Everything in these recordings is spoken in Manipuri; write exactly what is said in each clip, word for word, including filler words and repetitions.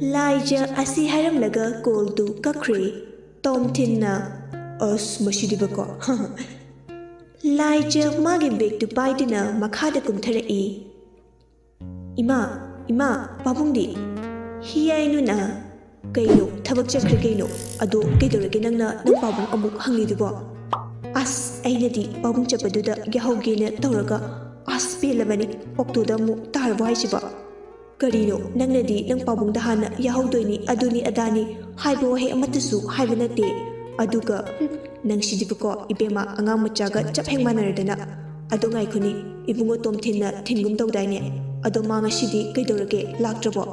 ꯂꯥꯏꯖ ꯑꯁꯤ ꯍꯥꯏꯔꯝꯂꯒ ꯀꯣꯜꯗꯨ ꯀꯛꯈ꯭ꯔꯦ꯫ ꯇꯣꯝꯊꯤꯟꯅ, "ꯑꯁ, ꯃꯁꯤꯗꯤꯕꯀꯣ"꯫ ꯂꯥꯏꯖ ꯃꯥꯒꯤ ꯕꯦꯒꯇꯨ ꯄꯥꯏꯗꯨꯅ ꯃꯈꯥꯗ ꯀꯨꯝꯊꯔꯛꯏ꯫ "ꯏꯃꯥ, ꯏꯃꯥ, ꯄꯥꯕꯨꯡꯗꯤ?" ꯍꯤꯌꯥꯏꯅꯨꯅ, "ꯀꯩꯅꯣ, ꯊꯕꯛ ꯆꯠꯈ꯭ꯔꯦ ꯀꯩꯅꯣ? ꯑꯗꯣ ꯀꯩꯗꯧꯔꯒꯦ ꯅꯪꯅ ꯅꯪ ꯄꯥꯕꯨꯡ ꯑꯃꯨꯛ ꯍꯪꯂꯤꯗꯨꯕꯣ?" "ꯑꯁ, ꯑꯩꯅꯗꯤ ꯄꯥꯕꯨꯡ ꯆꯠꯄꯗꯨꯗ ꯌꯥꯍꯧꯒꯦꯅ ꯇꯧꯔꯒ, ꯑꯁ, ꯄꯦꯜꯂꯕꯅꯤ, ꯑꯣꯛꯇꯣꯗ ꯑꯃꯨꯛ ꯇꯥꯔꯕꯣ ꯍꯥꯏꯁꯤꯕꯣ?" "ꯀꯔꯤꯅꯣ, ꯅꯪꯅꯗꯤ ꯅꯪ ꯄꯥꯕꯨꯡꯗ ꯍꯥꯟꯅ ꯌꯥꯍꯧꯗꯣꯏꯅꯤ, ꯑꯗꯨꯅꯤ ꯑꯗꯥꯅꯤ ꯍꯥꯏꯕ ꯋꯥꯍꯩ ꯑꯃꯠꯇꯁꯨ ꯍꯥꯏꯕ ꯅꯠꯇꯦ꯫ ꯑꯗꯨꯒ, ꯍꯨꯝ, ꯅꯪꯁꯤꯗꯤꯕꯀꯣ, ꯏꯕꯦꯝꯃ, ꯑꯉꯥꯡ ꯃꯆꯥꯒ ꯆꯞ ꯍꯦꯛ ꯃꯥꯟꯅꯔꯗꯅ꯫ ꯑꯗꯣ ꯉꯥꯏꯈꯣꯅꯤ, ꯏꯕꯨꯡꯉꯣ ꯇꯣꯝꯊꯤꯟꯅ ꯊꯤꯟꯒꯨꯝ ꯇꯧꯗꯥꯏꯅꯦ? ꯑꯗꯣ ꯃꯥ ꯉꯁꯤꯗꯤ ꯀꯩꯗꯧꯔꯒꯦ, ꯂꯥꯛꯇ꯭ꯔꯕꯣ?"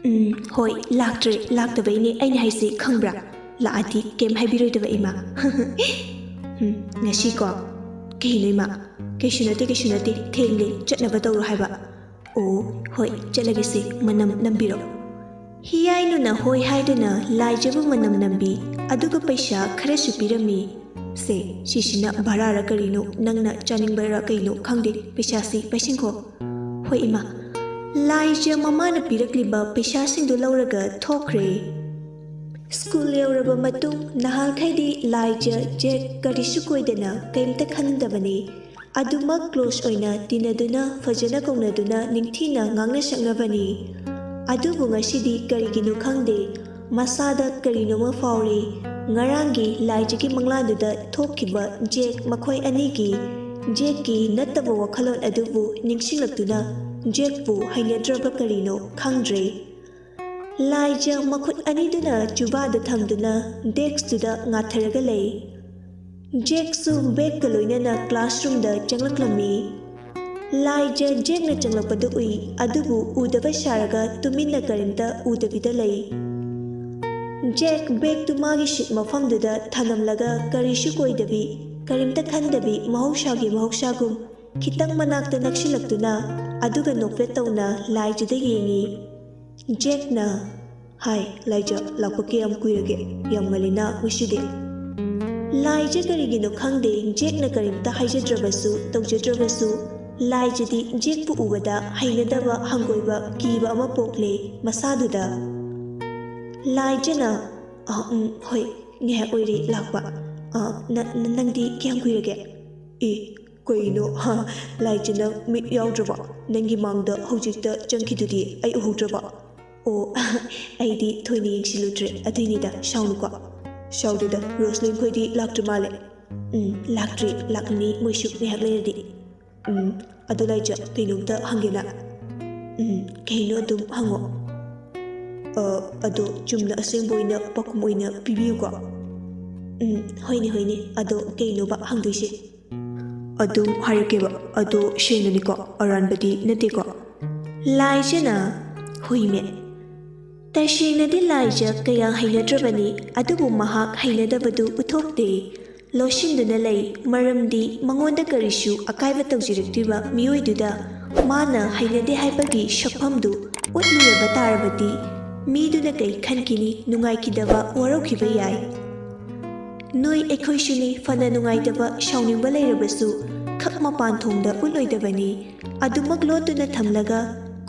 "ꯎꯝ, ꯍꯣꯏ, ꯂꯥꯛꯇ꯭ꯔꯦ, ꯂꯥꯛꯇꯕꯩꯅꯦ ꯑꯩꯅ ꯍꯥꯏꯁꯦ, ꯈꯪꯕ꯭ꯔꯥ? ꯂꯥꯛꯑꯗꯤ ꯀꯩꯝ ꯍꯥꯏꯕꯤꯔꯣꯏꯗꯕ ꯏꯃꯥ꯫" "ꯎꯝ, ꯉꯁꯤꯀꯣ?" "ꯀꯩꯅꯣ ꯏꯃꯥ?" "ꯀꯩꯁꯨ ꯅꯠꯇꯦ, ꯀꯩꯁꯨ ꯅꯠꯇꯦ, ꯊꯦꯡꯂꯦ, ꯆꯠꯅꯕ ꯇꯧꯔꯣ ꯍꯥꯏꯕ꯫" "ꯑꯣ, ꯍꯣꯏ, ꯆꯠꯂꯒꯦꯁꯦ, ꯃꯅꯝ ꯅꯝꯕꯤꯔꯣ꯫" ꯍꯤꯌꯥꯏꯅꯨꯅ ꯍꯣꯏ ꯍꯥꯏꯗꯨꯅ ꯂꯥꯏꯖꯕꯨ ꯃꯅꯝ ꯅꯝꯕꯤ, ꯑꯗꯨꯒ ꯄꯩꯁꯥ ꯈꯔꯁꯨ ꯄꯤꯔꯝꯃꯤ꯫ "ꯁꯦ, ꯁꯤꯁꯤꯅ ꯚꯔꯥꯔ ꯀꯔꯤꯅꯣ, ꯅꯪꯅ ꯆꯥꯅꯤꯡꯕꯔ ꯀꯩꯅꯣ ꯈꯪꯗꯦ, ꯄꯩꯁꯥꯁꯤ ꯄꯥꯏꯁꯤꯟꯈꯣ꯫" "ꯍꯣꯏ ꯏꯃꯥ꯫" ꯂꯥꯏꯖ ꯃꯃꯥꯅ ꯄꯤꯔꯛꯂꯤꯕ ꯄꯩꯁꯥꯁꯤꯡꯗꯨ ꯂꯧꯔꯒ ꯊꯣꯛꯈ꯭ꯔꯦ꯫ ꯁ꯭ꯀꯨꯜ ꯌꯧꯔꯕ ꯃꯇꯨꯡ ꯅꯍꯥꯟꯈꯩꯗꯤ ꯂꯥꯏꯖ ꯖꯦꯛ ꯀꯔꯤꯁꯨ ꯀꯣꯏꯗꯅ ꯀꯔꯤꯝꯇ ꯈꯟꯗꯕꯅꯤ꯫ ꯑꯗꯨꯃꯛ ꯀ꯭ꯂꯣꯁ ꯑꯣꯏꯅ ꯇꯤꯟꯅꯗꯨꯅ, ꯐꯖꯅ ꯀꯧꯅꯗꯨꯅ, ꯅꯤꯡꯊꯤꯅ ꯉꯥꯡꯅ ꯁꯛꯅꯕꯅꯤ꯫ ꯑꯗꯨꯕꯨ ꯉꯁꯤꯗꯤ ꯀꯔꯤꯒꯤꯅꯣ ꯈꯪꯗꯦ, ꯃꯁꯥꯗ ꯀꯔꯤꯅꯣꯃ ꯐꯥꯎꯔꯦ꯫ ꯉꯔꯥꯡꯒꯤ ꯂꯥꯏꯖꯒꯤ ꯃꯪꯂꯥꯟꯗꯨꯗ ꯊꯣꯛꯈꯤꯕ ꯖꯦꯛ ꯃꯈꯣꯏ ꯑꯅꯤꯒꯤ, ꯖꯦꯛꯀꯤ ꯅꯠꯇꯕ ꯋꯥꯈꯜꯂꯣꯟ ꯑꯗꯨꯕꯨ ꯅꯤꯡꯁꯤꯡꯂꯛꯇꯨꯅ ꯖꯦꯛꯄꯨ ꯍꯩꯅꯗ꯭ꯔꯕ ꯀꯔꯤꯅꯣ ꯈꯪꯗ꯭ꯔꯦ꯫ ꯂꯥꯏꯖ ꯃꯈꯨꯠ ꯑꯅꯤꯗꯨꯅ ꯆꯨꯕꯥꯗ ꯊꯝꯗꯨꯅ ꯗꯦꯛꯁꯇꯨꯗ ꯉꯥꯊꯔꯒ ꯂꯩ꯫ ꯖꯦꯛꯁꯨ ꯕꯦꯒꯀ ꯂꯣꯏꯅꯅ ꯀ꯭ꯂꯥꯁꯔꯨꯝꯗ ꯆꯪꯂꯛꯂꯝꯃꯤ꯫ ꯂꯥꯏꯖ ꯖꯦꯛꯅ ꯆꯪꯂꯛꯄꯗꯨ ꯎꯏ, ꯑꯗꯨꯕꯨ ꯎꯗꯕ ꯁꯥꯔꯒ ꯇꯨꯃꯤꯟꯅ ꯀꯔꯤꯝꯇ ꯎꯗꯕꯤꯗ ꯂꯩ꯫ ꯖꯦꯛ ꯕꯦꯒꯇꯨ ꯃꯥꯒꯤ ꯁꯤꯠ ꯃꯐꯝꯗꯨꯗ ꯊꯅꯝꯂꯒ ꯀꯔꯤꯁꯨ ꯀꯣꯏꯗꯕꯤ, ꯀꯔꯤꯝꯇ ꯈꯟꯗꯕꯤ, ꯃꯍꯧꯁꯥꯒꯤ ꯃꯍꯧꯁꯥꯒꯨꯝ ꯈꯤꯇꯪ ꯃꯅꯥꯛꯇ ꯅꯛꯁꯤꯜꯂꯛꯇꯨꯅ, ꯑꯗꯨꯒ ꯅꯣꯛꯐꯦꯠ ꯇꯧꯅ ꯂꯥꯏꯖꯗ ꯌꯦꯡꯉꯤ꯫ ꯖꯦꯛꯅ, "ꯍꯥꯏ, ꯂꯥꯏꯖ, ꯂꯥꯛꯄ ꯀꯌꯥꯝ ꯀꯨꯏꯔꯒꯦ? ꯌꯥꯝ ꯉꯜꯂꯤꯅ ꯉꯁꯤꯗꯤ?" ꯂꯥꯏꯖ ꯀꯔꯤꯒꯤꯅꯣ ꯈꯪꯗꯦ, ꯖꯦꯛꯅ ꯀꯔꯤꯝꯇ ꯍꯥꯏꯖꯗ꯭ꯔꯕꯁꯨ, ꯇꯧꯖꯗ꯭ꯔꯕꯁꯨ, ꯂꯥꯏꯖꯗꯤ ꯖꯦꯛꯄꯨ ꯎꯕꯗ ꯍꯩꯅꯗꯕ, ꯍꯪꯒꯣꯏꯕ, ꯀꯤꯕ ꯑꯃ ꯄꯣꯛꯂꯦ ꯃꯁꯥꯗꯨꯗ꯫ ꯂꯥꯏꯖꯅ, "ꯑ, ꯎꯝ, ꯍꯣꯏ, ꯉꯥꯏꯍꯥꯛ ꯑꯣꯏꯔꯦ ꯂꯥꯛꯄ꯫ ꯑ, ꯅ-, ꯅ-, ꯅꯪꯗꯤ ꯀꯌꯥꯝ ꯀꯨꯏꯔꯒꯦ?" "ꯑꯦ, ꯀꯩꯅꯣ? ꯍꯥ, ꯂꯥꯏꯖ, ꯅꯪ ꯃꯤꯠ ꯌꯥꯎꯗ꯭ꯔꯕꯣ? ꯅꯪꯒꯤ ꯃꯥꯡꯗ ꯍꯧꯖꯤꯛꯇ ꯆꯪꯈꯤꯗꯨꯗꯤ ꯑꯩ ꯎꯍꯧꯗ꯭ꯔꯕꯣ?" "ꯑꯣ, ꯑꯩꯗꯤ ꯊꯣꯏꯅ ꯌꯦꯡꯁꯤꯜꯂꯨꯗ꯭ꯔꯦ, ꯑꯗꯨꯏꯅꯤꯗ, ꯁꯥꯎꯅꯨꯀꯣ꯫" "ꯁꯥꯎꯗꯦꯗ, ꯔꯣꯁꯂꯤꯟ ꯈꯣꯏꯗꯤ ꯂꯥꯛꯇ꯭ꯔꯤ ꯃꯥꯜꯂꯦ?" "ꯎꯝ, ꯂꯥꯛꯇ꯭ꯔꯤ, ꯂꯥꯛꯂꯅꯤ ꯃꯣꯏꯁꯨ ꯉꯥꯏꯍꯥꯛ ꯂꯩꯔꯗꯤ꯫" "ꯎꯝ, ꯑꯗꯨ ꯂꯥꯏꯖ, ꯀꯩꯅꯣꯝꯇ ꯍꯪꯒꯦꯅ꯫" "ꯎꯝ, ꯀꯩꯅꯣ ꯑꯗꯨꯝ ꯍꯪꯉꯣ꯫" "ꯑ, ꯑꯗꯣ ꯆꯨꯝꯅ ꯑꯁꯦꯡꯕ ꯑꯣꯏꯅ ꯄꯥꯎꯈꯨꯝ ꯑꯣꯏꯅ ꯄꯤꯕꯤꯌꯨꯀꯣ꯫" "ꯎꯝ, ꯍꯣꯏꯅꯦ, ꯍꯣꯏꯅꯦ, ꯑꯗꯣ ꯀꯩꯅꯣꯕ ꯍꯪꯗꯣꯏꯁꯦ?" "ꯑꯗꯨꯝ ꯍꯥꯏꯔꯛꯀꯦꯕ, ꯑꯗꯣ ꯁꯦꯡꯅꯅꯤꯀꯣ, ꯑꯔꯥꯟꯕꯗꯤ ꯅꯠꯇꯦꯀꯣ꯫" ꯂꯥꯏꯖꯅ, "ꯍꯣꯏꯃꯦ, ꯇꯁꯦꯡꯅꯗꯤ ꯂꯥꯏꯖ ꯀꯌꯥ ꯍꯩꯅꯗ꯭ꯔꯕꯅꯤ, ꯑꯗꯨꯕꯨ ꯃꯍꯥꯛ ꯍꯩꯅꯗꯕꯗꯨ ꯎꯠꯊꯣꯛꯇꯦ꯫ ꯂꯣꯠꯁꯤꯟꯗꯨꯅ ꯂꯩ, ꯃꯔꯝꯗꯤ ꯃꯉꯣꯟꯗ ꯀꯔꯤꯁꯨ ꯑꯀꯥꯏꯕ ꯇꯧꯖꯔꯛꯇ꯭ꯔꯤꯕ ꯃꯤꯑꯣꯏꯗꯨꯗ ꯃꯥꯅ ꯍꯩꯅꯗꯦ ꯍꯥꯏꯕꯒꯤ ꯁꯛꯐꯝꯗꯨ ꯎꯠꯂꯨꯔꯕ ꯇꯥꯔꯕꯗꯤ, ꯃꯤꯗꯨꯅ ꯀꯩ ꯈꯟꯈꯤꯅꯤ, ꯅꯨꯡꯉꯥꯏꯈꯤꯗꯕ, ꯋꯥꯔꯧꯈꯤꯕ ꯌꯥꯏ꯫ ꯅꯣꯏ ꯑꯩꯈꯣꯏꯁꯨꯅꯤ, ꯐꯅ ꯅꯨꯡꯉꯥꯏꯇꯕ, ꯁꯥꯎꯅꯤꯡꯕ ꯂꯩꯔꯕꯁꯨ ꯈꯛ ꯃꯄꯥꯟ ꯊꯣꯡꯗ ꯎꯠꯂꯣꯏꯗꯕꯅꯤ꯫ ꯑꯗꯨꯃꯛ ꯂꯣꯠꯇꯨꯅ ꯊꯝꯂꯒ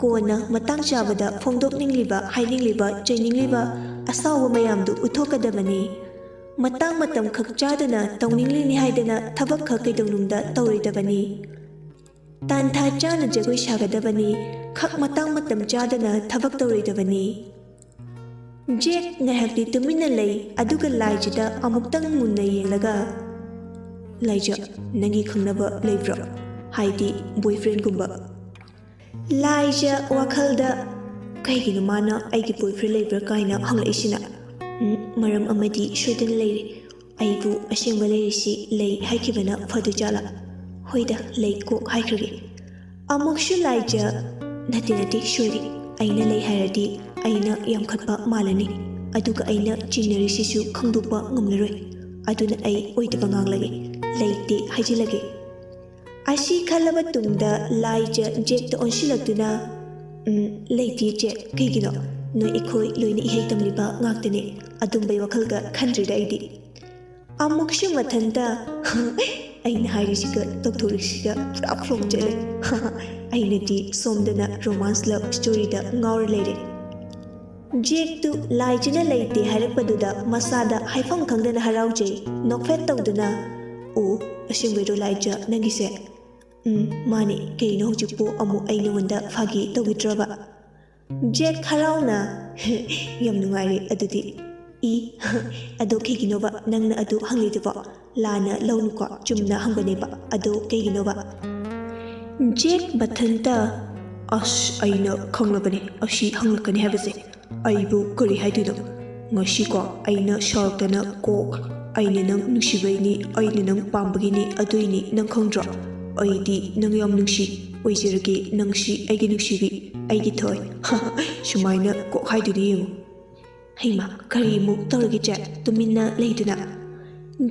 ꯀꯣꯟꯅ ꯃꯇꯥꯡ ꯆꯥꯕꯗ ꯐꯣꯡꯗꯣꯛꯅꯤꯡꯂꯤꯕ, ꯍꯥꯏꯅꯤꯡꯂꯤꯕ, ꯑꯁꯥꯎꯕ ꯃꯌꯥꯝꯗꯨ ꯎꯠꯊꯣꯛꯀꯗꯕꯅꯤ꯫ ꯃꯇꯥꯡ ꯃꯇꯝ ꯈꯛ ꯆꯥꯗꯅ ꯇꯧꯅꯤꯡꯂꯤꯅꯤ ꯍꯥꯏꯗꯅ ꯊꯕꯛ ꯈꯛ ꯀꯩꯗꯧꯅꯨꯡꯗ ꯇꯧꯔꯣꯏꯗꯕꯅꯤ꯫ ꯇꯥꯟꯊꯥ ꯆꯥꯅ ꯖꯒꯣꯏ ꯁꯥꯒꯗꯕꯅꯤ, ꯈꯛ ꯃꯇꯥꯡ ꯃꯇꯝ ꯆꯥꯗꯅ ꯊꯕꯛ ꯇꯧꯔꯣꯏꯗꯕꯅꯤ꯫ ꯖꯦꯛ ꯉꯥꯏꯍꯥꯛꯇꯤ ꯇꯨꯃꯤꯟꯅ ꯂꯩ, ꯑꯗꯨꯒ ꯂꯥꯏꯖꯗ ꯑꯃꯨꯛꯇꯪ ꯃꯨꯟꯅ ꯌꯦꯡꯂꯒ, "ꯂꯥꯏꯖ, ꯅꯪꯒꯤ ꯈꯪꯅꯕ ꯂꯩꯕ꯭ꯔꯣ? ꯍꯥꯏꯗꯤ boyfriendꯒꯨꯝꯕ?" ꯂꯥꯏꯖ ꯋꯥꯈꯜꯗ, "ꯀꯩꯒꯤꯅꯣ ꯃꯥꯅ ꯑꯩꯒꯤ boyfriend ꯂꯩꯕ꯭ꯔꯥ ꯀꯥꯏꯅ ꯍꯪꯂꯛꯏꯁꯤꯅ? ꯎꯝ, ꯃꯔꯝ ꯑꯃꯗꯤ ꯁꯣꯏꯗꯅ ꯂꯩꯔꯦ꯫ ꯑꯩꯕꯨ ꯑꯁꯦꯡꯕ ꯂꯩꯔꯤꯁꯤ ꯂꯩ ꯍꯥꯏꯈꯤꯕꯅ ꯐꯗꯣꯏꯖꯥꯠꯂꯥ? ꯍꯣꯏꯗ, ꯂꯩ ꯀꯣꯛ ꯍꯥꯏꯈ꯭ꯔꯒꯦ꯫" ꯑꯃꯨꯛꯁꯨ ꯂꯥꯏꯖ, "ꯅꯠꯇꯦ, ꯅꯠꯇꯦ, ꯁꯣꯏꯔꯦ꯫ ꯑꯩꯅ ꯂꯩ ꯍꯥꯏꯔꯗꯤ ꯑꯩꯅ ꯌꯥꯝꯈꯠꯄ ꯃꯥꯜꯂꯅꯤ꯫ ꯑꯗꯨꯒ ꯑꯩꯅ ꯆꯤꯡꯅꯔꯤꯁꯤꯁꯨ ꯈꯪꯗꯣꯛꯄ ꯉꯝꯂꯔꯣꯏ꯫ ꯑꯗꯨꯅ ꯑꯩ ꯑꯣꯏꯗꯕ ꯉꯥꯡꯂꯒꯦ꯫ ꯂꯩꯇꯦ ꯍꯥꯏꯖꯤꯜꯂꯒꯦ꯫" ꯑꯁꯤ ꯈꯜꯂꯕ ꯇꯨꯡꯗ ꯂꯥꯏꯖ ꯖꯦꯛꯇ ꯑꯣꯟꯁꯤꯜꯂꯛꯇꯨꯅ, "ꯎꯝ, ꯂꯩꯇꯦ ꯖꯦꯛ꯫ ꯀꯩꯒꯤꯅꯣ? ꯅꯣꯏ ꯑꯩꯈꯣꯏ ꯂꯣꯏꯅ ꯏꯍꯩ ꯇꯝꯂꯤꯕ ꯉꯥꯛꯇꯅꯦ꯫ ꯑꯗꯨꯝꯕꯩ ꯋꯥꯈꯜꯒ ꯈꯟꯗ꯭ꯔꯤꯗ ꯑꯩꯗꯤ꯫" ꯑꯃꯨꯛꯁꯨ ꯃꯊꯟꯇ, ꯑꯩꯅ ꯍꯥꯏꯔꯤꯁꯤꯒ ꯇꯧꯊꯣꯔꯤꯁꯤꯒ ꯄꯨꯔꯥ flop ꯆꯠꯂꯦ꯫ ꯑꯩꯅꯗꯤ ꯁꯣꯝꯗꯅ romance love storyꯗ ꯉꯥꯎꯔ ꯂꯩꯔꯦ꯫ ꯖꯦꯛꯇꯨ ꯂꯥꯏꯖꯅ ꯂꯩꯇꯦ ꯍꯥꯏꯔꯛꯄꯗꯨꯗ ꯃꯁꯥꯗ ꯍꯥꯏꯐꯝ ꯈꯪꯗꯅ ꯍꯔꯥꯎꯖꯩ꯫ ꯅꯣꯛꯐꯦꯠ ꯇꯧꯗꯨꯅ, "ꯑꯣ, ꯑꯁꯦꯡꯕꯩꯔꯣ ꯂꯥꯏꯖ ꯅꯪꯒꯤꯁꯦ? ꯎꯝ, ꯃꯥꯅꯦ꯫ ꯀꯩꯅꯣ ꯍꯧꯖꯤꯛꯄꯨ ꯑꯃꯨꯛ ꯑꯩ ꯅꯉꯣꯟꯗ ꯐꯥꯒꯤ ꯇꯧꯈꯤꯗ꯭ꯔꯕ?" ꯖꯦꯛ ꯍꯔꯥꯎꯅ, "ꯌꯥꯝ ꯅꯨꯡꯉꯥꯏꯔꯦ ꯑꯗꯨꯗꯤ꯫ ꯏ, ꯑꯗꯣ ꯀꯩꯒꯤꯅꯣꯕ ꯅꯪꯅ ꯑꯗꯨ ꯍꯪꯂꯤꯗꯨꯕꯣ? ꯂꯥꯟꯅ ꯂꯧꯅꯨꯀꯣ, ꯆꯨꯝꯅ ꯍꯪꯕꯅꯦꯕ꯫ ꯑꯗꯣ ꯀꯩꯒꯤꯅꯣꯕ?" ꯖꯦꯛ ꯃꯊꯟꯇ, "ꯑꯁ, ꯑꯩꯅ ꯈꯪꯂꯕꯅꯦ ꯑꯁꯤ ꯍꯪꯂꯛꯀꯅꯤ ꯍꯥꯏꯕꯁꯦ꯫ ꯑꯩꯕꯨ ꯀꯔꯤ ꯍꯥꯏꯗꯣꯏꯅꯣ? ꯉꯁꯤꯀꯣ ꯑꯩꯅ ꯁꯥꯎꯔꯛꯇꯅ ꯀꯣꯛ, ꯑꯩꯅ ꯅꯪ ꯅꯨꯡꯁꯤꯕꯩꯅꯤ, ꯑꯩꯅ ꯅꯪ ꯄꯥꯝꯕꯒꯤꯅꯤ, ꯑꯗꯨꯏꯅꯤ, ꯅꯪ ꯈꯪꯗ꯭ꯔꯣ? ꯑꯩꯗꯤ ꯅꯪ ꯌꯥꯝ ꯅꯨꯡꯁꯤ꯫ ꯑꯣꯏꯖꯔꯒꯦ ꯅꯪꯁꯤ ꯑꯩꯒꯤ ꯅꯨꯡꯁꯤꯕꯤ, ꯑꯩꯒꯤ ꯊꯣꯏ꯫" ꯁꯨꯃꯥꯏꯅ ꯀꯣꯛ ꯍꯥꯏꯗꯨꯅ ꯌꯦꯡꯉꯨ꯫ ꯍꯩꯃꯥ, ꯀꯔꯤꯃꯨꯛ ꯇꯧꯔꯒꯦ ꯖꯦꯛ? ꯇꯨꯃꯤꯟꯅ ꯂꯩꯗꯨꯅ꯫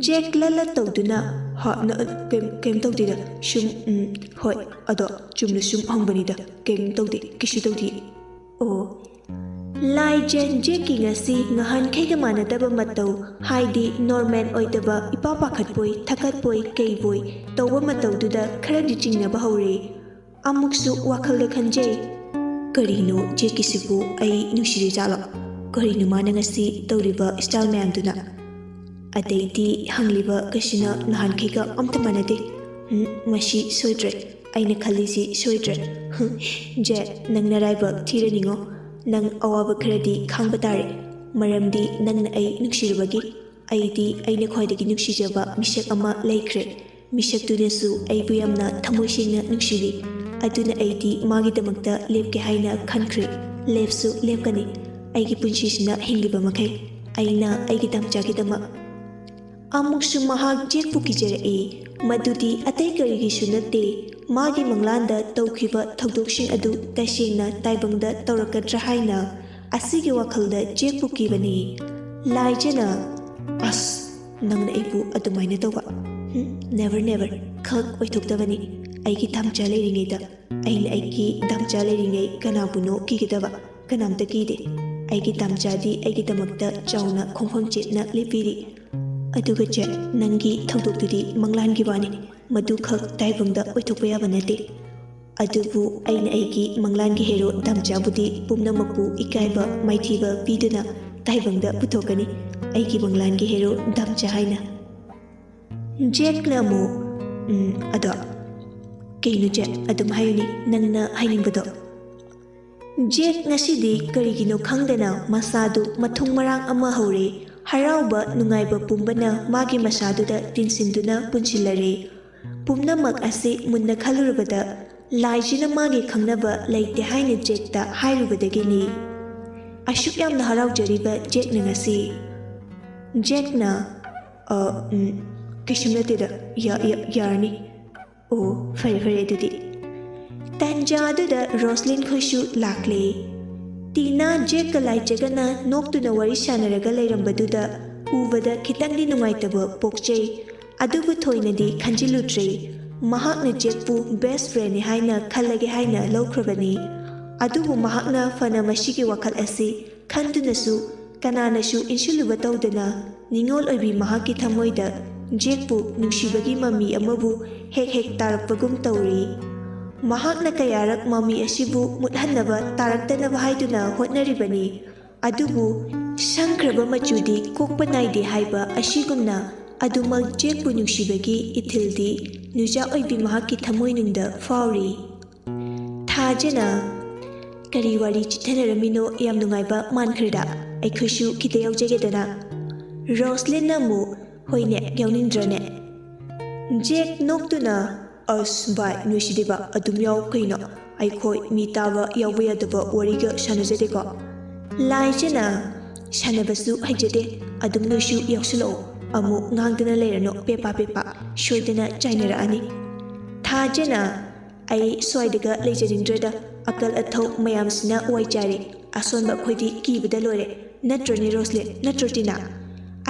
ꯖꯦꯛ ꯂꯠ ꯂꯠ ꯇꯧꯗꯨꯅ, "ꯍꯥ, ꯅ-, ꯀꯩꯝ, ꯀꯩꯝ ꯇꯧꯗꯦꯗ꯫ ꯁꯨꯝ, ꯎꯝ, ꯍꯣꯏ, ꯑꯗꯣ ꯆꯨꯝꯅ ꯁꯨꯝ ꯍꯪꯕꯅꯤꯗ꯫ ꯀꯩꯝ ꯇꯧꯗꯦ, ꯀꯩꯁꯨ ꯇꯧꯗꯦ꯫" ꯑꯣ꯫ ꯂꯥꯏꯖ ꯖꯦꯛꯀꯤ ꯉꯁꯤ ꯉꯍꯥꯟꯈꯩꯒ ꯃꯥꯟꯅꯗꯕ ꯃꯇꯧ, ꯍꯥꯏꯗꯤ normal ꯑꯣꯏꯗꯕ, ꯏꯄꯥ ꯄꯥꯈꯠꯄꯣꯏ, ꯊꯀꯠꯄꯣꯏ, ꯀꯩꯕꯣꯏ ꯇꯧꯕ ꯃꯇꯧꯗꯨꯗ ꯈꯔꯗꯤ ꯆꯤꯡꯅꯕ ꯍꯧꯔꯦ꯫ ꯑꯃꯨꯛꯁꯨ ꯋꯥꯈꯜꯗ ꯈꯟꯖꯩ, "ꯀꯔꯤꯅꯣ ꯖꯦꯛꯀꯤꯁꯤꯕꯨ? ꯑꯩ ꯅꯨꯡꯁꯤꯔꯤꯖꯥꯠꯂꯣ? ꯀꯔꯤꯅꯣ ꯃꯥꯅ ꯉꯁꯤ ꯇꯧꯔꯤꯕ style ꯃꯌꯥꯝꯗꯨꯅ?" ꯑꯗꯩꯗꯤ ꯍꯪꯂꯤꯕ ꯀꯩꯁꯤꯅ ꯅꯍꯥꯟꯈꯩꯒ ꯑꯝꯇ ꯃꯥꯟꯅꯗꯦ꯫ ꯎꯝ, ꯃꯁꯤ ꯁꯣꯏꯗ꯭ꯔꯦ꯫ ꯑꯩꯅ ꯈꯜꯂꯤꯁꯤ ꯁꯣꯏꯗ꯭ꯔꯦ꯫ ꯍꯨꯝ, ꯖꯦꯛ, ꯅꯪ ꯅꯔꯥꯏꯕꯛ ꯊꯤꯔꯅꯤꯉꯣ꯫ ꯅꯪ ꯑꯋꯥꯕ ꯈꯔꯗꯤ ꯈꯥꯡꯕ ꯇꯥꯔꯦ꯫ ꯃꯔꯝꯗꯤ ꯅꯪꯅ ꯑꯩ ꯅꯨꯡꯁꯤꯔꯨꯕꯒꯤ꯫ ꯑꯩꯗꯤ ꯑꯩꯅ ꯈ꯭ꯋꯥꯏꯗꯒꯤ ꯅꯨꯡꯁꯤꯖꯕ ꯃꯤꯁꯛ ꯑꯃ ꯂꯩꯈ꯭ꯔꯦ꯫ ꯃꯤꯁꯛꯇꯨꯅꯁꯨ ꯑꯩꯕꯨ ꯌꯥꯝꯅ ꯊꯃꯣꯏ ꯁꯦꯡꯅ ꯅꯨꯡꯁꯤꯕꯤ꯫ ꯑꯗꯨꯅ ꯑꯩꯗꯤ ꯃꯥꯒꯤꯗꯃꯛꯇ ꯂꯦꯞꯀꯦ ꯍꯥꯏꯅ ꯈꯟꯈ꯭ꯔꯦ꯫ ꯂꯦꯞꯁꯨ ꯂꯦꯞꯀꯅꯤ꯫ ꯑꯩꯒꯤ ꯄꯨꯟꯁꯤꯁꯤꯅ ꯍꯤꯡꯂꯤꯕ ꯃꯈꯩ ꯑꯩꯅ ꯑꯩꯒꯤ ꯇꯝꯆꯥꯒꯤꯗꯃꯛ꯫ ꯑꯃꯨꯛꯁꯨ ꯃꯍꯥꯛ ꯖꯦꯛꯄꯨ ꯀꯤꯖꯔꯛꯏ꯫ ꯃꯗꯨꯗꯤ ꯑꯇꯩ ꯀꯔꯤꯒꯤꯁꯨ ꯅꯠꯇꯦ, ꯃꯥꯒꯤ ꯃꯪꯂꯥꯟꯗ ꯇꯧꯈꯤꯕ ꯊꯧꯗꯣꯛꯁꯤꯡ ꯑꯗꯨ ꯇꯁꯦꯡꯅ ꯇꯥꯏꯕꯪꯗ ꯇꯧꯔꯛꯀꯗ꯭ꯔꯥ ꯍꯥꯏꯅ꯫ ꯑꯁꯤꯒꯤ ꯋꯥꯈꯜꯗ ꯖꯦꯛꯄꯨ ꯀꯤꯕꯅꯤ꯫ ꯂꯥꯏꯖꯅ, "ꯑꯁ, ꯅꯪꯅ ꯑꯩꯕꯨ ꯑꯗꯨꯃꯥꯏꯅ ꯇꯧꯕ? ꯍꯨꯝ, never, never, ꯈꯛ ꯑꯣꯏꯊꯣꯛꯇꯕꯅꯤ꯫ ꯑꯩꯒꯤ ꯇꯝꯆꯥ ꯂꯩꯔꯤꯉꯩꯗ, ꯑꯩꯅ ꯑꯩꯒꯤ ꯇꯝꯆꯥ ꯂꯩꯔꯤꯉꯩ ꯀꯅꯥꯕꯨꯅꯣ ꯀꯤꯒꯗꯕ? ꯀꯅꯥꯝꯇ ꯀꯤꯗꯦ꯫ ꯑꯩꯒꯤ ꯇꯝꯆꯥꯗꯤ ꯑꯩꯒꯤꯗꯃꯛꯇ ꯆꯥꯎꯅ ꯈꯣꯡꯐꯝ ꯆꯦꯠꯅ ꯂꯦꯞꯄꯤꯔꯤ꯫" ꯑꯗꯨꯒ ꯆꯦ, ꯅꯪꯒꯤ ꯊꯧꯗꯣꯛꯇꯨꯗꯤ ꯃꯪꯂꯥꯟꯒꯤ ꯋꯥꯅꯤ, ꯃꯗꯨꯈꯛ ꯇꯥꯏꯕꯪꯗ ꯑꯣꯏꯊꯣꯛꯄ ꯌꯥꯕ ꯅꯠꯇꯦ꯫ ꯑꯗꯨꯕꯨ ꯑꯩꯅ ꯑꯩꯒꯤ ꯃꯪꯂꯥꯟꯒꯤ ꯍꯦꯔꯣ ꯗꯥꯝꯆꯥꯕꯨꯗꯤ ꯄꯨꯝꯅꯃꯛꯄꯨ ꯏꯀꯥꯏꯕ ꯃꯥꯏꯊꯤꯕ ꯄꯤꯗꯨꯅ ꯇꯥꯏꯕꯪꯗ ꯄꯨꯊꯣꯛꯀꯅꯤ, ꯑꯩꯒꯤ ꯃꯪꯂꯥꯟꯒꯤ ꯍꯦꯔꯣ ꯗꯥꯝꯆꯥ ꯍꯥꯏꯅ꯫ ꯖꯦꯛꯅ ꯑꯃꯨꯛ, "ꯎꯝ, ꯑꯗꯣ ꯀꯩꯅꯣ ꯆꯦ, ꯑꯗꯨꯝ ꯍꯥꯏꯌꯨꯅꯦ, ꯅꯪꯅ ꯍꯥꯏꯅꯤꯡꯕꯗꯣ?" ꯖꯦꯛ ꯉꯁꯤꯗꯤ ꯀꯔꯤꯒꯤꯅꯣ ꯈꯪꯗꯅ ꯃꯁꯥꯗꯨ ꯃꯊꯨꯡ ꯃꯔꯥꯡ ꯑꯃ ꯍꯧꯔꯦ꯫ ꯍꯔꯥꯎꯕ ꯅꯨꯡꯉꯥꯏꯕ ꯄꯨꯝꯕꯅ ꯃꯥꯒꯤ ꯃꯁꯥꯗꯨꯗ ꯇꯤꯟꯁꯤꯟꯗꯨꯅ ꯄꯨꯟꯁꯤꯜꯂꯔꯦ꯫ ꯄꯨꯝꯅꯃꯛ ꯑꯁꯤ ꯃꯨꯟꯅ ꯈꯜꯂꯨꯔꯕꯗ ꯂꯥꯏꯁꯤꯅ ꯃꯥꯒꯤ ꯈꯪꯅꯕ ꯂꯩꯇꯦ ꯍꯥꯏꯅ ꯖꯦꯛꯇ ꯍꯥꯏꯔꯨꯕꯗꯒꯤꯅꯤ꯫ ꯑꯁꯨꯛ ꯌꯥꯝꯅ ꯍꯔꯥꯎꯖꯔꯤꯕ ꯖꯦꯛꯅ ꯉꯁꯤ꯫ ꯖꯦꯛꯅ, "ꯑ, ꯎꯝ, ꯀꯩꯁꯨꯝ ꯅꯠꯇꯦꯗ, ꯌꯥ-, ꯌꯥ-, ꯌꯥꯔꯅꯤ꯫ ꯑꯣ, ꯐꯔꯦ, ꯐꯔꯦ ꯑꯗꯨꯗꯤ꯫" ꯇꯥꯟꯖꯥ ꯑꯗꯨꯗ ꯔꯣꯁꯂꯤꯟ ꯈꯣꯏꯁꯨ ꯂꯥꯛꯂꯦ꯫ ꯇꯤꯅꯥ ꯖꯦꯛꯀ ꯂꯥꯏꯖꯒꯅ ꯅꯣꯛꯇꯨꯅ ꯋꯥꯔꯤ ꯁꯥꯟꯅꯔꯒ ꯂꯩꯔꯝꯕꯗꯨꯗ ꯎꯕꯗ ꯈꯤꯇꯪꯗꯤ ꯅꯨꯡꯉꯥꯏꯇꯕ ꯄꯣꯛꯆꯩ꯫ ꯑꯗꯨꯕꯨ ꯊꯣꯏꯅꯗꯤ ꯈꯟꯖꯤꯜꯂꯨꯗ꯭ꯔꯦ꯫ ꯃꯍꯥꯛꯅ ꯖꯦꯛꯄꯨ best friendꯅꯤ ꯍꯥꯏꯅ ꯈꯜꯂꯒꯦ ꯍꯥꯏꯅ ꯂꯧꯈ꯭ꯔꯕꯅꯤ꯫ ꯑꯗꯨꯕꯨ ꯃꯍꯥꯛꯅ ꯐꯅ ꯃꯁꯤꯒꯤ ꯋꯥꯈꯜ ꯑꯁꯤ ꯈꯟꯗꯨꯅꯁꯨ ꯀꯅꯥꯅꯁꯨ ꯏꯟꯁꯤꯜꯂꯨꯕ ꯇꯧꯗꯅ ꯅꯤꯡꯉꯣꯜ ꯑꯣꯏꯕꯤ ꯃꯍꯥꯛꯀꯤ ꯊꯃꯣꯏꯗ ꯖꯦꯛꯄꯨ ꯅꯨꯡꯁꯤꯕꯒꯤ ꯃꯃꯤ ꯑꯃꯕꯨ ꯍꯦꯛ ꯍꯦꯛ ꯇꯥꯔꯛꯄꯒꯨꯝ ꯇꯧꯔꯤ꯫ ꯃꯍꯥꯛꯅ ꯀꯌꯥꯔꯛ ꯃꯃꯤ ꯑꯁꯤꯕꯨ ꯃꯨꯠꯍꯟꯅꯕ ꯇꯥꯔꯛꯇꯅꯕ ꯍꯥꯏꯗꯨꯅ ꯍꯣꯠꯅꯔꯤꯕꯅꯤ꯫ ꯑꯗꯨꯕꯨ ꯁꯪꯈ꯭ꯔꯕ ꯃꯆꯨꯗꯤ ꯀꯣꯛꯄ ꯅꯥꯏꯗꯦ ꯍꯥꯏꯕ ꯑꯁꯤꯒꯨꯝꯅ ꯑꯗꯨꯃꯛ ꯖꯦꯛꯄꯨ ꯅꯨꯡꯁꯤꯕꯒꯤ ꯏꯊꯤꯜꯗꯤ ꯅꯨꯖꯥ ꯑꯣꯏꯕꯤ ꯃꯍꯥꯛꯀꯤ ꯊꯃꯣꯏꯅꯨꯡꯗ ꯐꯥꯎꯔꯤ꯫ ꯊꯥꯖꯅ, "ꯀꯔꯤ ꯋꯥꯔꯤ ꯆꯤꯠꯊꯅꯔꯝꯃꯤꯅꯣ? ꯌꯥꯝ ꯅꯨꯡꯉꯥꯏꯕ ꯃꯥꯟꯈ꯭ꯔꯦꯗ꯫ ꯑꯩꯈꯣꯏꯁꯨ ꯈꯤꯇ ꯌꯥꯎꯖꯒꯦꯗꯅ꯫" ꯔꯣꯁꯂꯤꯟꯅ ꯑꯃꯨꯛ, "ꯍꯣꯏꯅꯦ, ꯌꯥꯎꯅꯤꯡꯗ꯭ꯔꯅꯦ?" ꯖꯦꯛ ꯅꯣꯛꯇꯨꯅ, "ꯑꯁ ꯚꯥꯏ, ꯅꯣꯏꯁꯤꯗꯤꯕ ꯑꯗꯨꯝ ꯌꯥꯎ ꯀꯩꯅꯣ꯫ ꯑꯩꯈꯣꯏ ꯃꯤ ꯇꯥꯕ ꯌꯥꯎꯕ ꯌꯥꯗꯕ ꯋꯥꯔꯤꯒ ꯁꯥꯟꯅꯖꯗꯦꯀꯣ꯫" ꯂꯥꯏꯖꯅ, "ꯁꯥꯟꯅꯕꯁꯨ ꯍꯩꯖꯗꯦ, ꯑꯗꯨꯝ ꯅꯣꯏꯁꯨ ꯌꯥꯎꯁꯤꯜꯂꯛꯑꯣ꯫ ꯑꯃꯨꯛ ꯉꯥꯡꯗꯅ ꯂꯩꯔꯅꯨ, ꯄꯦꯄꯥ ꯄꯦꯄꯥ, ꯁꯣꯏꯗꯅ ꯆꯥꯏꯅꯔꯛꯑꯅꯤ꯫" ꯊꯥꯖꯅ, "ꯑꯩ ꯁ꯭ꯋꯥꯏꯗꯒ ꯂꯩꯖꯅꯤꯡꯗ꯭ꯔꯦꯗ, ꯑꯀꯜ ꯑꯊꯧ ꯃꯌꯥꯝꯁꯤꯅ ꯋꯥꯏ ꯆꯥꯏꯔꯦ, ꯑꯁꯣꯟꯕ ꯑꯩꯈꯣꯏꯗꯤ ꯀꯤꯕꯗ ꯂꯣꯏꯔꯦ꯫ ꯅꯠꯇ꯭ꯔꯅꯦ ꯔꯣꯁꯂꯤꯟ, ꯅꯠꯇ꯭ꯔꯣ ꯇꯤꯅꯥ?"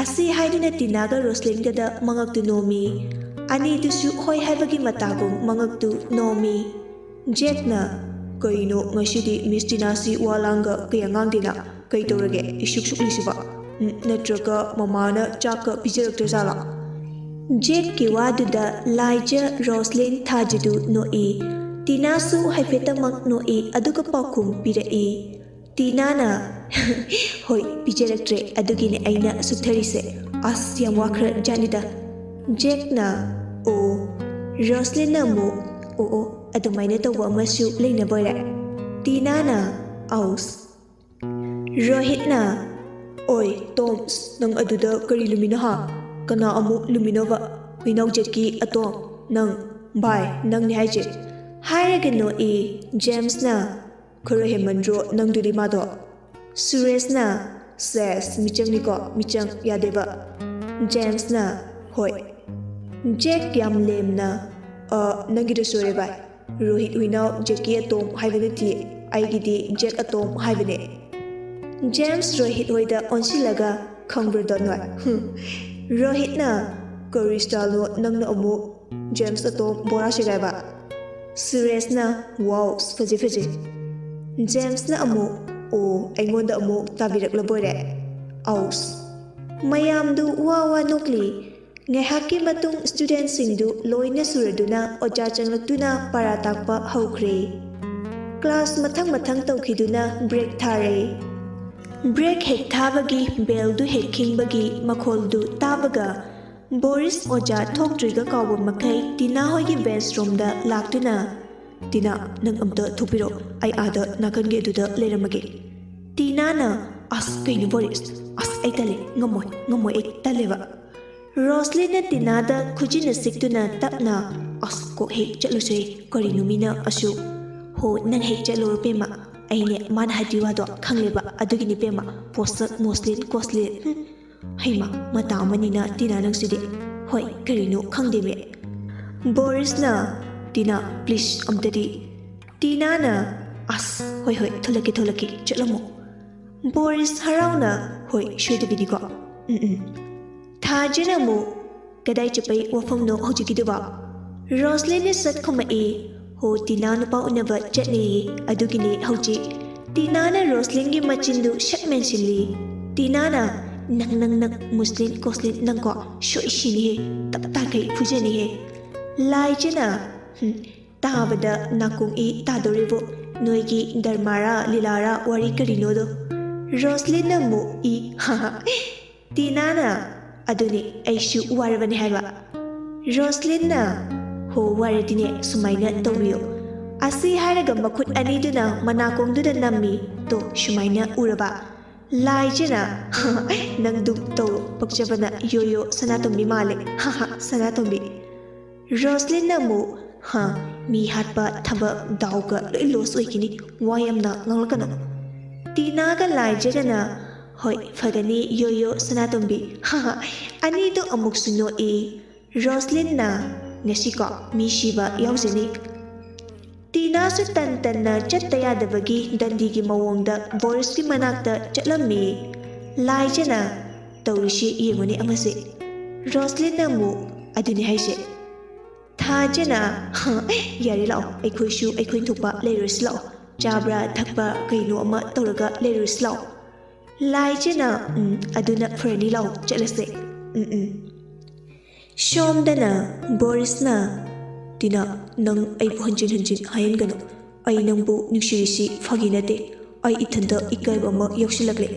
ꯑꯁꯤ ꯍꯥꯏꯗꯨꯅ ꯇꯤꯅꯥꯒ ꯔꯣꯁꯂꯤꯟꯒꯗ ꯃꯉꯛꯇꯨ ꯅꯣꯝꯃꯤ꯫ ꯑꯅꯤꯗꯨꯁꯨ ꯍꯣꯏ ꯍꯥꯏꯕꯒꯤ ꯃꯇꯥꯒꯨꯝ ꯃꯉꯛꯇꯨ ꯅꯣꯝꯃꯤ꯫ ꯖꯦꯛꯅ, "ꯀꯩꯅꯣ ꯉꯁꯤꯗꯤ ꯃꯤꯁ ꯇꯤꯅꯥꯁꯤ ꯋꯥ ꯂꯥꯡꯒ ꯀꯌꯥ ꯉꯥꯡꯗꯦꯅ? ꯀꯩ ꯇꯧꯔꯒꯦ ꯏꯁꯨꯛ ꯁꯨꯛꯂꯤꯁꯤꯕꯣ?" ꯎꯝ, ꯅꯠꯇ꯭ꯔꯒ ꯃꯃꯥꯅ ꯆꯥꯛꯀ ꯄꯤꯖꯔꯛꯇ꯭ꯔꯖꯥꯠꯂꯣ? ꯖꯦꯛꯀꯤ ꯋꯥꯗꯨꯗ ꯂꯥꯏꯖ ꯔꯣꯁꯂꯤꯟ ꯊꯥꯖꯗꯨ ꯅꯣꯛꯏ꯫ ꯇꯤꯅꯥꯁꯨ ꯍꯥꯏꯐꯦꯠꯇꯃꯛ ꯅꯣꯛꯏ, ꯑꯗꯨꯒ ꯄꯥꯎꯈꯨꯝ ꯄꯤꯔꯛꯏ꯫ ꯇꯤꯅꯥꯅ, "ꯍꯣꯏ, ꯄꯤꯖꯔꯛꯇ꯭ꯔꯦ, ꯑꯗꯨꯒꯤꯅꯦ ꯑꯩꯅ ꯁꯨꯛꯊꯔꯤꯁꯦ꯫ ꯑꯁ, ꯌꯥꯝ ꯋꯥꯈ꯭ꯔ ꯖꯥꯠꯅꯤꯗ꯫" ꯖꯦꯛꯅ, "ꯑꯣ꯫" ꯔꯣꯁꯂꯤꯟꯅ ꯑꯃꯨꯛ, "ꯑꯣ, ꯑꯣ, ꯑꯗꯨꯃꯥꯏꯅ ꯇꯧꯕ ꯑꯃꯁꯨ ꯂꯩꯅꯕ ꯑꯣꯏꯔꯦ꯫" ꯇꯤꯅꯥꯅ, "ꯑꯧꯁ꯫" ꯔꯣꯍꯤꯠꯅ, "ꯑꯣꯏ, ꯇꯣꯝꯁ, ꯅꯪ ꯑꯗꯨꯗ ꯀꯔꯤ ꯂꯨꯃꯤꯅꯣ ꯍꯥ? ꯀꯅꯥ ꯑꯃꯨꯛ ꯂꯨꯃꯤꯅꯣꯕ? ꯍꯨꯏꯅꯥꯎ ꯖꯦꯛꯀꯤ ꯑꯇꯣꯝ, ꯅꯪ, ꯚꯥꯏ, ꯅꯪꯅꯦ ꯍꯥꯏꯁꯦ?" ꯍꯥꯏꯔꯒ ꯅꯣꯛꯏ꯫ ꯖꯦꯝꯁꯅ, "ꯈꯔ ꯍꯦꯟꯃꯟꯗ꯭ꯔꯣ ꯅꯪꯗꯨꯗꯤ ꯃꯥꯗꯣ?" ꯁꯨꯔꯦꯁꯅ, "ꯁꯦꯁ, ꯃꯤꯆꯪꯅꯤꯀꯣ, ꯃꯤꯆꯪ ꯌꯥꯗꯦꯕ꯫" ꯖꯦꯝꯁꯅ, "ꯍꯣꯏ꯫" ꯖꯦꯛ ꯌꯥꯝ ꯂꯦꯝꯅ, "ꯑ, ꯅꯪꯒꯤꯗꯣ ꯁꯣꯏꯔꯦ ꯚꯥꯏ꯫ ꯔꯣꯍꯤꯠ ꯍꯨꯏꯅꯥꯎ ꯖꯦꯛꯀꯤ ꯑꯇꯣꯝ ꯍꯥꯏꯕ ꯅꯠꯇꯦ, ꯑꯩꯒꯤꯗꯤ ꯖꯦꯛ ꯑꯇꯣꯝ ꯍꯥꯏꯕꯅꯦ꯫" ꯖꯦꯝꯁ ꯔꯣꯍꯤꯠ ꯍꯣꯏꯗ ꯑꯣꯟꯁꯤꯜꯂꯒ, "ꯈꯪꯕ꯭ꯔꯥ ꯗꯣꯟ ꯍꯣꯏ?" ꯍꯨꯝ꯫ ꯔꯣꯍꯤꯠꯅ, "ꯀꯔꯤ ꯁ꯭ꯇꯥꯏꯜꯅꯣ ꯅꯪꯅ ꯑꯃꯨꯛ ꯖꯦꯝꯁ ꯑꯇꯣꯝ ꯕꯣꯔꯥ ꯁꯦꯒꯥꯏꯕ?" ꯁꯨꯔꯦꯁꯅ, "ꯋꯥꯎ, ꯐꯖꯩ, ꯐꯖꯩ꯫" ꯖꯦꯝꯁꯅ ꯑꯃꯨꯛ, "ꯑꯣ, ꯑꯩꯉꯣꯟꯗ ꯑꯃꯨꯛ ꯇꯥꯕꯤꯔꯛꯂꯕꯣꯏꯔꯦ꯫ ꯑꯧꯁ꯫" ꯃꯌꯥꯝꯗꯨ ꯋꯥ ꯋꯥ ꯅꯣꯛꯂꯤ꯫ ꯉꯥꯏꯍꯥꯛꯀꯤ ꯃꯇꯨꯡ ꯁ꯭ꯇꯨꯗꯦꯟꯠꯁꯤꯡꯗꯨ ꯂꯣꯏꯅ ꯁꯨꯔꯗꯨꯅ ꯑꯣꯖꯥ ꯆꯪꯂꯛꯇꯨꯅ ꯄꯥꯔꯥ ꯇꯥꯛꯄ ꯍꯧꯈ꯭ꯔꯦ꯫ ꯀ꯭ꯂꯥꯁ ꯃꯊꯪ ꯃꯊꯪ ꯇꯧꯈꯤꯗꯨꯅ ꯕ꯭ꯔꯦꯛ ꯊꯥꯔꯦ꯫ ꯕ꯭ꯔꯦꯛ ꯍꯦꯛ ꯊꯥꯕꯒꯤ ꯕꯦꯜꯗꯨ ꯍꯦꯛ ꯈꯤꯡꯕꯒꯤ ꯃꯈꯣꯜꯗꯨ ꯇꯥꯕꯒ ꯕꯣꯔꯤꯁ ꯑꯣꯖꯥ ꯊꯣꯛꯇ꯭ꯔꯤꯒ ꯀꯥꯎꯕ ꯃꯈꯩ ꯇꯤꯅꯥ ꯍꯣꯏꯒꯤ ꯕꯦꯟꯁ ꯔꯣꯝꯗ ꯂꯥꯛꯇꯨꯅ, "ꯇꯤꯅꯥ, ꯅꯪ ꯑꯝꯇ ꯊꯣꯛꯄꯤꯔꯛꯑꯣ, ꯑꯩ ꯑꯥꯗ ꯅꯥꯀꯟꯒꯤ ꯑꯗꯨꯗ ꯂꯩꯔꯝꯃꯒꯦ꯫" ꯇꯤꯅꯥꯅ, "ꯑꯁ, ꯀꯩꯅꯣ ꯕꯣꯔꯤꯁ? ꯑꯁ, ꯑꯩ ꯇꯜꯂꯦ, ꯉꯝꯃꯣꯏ, ꯉꯝꯃꯣꯏ, ꯑꯩ ꯇꯜꯂꯦꯕ꯫" ꯔꯣꯁꯂꯤꯟꯅ ꯇꯤꯅꯥꯗ ꯈꯨꯖꯤꯟꯅ ꯁꯤꯛꯇꯨꯅ ꯇꯞꯅ, "ꯑꯁ, ꯀꯣꯛ ꯍꯦꯛ ꯆꯠꯂꯨꯁꯦ, ꯀꯔꯤꯅꯣ ꯃꯤꯅ ꯑꯁꯨꯛ?" "ꯍꯣ, ꯅꯪ ꯍꯦꯛ ꯆꯠꯂꯨꯔꯣ ꯄꯦꯝꯃ, ꯑꯩꯅꯦ ꯃꯥꯅ ꯍꯥꯏꯗꯣꯏ ꯋꯥꯗꯣ ꯈꯪꯂꯦꯕ, ꯑꯗꯨꯒꯤꯅꯤ ꯄꯦꯝꯃ, ꯄꯣꯁꯛ ꯃꯣꯁꯂꯤꯟ ꯀꯣꯁꯂꯤꯟ, ꯍꯨꯝ꯫ ꯍꯩꯃ, ꯃꯇꯥ ꯑꯃꯅꯤꯅ ꯇꯤꯅꯥ ꯅꯪꯁꯤꯗꯤ꯫ ꯍꯣꯏ, ꯀꯔꯤꯅꯣ ꯈꯪꯗꯦꯃꯦ꯫" ꯕꯣꯔꯤꯁꯅ, "ꯇꯤꯅꯥ, ꯄ꯭ꯂꯤꯁ, ꯑꯝꯇꯗꯤ꯫" ꯇꯤꯅꯥꯅ, "ꯑꯁ, ꯍꯣꯏ, ꯍꯣꯏ, ꯊꯣꯛꯂꯛꯀꯦ, ꯊꯣꯛꯂꯛꯀꯦ, ꯆꯠꯂꯝꯃꯣ꯫" ꯕꯣꯔꯤꯁ ꯍꯔꯥꯎꯅ, "ꯍꯣꯏ, ꯁꯣꯏꯗꯕꯤꯅꯤꯀꯣ꯫ ꯎꯝ, ꯎꯝ꯫" ꯊꯥꯖꯅ ꯑꯃꯨꯛ, "ꯀꯗꯥꯏ ꯆꯠꯄꯩ ꯋꯥꯐꯝꯅꯣ ꯍꯧꯖꯤꯛꯀꯤꯗꯨꯕꯣ?" ꯔꯣꯁꯂꯤꯟꯅ ꯁꯠ ꯈꯨꯝꯃꯛꯏ, "ꯍꯣ, ꯇꯤꯅꯥ ꯅꯨꯄꯥ ꯎꯅꯕ ꯆꯠꯅꯦꯌꯦ, ꯑꯗꯨꯒꯤꯅꯦ ꯍꯧꯖꯤꯛ꯫" ꯇꯤꯅꯥꯅ ꯔꯣꯁꯂꯤꯟꯒꯤ ꯃꯆꯤꯟꯗꯨ ꯁꯠ ꯃꯦꯟꯁꯤꯜꯂꯤ꯫ ꯇꯤꯅꯥꯅ, "ꯅꯪ, ꯅꯪ, ꯅꯪ, ꯃꯨꯁꯂꯤꯟ, ꯀꯣꯁꯂꯤꯟ, ꯅꯪꯀꯣ ꯁꯣꯏ ꯁꯤꯅꯤꯍꯦ, ꯇꯞ ꯇꯥꯈꯩ ꯐꯨꯖꯅꯤꯍꯦ꯫ ꯂꯥꯏꯖꯅ, ꯍꯨꯝ, ꯇꯥꯕꯗ ꯅꯥꯀꯣꯡ ꯏ ꯇꯥꯗꯧꯔꯤꯕꯣ ꯅꯣꯏꯒꯤ ꯗꯔꯃꯥꯔꯥ, ꯂꯤꯂꯥꯔꯥ, ꯋꯥꯔꯤ ꯀꯔꯤꯅꯣꯗꯣ?" ꯔꯣꯁꯂꯤꯟꯅ ꯑꯃꯨꯛ ꯏ, ꯍꯥ ꯍꯥ꯫ ꯇꯤꯅꯥꯅ, "ꯑꯗꯨꯅꯤ ꯑꯩꯁꯨ ꯋꯥꯔꯕꯅꯤ ꯍꯥꯏꯕ꯫" ꯔꯣꯁꯂꯤꯟꯅ, "ꯍꯣ, ꯋꯥꯔꯗꯤꯅꯦ ꯁꯨꯃꯥꯏꯅ ꯇꯧꯕꯤꯌꯨ꯫" ꯑꯁꯤ ꯍꯥꯏꯔꯒ ꯃꯈꯨꯠ ꯑꯅꯤꯗꯨꯅ ꯃꯅꯥꯀꯣꯡꯗꯨꯗ ꯅꯝꯃꯤ꯫ "ꯇꯣ, ꯁꯨꯃꯥꯏꯅ ꯎꯔꯕ?" ꯂꯥꯏꯖꯅ, "ꯅꯪꯗꯨꯝ ꯇꯧꯔꯣ, ꯄꯛꯆꯕꯅ ꯌꯣꯌꯣ ꯁꯅꯥꯇꯣꯝꯕꯤ ꯃꯥꯜꯂꯦ, ꯍꯥ ꯍꯥ, ꯁꯅꯥꯇꯣꯝꯕꯤ꯫" ꯔꯣꯁꯂꯤꯟꯅ ꯑꯃꯨꯛ, "ꯍꯥ, ꯃꯤ ꯍꯥꯠꯄ ꯊꯕꯛ ꯗꯥꯎꯒ ꯂꯣꯏ ꯂꯣꯁ ꯑꯣꯏꯈꯤꯅꯤ, ꯋꯥ ꯌꯥꯝꯅ ꯉꯥꯡꯂꯛꯀꯅꯨ꯫" ꯇꯤꯅꯥꯒ ꯂꯥꯏꯖꯒꯅ, "ꯍꯣꯏ, ꯐꯒꯅꯤ ꯌꯣꯌꯣ ꯁꯅꯥꯇꯣꯝꯕꯤ, ꯍꯥ ꯍꯥ꯫" ꯑꯅꯤꯗꯣ ꯑꯃꯨꯛꯁꯨ ꯅꯣꯛꯏ꯫ ꯔꯣꯁꯂꯤꯟꯅ, "ꯉꯁꯤꯀꯣ ꯃꯤ ꯁꯤꯕ ꯌꯥꯎꯖꯅꯤ꯫" ꯇꯤꯅꯥꯁꯨ ꯇꯟ ꯇꯟꯅ ꯆꯠꯇ ꯌꯥꯗꯕꯒꯤ ꯗꯟꯗꯤꯒꯤ ꯃꯑꯣꯡꯗ ꯕꯣꯔꯤꯁꯀꯤ ꯃꯅꯥꯛꯇ ꯆꯠꯂꯝꯃꯤ꯫ ꯂꯥꯏꯖꯅ, "ꯇꯧꯔꯤꯁꯤ ꯌꯦꯡꯉꯨꯅꯦ ꯑꯃꯁꯦ꯫" ꯔꯣꯁꯂꯤꯟꯅ ꯑꯃꯨꯛ, "ꯑꯗꯨꯅꯤ ꯍꯥꯏꯁꯦ꯫" ꯊꯥꯖꯅ, "ꯌꯥꯔꯦ ꯂꯥꯛꯑꯣ, ꯑꯩꯈꯣꯏꯁꯨ ꯑꯩꯈꯣꯏ ꯊꯣꯛꯄ ꯂꯩꯔꯨꯔꯁꯤ ꯂꯥꯛꯑꯣ꯫ ꯆꯥꯕ꯭ꯔꯥ ꯊꯛꯄ ꯀꯩꯅꯣ ꯑꯃ ꯇꯧꯔꯒ ꯂꯩꯔꯨꯔꯁꯤ ꯂꯥꯛꯑꯣ꯫" ꯂꯥꯏꯖꯅ, "ꯎꯝ, ꯑꯗꯨꯅ ꯐꯔꯅꯤ, ꯂꯥꯛꯑꯣ ꯆꯠꯂꯁꯦ꯫ ꯎꯝ, ꯎꯝ꯫" ꯁꯣꯝꯗꯅ ꯕꯣꯔꯤꯁꯅ, "ꯇꯤꯅꯥ, ꯅꯪ ꯑꯩꯕꯨ ꯍꯟꯖꯤꯟ ꯍꯟꯖꯤꯟ ꯍꯥꯏꯍꯟꯒꯅꯨ꯫ ꯑꯩ ꯅꯪꯕꯨ ꯅꯨꯡꯁꯤꯔꯤꯁꯤ ꯐꯥꯒꯤ ꯅꯠꯇꯦ꯫ ꯑꯩ ꯏꯊꯟꯇ ꯏꯀꯥꯏꯕ ꯑꯃ ꯌꯥꯎꯁꯤꯜꯂꯛꯂꯦ꯫"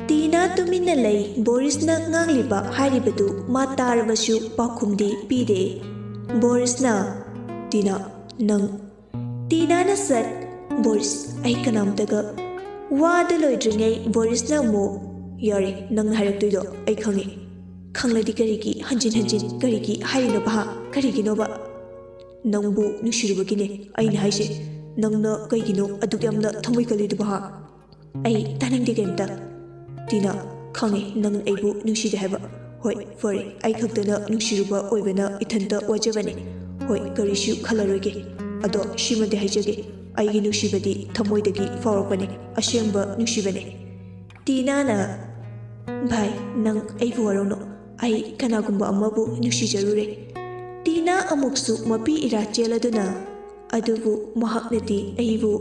ꯇꯤꯅꯥ ꯇꯨꯃꯤꯟꯅ ꯂꯩ꯫ ꯕꯣꯔꯤꯁꯅ ꯉꯥꯡꯂꯤꯕ ꯍꯥꯏꯔꯤꯕꯗꯨ ꯃꯥ ꯇꯥꯔꯕꯁꯨ ꯄꯥꯎꯈꯨꯝꯗꯤ ꯄꯤꯗꯦ꯫ ꯕꯣꯔꯤꯁꯅ, "ꯇꯤꯅꯥ, ꯅꯪ" ꯇꯤꯅꯥꯅ ꯁꯠ, "ꯕꯣꯔꯤꯁ, ꯑꯩ ꯀꯅꯥꯝꯇꯒ꯫" ꯋꯥꯗꯨ ꯂꯣꯏꯗ꯭ꯔꯤꯉꯩ ꯕꯣꯔꯤꯁꯅ ꯑꯃꯨꯛ, "ꯌꯥꯔꯦ, ꯅꯪꯅ ꯍꯥꯏꯔꯛꯇꯣꯏꯗꯣ ꯑꯩ ꯈꯪꯉꯦ꯫ ꯈꯪꯂꯗꯤ ꯀꯔꯤꯒꯤ ꯍꯟꯖꯤꯟ ꯍꯟꯖꯤꯟ ꯀꯔꯤꯒꯤ ꯍꯥꯏꯔꯤꯅꯣꯕ, ꯍꯥ? ꯀꯔꯤꯒꯤꯅꯣꯕ? ꯅꯪꯕꯨ ꯅꯨꯡꯁꯤꯔꯨꯕꯒꯤꯅꯦ ꯑꯩꯅ ꯍꯥꯏꯁꯦ꯫ ꯅꯪꯅ ꯀꯩꯒꯤꯅꯣ ꯑꯗꯨꯛ ꯌꯥꯝꯅ ꯊꯃꯣꯏ ꯀꯜꯂꯤꯗꯨꯕꯣ, ꯍꯥ?" "ꯑꯩ ꯇꯥꯅꯤꯡꯗꯦ ꯀꯩꯝꯇ꯫" "ꯇꯤꯅꯥ, ꯈꯪꯉꯦ ꯅꯪ ꯑꯩꯕꯨ ꯅꯨꯡꯁꯤꯗꯦ ꯍꯥꯏꯕ꯫ ꯍꯣꯏ, ꯐꯔꯦ, ꯑꯩ ꯈꯛꯇꯅ ꯅꯨꯡꯁꯤꯔꯨꯕ ꯑꯣꯏꯕꯅ ꯏꯊꯟꯇ ꯋꯥꯖꯕꯅꯦ꯫ ꯍꯣꯏ, ꯀꯔꯤꯁꯨ ꯈꯜꯂꯔꯣꯏꯒꯦ꯫ ꯑꯗꯣ ꯁꯤꯃꯗꯤ ꯍꯥꯏꯖꯒꯦ, ꯑꯩꯒꯤ ꯅꯨꯡꯁꯤꯕꯗꯤ ꯊꯃꯣꯏꯗꯒꯤ ꯐꯥꯎꯔꯛꯄꯅꯦ, ꯑꯁꯦꯡꯕ ꯅꯨꯡꯁꯤꯕꯅꯦ꯫" ꯇꯤꯅꯥꯅ, "ꯚꯥꯏ, ꯅꯪ ꯑꯩꯕꯨ ꯋꯥꯔꯧꯅꯨ꯫ ꯑꯩ ꯀꯅꯥꯒꯨꯝꯕ ꯑꯃꯕꯨ ꯅꯨꯡꯁꯤꯖꯔꯨꯔꯦ꯫" ꯇꯤꯅꯥ ꯑꯃꯨꯛꯁꯨ ꯃꯄꯤ ꯏꯔꯥ ꯆꯦꯜꯂꯗꯨꯅ, "ꯑꯗꯨꯕꯨ ꯃꯍꯥꯛꯅꯗꯤ ꯑꯩꯕꯨ꯫"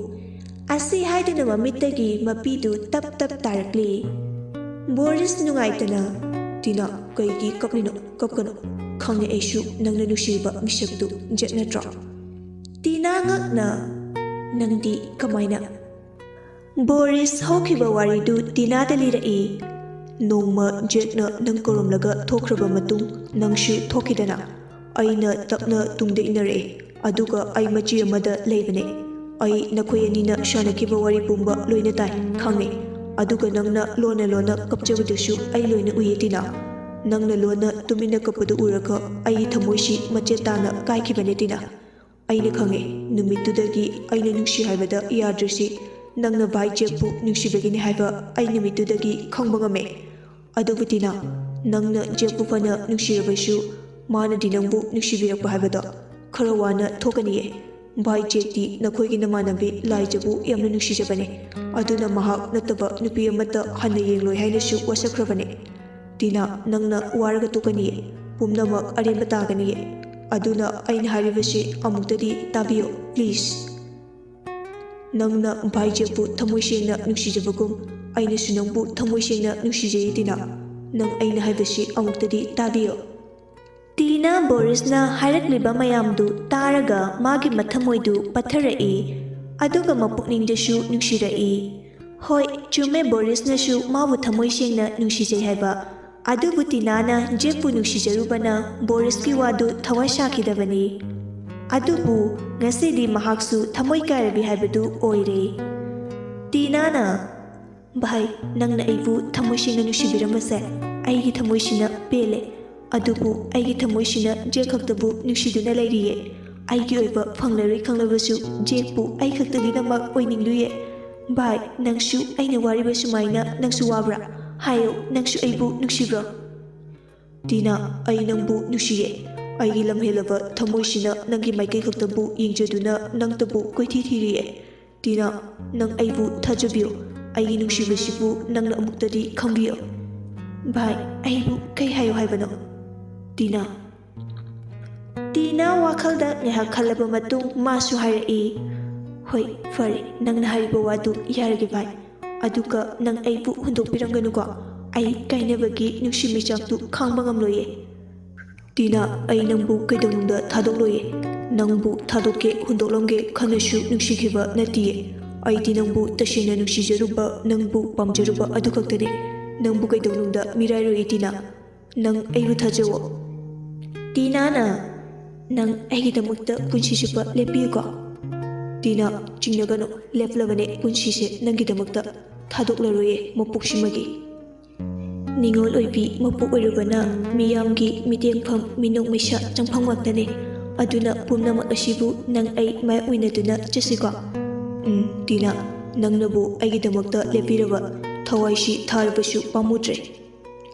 ꯑꯁꯤ ꯍꯥꯏꯗꯨꯅ ꯃꯃꯤꯠꯇꯒꯤ ꯃꯄꯤꯗꯨ ꯇꯞ ꯇꯞ ꯇꯥꯔꯛꯂꯤ꯫ ꯕꯣꯔꯤꯁ ꯅꯨꯡꯉꯥꯏꯇꯅ, "ꯇꯤꯅꯥ, ꯀꯩꯒꯤ ꯀꯞꯂꯤꯅꯣ? ꯀꯞꯀꯅꯨ꯫ ꯈꯪꯉꯦ ꯑꯩꯁꯨ ꯅꯪꯅ ꯅꯨꯡꯁꯤꯔꯤꯕ ꯃꯤꯁꯛꯇꯨ ꯖꯦꯛ ꯅꯠꯇ꯭ꯔꯣ?" ꯇꯤꯅꯥ ꯉꯛꯅ, "ꯅꯪꯗꯤ ꯀꯃꯥꯏꯅ?" ꯕꯣꯔꯤꯁ ꯍꯧꯈꯤꯕ ꯋꯥꯔꯤꯗꯨ ꯇꯤꯅꯥꯗ ꯂꯤꯔꯛꯏ꯫ "ꯅꯣꯡꯃ ꯖꯦꯛꯅ ꯅꯪ ꯀꯧꯔꯝꯂꯒ ꯊꯣꯛꯈ꯭ꯔꯕ ꯃꯇꯨꯡ ꯅꯪꯁꯨ ꯊꯣꯛꯈꯤꯗꯅ꯫ ꯑꯩꯅ ꯇꯞꯅ ꯇꯨꯡꯗ ꯏꯟꯅꯔꯛꯑꯦ, ꯑꯗꯨꯒ ꯑꯩ ꯃꯆꯤ ꯑꯃꯗ ꯂꯩꯕꯅꯦ꯫ ꯑꯩ ꯅꯈꯣꯏ ꯑꯅꯤꯅ ꯁꯥꯟꯅꯈꯤꯕ ꯋꯥꯔꯤ ꯄꯨꯝꯕ ꯂꯣꯏꯅ ꯇꯥꯏ, ꯈꯪꯉꯦ꯫ ꯑꯗꯨꯒ ꯅꯪꯅ ꯂꯣꯟꯅ ꯂꯣꯟꯅ ꯀꯞꯆꯕꯗꯨꯁꯨ ꯑꯩ ꯂꯣꯏꯅ ꯎꯏꯌꯦ, ꯇꯤꯅꯥ꯫ ꯅꯪꯅ ꯂꯣꯟꯅ ꯇꯨꯃꯤꯟꯅ ꯀꯞꯄꯗꯨ ꯎꯔꯒ ꯑꯩꯒꯤ ꯊꯃꯣꯏꯁꯤ ꯃꯆꯦꯠ ꯇꯥꯅ ꯀꯥꯏꯈꯤꯕꯅꯦ, ꯇꯤꯅꯥ꯫ ꯑꯩꯅ ꯈꯪꯉꯦ, ꯅꯨꯃꯤꯠꯇꯨꯗꯒꯤ ꯑꯩꯅ ꯅꯨꯡꯁꯤ ꯍꯥꯏꯕꯗ ꯌꯥꯗ꯭ꯔꯤꯁꯤ ꯅꯪꯅ ꯚꯥꯏ ꯖꯦꯛꯄꯨ ꯅꯨꯡꯁꯤꯕꯒꯤꯅꯤ ꯍꯥꯏꯕ ꯑꯩ ꯅꯨꯃꯤꯠꯇꯨꯗꯒꯤ ꯈꯪꯕ ꯉꯝꯃꯦ꯫ ꯑꯗꯨꯕꯨ ꯇꯤꯅꯥ, ꯅꯪꯅ ꯖꯦꯛꯄꯨ ꯐꯅ ꯅꯨꯡꯁꯤꯔꯕꯁꯨ, ꯃꯥꯅꯗꯤ ꯅꯪꯕꯨ ꯅꯨꯡꯁꯤꯕꯤꯔꯛꯄ ꯍꯥꯏꯕꯗꯣ ꯈꯔ ꯋꯥꯅ ꯊꯣꯛꯀꯅꯤꯌꯦ꯫ ꯚꯥꯏ ꯖꯦꯛꯇꯤ ꯅꯈꯣꯏꯒꯤ ꯅꯃꯥꯟꯅꯕꯤ ꯂꯥꯏꯖꯕꯨ ꯌꯥꯝꯅ ꯅꯨꯡꯁꯤꯖꯕꯅꯦ꯫ ꯑꯗꯨꯅ ꯃꯍꯥꯛ ꯅꯠꯇꯕ ꯅꯨꯄꯤ ꯑꯃꯠꯇ ꯍꯟꯅ ꯌꯦꯡꯂꯣꯏ ꯍꯥꯏꯅꯁꯨ ꯋꯥꯁꯛꯈ꯭ꯔꯕꯅꯦ꯫ ꯇꯤꯅꯥ, ꯅꯪꯅ ꯋꯥꯔꯒ ꯇꯣꯛꯀꯅꯤꯌꯦ꯫ ꯄꯨꯝꯅꯃꯛ ꯑꯔꯦꯝꯕ ꯇꯥꯒꯅꯤꯌꯦ꯫ ꯑꯗꯨꯅ ꯑꯩꯅ ꯍꯥꯏꯔꯤꯕꯁꯤ ꯑꯃꯨꯛꯇꯗꯤ ꯇꯥꯕꯤꯌꯨ, please꯫ ꯅꯪꯅ ꯚꯥꯏ ꯖꯦꯛꯄꯨ ꯊꯃꯣꯏ ꯁꯦꯡꯅ ꯅꯨꯡꯁꯤꯖꯕꯒꯨꯝ ꯑꯩꯅꯁꯨ ꯅꯪꯕꯨ ꯊꯃꯣꯏ ꯁꯦꯡꯅ ꯅꯨꯡꯁꯤꯖꯩ, ꯇꯤꯅꯥ꯫ ꯅꯪ ꯑꯩꯅ ꯍꯥꯏꯕꯁꯤ ꯑꯃꯨꯛꯇꯗꯤ ꯇꯥꯕꯤꯌꯨ꯫" ꯇꯤꯅꯥ ꯕꯣꯔꯤꯁꯅ ꯍꯥꯏꯔꯛꯂꯤꯕ ꯃꯌꯥꯝꯗꯨ ꯇꯥꯔꯒ ꯃꯥꯒꯤ ꯃꯊꯃꯣꯏꯗꯨ ꯄꯠꯊꯔꯛꯏ, ꯑꯗꯨꯒ ꯃꯄꯨꯛꯅꯤꯡꯗꯁꯨ ꯅꯨꯡꯁꯤꯔꯛꯏ꯫ ꯍꯣꯏ, ꯆꯨꯝꯃꯦ, ꯕꯣꯔꯤꯁꯅꯁꯨ ꯃꯥꯕꯨ ꯊꯃꯣꯏ ꯁꯦꯡꯅ ꯅꯨꯡꯁꯤꯖꯩ ꯍꯥꯏꯕ꯫ ꯑꯗꯨꯕꯨ ꯇꯤꯅꯥꯅ ꯖꯦꯛꯄꯨ ꯅꯨꯡꯁꯤꯖꯔꯨꯕꯅ ꯕꯣꯔꯤꯁꯀꯤ ꯋꯥꯗꯨ ꯊꯋꯥꯏ ꯁꯥꯈꯤꯗꯕꯅꯤ꯫ ꯑꯗꯨꯕꯨ ꯉꯁꯤꯗꯤ ꯃꯍꯥꯛꯁꯨ ꯊꯃꯣꯏ ꯀꯥꯏꯔꯕꯤ ꯍꯥꯏꯕꯗꯨ ꯑꯣꯏꯔꯦ꯫ ꯇꯤꯅꯥꯅ, "ꯚꯥꯏ, ꯅꯪꯅ ꯑꯩꯕꯨ ꯊꯃꯣꯏ ꯁꯦꯡꯅ ꯅꯨꯡꯁꯤꯕꯤꯔꯝꯕꯁꯦ ꯑꯩꯒꯤ ꯊꯃꯣꯏꯁꯤꯅ ꯄꯦꯜꯂꯦ꯫ ꯑꯗꯨꯕꯨ ꯑꯩꯒꯤ ꯊꯃꯣꯏꯁꯤꯅ ꯖꯦꯛ ꯈꯛꯇꯕꯨ ꯅꯨꯡꯁꯤꯗꯨꯅ ꯂꯩꯔꯤꯌꯦ꯫ ꯑꯩꯒꯤ ꯑꯣꯏꯕ ꯐꯪꯂꯔꯣꯏ ꯈꯪꯂꯕꯁꯨ ꯖꯦꯛꯄꯨ ꯑꯩ ꯈꯛꯇꯒꯤꯗꯃꯛ ꯑꯣꯏꯅꯤꯡꯂꯨꯌꯦ꯫ ꯚꯥꯏ, ꯅꯪꯁꯨ ꯑꯩꯅ ꯋꯥꯔꯤꯕ ꯁꯨꯃꯥꯏꯅ ꯅꯪꯁꯨ ꯋꯥꯕ꯭ꯔꯥ? ꯍꯥꯏꯌꯨ, ꯅꯪꯁꯨ ꯑꯩꯕꯨ ꯅꯨꯡꯁꯤꯕ꯭ꯔꯣ?" "ꯇꯤꯅꯥ, ꯑꯩ ꯅꯪꯕꯨ ꯅꯨꯡꯁꯤꯌꯦ꯫ ꯑꯩꯒꯤ ꯂꯝꯍꯦꯜꯂꯕ ꯊꯃꯣꯏꯁꯤꯅ ꯅꯪꯒꯤ ꯃꯥꯏꯀꯩ ꯈꯛꯇꯕꯨ ꯌꯦꯡꯖꯗꯨꯅ ꯅꯪꯇꯕꯨ ꯀꯣꯏꯊꯤ ꯊꯤꯔꯤꯌꯦ꯫ ꯇꯤꯅꯥ, ꯅꯪ ꯑꯩꯕꯨ ꯊꯥꯖꯕꯤꯌꯨ꯫ ꯑꯩꯒꯤ ꯅꯨꯡꯁꯤꯕꯁꯤꯕꯨ ꯅꯪꯅ ꯑꯃꯨꯛꯇꯗꯤ ꯈꯪꯕꯤꯌꯨ꯫" "ꯚꯥꯏ, ꯑꯩꯕꯨ ꯀꯩ ꯍꯥꯏꯌꯨ ꯍꯥꯏꯕꯅꯣ?" "ꯇꯤꯅꯥ꯫" ꯇꯤꯅꯥ ꯋꯥꯈꯜꯗ ꯉꯥꯏꯍꯥꯛ ꯈꯜꯂꯕ ꯃꯇꯨꯡ ꯃꯥꯁꯨ ꯍꯥꯏꯔꯛꯏ, "ꯍꯣꯏ, ꯐꯔꯦ, ꯅꯪꯅ ꯍꯥꯏꯔꯤꯕ ꯋꯥꯗꯨ ꯌꯥꯔꯒꯦ ꯚꯥꯏ꯫ ꯑꯗꯨꯒ ꯅꯪ ꯑꯩꯕꯨ ꯍꯨꯟꯗꯣꯛꯄꯤꯔꯝꯒꯅꯨꯀꯣ꯫ ꯑꯩ ꯀꯥꯏꯅꯕꯒꯤ ꯅꯨꯡꯁꯤ ꯃꯩꯆꯥꯛꯇꯨ ꯈꯥꯡꯕ ꯉꯝꯂꯣꯏꯌꯦ꯫ ꯇꯤꯅꯥ, ꯑꯩ ꯅꯪꯕꯨ ꯀꯩꯗꯧꯅꯨꯡꯗ ꯊꯥꯗꯣꯛꯂꯣꯏꯌꯦ꯫ ꯅꯪꯕꯨ ꯊꯥꯗꯣꯛꯀꯦ, ꯍꯨꯟꯗꯣꯛꯂꯝꯒꯦ ꯈꯟꯅꯁꯨ ꯅꯨꯡꯁꯤꯈꯤꯕ ꯅꯠꯇꯤꯌꯦ꯫ ꯑꯩꯗꯤ ꯅꯪꯕꯨ ꯇꯁꯦꯡꯅ ꯅꯨꯡꯁꯤꯖꯔꯨꯕ, ꯅꯪꯕꯨ ꯄꯥꯝꯖꯔꯨꯕ ꯑꯗꯨ ꯈꯛꯇꯅꯦ꯫ ꯅꯪꯕꯨ ꯀꯩꯗꯧꯅꯨꯡꯗ ꯃꯤꯔꯥꯏꯔꯣꯏꯌꯦ ꯇꯤꯅꯥ꯫ ꯅꯪ ꯑꯩꯕꯨ ꯊꯥꯖꯧꯋꯣ꯫ ꯇꯤꯅꯥꯅ, ꯅꯪ ꯑꯩꯒꯤꯗꯃꯛꯇ ꯄꯨꯟꯁꯤ ꯆꯨꯞꯄ ꯂꯦꯞꯄꯤꯌꯨꯀꯣ꯫ ꯇꯤꯅꯥ, ꯆꯤꯡꯅꯒꯅꯨ, ꯂꯦꯞꯂꯕꯅꯦ ꯄꯨꯟꯁꯤꯁꯦ ꯅꯪꯒꯤꯗꯃꯛꯇ꯫ ꯊꯥꯗꯣꯛꯂꯔꯣꯏꯌꯦ ꯃꯄꯣꯛꯁꯤꯃꯒꯤ꯫ ꯅꯤꯉꯣꯜ ꯑꯣꯏꯕꯤ ꯃꯄꯣꯛ ꯑꯣꯏꯔꯨꯕꯅ ꯃꯤꯌꯥꯝꯒꯤ ꯃꯤꯠꯌꯦꯡꯐꯝ, ꯃꯤꯅꯣꯛ ꯃꯩꯁꯥ ꯆꯪꯐꯝ ꯉꯥꯛꯇꯅꯦ꯫ ꯑꯗꯨꯅ ꯄꯨꯝꯅꯃꯛ ꯑꯁꯤꯕꯨ ꯅꯪ ꯑꯩ ꯃꯥꯏꯑꯣꯏꯅꯗꯨꯅ ꯆꯠꯁꯤꯀꯣ꯫ ꯎꯝ, ꯇꯤꯅꯥ, ꯅꯪꯅꯕꯨ ꯑꯩꯒꯤꯗꯃꯛꯇ ꯂꯦꯞꯄꯤꯔꯕ ꯊꯋꯥꯏꯁꯤ ꯊꯥꯔꯕꯁꯨ ꯄꯥꯝꯃꯨꯗ꯭ꯔꯦ꯫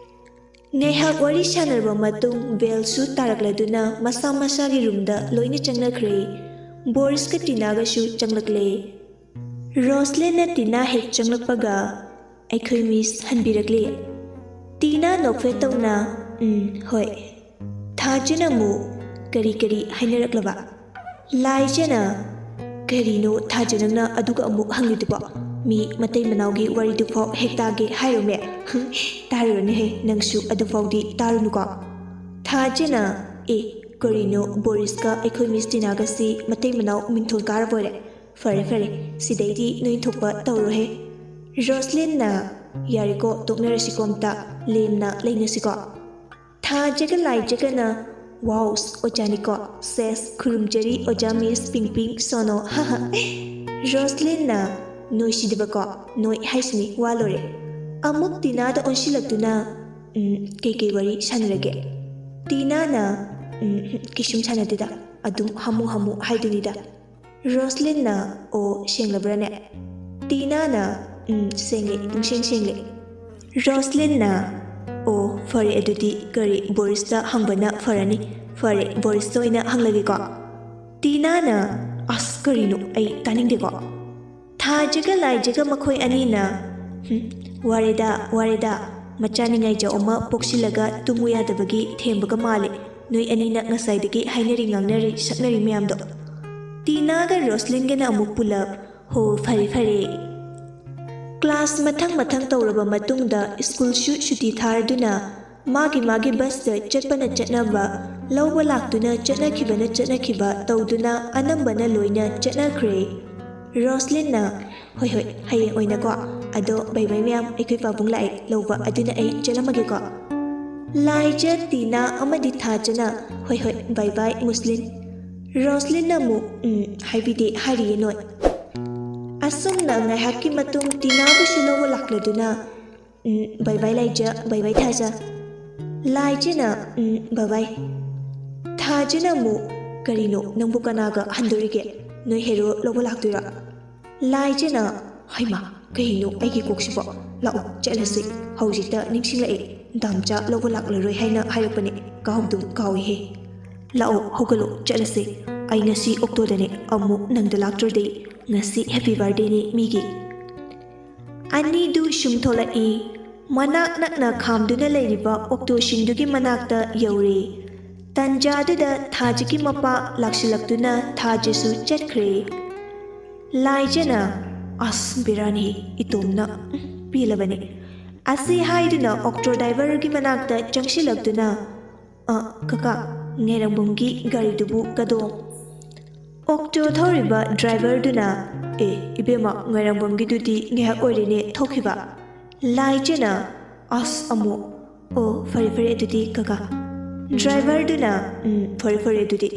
ꯉꯥꯏꯍꯥꯛ ꯋꯥꯔꯤ ꯁꯥꯟꯅꯔꯕ ꯃꯇꯨꯡ ꯕꯦꯜꯁꯨ ꯇꯥꯔꯛꯂꯗꯨꯅ ꯃꯁꯥ ꯃꯁꯥꯒꯤ ꯔꯨꯝꯗ ꯂꯣꯏꯅ ꯆꯪꯅꯈ꯭ꯔꯦ꯫ ꯕꯣꯔꯤꯁꯀ ꯇꯤꯅꯥꯒꯁꯨ ꯆꯪꯂꯛꯂꯦ꯫ ꯔꯣꯁꯂꯤꯟꯅ ꯇꯤꯅꯥ ꯍꯦꯛ ꯆꯪꯂꯛꯄꯒ, "ꯑꯩꯈꯣꯏ ꯃꯤꯁ ꯍꯟꯕꯤꯔꯛꯂꯤ?" ꯇꯤꯅꯥ ꯅꯣꯛꯐꯦꯠ ꯇꯧꯅ, "ꯎꯝ, ꯍꯣꯏ꯫" ꯊꯥꯖꯅ ꯑꯃꯨꯛ ꯀꯔꯤ ꯀꯔꯤ ꯍꯥꯏꯅꯔꯛꯂꯕ? ꯂꯥꯏꯖꯅ, "ꯀꯔꯤꯅꯣ ꯊꯥꯖ ꯅꯪꯅ ꯑꯗꯨꯒ ꯑꯃꯨꯛ ꯍꯪꯂꯤꯗꯨꯕꯣ? ꯃꯤ ꯃꯇꯩ ꯃꯅꯥꯎꯒꯤ ꯋꯥꯔꯤꯗꯨꯐꯥꯎ ꯍꯦꯛ ꯇꯥꯒꯦ ꯍꯥꯏꯔꯣꯃꯦ?" "ꯍꯨꯝ, ꯇꯥꯔꯨꯔꯅꯨꯍꯦ, ꯅꯪꯁꯨ ꯑꯗꯨꯐꯥꯎꯗꯤ ꯇꯥꯔꯨꯅꯨꯀꯣ꯫" ꯊꯥꯖꯅ, "ꯑꯦ, ꯀꯔꯤꯅꯣ ꯕꯣꯔꯤꯁꯀ ꯑꯩꯈꯣꯏ ꯃꯤꯁ ꯇꯤꯅꯥꯒꯁꯤ ꯃꯇꯩ ꯃꯅꯥꯎ ꯃꯤꯡꯊꯣꯜ ꯀꯥꯔꯕꯣꯏꯔꯦ? ꯐꯔꯦ ꯐꯔꯦ, ꯁꯤꯗꯩꯗꯤ ꯅꯣꯏ ꯊꯣꯛꯄ ꯇꯧꯔꯣꯍꯦ꯫" ꯔꯣꯁꯂꯤꯟꯅ, "ꯌꯥꯔꯦꯀꯣ, ꯇꯣꯛꯅꯔꯁꯤꯀꯣ ꯑꯝꯇ, ꯂꯦꯝꯅ ꯂꯩꯅꯁꯤꯀꯣ꯫" ꯊꯥꯖꯒ ꯂꯥꯏꯖꯒꯅ, "ꯋꯥꯎꯁ, ꯑꯣꯖꯥꯅꯤꯀꯣ꯫ ꯁꯦꯁ, ꯈꯨꯔꯨꯝꯖꯔꯤ ꯑꯣꯖꯥ ꯃꯤꯁ ꯄꯤꯡ ꯄꯤꯡ ꯁꯣꯅꯣ, ꯍꯥ ꯍꯥ꯫" ꯔꯣꯁꯂꯤꯟꯅ, "ꯅꯣꯏ ꯁꯤꯗꯕꯀꯣ, ꯅꯣꯏ ꯍꯥꯏꯁꯤꯅꯤ, ꯋꯥ ꯂꯣꯏꯔꯦ꯫" ꯑꯃꯨꯛ ꯇꯤꯅꯥꯗ ꯑꯣꯟꯁꯤꯜꯂꯛꯇꯨꯅ, "ꯎꯝ, ꯀꯩꯀꯩ ꯋꯥꯔꯤ ꯁꯥꯟꯅꯔꯒꯦ?" ꯇꯤꯅꯥꯅ, "ꯎꯝ, ꯀꯩꯁꯨꯝ ꯁꯥꯟꯅꯗꯦꯗ, ꯑꯗꯨꯝ ꯍꯥꯃꯨ ꯍꯥꯃꯨ ꯍꯥꯏꯗꯨꯅꯤꯗ꯫" ꯔꯣꯁꯂꯤꯟꯅ, "ꯑꯣ, ꯁꯦꯡꯂꯕ꯭ꯔꯥꯅꯦ?" ꯇꯤꯅꯥꯅ, "ꯎꯝ, ꯁꯦꯡꯂꯦ, ꯄꯨꯡꯁꯦꯡ ꯁꯦꯡꯂꯦ꯫" ꯔꯣꯁꯂꯤꯟꯅ, "ꯑꯣ, ꯐꯔꯦ ꯑꯗꯨꯗꯤ, ꯀꯔꯤ, ꯕꯣꯔꯤꯁꯇ ꯍꯪꯕꯅ ꯐꯔꯅꯤ꯫ ꯐꯔꯦ, ꯕꯣꯔꯤꯁꯇ ꯑꯣꯏꯅ ꯍꯪꯂꯒꯦꯀꯣ꯫" ꯇꯤꯅꯥꯅ, "ꯑꯁ, ꯀꯔꯤꯅꯣ? ꯑꯩ ꯇꯥꯅꯤꯡꯗꯦꯀꯣ꯫" ꯊꯥꯖꯒ ꯂꯥꯏꯖꯒ ꯃꯈꯣꯏ ꯑꯅꯤꯅ, "ꯍꯨꯝ, ꯋꯥꯔꯦꯗ, ꯋꯥꯔꯦꯗ꯫ ꯃꯆꯥ ꯅꯤꯡꯉꯥꯏꯖꯥꯎ ꯑꯃ ꯄꯣꯛꯁꯤꯜꯂꯒ ꯇꯨꯝꯃꯨ ꯌꯥꯗꯕꯒꯤ ꯊꯦꯝꯕꯒ ꯃꯥꯜꯂꯦ꯫ ꯅꯣꯏ ꯑꯅꯤꯅ ꯉꯁꯥꯏꯗꯒꯤ ꯍꯥꯏꯅꯔꯤ, ꯉꯥꯡꯅꯔꯤ, ꯁꯛꯅꯔꯤ ꯃꯌꯥꯝꯗꯣ꯫" ꯇꯤꯅꯥꯒ ꯔꯣꯁꯂꯤꯟꯒꯅ ꯑꯃꯨꯛ ꯄꯨꯂꯞ, "ꯍꯣ, ꯐꯔꯦ, ꯐꯔꯦ꯫" ꯀ꯭ꯂꯥꯁ ꯀ꯭ꯂꯥꯁ ꯃꯊꯪ ꯃꯊꯪ ꯇꯧꯔꯕ ꯃꯇꯨꯡꯗ ꯁ꯭ꯀꯨꯜꯁꯨ ꯁꯨꯇꯤ ꯊꯥꯔꯗꯨꯅ ꯃꯥꯒꯤ ꯃꯥꯒꯤ ꯕꯁꯇ ꯆꯠꯄꯅ ꯆꯠꯅꯕ, ꯂꯧꯕ ꯂꯥꯛꯇꯨꯅ ꯆꯠꯅꯈꯤꯕꯅ ꯆꯠꯅꯈꯤꯕ ꯇꯧꯗꯨꯅ ꯑꯅꯝꯕꯅ ꯂꯣꯏꯅ ꯆꯠꯅꯈ꯭ꯔꯦ꯫ ꯔꯣꯁꯂꯤꯟꯅ, "ꯍꯣꯏ ꯍꯣꯏ, ꯍꯌꯦꯡ ꯑꯣꯏꯅꯀꯣ꯫ ꯑꯗꯣ ꯕꯥꯏ ꯕꯥꯏ ꯃꯌꯥꯝ, ꯑꯩꯈꯣꯏ ꯄꯥꯕꯨꯡ ꯂꯥꯛꯑꯦ ꯂꯧꯕ, ꯑꯗꯨꯅ ꯑꯩ ꯆꯠꯂꯝꯃꯒꯦꯀꯣ꯫" ꯂꯥꯏꯖ, ꯇꯤꯅꯥ ꯑꯃꯗꯤ ꯊꯥꯖꯅ, "ꯍꯣꯏ ꯍꯣꯏ, ꯕꯥꯏ ꯕꯥꯏ ꯃꯨꯁꯂꯤꯟ꯫" ꯔꯣꯁꯂꯤꯟꯅ ꯑꯃꯨꯛ, "ꯎꯝ, ꯍꯥꯏꯕꯤꯗꯦ ꯍꯥꯏꯔꯤꯌꯦ ꯅꯣꯏ꯫" ꯑꯁꯨꯝꯅ ꯉꯥꯏꯍꯥꯛꯀꯤ ꯃꯇꯨꯡ ꯇꯤꯅꯥꯕꯨꯁꯨ ꯂꯧꯕ ꯂꯥꯛꯂꯗꯨꯅ, "ꯎꯝ, ꯕꯥꯏ ꯕꯥꯏ ꯂꯥꯏꯖ, ꯕꯥꯏ ꯕꯥꯏ ꯊꯥꯖ꯫" ꯂꯥꯏꯖꯅ, "ꯎꯝ, ꯕꯥꯏ ꯕꯥꯏ꯫" ꯊꯥꯖꯅ ꯑꯃꯨꯛ, "ꯀꯔꯤꯅꯣ, ꯅꯪꯕꯨ ꯀꯅꯥꯒ ꯍꯟꯗꯣꯔꯤꯒꯦ? ꯅꯣꯏ ꯍꯦꯔꯣ ꯂꯧꯕ ꯂꯥꯛꯇꯣꯏꯔꯣ?" ꯂꯥꯏꯖꯅ, "ꯍꯩꯃꯥ, ꯀꯩꯅꯣ ꯑꯩꯒꯤ ꯀꯣꯛꯁꯤꯕꯣ? ꯂꯥꯛꯑꯣ, ꯆꯠꯂꯁꯤ꯫ ꯍꯧꯖꯤꯛꯇ ꯅꯤꯡꯁꯤꯡꯂꯛꯑꯦ, ꯗꯥꯝꯆꯥ ꯂꯧꯕ ꯂꯥꯛꯂꯔꯣꯏ ꯍꯥꯏꯅ ꯍꯥꯏꯔꯛꯄꯅꯦ꯫ ꯀꯥꯎꯗꯨꯝ ꯀꯥꯎꯏꯍꯦ꯫ ꯂꯥꯛꯑꯣ, ꯍꯧꯒꯠꯂꯣ, ꯆꯠꯂꯁꯤ꯫ ꯑꯩ ꯉꯁꯤ ꯑꯣꯛꯇꯣꯗꯅꯦ ꯑꯃꯨꯛ ꯅꯪꯗ ꯂꯥꯛꯇ꯭ꯔꯗꯤ꯫ ꯉꯁꯤ ꯍꯦꯄꯤ ꯕꯥꯔꯗꯦꯅꯤ ꯃꯤꯒꯤ꯫" ꯑꯅꯤꯗꯨ ꯁꯨꯝ ꯊꯣꯛꯂꯛꯏ꯫ ꯃꯅꯥꯛ ꯅꯛꯅ ꯈꯥꯝꯗꯨꯅ ꯂꯩꯔꯤꯕ ꯑꯣꯛꯇꯣꯁꯤꯡꯗꯨꯒꯤ ꯃꯅꯥꯛꯇ ꯌꯧꯔꯦ꯫ ꯇꯟꯖꯥꯗꯨꯗ ꯊꯥꯖꯒꯤ ꯃꯄꯥ ꯂꯥꯛꯁꯤꯜꯂꯛꯇꯨꯅ ꯊꯥꯖꯁꯨ ꯆꯠꯈ꯭ꯔꯦ꯫ ꯂꯥꯏꯖꯅ, "ꯑꯁ, ꯕꯤꯔꯥꯅꯤ, ꯏꯇꯣꯝꯅ, ꯎꯝ, ꯄꯦꯜꯂꯕꯅꯤ꯫" ꯑꯁꯤ ꯍꯥꯏꯗꯨꯅ ꯑꯣꯛꯇꯣ ꯗ꯭ꯔꯥꯏꯚꯔꯒꯤ ꯃꯅꯥꯛꯇ ꯆꯪꯁꯤꯜꯂꯛꯇꯨꯅ, "ꯑ, ꯀꯀꯥ, ꯉꯥꯏꯔꯪꯕꯝꯒꯤ ꯒꯥꯔꯤꯗꯨꯕꯨ ꯀꯗꯣꯝ?" ꯑꯣꯛꯇꯣ ꯊꯧꯔꯤꯕ ꯗ꯭ꯔꯥꯏꯚꯔꯗꯨꯅ, "ꯑꯦ, ꯏꯕꯦꯝꯃ, ꯉꯥꯏꯔꯪꯕꯝꯒꯤꯗꯨꯗꯤ ꯉꯥꯏꯍꯥꯛ ꯑꯣꯏꯔꯦꯅꯦ ꯊꯣꯛꯈꯤꯕ꯫" ꯂꯥꯏꯖꯅ, "ꯑꯁ, ꯑꯃꯨꯛ, ꯑꯣ, ꯐꯔꯦ, ꯐꯔꯦ, ꯑꯗꯨꯗꯤ ꯀꯀꯥ꯫" ꯗ꯭ꯔꯥꯏꯚꯔꯗꯨꯅ, "ꯎꯝ, ꯐꯔꯦ, ꯐꯔꯦ, ꯑꯗꯨꯗꯤ꯫"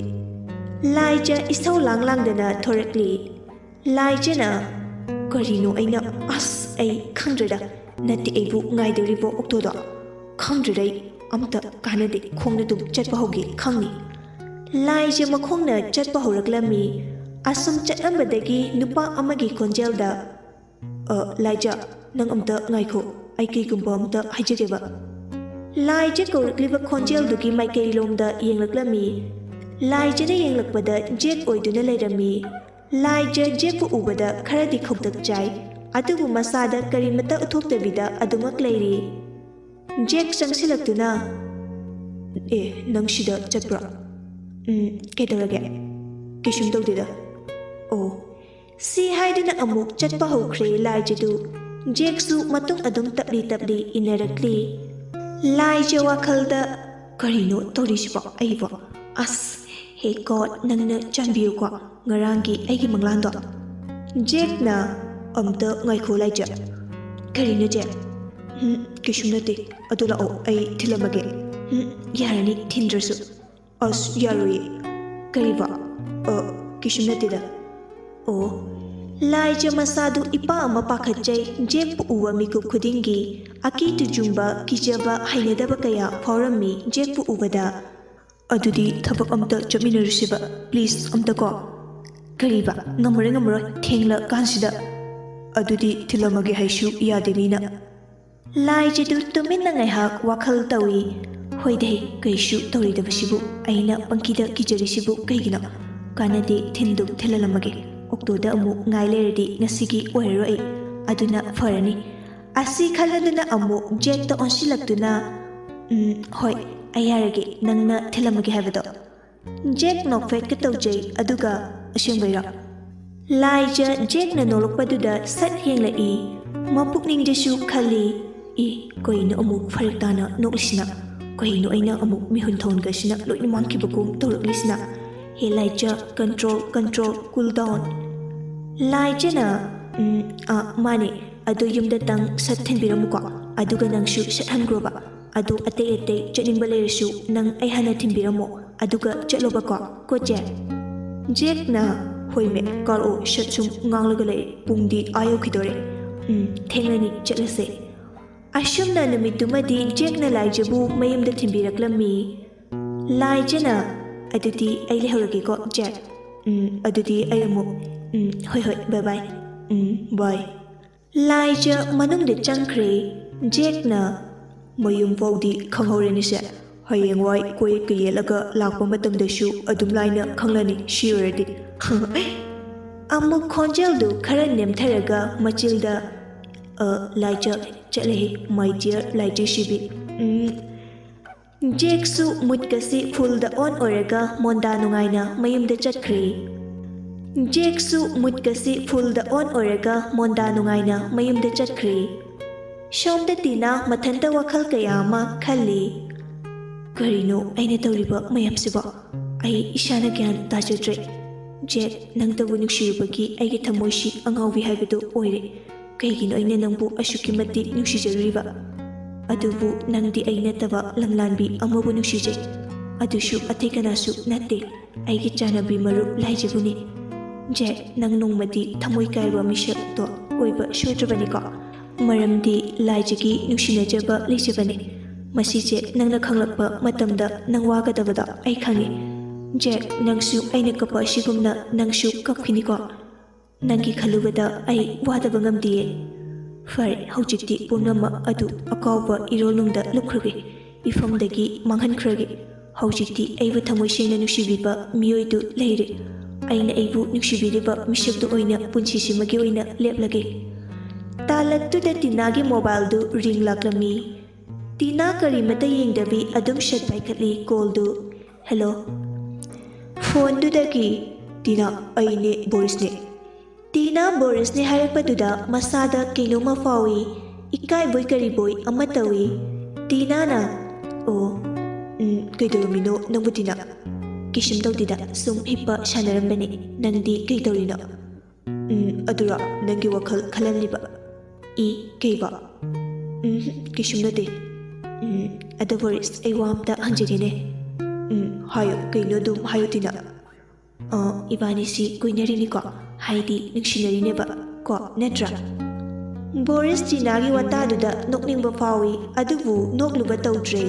ꯂꯥꯏꯖ ꯏꯁꯧ ꯂꯥꯡ ꯂꯥꯡꯗꯅ ꯊꯣꯔꯛꯂꯤ꯫ ꯂꯥꯏꯖꯅ, "ꯀꯔꯤꯅꯣ ꯑꯩꯅ, ꯑꯁ, ꯑꯩ ꯈꯪꯗ꯭ꯔꯦꯗ, ꯅꯠꯇꯦ ꯑꯩꯕꯨ ꯉꯥꯏꯗꯧꯔꯤꯕꯣ ꯑꯣꯛꯇꯣꯗꯣ? ꯈꯪꯗ꯭ꯔꯦꯗ ꯑꯩ, ꯑꯝꯇ ꯀꯥꯟꯅꯗꯦ, ꯈꯣꯡꯅ ꯑꯗꯨꯝ ꯆꯠꯄ ꯍꯧꯒꯦ ꯈꯪꯅꯤ꯫" ꯂꯥꯏꯖ ꯃꯈꯣꯡꯅ ꯆꯠꯄ ꯍꯧꯔꯛꯂꯝꯃꯤ꯫ ꯑꯁꯨꯝ ꯆꯠꯂꯝꯕꯗꯒꯤ ꯅꯨꯄꯥ ꯑꯃꯒꯤ ꯈꯣꯟꯖꯦꯜꯗ, "ꯑ, ꯂꯥꯏꯖ, ꯅꯪ ꯑꯝꯇ ꯉꯥꯏꯈꯣ, ꯑꯩ ꯀꯩꯒꯨꯝꯕ ꯑꯝꯇ ꯍꯥꯏꯖꯒꯦꯕ꯫" ꯂꯥꯏꯖ ꯀꯧꯔꯛꯂꯤꯕ ꯈꯣꯟꯖꯦꯜꯗꯨꯒꯤ ꯃꯥꯏꯀꯩꯔꯣꯝꯗ ꯌꯦꯡꯂꯛꯂꯝꯃꯤ꯫ ꯂꯥꯏꯖꯅ ꯌꯦꯡꯂꯛꯄꯗ ꯖꯦꯛ ꯑꯣꯏꯗꯨꯅ ꯂꯩꯔꯝꯃꯤ꯫ ꯂꯥꯏꯖ ꯖꯦꯛꯄꯨ ꯎꯕꯗ ꯈꯔꯗꯤ ꯈꯧꯇꯛ ꯆꯥꯏ, ꯑꯗꯨꯕꯨ ꯃꯁꯥꯗ ꯀꯔꯤꯃꯠꯇ ꯎꯠꯊꯣꯛꯇꯕꯤꯗ ꯑꯗꯨꯃꯛ ꯂꯩꯔꯤ꯫ ꯖꯦꯛ ꯆꯪꯁꯤꯜꯂꯛꯇꯨꯅ, "ꯑꯦ, ꯅꯪ ꯁꯤꯗ ꯆꯠꯄ꯭ꯔꯣ? ꯎꯝ, ꯀꯩꯗꯧꯔꯒꯦ? ꯀꯩꯁꯨꯝ ꯇꯧꯗꯦꯗ꯫ ꯑꯣ꯫" ꯁꯤ ꯍꯥꯏꯗꯨꯅ ꯑꯃꯨꯛ ꯆꯠꯄ ꯍꯧꯈ꯭ꯔꯦ ꯂꯥꯏꯖꯗꯨ꯫ ꯖꯦꯛꯁꯨ ꯃꯇꯨꯡ ꯑꯗꯨꯝ ꯇꯞꯂꯤ ꯇꯞꯂꯤ ꯏꯟꯅꯔꯛꯂꯤ꯫ ꯂꯥꯏꯖ ꯋꯥꯈꯜꯗ, "ꯀꯔꯤꯅꯣ ꯇꯧꯔꯤꯁꯤꯕꯣ ꯑꯩꯕꯣ? ꯑꯁ, ꯍꯦ ꯒꯣꯗ, ꯅꯪꯅ ꯆꯥꯟꯕꯤꯌꯨꯀꯣ, ꯉꯔꯥꯡꯒꯤ ꯑꯩꯒꯤ ꯃꯪꯂꯥꯟꯗꯣ꯫" ꯖꯦꯛꯅ, "ꯑꯝꯇ ꯉꯥꯏꯈꯣ ꯂꯥꯏꯖ꯫" "ꯀꯔꯤꯅꯣ ꯖꯦꯛ?" "ꯎꯝ, ꯀꯩꯁꯨꯝ ꯅꯠꯇꯦ꯫ ꯑꯗꯨ ꯂꯥꯛꯑꯣ, ꯑꯩ ꯊꯤꯜꯂꯝꯃꯒꯦ꯫" "ꯎꯝ, ꯌꯥꯔꯅꯤ, ꯊꯤꯟꯗ꯭ꯔꯁꯨ꯫" "ꯑꯁ, ꯌꯥꯔꯣꯏꯌꯦ꯫" "ꯀꯔꯤꯕ?" "ꯑ, ꯀꯩꯁꯨꯝ ꯅꯠꯇꯦꯗ꯫" ꯑꯣ꯫ ꯂꯥꯏꯖ ꯃꯁꯥꯗꯨ ꯏꯄꯥ ꯑꯃ ꯄꯥꯈꯠꯆꯩ꯫ ꯖꯦꯛꯄꯨ ꯎꯕ ꯃꯤꯀꯨꯞ ꯈꯨꯗꯤꯡꯒꯤ ꯑꯀꯤ ꯇꯨꯖꯨꯡꯕ, ꯀꯤꯖꯕ, ꯍꯩꯅꯗꯕ ꯀꯌꯥ ꯐꯥꯎꯔꯝꯃꯤ ꯖꯦꯛꯄꯨ ꯎꯕꯗ꯫ "ꯑꯗꯨꯗꯤ ꯊꯕꯛ ꯑꯝꯇ ꯆꯠꯃꯤꯟꯅꯔꯨꯁꯤꯕ, ꯄ꯭ꯂꯤꯖ, ꯑꯝꯇꯀꯣ꯫" "ꯀꯔꯤꯕ? ꯉꯝꯃꯔꯣꯏ, ꯉꯝꯃꯔꯣꯏ, ꯊꯦꯡꯂ ꯀꯥꯟꯁꯤꯗ꯫" "ꯑꯗꯨꯗꯤ ꯊꯤꯜꯂꯝꯃꯒꯦ ꯍꯥꯏꯁꯨ ꯌꯥꯗꯦ ꯃꯤꯅ꯫" ꯂꯥꯏꯖꯗꯨ ꯇꯨꯃꯤꯟꯅ ꯉꯥꯏꯍꯥꯛ ꯋꯥꯈꯜ ꯇꯧꯏ꯫ "ꯍꯣꯏꯗꯦ, ꯀꯩꯁꯨ ꯇꯧꯔꯣꯏꯗꯕꯁꯤꯕꯨ, ꯑꯩꯅ ꯄꯪꯀꯤꯗ ꯀꯤꯖꯔꯤꯁꯤꯕꯨ ꯀꯩꯒꯤꯅꯣ? ꯀꯥꯟꯅꯗꯦ, ꯊꯤꯟꯗꯨ ꯊꯤꯜꯍꯜꯂꯝꯃꯒꯦ꯫ ꯑꯣꯛꯇꯣꯗ ꯑꯃꯨꯛ ꯉꯥꯏ ꯂꯩꯔꯗꯤ ꯉꯁꯤꯒꯤ ꯑꯣꯏꯔꯔꯣꯏ ꯑꯩ꯫ ꯑꯗꯨꯅ ꯐꯔꯅꯤ꯫" ꯑꯁꯤ ꯈꯜꯂꯗꯨꯅ ꯑꯃꯨꯛ ꯖꯦꯛꯇ ꯑꯣꯟꯁꯤꯜꯂꯛꯇꯨꯅ, "ꯎꯝ, ꯍꯣꯏ, ꯑꯩ ꯌꯥꯔꯒꯦ, ꯅꯪꯅ ꯊꯤꯜꯂꯝꯃꯒꯦ ꯍꯥꯏꯕꯗꯣ꯫" ꯖꯦꯛ ꯅꯣꯛꯐꯦꯠꯀ ꯇꯧꯖꯩ, ꯑꯗꯨꯒ, "ꯑꯁꯦꯡꯕꯩꯔꯣ?" ꯂꯥꯏꯖ ꯖꯦꯛꯅ ꯅꯣꯛꯂꯛꯄꯗꯨꯗ ꯁꯠ ꯌꯦꯡꯂꯛꯏ꯫ ꯃꯄꯨꯛꯅꯤꯡꯗꯁꯨ ꯈꯜꯂꯤ, "ꯑꯦ, ꯀꯩꯅꯣ ꯑꯃꯨꯛ ꯐꯔꯛ ꯇꯥꯅ ꯅꯣꯛꯂꯤꯁꯤꯅ? ꯀꯩꯅꯣ ꯑꯩꯅ ꯑꯃꯨꯛ ꯃꯤꯍꯨꯟ ꯊꯥꯍꯨꯟꯒꯁꯤꯅ ꯂꯣꯏꯅ ꯃꯥꯡꯈꯤꯕꯒꯨꯝ ꯇꯧꯔꯛꯂꯤꯁꯤꯅ? ꯍꯦ ꯂꯥꯏꯖ, control, control, cool down꯫" ꯂꯥꯏꯖꯅ, "ꯎꯝ, ꯑꯥ, ꯃꯥꯅꯦ, ꯑꯗꯨ ꯌꯨꯝꯗꯇꯪ ꯁꯠ ꯊꯤꯟꯕꯤꯔꯝꯃꯨꯀꯣ, ꯑꯗꯨꯒ ꯅꯪꯁꯨ ꯁꯠ ꯍꯟꯈ꯭ꯔꯣꯕ꯫ ꯑꯗꯨ ꯑꯇꯩ ꯑꯇꯩ ꯆꯠꯅꯤꯡꯕ ꯂꯩꯔꯁꯨ ꯅꯪ ꯑꯩ ꯍꯥꯟꯅ ꯊꯤꯟꯕꯤꯔꯝꯃꯣ, ꯑꯗꯨꯒ ꯆꯠꯂꯣꯕꯀꯣ, ꯀꯣ ꯖꯦꯛ?" ꯖꯦꯛꯅ, "ꯍꯣꯏꯃꯦ, ꯀꯥꯔꯛꯑꯣ, ꯁꯠ ꯁꯨꯝ ꯉꯥꯡꯂꯒ ꯂꯩ, ꯄꯨꯡꯗꯤ ꯑꯥ ꯌꯧꯈꯤꯗꯣꯔꯦ꯫ ꯎꯝ, ꯊꯦꯡꯂꯅꯤ, ꯆꯠꯂꯁꯦ꯫" ꯑꯁꯨꯝꯅ ꯅꯨꯃꯤꯠꯇꯨꯃꯗꯤ ꯖꯦꯛꯅ ꯂꯥꯏꯖꯕꯨ ꯃꯌꯨꯝꯗ ꯊꯤꯟꯕꯤꯔꯛꯂꯝꯃꯤ꯫ ꯂꯥꯏꯖꯅ, "ꯑꯗꯨꯗꯤ ꯑꯩ ꯂꯩꯍꯧꯔꯒꯦꯀꯣ ꯖꯦꯛ꯫ ꯎꯝ, ꯑꯗꯨꯗꯤ ꯑꯩ ꯑꯃꯨꯛ, ꯎꯝ, ꯍꯣꯏ, ꯍꯣꯏ, bye bye꯫ ꯎꯝ, bye꯫" ꯂꯥꯏꯖ ꯃꯅꯨꯡꯗ ꯆꯪꯈ꯭ꯔꯦ꯫ ꯖꯦꯛꯅ, "ꯃꯌꯨꯝ ꯐꯥꯎꯗꯤ ꯈꯪꯍꯧꯔꯦꯅꯦꯁꯦ꯫ ꯍꯌꯦꯡꯋꯥꯏ ꯀꯣꯏꯌꯦꯛꯀ ꯌꯦꯠꯂꯒ ꯂꯥꯛꯄ ꯃꯇꯝꯗꯁꯨ ꯑꯗꯨꯝ ꯂꯥꯏꯅ ꯈꯪꯂꯅꯤ ꯁꯤ ꯑꯣꯏꯔꯗꯤ꯫" ꯑꯃꯨꯛ ꯈꯣꯟꯖꯦꯜꯗꯨ ꯈꯔ ꯅꯦꯝꯊꯔꯒ ꯃꯆꯤꯜꯗ, "ꯑ, ꯂꯥꯏꯖ, ꯆꯠꯂꯦꯍꯦ, my dear ꯂꯥꯏꯖ ꯁꯤꯕꯤ꯫ ꯎꯝ꯫" ꯖꯦꯛꯁꯨ ꯃꯨꯠꯀꯁꯤ ꯐꯨꯜꯗ ꯑꯣꯟ ꯑꯣꯏꯔꯒ ꯃꯣꯟꯗꯥ ꯅꯨꯡꯉꯥꯏꯅ ꯃꯌꯨꯝꯗ ꯆꯠꯈ꯭ꯔꯦ꯫ ꯖꯦꯛꯁꯨ ꯃꯨꯠꯀꯁꯤ ꯐꯨꯜꯗ ꯑꯣꯟ ꯑꯣꯏꯔꯒ ꯃꯣꯟꯗꯥ ꯅꯨꯡꯉꯥꯏꯅ ꯃꯌꯨꯝꯗ ꯆꯠꯈ꯭ꯔꯦ꯫ ꯁꯣꯝꯗ ꯇꯤꯅꯥ ꯃꯊꯟꯇ ꯋꯥꯈꯜ ꯀꯌꯥ ꯑꯃ ꯈꯜꯂꯤ꯫ "ꯀꯔꯤꯅꯣ ꯑꯩꯅ ꯇꯧꯔꯤꯕ ꯃꯌꯥꯝꯁꯤꯕꯣ? ꯑꯩ ꯏꯁꯥꯅ ꯒ꯭ꯌꯥꯟ ꯇꯥꯖꯗ꯭ꯔꯦ꯫ ꯖꯦꯛ, ꯅꯪꯇꯕꯨ ꯅꯨꯡꯁꯤꯔꯨꯕꯒꯤ ꯑꯩꯒꯤ ꯊꯃꯣꯏꯁꯤ ꯑꯉꯥꯎꯕꯤ ꯍꯥꯏꯕꯗꯨ ꯑꯣꯏꯔꯦ꯫ ꯀꯩꯒꯤꯅꯣ ꯑꯩꯅ ꯅꯪꯕꯨ ꯑꯁꯨꯛꯀꯤ ꯃꯇꯤꯛ ꯅꯨꯡꯁꯤꯖꯔꯨꯔꯤꯕ? ꯑꯗꯨꯕꯨ ꯅꯪꯗꯤ ꯑꯩ ꯅꯠꯇꯕ ꯂꯝꯂꯥꯟꯕꯤ ꯑꯃꯕꯨ ꯅꯨꯡꯁꯤꯖꯩ꯫ ꯑꯗꯨꯁꯨ ꯑꯇꯩ ꯀꯅꯥꯁꯨ ꯅꯠꯇꯦ, ꯑꯩꯒꯤ ꯆꯥꯟꯅꯕꯤ ꯃꯔꯨꯞ ꯂꯥꯏꯖꯕꯨꯅꯤ꯫ ꯖꯦꯛ, ꯅꯪ ꯅꯣꯡꯃꯗꯤ ꯊꯃꯣꯏ ꯀꯥꯏꯕ ꯃꯤꯁꯛꯇꯣ ꯑꯣꯏꯕ ꯁꯣꯏꯗ꯭ꯔꯕꯅꯤꯀꯣ? ꯃꯔꯝꯗꯤ ꯂꯥꯏꯖꯒꯤ ꯅꯨꯡꯁꯤꯅꯖꯕ ꯂꯩꯖꯕꯅꯤ꯫ ꯃꯁꯤꯁꯦ ꯅꯪꯅ ꯈꯪꯂꯛꯄ ꯃꯇꯝꯗ ꯅꯪ ꯋꯥꯒꯗꯕꯗꯣ ꯑꯩ ꯈꯪꯉꯤ꯫ ꯖꯦꯛ, ꯅꯪꯁꯨ ꯑꯩꯅ ꯀꯞꯄ ꯑꯁꯤꯒꯨꯝꯅ ꯅꯪꯁꯨ ꯀꯞꯈꯤꯅꯤꯀꯣ? ꯅꯪꯒꯤ ꯈꯜꯂꯨꯕꯗ ꯑꯩ ꯋꯥꯗꯕ ꯉꯝꯗꯤꯌꯦ꯫ ꯐꯔꯦ, ꯍꯧꯖꯤꯛꯇꯤ ꯄꯨꯝꯅꯃꯛ ꯑꯗꯨ ꯑꯀꯥꯎꯕ ꯏꯔꯣꯜꯅꯨꯡꯗ ꯂꯨꯞꯈ꯭ꯔꯒꯦ, ꯏꯐꯝꯗꯒꯤ ꯃꯥꯡꯍꯟꯈ꯭ꯔꯒꯦ꯫ ꯍꯧꯖꯤꯛꯇꯤ ꯑꯩꯕꯨ ꯊꯃꯣꯏ ꯁꯦꯡꯅ ꯅꯨꯡꯁꯤꯕꯤꯕ ꯃꯤꯑꯣꯏꯗꯨ ꯂꯩꯔꯦ꯫ ꯑꯩꯅ ꯑꯩꯕꯨ ꯅꯨꯡꯁꯤꯕꯤꯔꯤꯕ ꯃꯤꯁꯛꯇꯨ ꯑꯣꯏꯅ ꯄꯨꯟꯁꯤꯁꯤꯃꯒꯤ ꯑꯣꯏꯅ ꯂꯦꯞꯂꯒꯦ"꯫ ꯇꯥꯂꯛꯇꯨꯗ ꯇꯤꯅꯥꯒꯤ ꯃꯣꯕꯥꯏꯜꯗꯨ ꯔꯤꯡ ꯂꯥꯛꯂꯝꯃꯤ꯫ ꯇꯤꯅꯥ ꯀꯔꯤꯃꯠꯇ ꯌꯦꯡꯗꯕꯤ ꯑꯗꯨꯝ ꯁꯠ ꯄꯥꯏꯈꯠꯂꯤ ꯀꯣꯜꯗꯨ꯫ "ꯍꯦꯜꯂꯣ"꯫ ꯐꯣꯟꯗꯨꯗꯒꯤ, "ꯇꯤꯅꯥ, ꯑꯩꯅꯦ ꯕꯣꯔꯤꯁꯅꯦ"꯫ ꯇꯤꯅꯥ ꯕꯣꯔꯤꯁꯅꯦ ꯍꯥꯏꯔꯛꯄꯗꯨꯗ ꯃꯁꯥꯗ ꯀꯩꯅꯣꯝꯃ ꯐꯥꯎꯏ꯫ ꯏꯀꯥꯏꯕꯣꯏ ꯀꯔꯤꯕꯣꯏ ꯑꯃ ꯇꯧꯏ꯫ ꯇꯤꯅꯥꯅ, "ꯑꯣ, ꯎꯝ, ꯀꯩꯗꯧꯔꯝꯃꯤꯅꯣ ꯅꯪꯕꯨ, ꯇꯤꯅꯥ?" "ꯀꯩꯁꯨꯝ ꯇꯧꯗꯦꯗ, ꯁꯨꯝ ꯍꯤꯞꯄ ꯁꯥꯟꯅꯔꯝꯕꯅꯦ꯫ ꯅꯪꯗꯤ ꯀꯩ ꯇꯧꯔꯤꯅꯣ?" "ꯎꯝ, ꯑꯗꯨꯔꯣ, ꯅꯪꯒꯤ ꯋꯥꯈꯜ ꯈꯜꯍꯜꯂꯤꯕ"꯫ "ꯏ, ꯀꯩꯕ?" "ꯎꯝ, ꯀꯩꯁꯨꯝ ꯅꯠꯇꯦ"꯫ "ꯎꯝ, ꯑꯗꯣ ꯕꯣꯔꯤꯁ, ꯑꯩ ꯋꯥ ꯑꯝꯇ ꯍꯪꯖꯒꯦꯅꯦ"꯫ "ꯎꯝ, ꯍꯥꯏꯌꯨ, ꯀꯩꯅꯣ ꯑꯗꯨꯝ ꯍꯥꯏꯌꯨ, ꯇꯤꯅꯥ"꯫ "ꯑ, ꯏꯕꯥꯅꯤꯁꯤ ꯀꯣꯏꯅꯔꯤꯅꯤꯀꯣ, ꯍꯥꯏꯗꯤ ꯅꯨꯡꯁꯤꯅꯔꯤꯅꯦꯕ ꯀꯣ, ꯅꯠꯇ꯭ꯔꯥ?" ꯕꯣꯔꯤꯁ ꯇꯤꯅꯥꯒꯤ ꯋꯥꯇꯥꯗꯨꯗ ꯅꯣꯛꯅꯤꯡꯕ ꯐꯥꯎꯏ, ꯑꯗꯨꯕꯨ ꯅꯣꯛꯂꯨꯕ ꯇꯧꯗ꯭ꯔꯦ꯫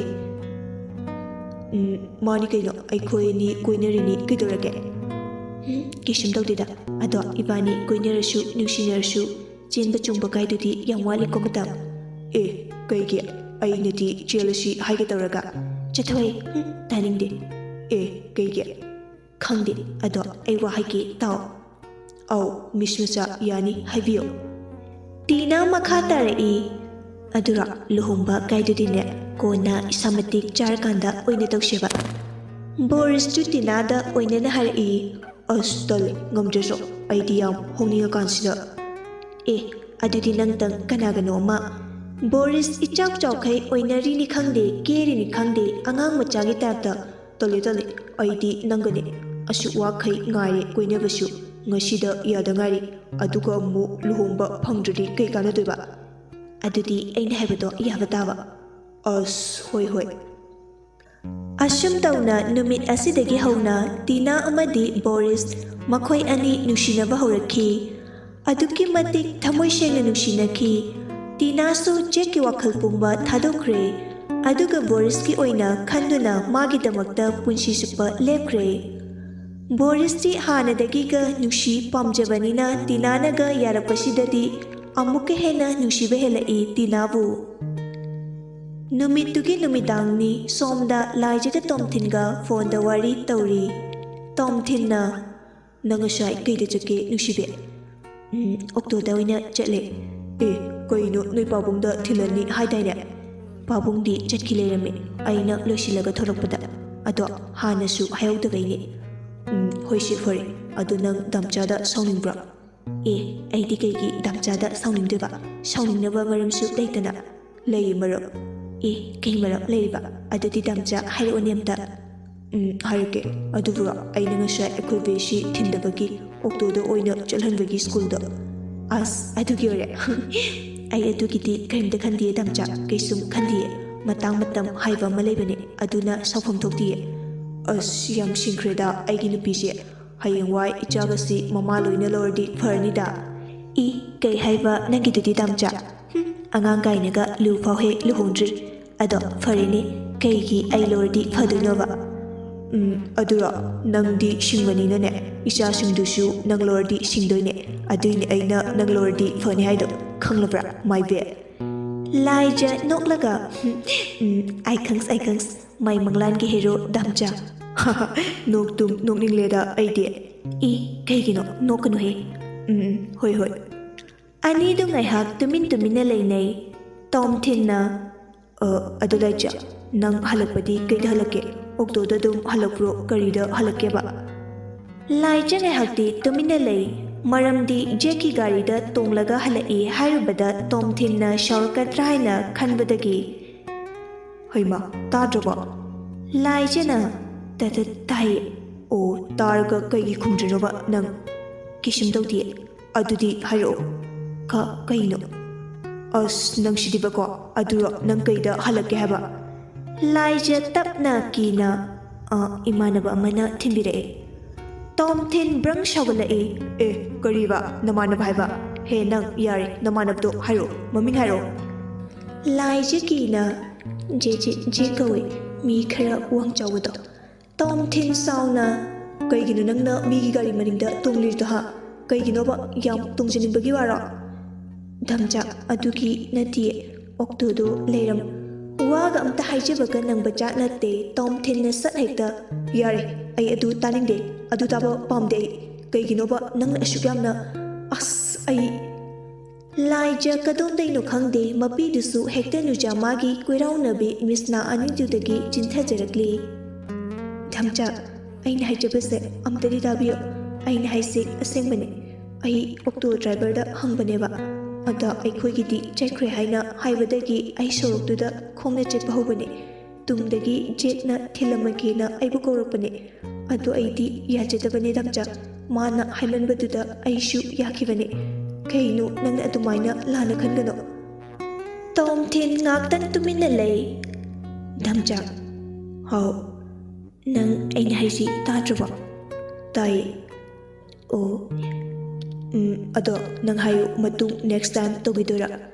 "ꯎꯝ, ꯃꯥꯅꯤ ꯀꯩꯅꯣ, ꯑꯩꯈꯣꯏ ꯑꯅꯤ ꯀꯣꯏꯅꯔꯤꯅꯤ, ꯀꯩꯗꯧꯔꯒꯦ?" "ꯎꯝ, ꯀꯩꯁꯨꯝ ꯇꯧꯗꯦꯗ꯫ ꯑꯗꯣ ꯏꯕꯥꯅꯤ ꯀꯣꯏꯅꯔꯁꯨ ꯅꯨꯡꯁꯤꯅꯔꯁꯨ ꯆꯦꯟꯕ ꯆꯣꯡꯕ ꯀꯥꯏꯗꯨꯗꯤ ꯌꯥꯝ ꯋꯥꯠꯂꯤꯀꯣ ꯃꯇꯝ"꯫ "ꯑꯦ, ꯀꯩꯒꯤ? ꯑꯩꯅꯗꯤ ꯆꯦꯜꯂꯁꯤ ꯍꯥꯏꯒꯦ ꯇꯧꯔꯒ"꯫ "ꯆꯠꯊꯣꯍꯦ, ꯎꯝ, ꯇꯥꯅꯤꯡꯗꯦ"꯫ "ꯑꯦ, ꯀꯩꯒꯤ?" "ꯈꯪꯗꯦ, ꯑꯗꯣ ꯑꯩ ꯋꯥ ꯍꯥꯏꯒꯦ ꯇꯥꯎ"꯫ "ꯑꯧ, ꯃꯤꯁ ꯃꯆꯥ, ꯌꯥꯅꯤ, ꯍꯥꯏꯕꯤꯌꯨ"꯫ ꯇꯤꯅꯥ ꯃꯈꯥ ꯇꯥꯔꯛꯏ꯫ "ꯑꯗꯨꯔꯣ, ꯂꯨꯍꯣꯡꯕ ꯀꯥꯏꯗꯨꯗꯤꯅꯦ, ꯀꯣꯟꯅ ꯏꯁꯥ ꯃꯇꯤꯛ ꯆꯥꯔꯀꯥꯟꯗ ꯑꯣꯏꯅ ꯇꯧꯁꯦꯕ"꯫ ꯕꯣꯔꯤꯁꯇꯨ ꯇꯤꯅꯥꯗ ꯑꯣꯏꯅꯅ ꯍꯥꯏꯔꯛꯏ꯫ ꯑꯁ, ꯇꯜꯂꯦ, ꯉꯝꯗ꯭ꯔꯦꯁꯨ꯫ ꯑꯩꯗꯤ ꯌꯥꯝ ꯍꯣꯡꯅꯤꯡꯉꯀꯥꯟꯁꯤꯗ꯫ ꯑꯦ, ꯑꯗꯨꯗꯤ ꯅꯪꯇꯪ ꯀꯅꯥꯒꯅꯣ ꯑꯃ꯫ ꯕꯣꯔꯤꯁ ꯏꯆꯥꯎ ꯆꯥꯎꯈꯩ ꯑꯣꯏꯅꯔꯤꯅꯤ ꯈꯪꯗꯦ, ꯀꯦꯔꯤꯅꯤ ꯈꯪꯗꯦ, ꯑꯉꯥꯡ ꯃꯆꯥꯒꯤ ꯇꯥꯏꯞꯇ꯫ ꯇꯜꯂꯦ, ꯇꯜꯂꯦ, ꯑꯩꯗꯤ ꯅꯪꯒꯅꯦ꯫ ꯑꯁꯨꯛ ꯋꯥꯈꯩ ꯉꯥꯏꯔꯦ ꯀꯣꯏꯅꯕꯁꯨ, ꯉꯁꯤꯗ ꯌꯥꯗ ꯉꯥꯏꯔꯤ꯫ ꯑꯗꯨꯒ ꯑꯃꯨꯛ ꯂꯨꯍꯣꯡꯕ ꯐꯪꯗ꯭ꯔꯗꯤ ꯀꯩ ꯀꯥꯟꯅꯗꯣꯏꯕ? ꯑꯗꯨꯗꯤ ꯑꯩꯅ ꯍꯥꯏꯕꯗꯣ ꯌꯥꯕ ꯇꯥꯕ꯫ ꯑꯁ, ꯍꯣꯏ, ꯍꯣꯏ꯫ ꯑꯁꯨꯝ ꯇꯧꯅ ꯅꯨꯃꯤꯠ ꯑꯁꯤꯗꯒꯤ ꯍꯧꯅ ꯇꯤꯅꯥ ꯑꯃꯗꯤ ꯕꯣꯔꯤꯁ ꯃꯈꯣꯏ ꯑꯅꯤ ꯅꯨꯡꯁꯤꯅꯕ ꯍꯧꯔꯛꯈꯤ꯫ ꯑꯗꯨꯛꯀꯤ ꯃꯇꯤꯛ ꯊꯃꯣꯏ ꯁꯦꯡꯅ ꯅꯨꯡꯁꯤꯅꯈꯤ꯫ ꯇꯤꯅꯥꯁꯨ ꯖꯦꯛꯀꯤ ꯋꯥꯈꯜ ꯄꯨꯝꯕ ꯊꯥꯗꯣꯛꯈ꯭ꯔꯦ꯫ ꯑꯗꯨꯒ ꯕꯣꯔꯤꯁꯀꯤ ꯑꯣꯏꯅ ꯈꯟꯗꯨꯅ ꯃꯥꯒꯤꯗꯃꯛꯇ ꯄꯨꯟꯁꯤ ꯆꯨꯞꯄ ꯂꯦꯞꯈ꯭ꯔꯦ꯫ ꯕꯣꯔꯤꯁꯇꯤ ꯍꯥꯟꯅꯗꯒꯤꯒ ꯅꯨꯡꯁꯤ ꯄꯥꯝꯖꯕꯅꯤꯅ ꯇꯤꯅꯥꯅꯒ ꯌꯥꯔꯛꯄꯁꯤꯗꯗꯤ ꯑꯃꯨꯛꯀ ꯍꯦꯟꯅ ꯅꯨꯡꯁꯤꯕ ꯍꯦꯜꯂꯛꯏ ꯇꯤꯅꯥꯕꯨ꯫ ꯅꯨꯃꯤꯠꯇꯨꯒꯤ ꯅꯨꯃꯤꯗꯥꯡꯅꯤ꯫ ꯁꯣꯝꯗ ꯂꯥꯏꯖꯒ ꯇꯣꯝꯊꯤꯟꯒ ꯐꯣꯟꯗ ꯋꯥꯔꯤ ꯇꯧꯔꯤ꯫ ꯇꯣꯝꯊꯤꯟꯅ, "ꯅꯪ ꯉꯁꯥꯏ ꯀꯩꯗ ꯆꯠꯀꯦ, ꯅꯨꯡꯁꯤꯕꯤ?" "ꯎꯝ, ꯑꯣꯛꯇꯣꯗ ꯑꯣꯏꯅ ꯆꯠꯂꯦ꯫" "ꯑꯦ, ꯀꯩꯅꯣ, ꯅꯣꯏ ꯄꯥꯕꯨꯡꯗ ꯊꯤꯜꯂꯅꯤ ꯍꯥꯏꯗꯥꯏꯅꯦ?" "ꯄꯥꯕꯨꯡꯗꯤ ꯆꯠꯈꯤ ꯂꯩꯔꯝꯃꯦ꯫ ꯑꯩꯅ ꯂꯣꯏꯁꯤꯜꯂꯒ ꯊꯣꯛꯂꯛꯄꯗ꯫ ꯑꯗꯣ ꯍꯥꯟꯅꯁꯨ ꯍꯥꯏꯍꯧꯗꯕꯩꯅꯦ꯫" "ꯎꯝ, ꯍꯣꯏꯁꯦ, ꯐꯔꯦ꯫ ꯑꯗꯣ ꯅꯪ ꯗꯥꯝꯆꯥꯗ ꯁꯥꯎꯅꯤꯡꯕ꯭ꯔꯣ?" "ꯑꯦ, ꯑꯩꯗꯤ ꯀꯩꯒꯤ ꯗꯥꯝꯆꯥꯗ ꯁꯥꯎꯅꯤꯡꯗꯣꯏꯕ? ꯁꯥꯎꯅꯤꯡꯅꯕ ꯃꯔꯝꯁꯨ ꯂꯩꯇꯅ꯫" "ꯂꯩꯌꯦ ꯃꯔꯝ꯫" "ꯑꯦ, ꯀꯩ ꯃꯔꯝ ꯂꯩꯔꯤꯕ? ꯑꯗꯨꯗꯤ ꯗꯥꯝꯆꯥ ꯍꯥꯏꯔꯛꯑꯣꯅꯦ ꯑꯝꯇ꯫" "ꯎꯝ, ꯍꯥꯏꯔꯛꯀꯦ꯫ ꯑꯗꯨꯕꯨꯔꯣ, ꯑꯩꯅ ꯉꯁꯥꯏ ꯑꯩꯈꯣꯏ ꯕꯦꯁꯤ ꯊꯤꯟꯗꯕꯒꯤ ꯑꯣꯛꯇꯣꯗ ꯑꯣꯏꯅ ꯆꯠꯍꯟꯕꯒꯤ ꯁ꯭ꯀꯨꯜꯗ꯫" "ꯑꯁ, ꯑꯗꯨꯒꯤ ꯑꯣꯏꯔꯦ꯫" "ꯑꯩ ꯑꯗꯨꯒꯤꯗꯤ ꯀꯔꯤꯝꯇ ꯈꯟꯗꯤꯌꯦ ꯗꯥꯝꯆꯥ, ꯀꯩꯁꯨꯝ ꯈꯟꯗꯤꯌꯦ꯫ ꯃꯇꯥꯡ ꯃꯇꯝ ꯍꯥꯏꯕ ꯑꯃ ꯂꯩꯕꯅꯦ, ꯑꯗꯨꯅ ꯁꯥꯎꯐꯝ ꯊꯣꯛꯇꯤꯌꯦ꯫" "ꯑꯁ, ꯌꯥꯝ ꯁꯤꯡꯈ꯭ꯔꯦꯗ ꯑꯩꯒꯤ ꯅꯨꯄꯤꯁꯦ꯫ ꯍꯌꯦꯡꯋꯥꯏ ꯏꯆꯥꯒꯁꯤ ꯃꯃꯥ ꯂꯣꯏꯅ ꯂꯧꯔꯗꯤ ꯐꯔꯅꯤꯗ꯫" "ꯏ, ꯀꯩ ꯍꯥꯏꯕ ꯅꯪꯒꯤꯗꯨꯗꯤ ꯗꯥꯝꯆꯥ? ꯍꯨꯝ, ꯑꯉꯥꯡ ꯀꯥꯏꯅꯒ ꯂꯨ ꯐꯥꯎ ꯍꯦꯛ ꯂꯨꯍꯣꯡꯗ꯭ꯔꯤ꯫ ꯑꯗꯣ ꯐꯔꯦꯅꯦ, ꯀꯩꯒꯤ ꯑꯩ ꯂꯧꯔꯗꯤ ꯐꯗꯣꯏꯅꯣꯕ?" "ꯎꯝ, ꯑꯗꯨꯔꯣ, ꯅꯪꯗꯤ ꯁꯤꯡꯕꯅꯤꯅꯅꯦ, ꯏꯆꯥꯁꯤꯡꯗꯨꯁꯨ ꯅꯪ ꯂꯧꯔꯗꯤ ꯁꯤꯡꯗꯣꯏꯅꯦ꯫ ꯑꯗꯨꯏꯅꯦ ꯑꯩꯅ ꯅꯪ ꯂꯧꯔꯗꯤ ꯐꯅꯤ ꯍꯥꯏꯗꯣ, ꯈꯪꯂꯕ꯭ꯔꯥ, ꯃꯥꯏꯕꯤ?" ꯂꯥꯏꯖ ꯅꯣꯛꯂꯒ, "ꯎꯝ, "ꯑꯩ ꯈꯪꯁ, ꯑꯩ ꯈꯪꯁ, ꯃꯥꯏ ꯃꯪꯂꯥꯟꯒꯤ ꯍꯦꯔꯣ ꯗꯥꯝꯆꯥ꯫" "ꯅꯣꯛꯇꯨꯝ ꯅꯣꯛꯅꯤꯡꯂꯦꯗ ꯑꯩꯗꯤ꯫" "ꯏ, ꯀꯩꯒꯤꯅꯣ? ꯅꯣꯛꯀꯅꯨꯍꯦ꯫" "ꯎꯝ, ꯎꯝ, ꯍꯣꯏ, ꯍꯣꯏ꯫" ꯑꯅꯤꯗꯨ ꯉꯥꯏꯍꯥꯛ ꯇꯨꯃꯤꯟ ꯇꯨꯃꯤꯟꯅ ꯂꯩꯅꯩ꯫ ꯇꯣꯝꯊꯤꯟꯅ, "ꯑ, ꯑꯗꯨ ꯂꯥꯏꯖ, ꯅꯪ ꯍꯜꯂꯛꯄꯗꯤ ꯀꯩꯗ ꯍꯜꯂꯛꯀꯦ? ꯑꯣꯛꯇꯣꯗ ꯑꯗꯨꯝ ꯍꯜꯂꯛꯄ꯭ꯔꯣ, ꯀꯔꯤꯗ ꯍꯜꯂꯛꯀꯦꯕ?" ꯂꯥꯏꯖ ꯉꯥꯏꯍꯥꯛꯇꯤ ꯇꯨꯃꯤꯟꯅ ꯂꯩ꯫ ꯃꯔꯝꯗꯤ ꯖꯦꯛꯀꯤ ꯒꯥꯔꯤꯗ ꯇꯣꯡꯂꯒ ꯍꯜꯂꯛꯏ ꯍꯥꯏꯔꯨꯕꯗ ꯇꯣꯝꯊꯤꯟꯅ ꯁꯥꯎꯔꯛꯀꯗ꯭ꯔꯥ ꯍꯥꯏꯅ ꯈꯟꯕꯗꯒꯤ, "ꯍꯩꯃꯥ, ꯇꯥꯗ꯭ꯔꯕꯣ?" ꯂꯥꯏꯖꯅ, "ꯇ-, ꯇ-, ꯇꯥꯏꯌꯦ꯫" "ꯑꯣ, ꯇꯥꯔꯒ ꯀꯩꯒꯤ ꯈꯨꯝꯗ꯭ꯔꯤꯅꯣꯕ ꯅꯪ?" "ꯀꯩꯁꯨꯝ ꯇꯧꯗꯤꯌꯦ꯫" "ꯑꯗꯨꯗꯤ ꯍꯥꯏꯔꯛꯑꯣ꯫ ꯀ-, ꯀꯩꯅꯣ?" "ꯑꯁ, ꯅꯪꯁꯤꯗꯤꯕꯀꯣ꯫ ꯑꯗꯨꯔꯣ ꯅꯪ ꯀꯩꯗ ꯍꯜꯂꯛꯀꯦ ꯍꯥꯏꯕ?" ꯂꯥꯏꯖ ꯇꯞꯅ ꯀꯤꯅ, "ꯑ, ꯏꯃꯥꯟꯅꯕ ꯑꯃꯅ ꯊꯤꯟꯕꯤꯔꯛꯑꯦ꯫" ꯇꯣꯝꯊꯤꯟ ꯕ꯭ꯔꯪ ꯁꯥꯎꯒꯠꯂꯛꯏ꯫ "ꯑꯦ, ꯀꯔꯤꯕ? ꯅꯃꯥꯟꯅꯕ ꯍꯥꯏꯕ? ꯍꯦ ꯅꯪ, ꯌꯥꯔꯦ, ꯅꯃꯥꯟꯅꯕꯗꯣ ꯍꯥꯏꯔꯛꯑꯣ, ꯃꯃꯤꯡ ꯍꯥꯏꯔꯛꯑꯣ꯫" ꯂꯥꯏꯖ ꯀꯤꯅ, "ꯖꯦ, ꯖꯦ, ꯖꯦ ꯀꯧꯏ, ꯃꯤ ꯈꯔ ꯋꯥꯡ ꯆꯥꯎꯕꯗꯣ꯫" ꯇꯣꯝꯊꯤꯟ ꯁꯥꯎꯅ, "ꯀꯩꯒꯤꯅꯣ ꯅꯪꯅ ꯃꯤꯒꯤ ꯒꯥꯔꯤ ꯃꯅꯤꯡꯗ ꯇꯣꯡꯂꯤꯗꯣ, ꯍꯥ? ꯀꯩꯒꯤꯅꯣꯕ? ꯌꯥꯝ ꯇꯣꯡꯖꯅꯤꯡꯕꯒꯤ ꯋꯥꯔꯣ?" "ꯙꯝꯆꯥ, ꯑꯗꯨꯒꯤ ꯅꯠꯇꯤꯌꯦ, ꯑꯣꯛꯇꯣꯗꯣ ꯂꯩꯔꯝ-" ꯋꯥꯒ ꯑꯝꯇ ꯍꯥꯏꯖꯕꯒ ꯅꯪꯕ ꯖꯥꯠ ꯅꯠꯇꯦ꯫ ꯇꯣꯝꯊꯤꯟꯅ ꯁꯠ ꯍꯦꯛꯇ, "ꯌꯥꯔꯦ, ꯑꯩ ꯑꯗꯨ ꯇꯥꯅꯤꯡꯗꯦ, ꯑꯗꯨ ꯇꯥꯕ ꯄꯥꯝꯗꯦ ꯑꯩ꯫ ꯀꯩꯒꯤꯅꯣꯕ ꯅꯪꯅ ꯑꯁꯨꯛ ꯌꯥꯝꯅ, ꯑꯁ, ꯑꯩ" ꯂꯥꯏꯖ ꯀꯗꯣꯝꯗꯩꯅꯣ ꯈꯪꯗꯦ, ꯃꯄꯤꯗꯨꯁꯨ ꯍꯦꯛꯇ ꯂꯨꯖꯥ ꯃꯥꯒꯤ ꯀꯣꯏꯔꯥꯎꯅꯕꯤ ꯃꯤꯁꯅꯥ ꯑꯅꯤꯗꯨꯗꯒꯤ ꯆꯤꯟꯊꯖꯔꯛꯂꯤ꯫ "ꯙꯝꯆꯥ, ꯑꯩꯅ ꯍꯥꯏꯖꯕꯁꯦ ꯑꯝꯇꯗꯤ ꯇꯥꯕꯤꯌꯨ꯫ ꯑꯩꯅ ꯍꯥꯏꯁꯦ ꯑꯁꯦꯡꯕꯅꯦ꯫ ꯑꯩ ꯑꯣꯛꯇꯣ ꯗ꯭ꯔꯥꯏꯚꯔꯗ ꯍꯪꯕꯅꯦꯕ꯫ ꯑꯗ ꯑꯩꯈꯣꯏꯒꯤꯗꯤ ꯆꯠꯈ꯭ꯔꯦ ꯍꯥꯏꯅ ꯍꯥꯏꯕꯗꯒꯤ ꯑꯩ ꯁꯣꯔꯣꯛꯇꯨꯗ ꯈꯣꯡꯅ ꯆꯠꯄ ꯍꯧꯕꯅꯦ꯫ ꯇꯨꯡꯗꯒꯤ ꯖꯦꯛꯅ ꯊꯤꯜꯂꯝꯃꯒꯦꯅ ꯑꯩꯕꯨ ꯀꯧꯔꯛꯄꯅꯦ꯫ ꯑꯗꯣ ꯑꯩꯗꯤ ꯌꯥꯖꯗꯕꯅꯦ, ꯙꯝꯆꯥ꯫ ꯃꯥꯅ ꯍꯥꯏꯃꯟꯕꯗꯨꯗ ꯑꯩꯁꯨ ꯌꯥꯈꯤꯕꯅꯦ꯫ ꯀꯩꯅꯣ ꯅꯪꯅ ꯑꯗꯨꯃꯥꯏꯅ ꯂꯥꯟꯅ ꯈꯟꯒꯅꯣ꯫" ꯇꯣꯝꯊꯤꯟ ꯉꯥꯛꯇꯪ ꯇꯨꯃꯤꯟꯅ ꯂꯩ꯫ "ꯙꯝꯆꯥ꯫" "ꯍꯥꯎ꯫" "ꯅꯪ ꯑꯩꯅ ꯍꯥꯏꯁꯤ ꯇꯥꯗ꯭ꯔꯕꯣ?" "ꯇꯥꯏꯌꯦ꯫" "ꯑꯣ, ꯎꯝ, ꯑꯗꯣ ꯅꯪ ꯍꯥꯏꯌꯨ, ꯃꯇꯨꯡ next time ꯇꯧꯈꯤꯗꯣꯏꯔꯥ?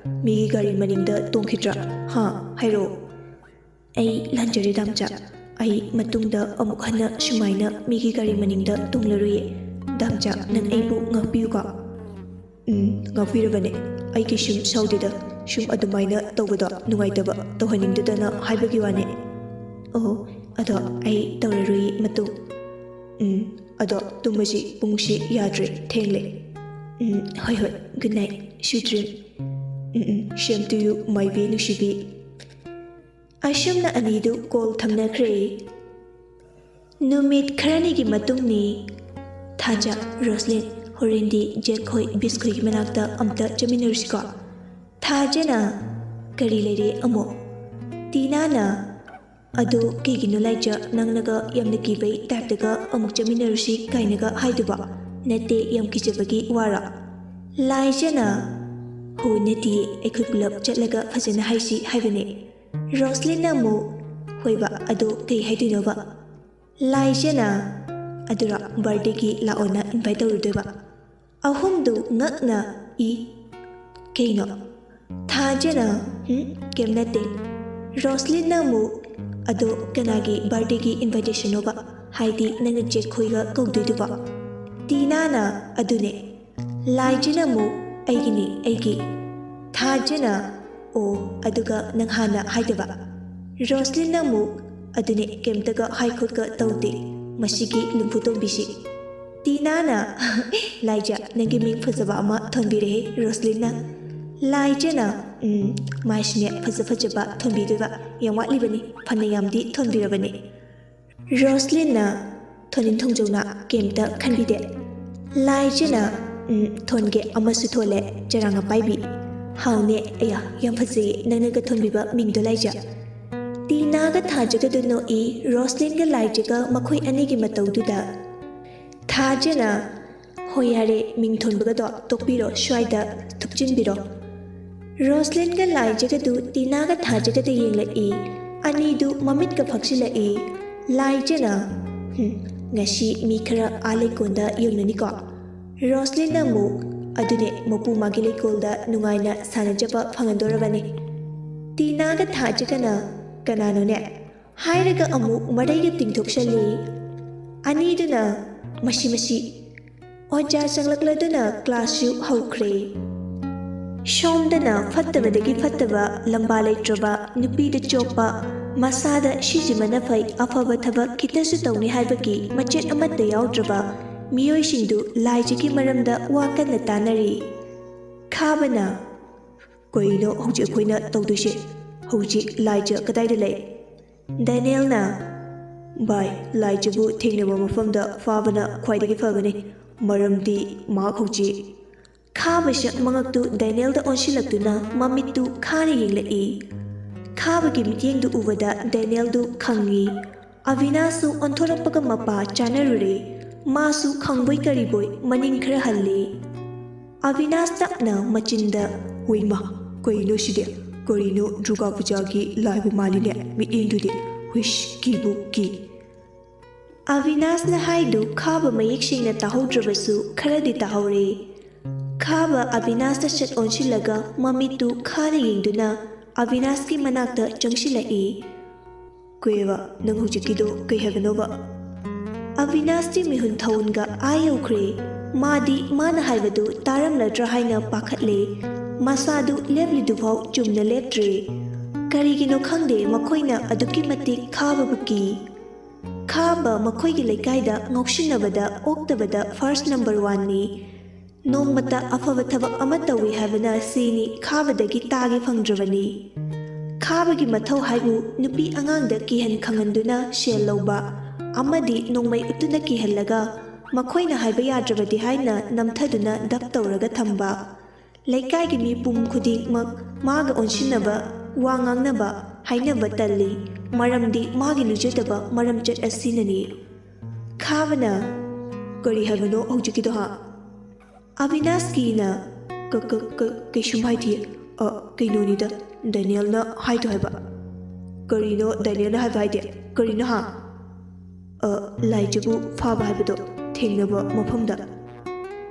ꯃꯤꯒꯤ ꯒꯥꯔꯤ ꯃꯅꯤꯡꯗ ꯇꯣꯡꯈꯤꯗ꯭ꯔꯥ? ꯍꯥ? ꯍꯥꯏꯔꯛꯑꯣ꯫" "ꯑꯩ ꯂꯥꯟꯖꯔꯦ, ꯙꯝꯆꯥ꯫ ꯑꯩ ꯃꯇꯨꯡꯗ ꯑꯃꯨꯛ ꯍꯟꯅ ꯁꯨꯃꯥꯏꯅ ꯃꯤꯒꯤ ꯒꯥꯔꯤ ꯃꯅꯤꯡꯗ ꯇꯣꯡꯂꯔꯣꯏꯌꯦ꯫ ꯙꯝꯆꯥ, ꯅꯪ ꯑꯩꯕꯨ ꯉꯥꯛꯄꯤꯌꯨꯀꯣ꯫" "ꯎꯝ, ꯉꯥꯛꯄꯤꯔꯕꯅꯦ꯫ ꯑꯩ ꯀꯩꯁꯨꯝ ꯁꯥꯎꯗꯦꯗ꯫ ꯁꯨꯝ ꯑꯗꯨꯃꯥꯏꯅ ꯇꯧꯕꯗꯣ ꯅꯨꯡꯉꯥꯏꯇꯕ, ꯇꯧꯍꯟꯅꯤꯡꯗꯗꯅ ꯍꯥꯏꯕꯒꯤ ꯋꯥꯅꯦ꯫" "ꯑꯣ, ꯑꯗꯣ ꯑꯩ ꯇꯧꯔꯔꯣꯏꯌꯦ ꯃꯇꯨꯡ꯫" "ꯎꯝ, ꯑꯗꯣ ꯇꯨꯝꯃꯁꯤ, ꯄꯨꯡꯁꯤ ꯌꯥꯗ꯭ꯔꯦ, ꯊꯦꯡꯂꯦ꯫" "ꯎꯝ, ꯍꯣꯏ, ꯍꯣꯏ, good night, sweet dream꯫" "Um, um, same to you, my Bay ꯅꯨꯡꯁꯤꯕꯤ꯫" ꯑꯁꯨꯝꯅ ꯑꯅꯤꯗꯨ ꯀꯣꯜ ꯊꯝꯅꯈ꯭ꯔꯦ꯫ ꯅꯨꯃꯤꯠ ꯈꯔꯅꯤꯒꯤ ꯃꯇꯨꯡꯅꯤ꯫ ꯊꯥꯖ, ꯔꯣꯁꯂꯤꯟ, ꯍꯣꯔꯦꯟꯗꯤ ꯖꯦꯛ ꯈꯣꯏ, ꯕꯤꯁ ꯈꯣꯏꯒꯤ ꯃꯅꯥꯛꯇ ꯑꯝꯇ ꯆꯠꯃꯤꯟꯅꯔꯨꯁꯤꯀꯣ꯫ ꯊꯥꯖꯅ, "ꯀꯔꯤ ꯂꯩꯔꯦ ꯑꯃꯨꯛ?" ꯇꯤꯅꯥꯅ, "ꯑꯗꯣ ꯀꯩꯒꯤꯅꯣ ꯂꯥꯏꯖ, ꯅꯪꯅꯒ ꯌꯥꯝꯅ ꯀꯤꯕꯩ ꯇꯥꯏꯞꯇꯒ ꯑꯃꯨꯛ ꯆꯠꯃꯤꯟꯅꯔꯨꯁꯤ ꯀꯥꯏꯅꯒ ꯍꯥꯏꯗꯨꯕꯣ? ꯅꯠꯇꯦ, ꯌꯥꯝ ꯀꯤꯖꯕꯒꯤ ꯋꯥꯔꯣ?" ꯂꯥꯏꯖꯅ, "ꯍꯣ, ꯅꯠꯇꯤꯌꯦ, ꯑꯩꯈꯣꯏ ꯄꯨꯂꯞ ꯆꯠꯂꯒ ꯐꯖꯅ ꯍꯥꯏꯁꯤ ꯍꯥꯏꯕꯅꯦ꯫" ꯔꯣꯁꯂꯤꯟꯅ ꯑꯃꯨꯛ, "ꯍꯣꯏꯕ, ꯑꯗꯣ ꯀꯩ ꯍꯥꯏꯗꯣꯏꯅꯣꯕ?" ꯂꯥꯏꯖꯅ, "ꯑꯗꯨꯔꯣ, ꯕꯥꯔꯗꯦꯒꯤ ꯂꯥꯛꯑꯣꯅ ꯏꯟꯚꯥꯏꯠ ꯇꯧꯔꯨꯗꯣꯏꯕ?" ꯑꯍꯨꯝꯗꯨ ꯉꯛꯅ, "ꯏ, ꯀꯩꯅꯣ?" ꯊꯥꯖꯅ, "ꯍꯨꯝ, ꯀꯩꯝ ꯅꯠꯇꯦ꯫" ꯔꯣꯁꯂꯤꯟꯅ ꯑꯃꯨꯛ, "ꯑꯗꯣ ꯀꯅꯥꯒꯤ ꯕꯥꯔꯗꯦꯒꯤ ꯏꯟꯚꯥꯏꯇꯦꯁꯟꯅꯣꯕ? ꯍꯥꯏꯗꯤ ꯅꯪꯅ ꯖꯦꯛ ꯈꯣꯏꯒ ꯀꯧꯗꯣꯏꯗꯨꯕꯣ?" ꯇꯤꯅꯥꯅ, "ꯑꯗꯨꯅꯦ꯫" ꯂꯥꯏꯖꯅ ꯑꯃꯨꯛ, "ꯑꯩꯒꯤꯅꯤ, ꯑꯩꯒꯤ꯫" ꯊꯥꯖꯅ, "ꯑꯣ, ꯑꯗꯨꯒ ꯅꯪ ꯍꯥꯟꯅ ꯍꯥꯏꯗꯕ?" ꯔꯣꯁꯂꯤꯟꯅ ꯑꯃꯨꯛ, "ꯑꯗꯨꯅꯦ, ꯀꯩꯝꯇꯒ ꯍꯥꯏ ꯈꯣꯠꯀ ꯇꯧꯗꯦ ꯃꯁꯤꯒꯤ ꯂꯨꯝꯐꯨ ꯇꯣꯝꯕꯤꯁꯤ꯫" ꯇꯤꯅꯥꯅ, "ꯂꯥꯏꯖ, ꯅꯪꯒꯤ ꯃꯤꯡ ꯐꯖꯕ ꯑꯃ ꯊꯣꯟꯕꯤꯔꯦꯍꯦ ꯔꯣꯁꯂꯤꯟꯅ꯫" ꯂꯥꯏꯖꯅ, "ꯎꯝ, ꯃꯥꯏꯁꯤꯅꯦ ꯐꯖ ꯐꯖꯕ ꯊꯣꯟꯕꯤꯗꯣꯏꯕ ꯌꯥꯝ ꯋꯥꯠꯂꯤꯕꯅꯤ, ꯐꯅ ꯌꯥꯝꯗꯤ ꯊꯣꯟꯕꯤꯔꯕꯅꯤ꯫" ꯔꯣꯁꯂꯤꯟꯅ, "ꯊꯣꯟꯅꯤꯡ ꯊꯣꯡꯖꯧꯅ ꯀꯩꯝꯇ ꯈꯟꯕꯤꯗꯦ꯫" ꯂꯥꯏꯖꯅ, "ꯎꯝ, ꯊꯣꯟꯒꯦ, ꯑꯃꯁꯨ ꯊꯣꯜꯂꯦ, ꯆꯔꯥꯡ ꯑꯄꯥꯏꯕꯤ꯫ ꯍꯥꯎꯅꯦ, ꯑꯌꯥ, ꯌꯥꯝ ꯐꯖꯩꯌꯦ ꯅꯪꯅꯒ ꯊꯣꯟꯕꯤꯕ ꯃꯤꯡꯗꯣ ꯂꯥꯏꯖ꯫" ꯇꯤꯅꯥꯒ ꯊꯥꯖꯒꯗꯨ ꯅꯣꯛꯏ, ꯔꯣꯁꯂꯤꯟꯒ ꯂꯥꯏꯖꯒ ꯃꯈꯣꯏ ꯑꯅꯤꯒꯤ ꯃꯇꯧꯗꯨꯗ꯫ ꯊꯥꯖꯅ, "ꯍꯣꯏ ꯌꯥꯔꯦ, ꯃꯤꯡ ꯊꯣꯟꯕꯒꯗꯣ ꯇꯣꯛꯄꯤꯔꯣ, ꯁ꯭ꯋꯥꯏꯗ ꯊꯨꯞꯆꯤꯟꯕꯤꯔꯣ꯫" ꯔꯣꯁꯂꯤꯟꯒ ꯂꯥꯏꯖꯒꯗꯨ ꯇꯤꯅꯥꯒ ꯊꯥꯖꯒꯗ ꯌꯦꯡꯂꯛꯏ꯫ ꯑꯅꯤꯗꯨ ꯃꯃꯤꯠꯀ ꯐꯛꯆꯤꯜꯂꯛꯏ꯫ ꯂꯥꯏꯖꯅ, "ꯍꯨꯝ, ꯉꯁꯤ ꯃꯤ ꯈꯔ ꯑꯥ ꯂꯩꯀꯣꯟꯗ ꯌꯧꯅꯅꯤꯀꯣ꯫" ꯔꯣꯁꯂꯤꯟꯅ ꯑꯃꯨꯛ, "ꯑꯗꯨꯅꯦ, ꯃꯄꯨ ꯃꯥꯒꯤ ꯂꯩꯀꯣꯜꯗ ꯅꯨꯡꯉꯥꯏꯅ ꯁꯥꯟꯅꯖꯕ ꯐꯪꯍꯟꯗꯣꯔꯕꯅꯤ꯫" ꯇꯤꯅꯥꯒ ꯊꯥꯖꯒꯅ, "ꯀꯅꯥꯅꯣꯅꯦ?" ꯍꯥꯏꯔꯒ ꯑꯃꯨꯛ ꯃꯔꯩꯒ ꯇꯤꯡꯊꯣꯛꯆꯜꯂꯤ꯫ ꯑꯅꯤꯗꯨꯅ, "ꯃꯁꯤ, ꯃꯁꯤ, ꯑꯣꯖꯥ ꯆꯪꯂꯛꯂꯗꯨꯅ ꯀ꯭ꯂꯥꯁꯁꯨ ꯍꯧꯈ꯭ꯔꯦ꯫" ꯁꯣꯝꯗꯅ ꯐꯠꯇꯕꯗꯒꯤ ꯐꯠꯇꯕ, ꯂꯝꯕꯥ ꯂꯩꯇ꯭ꯔꯕ, ꯅꯨꯄꯤꯗ ꯆꯣꯞꯄ, ꯃꯁꯥꯗ ꯁꯤꯁꯤꯃꯅ ꯐꯩ, ꯑꯐꯕ ꯊꯕꯛ ꯈꯤꯇꯁꯨ ꯇꯧꯅꯤ ꯍꯥꯏꯕꯒꯤ ꯃꯆꯦꯠ ꯑꯃꯠꯇ ꯌꯥꯎꯗ꯭ꯔꯕ ꯃꯤꯑꯣꯏꯁꯤꯡꯗꯨ ꯂꯥꯏꯖꯒꯤ ꯃꯔꯝꯗ ꯋꯥ ꯀꯟꯅ ꯇꯥꯅꯔꯤ꯫ ꯈꯥꯕꯅ, "ꯀꯩꯅꯣ ꯍꯧꯖꯤꯛ ꯑꯩꯈꯣꯏꯅ ꯇꯧꯗꯣꯏꯁꯦ? ꯍꯧꯖꯤꯛ ꯂꯥꯏꯖ ꯀꯗꯥꯏꯗ ꯂꯩ?" ꯗꯦꯅꯤꯌꯦꯜꯅ, ꯚꯥꯏ, ꯂꯥꯏꯖꯕꯨ ꯊꯦꯡꯅꯕ ꯃꯐꯝꯗ ꯐꯥꯕꯅ ꯈ꯭ꯋꯥꯏꯗꯒꯤ ꯐꯒꯅꯤ, ꯃꯔꯝꯗꯤ ꯃꯍꯥꯛ ꯍꯧꯖꯤꯛ꯫ ꯈꯥꯕ ꯁꯛ ꯃꯉꯛꯇꯨ ꯗꯦꯅꯤꯌꯦꯜꯗ ꯑꯣꯟꯁꯤꯜꯂꯛꯇꯨꯅ ꯃꯃꯤꯠꯇꯨ ꯈꯥꯅ ꯌꯦꯡꯂꯛꯏ꯫ ꯈꯥꯕꯒꯤ ꯃꯤꯠꯌꯦꯡꯗꯨ ꯎꯕꯗ ꯗꯦꯅꯤꯌꯦꯜꯗꯨ ꯈꯪꯏ꯫ ꯑꯕꯤꯅꯥꯁꯁꯨ ꯑꯣꯟꯊꯣꯔꯛꯄꯒ ꯃꯄꯥ ꯆꯥꯅꯔꯨꯔꯦ꯫ ꯃꯥꯁꯨ ꯈꯪꯕꯣꯏ ꯀꯔꯤꯕꯣꯏ ꯃꯅꯤꯡ ꯈꯔ ꯍꯜꯂꯦ꯫ ꯑꯕꯤꯅꯥꯁ ꯇꯞꯅ ꯃꯆꯤꯟꯗ, "ꯍꯣꯏꯃ, ꯀꯩꯅꯣ ꯁꯤꯗꯤ? ꯀꯔꯤꯅꯣ ꯗꯨꯔꯒꯥ ꯄꯨꯖꯥꯒꯤ ꯂꯥꯏꯕꯨ ꯃꯥꯜꯂꯤꯅꯦ ꯃꯤꯠꯌꯦꯡꯗꯨꯗꯤ꯫ ꯍꯨꯏꯁ, ꯀꯤꯕꯨ ꯀꯤ!" ꯑꯕꯤꯅꯥꯁꯅ ꯍꯥꯏꯗꯨ ꯈꯥꯕ ꯃꯌꯦꯛ ꯁꯦꯡꯅ ꯇꯥꯍꯧꯗ꯭ꯔꯕꯁꯨ ꯈꯔꯗꯤ ꯇꯥꯍꯧꯔꯦ꯫ ꯈꯥꯕ ꯑꯕꯤꯅꯥꯁꯇ ꯁꯠ ꯑꯣꯟꯁꯤꯜꯂꯒ ꯃꯃꯤꯠꯇꯨ ꯈꯥꯅ ꯌꯦꯡꯗꯨꯅ ꯑꯕꯤꯅꯥꯁꯀꯤ ꯃꯅꯥꯛꯇ ꯆꯪꯁꯤꯜꯂꯛꯏ꯫ "ꯀꯨꯏꯕ, ꯅꯪ ꯍꯧꯖꯤꯛꯀꯤꯗꯣ ꯀꯩ ꯍꯥꯏꯕꯅꯣꯕ?" ꯑꯕꯤꯅꯥꯁꯇꯤ ꯃꯤꯍꯨꯟ ꯊꯧꯟꯒ ꯑꯥ ꯌꯧꯈ꯭ꯔꯦ꯫ ꯃꯥꯗꯤ ꯃꯥꯅ ꯍꯥꯏꯕꯗꯨ ꯇꯥꯔꯝꯂꯗ꯭ꯔꯥ ꯍꯥꯏꯅ ꯄꯥꯈꯠꯂꯦ꯫ ꯃꯁꯥꯗꯨ ꯂꯦꯞꯂꯤꯗꯨꯐꯥꯎ ꯆꯨꯝꯅ ꯂꯦꯞꯇ꯭ꯔꯦ꯫ ꯀꯔꯤꯒꯤꯅꯣ ꯈꯪꯗꯦ, ꯃꯈꯣꯏꯅ ꯑꯗꯨꯛꯀꯤ ꯃꯇꯤꯛ ꯈꯥꯕꯕꯨ ꯀꯤ꯫ ꯈꯥꯕ ꯃꯈꯣꯏꯒꯤ ꯂꯩꯀꯥꯏꯗ ꯉꯥꯎꯁꯤꯟꯅꯕꯗ ꯑꯣꯛꯇꯕꯗ first number one ꯅꯤ꯫ ꯅꯣꯡꯃꯇ ꯑꯐꯕ ꯊꯕꯛ ꯑꯃ ꯇꯧꯏ ꯍꯥꯏꯕꯅ ꯁꯤꯅꯤ ꯈꯥꯕꯗꯒꯤ ꯇꯥꯒꯦ ꯐꯪꯗ꯭ꯔꯕꯅꯤ꯫ ꯈꯥꯕꯒꯤ ꯃꯊꯧ ꯍꯥꯏꯕꯨ ꯅꯨꯄꯤ ꯑꯉꯥꯡꯗ ꯀꯤꯍꯟ ꯈꯪꯍꯟꯗꯨꯅ ꯁꯦꯜ ꯂꯧꯕ ꯑꯃꯗꯤ ꯅꯣꯡꯃꯩ ꯎꯠꯇꯨꯅ ꯀꯤꯍꯜꯂꯒ ꯃꯈꯣꯏꯅ ꯍꯥꯏꯕ ꯌꯥꯗ꯭ꯔꯕꯗꯤ ꯍꯥꯏꯅ ꯅꯝꯊꯗꯨꯅ ꯗꯞ ꯇꯧꯔꯒ ꯊꯝꯕ꯫ ꯂꯩꯀꯥꯏꯒꯤ ꯃꯤ ꯄꯨꯝ ꯈꯨꯗꯤꯡꯃꯛ ꯃꯥꯒ ꯑꯣꯟꯁꯤꯟꯅꯕ, ꯋꯥ ꯉꯥꯡꯅꯕ, ꯍꯥꯏꯅꯕ ꯇꯜꯂꯤ, ꯃꯔꯝꯗꯤ ꯃꯥꯒꯤ ꯂꯨꯖꯗꯕ ꯃꯔꯝꯆꯠ ꯑꯁꯤꯅꯅꯤ꯫ ꯈꯥꯕꯅ, "ꯀꯔꯤ ꯍꯥꯏꯕꯅꯣ ꯍꯧꯖꯤꯛꯀꯤꯗꯣ ꯍꯥ?" ꯑꯕꯤꯅꯥꯁꯀꯤꯅ, "ꯀ-, ꯀ-, ꯀ-, ꯀꯩꯁꯨꯝ ꯍꯥꯏꯗꯤꯌꯦ꯫ ꯑ, ꯀꯩꯅꯣꯅꯤꯗ, ꯗꯦꯅꯤꯌꯦꯜꯅ ꯍꯥꯏꯗꯣ ꯍꯥꯏꯕ꯫" "ꯀꯔꯤꯅꯣ ꯗꯦꯅꯤꯌꯦꯜꯅ ꯍꯥꯏꯕ ꯍꯥꯏꯗꯤ? ꯀꯔꯤꯅꯣ ꯍꯥ?" "ꯑ, ꯂꯥꯏꯖꯕꯨ ꯐꯥꯕ ꯍꯥꯏꯕꯗꯣ, ꯊꯦꯡꯅꯕ ꯃꯐꯝꯗ꯫"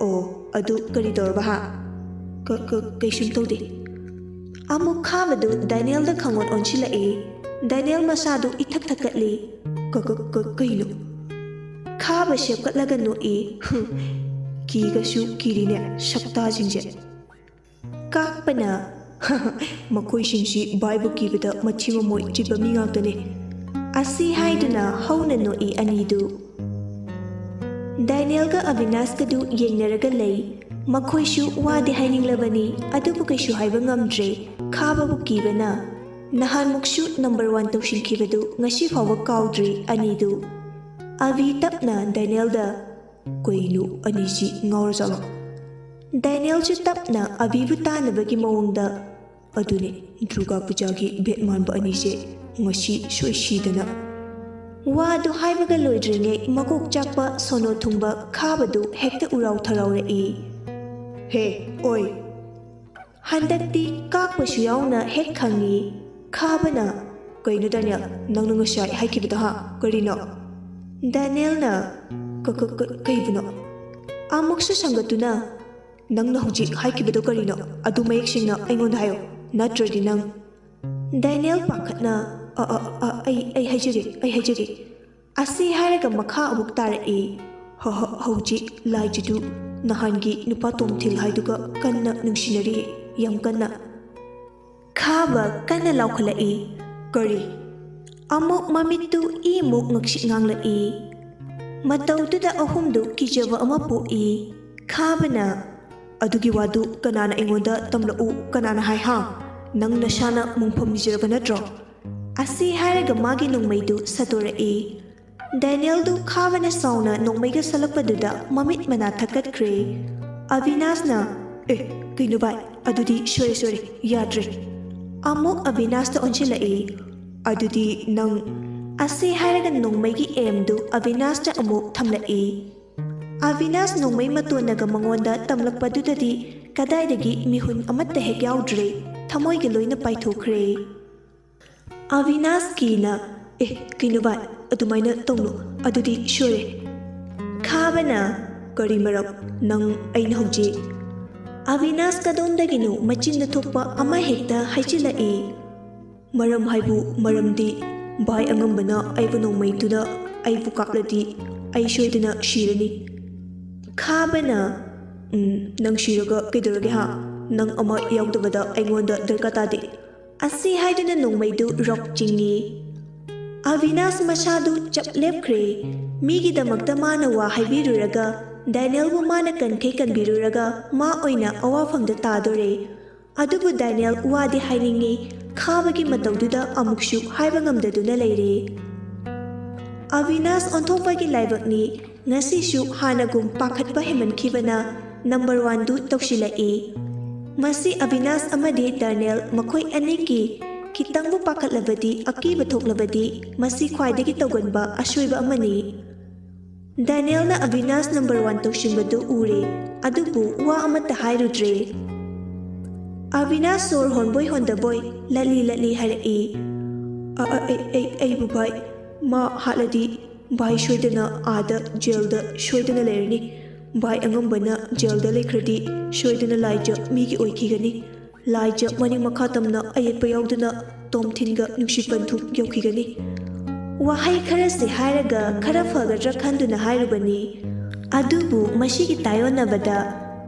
"ꯑꯣ, ꯑꯗꯨ ꯀꯔꯤ ꯇꯧꯔꯕ ꯍꯥ?" "ꯀ-, ꯀ-, ꯀꯩꯁꯨꯝ ꯇꯧꯗꯦ꯫" ꯑꯃꯨꯛ ꯈꯥꯕꯗꯨ ꯗꯦꯅꯤꯌꯦꯜꯗ ꯈꯪꯑꯣꯟ ꯑꯣꯟꯁꯤꯜꯂꯛꯏ꯫ ꯗꯦꯅꯤꯌꯦꯜ ꯃꯁꯥꯗꯨ ꯏꯊꯛ ꯊꯛꯀꯠꯂꯤ꯫ "ꯀ-, ꯀ-, ꯀ-, ꯀꯩꯅꯣ?" ꯈꯥꯕ ꯁꯦꯞꯀꯠꯂꯒ ꯅꯣꯛꯏ꯫ "ꯍꯨꯝ, ꯀꯤꯒꯁꯨ ꯀꯤꯔꯤꯅꯦ ꯁꯛꯇꯥꯁꯤꯡꯁꯦ꯫" ꯀꯥꯛꯄꯅ, "ꯃꯈꯣꯏꯁꯤꯡꯁꯤ ꯚꯥꯏꯕꯨ ꯀꯤꯕꯗ ꯃꯊꯤ ꯃꯃꯣꯏ ꯆꯤꯠꯄ ꯃꯤ ꯉꯥꯛꯇꯅꯤ꯫" ꯑꯁꯤ ꯍꯥꯏꯗꯨꯅ ꯍꯧꯅ ꯅꯣꯛꯏ ꯑꯅꯤꯗꯨ꯫ ꯗꯦꯅꯤꯌꯦꯜꯒ ꯑꯕꯤꯅꯥꯁꯀꯗꯨ ꯌꯦꯡꯅꯔꯒ ꯂꯩ꯫ ꯃꯈꯣꯏꯁꯨ ꯋꯥꯗꯤ ꯍꯥꯏꯅꯤꯡꯂꯕꯅꯤ, ꯑꯗꯨꯕꯨ ꯀꯩꯁꯨ ꯍꯥꯏꯕ ꯉꯝꯗ꯭ꯔꯦ꯫ ꯈꯥꯕꯕꯨ ꯀꯤꯕꯅ꯫ ꯅꯍꯥꯟꯃꯨꯛꯁꯨ ꯅꯝꯕꯔ ꯋꯥꯟ ꯇꯧꯁꯤꯟꯈꯤꯕꯗꯨ ꯉꯁꯤ ꯐꯥꯎꯕ ꯀꯥꯎꯗ꯭ꯔꯤ ꯑꯅꯤꯗꯨ꯫ ꯑꯕꯤ ꯇꯞꯅ ꯗꯦꯅꯤꯌꯦꯜꯗ, "ꯀꯩꯅꯣ ꯑꯅꯤꯁꯤ ꯉꯥꯎꯔꯖꯥꯠꯂꯣ?" ꯗꯦꯅꯤꯌꯦꯜꯁꯨ ꯇꯞꯅ ꯑꯕꯤꯕꯨ ꯇꯥꯅꯕꯒꯤ ꯃꯑꯣꯡꯗ, "ꯑꯗꯨꯅꯤ, ꯗꯨꯔꯒꯥ ꯄꯨꯖꯥꯒꯤ ꯚꯦꯠ ꯃꯥꯟꯕ ꯑꯅꯤꯁꯦ ꯉꯁꯤ ꯁꯣꯏꯁꯤꯗꯅ꯫" ꯋꯥꯗꯨ ꯍꯥꯏꯕꯒ ꯂꯣꯏꯗ꯭ꯔꯤꯉꯩ ꯃꯀꯣꯛ ꯆꯥꯛꯄ ꯁꯣꯅꯣ ꯊꯨꯡꯕ ꯈꯥꯕꯗꯨ ꯍꯦꯛꯇ ꯎꯔꯥꯎ ꯊꯔꯥꯎꯔꯛꯏ꯫ "ꯍꯦ, ꯑꯣꯏ!" ꯍꯟꯗꯛꯇꯤ ꯀꯥꯛꯄꯁꯨ ꯌꯥꯎꯅ ꯍꯦꯛ ꯈꯪꯏ꯫ ꯈꯥꯕꯅ, "ꯀꯩꯅꯣ ꯗꯦꯅꯤꯌꯦꯜ, ꯅꯪꯅ ꯉꯁꯥꯏ ꯍꯥꯏꯈꯤꯕꯗꯣ ꯍꯥ? ꯀꯔꯤꯅꯣ?" ꯗꯦꯅꯤꯌꯦꯜꯅ, "ꯀ-, ꯀ-, ꯀ-, ꯀꯩꯕꯨꯅꯣ?" ꯑꯃꯨꯛꯁꯨ ꯁꯪꯒꯠꯇꯨꯅ, "ꯅꯪꯅ ꯍꯧꯖꯤꯛ ꯍꯥꯏꯈꯤꯕꯗꯣ ꯀꯔꯤꯅꯣ? ꯑꯗꯨ ꯃꯌꯦꯛ ꯁꯦꯡꯅ ꯑꯩꯉꯣꯟꯗ ꯍꯥꯏꯌꯣ, ꯅꯠꯇ꯭ꯔꯗꯤ ꯅꯪ꯫" ꯗꯦꯅꯤꯌꯦꯜ ꯄꯥꯈꯠꯅ, "ꯑ, ꯑ, ꯑ, ꯑꯩ, ꯑꯩ ꯍꯥꯏꯖꯒꯦ, ꯑꯩ ꯍꯥꯏꯖꯒꯦ꯫" ꯑꯁꯤ ꯍꯥꯏꯔꯒ ꯃꯈꯥ ꯑꯃꯨꯛ ꯇꯥꯔꯛꯏ꯫ "ꯍ-, ꯍ-, ꯍꯧꯖꯤꯛ ꯂꯥꯏꯖꯗꯨ ꯅꯍꯥꯟꯒꯤ ꯅꯨꯄꯥ ꯇꯣꯝꯊꯤꯜ ꯍꯥꯏꯗꯨꯒ ꯀꯟꯅ ꯅꯨꯡꯁꯤꯅꯔꯤ, ꯌꯥꯝ ꯀꯟꯅ꯫" ꯈꯥꯕ ꯀꯟꯅ ꯂꯥꯎꯈꯠꯂꯛꯏ꯫ "ꯀꯔꯤ?" ꯑꯃꯨꯛ ꯃꯃꯤꯠꯇꯨ ꯏꯃꯨꯛ ꯉꯛꯁꯤꯠ ꯉꯥꯡꯂꯛꯏ꯫ ꯃꯇꯧꯗꯨꯗ ꯑꯍꯨꯝꯗꯨ ꯀꯤꯖꯕ ꯑꯃ ꯄꯣꯛꯏ꯫ ꯈꯥꯕꯅ, "ꯑꯗꯨꯒꯤ ꯋꯥꯗꯨ ꯀꯅꯥꯅ ꯑꯩꯉꯣꯟꯗ ꯇꯝꯂꯛꯎ, ꯀꯅꯥꯅ ꯍꯥꯏ ꯍꯥ? ꯅꯪ ꯅꯁꯥꯅ ꯃꯣꯡꯐꯝ ꯅꯤꯖꯔꯕ ꯅꯠꯇ꯭ꯔꯣ?" ꯑꯁꯤ ꯍꯥꯏꯔꯒ ꯃꯥꯒꯤ ꯅꯣꯡꯃꯩꯗꯨ ꯁꯠꯇꯣꯔꯛꯏ꯫ ꯗꯦꯅꯤꯌꯦꯜꯗꯨ ꯈꯥꯕꯅ ꯁꯥꯎꯅ ꯅꯣꯡꯃꯩꯒ ꯁꯠꯂꯛꯄꯗꯨꯗ ꯃꯃꯤꯠ ꯃꯅꯥ ꯊꯛꯀꯠꯈ꯭ꯔꯦ꯫ ꯑꯕꯤꯅꯥꯁꯅ, "ꯑꯦ, ꯀꯩꯅꯣ ꯚꯥꯏ, ꯑꯗꯨꯗꯤ ꯁꯣꯏꯔꯦ, ꯁꯣꯏꯔꯦ, ꯌꯥꯗ꯭ꯔꯦ꯫" ꯑꯃꯨꯛ ꯑꯕꯤꯅꯥꯁꯇ ꯑꯣꯟꯁꯤꯜꯂꯛꯏ꯫ "ꯑꯗꯨꯗꯤ ꯅꯪ꯫" ꯑꯁꯤ ꯍꯥꯏꯔꯒ ꯅꯣꯡꯃꯩꯒꯤ ꯑꯦꯝꯗꯨ ꯑꯕꯤꯅꯥꯁꯇ ꯑꯃꯨꯛ ꯊꯝꯂꯛꯏ꯫ ꯑꯕꯤꯅꯥꯁ ꯅꯣꯡꯃꯩ ꯃꯇꯣꯟꯅꯒ ꯃꯉꯣꯟꯗ ꯇꯝꯂꯛꯄꯗꯨꯗꯗꯤ ꯀꯗꯥꯏꯗꯒꯤ ꯃꯤꯍꯨꯟ ꯑꯃꯠꯇ ꯍꯦꯛ ꯌꯥꯎꯗ꯭ꯔꯦ, ꯊꯃꯣꯏꯒ ꯂꯣꯏꯅ ꯄꯥꯏꯊꯣꯛꯈ꯭ꯔꯦ꯫ ꯑꯕꯤꯅꯥꯁꯀꯤꯅ, "ꯑꯦ, ꯀꯩꯅꯣ ꯚꯥꯏ, ꯑꯗꯨꯃꯥꯏꯅ ꯇꯧꯅꯨ, ꯑꯗꯨꯗꯤ ꯁꯣꯏꯔꯦ꯫" ꯈꯥꯕꯅ, "ꯀꯔꯤ ꯃꯔꯝ? ꯅꯪ ꯑꯩꯅ ꯍꯧꯖꯤꯛ꯫" ꯑꯕꯤꯅꯥꯁ ꯀꯗꯣꯝꯗꯒꯤꯅꯣ ꯃꯆꯤꯟꯗ ꯊꯣꯛꯄ ꯑꯃ ꯍꯦꯛꯇ ꯍꯥꯏꯖꯤꯜꯂꯛꯏ꯫ "ꯃꯔꯝ ꯍꯥꯏꯕꯨ ꯃꯔꯝꯗꯤ, ꯚꯥꯏ ꯑꯉꯝꯕꯅ ꯑꯩꯕꯨ ꯅꯣꯡꯃꯩꯗꯨꯅ ꯑꯩꯕꯨ ꯀꯥꯞꯂꯗꯤ ꯑꯩ ꯁꯣꯏꯗꯅ ꯁꯤꯔꯅꯤ꯫" ꯈꯥꯕꯅ, "ꯎꯝ, ꯅꯪ ꯁꯤꯔꯒ ꯀꯩꯗꯧꯔꯒꯦ ꯍꯥ? ꯅꯪ ꯑꯃ ꯌꯥꯎꯗꯕꯗ ꯑꯩꯉꯣꯟꯗ ꯗꯔꯀꯥꯔ ꯇꯥꯗꯦ꯫" ꯑꯁꯤ ꯍꯥꯏꯗꯨꯅ ꯅꯣꯡꯃꯩꯗꯨ ꯔꯣꯛ ꯆꯤꯡꯉꯤ꯫ ꯑꯕꯤꯅꯥꯁ ꯃꯁꯥꯗꯨ ꯆꯞ ꯂꯦꯞꯈ꯭ꯔꯦ꯫ ꯃꯤꯒꯤꯗꯃꯛꯇ ꯃꯥꯅ ꯋꯥ ꯍꯥꯏꯕꯤꯔꯨꯔꯒ, ꯗꯦꯅꯤꯌꯦꯜꯕꯨ ꯃꯥꯅ ꯀꯟꯈꯩ ꯀꯟꯕꯤꯔꯨꯔꯒ, ꯃꯥ ꯑꯣꯏꯅ ꯑꯋꯥꯐꯝꯗ ꯇꯥꯗꯣꯔꯦ꯫ ꯑꯗꯨꯕꯨ ꯗꯥꯅꯤꯌꯦꯜ ꯋꯥꯗꯤ ꯍꯥꯏꯅꯤꯡꯉꯤ, ꯈꯥꯕꯒꯤ ꯃꯇꯧꯗꯨꯗ ꯑꯃꯨꯛꯁꯨ ꯍꯥꯏꯕ ꯉꯝꯗꯗꯨꯅ ꯂꯩꯔꯦ꯫ ꯑꯕꯤꯅꯥꯁ ꯑꯣꯟꯊꯣꯛꯄꯒꯤ ꯂꯥꯏꯕꯛꯅꯤ, ꯉꯁꯤꯁꯨ ꯍꯥꯟꯅꯒꯨꯝ ꯄꯥꯈꯠꯄ ꯍꯦꯟꯃꯟꯈꯤꯕꯅ ꯅꯝꯕꯔ ꯋꯥꯟꯗꯨ ꯇꯧꯁꯤꯜꯂꯛꯏ꯫ ꯃꯁꯤ ꯑꯕꯤꯅꯥꯁ ꯑꯃꯗꯤ ꯗꯥꯅꯤꯌꯦꯜ ꯃꯈꯣꯏ ꯑꯅꯤꯒꯤ ꯈꯤꯇꯪꯕꯨ ꯄꯥꯈꯠꯂꯕꯗꯤ, ꯑꯀꯤꯕ ꯊꯣꯛꯂꯕꯗꯤ, ꯃꯁꯤ ꯈ꯭ꯋꯥꯏꯗꯒꯤ ꯇꯧꯒꯟꯕ ꯑꯁꯣꯏꯕ ꯑꯃꯅꯤ꯫ ꯗꯥꯅꯤꯌꯦꯜꯅ ꯑꯕꯤꯅꯥꯁ ꯅꯝꯕꯔ ꯋꯥꯟ ꯇꯧꯁꯤꯟꯕꯗꯨ ꯎꯔꯦ, ꯑꯗꯨꯕꯨ ꯋꯥ ꯑꯃꯠꯇ ꯍꯥꯏꯔꯨꯗ꯭ꯔꯦ꯫ ꯑꯕꯤꯅꯥꯁ ꯁꯣꯔ ꯍꯣꯟꯕꯣꯏ ꯍꯣꯟꯗꯕꯣꯏ ꯂꯠꯂꯤ ꯂꯠꯂꯤ ꯍꯥꯏꯔꯛꯏ, "ꯑ, ꯑ, ꯑꯩ, ꯑꯩ, ꯑꯩꯕꯨ ꯚꯥꯏ, ꯃꯥ ꯍꯥꯠꯂꯗꯤ ꯚꯥꯏ ꯁꯣꯏꯗꯅ ꯑꯥꯗ ꯖꯦꯜꯗ ꯁꯣꯏꯗꯅ ꯂꯩꯔꯅꯤ꯫ ꯚꯥꯏ ꯑꯉꯝꯕꯅ ꯖꯦꯜꯗ ꯂꯩꯈ꯭ꯔꯗꯤ ꯁꯣꯏꯗꯅ ꯂꯥꯏꯖ ꯃꯤꯒꯤ ꯑꯣꯏꯈꯤꯒꯅꯤ꯫ ꯂꯥꯏꯖ ꯃꯅꯤꯡ ꯃꯈꯥ ꯇꯝꯅ ꯑꯌꯦꯠꯄ ꯌꯥꯎꯗꯅ ꯇꯣꯝꯊꯤꯟꯒ ꯅꯨꯡꯁꯤ ꯄꯟꯊꯨꯡ ꯌꯧꯈꯤꯒꯅꯤ꯫" ꯋꯥꯍꯩ ꯈꯔꯁꯤ ꯍꯥꯏꯔꯒ ꯈꯔ ꯐꯒꯗ꯭ꯔꯥ ꯈꯟꯗꯨꯅ ꯍꯥꯏꯔꯨꯕꯅꯤ꯫ ꯑꯗꯨꯕꯨ ꯃꯁꯤꯒꯤ ꯇꯥꯏꯑꯣꯟꯅꯕꯗ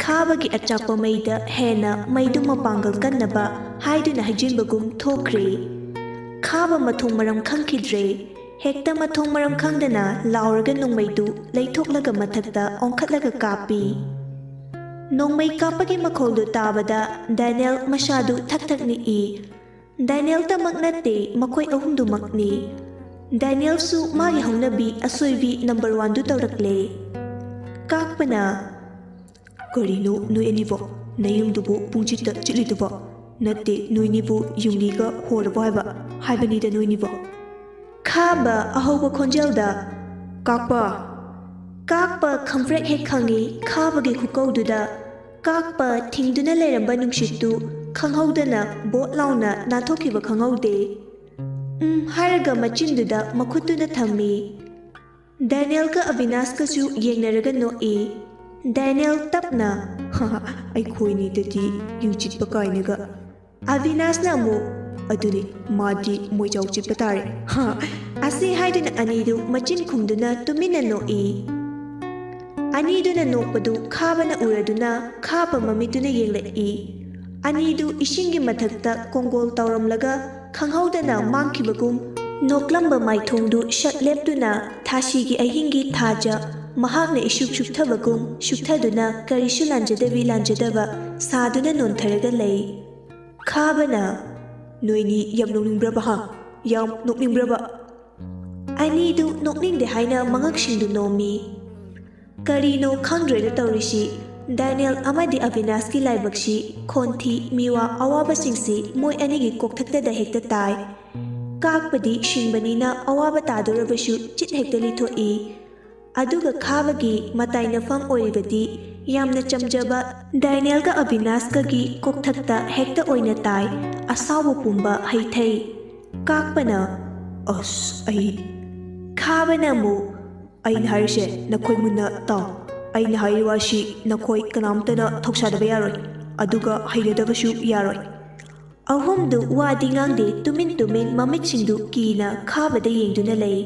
ꯈꯥꯕꯒꯤ ꯑꯆꯥꯛꯄ ꯃꯩꯗ ꯍꯦꯟꯅ ꯃꯩꯗꯨ ꯃꯄꯥꯡꯒꯜ ꯀꯟꯅꯕ ꯍꯥꯏꯗꯨꯅ ꯍꯩꯖꯤꯟꯕꯒꯨꯝ ꯊꯣꯛꯈ꯭ꯔꯦ꯫ ꯈꯥꯕ ꯃꯊꯣꯡ ꯃꯔꯝ ꯈꯪꯈꯤꯗ꯭ꯔꯦ꯫ ꯍꯦꯛꯇ ꯃꯊꯣꯡ ꯃꯔꯝ ꯈꯪꯗꯅ ꯂꯥꯎꯔꯒ ꯅꯣꯡꯃꯩꯗꯨ ꯂꯩꯊꯣꯛꯂꯒ ꯃꯊꯛꯇ ꯑꯣꯟꯈꯠꯂꯒ ꯀꯥꯞꯄꯤ꯫ ꯅꯣꯡꯃꯩ ꯀꯥꯞꯄꯒꯤ ꯃꯈꯣꯜꯗꯨ ꯇꯥꯕꯗ ꯗꯥꯅꯤꯌꯦꯜ ꯃꯁꯥꯗꯨ ꯊꯛ ꯊꯛ ꯅꯤꯛꯏ꯫ ꯗꯥꯅꯤꯌꯦꯜꯇꯃꯛ ꯅꯠꯇꯦ, ꯃꯈꯣꯏ ꯑꯍꯨꯝꯗꯨꯃꯛꯅꯤ꯫ ꯗꯥꯅꯤꯌꯦꯜꯁꯨ ꯃꯥꯒꯤ ꯍꯧꯅꯕꯤ ꯑꯁꯣꯏꯕꯤ ꯅꯝꯕꯔ ꯋꯥꯟꯗꯨ ꯇꯧꯔꯛꯂꯦ꯫ ꯀꯥꯛꯄꯅ, "ꯀꯔꯤꯅꯣ ꯅꯣꯏ ꯑꯅꯤꯕꯣ? ꯅꯌꯨꯝꯗꯨꯕꯨ ꯄꯨꯡꯆꯤꯠꯇ ꯆꯤꯠꯂꯤꯗꯨꯕꯣ? ꯅꯠꯇꯦ, ꯅꯣꯏꯅꯤꯕꯨ ꯌꯨꯡꯂꯤꯒ ꯍꯣꯔꯕꯣ ꯍꯥꯏꯕ? ꯍꯥꯏꯕꯅꯤꯗ ꯅꯣꯏꯅꯤꯕꯣ?" ꯈꯥꯕ ꯑꯍꯧꯕ ꯈꯣꯟꯖꯦꯜꯗ, "ꯀꯥꯛꯄ!" ꯀꯥꯛꯄ ꯈꯪꯄ꯭ꯔꯦꯛ ꯍꯦꯛ ꯈꯪꯉꯤ꯫ ꯈꯥꯕꯒꯤ ꯈꯨꯀꯧꯗꯨꯗ ꯀꯥꯛꯄ ꯊꯤꯡꯗꯨꯅ ꯂꯩꯔꯝꯕ ꯅꯨꯡꯁꯤꯠꯇꯨ ꯈꯪꯍꯧꯗꯅ ꯕꯣꯠ ꯂꯥꯎꯅ ꯅꯥꯟꯊꯣꯛꯈꯤꯕ ꯈꯪꯍꯧꯗꯦ꯫ "ꯎꯝ" ꯍꯥꯏꯔꯒ ꯃꯆꯤꯟꯗꯨꯗ ꯃꯈꯨꯠꯇꯨꯅ ꯊꯝꯃꯤ꯫ ꯗꯥꯅꯤꯌꯦꯜꯒ ꯑꯕꯤꯅꯥꯁꯀꯁꯨ ꯌꯦꯡꯅꯔꯒ ꯅꯣꯛꯏ꯫ ꯗꯥꯅꯤꯌꯦꯜ ꯇꯞꯅ, "ꯑꯩꯈꯣꯏꯅꯤꯗꯗꯤ ꯌꯨꯡꯆꯤꯠꯄ ꯀꯥꯏꯅꯒ꯫" ꯑꯕꯤꯅꯥꯁꯅ ꯑꯃꯨꯛ, "ꯑꯗꯨꯅꯤ, ꯃꯥꯗꯤ ꯃꯣꯏꯖꯥꯎ ꯆꯤꯠꯄ ꯇꯥꯔꯦ꯫" ꯑꯁꯤ ꯍꯥꯏꯗꯨꯅ ꯑꯅꯤꯗꯨ ꯃꯆꯤꯟ ꯈꯨꯝꯗꯨꯅ ꯇꯨꯃꯤꯟꯅ ꯅꯣꯛꯏ꯫ ꯑꯅꯤꯗꯨꯅ ꯅꯣꯛꯄꯗꯨ ꯈꯥꯕꯅ ꯎꯔꯗꯨꯅ ꯈꯥꯕ ꯃꯃꯤꯠꯇꯨꯅ ꯌꯦꯡꯂꯛꯏ꯫ ꯑꯅꯤꯗꯨ ꯏꯁꯤꯡꯒꯤ ꯃꯊꯛꯇ ꯀꯣꯡꯒꯣꯜ ꯇꯧꯔꯝꯂꯒ ꯈꯪꯍꯧꯗꯅ ꯃꯥꯡꯈꯤꯕꯒꯨꯝ ꯅꯣꯛꯂꯝꯕ ꯃꯥꯏꯊꯣꯡꯗꯨ ꯁꯠ ꯂꯦꯞꯇꯨꯅ ꯊꯥꯁꯤꯒꯤ ꯑꯍꯤꯡꯒꯤ ꯊꯥꯖ ꯃꯍꯥꯛꯅ ꯏꯁꯨꯛ ꯁꯨꯛꯊꯕꯒꯨꯝ ꯁꯨꯛꯊꯗꯨꯅ ꯀꯔꯤꯁꯨ ꯂꯥꯟꯖꯗꯕꯤ ꯂꯥꯟꯖꯗꯕ ꯁꯥꯗꯨꯅ ꯅꯣꯟꯊꯔꯒ ꯂꯩ꯫ ꯈꯥꯕꯅ, "ꯅꯣꯏꯅꯤ ꯌꯥꯝ ꯅꯣꯛꯅꯤꯡꯕ꯭ꯔꯕ ꯍꯥ? ꯌꯥꯝ ꯅꯣꯛꯅꯤꯡꯕ꯭ꯔꯕ?" ꯑꯅꯤꯗꯨ ꯅꯣꯛꯅꯤꯡꯗꯦ ꯍꯥꯏꯅ ꯃꯉꯛꯁꯤꯡꯗꯨ ꯅꯣꯝꯃꯤ꯫ ꯀꯔꯤꯅꯣ ꯈꯪꯗ꯭ꯔꯦꯗ ꯇꯧꯔꯤꯁꯤ꯫ ꯗꯥꯅꯤꯌꯦꯜ ꯑꯃꯗꯤ ꯑꯕꯤꯅꯥꯁꯀꯤ ꯂꯥꯏꯕꯛꯁꯤ, ꯈꯣꯟꯊꯤ, ꯃꯤꯋꯥ, ꯑꯋꯥꯕꯁꯤꯡꯁꯤ ꯃꯣꯏ ꯑꯅꯤꯒꯤ ꯀꯣꯛꯊꯛꯇꯗ ꯍꯦꯛꯇ ꯇꯥꯏ꯫ ꯀꯥꯛꯄꯗꯤ ꯁꯤꯡꯕꯅꯤꯅ ꯑꯋꯥꯕ ꯇꯥꯗꯣꯔꯕꯁꯨ ꯆꯤꯠ ꯍꯦꯛꯇ ꯂꯤꯊꯣꯛꯏ꯫ ꯑꯗꯨꯒ ꯈꯥꯕꯒꯤ ꯃꯇꯥꯏꯅꯐꯝ ꯑꯣꯏꯔꯤꯕꯗꯤ ꯌꯥꯝꯅ ꯆꯝꯖꯕ ꯗꯥꯅꯤꯌꯦꯜꯒ ꯑꯕꯤꯅꯥꯁꯀꯒꯤ ꯀꯣꯛꯊꯛꯇ ꯍꯦꯛꯇ ꯑꯣꯏꯅ ꯇꯥꯏ, ꯑꯁꯥꯎꯕ ꯄꯨꯝꯕ ꯍꯩꯊꯩ꯫ ꯀꯥꯛꯄꯅ, "ꯑꯁ, ꯑꯩ" ꯈꯥꯕꯅ ꯑꯃꯨꯛ, "ꯑꯩꯅ ꯍꯥꯏꯔꯤꯁꯦ ꯅꯈꯣꯏ ꯃꯨꯟꯅ ꯇꯥꯎ꯫ ꯑꯩꯅ ꯍꯥꯏꯔꯤꯕ ꯋꯥꯁꯤ ꯅꯈꯣꯏ ꯀꯅꯥꯝꯇꯅ ꯊꯧꯁꯥꯗꯕ ꯌꯥꯔꯣꯏ꯫ ꯑꯗꯨꯒ ꯍꯩꯅꯗꯕꯁꯨ ꯌꯥꯔꯣꯏ꯫" ꯑꯍꯨꯝꯗꯨ ꯋꯥꯗꯤ ꯉꯥꯡꯗꯦ, ꯇꯨꯃꯤꯟ ꯇꯨꯃꯤꯟ ꯃꯃꯤꯠꯁꯤꯡꯗꯨ ꯀꯤꯅ ꯈꯥꯕꯗ ꯌꯦꯡꯗꯨꯅ ꯂꯩ꯫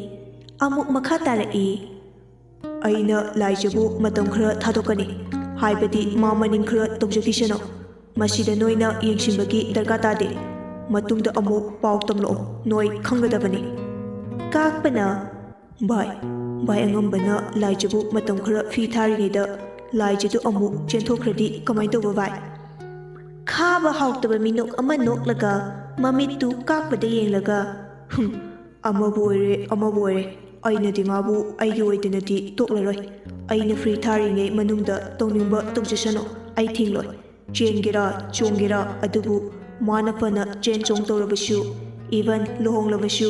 ꯑꯃꯨꯛ ꯃꯈꯥ ꯇꯥꯔꯛꯏ, "ꯑꯩꯅ ꯂꯥꯏꯖꯕꯨ ꯃꯇꯝ ꯈꯔ ꯊꯥꯗꯣꯛꯀꯅꯤ, ꯍꯥꯏꯕꯗꯤ ꯃꯥ ꯃꯅꯤꯡ ꯈꯔ ꯇꯧꯖꯈꯤꯁꯅꯨ꯫ ꯃꯁꯤꯗ ꯅꯣꯏꯅ ꯌꯦꯡꯁꯤꯟꯕꯒꯤ ꯗꯔꯀꯥꯔ ꯇꯥꯗꯦ꯫ ꯃꯇꯨꯡꯗ ꯑꯃꯨꯛ ꯄꯥꯎ ꯇꯝꯂꯛꯑꯣ, ꯅꯣꯏ ꯈꯪꯒꯗꯕꯅꯤ꯫" ꯀꯥꯛꯄꯅ, "ꯚꯥꯏ, ꯚꯥꯏ ꯑꯉꯝꯕꯅ ꯂꯥꯏꯖꯕꯨ ꯃꯇꯝ ꯈꯔ ꯐꯤ ꯊꯥꯔꯤꯉꯩꯗ ꯂꯥꯏꯖꯗꯨ ꯑꯃꯨꯛ ꯆꯦꯟꯊꯣꯛꯈ꯭ꯔꯗꯤ ꯀꯃꯥꯏꯅ ꯇꯧꯕ ꯚꯥꯏ?" ꯈꯥꯕ ꯍꯥꯎꯇꯕ ꯃꯤꯅꯣꯛ ꯑꯃ ꯅꯣꯛꯂꯒ ꯃꯃꯤꯠꯇꯨ ꯀꯥꯛꯄꯗ ꯌꯦꯡꯂꯒ, "ꯍꯨꯝ, ꯑꯃꯕꯨ ꯑꯣꯏꯔꯦ, ꯑꯃꯕꯨ ꯑꯣꯏꯔꯦ, ꯑꯩꯅꯗꯤ ꯃꯥꯕꯨ ꯑꯩꯒꯤ ꯑꯣꯏꯗꯅꯗꯤ ꯇꯣꯛꯂꯔꯣꯏ꯫ ꯑꯩꯅ ꯐ꯭ꯔꯤ ꯊꯥꯔꯤꯉꯩ ꯃꯅꯨꯡꯗ ꯇꯧꯅꯤꯡꯕ ꯇꯧꯖꯁꯅꯨ, ꯑꯩ ꯊꯤꯡꯂꯣꯏ꯫ ꯆꯦꯟꯒꯦꯔꯥ ꯆꯣꯡꯒꯦꯔꯥ ꯑꯗꯨꯕꯨ ꯃꯥꯅ ꯐꯅ ꯆꯦꯟ ꯆꯣꯡ ꯇꯧꯔꯕꯁꯨ, ꯏꯚꯟ ꯂꯨꯍꯣꯡꯂꯕꯁꯨ,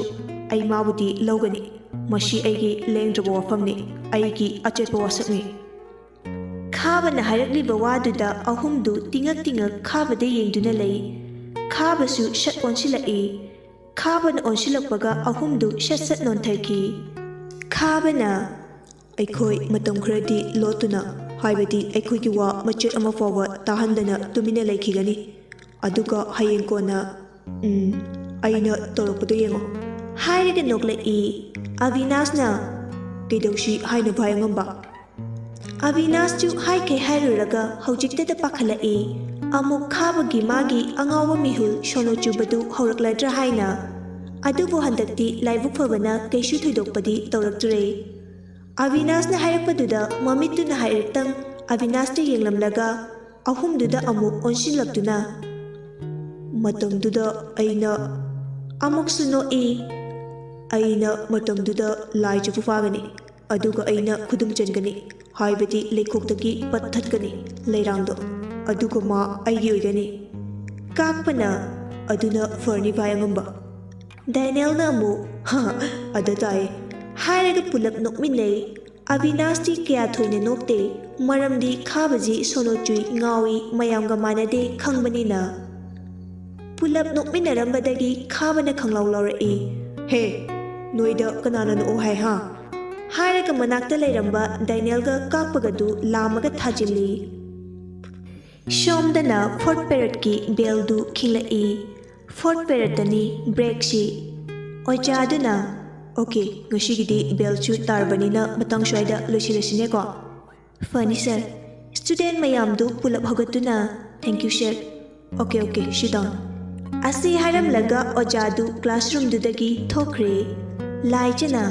ꯑꯩ ꯃꯥꯕꯨꯗꯤ ꯂꯧꯒꯅꯤ꯫ ꯃꯁꯤ ꯑꯩꯒꯤ ꯂꯦꯡꯗ꯭ꯔꯕ ꯋꯥꯐꯝꯅꯤ, ꯑꯩꯒꯤ ꯑꯆꯦꯠꯄ ꯋꯥꯁꯛꯅꯤ꯫" ꯈꯥꯕꯅ ꯍꯥꯏꯔꯛꯂꯤꯕ ꯋꯥꯗꯨꯗ ꯑꯍꯨꯝꯗꯨ ꯇꯤꯉꯛ ꯇꯤꯉꯛ ꯈꯥꯕꯗ ꯌꯦꯡꯗꯨꯅ ꯂꯩ꯫ ꯈꯥꯕꯁꯨ ꯁꯠ ꯑꯣꯟꯁꯤꯜꯂꯛꯏ꯫ ꯈꯥꯕꯅ ꯑꯣꯟꯁꯤꯜꯂꯛꯄꯒ ꯑꯍꯨꯝꯗꯨ ꯁꯠ ꯁꯠ ꯅꯣꯟꯊꯈꯤ꯫ ꯈꯥꯕꯅ, "ꯑꯩꯈꯣꯏ ꯃꯇꯝ ꯈꯔꯗꯤ ꯂꯣꯠꯇꯨꯅ, ꯍꯥꯏꯕꯗꯤ ꯑꯩꯈꯣꯏꯒꯤ ꯋꯥ ꯃꯆꯦꯠ ꯑꯃ ꯐꯥꯎꯕ ꯇꯥꯍꯟꯗꯅ ꯇꯨꯃꯤꯟꯅ ꯂꯩꯈꯤꯒꯅꯤ꯫ ꯑꯗꯨꯒ ꯍꯌꯦꯡ ꯀꯣꯟꯅ, ꯎꯝ, ꯑꯩꯅ ꯇꯧꯔꯛꯄꯗꯣ ꯌꯦꯡꯉꯣ꯫" ꯍꯥꯏꯔꯒ ꯅꯣꯛꯂꯛꯏ꯫ ꯑꯕꯤꯅꯥꯁꯅ, "ꯀꯩꯗꯧꯁꯤ ꯍꯥꯏꯅꯣ ꯚꯥꯏ ꯑꯉꯝꯕ?" ꯑꯕꯤꯅꯥꯁꯁꯨ ꯍꯥꯏꯈꯩ ꯍꯥꯏꯔꯨꯔꯒ ꯍꯧꯖꯤꯛꯇꯗ ꯄꯥꯈꯠꯂꯛꯏ꯫ ꯑꯃꯨꯛ ꯈꯥꯕꯒꯤ ꯃꯥꯒꯤ ꯑꯉꯥꯎꯕ ꯃꯤꯍꯨꯜ ꯁꯣꯅꯣ ꯆꯨꯕꯗꯨ ꯍꯧꯔꯛꯂꯗ꯭ꯔꯥ ꯍꯥꯏꯅ꯫ ꯑꯗꯨꯕꯨ ꯍꯟꯗꯛꯇꯤ ꯂꯥꯏꯕꯛ ꯐꯕꯅ ꯀꯩꯁꯨ ꯊꯣꯏꯗꯣꯛꯄꯗꯤ ꯇꯧꯔꯛꯇ꯭ꯔꯦ꯫ ꯑꯕꯤꯅꯥꯁꯅ ꯍꯥꯏꯔꯛꯄꯗꯨꯗ ꯃꯃꯤꯠꯇꯨꯅ ꯍꯥꯏꯔꯞꯇꯪ ꯑꯕꯤꯅꯥꯁꯇ ꯌꯦꯡꯂꯝꯂꯒ ꯑꯍꯨꯝꯗꯨꯗ ꯑꯃꯨꯛ ꯑꯣꯟꯁꯤꯜꯂꯛꯇꯨꯅ, "ꯃꯇꯝꯗꯨꯗ ꯑꯩꯅ ꯑꯃꯨꯛꯁꯨ ꯅꯣꯛꯏ꯫ "ꯑꯩꯅ ꯃꯇꯝꯗꯨꯗ ꯂꯥꯏꯖꯕꯨ ꯐꯥꯒꯅꯤ, ꯑꯗꯨꯒ ꯑꯩꯅ ꯈꯨꯗꯨꯝ ꯆꯟꯒꯅꯤ, ꯍꯥꯏꯕꯗꯤ ꯂꯩꯈꯣꯛꯇꯒꯤ ꯄꯠꯊꯠꯀꯅꯤ ꯂꯩꯔꯥꯡꯗꯣ, ꯑꯗꯨꯒ ꯃꯥ ꯑꯩꯒꯤ ꯑꯣꯏꯒꯅꯤ꯫ ꯀꯥꯛꯄꯅ ꯑꯗꯨꯅ ꯐꯔꯅꯤ ꯚꯥꯏ ꯑꯉꯝꯕ"꯫ ꯗꯥꯏꯅꯦꯜꯅ ꯑꯃꯨꯛ, "ꯍ, ꯑꯗ ꯇꯥꯏ" ꯍꯥꯏꯔꯒ ꯄꯨꯂꯞ ꯅꯣꯛꯃꯤꯟꯅꯩ꯫ ꯑꯕꯤꯅꯥꯁꯇꯤ ꯀꯌꯥ ꯊꯣꯏꯅ ꯅꯣꯛꯇꯦ, ꯃꯔꯝꯗꯤ ꯈꯥꯕꯁꯤ ꯁꯣꯅꯣ ꯆꯨꯏ, ꯉꯥꯎꯏ, ꯃꯌꯥꯝꯒ ꯃꯥꯟꯅꯗꯦ ꯈꯪꯕꯅꯤꯅ꯫ ꯄꯨꯂꯞ ꯅꯣꯛꯃꯤꯟꯅꯔꯝꯕꯗꯒꯤ ꯈꯥꯕꯅ ꯈꯪꯂꯥꯎ ꯂꯥꯎꯔꯛꯏ, "ꯍꯦ, ꯅꯣꯏꯗ ꯀꯅꯥꯅ ꯅꯣꯛꯑꯣ ꯍꯥꯏ, ꯍꯥ?" ꯍꯥꯏꯔꯒ ꯃꯅꯥꯛꯇ ꯂꯩꯔꯝꯕ ꯗꯥꯏꯅꯦꯜꯒ ꯀꯥꯛꯄꯒꯗꯨ ꯂꯥꯝꯃꯒ ꯊꯥꯖꯤꯜꯂꯤ꯫ ꯁꯣꯝꯗꯅ ꯐꯣꯔꯠ ꯄꯦꯔꯠꯀꯤ ꯕꯦꯜꯗꯨ ꯈꯤꯡꯂꯛꯏ꯫ ꯐꯣꯔꯠ ꯄꯦꯔꯠꯇꯅꯤ ꯕ꯭ꯔꯦꯛꯁꯤ꯫ ꯑꯣꯖꯥꯗꯨꯅ, "ꯑꯣꯀꯦ, ꯉꯁꯤꯒꯤꯗꯤ ꯕꯦꯜꯁꯨ ꯇꯥꯔꯕꯅꯤꯅ ꯃꯇꯥꯡ ꯁ꯭ꯋꯥꯏꯗ ꯂꯣꯏꯁꯤꯜꯂꯁꯤꯅꯦꯀꯣ"꯫ "ꯐꯅꯤ ꯁꯥꯔ"꯫ ꯁ꯭ꯇꯨꯗꯦꯟ ꯃꯌꯥꯝꯗꯨ ꯄꯨꯂꯞ ꯍꯧꯒꯠꯇꯨꯅ, "Thank you sir, okay okay, sit down" ꯑꯁꯤ ꯍꯥꯏꯔꯝꯂꯒ ꯑꯣꯖꯥꯗꯨ ꯀ꯭ꯂꯥꯁꯔꯨꯝꯗꯨꯗꯒꯤ ꯊꯣꯛꯈ꯭ꯔꯦ꯫ ꯂꯥꯏꯖꯅ,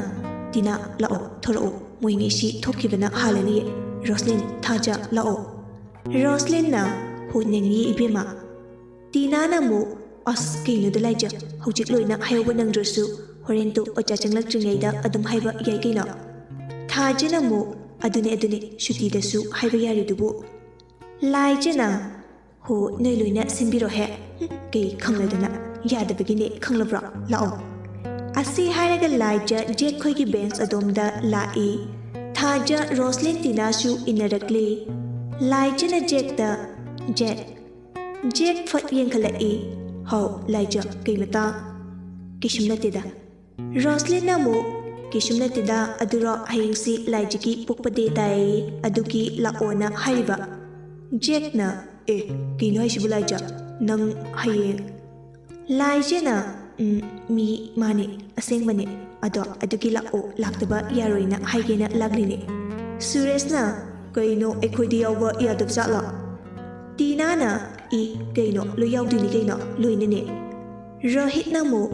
"ꯇꯤꯅꯥ, ꯂꯥꯛꯑꯣ, ꯊꯣꯔꯛꯑꯣ, ꯃꯣꯏꯅꯤꯁꯤ ꯊꯣꯛꯈꯤꯕꯅ ꯍꯥꯜꯂꯅꯤꯌꯦ꯫ ꯔꯣꯁꯂꯤꯟ, ꯊꯥꯖ, ꯂꯥꯛꯑꯣ"꯫ ꯔꯣꯁꯂꯤꯟꯅ, "ꯍꯣ ꯅꯪꯉꯤ ꯏꯕꯦꯝꯃ"꯫ ꯇꯤꯅꯥꯅ ꯑꯃꯨꯛ, "ꯑꯁ, ꯀꯩꯅꯣꯗ ꯂꯥꯏꯖ, ꯍꯧꯖꯤꯛ ꯂꯣꯏꯅ ꯍꯥꯏꯍꯧꯕ ꯅꯪꯗ꯭ꯔꯁꯨ ꯍꯣꯔꯦꯟꯗꯣ ꯑꯣꯖꯥ ꯆꯪꯂꯛꯇ꯭ꯔꯤꯉꯩꯗ ꯑꯗꯨꯝ ꯍꯥꯏꯕ ꯌꯥꯏ ꯀꯩꯅꯣ"꯫ ꯊꯥꯖꯅ ꯑꯃꯨꯛ, "ꯑꯗꯨꯅꯦ ꯑꯗꯨꯅꯦ, ꯁꯨꯇꯤꯗꯁꯨ ꯍꯥꯏꯕ ꯌꯥꯔꯤꯗꯨꯕꯨ"꯫ ꯂꯥꯏꯖꯅ, "ꯍꯣ, ꯅꯣꯏ ꯂꯣꯏꯅ ꯁꯤꯟꯕꯤꯔꯣꯍꯦ꯫ ꯍꯨꯝ, ꯀꯩ ꯈꯪꯂꯗꯅ? ꯌꯥꯗꯕꯒꯤꯅꯦ, ꯈꯪꯂꯕ꯭ꯔꯣ? ꯂꯥꯛꯑꯣ"꯫ ꯑꯁꯤ ꯍꯥꯏꯔꯒ ꯂꯥꯏꯖ ꯖꯦꯛ ꯈꯣꯏꯒꯤ ꯕꯦꯟꯁ ꯑꯗꯣꯝꯗ ꯂꯥꯛꯏ꯫ ꯊꯥꯖ, ꯔꯣꯁꯂꯤꯟ, ꯇꯤꯅꯥꯁꯨ ꯏꯟꯅꯔꯛꯂꯤ꯫ ꯂꯥꯏꯖꯅ ꯖꯦꯛꯇ, "ꯖꯦꯛ"꯫ ꯖꯦꯛ ꯐꯠ ꯌꯦꯡꯈꯠꯂꯛꯏ꯫ "ꯍꯥꯎ, ꯂꯥꯏꯖ, ꯀꯩ ꯃꯇꯥꯡ?" "ꯀꯩꯁꯨꯝ ꯅꯠꯇꯦꯗ"꯫ ꯔꯣꯁꯂꯤꯟꯅ ꯑꯃꯨꯛ, "ꯀꯩꯁꯨꯝ ꯅꯠꯇꯦꯗ, ꯑꯗꯨꯔꯣ ꯍꯌꯦꯡꯁꯤ ꯂꯥꯏꯖꯒꯤ ꯄꯣꯛꯄ ꯗꯦ ꯇꯥꯏꯌꯦ, ꯑꯗꯨꯒꯤ ꯂꯥꯛꯑꯣꯅ ꯍꯥꯏꯔꯤꯕ"꯫ ꯖꯦꯛꯅ, "ꯑꯦ, ꯀꯩꯅꯣ ꯍꯥꯏꯁꯤꯕꯨ ꯂꯥꯏꯖ? ꯅꯪ ꯍꯌꯦꯡ"꯫ ꯂꯥꯏꯖꯅ, "ꯎꯝ, ꯃꯤ ꯃꯥꯅꯦ, ꯑꯁꯦꯡꯕꯅꯦ꯫ ꯑꯗꯣ ꯑꯗꯨꯒꯤ ꯂꯥꯛꯑꯣ, ꯂꯥꯛꯇꯕ ꯌꯥꯔꯣꯏꯅ ꯍꯥꯏꯒꯦꯅ ꯂꯥꯛꯂꯤꯅꯦ"꯫ ꯁꯨꯔꯦꯁꯅ, "ꯀꯩꯅꯣ, ꯑꯩꯈꯣꯏꯗꯤ ꯌꯥꯎꯕ ꯌꯥꯗꯕ ꯖꯥꯠꯂꯣ?" ꯇꯤꯅꯥꯅ, "ꯏ, ꯀꯩꯅꯣ, ꯂꯣꯏ ꯌꯥꯎꯗꯣꯏꯅꯤ ꯀꯩꯅꯣ, ꯂꯣꯏꯅꯅꯦ"꯫ ꯔꯣꯍꯤꯠꯅ ꯑꯃꯨꯛ,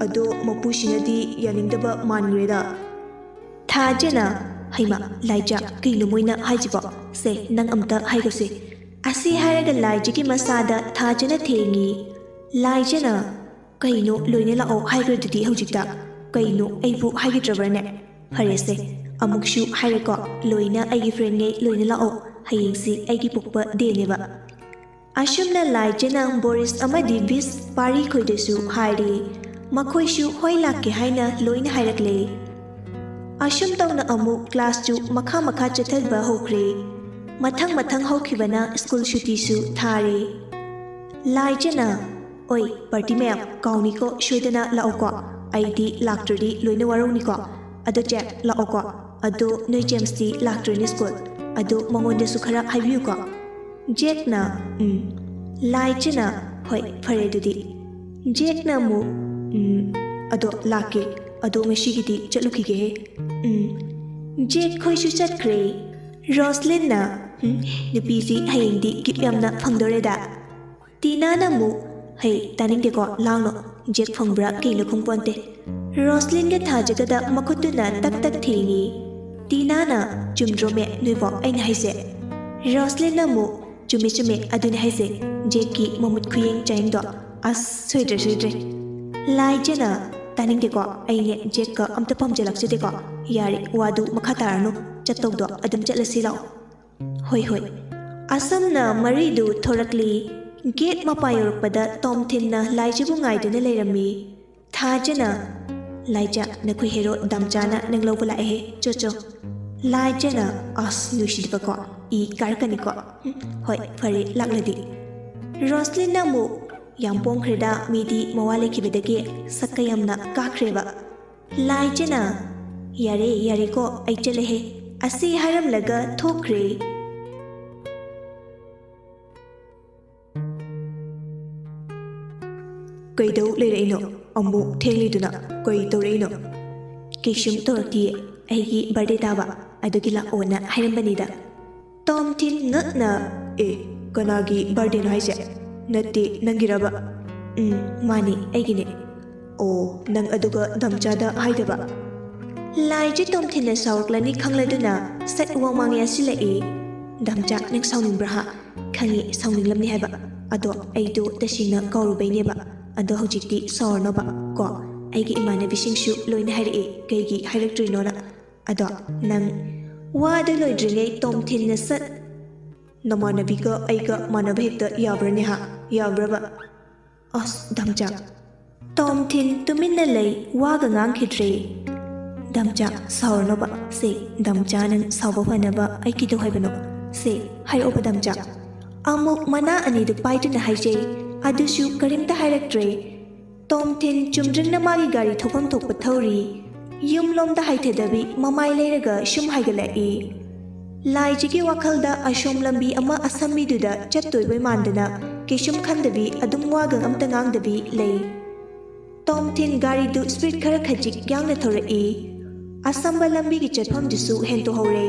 "ꯑꯗꯣ ꯃꯄꯨꯁꯤꯅꯗꯤ ꯌꯥꯅꯤꯡꯗꯕ ꯃꯥꯟꯈ꯭ꯔꯦꯗ"꯫ ꯊꯥꯖꯅ, "ꯍꯩꯃ, ꯂꯥꯏꯖ, ꯀꯩꯅꯣ ꯃꯣꯏꯅ ꯍꯥꯏꯁꯤꯕꯣ? ꯁꯦ, ꯅꯪ ꯑꯝꯇ ꯍꯥꯏꯒꯣꯁꯦ"꯫ ꯑꯁꯤ ꯍꯥꯏꯔꯒ ꯂꯥꯏꯖꯒꯤ ꯃꯁꯥꯗ ꯊꯥꯖꯅ ꯊꯦꯡꯉꯤ꯫ ꯂꯥꯏꯖꯅ, "ꯀꯩꯅꯣ, ꯂꯣꯏꯅ ꯂꯥꯛꯑꯣ ꯍꯥꯏꯈ꯭ꯔꯗꯨꯗꯤ ꯍꯧꯖꯤꯛꯇ꯫ ꯀꯩꯅꯣ, ꯑꯩꯕꯨ ꯍꯥꯏꯒꯗ꯭ꯔꯕ꯭ꯔꯅꯦ? ꯐꯔꯦꯁꯦ, ꯑꯃꯨꯛꯁꯨ ꯍꯥꯏꯔꯦꯀꯣ, ꯂꯣꯏꯅ ꯑꯩꯒꯤ friendꯉꯩ ꯂꯣꯏꯅ ꯂꯥꯛꯑꯣ, ꯍꯌꯦꯡꯁꯤ ꯑꯩꯒꯤ ꯄꯣꯛꯄ dayꯅꯦꯕ"꯫ ꯑꯁꯨꯝꯅ ꯂꯥꯏꯖꯅ ꯕꯣꯔꯤꯁ ꯑꯃꯗꯤ ꯕꯤꯁ ꯄꯥꯔꯤꯈꯣꯏꯗꯁꯨ ꯍꯥꯏꯔꯤ꯫ ꯃꯈꯣꯏꯁꯨ ꯍꯣꯏ ꯂꯥꯛꯀꯦ ꯍꯥꯏꯅ ꯂꯣꯏꯅ ꯍꯥꯏꯔꯛꯂꯦ꯫ ꯑꯁꯨꯝ ꯇꯧꯅ ꯑꯃꯨꯛ classꯁꯨ ꯃꯈꯥ ꯃꯈꯥ ꯆꯠꯊꯕ ꯍꯧꯈ꯭ꯔꯦ꯫ ꯃꯊꯪ ꯃꯊꯪ ꯍꯧꯈꯤꯕꯅ ꯁ꯭ꯀꯨꯜ ꯁꯨꯇꯤꯁꯨ ꯊꯥꯔꯦ꯫ ꯂꯥꯏꯖꯅ, "ꯑꯣꯏ, party ꯃꯌꯥꯝ, ꯀꯥꯎꯅꯤꯀꯣ, ꯁꯣꯏꯗꯅ ꯂꯥꯛꯑꯣꯀꯣ꯫ ꯑꯩꯗꯤ ꯂꯥꯛꯇ꯭ꯔꯗꯤ ꯂꯣꯏꯅ ꯋꯥꯔꯧꯅꯤꯀꯣ꯫ ꯑꯗꯣ ꯖꯦꯛ, ꯂꯥꯛꯑꯣꯀꯣ꯫ ꯑꯗꯣ ꯅꯣꯏ ꯖꯦꯝꯁꯇꯤ ꯂꯥꯛꯇ꯭ꯔꯦꯅꯦ ꯁ꯭ꯀꯨꯜ꯫ ꯑꯗꯣ ꯃꯉꯣꯟꯗꯁꯨ ꯈꯔ ꯍꯥꯏꯕꯤꯌꯨꯀꯣ꯫ ꯖꯦꯛꯅ, ꯎꯝ꯫ ꯂꯥꯏꯖꯅ, ꯍꯣꯏ, ꯐꯔꯦ ꯑꯗꯨꯗꯤ꯫ ꯖꯦꯛꯅ ꯑꯃꯨꯛ, ꯎꯝ, ꯑꯗꯣ ꯂꯥꯛꯀꯦ꯫ ꯑꯗꯣ ꯉꯁꯤꯒꯤꯗꯤ ꯆꯠꯂꯨꯈꯤꯒꯦꯍꯦ꯫ ꯎꯝ꯫ ꯖꯦꯛ ꯈꯣꯏꯁꯨ ꯆꯠꯈ꯭ꯔꯦ꯫ ꯔꯣꯁꯂꯤꯟꯅ, ꯎꯝ, ꯅꯨꯄꯤꯁꯤ ꯍꯌꯦꯡꯗꯤ gift ꯌꯥꯝꯅ ꯐꯪꯗꯣꯔꯦꯗ꯫ ꯇꯤꯅꯥꯅ ꯑꯃꯨꯛ, "ꯍꯩ, ꯇꯥꯅꯤꯡꯗꯦꯀꯣ, ꯂꯥꯡꯅꯣ꯫ ꯖꯦꯛ ꯐꯪꯕ꯭ꯔꯥ ꯀꯩꯅꯣ ꯈꯪꯄꯣꯟꯇꯦ"꯫ ꯔꯣꯁꯂꯤꯟꯒ ꯊꯥꯖꯒꯗ ꯃꯈꯨꯠꯇꯨꯅ ꯇꯛ ꯇꯛ ꯊꯦꯡꯉꯤ꯫ ꯇꯤꯅꯥꯅ, "ꯆꯨꯝꯗ꯭ꯔꯣꯃꯦ ꯅꯣꯏꯕꯣ ꯑꯩꯅ ꯍꯥꯏꯁꯦ?" ꯔꯣꯁꯂꯤꯟꯅ ꯑꯃꯨꯛ, "ꯆꯨꯝꯃꯦ, ꯆꯨꯝꯃꯦ, ꯑꯗꯨꯅꯦ ꯍꯥꯏꯁꯦ꯫ ꯖꯦꯛꯀꯤ ꯃꯃꯨꯠ ꯈꯨꯌꯦꯡ ꯆꯥꯌꯦꯡꯗꯣ꯫ ꯑꯁ, ꯁꯣꯏꯗ꯭ꯔꯦ, ꯁꯣꯏꯗ꯭ꯔꯦ"꯫ ꯂꯥꯏꯖꯅ, "ꯇꯥꯅꯤꯡꯗꯦꯀꯣ, ꯑꯩꯅꯦ ꯖꯦꯛꯀ ꯑꯝꯇ ꯄꯥꯝꯖꯜꯂꯛꯆꯗꯦꯀꯣ꯫ ꯌꯥꯔꯦ, ꯋꯥꯗꯨ ꯃꯈꯥ ꯇꯥꯔꯅꯨ꯫ ꯆꯠꯇꯧꯗꯣ ꯑꯗꯨꯝ ꯆꯠꯂꯁꯤ ꯂꯥꯛꯑꯣ"꯫ "ꯍꯣꯏ, ꯍꯣꯏ"꯫ ꯑꯁꯨꯝꯅ ꯃꯔꯤꯗꯨ ꯊꯣꯔꯛꯂꯤ꯫ Gate ꯃꯄꯥ ꯌꯧꯔꯛꯄꯗ ꯇꯣꯝꯊꯤꯟꯅ ꯂꯥꯏꯖꯕꯨ ꯉꯥꯏꯗꯨꯅ ꯂꯩꯔꯝꯃꯤ꯫ ꯊꯥꯖꯅ, "ꯂꯥꯏꯖ, ꯅꯈꯣꯏ hero ꯗꯥꯝꯆꯥꯅ ꯅꯪ ꯂꯧꯕ ꯂꯥꯛꯑꯦꯍꯦ, ꯆꯣ ꯆꯣ"꯫ ꯂꯥꯏꯖꯅ, "ꯑꯁ, ꯅꯨꯡꯁꯤꯗꯕꯀꯣ, ꯏ ꯀꯥꯔꯛꯀꯅꯤꯀꯣ"꯫ "ꯍꯣꯏ, ꯐꯔꯦ, ꯂꯥꯛꯂꯗꯤ"꯫ ꯔꯣꯁꯂꯤꯟꯅ ꯑꯃꯨꯛ, "ꯌꯥꯝ ꯄꯣꯡꯈ꯭ꯔꯦꯗ, ꯃꯤꯗꯤ ꯃꯋꯥ ꯂꯩꯈꯤꯕꯗꯒꯤ ꯁꯛꯀ ꯌꯥꯝꯅ ꯀꯥꯈ꯭ꯔꯦꯕ"꯫ ꯂꯥꯏꯖꯅ, "ꯌꯥꯔꯦ, ꯌꯥꯔꯦꯀꯣ, ꯑꯩ ꯆꯠꯂꯦꯍꯦ"꯫ ꯑꯁꯤ ꯍꯥꯏꯔꯝꯂꯒ ꯊꯣꯛꯈ꯭ꯔꯦ꯫ "ꯀꯩꯗꯧ ꯂꯩꯔꯛꯏꯅꯣ? ꯑꯃꯨꯛ ꯊꯦꯡꯂꯤꯗꯨꯅ ꯀꯩ ꯇꯧꯔꯛꯏꯅꯣ?" "ꯀꯩꯁꯨꯝ ꯇꯧꯔꯛꯇꯤꯌꯦ, ꯑꯩꯒꯤ birthday ꯇꯥꯕ, ꯑꯗꯨꯒꯤ ꯂꯥꯛꯑꯣꯅ ꯍꯥꯏꯔꯝꯕꯅꯤꯗ"꯫ ꯇꯣꯝꯊꯤꯟ ꯉꯛꯅ, "ꯑꯦ, ꯀꯅꯥꯒꯤ birthdayꯅꯣ ꯍꯥꯏꯁꯦ? ꯅꯠꯇꯦ, ꯅꯪꯒꯤꯔꯕ?" "ꯎꯝ, ꯃꯥꯅꯦ, ꯑꯩꯒꯤꯅꯦ"꯫ "ꯑꯣ, ꯅꯪ ꯑꯗꯨꯒ ꯗꯥꯝꯆꯥꯗ ꯍꯥꯏꯗꯕ?" ꯂꯥꯏꯖ ꯇꯣꯝꯊꯤꯟꯅ ꯁꯥꯎꯔꯛꯂꯅꯤ ꯈꯪꯂꯗꯨꯅ ꯁꯠ ꯋꯥ ꯃꯥꯡ ꯌꯥꯁꯤꯜꯂꯛꯏ꯫ "ꯗꯥꯝꯆꯥ, ꯅꯪ ꯁꯥꯎꯅꯤꯡꯕ꯭ꯔꯥ ꯍꯥ? ꯈꯪꯉꯤ, ꯁꯥꯎꯅꯤꯡꯂꯝꯅꯤ ꯍꯥꯏꯕ꯫ ꯑꯗꯣ ꯑꯩꯗꯣ ꯇꯁꯦꯡꯅ ꯀꯥꯎꯔꯨꯕꯩꯅꯦꯕ꯫ ꯑꯗꯣ ꯍꯧꯖꯤꯛꯇꯤ ꯁꯥꯎꯔꯅꯣꯕ ꯀꯣ꯫ ꯑꯩꯒꯤ ꯏꯃꯥꯟꯅꯕꯤꯁꯤꯡꯁꯨ ꯂꯣꯏꯅ ꯍꯥꯏꯔꯛꯏ ꯀꯩꯒꯤ ꯍꯥꯏꯔꯛꯇ꯭ꯔꯤꯅꯣꯅ꯫ ꯑꯗꯣ ꯅꯪ ꯋꯥꯗꯨ ꯂꯣꯏꯗ꯭ꯔꯤꯉꯩ ꯇꯣꯝꯊꯤꯟꯅ ꯁꯠ ꯅꯃꯥꯟꯅꯕꯤꯒ ꯑꯩꯒ ꯃꯥꯟꯅꯕ ꯍꯦꯛꯇ ꯌꯥꯕ꯭ꯔꯅꯦ ꯍꯥ? ꯌꯥꯕ꯭ꯔꯕ?" "ꯑꯁ, ꯗꯥꯝꯆꯥ!" ꯇꯣꯝꯊꯤꯟ ꯇꯨꯃꯤꯟꯅ ꯂꯩ, ꯋꯥꯒ ꯉꯥꯡꯈꯤꯗ꯭ꯔꯦ꯫ "ꯗꯥꯝꯆꯥ, ꯁꯥꯎꯔꯅꯣꯕ꯫ ꯁꯦ, ꯗꯥꯝꯆꯥ, ꯅꯪ ꯁꯥꯎꯕ ꯐꯅꯕ ꯑꯩ ꯀꯩꯗꯧ ꯍꯥꯏꯕꯅꯣ? ꯁꯦ, ꯍꯥꯏꯔꯛꯑꯣꯕ ꯗꯥꯝꯆꯥ꯫" ꯑꯃꯨꯛ ꯃꯅꯥ ꯑꯅꯤꯗꯨ ꯄꯥꯏꯗꯨꯅ ꯍꯥꯏꯖꯩ, ꯑꯗꯨꯁꯨ ꯀꯔꯤꯝꯇ ꯍꯥꯏꯔꯛꯇ꯭ꯔꯦ꯫ ꯇꯣꯝꯊꯤꯟ ꯆꯨꯝꯗ꯭ꯔꯤꯡꯅ ꯃꯥꯒꯤ ꯒꯥꯔꯤ ꯊꯧꯐꯝ ꯊꯣꯛꯄ ꯊꯧꯔꯤ꯫ ꯌꯨꯝꯂꯣꯝꯗ ꯍꯥꯏꯊꯗꯕꯤ ꯃꯃꯥꯏ ꯂꯩꯔꯒ ꯁꯨꯝ ꯍꯥꯏꯒꯠꯂꯛꯏ꯫ ꯂꯥꯏꯖꯒꯤ ꯋꯥꯈꯜꯗ ꯑꯁꯣꯝ ꯂꯝꯕꯤ ꯑꯃ ꯑꯁꯝꯕꯤꯗꯨꯗ ꯆꯠꯇꯣꯏꯕꯣꯏ ꯃꯥꯟꯗꯅ ꯀꯩꯁꯨꯝ ꯈꯟꯗꯕꯤ ꯑꯗꯨꯝ ꯋꯥꯒ ꯑꯝꯇ ꯉꯥꯡꯗꯕꯤ ꯂꯩ꯫ ꯇꯣꯝꯊꯤꯟ ꯒꯥꯔꯤꯗꯨ speed ꯈꯔ ꯈꯖꯤꯛ ꯌꯥꯡꯅ ꯊꯧꯔꯛꯏ꯫ ꯑꯁꯝꯕ ꯂꯝꯕꯤꯒꯤ ꯆꯠꯐꯝꯗꯨꯁꯨ ꯍꯦꯟꯇꯣꯛꯍꯧꯔꯦ꯫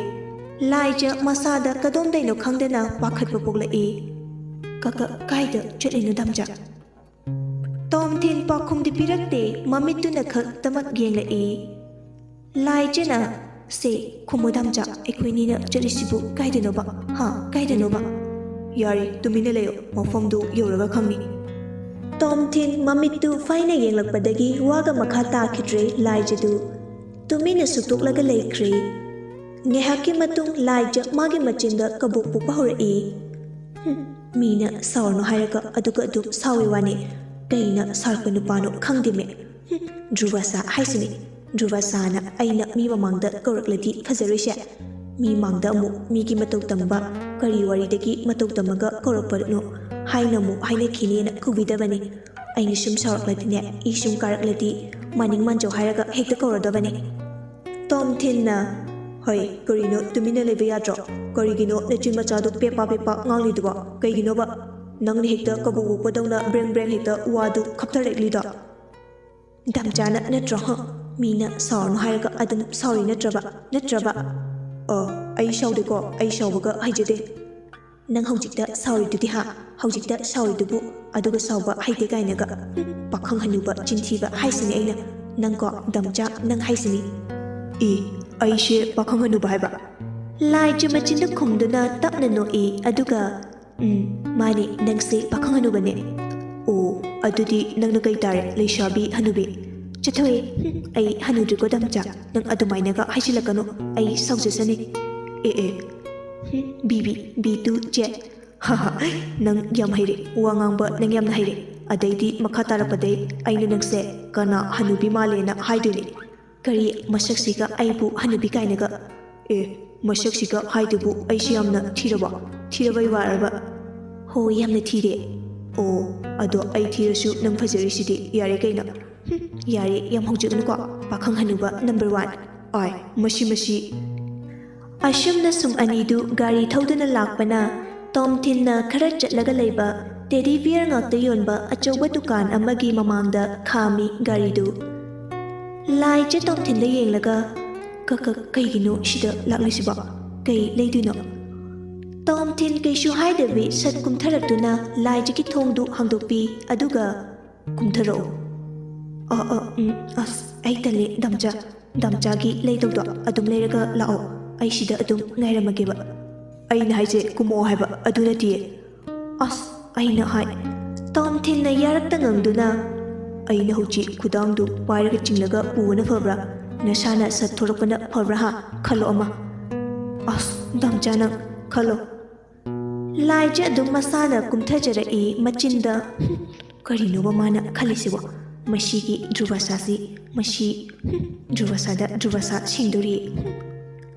ꯂꯥꯏꯖ ꯃꯁꯥꯗ ꯀꯗꯣꯝꯗꯩꯅꯣ ꯈꯪꯗꯅ ꯄꯥꯈꯠꯄ ꯄꯣꯛꯂꯛꯏ꯫ "ꯀ-, ꯀ-, ꯀꯥꯏꯗ ꯆꯠꯂꯤꯅꯣ ꯗꯥꯝꯆꯥ?" ꯇꯣꯝꯊꯤꯟ ꯄꯥꯎꯈꯨꯝꯗꯤ ꯄꯤꯔꯛꯇꯦ, ꯃꯃꯤꯠꯇꯨꯅ ꯈꯛꯇꯃꯛ ꯌꯦꯡꯂꯛꯏ꯫ ꯂꯥꯏꯖꯅ, "ꯁꯦ, ꯈꯨꯝꯃꯣ ꯗꯥꯝꯆꯥ, ꯑꯩꯈꯣꯏꯅꯤꯅ ꯆꯠꯂꯤꯁꯤꯕꯨ ꯀꯥꯏꯗꯅꯣꯕ? ꯍꯥ, ꯀꯥꯏꯗꯅꯣꯕ?" "ꯌꯥꯔꯦ, ꯇꯨꯃꯤꯟꯅ ꯂꯩꯌꯣ, ꯃꯐꯝꯗꯨ ꯌꯧꯔꯒ ꯈꯪꯅꯤ꯫" ꯇꯣꯝꯊꯤꯟ ꯃꯃꯤꯠꯇꯨ ꯐꯩꯅ ꯌꯦꯡꯂꯛꯄꯗꯒꯤ ꯋꯥꯒ ꯃꯈꯥ ꯇꯥꯈꯤꯗ꯭ꯔꯦ ꯂꯥꯏꯖꯗꯨ꯫ ꯇꯨꯃꯤꯟꯅ ꯁꯨꯛꯇꯣꯛꯂꯒ ꯂꯩꯈ꯭ꯔꯦ꯫ ꯉꯥꯏꯍꯥꯛꯀꯤ ꯃꯇꯨꯡ ꯂꯥꯏꯖ ꯃꯥꯒꯤ ꯃꯆꯤꯟꯗ ꯀꯕꯣꯛ ꯄꯣꯛꯄ ꯍꯧꯔꯛꯏ꯫ "ꯍꯨꯝ, ꯃꯤꯅ ꯁꯥꯎꯔꯅꯨ ꯍꯥꯏꯔꯒ ꯑꯗꯨꯒ ꯑꯗꯨꯝ ꯁꯥꯎꯋꯦ ꯋꯥꯅꯦ꯫ ꯀꯩꯅ ꯁꯥꯎꯔꯛꯄ ꯅꯨꯄꯥꯅꯣ ꯈꯪꯗꯦꯃꯦ꯫ ꯍꯨꯝ, ꯙ꯭ꯔꯨꯕ ꯁꯥ ꯍꯥꯏꯁꯤꯅꯤ꯫ ꯙ꯭ꯔꯨꯕ ꯁꯥꯅ ꯑꯩꯅ ꯃꯤ ꯃꯃꯥꯡꯗ ꯀꯧꯔꯛꯂꯗꯤ ꯐꯖꯔꯣꯏꯁꯦ꯫ ꯃꯤ ꯃꯥꯡꯗ ꯑꯃꯨꯛ ꯃꯤꯒꯤ ꯃꯇꯧ ꯇꯝꯕ, ꯀꯔꯤ ꯋꯥꯔꯤꯗꯒꯤ ꯃꯇꯧ ꯇꯝꯃꯒ ꯀꯧꯔꯛꯄꯅꯣ ꯍꯥꯏꯅ ꯑꯃꯨꯛ ꯍꯥꯏꯅꯈꯤꯅꯦꯅ ꯀꯧꯕꯤꯗꯕꯅꯤ꯫ ꯑꯩꯅ ꯁꯨꯝ ꯁꯥꯎꯔꯛꯂꯗꯤꯅꯦ, ꯏ ꯁꯨꯝ ꯀꯥꯔꯛꯂꯗꯤ ꯃꯥꯅꯤꯡ ꯃꯥꯟꯖꯧ ꯍꯥꯏꯔꯒ ꯍꯦꯛꯇ ꯀꯧꯔꯗꯕꯅꯤ꯫" ꯇꯣꯝꯊꯤꯟꯅ, "ꯍꯣꯏ, ꯀꯔꯤꯅꯣ ꯇꯨꯃꯤꯟꯅ ꯂꯩꯕ ꯌꯥꯗ꯭ꯔꯣ? ꯀꯔꯤꯒꯤꯅꯣ ꯅꯆꯤꯟ ꯃꯆꯥꯗꯣ ꯄꯦꯄꯥ ꯄꯦꯄꯥ ꯉꯥꯡꯂꯤꯗꯨꯕꯣ? ꯀꯩꯒꯤꯅꯣꯕ? ꯅꯪꯅ ꯍꯦꯛꯇ ꯀꯕꯣꯛ ꯄꯣꯛꯄꯗꯧꯅ ꯕ꯭ꯔꯦꯡ ꯕ꯭ꯔꯦꯡ ꯍꯦꯛꯇ ꯋꯥꯗꯨ ꯈꯞꯊꯔꯛꯂꯤꯗꯣ?" "ꯗꯥꯝꯆꯥꯅ ꯅꯠꯇ꯭ꯔꯣ? ꯍ? ꯃꯤꯅ ꯁꯥꯎꯔꯅꯨ ꯍꯥꯏꯔꯒ ꯑꯗꯨꯝ ꯁꯥꯎꯔꯤ ꯅꯠꯇ꯭ꯔꯕ? ꯅꯠꯇ꯭ꯔꯕ?" "ꯑꯣ, ꯑꯩ ꯁꯥꯎꯗꯦꯀꯣ, ꯑꯩ ꯁꯥꯎꯕꯒ ꯍꯩꯖꯗꯦ꯫" "ꯅꯪ ꯍꯧꯖꯤꯛꯇ ꯁꯥꯎꯔꯤꯗꯨꯗꯤ ꯍꯥ? ꯍꯧꯖꯤꯛꯇ ꯁꯥꯎꯔꯤꯗꯨꯕꯨ ꯑꯗꯨꯒ ꯁꯥꯎꯕ ꯍꯩꯇꯦ ꯀꯥꯏꯅꯒ꯫ ꯍꯨꯝ, ꯄꯥꯈꯪ ꯍꯅꯨꯕ ꯆꯤꯟꯊꯤꯕ ꯍꯥꯏꯁꯤꯅꯤ ꯑꯩꯅ꯫ ꯅꯪꯀꯣ, ꯗꯥꯝꯆꯥ, ꯅꯪ ꯍꯥꯏꯁꯤꯅꯤ꯫" "ꯏ, ꯑꯩꯁꯦ ꯄꯥꯈꯪ ꯍꯅꯨꯕ ꯍꯥꯏꯕ?" ꯂꯥꯏꯖ ꯃꯆꯤꯟꯗ ꯈꯨꯝꯗꯨꯅ ꯇꯞꯅ ꯅꯣꯛꯏ, ꯑꯗꯨꯒ, "ꯎꯝ, ꯃꯥꯅꯦ, ꯅꯪꯁꯦ ꯄꯥꯈꯪ ꯍꯅꯨꯕꯅꯦ꯫" "ꯑꯣ, ꯑꯗꯨꯗꯤ ꯅꯪꯅ ꯀꯩ ꯇꯥꯔꯦ, ꯂꯩꯁꯥꯕꯤ ꯍꯅꯨꯕꯤ?" "ꯆꯠꯊꯣꯛꯑꯦ, ꯍꯨꯝ, ꯑꯩ ꯍꯅꯨꯗ꯭ꯔꯤꯀꯣ ꯗꯥꯝꯆꯥ, ꯅꯪ ꯑꯗꯨꯃꯥꯏꯅꯒ ꯍꯥꯏꯖꯤꯜꯂꯛꯀꯅꯨ, ꯑꯩ ꯁꯥꯎꯖꯁꯅꯤ꯫" "ꯑꯦ ꯑꯦ, ꯍꯨꯝ, B B, B two Z. ꯍꯥ ꯍꯥ, ꯅꯪ ꯌꯥꯝ ꯍꯩꯔꯦ, ꯋꯥ ꯉꯥꯡꯕ ꯅꯪ ꯌꯥꯝꯅ ꯍꯩꯔꯦ꯫ ꯑꯗꯩꯗꯤ ꯃꯈꯥ ꯇꯥꯔꯛꯄꯗꯩ ꯑꯩꯅ ꯅꯪꯁꯦ ꯀꯅꯥ ꯍꯅꯨꯕꯤ ꯃꯥꯜꯂꯦꯅ ꯍꯥꯏꯗꯣꯏꯅꯦ꯫ ꯀꯔꯤ ꯃꯁꯛꯁꯤꯒ ꯑꯩꯕꯨ ꯍꯅꯨꯕꯤ ꯀꯥꯏꯅꯒ?" "ꯑꯦ, ꯃꯁꯛꯁꯤꯒ ꯍꯥꯏꯗꯨꯕꯨ ꯑꯩꯁꯤ ꯌꯥꯝꯅ ꯊꯤꯔꯕꯣ? ꯊꯤꯔꯕꯩ ꯋꯥꯔꯕ?" "ꯍꯣꯏ, ꯌꯥꯝꯅ ꯊꯤꯔꯦ꯫" "ꯑꯣ, ꯑꯗꯣ ꯑꯩ ꯊꯤꯔꯁꯨ ꯅꯪ ꯐꯖꯔꯤꯁꯤꯗꯤ, ꯌꯥꯔꯦ ꯀꯩꯅꯣ?" "ꯍꯨꯝ, ꯌꯥꯔꯦ, ꯌꯥꯝ ꯍꯧꯖꯤꯛꯅꯨꯀꯣ, ꯄꯥꯈꯪ ꯍꯅꯨꯕ ꯅꯝꯕꯔ ꯋꯥꯟ꯫ ꯑꯥꯏ, ꯃꯁꯤ, ꯃꯁꯤ꯫" ꯑꯁꯨꯝꯅ ꯁꯨꯝ ꯑꯅꯤꯗꯨ ꯒꯥꯔꯤ ꯊꯧꯗꯨꯅ ꯂꯥꯛꯄꯅ ꯇꯣꯝꯊꯤꯟꯅ ꯈꯔ ꯆꯠꯂꯒ ꯂꯩꯕ ꯇꯦꯗꯤ ꯕꯤꯌꯔ ꯉꯥꯛꯇ ꯌꯣꯟꯕ ꯑꯆꯧꯕ ꯗꯨꯀꯥꯟ ꯑꯃꯒꯤ ꯃꯃꯥꯡꯗ ꯈꯥꯝꯃꯤ ꯒꯥꯔꯤꯗꯨ꯫ ꯂꯥꯏꯖ ꯇꯣꯝꯊꯤꯟꯗ ꯌꯦꯡꯂꯒ, "ꯀ-, ꯀ-, ꯀꯩꯒꯤꯅꯣ ꯁꯤꯗ ꯂꯥꯛꯂꯤꯁꯤꯕꯣ? ꯀꯩ ꯂꯩꯗꯣꯏꯅꯣ?" ꯇꯣꯝꯊꯤꯟ ꯀꯩꯁꯨ ꯍꯥꯏꯗꯕꯤ ꯁꯠ ꯀꯨꯝꯊꯔꯛꯇꯨꯅ ꯂꯥꯏꯖꯒꯤ ꯊꯣꯡꯗꯨ ꯍꯥꯡꯗꯣꯛꯄꯤ, ꯑꯗꯨꯒ ꯀꯨꯝꯊꯔꯛꯑꯣ꯫ "ꯑ, ꯑ, ꯎꯝ, ꯑꯁ, ꯑꯩ ꯇꯜꯂꯦ, ꯗꯥꯝꯆꯥ꯫ ꯗꯥꯝꯆꯥꯒꯤ ꯂꯩꯗꯧꯗꯣ ꯑꯗꯨꯝ ꯂꯩꯔꯒ ꯂꯥꯛꯑꯣ꯫ ꯑꯩ ꯁꯤꯗ ꯑꯗꯨꯝ ꯉꯥꯏꯔꯝꯃꯒꯦꯕ꯫" "ꯑꯩꯅ ꯍꯥꯏꯁꯦ ꯀꯨꯝꯃꯛꯑꯣ ꯍꯥꯏꯕ, ꯑꯗꯨ ꯅꯠꯇꯤꯌꯦ꯫" "ꯑꯁ, ꯑꯩꯅ ꯍꯥꯏ꯫" ꯇꯣꯝꯊꯤꯟꯅ ꯌꯥꯔꯛꯇ ꯉꯪꯗꯨꯅ, "ꯑꯩꯅ ꯍꯧꯖꯤꯛ ꯈꯨꯗꯥꯡꯗꯨ ꯄꯥꯏꯔꯒ ꯆꯤꯡꯂꯒ ꯄꯨꯕꯅ ꯐꯕ꯭ꯔꯥ? ꯅꯁꯥꯅ ꯁꯠ ꯊꯣꯔꯛꯄꯅ ꯐꯕ꯭ꯔꯥ ꯍꯥ? ꯈꯜꯂꯣ ꯑꯃ꯫" "ꯑꯁ, ꯗꯥꯝꯆꯥ ꯅꯪ ꯈꯜꯂꯣ꯫" ꯂꯥꯏꯖ ꯑꯗꯨꯝ ꯃꯁꯥꯅ ꯀꯨꯝꯊꯖꯔꯛꯏ ꯃꯆꯤꯟꯗ꯫ "ꯀꯔꯤꯅꯣꯕ ꯃꯥꯅ ꯈꯜꯂꯤꯁꯤꯕꯣ? ꯃꯁꯤꯒꯤ ꯗ꯭ꯔꯨꯕꯁꯥꯁꯤ, ꯃꯁꯤ, ꯍꯨꯝ, ꯗ꯭ꯔꯨꯕꯁꯥꯗ ꯗ꯭ꯔꯨꯕꯁꯥ ꯁꯦꯡꯗꯣꯔꯤ꯫"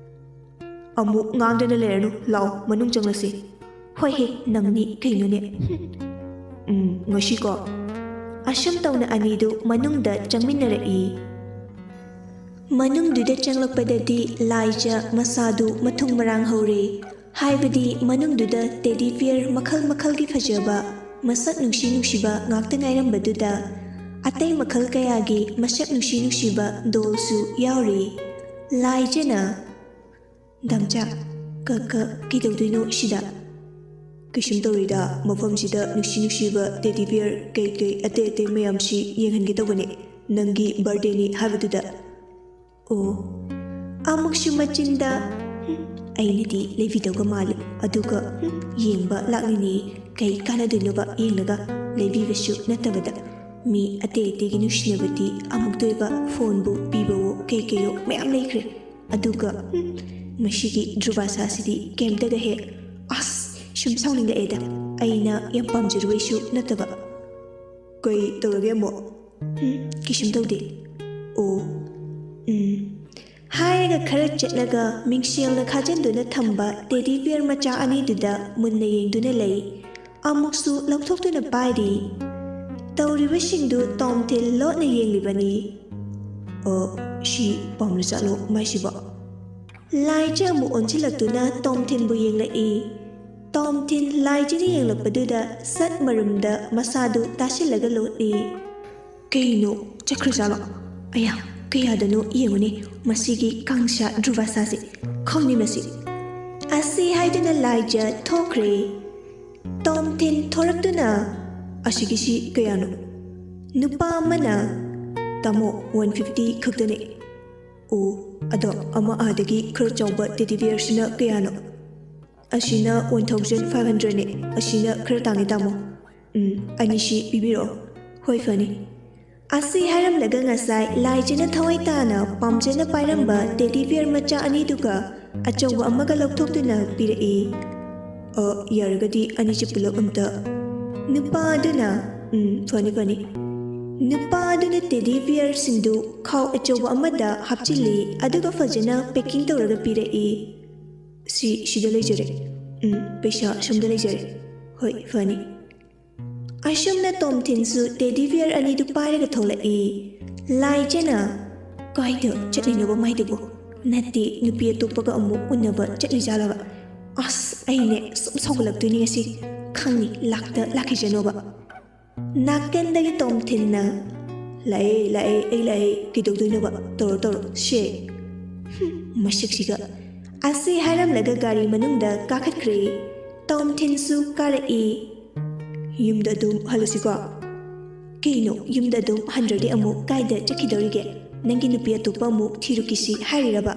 "ꯑꯃꯨꯛ ꯉꯥꯡꯗꯅ ꯂꯩꯔꯅꯨ, ꯂꯥꯛꯑꯣ, ꯃꯅꯨꯡ ꯆꯪꯂꯁꯤ꯫" "ꯍꯣꯏ ꯍꯦ, ꯅꯪꯅꯤ ꯀꯩꯅꯣꯅꯦ꯫" "ꯎꯝ, ꯉꯁꯤꯀꯣ꯫" ꯑꯁꯨꯝ ꯇꯧꯅ ꯑꯅꯤꯗꯨ ꯃꯅꯨꯡꯗ ꯆꯪꯃꯤꯟꯅꯔꯛꯏ꯫ ꯃꯅꯨꯡꯗꯨꯗ ꯆꯪꯂꯛꯄꯗꯗꯤ ꯂꯥꯏꯖ ꯃꯁꯥꯗꯨ ꯃꯊꯨꯝ ꯃꯔꯥꯡ ꯍꯧꯔꯦ꯫ ꯍꯥꯏꯕꯗꯤ ꯃꯅꯨꯡꯗꯨꯗ ꯇꯦꯗꯤ ꯕꯤꯌꯔ ꯃꯈꯜ ꯃꯈꯜꯒꯤ ꯐꯖꯕ, ꯃꯁꯛ ꯅꯨꯡꯁꯤ ꯅꯨꯡꯁꯤꯕ ꯉꯥꯛꯇ ꯉꯥꯏꯔꯝꯕꯗꯨꯗ, ꯑꯇꯩ ꯃꯈꯜ ꯀꯌꯥꯒꯤ ꯃꯁꯛ ꯅꯨꯡꯁꯤ ꯅꯨꯡꯁꯤꯕ ꯗꯣꯜꯁꯨ ꯌꯥꯎꯔꯤ꯫ ꯂꯥꯏꯖꯅ, "ꯗꯥꯝꯆꯥ, ꯀ-, ꯀ-, ꯀꯩꯗꯧꯗꯣꯏꯅꯣ ꯁꯤꯗ?" "ꯀꯩꯁꯨꯝ ꯇꯧꯔꯤꯗ, ꯃꯐꯝꯁꯤꯗ ꯅꯨꯡꯁꯤ ꯅꯨꯡꯁꯤꯕ ꯇꯦꯗꯤ ꯕꯤꯌꯔ ꯀꯩ ꯀꯩ ꯑꯇꯩ ꯑꯇꯩ ꯃꯌꯥꯝꯁꯤ ꯌꯦꯡꯍꯟꯒꯦ ꯇꯧꯕꯅꯦ, ꯅꯪꯒꯤ ꯕꯥꯔꯗꯦꯅꯤ ꯍꯥꯏꯕꯗꯨꯗ꯫" "ꯑꯣ, ꯑꯃꯨꯛꯁꯨ ꯃꯆꯤꯟꯗ, "ꯍꯨꯝ, ꯑꯩꯅꯗꯤ ꯂꯩꯕꯤꯗꯧꯒ ꯃꯥꯜꯂꯤ, ꯑꯗꯨꯒ, ꯍꯨꯝ, ꯌꯦꯡꯕ ꯂꯥꯛꯂꯤꯅꯤ, ꯀꯩ ꯀꯥꯟꯅꯗꯣꯏꯅꯣꯕ ꯌꯦꯡꯂꯒ?" ꯂꯩꯕꯤꯕꯁꯨ ꯅꯠꯇꯕꯗ, ꯃꯤ ꯑꯇꯩ ꯑꯇꯩꯒꯤ ꯅꯨꯡꯁꯤꯅꯕꯗꯤ ꯑꯃꯨꯛꯇ ꯑꯣꯏꯕ ꯐꯣꯟꯕꯨ ꯄꯤꯕꯋꯣ ꯀꯩ ꯀꯩꯌꯣ ꯃꯌꯥꯝ ꯂꯩꯈ꯭ꯔꯦ꯫ ꯑꯗꯨꯒ, ꯍꯨꯝ, ꯃꯁꯤꯒꯤ ꯙ꯭ꯔꯨꯕꯥꯁꯥꯁꯤꯗꯤ ꯀꯩꯝꯇꯒ ꯍꯦꯛ, ꯑꯁ, ꯁꯨꯝ ꯁꯥꯎꯅꯤꯡꯂꯛꯑꯦꯗ꯫ ꯑꯩꯅ ꯌꯥꯝ ꯄꯥꯝꯖꯔꯨꯕꯩꯁꯨ ꯅꯠꯇꯕ꯫ "ꯀꯩ ꯇꯧꯔꯒꯦ ꯑꯃꯨꯛ?" "ꯎꯝ, ꯀꯩꯁꯨꯝ ꯇꯧꯗꯦ꯫" "ꯑꯣ, ꯎꯝ꯫" ꯍꯥꯏꯔꯒ ꯈꯔ ꯆꯠꯂꯒ ꯃꯤꯡꯁꯦꯜꯅ ꯈꯥꯖꯤꯟꯗꯨꯅ ꯊꯝꯕ ꯇꯦꯗꯤ ꯕꯤꯌꯔ ꯃꯆꯥ ꯑꯅꯤꯗꯨꯗ ꯃꯨꯟꯅ ꯌꯦꯡꯗꯨꯅ ꯂꯩ꯫ ꯑꯃꯨꯛꯁꯨ ꯂꯧꯊꯣꯛꯇꯨꯅ ꯄꯥꯏꯔꯤ꯫ ꯇꯧꯔꯤꯕꯁꯤꯡꯗꯨ ꯇꯣꯝꯊꯤꯟ ꯂꯣꯠꯅ ꯌꯦꯡꯂꯤꯕꯅꯤ꯫ "ꯑ, ꯁꯤ ꯄꯥꯝꯂꯖꯥꯠꯂꯣ ꯃꯥꯏꯁꯤꯕꯣ?" ꯂꯥꯏꯖ ꯑꯃꯨꯛ ꯑꯣꯟꯁꯤꯜꯂꯛꯇꯨꯅ ꯇꯣꯝꯊꯤꯟꯕꯨ ꯌꯦꯡꯂꯛꯏ꯫ ꯇꯣꯝꯊꯤꯟ ꯂꯥꯏꯖꯅ ꯌꯦꯡꯂꯛꯄꯗꯨꯗ ꯁꯠ ꯃꯔꯨꯝꯗ ꯃꯁꯥꯗꯨ ꯇꯥꯁꯤꯜꯂꯒ ꯂꯣꯠꯂꯤ꯫ "ꯀꯩꯅꯣ, ꯆꯠꯈ꯭ꯔꯖꯥꯠꯂꯣ? ꯑꯌꯥ, ꯀꯌꯥꯗꯅꯣ ꯌꯦꯡꯉꯨꯅꯦ, ꯃꯁꯤꯒꯤ ꯀꯥꯡꯁꯥ ꯙ꯭ꯔꯨꯕꯥꯁꯥꯁꯦ꯫ ꯈꯪꯅꯤ ꯃꯁꯤ꯫" ꯑꯁꯤ ꯍꯥꯏꯗꯨꯅ ꯂꯥꯏꯖ ꯊꯣꯛꯈ꯭ꯔꯦ꯫ ꯇꯣꯝꯊꯤꯟ ꯊꯣꯔꯛꯇꯨꯅ, "ꯑꯁꯤꯒꯤꯁꯤ ꯀꯌꯥꯅꯣ?" ꯅꯨꯄꯥ ꯑꯃꯅ, "ꯇꯥꯃꯣ, ꯋꯥꯟ ꯐꯤꯐꯇꯤ ꯈꯛꯇꯅꯦ꯫" "ꯑꯣ, ꯑꯗꯣ ꯑꯃ ꯑꯥꯗꯒꯤ ꯈꯔ ꯆꯥꯎꯕ ꯇꯦꯗꯤ ꯕꯤꯌꯔꯁꯤꯅ ꯀꯌꯥꯅꯣ?" "ꯑꯁꯤꯅ ꯋꯥꯟ ꯊꯥꯎꯖꯟ ꯐꯥꯏꯚ ꯍꯟꯗ꯭ꯔꯦꯠꯅꯦ, ꯑꯁꯤꯅ ꯈꯔ ꯇꯥꯡꯉꯦ ꯇꯥꯃꯣ꯫ ꯎꯝ, ꯑꯅꯤꯁꯤ ꯄꯤꯕꯤꯔꯛꯑꯣ꯫" "ꯍꯣꯏ, ꯐꯅꯤ꯫" ꯑꯁꯤ ꯍꯥꯏꯔꯝꯂꯒ ꯉꯁꯥꯏ ꯂꯥꯏꯖꯅ ꯊꯋꯥꯏ ꯇꯥꯅ ꯄꯥꯝꯖꯅ ꯄꯥꯏꯔꯝꯕ ꯇꯦꯗꯤ ꯕꯤꯌꯔ ꯃꯆꯥ ꯑꯅꯤꯗꯨꯒ ꯑꯆꯧꯕ ꯑꯃꯒ ꯂꯧꯊꯣꯛꯇꯨꯅ ꯄꯤꯔꯛꯏ꯫ "ꯑ, ꯌꯥꯔꯒꯗꯤ ꯑꯅꯤꯁꯤ ꯄꯨꯂꯞ ꯑꯝꯇ꯫" ꯅꯨꯄꯥ ꯑꯗꯨꯅ, "ꯎꯝ, ꯐꯅꯤ, ꯐꯅꯤ꯫" ꯅꯨꯄꯥ ꯑꯗꯨꯅ ꯇꯦꯗꯤ ꯕꯤꯌꯔꯁꯤꯡꯗꯨ ꯈꯥꯎ ꯑꯆꯧꯕ ꯑꯃꯗ ꯍꯥꯞꯆꯤꯜꯂꯤ, ꯑꯗꯨꯒ ꯐꯖꯅ ꯄꯦꯀꯤꯡ ꯇꯧꯔꯒ ꯄꯤꯔꯛꯏ꯫ "ꯁꯤ ꯁꯤꯗ ꯂꯩꯖꯔꯦ꯫ ꯎꯝ, ꯄꯩꯁꯥ ꯁꯣꯝꯗ ꯂꯩꯖꯔꯦ꯫" "ꯍꯣꯏ, ꯐꯅꯤ꯫" ꯑꯁꯨꯝꯅ ꯇꯣꯝꯊꯤꯟꯁꯨ ꯇꯦꯗꯤ ꯕꯤꯌꯔ ꯑꯅꯤꯗꯨ ꯄꯥꯏꯔꯒ ꯊꯣꯛꯂꯛꯏ꯫ ꯂꯥꯏꯖꯅ, "ꯀꯥꯏꯗ ꯆꯠꯂꯤꯅꯣꯕ ꯃꯥꯏꯗꯨꯕꯨ? ꯅꯠꯇꯦ, ꯅꯨꯄꯤ ꯑꯇꯣꯞꯄꯒ ꯑꯃꯨꯛ ꯎꯅꯕ ꯆꯠꯂꯤꯖꯥꯠꯂꯕ? ꯑꯁ, ꯑꯩꯅꯦ ꯁꯨꯝ ꯁꯥꯎꯒꯠꯂꯛꯇꯣꯏꯅꯤ ꯉꯁꯤ꯫ ꯈꯪꯅꯤ, ꯂꯥꯛꯇ ꯂꯥꯛꯈꯤꯖꯅꯣꯕ꯫" ꯅꯥꯀꯟꯗꯒꯤ ꯇꯣꯝꯊꯤꯟꯅ, "ꯂꯥꯛꯑꯦ, ꯂꯥꯛꯑꯦ, ꯑꯩ ꯂꯥꯛꯑꯦ, ꯀꯩꯗꯧꯗꯣꯏꯅꯣꯕ? ꯇꯧꯔꯣ, ꯇꯧꯔꯣ, ꯁꯦ꯫" ꯍꯨꯝ, ꯃꯁꯛꯁꯤꯒ꯫ ꯑꯁꯤ ꯍꯥꯏꯔꯝꯂꯒ ꯒꯥꯔꯤ ꯃꯅꯨꯡꯗ ꯀꯥꯈꯠꯈ꯭ꯔꯦ꯫ ꯇꯣꯝꯊꯤꯟꯁꯨ ꯀꯥꯔꯛꯏ꯫ "ꯌꯨꯝꯗ ꯑꯗꯨꯝ ꯍꯜꯂꯁꯤꯀꯣ?" "ꯀꯩꯅꯣ, ꯌꯨꯝꯗ ꯑꯗꯨꯝ ꯍꯟꯗ꯭ꯔꯗꯤ ꯑꯃꯨꯛ ꯀꯥꯏꯗ ꯆꯠꯈꯤꯗꯧꯔꯤꯒꯦ? ꯅꯪꯒꯤ ꯅꯨꯄꯤ ꯑꯇꯣꯞꯄ ꯑꯃꯨꯛ ꯊꯤꯔꯨꯈꯤꯁꯤ ꯍꯥꯏꯔꯤꯔꯕ?"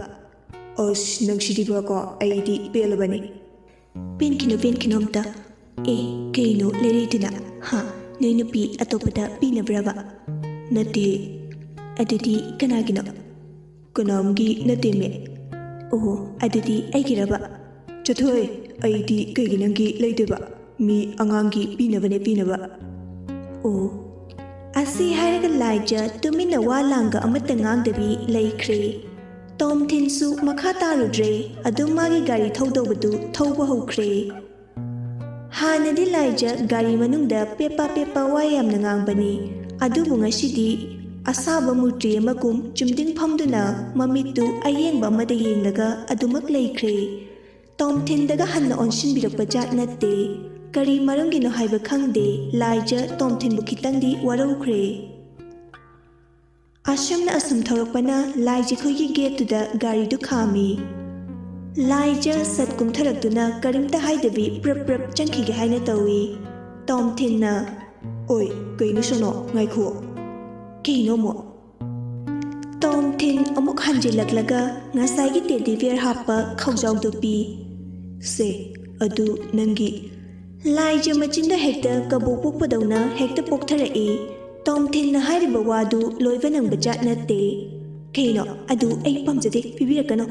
ꯑꯁ, ꯅꯪꯁꯤꯗꯤꯕꯀꯣ, ꯑꯩꯗꯤ ꯄꯦꯜꯂꯕꯅꯤ꯫ ꯄꯦꯟꯈꯤꯅꯨ, ꯄꯦꯟꯈꯤꯅꯨ ꯑꯝꯇ꯫ ꯑꯦ, ꯀꯩꯅꯣ ꯂꯩꯔꯩꯗꯨꯅ? ꯍꯥ? ꯅꯣꯏ ꯅꯨꯄꯤ ꯑꯇꯣꯞꯄꯗ ꯄꯤꯅꯕ꯭ꯔꯕ? ꯅꯠꯇꯦ꯫ ꯑꯗꯨꯗꯤ ꯀꯅꯥꯒꯤꯅꯣ? ꯀꯅꯥꯝꯒꯤ ꯅꯠꯇꯦꯃꯦ꯫ ꯑꯣ, ꯑꯗꯨꯗꯤ ꯑꯩꯒꯤꯔꯕ? ꯆꯠꯊꯣꯏ, ꯑꯩꯗꯤ ꯀꯩꯒꯤ ꯅꯪꯒꯤ ꯂꯩꯗꯣꯏꯕ? ꯃꯤ ꯑꯉꯥꯡꯒꯤ ꯄꯤꯅꯕꯅꯦ, ꯄꯤꯅꯕ꯫ ꯑꯣ꯫ ꯑꯁꯤ ꯍꯥꯏꯔꯒ ꯂꯥꯏꯖ ꯇꯨꯃꯤꯟꯅ ꯋꯥ ꯂꯥꯡꯒ ꯑꯃꯠꯇ ꯉꯥꯡꯗꯕꯤ ꯂꯩꯈ꯭ꯔꯦ꯫ ꯇꯣꯝꯊꯤꯟꯁꯨ ꯃꯈꯥ ꯇꯥꯔꯨꯗ꯭ꯔꯦ, ꯑꯗꯨꯝ ꯃꯥꯒꯤ ꯒꯥꯔꯤ ꯊꯧꯗꯧꯕꯗꯨ ꯊꯧꯕ ꯍꯧꯈ꯭ꯔꯦ꯫ ꯍꯥꯟꯅꯗꯤ ꯂꯥꯏꯖ ꯒꯥꯔꯤ ꯃꯅꯨꯡꯗ ꯄꯦꯄꯥ ꯄꯦꯄꯥ ꯋꯥ ꯌꯥꯝꯅ ꯉꯥꯡꯕꯅꯤ, ꯑꯗꯨꯕꯨ ꯉꯁꯤꯗꯤ ꯑꯁꯥꯕ ꯃꯨꯔꯇꯤ ꯑꯃꯒꯨꯝ ꯆꯨꯝꯗꯤꯡ ꯐꯝꯗꯨꯅ ꯃꯃꯤꯠꯇꯨ ꯑꯌꯦꯡꯕ ꯑꯃꯗ ꯌꯦꯡꯂꯒ ꯑꯗꯨꯃꯛ ꯂꯩꯈ꯭ꯔꯦ꯫ ꯇꯣꯝꯊꯤꯟꯗꯒ ꯍꯟꯅ ꯑꯣꯟꯁꯤꯟꯕꯤꯔꯛꯄ ꯖꯥꯠ ꯅꯠꯇꯦ꯫ ꯀꯔꯤ ꯃꯔꯝꯒꯤꯅꯣ ꯍꯥꯏꯕ ꯈꯪꯗꯦ, ꯂꯥꯏꯖ ꯇꯣꯝꯊꯤꯟꯕꯨ ꯈꯤꯇꯪꯗꯤ ꯋꯥꯔꯧꯈ꯭ꯔꯦ꯫ ꯑꯁꯨꯝꯅ ꯑꯁꯨꯝ ꯊꯧꯔꯛꯄꯅ ꯂꯥꯏꯖꯈꯣꯏꯒꯤ ꯒꯦꯠꯇꯨꯗ ꯒꯥꯔꯤꯗꯨ ꯈꯥꯝꯃꯤ꯫ ꯂꯥꯏꯖ ꯁꯠ ꯀꯨꯝꯊꯔꯛꯇꯨꯅ ꯀꯔꯤꯝꯇ ꯍꯥꯏꯗꯕꯤ ꯄ꯭ꯔꯞ ꯄ꯭ꯔꯞ ꯆꯪꯈꯤꯒꯦ ꯍꯥꯏꯅ ꯇꯧꯏ꯫ ꯇꯣꯝꯊꯤꯟꯅ, "ꯑꯣꯏ, ꯀꯩꯅꯣ ꯁꯣꯅꯣ, ꯉꯥꯏꯈꯣ꯫" "ꯀꯩꯅꯣ ꯑꯃꯨꯛ?" ꯇꯣꯝꯊꯤꯟ ꯑꯃꯨꯛ ꯍꯟꯖꯤꯜꯂꯛꯂꯒ ꯉꯁꯥꯏꯒꯤ ꯇꯦꯗꯤ ꯕꯤꯌꯔ ꯍꯥꯞꯄ ꯈꯧꯖꯥꯎꯗꯨ ꯄꯤ꯫ "ꯁꯦ, ꯑꯗꯨ ꯅꯪꯒꯤ꯫" ꯂꯥꯏꯖ ꯃꯆꯤꯟꯗ ꯍꯦꯛꯇ ꯀꯕꯣꯛ ꯄꯣꯛꯄꯗꯧꯅ ꯍꯦꯛꯇ ꯄꯣꯛꯊꯔꯛꯏ꯫ ꯇꯣꯝꯊꯤꯟꯅ ꯍꯥꯏꯔꯤꯕ ꯋꯥꯗꯨ ꯂꯣꯏꯕ ꯅꯪꯕ ꯖꯥꯠ ꯅꯠꯇꯦ꯫ "ꯀꯩꯅꯣ? ꯑꯗꯨ ꯑꯩ ꯄꯥꯝꯖꯗꯦ, ꯄꯤꯕꯤꯔꯛꯀꯅꯨ꯫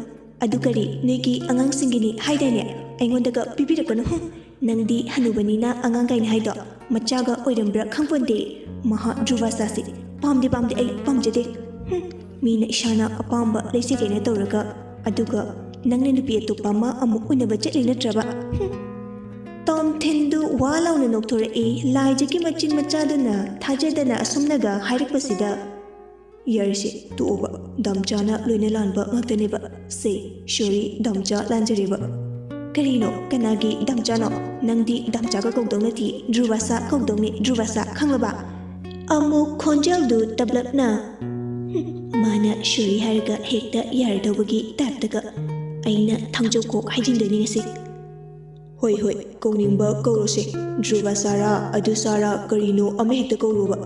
ꯑꯗꯨ ꯀꯔꯤ, ꯅꯣꯏꯒꯤ ꯑꯉꯥꯡꯁꯤꯡꯒꯤꯅꯤ ꯍꯥꯏꯗꯥꯏꯅꯦ? ꯑꯩꯉꯣꯟꯗꯒ ꯄꯤꯕꯤꯔꯛꯀꯅꯨ, ꯍꯨꯝ꯫ ꯅꯪꯗꯤ ꯍꯅꯨꯕꯅꯤꯅ ꯑꯉꯥꯡ ꯀꯥꯏꯅ ꯍꯥꯏꯗꯣ ꯃꯆꯥꯒ ꯑꯣꯏꯔꯝꯕ꯭ꯔꯥ ꯈꯪꯄꯣꯟꯇꯦ꯫ ꯃꯍꯥ ꯙ꯭ꯔꯨꯕ ꯆꯥꯁꯤ꯫ ꯄꯥꯝꯗꯦ, ꯄꯥꯝꯗꯦ, ꯑꯩ ꯄꯥꯝꯖꯗꯦ꯫ ꯍꯨꯝ, ꯃꯤꯅ ꯏꯁꯥꯅ ꯑꯄꯥꯝꯕ ꯂꯩꯖꯒꯦꯅ ꯇꯧꯔꯒ, ꯑꯗꯨꯒ ꯅꯪꯅ ꯅꯨꯄꯤ ꯑꯇꯣꯞꯄ ꯑꯃ ꯑꯃꯨꯛ ꯎꯅꯕ ꯆꯠꯂꯤ ꯅꯠꯇ꯭ꯔꯕ? ꯍꯨꯝ꯫" ꯇꯣꯝꯊꯤꯟꯗꯨ ꯋꯥ ꯂꯥꯎꯅ ꯅꯣꯛꯊꯣꯔꯛꯏ꯫ ꯂꯥꯏꯖꯒꯤ ꯃꯆꯤꯟ ꯃꯆꯥꯗꯨꯅ ꯊꯥꯖꯗꯅ ꯑꯁꯨꯝꯅꯒ ꯍꯥꯏꯔꯛꯄꯁꯤꯗ, "ꯌꯥꯔꯦꯁꯦ, ꯇꯣꯛꯑꯣꯕ꯫ ꯗꯥꯝꯆꯥꯅ ꯂꯣꯏꯅ ꯂꯥꯟꯕ ꯉꯥꯛꯇꯅꯦꯕ꯫ ꯁꯦ, ꯁꯣꯔꯤ, ꯗꯥꯝꯆꯥ ꯂꯥꯟꯖꯔꯦꯕ꯫" "ꯀꯔꯤꯅꯣ? ꯀꯅꯥꯒꯤ ꯗꯥꯝꯆꯥꯅꯣ? ꯅꯪꯗꯤ ꯗꯥꯝꯆꯥꯒ ꯀꯧꯗꯧ ꯅꯠꯇꯦ, ꯙ꯭ꯔꯨꯕꯁꯥ ꯀꯧꯗꯧꯅꯦ, ꯙ꯭ꯔꯨꯕꯁꯥ, ꯈꯪꯂꯕ?" ꯑꯃꯨꯛ ꯈꯣꯟꯖꯦꯜꯗꯨ ꯇꯞꯂꯞꯅ, "ꯍꯨꯝ, ꯃꯥꯅ ꯁꯣꯔꯤ ꯍꯥꯏꯔꯒ ꯍꯦꯛꯇ ꯌꯥꯔꯗꯧꯕꯒꯤ ꯇꯥꯏꯞꯇꯒ꯫ ꯑꯩꯅ ꯊꯥꯡꯖꯧꯈꯣꯛ ꯍꯥꯏꯖꯤꯟꯗꯣꯏꯅꯤ ꯉꯁꯤ꯫" "ꯍꯣꯏ, ꯍꯣꯏ, ꯀꯧꯅꯤꯡꯕ ꯀꯧꯔꯣꯁꯦ꯫ ꯙ꯭ꯔꯨꯕ ꯁꯥꯔꯥ, ꯑꯗꯨ ꯁꯥꯔꯥ, ꯀꯔꯤꯅꯣ ꯑꯃ ꯍꯦꯛꯇ ꯀꯧꯔꯣꯕ꯫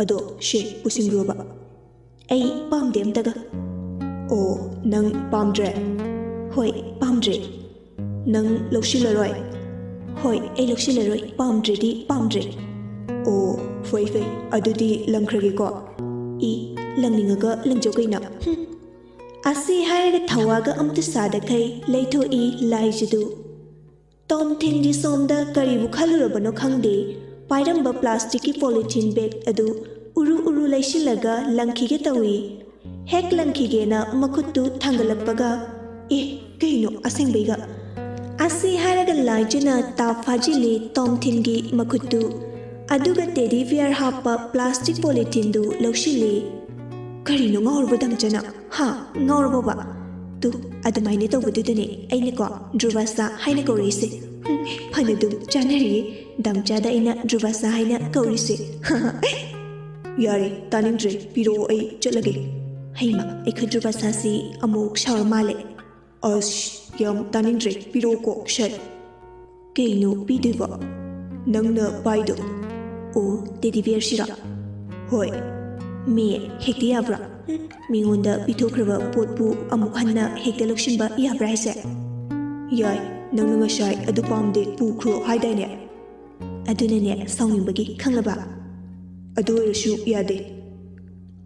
ꯑꯗꯣ ꯁꯦ, ꯄꯨꯁꯤꯟꯈ꯭ꯔꯣꯕ꯫" "ꯑꯩ ꯄꯥꯝꯗꯦ ꯑꯝꯇꯒ꯫" ꯑꯣ, ꯅꯪ ꯄꯥꯝꯗ꯭ꯔꯦ? ꯍꯣꯏ, ꯄꯥꯝꯗ꯭ꯔꯦ꯫ ꯅꯪ ꯂꯧꯁꯤꯜꯂꯔꯣꯏ? ꯍꯣꯏ, ꯑꯩ ꯂꯧꯁꯤꯜꯂꯔꯣꯏ, ꯄꯥꯝꯗ꯭ꯔꯗꯤ ꯄꯥꯝꯗ꯭ꯔꯦ꯫ ꯑꯣ, ꯐꯩ ꯐꯩ, ꯑꯗꯨꯗꯤ ꯂꯪꯈ꯭ꯔꯒꯦꯀꯣ꯫ ꯏ, ꯂꯪꯅꯤꯡꯉꯒ ꯂꯪꯖꯧ ꯀꯩꯅꯣ꯫ ꯍꯨꯝ꯫ ꯑꯁꯤ ꯍꯥꯏꯔꯒ ꯊꯋꯥꯒ ꯑꯃꯇ ꯁꯥꯗꯈꯩ ꯂꯩꯊꯣꯛꯏ ꯂꯥꯏꯖꯗꯨ꯫ ꯇꯣꯝꯊꯤꯟꯗꯤ ꯁꯣꯝꯗ ꯀꯔꯤꯕꯨ ꯈꯜꯂꯨꯔꯕꯅꯣ ꯈꯪꯗꯦ, ꯄꯥꯏꯔꯝꯕ ꯄ꯭ꯂꯥꯁꯇꯤꯛꯀꯤ ꯄꯣꯂꯤꯊꯤꯟ ꯕꯦꯒ ꯑꯗꯨ ꯎꯔꯨ ꯎꯔꯨ ꯂꯩꯁꯤꯜꯂꯒ ꯂꯪꯈꯤꯒꯦ ꯇꯧꯏ꯫ ꯍꯦꯛ ꯂꯪꯈꯤꯒꯦꯅ ꯃꯈꯨꯠꯇꯨ ꯊꯥꯡꯒꯠꯂꯛꯄꯒ, "ꯑꯦ, ꯀꯩꯅꯣ ꯑꯁꯦꯡꯕꯩꯒ?" ꯑꯁꯤ ꯍꯥꯏꯔꯒ ꯂꯥꯏꯖꯅ ꯇꯥꯞ ꯐꯥꯖꯤꯜꯂꯤ ꯇꯣꯝꯊꯤꯟꯒꯤ ꯃꯈꯨꯠꯇꯨ꯫ ꯑꯗꯨꯒ ꯇꯦꯗꯤ ꯕꯤꯌꯔ ꯍꯥꯞꯄ ꯄ꯭ꯂꯥꯁꯇꯤꯛ ꯄꯣꯂꯤꯊꯤꯟꯗꯨ ꯂꯧꯁꯤꯜꯂꯤ꯫ "ꯀꯔꯤꯅꯣ ꯉꯥꯎꯔꯕꯣ ꯗꯝꯆꯥꯅ? ꯍꯥ? ꯉꯥꯎꯔꯕꯣꯕ?" "ꯇꯨ, ꯑꯗꯨꯃꯥꯏꯅ ꯇꯧꯕꯗꯨꯗꯅꯦ ꯑꯩꯅꯀꯣ ꯗ꯭ꯔꯨꯕꯥꯁꯥ ꯍꯥꯏꯅ ꯀꯧꯔꯛꯏꯁꯦ꯫ ꯍꯨꯝ, ꯐꯅꯗꯨꯝ ꯆꯥꯟꯅꯔꯤꯌꯦ ꯗꯝꯆꯥꯗ ꯑꯩꯅ ꯗ꯭ꯔꯨꯕꯥꯁꯥ ꯍꯥꯏꯅ ꯀꯧꯔꯤꯁꯦ꯫" "ꯌꯥꯔꯦ, ꯇꯥꯅꯤꯡꯗ꯭ꯔꯦ, ꯄꯤꯔꯛꯑꯣ, ꯑꯩ ꯆꯠꯂꯒꯦ꯫" "ꯍꯩꯃ, ꯑꯩꯈꯣꯏ ꯗ꯭ꯔꯨꯕꯥꯁꯥꯁꯤ ꯑꯃꯨꯛ ꯁꯥꯎꯔ ꯃꯥꯜꯂꯦ꯫" "ꯑꯁ, ꯌꯥꯝ ꯇꯥꯅꯤꯡꯗ꯭ꯔꯦ, ꯄꯤꯔꯛꯑꯣꯀꯣ ꯁꯠ꯫" "ꯀꯩꯅꯣ ꯄꯤꯗꯣꯏꯕꯣ?" "ꯅꯪꯅ ꯄꯥꯏꯗꯣ꯫" "ꯑꯣ, ꯇꯦꯗꯤ ꯕꯤꯌꯔꯁꯤꯔꯣ?" "ꯍꯣꯏ꯫" "ꯃꯦ, ꯍꯦꯛꯇ ꯌꯥꯕ꯭ꯔꯥ? ꯍꯨꯝ, ꯃꯤꯉꯣꯟꯗ ꯄꯤꯊꯣꯛꯈ꯭ꯔꯕ ꯄꯣꯠꯄꯨ ꯑꯃꯨꯛ ꯍꯟꯅ ꯍꯦꯛꯇ ꯂꯧꯁꯤꯟꯕ ꯌꯥꯕ꯭ꯔꯥ ꯍꯥꯏꯁꯦ?" "ꯌꯥꯏ, ꯅꯪꯅ ꯉꯁꯥꯏ ꯑꯗꯨ ꯄꯥꯝꯗꯦ ꯄꯨꯈ꯭ꯔꯣ ꯍꯥꯏꯗꯥꯏꯅꯦ?" "ꯑꯗꯨꯅꯅꯦ ꯁꯥꯎꯅꯤꯡꯕꯒꯤ, ꯈꯪꯂꯕ?" "ꯑꯗꯨ ꯑꯣꯏꯔꯁꯨ ꯌꯥꯗꯦ꯫"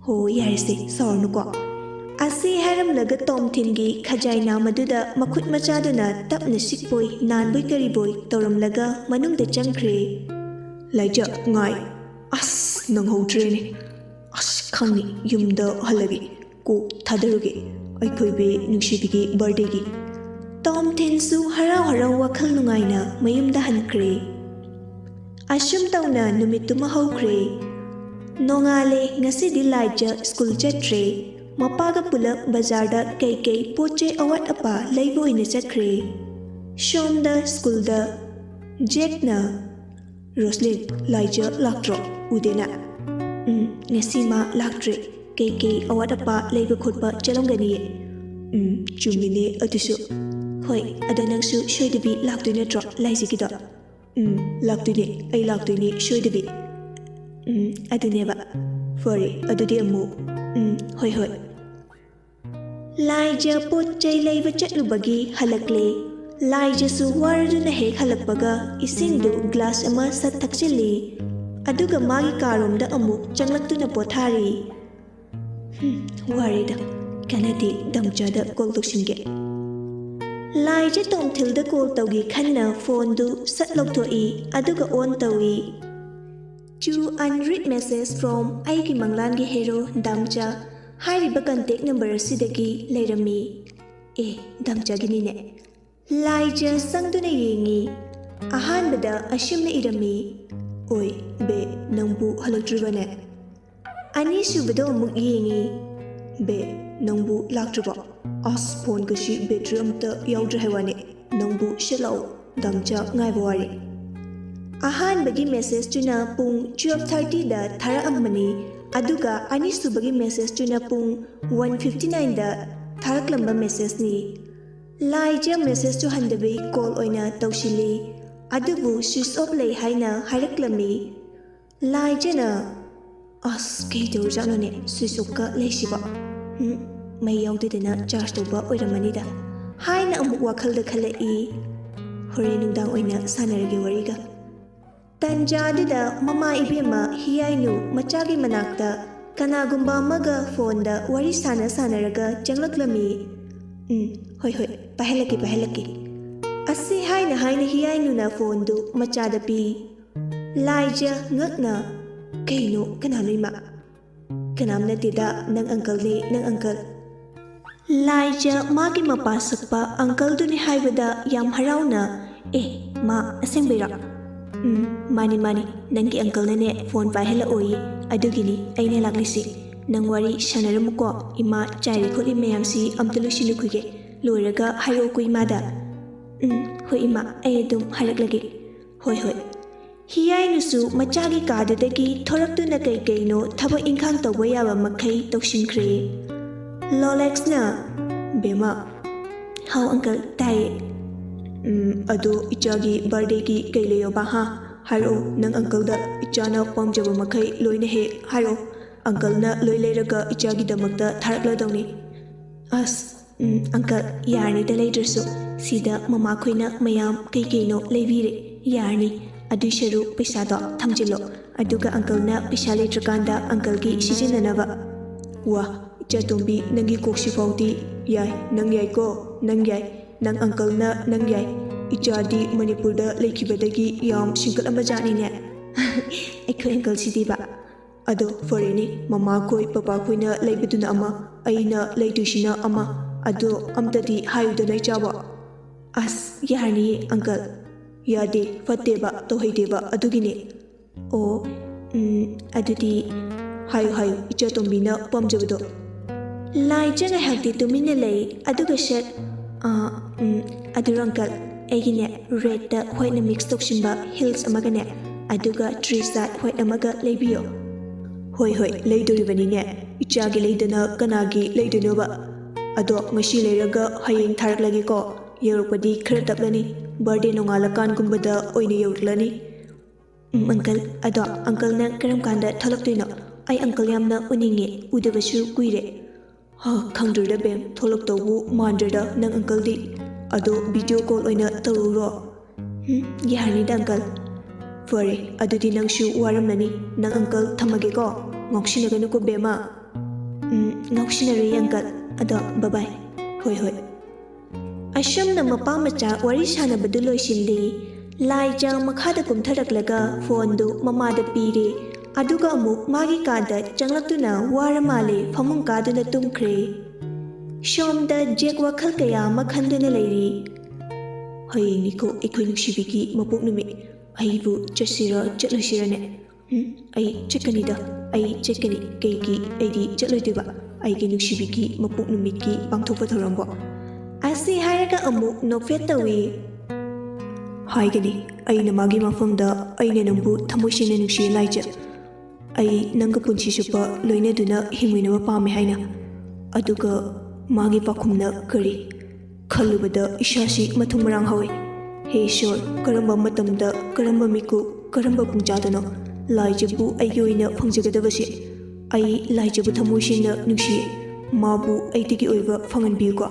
"ꯍꯣ, ꯌꯥꯔꯦꯁꯦ, ꯁꯥꯎꯔꯅꯨꯀꯣ꯫" ꯑꯁꯤ ꯍꯥꯏꯔꯝꯂꯒ ꯇꯣꯝꯊꯤꯟꯒꯤ ꯈꯖꯥꯏ ꯅꯥꯝ ꯑꯗꯨꯗ ꯃꯈꯨꯠ ꯃꯆꯥꯗꯨꯅ ꯇꯞꯅ ꯁꯤꯛꯄꯣꯏ ꯅꯥꯟꯕꯣꯏ ꯀꯔꯤꯕꯣꯏ ꯇꯧꯔꯝꯂꯒ ꯃꯅꯨꯡꯗ ꯆꯪꯈ꯭ꯔꯦ꯫ "ꯂꯥꯏꯖ, ꯉꯥꯏ꯫ ꯑꯁ, ꯅꯪꯍꯧꯗ꯭ꯔꯦꯅꯦ꯫ ꯑꯁ, ꯈꯪꯅꯤ, ꯌꯨꯝꯗ ꯍꯜꯂꯒꯦ꯫ ꯀꯣꯛ ꯊꯥꯗꯔꯨꯒꯦ, ꯑꯩꯈꯣꯏ ꯕꯦ ꯅꯨꯡꯁꯤꯕꯤꯒꯤ ꯕꯥꯔꯗꯦꯒꯤ꯫" ꯇꯣꯝꯊꯤꯟꯁꯨ ꯍꯔꯥꯎ ꯍꯔꯥꯎ ꯋꯥꯈꯜ ꯅꯨꯡꯉꯥꯏꯅ ꯃꯌꯨꯝꯗ ꯍꯟꯈ꯭ꯔꯦ꯫ ꯑꯁꯨꯝ ꯇꯧꯅ ꯅꯨꯃꯤꯠꯇꯨꯃ ꯍꯧꯈ꯭ꯔꯦ꯫ ꯅꯣꯡꯉꯥꯜꯂꯦ, ꯉꯁꯤꯗꯤ ꯂꯥꯏꯖ ꯁ꯭ꯀꯨꯜ ꯆꯠꯇ꯭ꯔꯦ꯫ ꯃꯄꯥꯒ ꯄꯨꯂꯞ ꯕꯖꯥꯔꯗ ꯀꯩꯀꯩ ꯄꯣꯠ ꯆꯩ ꯑꯋꯥꯠ ꯑꯄꯥ ꯂꯩꯕ ꯑꯣꯏꯅ ꯆꯠꯈ꯭ꯔꯦ꯫ ꯁꯣꯝꯗ ꯁ꯭ꯀꯨꯜꯗ ꯖꯦꯛꯅ, "ꯔꯣꯁꯂꯤꯟ, ꯂꯥꯏꯖ ꯂꯥꯛꯇ꯭ꯔꯣ? ꯎꯗꯦꯅ?" "ꯎꯝ, ꯉꯁꯤ ꯃꯥ ꯂꯥꯛꯇ꯭ꯔꯦ꯫ ꯀꯩꯀꯩ ꯑꯋꯥꯠ ꯑꯄꯥ ꯂꯩꯕ ꯈꯣꯠꯄ ꯆꯠꯂꯝꯒꯅꯤꯌꯦ꯫" "ꯎꯝ, ꯆꯨꯝꯃꯤꯅꯦ ꯑꯗꯨꯁꯨ꯫ ꯍꯣꯏ, ꯑꯗꯣ ꯅꯪꯁꯨ ꯁꯣꯏꯗꯕꯤ ꯂꯥꯛꯇꯣꯏ ꯅꯠꯇ꯭ꯔꯣ ꯂꯥꯏꯖꯒꯤꯗꯣ?" "ꯎꯝ, ꯂꯥꯛꯇꯣꯏꯅꯦ, ꯑꯩ ꯂꯥꯛꯇꯣꯏꯅꯦ ꯁꯣꯏꯗꯕꯤ꯫" "ꯎꯝ, ꯑꯗꯨꯅꯦꯕ꯫ ꯐꯔꯦ, ꯑꯗꯨꯗꯤ ꯑꯃꯨꯛ꯫ ꯎꯝ, ꯍꯣꯏ, ꯍꯣꯏ꯫" ꯂꯥꯏꯖ ꯄꯣꯠ ꯆꯩ ꯂꯩꯕ ꯆꯠꯂꯨꯕꯒꯤ ꯍꯜꯂꯛꯂꯦ꯫ ꯂꯥꯏꯖꯁꯨ ꯋꯥꯔꯗꯨꯅ ꯍꯦꯛ ꯍꯜꯂꯛꯄꯒ ꯏꯁꯤꯡꯗꯨ ꯒ꯭ꯂꯥꯁ ꯑꯃ ꯁꯠ ꯊꯛꯆꯤꯜꯂꯤ꯫ ꯑꯗꯨꯒ ꯃꯥꯒꯤ ꯀꯥꯔꯣꯝꯗ ꯑꯃꯨꯛ ꯆꯪꯂꯛꯇꯨꯅ ꯄꯣꯊꯥꯔꯤ꯫ "ꯍꯨꯝ, ꯋꯥꯔꯦꯗ꯫ ꯀꯥꯟꯅꯗꯦ, ꯗꯥꯝꯆꯥꯗ ꯀꯣꯜ ꯇꯧꯁꯤꯟꯒꯦ꯫" ꯂꯥꯏꯖ ꯇꯣꯝꯊꯤꯜꯗ ꯀꯣꯜ ꯇꯧꯒꯦ ꯈꯟꯅ ꯐꯣꯟꯗꯨ ꯁꯠ ꯂꯧꯊꯣꯛꯏ, ꯑꯗꯨꯒ ꯑꯣꯟ ꯇꯧꯏ꯫ "To unread message from ꯑꯩꯒꯤ ꯃꯪꯂꯥꯟꯒꯤ ꯍꯦꯔꯣ ꯗꯥꯝꯆꯥ" ꯍꯥꯏꯔꯤꯕ ꯀꯟꯇꯦꯛ ꯅꯝꯕꯔ ꯑꯁꯤꯗꯒꯤ ꯂꯩꯔꯝꯃꯤ꯫ ꯑꯦ, ꯗꯥꯝꯆꯥꯒꯤꯅꯤꯅꯦ꯫ ꯂꯥꯏꯖ ꯆꯪꯗꯨꯅ ꯌꯦꯡꯉꯤ꯫ ꯑꯍꯥꯟꯕꯗ ꯑꯁꯨꯝꯅ ꯏꯔꯝꯃꯤ, "ꯑꯣꯏ, ꯕꯦ, ꯅꯪꯕꯨ ꯍꯜꯂꯛꯇ꯭ꯔꯤꯕꯅꯦ?" ꯑꯅꯤꯁꯨꯕꯗꯣ ꯑꯃꯨꯛ ꯌꯦꯡꯉꯤ꯫ "ꯕꯦ, ꯅꯪꯕꯨ ꯂꯥꯛꯇ꯭ꯔꯤꯕꯣ? ꯑꯁ, ꯐꯣꯟꯒꯁꯤ ꯕꯦꯇ꯭ꯔꯤ ꯑꯝꯇ ꯌꯥꯎꯗ꯭ꯔꯦ ꯍꯥꯏ ꯋꯥꯅꯤ꯫ ꯅꯪꯕꯨ ꯁꯤꯠ ꯂꯥꯛꯑꯣ, ꯗꯥꯝꯆꯥ ꯉꯥꯏꯕ ꯋꯥꯔꯦ꯫" ꯑꯍꯥꯟꯕꯒꯤ ꯃꯦꯁꯦꯖꯇꯨꯅ ꯄꯨꯡ twelve thirtyꯗ ꯊꯥꯔꯛꯑꯝꯕꯅꯤ, ꯑꯗꯨꯒ ꯑꯅꯤꯁꯨꯕꯒꯤ ꯃꯦꯁꯦꯖꯇꯨꯅ ꯄꯨꯡ one fifty nineꯗ ꯊꯥꯔꯛꯂꯝꯕ ꯃꯦꯁꯦꯖꯅꯤ꯫ ꯂꯥꯏꯖ ꯃꯦꯁꯦꯖꯇꯨ ꯍꯟꯗꯕꯤ ꯀꯣꯜ ꯑꯣꯏꯅ ꯇꯧꯁꯤꯜꯂꯤ, ꯑꯗꯨꯕꯨ switch off ꯂꯩ ꯍꯥꯏꯅ ꯍꯥꯏꯔꯛꯂꯝꯃꯤ꯫ ꯂꯥꯏꯖꯅ, "ꯑꯁ, ꯀꯩ ꯇꯧꯔꯖꯥꯠꯅꯣꯅꯦ, switch offꯀ ꯂꯩꯁꯤꯕꯣ? ꯎꯝ, ꯃꯩ ꯌꯥꯎꯗꯗꯅ ꯆꯥꯔꯖ ꯇꯧꯕ ꯑꯣꯏꯔꯝꯃꯅꯤꯗ" ꯍꯥꯏꯅ ꯑꯃꯨꯛ ꯋꯥꯈꯜꯗ ꯈꯜꯂꯛꯏ꯫ "ꯍꯣꯔꯦꯟ ꯅꯨꯡꯗꯥꯡ ꯑꯣꯏꯅ ꯁꯥꯟꯅꯔꯒꯦ ꯋꯥꯔꯤꯒ꯫" ꯇꯟꯖꯥꯗꯨꯗ ꯃꯃꯥ ꯏꯕꯦꯝꯃ ꯍꯤꯌꯥꯏꯅꯨ ꯃꯆꯥꯒꯤ ꯃꯅꯥꯛꯇ ꯀꯅꯥꯒꯨꯝꯕ ꯑꯃꯒ ꯐꯣꯟꯗ ꯋꯥꯔꯤ ꯁꯥꯟꯅ ꯁꯥꯟꯅꯔꯒ ꯆꯪꯂꯛꯂꯝꯃꯤ꯫ "ꯎꯝ, ꯍꯣꯏ, ꯍꯣꯏ, ꯄꯥꯏꯍꯜꯂꯛꯀꯦ, ꯄꯥꯏꯍꯜꯂꯛꯀꯦ" ꯑꯁꯤ ꯍꯥꯏꯅ ꯍꯥꯏꯅ ꯍꯤꯌꯥꯏꯅꯨꯅ ꯐꯣꯟꯗꯨ ꯃꯆꯥꯗ ꯄꯤ꯫ ꯂꯥꯏꯖ ꯉꯛꯅ, "ꯀꯩꯅꯣ, ꯀꯅꯥꯅꯣ ꯏꯃꯥ?" "ꯀꯅꯥꯝ ꯅꯠꯇꯦꯗ, ꯅꯪ ꯑꯪꯀꯜꯅꯦ, ꯅꯪ ꯑꯪꯀꯜ꯫" ꯂꯥꯏꯖ ꯃꯥꯒꯤ ꯃꯄꯥ ꯁꯛꯄ ꯑꯪꯀꯜꯗꯨꯅꯤ ꯍꯥꯏꯕꯗ ꯌꯥꯝ ꯍꯔꯥꯎꯅ, "ꯑꯦ, ꯃꯥ ꯑꯁꯦꯡꯕꯩꯔꯣ?" "ꯎꯝ, ꯃꯥꯅꯤ, ꯃꯥꯅꯤ, ꯅꯪꯒꯤ ꯑꯪꯀꯜꯅꯅꯦ ꯐꯣꯟ ꯄꯥꯏꯍꯜꯂꯛꯑꯣꯌꯦ, ꯑꯗꯨꯒꯤꯅꯤ ꯑꯩꯅ ꯂꯥꯛꯂꯤꯁꯤ꯫ ꯅꯪ ꯋꯥꯔꯤ ꯁꯥꯟꯅꯔꯝꯃꯨꯀꯣ, ꯏꯃꯥ ꯆꯥꯏꯔꯤ ꯈꯣꯠꯂꯤ ꯃꯌꯥꯝꯁꯤ ꯑꯝꯇ ꯂꯣꯏꯁꯤꯜꯂꯨꯈꯤꯒꯦ, ꯂꯣꯏꯔꯒ ꯍꯥꯏꯔꯛꯎꯀꯣ ꯏꯃꯥꯗ꯫" "ꯎꯝ, ꯍꯣꯏ ꯏꯃꯥ, ꯑꯩ ꯑꯗꯨꯝ ꯍꯥꯏꯔꯛꯂꯒꯦ꯫" "ꯍꯣꯏ, ꯍꯣꯏ꯫" ꯍꯤꯌꯥꯏꯅꯨꯁꯨ ꯃꯆꯥꯒꯤ ꯀꯥꯗꯨꯗꯒꯤ ꯊꯣꯔꯛꯇꯨꯅ ꯀꯩ ꯀꯩꯅꯣ ꯊꯕꯛ ꯏꯪꯈꯥꯡ ꯇꯧꯕ ꯌꯥꯕ ꯃꯈꯩ ꯇꯧꯁꯤꯟꯈ꯭ꯔꯦ꯫ ꯂꯣꯂꯦꯛꯁꯅ, "ꯕꯦꯝꯃ꯫" "ꯍꯥꯎ ꯑꯪꯀꯜ, ꯇꯥꯏꯌꯦ꯫" "ꯎꯝ, ꯑꯗꯣ ꯏꯆꯥꯒꯤ ꯕꯥꯔꯗꯦꯒꯤ ꯀꯩ ꯂꯩꯌꯣꯕ ꯍꯥ? ꯍꯥꯏꯔꯛꯑꯣ, ꯅꯪ ꯑꯪꯀꯜꯗ ꯏꯆꯥꯅ ꯄꯥꯝꯖꯕ ꯃꯈꯩ ꯂꯣꯏꯅ ꯍꯦꯛ ꯍꯥꯏꯔꯛꯑꯣ꯫ ꯑꯪꯀꯜꯅ ꯂꯣꯏ ꯂꯩꯔꯒ ꯏꯆꯥꯒꯤꯗꯃꯛꯇ ꯊꯥꯔꯛꯂꯗꯧꯅꯤ꯫" ꯑꯁ, ꯎꯝ, ꯑꯪꯀꯜ, ꯌꯥꯔꯅꯤꯗ ꯂꯩꯗ꯭ꯔꯁꯨ꯫ ꯁꯤꯗ ꯃꯃꯥꯈꯣꯏꯅ ꯃꯌꯥꯝ ꯀꯩ ꯀꯩꯅꯣ ꯂꯩꯕꯤꯔꯦ꯫ ꯌꯥꯔꯅꯤ꯫ ꯑꯗꯨꯏ ꯁꯔꯨꯛ ꯄꯩꯁꯥꯗꯣ ꯊꯝꯖꯤꯜꯂꯣ꯫ ꯑꯗꯨꯒ ꯑꯪꯀꯜꯅ ꯄꯩꯁꯥ ꯂꯩꯇ꯭ꯔꯀꯥꯟꯗ ꯑꯪꯀꯜꯒꯤ ꯁꯤꯖꯤꯟꯅꯅꯕ꯫ ꯋꯥ, ꯏꯆꯥꯇꯣꯝꯕꯤ, ꯅꯪꯒꯤ ꯀꯣꯛꯁꯤ ꯐꯥꯎꯗꯤ ꯌꯥꯏ꯫ ꯅꯪ ꯌꯥꯏꯀꯣ? ꯅꯪ ꯌꯥꯏ꯫ ꯅꯪ ꯑꯪꯀꯜꯅ ꯅꯪ ꯌꯥꯏ꯫ ꯏꯆꯥꯗꯤ ꯃꯅꯤꯄꯨꯔꯗ ꯂꯩꯈꯤꯕꯗꯒꯤ ꯌꯥꯝ ꯁꯤꯡꯀꯠꯂꯝꯕ ꯖꯥꯠꯅꯤꯅꯦ꯫ ꯑꯩꯈꯣꯏ ꯑꯪꯀꯜꯁꯤꯗꯤꯕ꯫ ꯑꯗꯣ ꯐꯔꯦꯅꯦ, ꯃꯃꯥꯈꯣꯏ ꯄꯄꯥꯈꯣꯏꯅ ꯂꯩꯕꯗꯨꯅ ꯑꯃ, ꯑꯩꯅ ꯂꯩꯗꯣꯏꯁꯤꯅ ꯑꯃ꯫ ꯑꯗꯣ ꯑꯝꯇꯗꯤ ꯍꯥꯏꯌꯨꯗꯅ ꯏꯆꯥꯕꯣ꯫ ꯑꯁ, ꯌꯥꯔꯅꯤꯌꯦ ꯑꯪꯀꯜ꯫ ꯌꯥꯗꯦ, ꯐꯠꯇꯦꯕ, ꯇꯧꯍꯩꯗꯦꯕ, ꯑꯗꯨꯒꯤꯅꯦ꯫ ꯑꯣ, ꯎꯝ, ꯑꯗꯨꯗꯤ ꯍꯥꯏꯌꯨ, ꯍꯥꯏꯌꯨ, ꯏꯆꯥꯇꯣꯝꯕꯤꯅ ꯄꯥꯝꯖꯕꯗꯣ꯫ ꯂꯥꯏꯖ ꯉꯥꯏꯍꯥꯛꯇꯤ ꯇꯨꯃꯤꯟꯅ ꯂꯩ, ꯑꯗꯨꯒ ꯁꯠ, ꯑꯥ, ꯎꯝ, ꯑꯗꯨꯔꯣ ꯑꯪꯀꯜ, ꯑꯩꯒꯤꯅꯦ ꯔꯦꯗꯇ ꯋꯥꯏꯠꯅ ꯃꯤꯛꯁ ꯇꯧꯁꯤꯟꯕ ꯍꯤꯜꯁ ꯑꯃꯒꯅꯦ, ꯑꯗꯨꯒ ꯇ꯭ꯔꯤ ꯁꯥꯏꯠ ꯋꯥꯏꯠ ꯑꯃꯒ ꯂꯩꯕꯤꯌꯣ꯫ ꯍꯣꯏ, ꯍꯣꯏ, ꯂꯩꯗꯣꯔꯤꯕꯅꯤꯅꯦ꯫ ꯏꯆꯥꯒꯤ ꯂꯩꯗꯅ ꯀꯅꯥꯒꯤ ꯂꯩꯗꯣꯏꯅꯣꯕ? ꯑꯗꯣ ꯉꯁꯤ ꯂꯩꯔꯒ ꯍꯌꯦꯡ ꯊꯥꯔꯛꯂꯒꯦꯀꯣ꯫ ꯌꯧꯔꯛꯄꯗꯤ ꯈꯔ ꯇꯞꯂꯅꯤ꯫ ꯕꯥꯔꯗꯦ ꯅꯣꯡꯉꯥꯜꯂꯀꯥꯟꯒꯨꯝꯕꯗ ꯑꯣꯏꯅ ꯌꯧꯔꯛꯂꯅꯤ꯫ ꯎꯝ, ꯑꯪꯀꯜ, ꯑꯗꯣ ꯑꯪꯀꯜꯅ ꯀꯔꯝ ꯀꯥꯟꯗ ꯊꯣꯛꯂꯛꯇꯣꯏꯅꯣ? ꯑꯩ ꯑꯪꯀꯜ ꯌꯥꯝꯅ ꯎꯅꯤꯡꯉꯦ, ꯎꯗꯕꯁꯨ ꯀꯨꯏꯔꯦ꯫ ꯍ, ꯈꯪꯗ꯭ꯔꯦꯗ ꯕꯦꯝ, ꯊꯣꯛꯂꯛꯇꯧꯕꯨ ꯃꯥꯟꯗ꯭ꯔꯦꯗ ꯅꯪ ꯑꯪꯀꯜꯗꯤ꯫ ꯑꯗꯣ ꯚꯤꯗꯤꯑꯣ ꯀꯣꯜ ꯑꯣꯏꯅ ꯇꯧꯔꯨꯔꯣ꯫ ꯎꯝ, ꯌꯥꯔꯅꯤꯗ ꯑꯪꯀꯜ꯫ ꯐꯔꯦ, ꯑꯗꯨꯗꯤ ꯅꯪꯁꯨ ꯋꯥꯔꯝꯂꯅꯤ꯫ ꯅꯪ ꯑꯪꯀꯜ ꯊꯝꯃꯒꯦꯀꯣ꯫ ꯉꯥꯎꯁꯤꯟꯅꯒꯅꯨꯀꯣ ꯕꯦꯝꯃ꯫ ꯎꯝ, ꯉꯥꯎꯁꯤꯟꯅꯔꯣꯏ ꯑꯪꯀꯜ꯫ ꯑꯗꯣ ꯕꯕꯥꯏ꯫ ꯍꯣꯏ, ꯍꯣꯏ꯫ ꯑꯁꯨꯝꯅ ꯃꯄꯥ ꯃꯆꯥ ꯋꯥꯔꯤ ꯁꯥꯟꯅꯕꯗꯨ ꯂꯣꯏꯁꯤꯜꯂꯤ꯫ ꯂꯥꯏꯖ ꯃꯈꯥꯗ ꯀꯨꯝꯊꯔꯛꯂꯒ ꯐꯣꯟꯗꯨ ꯃꯃꯥꯗ ꯄꯤꯔꯦ꯫ ꯑꯗꯨꯒ ꯑꯃꯨꯛ ꯃꯥꯒꯤ ꯀꯥꯗ ꯆꯪꯂꯛꯇꯨꯅ ꯋꯥꯔ ꯃꯥꯜꯂꯦ ꯐꯃꯨꯡ ꯀꯥꯗꯨꯅ ꯇꯨꯝꯈ꯭ꯔꯦ꯫ ꯁꯣꯝꯗ ꯖꯦꯛ ꯋꯥꯈꯜ ꯀꯌꯥ ꯑꯃ ꯈꯟꯗꯨꯅ ꯂꯩꯔꯤ꯫ ꯍꯌꯦꯡꯅꯤꯀꯣ ꯑꯩꯈꯣꯏ ꯅꯨꯡꯁꯤꯕꯤꯒꯤ ꯃꯄꯣꯛ ꯅꯨꯃꯤꯠ꯫ ꯑꯩꯕꯨ ꯆꯠꯁꯤꯔ ꯆꯠꯂꯣꯏꯁꯤꯔꯅꯦ? ꯎꯝ, ꯑꯩ ꯆꯠꯀꯅꯤꯗ, ꯑꯩ ꯆꯠꯀꯅꯤ꯫ ꯀꯩꯒꯤ ꯑꯩꯗꯤ ꯆꯠꯂꯣꯏꯗꯣꯏꯕ? ꯑꯩꯒꯤ ꯅꯨꯡꯁꯤꯕꯤꯒꯤ ꯃꯄꯣꯛ ꯅꯨꯃꯤꯠꯀꯤ ꯄꯥꯡꯊꯣꯛꯄ ꯊꯧꯔꯝꯕꯣ? ꯑꯁꯤ ꯍꯥꯏꯔꯒ ꯑꯃꯨꯛ ꯅꯣꯛꯐꯦꯠ ꯇꯧꯏ꯫ ꯍꯥꯏꯒꯅꯤ, ꯑꯩꯅ ꯃꯥꯒꯤ ꯃꯐꯝꯗ ꯑꯩꯅ ꯅꯪꯕꯨ ꯊꯃꯣꯏ ꯁꯦꯡꯅ ꯅꯨꯡꯁꯤꯌꯦ ꯂꯥꯏꯖ꯫ ꯑꯩ ꯅꯪꯒ ꯄꯨꯟꯁꯤ ꯆꯨꯞꯄ ꯂꯣꯏꯅꯗꯨꯅ ꯍꯤꯡꯃꯤꯟꯅꯕ ꯄꯥꯝꯃꯦ ꯍꯥꯏꯅ꯫ ꯑꯗꯨꯒ ꯃꯥꯒꯤ ꯄꯥꯎꯈꯨꯝꯅ ꯀꯔꯤ? ꯈꯜꯂꯨꯕꯗ ꯏꯁꯥꯁꯤ ꯃꯊꯨꯝ ꯃꯔꯥꯡ ꯍꯧꯏ꯫ ꯍꯦ ꯏꯁꯣꯔ, ꯀꯔꯝꯕ ꯃꯇꯝꯗ, ꯀꯔꯝꯕ ꯃꯤꯀꯨꯞ, ꯀꯔꯝꯕ ꯄꯨꯡꯖꯥꯗꯅꯣ ꯂꯥꯏꯖꯕꯨ ꯑꯩꯒꯤ ꯑꯣꯏꯅ ꯐꯪꯖꯒꯗꯕꯁꯦ? ꯑꯩ ꯂꯥꯏꯖꯕꯨ ꯊꯃꯣꯏ ꯁꯦꯡꯅ ꯅꯨꯡꯁꯤꯌꯦ꯫ ꯃꯥꯕꯨ ꯑꯩꯗꯒꯤ ꯑꯣꯏꯕ ꯐꯪꯍꯟꯕꯤꯌꯨꯀꯣ꯫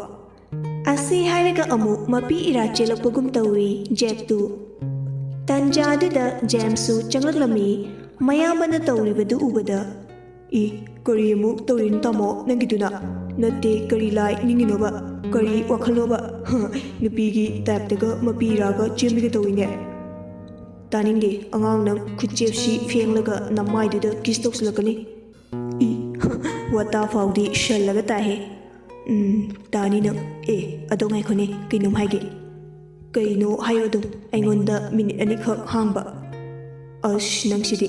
ꯑꯁꯤ ꯍꯥꯏꯔꯒ ꯑꯃꯨꯛ ꯃꯄꯤ ꯏꯔꯥ ꯆꯦꯜꯂꯛꯄꯒꯨꯝ ꯇꯧꯏ ꯖꯦꯛꯇꯨ꯫ ꯇꯟꯖꯥꯗꯨꯗ ꯖꯦꯝꯁꯁꯨ ꯆꯪꯂꯛꯂꯝꯃꯤ꯫ ꯃꯌꯥꯝꯕꯅ ꯇꯧꯔꯤꯕꯗꯨ ꯎꯕꯗ, "ꯏ, ꯀꯔꯤ ꯑꯃꯨꯛ ꯇꯧꯔꯤꯅꯣ ꯇꯥꯃꯣ ꯅꯪꯒꯤꯗꯨꯅ? ꯅꯠꯇꯦ, ꯀꯔꯤ ꯂꯥꯏ ꯅꯤꯡꯉꯤꯅꯣꯕ? ꯀꯔꯤ ꯋꯥꯈꯜꯅꯣꯕ? ꯅꯨꯄꯤꯒꯤ ꯇꯥꯏꯞꯇꯒ ꯃꯄꯤ ꯏꯔꯥꯒ ꯆꯦꯟꯕꯤꯒ ꯇꯧꯏꯅꯦ꯫ ꯇꯥꯅꯤꯡꯗꯦ, ꯑꯉꯥꯡ ꯅꯪ ꯈꯨꯠꯆꯦꯞꯁꯤ ꯐꯦꯡꯂꯒ ꯅꯃꯥꯏꯗꯨꯗ ꯀꯤꯁ ꯇꯧꯁꯤꯜꯂꯛꯀꯅꯤ꯫ ꯏ, ꯋꯥꯇꯥ ꯐꯥꯎꯗꯤ ꯁꯜꯂꯒ ꯇꯥꯏꯍꯦ꯫ ꯎꯝ, ꯇꯥꯅꯤ ꯅꯪ꯫ ꯑꯦ, ꯑꯗꯣ ꯉꯥꯏꯈꯣꯅꯦ, ꯀꯩꯅꯣꯝ ꯍꯥꯏꯒꯦ꯫" "ꯀꯩꯅꯣ ꯍꯥꯏꯌꯣ ꯑꯗꯨꯝ, ꯑꯩꯉꯣꯟꯗ ꯃꯤꯅꯤꯠ ꯑꯅꯤꯈꯛ ꯍꯥꯡꯕ꯫" "ꯑꯁ, ꯅꯪꯁꯤꯗꯤ꯫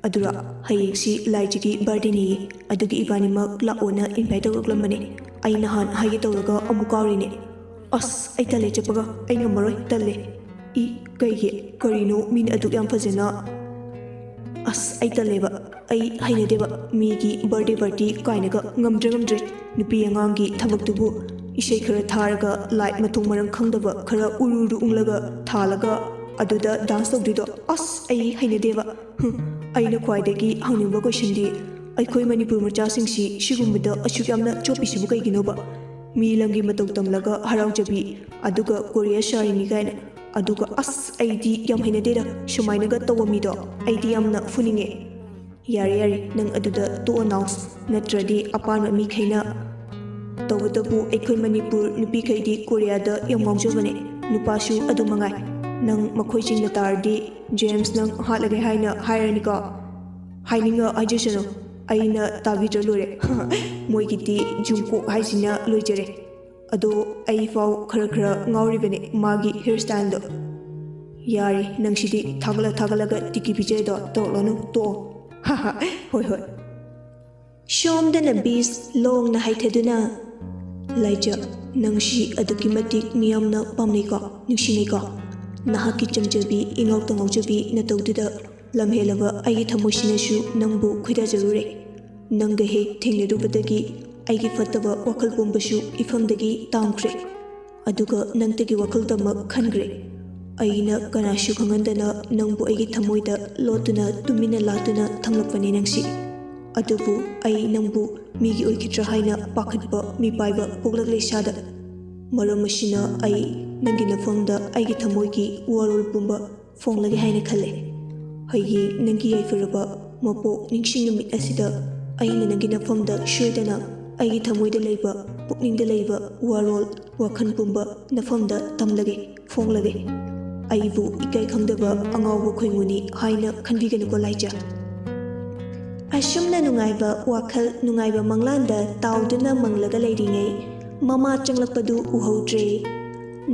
ꯑꯗꯨꯔꯣ, ꯍꯌꯦꯡꯁꯤ ꯂꯥꯏꯖꯒꯤ ꯕꯥꯔꯗꯦꯅꯦꯌꯦ, ꯑꯗꯨꯒꯤ ꯏꯕꯥꯅꯤꯃꯛ ꯂꯥꯛꯑꯣꯅ ꯏꯟꯚꯥꯏꯠ ꯇꯧꯔꯛꯂꯝꯕꯅꯦ꯫ ꯑꯩ ꯅꯍꯥꯟ ꯍꯥꯏꯒꯦ ꯇꯧꯔꯒ ꯑꯃꯨꯛ ꯀꯥꯎꯔꯤꯅꯦ꯫ ꯑꯁ, ꯑꯩ ꯇꯜꯂꯦ ꯆꯠꯄꯒ, ꯑꯩ ꯉꯝꯃꯔꯣꯏ, ꯇꯜꯂꯦ꯫" "ꯏ, ꯀꯩꯒꯤ? ꯀꯔꯤꯅꯣ ꯃꯤꯅ ꯑꯗꯨꯛ ꯌꯥꯝ ꯐꯖꯅ?" "ꯑꯁ, ꯑꯩ ꯇꯜꯂꯦꯕ, ꯑꯩ ꯍꯩꯅꯗꯦꯕ ꯃꯤꯒꯤ ꯕꯥꯔꯗꯦ ꯄꯥꯔꯇꯤ ꯀꯥꯏꯅꯒ, ꯉꯝꯗ꯭ꯔꯦ, ꯉꯝꯗ꯭ꯔꯦ꯫ ꯅꯨꯄꯤ ꯑꯉꯥꯡꯒꯤ ꯊꯕꯛꯇꯨꯕꯨ, ꯏꯁꯩ ꯈꯔ ꯊꯥꯔꯒ, ꯂꯥꯏꯠ ꯃꯊꯣꯡ ꯃꯔꯝ ꯈꯪꯗꯕ ꯈꯔ ꯎꯔꯨ ꯎꯔꯨ ꯎꯪꯂꯒ ꯊꯥꯜꯂꯒ ꯑꯗꯨꯗ ꯗꯥꯟꯁ ꯇꯧꯗꯣꯏꯗꯣ, ꯑꯁ, ꯑꯩ ꯍꯩꯅꯗꯦꯕ꯫ ꯍꯨꯝ, ꯑꯩꯅ ꯈ꯭ꯋꯥꯏꯗꯒꯤ ꯍꯪꯅꯤꯡꯕ ꯀꯣꯏꯁꯟꯗꯤ, ꯑꯩꯈꯣꯏ ꯃꯅꯤꯄꯨꯔ ꯃꯆꯥꯁꯤꯡꯁꯤ ꯁꯤꯒꯨꯝꯕꯗ ꯑꯁꯨꯛ ꯌꯥꯝꯅ ꯆꯣꯞꯄꯤꯁꯤꯕꯨ ꯀꯩꯒꯤꯅꯣꯕ? ꯃꯤ ꯂꯝꯒꯤ ꯃꯇꯧ ꯇꯝꯂꯒ ꯍꯔꯥꯎꯖꯕꯤ, ꯑꯗꯨꯒ ꯀꯣꯔꯤꯌꯥ ꯁꯥꯔꯤꯅꯤ ꯀꯥꯏꯅ꯫ ꯑꯗꯨꯒ ꯑꯁ, ꯑꯩꯗꯤ ꯌꯥꯝ ꯍꯩꯅꯗꯦꯗ ꯁꯨꯃꯥꯏꯅꯒ ꯇꯧꯕ ꯃꯤꯗꯣ, ꯑꯩꯗꯤ ꯌꯥꯝꯅ ꯐꯨꯅꯤꯡꯉꯦ꯫" "ꯌꯥꯔꯦ, ꯌꯥꯔꯦ, ꯅꯪ ꯑꯗꯨꯗ ꯇꯣꯛꯑꯣ ꯅꯥꯎꯁ, ꯅꯠꯇ꯭ꯔꯗꯤ ꯑꯄꯥꯟꯕ ꯃꯤꯈꯩꯅ꯫ ꯇꯧꯕꯇꯕꯨ ꯑꯩꯈꯣꯏ ꯃꯅꯤꯄꯨꯔ ꯅꯨꯄꯤꯈꯩꯗꯤ ꯀꯣꯔꯤꯌꯥꯗ ꯌꯥꯝ ꯉꯥꯎꯖꯕꯅꯦ, ꯅꯨꯄꯥꯁꯨ ꯑꯗꯨ ꯃꯉꯥꯏ꯫ ꯅꯪ ꯃꯈꯣꯏꯁꯤꯡꯅ ꯇꯥꯔꯗꯤ ꯖꯦꯝꯁ ꯅꯪ ꯍꯥꯠꯂꯒꯦ ꯍꯥꯏꯅ ꯍꯥꯏꯔꯅꯤꯀꯣ꯫ ꯍꯥꯏꯅꯤꯡꯉ ꯍꯥꯏꯖꯁꯅꯨ, ꯑꯩꯅ ꯇꯥꯕꯤꯗ꯭ꯔ ꯂꯣꯏꯔꯦ꯫" "ꯃꯣꯏꯒꯤꯗꯤ ꯖꯨꯡꯀꯣꯛ ꯍꯥꯏꯁꯤꯅ ꯂꯣꯏꯖꯔꯦ꯫ ꯑꯗꯣ ꯑꯩ ꯐꯥꯎ ꯈꯔ ꯈꯔ ꯉꯥꯎꯔꯤꯕꯅꯦ ꯃꯥꯒꯤ ꯍꯤꯌꯔ ꯁ꯭ꯇꯥꯏꯜꯗꯣ꯫" "ꯌꯥꯔꯦ, ꯅꯪꯁꯤꯗꯤ ꯊꯥꯒꯠꯂ ꯊꯥꯒꯠꯂꯒ ꯇꯤꯀꯤ ꯄꯤꯖꯩꯗꯣ ꯇꯧꯔꯛꯂꯅꯨ, ꯇꯣꯛꯑꯣ꯫" "ꯍꯥ ꯍꯥ, ꯍꯣꯏ ꯍꯣꯏ꯫" ꯁꯣꯝꯗꯅ ꯕꯤꯁ ꯂꯣꯡꯅ ꯍꯥꯏꯊꯗꯨꯅ, "ꯂꯥꯏꯖ, ꯅꯪꯁꯤ ꯑꯗꯨꯛꯀꯤ ꯃꯇꯤꯛ ꯃꯤꯌꯥꯝꯅ ꯄꯥꯝꯅꯩꯀꯣ, ꯅꯨꯡꯁꯤꯅꯩꯀꯣ? ꯅꯍꯥꯛꯀꯤ ꯆꯝꯖꯕꯤ, ꯏꯉꯥꯎꯇ ꯉꯥꯎꯖꯕꯤ ꯅꯇꯧꯗꯨꯗ ꯂꯝ ꯍꯦꯜꯂꯕ ꯑꯩꯒꯤ ꯊꯃꯣꯏꯁꯤꯅꯁꯨ ꯅꯪꯕꯨ ꯈꯣꯏꯗꯥꯖꯔꯨꯔꯦ꯫ ꯅꯪꯒ ꯍꯦꯛ ꯊꯦꯡꯅꯔꯨꯕꯗꯒꯤ ꯑꯩꯒꯤ ꯐꯠꯇꯕ ꯋꯥꯈꯜ ꯄꯨꯝꯕꯁꯨ ꯏꯐꯝꯗꯒꯤ ꯇꯥꯡꯈ꯭ꯔꯦ꯫ ꯑꯗꯨꯒ ꯅꯪꯇꯒꯤ ꯋꯥꯈꯜꯗꯃꯛ ꯈꯟꯈ꯭ꯔꯦ꯫ ꯑꯩꯅ ꯀꯅꯥꯁꯨ ꯈꯪꯍꯟꯗꯅ ꯅꯪꯕꯨ ꯑꯩꯒꯤ ꯊꯃꯣꯏꯗ ꯂꯣꯠꯇꯨꯅ ꯇꯨꯃꯤꯟꯅ ꯂꯥꯠꯇꯨꯅ ꯊꯝꯂꯛꯄꯅꯦ ꯅꯪꯁꯤ꯫" ꯑꯗꯨꯕꯨ ꯑꯩ ꯅꯪꯕꯨ ꯃꯤꯒꯤ ꯑꯣꯏꯈꯤꯗ꯭ꯔꯥ ꯍꯥꯏꯅ ꯄꯥꯈꯠꯄ ꯃꯤꯄꯥꯏꯕ ꯄꯣꯛꯂꯛꯂꯦ ꯏꯁꯥꯗ꯫ ꯃꯔꯝ ꯑꯁꯤꯅ ꯑꯩ ꯅꯪꯒꯤ ꯅꯐꯝꯗ ꯑꯩꯒꯤ ꯊꯃꯣꯏꯒꯤ ꯋꯥꯔꯣꯜ ꯄꯨꯝꯕ ꯐꯣꯡꯂꯒꯦ ꯍꯥꯏꯅ ꯈꯜꯂꯦ꯫ ꯍꯌꯦꯡ ꯅꯪꯒꯤ ꯌꯥꯏꯐꯔꯕ ꯃꯄꯣꯛ ꯅꯤꯡꯁꯤꯡ ꯅꯨꯃꯤꯠ ꯑꯁꯤꯗ ꯑꯩꯅ ꯅꯪꯒꯤ ꯅꯐꯝꯗ ꯁꯣꯏꯗꯅ ꯑꯩꯒꯤ ꯊꯃꯣꯏꯗ ꯂꯩꯕ, ꯄꯨꯛꯅꯤꯡꯗ ꯂꯩꯕ ꯋꯥꯔꯣꯜ, ꯋꯥꯈꯜ ꯄꯨꯝꯕ ꯅꯐꯝꯗ ꯇꯝꯂꯒꯦ, ꯐꯣꯡꯂꯒꯦ꯫ ꯑꯩꯕꯨ ꯏꯀꯥꯏ ꯈꯪꯗꯕ ꯑꯉꯥꯎꯕ ꯈꯣꯏꯃꯨꯅꯤ ꯍꯥꯏꯅ ꯈꯟꯕꯤꯒꯅꯨꯀꯣ ꯂꯥꯏꯖ꯫ ꯑꯁꯨꯝꯅ ꯅꯨꯡꯉꯥꯏꯕ ꯋꯥꯈꯜ, ꯅꯨꯡꯉꯥꯏꯕ ꯃꯪꯂꯥꯟꯗ ꯇꯥꯎꯗꯨꯅ ꯃꯪꯂꯒ ꯂꯩꯔꯤꯉꯩ, ꯃꯃꯥ ꯆꯪꯂꯛꯄꯗꯨ ꯎꯍꯧꯗ꯭ꯔꯦ꯫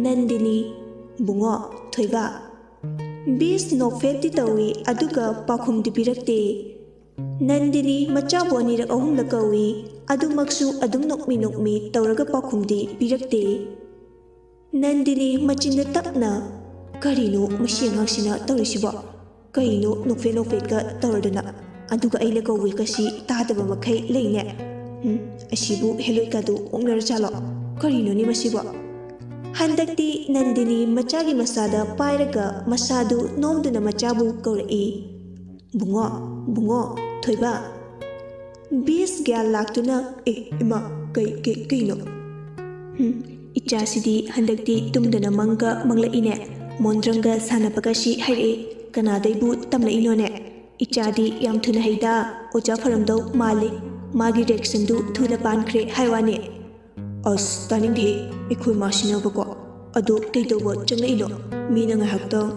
ꯅꯟꯗꯤꯅꯤ, ꯕꯨꯡꯉꯣ, ꯊꯣꯏꯕ, ꯕꯤꯁ ꯅꯣꯛꯐꯦꯠꯇꯤ ꯇꯧꯏ, ꯑꯗꯨꯒ ꯄꯥꯎꯈꯨꯝꯗꯤ ꯄꯤꯔꯛꯇꯦ꯫ ꯅꯟꯗꯤꯅꯤ ꯃꯆꯥꯕꯨ ꯑꯅꯤꯔꯛ ꯑꯍꯨꯝꯂꯛ ꯀꯧꯏ, ꯑꯗꯨꯃꯛꯁꯨ ꯑꯗꯨꯝ ꯅꯣꯛꯃꯤ ꯅꯣꯛꯃꯤ ꯇꯧꯔꯒ ꯄꯥꯎꯈꯨꯝꯗꯤ ꯄꯤꯔꯛꯇꯦ꯫ ꯅꯟꯗꯤꯅꯤ ꯃꯆꯤꯟꯗ ꯇꯞꯅ, "ꯀꯔꯤꯅꯣ ꯃꯁꯤ ꯑꯉꯥꯡꯁꯤꯅ ꯇꯧꯔꯤꯁꯤꯕꯣ? ꯀꯩꯅꯣ ꯅꯣꯛꯐꯦꯠ ꯅꯣꯛꯐꯦꯠꯀ ꯇꯧꯔꯗꯅ? ꯑꯗꯨꯒ ꯑꯩꯅ ꯀꯧꯕꯒꯁꯤ ꯇꯥꯗꯕ ꯃꯈꯩ ꯂꯩꯅꯦ꯫ ꯎꯝ, ꯑꯁꯤꯕꯨ ꯍꯦꯂꯣꯏꯀꯥꯗꯨ ꯑꯣꯛꯅꯔꯖꯥꯠꯂꯣ? ꯀꯔꯤꯅꯣꯅꯦ ꯃꯁꯤꯕꯣ?" ꯍꯟꯗꯛꯇꯤ ꯅꯟꯗꯤꯅꯤ ꯃꯆꯥꯒꯤ ꯃꯁꯥꯗ ꯄꯥꯏꯔꯒ ꯃꯁꯥꯗꯨ ꯅꯣꯝꯗꯨꯅ ꯃꯆꯥꯕꯨ ꯀꯧꯔꯛꯏ꯫ "ꯕꯨꯡꯉꯣ, ꯕꯨꯡꯉꯣ, ꯊꯣꯏꯕ!" ꯕꯤꯁ ꯒ꯭ꯌꯥꯟ ꯂꯥꯛꯇꯨꯅ, "ꯑꯦ, ꯏꯃꯥ, ꯀꯩ, ꯀꯩ, ꯀꯩꯅꯣ?" "ꯍꯨꯝ, ꯏꯆꯥꯁꯤꯗꯤ ꯍꯟꯗꯛꯇꯤ ꯇꯨꯝꯗꯅ ꯃꯪꯒ ꯃꯪꯂꯛꯏꯅꯦ꯫ ꯃꯣꯟꯗ꯭ꯔꯪꯒ ꯁꯥꯟꯅꯕꯒꯁꯤ ꯍꯥꯏꯔꯛꯏ꯫ ꯀꯅꯥꯗꯩꯕꯨ ꯇꯝꯂꯛꯏꯅꯣꯅꯦ? ꯏꯆꯥꯗꯤ ꯌꯥꯝ ꯊꯨꯅ ꯍꯩꯗ꯫ ꯑꯣꯖꯥ ꯐꯔꯝꯗꯧ ꯃꯥꯜꯂꯤ꯫ ꯃꯥꯒꯤ ꯔꯤꯌꯦꯛꯁꯟꯗꯨ ꯊꯨꯅ ꯄꯥꯟꯈ꯭ꯔꯦ ꯍꯥꯏ ꯋꯥꯅꯤ꯫" "ꯑꯁ, ꯇꯥꯅꯤꯡꯗꯦꯍꯦ, ꯑꯩꯈꯣꯏ ꯃꯥꯁꯤꯅꯕꯀꯣ꯫ ꯑꯗꯣ ꯀꯩꯗꯧꯕ ꯆꯪꯂꯛꯏꯅꯣ? ꯃꯤꯅ ꯉꯥꯏꯍꯥꯛꯇꯪ꯫"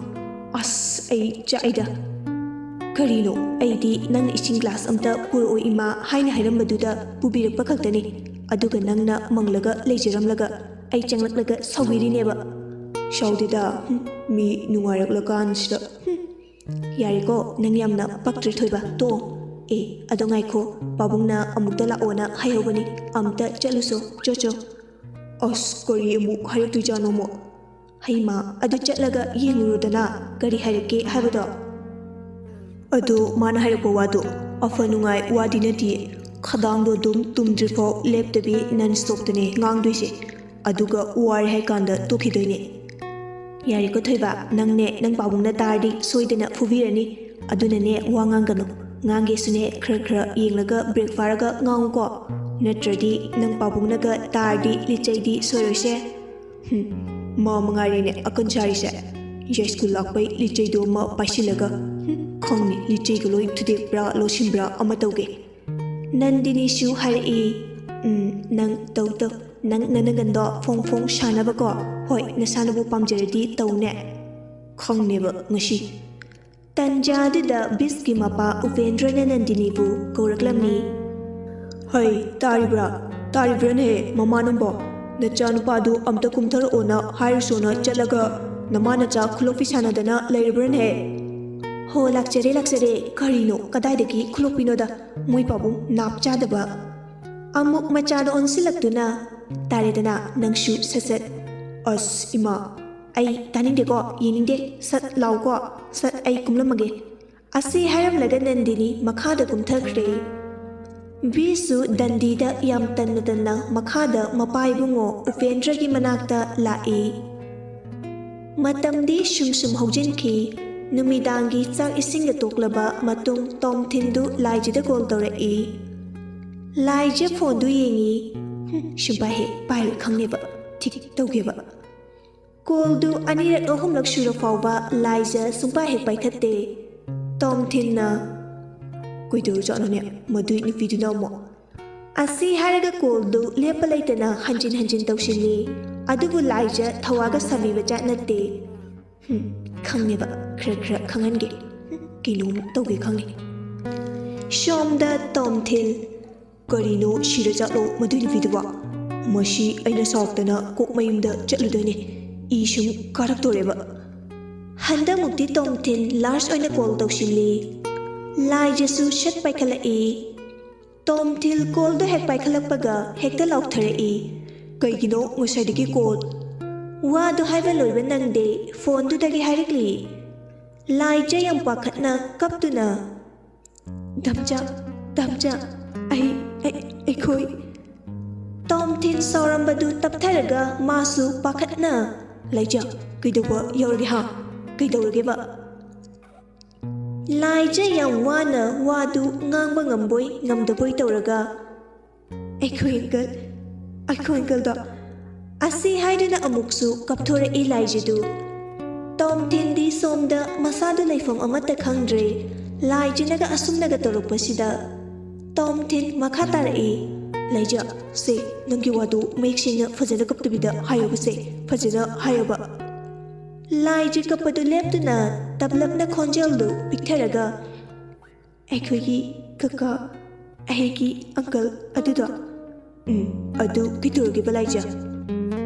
"ꯑꯁ, ꯑꯩ ꯆꯥꯛꯏꯗ꯫ ꯀꯔꯤꯅꯣ, ꯑꯩꯗꯤ ꯅꯪꯅ ꯏꯁꯤꯡ ꯒ꯭ꯂꯥꯁ ꯑꯝꯇ ꯄꯨꯔꯛꯑꯣ ꯏꯃꯥ ꯍꯥꯏꯅ ꯍꯥꯏꯔꯝꯕꯗꯨꯗ ꯄꯨꯕꯤꯔꯛꯄ ꯈꯛꯇꯅꯤ꯫ ꯑꯗꯨꯒ ꯅꯪꯅ ꯃꯪꯂꯒ ꯂꯩꯖꯔꯝꯂꯒ ꯑꯩ ꯆꯪꯂꯛꯂꯒ ꯁꯥꯎꯕꯤꯔꯤꯅꯦꯕ꯫" "ꯁꯥꯎꯗꯦꯗ, ꯍꯨꯝ, ꯃꯤ ꯅꯨꯡꯉꯥꯏꯔꯛꯂꯀꯥꯟꯁꯤꯗ, ꯍꯨꯝ꯫" "ꯌꯥꯔꯦꯀꯣ, ꯅꯪ ꯌꯥꯝꯅ ꯄꯛꯇ꯭ꯔꯦ ꯊꯣꯏꯕ, ꯇꯣꯛꯑꯣ꯫ ꯑꯦ, ꯑꯗꯣ ꯉꯥꯏꯈꯣ, ꯄꯥꯕꯨꯡꯅ ꯑꯃꯨꯛꯇ ꯂꯥꯛꯑꯣꯅ ꯍꯥꯏꯍꯧꯕꯅꯤ, ꯑꯃꯨꯛꯇ ꯆꯠꯂꯨꯁꯣ, ꯆꯣ ꯆꯣ꯫" "ꯑꯁ, ꯀꯔꯤ ꯑꯃꯨꯛ ꯍꯥꯏꯔꯛꯇꯣꯏꯖꯥꯠꯅꯣ ꯑꯃꯨꯛ?" "ꯍꯩꯃꯥ, ꯑꯗꯨ ꯆꯠꯂꯒ ꯌꯦꯡꯉꯨꯔꯣꯗꯅ, ꯀꯔꯤ ꯍꯥꯏꯔꯛꯀꯦ ꯍꯥꯏꯕꯗꯣ꯫" "ꯑꯗꯣ ꯃꯥꯅ ꯍꯥꯏꯔꯛꯄ ꯋꯥꯗꯣ ꯑꯐ ꯅꯨꯡꯉꯥꯏ ꯋꯥꯗꯤ ꯅꯠꯇꯤꯌꯦ, ꯈꯗꯥꯡꯗꯣ ꯑꯗꯨꯝ ꯇꯨꯝꯗ꯭ꯔꯤꯐꯥꯎ ꯂꯦꯞꯇꯕꯤ ꯅꯟ ꯁ꯭ꯇꯣꯞꯇꯅꯦ ꯉꯥꯡꯗꯣꯏꯁꯦ꯫ ꯑꯗꯨꯒ ꯋꯥꯔꯦ ꯍꯥꯏ ꯀꯥꯟꯗ ꯇꯣꯛꯈꯤꯗꯣꯏꯅꯦ꯫" "ꯌꯥꯔꯦꯀꯣ ꯊꯣꯏꯕ, ꯅꯪꯅꯦ ꯅꯪ ꯄꯥꯕꯨꯡꯅ ꯇꯥꯔꯗꯤ ꯁꯣꯏꯗꯅ ꯐꯨꯕꯤꯔꯅꯤ꯫ ꯑꯗꯨꯅꯅꯦ ꯋꯥ ꯉꯥꯡꯒꯅꯨ꯫ ꯉꯥꯡꯒꯦꯁꯨꯅꯦ, ꯈꯔ ꯈꯔ ꯌꯦꯡꯂꯒ ꯕ꯭ꯔꯦꯛ ꯐꯥꯔꯒ ꯉꯥꯡꯉꯨꯀꯣ꯫ ꯅꯠꯇ꯭ꯔꯗꯤ ꯅꯪ ꯄꯥꯕꯨꯡꯅꯒ ꯇꯥꯔꯗꯤ ꯂꯤꯆꯩꯗꯤ ꯁꯣꯏꯔꯣꯏꯁꯦ꯫ ꯍꯨꯝ, ꯃꯥ ꯃꯉꯥꯏꯔꯦꯅꯦ ꯑꯀꯟ ꯁꯥꯔꯤꯁꯦ꯫ ꯌꯥꯏꯁ꯭ꯀꯨꯜ ꯂꯥꯛꯄꯩ ꯂꯤꯆꯩꯗꯣ ꯑꯃ ꯄꯥꯏꯁꯤꯜꯂꯒ, ꯍꯨꯝ, ꯈꯪꯅꯤ, ꯂꯤꯆꯩꯒ ꯂꯣꯏ ꯊꯨꯗꯦꯛꯄ꯭ꯔꯥ ꯂꯣꯠꯁꯤꯟꯕ꯭ꯔꯥ ꯑꯃ ꯇꯧꯒꯦ꯫ ꯅꯟꯗꯤꯅꯤꯁꯨ ꯍꯥꯏꯔꯛꯏ, "ꯎꯝ, ꯅꯪ ꯇꯧ ꯇꯧ꯫ ꯅꯪ ꯅꯅꯒꯟꯗꯣ ꯐꯣꯡ ꯐꯣꯡ ꯁꯥꯅꯕꯀꯣ꯫ ꯍꯣꯏ, ꯅꯁꯥꯅꯕꯨ ꯄꯥꯝꯖꯔꯗꯤ ꯇꯧꯅꯦ꯫" ꯈꯪꯅꯦꯕ ꯉꯁꯤ꯫ ꯇꯟꯖꯥꯗꯨꯗ ꯕꯤꯁꯀꯤ ꯃꯄꯥ ꯎꯄꯦꯟꯗ꯭ꯔꯅ ꯅꯟꯗꯤꯅꯤꯕꯨ ꯀꯧꯔꯛꯂꯝꯃꯤ꯫ "ꯍꯩ, ꯇꯥꯔꯤꯕ꯭ꯔꯥ? ꯇꯥꯔꯤꯕ꯭ꯔꯥꯅꯦ, ꯃꯃꯥ ꯅꯪꯕꯣ? ꯅꯆꯥꯅꯨꯄꯥꯗꯨ ꯑꯝꯇ ꯀꯨꯝꯊꯔꯛꯑꯣꯅ ꯍꯥꯏꯔꯨꯁꯣꯅ ꯆꯠꯂꯒ ꯅꯃꯥ ꯅꯆꯥ ꯈꯨꯂꯣꯛꯄꯤ ꯁꯥꯟꯅꯗꯅ ꯂꯩꯔꯕ꯭ꯔꯥꯅꯦ?" "ꯍꯣ, ꯂꯥꯛꯆꯔꯦ, ꯂꯥꯛꯆꯔꯦ꯫ ꯀꯔꯤꯅꯣ, ꯀꯗꯥꯏꯗꯒꯤ ꯈꯨꯂꯣꯛꯄꯤꯅꯣꯗ? ꯃꯣꯏ ꯄꯥꯕꯨꯡ ꯅꯥꯞ ꯆꯥꯗꯕ꯫" ꯑꯃꯨꯛ ꯃꯆꯥꯗ ꯑꯣꯟꯁꯤꯜꯂꯛꯇꯨꯅ, "ꯇꯥꯔꯦꯗꯅ, ꯅꯪꯁꯨ ꯁꯠ ꯁꯠ꯫" "ꯑꯁ, ꯏꯃꯥ!" "ꯑꯩ ꯇꯥꯅꯤꯡꯗꯦꯀꯣ, ꯌꯦꯡꯅꯤꯡꯗꯦ꯫ ꯁꯠ ꯂꯥꯎꯀꯣ, ꯁꯠ, ꯑꯩ ꯀꯨꯝꯂꯝꯃꯒꯦ꯫" ꯑꯁꯤ ꯍꯥꯏꯔꯝꯂꯒ ꯅꯟꯗꯤꯅꯤ ꯃꯈꯥꯗ ꯀꯨꯝꯊꯈ꯭ꯔꯦ꯫ ꯕꯤꯁꯨ ꯗꯟꯗꯤꯗ ꯌꯥꯝ ꯇꯟꯅ ꯇꯟꯅ ꯃꯈꯥꯗ ꯃꯄꯥ ꯏꯕꯨꯡꯉꯣ ꯎꯄꯦꯟꯗ꯭ꯔꯒꯤ ꯃꯅꯥꯛꯇ ꯂꯥꯛꯏ꯫ ꯃꯇꯝꯗꯤ ꯁꯨꯝ ꯁꯨꯝ ꯍꯧꯖꯤꯟꯈꯤ꯫ ꯅꯨꯃꯤꯗꯥꯡꯒꯤ ꯆꯥꯛ ꯏꯁꯤꯡꯒ ꯇꯣꯛꯂꯕ ꯃꯇꯨꯡ ꯇꯣꯝꯊꯤꯟꯗꯨ ꯂꯥꯏꯖꯗ ꯀꯣꯜ ꯇꯧꯔꯛꯏ꯫ ꯂꯥꯏꯖ ꯐꯣꯟꯗꯨ ꯌꯦꯡꯉꯤ꯫ ꯍꯨꯝ, ꯁꯨꯡꯄꯥꯏ ꯍꯦꯛ ꯄꯥꯏꯔꯣꯏ ꯈꯪꯅꯦꯕ꯫ ꯊꯤꯛ ꯇꯧꯒꯦꯕ꯫ ꯀꯣꯜꯗꯨ ꯑꯅꯤꯔꯛ ꯑꯍꯨꯝꯂꯛ ꯁꯨꯔ ꯐꯥꯎꯕ ꯂꯥꯏꯖ ꯁꯨꯡꯄꯥꯏ ꯍꯦꯛ ꯄꯥꯏꯈꯠꯇꯦ꯫ ꯇꯣꯝꯊꯤꯟꯅ, "ꯀꯩꯗꯧꯔꯖꯥꯠꯅꯣꯅꯦ ꯃꯗꯨꯏ ꯅꯨꯄꯤꯗꯨꯅ ꯑꯃꯨꯛ?" ꯑꯁꯤ ꯍꯥꯏꯔꯒ ꯀꯣꯜꯗꯨ ꯂꯦꯞꯄ ꯂꯩꯇꯅ ꯍꯟꯖꯤꯟ ꯍꯟꯖꯤꯟ ꯇꯧꯁꯤꯜꯂꯤ꯫ ꯑꯗꯨꯕꯨ ꯂꯥꯏꯖ ꯊꯧꯋꯥꯒ ꯁꯥꯕꯤꯕ ꯖꯥꯠ ꯅꯠꯇꯦ꯫ ꯍꯨꯝ, ꯈꯪꯅꯦꯕ, ꯈꯔ ꯈꯔ ꯈꯪꯍꯟꯒꯦ꯫ ꯍꯨꯝ, ꯀꯩꯅꯣꯝ ꯇꯧꯒꯦ ꯈꯪꯉꯦ꯫ ꯁꯣꯝꯗ ꯇꯣꯝꯊꯤꯜ, "ꯀꯔꯤꯅꯣ, ꯁꯤꯔ ꯆꯠꯂꯣ ꯃꯗꯨꯏ ꯅꯨꯄꯤꯗꯨꯕꯣ? ꯃꯁꯤ ꯑꯩꯅ ꯁꯥꯎꯔꯛꯇꯅ ꯀꯣꯛ ꯃꯌꯨꯝꯗ ꯆꯠꯂꯨꯗꯣꯏꯅꯦ꯫ ꯏ ꯁꯨꯝ ꯀꯥꯔꯛꯇꯣꯔꯦꯕ꯫" ꯍꯟꯗꯛꯃꯨꯛꯇꯤ ꯇꯣꯝꯊꯤꯟ ꯂꯥꯁ ꯑꯣꯏꯅ ꯀꯣꯜ ꯇꯧꯁꯤꯜꯂꯤ꯫ ꯂꯥꯏꯖꯁꯨ ꯁꯠ ꯄꯥꯏꯈꯠꯂꯛꯏ꯫ ꯇꯣꯝꯊꯤꯜ ꯀꯣꯜꯗꯣ ꯍꯦꯛ ꯄꯥꯏꯈꯠꯂꯛꯄꯒ ꯍꯦꯛꯇ ꯂꯥꯎꯊꯔꯛꯏ, "ꯀꯩꯒꯤꯅꯣ ꯉꯁꯥꯏꯗꯒꯤ ꯀꯣꯜ?" ꯋꯥꯗꯣ ꯍꯥꯏꯕ ꯂꯣꯏꯕ ꯅꯪꯗꯦ, ꯐꯣꯟꯗꯨꯗꯒꯤ ꯍꯥꯏꯔꯛꯂꯤ꯫ ꯂꯥꯏꯖ ꯌꯥꯝ ꯄꯥꯈꯠꯅ ꯀꯞꯇꯨꯅ, "ꯗꯝꯆꯥ, ꯗꯝꯆꯥ, ꯑꯩ, ꯑꯩ, ꯑꯩꯈꯣꯏ꯫" ꯇꯣꯝꯊꯤꯟ ꯁꯥꯎꯔꯝꯕꯗꯨ ꯇꯞꯊꯔꯒ ꯃꯥꯁꯨ ꯄꯥꯈꯠꯅ, "ꯂꯥꯏꯖ, ꯀꯩꯗꯧꯕ ꯌꯥꯎꯔꯒꯦ ꯍꯥ? ꯀꯩꯗꯧꯔꯒꯦꯕ?" ꯂꯥꯏꯖ ꯌꯥꯝ ꯋꯥꯅ ꯋꯥꯗꯨ ꯉꯥꯡꯕ ꯉꯝꯕꯣꯏ ꯉꯝꯗꯕꯣꯏ ꯇꯧꯔꯒ, "ꯑꯩꯈꯣꯏ ꯑꯪꯀꯜ, ꯑꯩꯈꯣꯏ ꯑꯪꯀꯜꯗꯣ" ꯑꯁꯤ ꯍꯥꯏꯗꯨꯅ ꯑꯃꯨꯛꯁꯨ ꯀꯞꯊꯣꯔꯛꯏ ꯂꯥꯏꯖꯗꯨ꯫ ꯇꯣꯝꯊꯤꯟꯗꯤ ꯁꯣꯝꯗ ꯃꯁꯥꯗꯨ ꯂꯩꯐꯝ ꯑꯃꯠꯇ ꯈꯪꯗ꯭ꯔꯦ꯫ ꯂꯥꯏꯖꯅꯒ ꯑꯁꯨꯝꯅꯒ ꯇꯧꯔꯛꯄꯁꯤꯗ ꯇꯣꯝꯊꯤꯟ ꯃꯈꯥ ꯇꯥꯔꯛꯏ, "ꯂꯥꯏꯖ, ꯁꯦ, ꯅꯪꯒꯤ ꯋꯥꯗꯨ ꯃꯌꯦꯛ ꯁꯦꯡꯅ ꯐꯖꯅ ꯀꯞꯇꯕꯤꯗ ꯍꯥꯏꯌꯣꯕ ꯁꯦ, ꯐꯖꯅ ꯍꯥꯏꯌꯣꯕ꯫" ꯂꯥꯏꯖ ꯀꯞꯄꯗꯨ ꯂꯦꯞꯇꯨꯅ ꯇꯞꯂꯞꯅ ꯈꯣꯟꯖꯦꯜꯗꯨ ꯄꯤꯛꯊꯔꯒ, "ꯑꯩꯈꯣꯏꯒꯤ ꯀꯀꯥ, ꯑꯩꯒꯤ ꯑꯪꯀꯜ ꯑꯗꯨꯗꯣ꯫" "ꯎꯝ, ꯑꯗꯨ ꯀꯩꯗꯧꯔꯒꯦꯕ ꯂꯥꯏꯖ?"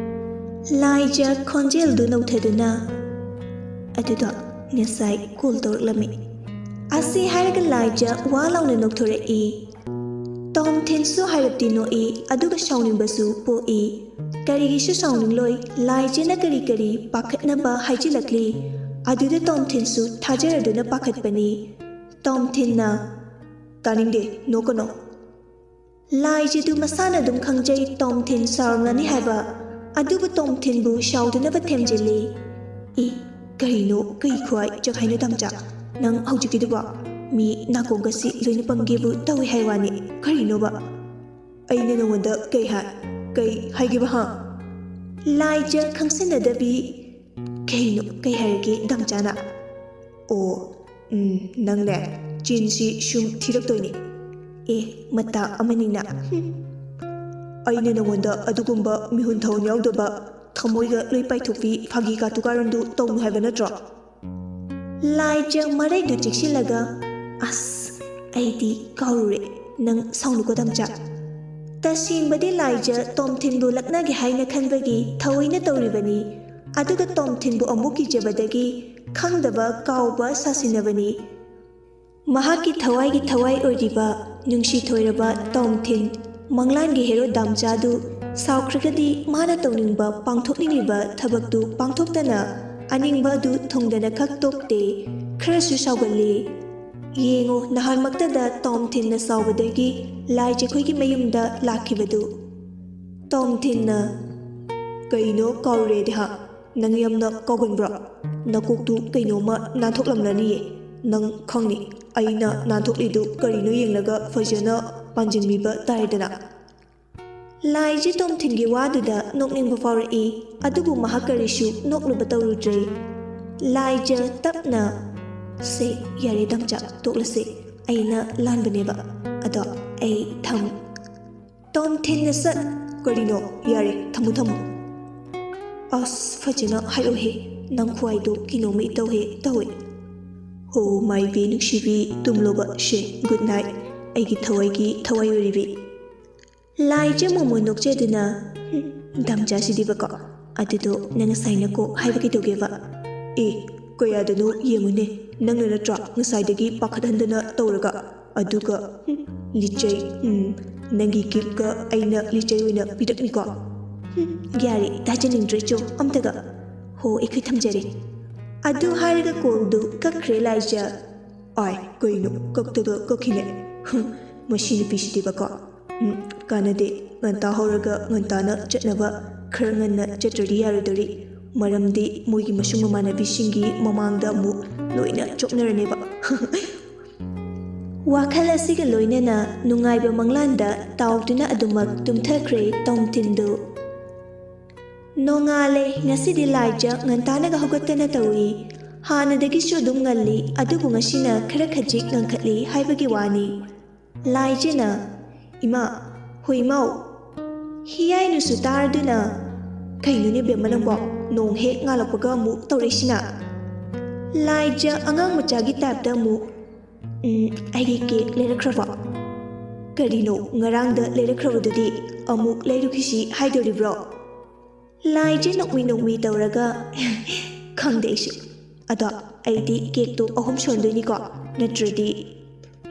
ꯂꯥꯏꯖ ꯈꯣꯟꯖꯦꯜꯗꯨ ꯅꯧꯊꯗꯨꯅ, "ꯑꯗꯨꯗꯣ ꯉꯁꯥꯏ ꯀꯣꯜ ꯇꯧꯔꯛꯂꯝꯃꯤ꯫" ꯑꯁꯤ ꯍꯥꯏꯔꯒ ꯂꯥꯏꯖ ꯋꯥ ꯂꯥꯎꯅ ꯅꯣꯛꯊꯣꯔꯛꯏ꯫ ꯇꯣꯝꯊꯤꯟꯁꯨ ꯍꯥꯏꯔꯞꯇꯤ ꯅꯣꯛꯏ, ꯑꯗꯨꯒ ꯁꯥꯎꯅꯤꯡꯕꯁꯨ ꯄꯣꯛꯏ꯫ ꯀꯔꯤꯒꯤꯁꯨ ꯁꯥꯎꯅꯤꯡꯂꯣꯏ, ꯂꯥꯏꯖꯅ ꯀꯔꯤ ꯀꯔꯤ ꯄꯥꯈꯠꯅꯕ ꯍꯥꯏꯖꯤꯜꯂꯛꯂꯤ꯫ ꯑꯗꯨꯗ ꯇꯣꯝꯊꯤꯟꯁꯨ ꯊꯥꯖꯔꯗꯨꯅ ꯄꯥꯈꯠꯄꯅꯤ꯫ ꯇꯣꯝꯊꯤꯟꯅ, "ꯇꯥꯅꯤꯡꯗꯦ, ꯅꯣꯛꯀꯅꯣ꯫" ꯂꯥꯏꯖꯗꯨ ꯃꯁꯥꯅ ꯑꯗꯨꯝ ꯈꯪꯖꯩ ꯇꯣꯝꯊꯤꯟ ꯁꯥꯎꯔꯝꯂꯅꯤ ꯍꯥꯏꯕ, ꯑꯗꯨꯕꯨ ꯇꯣꯝꯊꯤꯟꯕꯨ ꯁꯥꯎꯗꯅꯕ ꯊꯦꯝꯖꯤꯜꯂꯤ꯫ "ꯏ, ꯀꯔꯤꯅꯣ, ꯀꯩ ꯈꯨꯍꯥꯏ ꯆꯈꯥꯏꯅꯣ ꯇꯝꯆꯥ? ꯅꯪ ꯍꯧꯖꯤꯛꯀꯤꯗꯨꯕꯣ? ꯃꯤ ꯅꯥꯀꯣꯡꯒꯁꯤ ꯂꯣꯏꯅ ꯄꯪꯒꯦꯕꯨ ꯇꯧꯏ ꯍꯥꯏ ꯋꯥꯅꯤ, ꯀꯔꯤꯅꯣꯕ?" "ꯑꯩꯅ ꯅꯉꯣꯟꯗ ꯀꯩ ꯍꯥꯏ? ꯀꯩ ꯍꯥꯏꯒꯦꯕ, ꯍꯥ?" ꯂꯥꯏꯖ ꯈꯪꯁꯤꯟꯅꯗꯕꯤ, "ꯀꯩꯅꯣ, ꯀꯩ ꯍꯥꯏꯔꯒꯦ ꯗꯝꯆꯥꯅ?" "ꯑꯣ, ꯎꯝ, ꯅꯪꯅꯦ, ꯆꯤꯟꯁꯤ ꯁꯨꯝ ꯊꯤꯔꯛꯇꯣꯏꯅꯤ꯫ ꯑꯦ, ꯃꯇꯥ ꯑꯃꯅꯤꯅ꯫ ꯍꯨꯝ꯫ ꯑꯩꯅ ꯅꯉꯣꯟꯗ ꯑꯗꯨꯒꯨꯝꯕ ꯃꯤꯍꯨꯟ ꯊꯥꯍꯨꯟ ꯌꯥꯎꯗꯕ, ꯊꯃꯣꯏꯒ ꯂꯣꯏ ꯄꯥꯏꯊꯣꯛꯄꯤ ꯐꯥꯒꯤ ꯀꯥꯇꯨ ꯀꯥꯔꯟꯗꯨ ꯇꯧꯅꯨ ꯍꯥꯏꯕ ꯅꯠꯇ꯭ꯔꯣ?" ꯂꯥꯏꯖ ꯃꯔꯩꯗꯨ ꯆꯤꯛꯁꯤꯜꯂꯒ, "ꯑꯁ, ꯑꯩꯗꯤ ꯀꯥꯎꯔꯨꯔꯦ, ꯅꯪ ꯁꯥꯎꯅꯨꯀꯣ ꯗꯝꯆꯥ꯫" ꯇꯁꯦꯡꯕꯗꯤ ꯂꯥꯏꯖ ꯇꯣꯝꯊꯤꯟꯕꯨ ꯂꯛꯅꯒꯦ ꯍꯥꯏꯅ ꯈꯟꯕꯒꯤ ꯊꯑꯣꯏꯅ ꯇꯧꯔꯤꯕꯅꯤ, ꯑꯗꯨꯒ ꯇꯣꯝꯊꯤꯟꯕꯨ ꯑꯃꯨꯛ ꯀꯤꯖꯕꯗꯒꯤ ꯈꯪꯗꯕ ꯀꯥꯎꯕ ꯁꯥꯁꯤꯟꯅꯕꯅꯤ꯫ ꯃꯍꯥꯛꯀꯤ ꯊꯋꯥꯏꯒꯤ ꯊꯋꯥꯏ ꯑꯣꯏꯔꯤꯕ ꯅꯨꯡꯁꯤ ꯊꯣꯏꯔꯕ ꯇꯣꯝꯊꯤꯟ, ꯃꯪꯂꯥꯟꯒꯤ ꯍꯦꯔꯣ ꯗꯥꯝꯆꯥꯗꯨ ꯁꯥꯎꯈ꯭ꯔꯒꯗꯤ ꯃꯥꯅ ꯇꯧꯅꯤꯡꯕ, ꯄꯥꯡꯊꯣꯛꯅꯤꯡꯂꯤꯕ ꯊꯕꯛꯇꯨ ꯄꯥꯡꯊꯣꯛꯇꯅ ꯑꯅꯤꯡꯕ ꯑꯗꯨ ꯊꯨꯡꯗꯅ ꯈꯛ ꯇꯣꯛꯇꯦ, ꯈꯔꯁꯨ ꯁꯥꯎꯒꯜꯂꯤ꯫ ꯌꯦꯡꯉꯨ, ꯅꯍꯥꯟꯃꯛꯇꯗ ꯇꯣꯝꯊꯤꯟꯅ ꯁꯥꯎꯕꯗꯒꯤ ꯂꯥꯏꯖꯈꯣꯏꯒꯤ ꯃꯌꯨꯝꯗ ꯂꯥꯛꯈꯤꯕꯗꯨ꯫ ꯇꯣꯝꯊꯤꯟꯅ, "ꯀꯩꯅꯣ ꯀꯥꯎꯔꯦꯗꯤ ꯍꯥ? ꯅꯪ ꯌꯥꯝꯅ ꯀꯥꯎꯒꯟꯕ꯭ꯔꯣ? ꯅꯀꯣꯛꯇꯨ ꯀꯩꯅꯣꯝꯃ ꯅꯥꯟꯊꯣꯛꯂꯝꯂꯅꯤꯌꯦ꯫ ꯅꯪ ꯈꯪꯅꯤ, ꯑꯩꯅ ꯅꯥꯟꯊꯣꯛꯂꯤꯗꯨ ꯀꯔꯤꯅꯣ ꯌꯦꯡꯂꯒ ꯐꯖꯅ ꯄꯥꯟꯁꯤꯟꯕꯤꯕ ꯇꯥꯔꯦꯗꯅ꯫ ꯂꯥꯏꯖ ꯇꯣꯝꯊꯤꯟꯒꯤ ꯋꯥꯗꯨꯗ ꯅꯣꯛꯅꯤꯡꯕ ꯐꯥꯎꯔꯛꯏ꯫ ꯑꯗꯨꯕꯨ ꯃꯍꯥꯛ ꯀꯔꯤꯁꯨ ꯅꯣꯛꯂꯨꯕ ꯇꯧꯔꯨꯗ꯭ꯔꯦ꯫ ꯂꯥꯏꯖ ꯇꯞꯅ, "ꯁꯦ, ꯌꯥꯔꯦ ꯗꯥꯝꯆꯥ, ꯇꯣꯛꯂꯁꯦ꯫ ꯑꯩꯅ ꯂꯥꯟꯕꯅꯦꯕ꯫ ꯑꯗꯣ ꯑꯩ ꯊꯝ-" ꯇꯣꯝꯊꯤꯟꯅ ꯁꯠ, "ꯀꯔꯤꯅꯣ? ꯌꯥꯔꯦ, ꯊꯝꯃꯨ, ꯊꯝꯃꯨ꯫" "ꯑꯁ, ꯐꯖꯅ ꯍꯥꯏꯔꯛꯎꯍꯦ꯫ ꯅꯪ ꯈ꯭ꯋꯥꯏꯗꯣ ꯀꯩꯅꯣꯝꯃ ꯏꯇꯧꯍꯦ ꯇꯧꯋꯦ꯫" "ꯍꯣ, ꯃꯥꯏꯕꯤ ꯅꯨꯡꯁꯤꯕꯤ, ꯇꯨꯝꯂꯣꯕ꯫ ꯁꯦ, good night, ꯑꯩꯒꯤ ꯊꯋꯥꯏꯒꯤ ꯊꯋꯥꯏ ꯑꯣꯏꯔꯤꯕꯤ꯫" ꯂꯥꯏꯖ ꯃꯣꯃꯣꯟ ꯅꯣꯛꯆꯗꯨꯅ, "ꯍꯨꯝ, ꯗꯥꯝꯆꯥꯁꯤꯗꯤꯕꯀꯣ꯫ ꯑꯗꯨꯗꯣ ꯅꯪ ꯉꯁꯥꯏꯅ ꯀꯣꯛ ꯍꯥꯏꯕ ꯀꯩꯗꯧꯒꯦꯕ?" "ꯑꯦ, ꯀꯌꯥꯗꯅꯣ ꯌꯦꯡꯉꯨꯅꯦ, ꯅꯪꯅ ꯅꯠꯇ꯭ꯔꯥ ꯉꯁꯥꯏꯗꯒꯤ ꯄꯥꯈꯠꯍꯟꯗꯅ ꯇꯧꯔꯒ? ꯑꯗꯨꯒ, ꯍꯨꯝ, ꯂꯤꯆꯩ, ꯎꯝ, ꯅꯪꯒꯤ gift-ꯀ ꯑꯩꯅ ꯂꯤꯆꯩ ꯑꯣꯏꯅ ꯄꯤꯔꯛꯅꯤꯀꯣ?" "ꯍꯨꯝ, ꯌꯥꯔꯦ, ꯇꯥꯖꯅꯤꯡꯗ꯭ꯔꯦ ꯆꯣ ꯑꯝꯇꯒ꯫ ꯍꯣ, ꯑꯩꯈꯣꯏ ꯊꯝꯖꯔꯦ꯫" ꯑꯗꯨ ꯍꯥꯏꯔꯒ call-ꯗꯨ ꯀꯛꯈ꯭ꯔꯦ ꯂꯥꯏꯖ꯫ "ꯑꯥꯏ, ꯀꯩꯅꯣ, ꯀꯛꯇꯒ ꯀꯛꯈꯤꯅꯦ? ꯍꯨꯝ, ꯃꯁꯤ ꯅꯨꯄꯤꯁꯤꯗꯤꯕꯀꯣ꯫ ꯎꯝ, ꯀꯥꯟꯅꯗꯦ꯫ ꯉꯟꯇꯥ ꯍꯧꯔꯒ ꯉꯟꯇꯥꯅ ꯆꯠꯅꯕ ꯈꯔ ꯉꯟꯅ ꯆꯠꯇ꯭ꯔꯗꯤ ꯌꯥꯔꯣꯏꯗꯧꯔꯤ꯫ ꯃꯔꯝꯗꯤ ꯃꯣꯏꯒꯤ ꯃꯁꯨꯡ ꯃꯃꯥꯟꯅꯕꯤꯁꯤꯡꯒꯤ ꯃꯃꯥꯡꯗ ꯑꯃꯨꯛ ꯂꯣꯏꯅ ꯆꯣꯛꯅꯔꯅꯦꯕ꯫" ꯋꯥꯈꯜ ꯑꯁꯤꯒ ꯂꯣꯏꯅꯅ ꯅꯨꯡꯉꯥꯏꯕ ꯃꯪꯂꯥꯟꯗ ꯇꯥꯎꯗꯨꯅ ꯑꯗꯨꯃꯛ ꯇꯨꯝꯊꯈ꯭ꯔꯦ ꯇꯣꯝꯊꯤꯟꯗꯨ꯫ ꯅꯣꯡꯉꯥꯜꯂꯦ꯫ ꯉꯁꯤꯗꯤ ꯂꯥꯏꯖ ꯉꯟꯇꯥꯅꯒ ꯍꯧꯒꯠꯇꯅ ꯇꯧꯏ꯫ ꯍꯥꯟꯅꯗꯒꯤꯁꯨ ꯑꯗꯨꯝ ꯉꯜꯂꯤ, ꯑꯗꯨꯕꯨ ꯉꯁꯤꯅ ꯈꯔ ꯈꯖꯤꯛ ꯉꯟꯈꯠꯂꯤ ꯍꯥꯏꯕꯒꯤ ꯋꯥꯅꯤ꯫ ꯂꯥꯏꯖꯅ, "ꯏꯃꯥ, ꯍꯣꯏ ꯏꯃꯥꯎ, ꯍꯤꯌꯥꯏꯅꯨꯁꯨ ꯇꯥꯔꯗꯨꯅ, ꯀꯩꯅꯣꯅꯦ ꯕꯦꯝꯃ ꯅꯪꯕꯣ, ꯅꯣꯡ ꯍꯦꯛ ꯉꯥꯜꯂꯛꯄꯒ ꯑꯃꯨꯛ ꯇꯧꯔꯛꯏꯁꯤꯅ?" ꯂꯥꯏꯖ ꯑꯉꯥꯡ ꯃꯆꯥꯒꯤ type-ꯇ ꯑꯃꯨꯛ, "ꯎꯝ, ꯑꯩꯒꯤ cake ꯂꯩꯔꯛꯈ꯭ꯔꯕꯣ? ꯀꯔꯤꯅꯣ, ꯉꯔꯥꯡꯗ ꯂꯩꯔꯛꯈ꯭ꯔꯕꯗꯨꯗꯤ ꯑꯃꯨꯛ ꯂꯩꯔꯨꯈꯤꯁꯤ ꯍꯥꯏꯗꯣꯔꯤꯕ꯭ꯔꯣ?" ꯂꯥꯏꯖ ꯅꯣꯛꯃꯤ ꯅꯣꯛꯃꯤ ꯇꯧꯔꯒ, "ꯈꯪꯗꯦ ꯑꯩꯁꯨ꯫ ꯑꯗꯣ ꯑꯩꯗꯤ cake-ꯇꯣ ꯑꯍꯨꯝ ꯁꯣꯟꯗꯣꯏꯅꯤꯀꯣ, ꯅꯠꯇ꯭ꯔꯗꯤ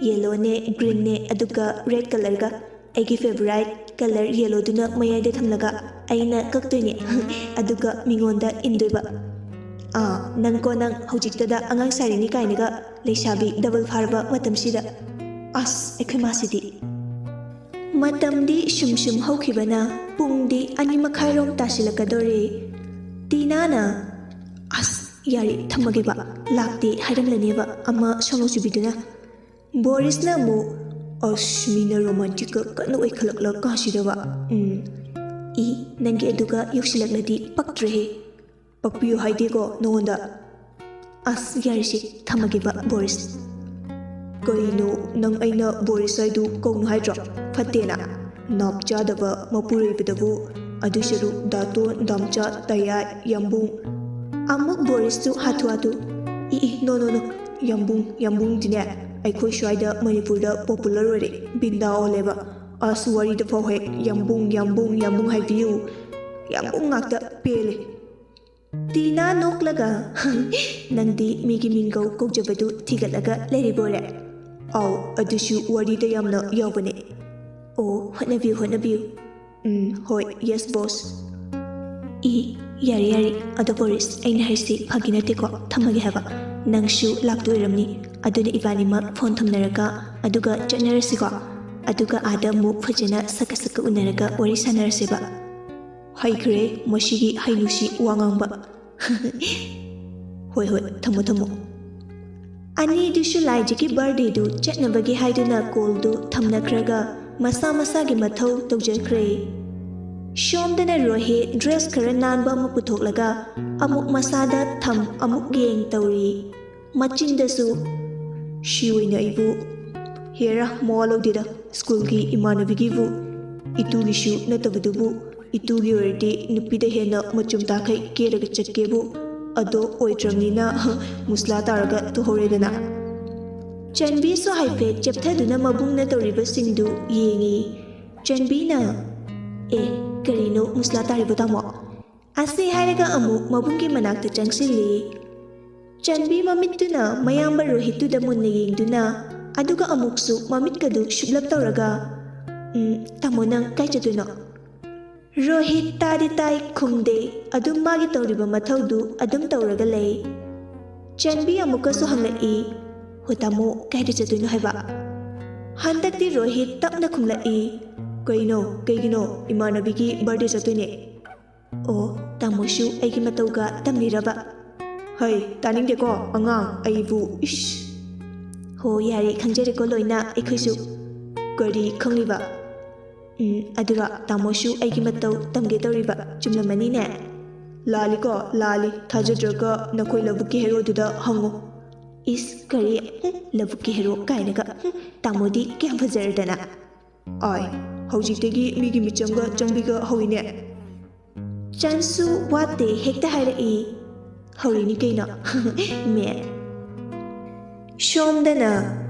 yellow-ꯅꯦ, green-ꯅꯦ, ꯑꯗꯨꯒ red colour-ꯒ꯫ ꯑꯩꯒꯤ favourite colour yellow-ꯗꯨꯅ ꯃꯌꯥꯏꯗ ꯊꯝꯂꯒ ꯑꯩꯅ ꯀꯛꯇꯣꯏꯅꯦ꯫ ꯑꯗꯨꯒ ꯃꯤꯉꯣꯟꯗ ꯏꯟꯗꯣꯏꯕ꯫ ꯑꯥ, ꯅꯪꯀꯣ ꯅꯪ, ꯍꯧꯖꯤꯛꯇꯗ ꯑꯉꯥꯡ ꯁꯥꯔꯤꯅꯤ ꯀꯥꯏꯅꯒ, ꯂꯩꯁꯥꯕꯤ double ꯐꯥꯔꯕ ꯃꯇꯝꯁꯤꯗ꯫ ꯑꯁ, ꯑꯩꯈꯣꯏ ꯃꯥꯁꯤꯗꯤ!" ꯃꯇꯝꯗꯤ ꯁꯨꯝ ꯁꯨꯝ ꯍꯧꯈꯤꯕꯅ ꯄꯨꯡꯗꯤ ꯑꯅꯤ ꯃꯈꯥꯏꯔꯣꯝ ꯇꯥꯁꯤꯜꯂꯛꯀꯗꯧꯔꯦ꯫ ꯇꯤꯅꯥꯅ, "ꯑꯁ, ꯌꯥꯔꯦ, ꯊꯝꯃꯒꯦꯕ꯫ ꯂꯥꯛꯇꯦ ꯍꯥꯏꯔꯝꯂꯅꯦꯕ ꯑꯃ ꯁꯣꯃꯣꯆꯨꯕꯤꯗꯨꯅ꯫ ꯕꯣꯔꯤꯁꯅ ꯑꯃꯨꯛ, "ꯑꯁ, ꯃꯤꯅ ꯔꯣꯃꯥꯟꯇꯤꯛꯀ ꯀꯟꯅ ꯑꯣꯏꯈꯠꯂꯛꯂ ꯀꯥꯟꯁꯤꯗꯕ꯫ ꯎꯝ, ꯏ, ꯅꯪꯒꯤ ꯑꯗꯨꯒ ꯌꯧꯁꯤꯜꯂꯛꯂꯗꯤ ꯄꯛꯇ꯭ꯔꯦꯍꯦ꯫ ꯄꯛꯄꯤꯌꯨ ꯍꯥꯏꯗꯦꯀꯣ ꯅꯉꯣꯟꯗ꯫ ꯑꯁ, ꯌꯥꯔꯦꯁꯦ, ꯊꯝꯃꯒꯦꯕ, ꯕꯣꯔꯤꯁ꯫" "ꯀꯩꯅꯣ, ꯅꯪ ꯑꯩꯅ ꯕꯣꯔꯤꯁ ꯍꯥꯏꯗꯨ ꯀꯧꯅꯨ ꯍꯥꯏꯗ꯭ꯔꯣ? ꯐꯠꯇꯦꯅ꯫ ꯅꯥꯞ ꯆꯥꯗꯕ ꯃꯄꯨꯔꯣꯏꯕꯗꯕꯨ꯫ ꯑꯗꯨ ꯁꯔꯨꯛ ꯗꯥꯇꯣꯟ, ꯗꯥꯝꯆꯥ, ꯇꯌꯥꯏ, ꯌꯥꯝꯕꯨꯡ꯫" ꯑꯃꯨꯛ ꯕꯣꯔꯤꯁꯁꯨ ꯍꯥꯊꯨ ꯍꯥꯊꯨ, "E, E, no, no, no꯫ ꯌꯥꯝꯕꯨꯡ, ꯌꯥꯝꯕꯨꯡꯗꯤꯅꯦ ꯑꯩꯈꯣꯏ ꯁ꯭ꯋꯥꯏꯗ ꯃꯅꯤꯄꯨꯔꯗ popular ꯑꯣꯏꯔꯦ, ꯕꯤꯟꯗꯥ ꯑꯣꯜꯂꯦꯕ꯫ ꯑꯁ, ꯋꯥꯔꯤꯗ ꯐꯥꯎ ꯍꯦꯛ ꯌꯥꯝꯕꯨꯡ, ꯌꯥꯝꯕꯨꯡ, ꯌꯥꯝꯕꯨꯡ ꯍꯥꯏꯕꯤꯌꯨ꯫ ꯌꯥꯝꯕꯨꯡ ꯉꯥꯛꯇ, ꯄꯦꯜꯂꯦ꯫" ꯇꯤꯅꯥ ꯅꯣꯛꯂꯒ, "ꯅꯪꯗꯤ ꯃꯤꯒꯤ ꯃꯤꯡꯒꯧ ꯀꯧꯖꯕꯗꯨ ꯊꯤꯒꯠꯂꯒ ꯂꯩꯔꯤꯕꯣꯔꯦ?" "ꯑꯥꯎ, ꯑꯗꯨꯁꯨ ꯋꯥꯔꯤꯗ ꯌꯥꯝꯅ ꯌꯥꯎꯕꯅꯦ꯫" "ꯑꯣ, ꯍꯣꯠꯅꯕꯤꯌꯨ, ꯍꯣꯠꯅꯕꯤꯌꯨ꯫" "ꯎꯝ, ꯍꯣꯏ, yes boss꯫" "ꯏ, ꯌꯥꯔꯦ, ꯌꯥꯔꯦ꯫ ꯑꯗꯣ ꯕꯣꯔꯤꯁ, ꯑꯩꯅ ꯍꯥꯏꯁꯤ ꯐꯥꯒꯤ ꯅꯠꯇꯦꯀꯣ, ꯊꯝꯃꯒꯦ ꯍꯥꯏꯕ꯫ ꯅꯪꯁꯨ ꯂꯥꯛꯇꯣꯏꯔꯝꯅꯤ, ꯑꯗꯨꯅ ꯏꯕꯥꯅꯤꯃꯛ ꯐꯣꯟ ꯊꯝꯅꯔꯒ ꯑꯗꯨꯒ ꯆꯠꯅꯔꯁꯤꯀꯣ꯫ ꯑꯗꯨꯒ ꯑꯥꯗ ꯑꯃꯨꯛ ꯐꯖꯅ ꯁꯛꯀ ꯁꯛꯀ ꯎꯅꯔꯒ ꯋꯥꯔꯤ ꯁꯥꯟꯅꯔꯁꯦꯕ꯫" "ꯍꯩꯈ꯭ꯔꯦ ꯃꯁꯤꯒꯤ ꯍꯩꯅꯨꯁꯤ ꯋꯥ ꯉꯥꯡꯕ꯫" "ꯍꯣꯏ, ꯍꯣꯏ, ꯊꯝꯃꯣ, ꯊꯝꯃꯣ꯫" ꯑꯅꯤꯗꯨꯁꯨ ꯂꯥꯏꯖꯒꯤ ꯕꯥꯔꯗꯦꯗꯨ ꯆꯠꯅꯕꯒꯤ ꯍꯥꯏꯗꯨꯅ ꯀꯣꯜꯗꯨ ꯊꯝꯅꯈ꯭ꯔꯒ ꯃꯁꯥ ꯃꯁꯥꯒꯤ ꯃꯊꯧ ꯇꯧꯖꯈ꯭ꯔꯦ꯫ ꯁꯣꯝꯗꯅ ꯔꯣꯍꯤꯠ ꯗ꯭ꯔꯦꯁ ꯈꯔ ꯅꯥꯟꯕ ꯑꯃ ꯄꯨꯊꯣꯛꯂꯒ ꯑꯃꯨꯛ ꯃꯁꯥꯗ ꯊꯝ ꯑꯃꯨꯛ ꯌꯦꯡ ꯇꯧꯔꯤ꯫ ꯃꯆꯤꯟꯗꯁꯨ, "ꯁꯤ ꯑꯣꯏꯅ ꯑꯩꯕꯨ ꯍꯦꯔꯥ ꯃꯋꯥ ꯂꯧꯗꯦꯗ, ꯁ꯭ꯀꯨꯜꯒꯤ ꯏꯃꯥꯟꯅꯕꯤꯒꯤꯕꯨ, ꯏꯇꯨꯒꯤꯁꯨ ꯅꯠꯇꯕꯗꯨꯕꯨ, ꯏꯇꯨꯒꯤ ꯑꯣꯏꯔꯗꯤ ꯅꯨꯄꯤꯗ ꯍꯦꯟꯅ ꯃꯆꯨꯝ ꯇꯥꯈꯩ ꯀꯦꯔꯒ ꯆꯠꯀꯦꯕꯨ, ꯑꯗꯣ ꯑꯣꯏꯗ꯭ꯔꯕꯅꯤꯅ ꯃꯨꯁꯂꯥ ꯇꯥꯔꯒ ꯇꯣꯛꯍꯧꯔꯦꯗꯅ꯫" ꯆꯟꯕꯤꯁꯨ ꯍꯥꯏꯐꯦꯠ ꯆꯦꯞꯊꯗꯨꯅ ꯃꯕꯨꯡꯅ ꯇꯧꯔꯤꯕꯁꯤꯡꯗꯨ ꯌꯦꯡꯏ꯫ ꯆꯟꯕꯤꯅ, "ꯑꯦ, ꯀꯔꯤꯅꯣ ꯃꯨꯁꯂꯥ ꯇꯥꯔꯤꯕ ꯇꯥꯃꯣ?" ꯑꯁꯤ ꯍꯥꯏꯔꯒ ꯑꯃꯨꯛ ꯃꯕꯨꯡꯒꯤ ꯃꯅꯥꯛꯇ ꯆꯪꯁꯤꯜꯂꯤ꯫ ꯆꯟꯕꯤ ꯃꯃꯤꯠꯇꯨꯅ ꯃꯌꯥꯝꯕ ꯔꯣꯍꯤꯠꯇꯨꯗ ꯃꯨꯟꯅ ꯌꯦꯡꯗꯨꯅ, ꯑꯗꯨꯒ ꯑꯃꯨꯛꯁꯨ ꯃꯃꯤꯠꯀꯗꯨ ꯁꯨꯞꯂꯞ ꯇꯧꯔꯒ, "ꯎꯝ, ꯇꯥꯃꯣ, ꯅꯪ ꯀꯥꯏ ꯆꯠꯇꯣꯏꯅꯣ?" ꯔꯣꯍꯤꯠ ꯇꯥꯗꯤ ꯇꯥꯏ, ꯈꯨꯝꯗꯦ꯫ ꯑꯗꯨꯝ ꯃꯥꯒꯤ ꯇꯧꯔꯤꯕ ꯃꯊꯧꯗꯨ ꯑꯗꯨꯝ ꯇꯧꯔꯒ ꯂꯩ꯫ ꯆꯟꯕꯤ ꯑꯃꯨꯛꯀꯁꯨ ꯍꯪꯂꯛꯏ, "ꯍꯣ ꯇꯥꯃꯣ, ꯀꯥꯏꯗ ꯆꯠꯇꯣꯏꯅꯣ ꯍꯥꯏꯕ?" ꯍꯟꯗꯛꯇꯤ ꯔꯣꯍꯤꯠ ꯇꯞꯅ ꯈꯨꯝꯂꯛꯏ, "ꯀꯩꯅꯣ, ꯀꯩꯒꯤꯅꯣ? ꯏꯃꯥꯟꯅꯕꯤꯒꯤ ꯕꯥꯔꯗꯦ ꯆꯠꯇꯣꯏꯅꯦ꯫" "ꯑꯣ, ꯇꯥꯃꯣꯁꯨ ꯑꯩꯒꯤ ꯃꯇꯧꯒ ꯇꯝꯂꯤꯔꯕ?" ꯍꯩ, ꯇꯥꯅꯤꯡꯗꯦꯀꯣ ꯑꯉꯥꯡ, ꯑꯩꯕꯨ, ꯏꯁ꯫ ꯍꯣ, ꯌꯥꯔꯦ, ꯈꯪꯖꯔꯦꯀꯣ ꯂꯣꯏꯅ ꯑꯩꯈꯣꯏꯁꯨ꯫ ꯀꯔꯤ ꯈꯪꯂꯤꯕ? ꯎꯝ, ꯑꯗꯨꯔꯣ, ꯇꯥꯃꯣꯁꯨ ꯑꯩꯒꯤ ꯃꯇꯧ ꯇꯝꯒꯦ ꯇꯧꯔꯤꯕ, ꯆꯨꯝꯂꯝꯃꯅꯤꯅꯦ? ꯂꯥꯜꯂꯤꯀꯣ, ꯂꯥꯜꯂꯤ꯫ ꯊꯥꯖꯗ꯭ꯔꯒ ꯅꯈꯣꯏ ꯂꯧꯕꯨꯛꯀꯤ ꯍꯦꯔꯣꯗꯨꯗ ꯍꯪꯉꯨ꯫ ꯏꯁ, ꯀꯔꯤ? ꯍꯨꯝ, ꯂꯧꯕꯨꯛꯀꯤ ꯍꯦꯔꯣ ꯀꯥꯏꯅꯒ꯫ ꯍꯨꯝ, ꯇꯥꯃꯣꯗꯤ ꯀꯌꯥꯝ ꯐꯖꯔꯗꯅ꯫ ꯑꯥꯏ, ꯍꯧꯖꯤꯛꯇꯒꯤ ꯃꯤꯒꯤ ꯃꯤꯆꯪꯒ ꯆꯪꯕꯤꯒ ꯍꯧꯏꯅꯦ꯫ ꯆꯟꯁꯨ ꯋꯥꯠꯇꯦ, ꯍꯦꯛꯇ ꯍꯥꯏꯔꯛꯏ꯫ ꯍꯧꯔꯤꯅꯤ ꯀꯩꯅꯣ꯫ ꯃꯦ꯫ ꯁꯣꯝꯗꯅ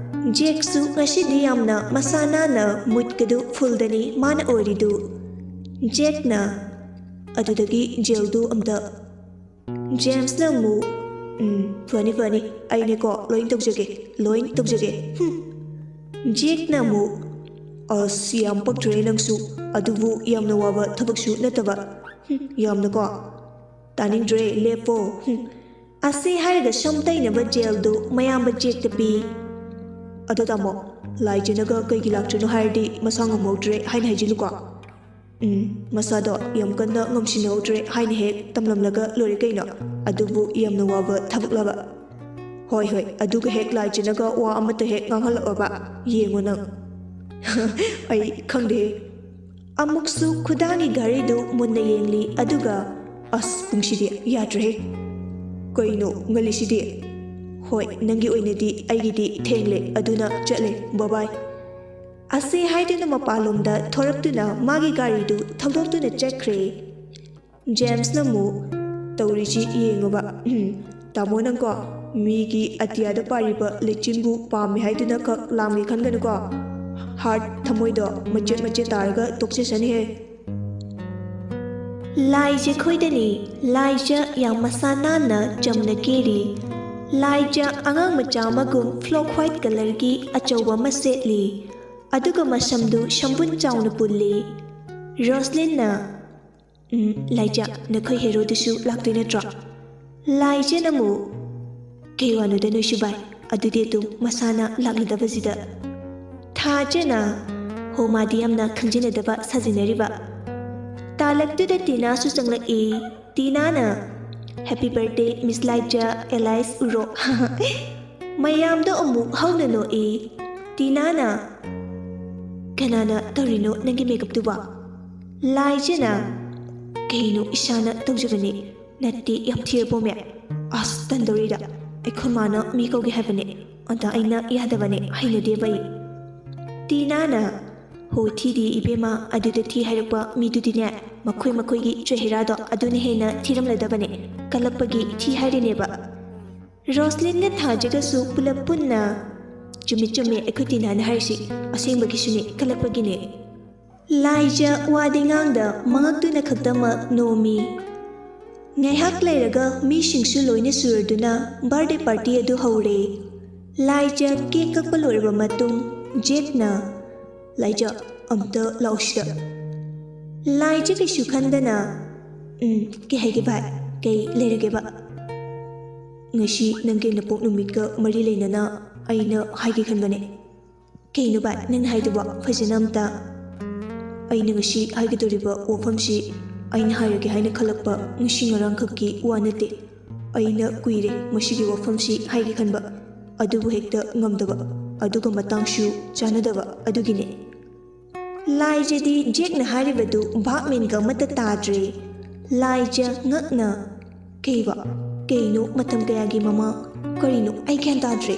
ꯖꯦꯛꯁꯨ ꯉꯁꯤꯗꯤ ꯌꯥꯝꯅ ꯃꯁꯥ ꯅꯥꯟꯅ ꯃꯨꯠꯀꯗꯨ ꯐꯨꯜꯗꯅꯤ ꯃꯥꯅ ꯑꯣꯏꯔꯤꯗꯨ꯫ ꯖꯦꯛꯅ ꯑꯗꯨꯗꯒꯤ ꯖꯦꯜꯗꯨ ꯑꯝꯇ꯫ ꯖꯦꯝꯁꯅ ꯑꯃꯨꯛ, "ꯎꯝ, ꯐꯅꯤ, ꯐꯅꯤ, ꯑꯩꯅꯦꯀꯣ ꯂꯣꯏ ꯇꯧꯖꯒꯦ, ꯂꯣꯏ ꯇꯧꯖꯒꯦ꯫ ꯍꯨꯝ꯫ ꯖꯦꯛꯅ ꯑꯃꯨꯛ, "ꯑꯁ, ꯌꯥꯝ ꯄꯛꯇ꯭ꯔꯦ ꯅꯪꯁꯨ, ꯑꯗꯨꯕꯨ ꯌꯥꯝꯅ ꯋꯥꯕ ꯊꯕꯛꯁꯨ ꯅꯠꯇꯕ꯫ ꯍꯨꯝ, ꯌꯥꯝꯅꯀꯣ꯫ ꯇꯥꯅꯤꯡꯗ꯭ꯔꯦ, ꯂꯦꯞꯄꯣ꯫ ꯍꯨꯝ꯫ ꯑꯁꯤ ꯍꯥꯏꯔꯒ ꯁꯝ ꯇꯩꯅꯕ ꯖꯦꯜꯗꯨ ꯃꯌꯥꯝꯕ ꯖꯦꯛꯇ ꯄꯤ꯫ ꯑꯗꯣ ꯇꯥꯃꯣ, ꯂꯥꯏꯖꯅꯒ ꯀꯩꯒꯤ ꯂꯥꯛꯇ꯭ꯔꯤꯅꯣ ꯍꯥꯏꯔꯗꯤ ꯃꯁꯥ ꯉꯝꯍꯧꯗ꯭ꯔꯦ ꯍꯥꯏꯅ ꯍꯥꯏꯖꯤꯜꯂꯨꯀꯣ꯫ ꯎꯝ, ꯃꯁꯥꯗꯣ ꯌꯥꯝ ꯀꯟꯅ ꯉꯝꯁꯤꯟꯅꯍꯧꯗ꯭ꯔꯦ ꯍꯥꯏꯅ ꯍꯦꯛ ꯇꯝꯂꯝꯂꯒ ꯂꯣꯏꯔꯦ ꯀꯩꯅꯣ꯫ ꯑꯗꯨꯕꯨ ꯌꯥꯝꯅ ꯋꯥꯕ ꯊꯕꯛꯂꯕ?" "ꯍꯣꯏ, ꯍꯣꯏ, ꯑꯗꯨꯒ ꯍꯦꯛ ꯂꯥꯏꯖꯅꯒ ꯋꯥ ꯑꯃꯠꯇ ꯍꯦꯛ ꯉꯥꯡꯍꯜꯂꯛꯑꯕ ꯌꯦꯡꯉꯣ ꯅꯪ꯫" "ꯑꯩ ꯈꯪꯗꯦꯍꯦ꯫" ꯑꯃꯨꯛꯁꯨ ꯈꯨꯗꯥꯡꯒꯤ ꯘꯔꯤꯗꯨ ꯃꯨꯟꯅ ꯌꯦꯡꯂꯤ, ꯑꯗꯨꯒ, "ꯑꯁ, ꯄꯨꯡꯁꯤꯗꯤ ꯌꯥꯗ꯭ꯔꯦꯍꯦ꯫ ꯀꯩꯅꯣ ꯉꯜꯂꯤꯁꯤꯗꯤ?" "ꯍꯣꯏ, ꯅꯪꯒꯤ ꯑꯣꯏꯅꯗꯤ, ꯑꯩꯒꯤꯗꯤ ꯊꯦꯡꯂꯦ, ꯑꯗꯨꯅ ꯆꯠꯂꯦ, ꯕꯕꯥꯏ꯫" ꯑꯁꯤ ꯍꯥꯏꯗꯨꯅ ꯃꯄꯥꯟꯂꯣꯝꯗ ꯊꯣꯔꯛꯇꯨꯅ ꯃꯥꯒꯤ ꯒꯥꯔꯤꯗꯨ ꯊꯧꯗꯣꯛꯇꯨꯅ ꯆꯠꯈ꯭ꯔꯦ꯫ ꯖꯦꯝꯁꯅ ꯑꯃꯨꯛ, "ꯇꯧꯔꯤꯁꯤ ꯌꯦꯡꯉꯨꯕ꯫ ꯎꯝ, ꯇꯥꯃꯣ ꯅꯪꯀꯣ, ꯃꯤꯒꯤ ꯑꯇꯤꯌꯥꯗ ꯄꯥꯏꯔꯤꯕ ꯂꯩꯆꯤꯟꯕꯨ ꯄꯥꯝꯃꯤ ꯍꯥꯏꯗꯨꯅ ꯈꯛ ꯂꯥꯝꯒꯦ ꯈꯟꯒꯅꯨꯀꯣ꯫ ꯍꯥꯔꯠ ꯊꯃꯣꯏꯗꯣ ꯃꯆꯦꯠ ꯃꯆꯦꯠ ꯇꯥꯔꯒ ꯇꯣꯛꯆꯁꯅꯤꯍꯦ꯫" ꯂꯥꯏꯖ ꯈꯣꯏꯗꯅꯤ꯫ ꯂꯥꯏꯖ ꯌꯥꯝ ꯃꯁꯥ ꯅꯥꯟꯅ ꯆꯝꯅ ꯀꯦꯔꯤ꯫ ꯂꯥꯏꯖ ꯑꯉꯥꯡ ꯃꯆꯥ ꯑꯃꯒꯨꯝ ꯐ꯭ꯂꯣꯛ ꯋꯥꯏꯠ ꯀꯂꯔꯒꯤ ꯑꯆꯧꯕ ꯑꯃ ꯁꯦꯠꯂꯤ, ꯑꯗꯨꯒ ꯃꯁꯝꯗꯨ ꯁꯝꯕꯨꯟ ꯆꯥꯎꯅ ꯄꯨꯜꯂꯤ꯫ ꯔꯣꯁꯂꯤꯟꯅ, "ꯎꯝ, ꯂꯥꯏꯖ, ꯅꯈꯣꯏ ꯍꯦꯔꯣꯗꯨꯁꯨ ꯂꯥꯛꯇꯣꯏ ꯅꯠꯇ꯭ꯔꯣ?" ꯂꯥꯏꯖꯅ ꯑꯃꯨꯛ, "ꯀꯩ ꯋꯥꯅꯣꯗ ꯅꯣꯏꯁꯨ ꯚꯥꯏ? ꯑꯗꯨꯗꯤ ꯑꯗꯨꯝ ꯃꯁꯥꯅ ꯂꯥꯛꯂꯗꯕꯁꯤꯗ꯫" ꯊꯥꯖꯅ, "ꯍꯣ, ꯃꯥꯗꯤ ꯌꯥꯝꯅ ꯈꯪꯖꯤꯟꯅꯗꯕ ꯁꯥꯖꯤꯟꯅꯔꯤꯕ꯫" ꯇꯥꯂꯛꯇꯨꯗ ꯇꯤꯅꯥꯁꯨ ꯆꯪꯂꯛꯏ꯫ ꯇꯤꯅꯥꯅ, "Happy birthday, Miss ꯂꯥꯏꯖ, alias ꯎꯔꯣꯛ!" ꯃꯌꯥꯝꯗꯣ ꯑꯃꯨꯛ ꯍꯧꯅ ꯅꯣꯛꯏ꯫ ꯇꯤꯅꯥꯅ, "ꯀꯅꯥꯅ ꯇꯧꯔꯤꯅꯣ ꯅꯪꯒꯤ makeupꯇꯨꯕꯣ?" ꯂꯥꯏꯖꯅ, "ꯀꯩꯅꯣ, ꯏꯁꯥꯅ ꯇꯧꯖꯕꯅꯦ꯫ ꯅꯠꯇꯦ, ꯌꯥꯝ ꯊꯤꯔꯕꯣꯃꯦ? ꯑꯁ, ꯇꯟꯗꯧꯔꯤꯗ꯫ ꯑꯩꯈꯣꯏ ꯃꯥꯅ ꯃꯤ ꯀꯧꯒꯦ ꯍꯥꯏꯕꯅꯦ, ꯑꯗ ꯑꯩꯅ ꯌꯥꯗꯕꯅꯦ, ꯍꯩꯅꯗꯦꯕ ꯑꯩ꯫" ꯇꯤꯅꯥꯅ, "ꯍꯣ, ꯊꯤꯗꯤ ꯏꯕꯦꯝꯃ, ꯑꯗꯨꯗ ꯊꯤ ꯍꯥꯏꯔꯛꯄ ꯃꯤꯗꯨꯗꯤꯅꯦ, ꯃꯈꯣꯏ ꯃꯈꯣꯏꯒꯤ ꯆꯦꯍꯦꯔꯥꯗꯣ ꯑꯗꯨꯅ ꯍꯦꯟꯅ ꯊꯤꯔꯝꯂꯗꯕꯅꯦ, ꯀꯜꯂꯛꯄꯒꯤ ꯊꯤ ꯍꯥꯏꯔꯤꯅꯦꯕ꯫" ꯔꯣꯁꯂꯤꯟꯒ ꯊꯥꯖꯒꯁꯨ ꯄꯨꯂꯞ ꯄꯨꯟꯅ, "ꯆꯨꯝꯃꯤ ꯆꯨꯝꯃꯤ, ꯑꯩꯈꯣꯏ ꯇꯤꯅꯥꯅ ꯍꯥꯏꯔꯤꯁꯤ ꯑꯁꯦꯡꯕꯒꯤꯁꯨꯅꯤ, ꯀꯜꯂꯛꯄꯒꯤꯅꯤ꯫" ꯂꯥꯏꯖ ꯋꯥꯗꯤ ꯉꯥꯡꯗ ꯃꯉꯛꯇꯨꯅ ꯈꯛꯇꯃꯛ ꯅꯣꯝꯃꯤ꯫ ꯉꯥꯏꯍꯥꯛ ꯂꯩꯔꯒ ꯃꯤꯁꯤꯡꯁꯨ ꯂꯣꯏꯅ ꯁꯨꯔꯗꯨꯅ birthday party ꯑꯗꯨ ꯍꯧꯔꯦ꯫ ꯂꯥꯏꯖ cake ꯀꯛꯄ ꯂꯣꯏꯔꯕ ꯃꯇꯨꯡ ꯖꯦꯛꯅ, "ꯂꯥꯏꯖ, ꯑꯝꯇ ꯂꯥꯛꯑꯣ ꯁꯤꯗ꯫" ꯂꯥꯏꯖ ꯀꯩꯁꯨ ꯈꯟꯗꯅ, "ꯎꯝ, ꯀꯩ ꯍꯥꯏꯒꯦ ꯚꯥꯏ? ꯀꯩ ꯂꯩꯔꯒꯦꯕ?" "ꯉꯁꯤ ꯅꯪꯒꯤ ꯅꯄꯣꯛ ꯅꯨꯃꯤꯠꯀ ꯃꯔꯤ ꯂꯩꯅꯅ ꯑꯩꯅ ꯍꯥꯏꯒꯦ ꯈꯟꯕꯅꯦ꯫" "ꯀꯩꯅꯣ ꯚꯥꯏ ꯅꯪꯅ ꯍꯥꯏꯗꯨꯕꯣ? ꯐꯖꯅ ꯑꯝꯇ꯫" "ꯑꯩꯅ ꯉꯁꯤ ꯍꯥꯏꯒꯗꯧꯔꯤꯕ ꯋꯥꯐꯝꯁꯤ ꯑꯩꯅ ꯍꯥꯏꯔꯒꯦ ꯍꯥꯏꯅ ꯈꯜꯂꯛꯄ ꯉꯁꯤ ꯉꯔꯥꯡꯈꯛꯀꯤ ꯋꯥ ꯅꯠꯇꯦ꯫ ꯑꯩꯅ ꯀꯨꯏꯔꯦ ꯃꯁꯤꯒꯤ ꯋꯥꯐꯝꯁꯤ ꯍꯥꯏꯒꯦ ꯈꯟꯕ, ꯑꯗꯨꯕꯨ ꯍꯦꯛꯇ ꯉꯝꯗꯕ, ꯑꯗꯨꯒ ꯃꯇꯥꯡꯁꯨ ꯆꯥꯅꯗꯕ, ꯑꯗꯨꯒꯤꯅꯦ꯫" ꯂꯥꯏꯖꯗꯤ ꯖꯦꯛꯅ ꯍꯥꯏꯔꯤꯕꯗꯨ ꯚꯥꯞ ꯃꯦꯟꯒ ꯑꯃꯠꯇ ꯇꯥꯗ꯭ꯔꯦ꯫ ꯂꯥꯏꯖ ꯉꯛꯅ, "ꯀꯩꯕ? ꯀꯩꯅꯣ ꯃꯇꯝ ꯀꯌꯥꯒꯤ ꯃꯃꯥꯡ? ꯀꯔꯤꯅꯣ? ꯑꯩ ꯒ꯭ꯌꯥꯟ ꯇꯥꯗ꯭ꯔꯦ꯫"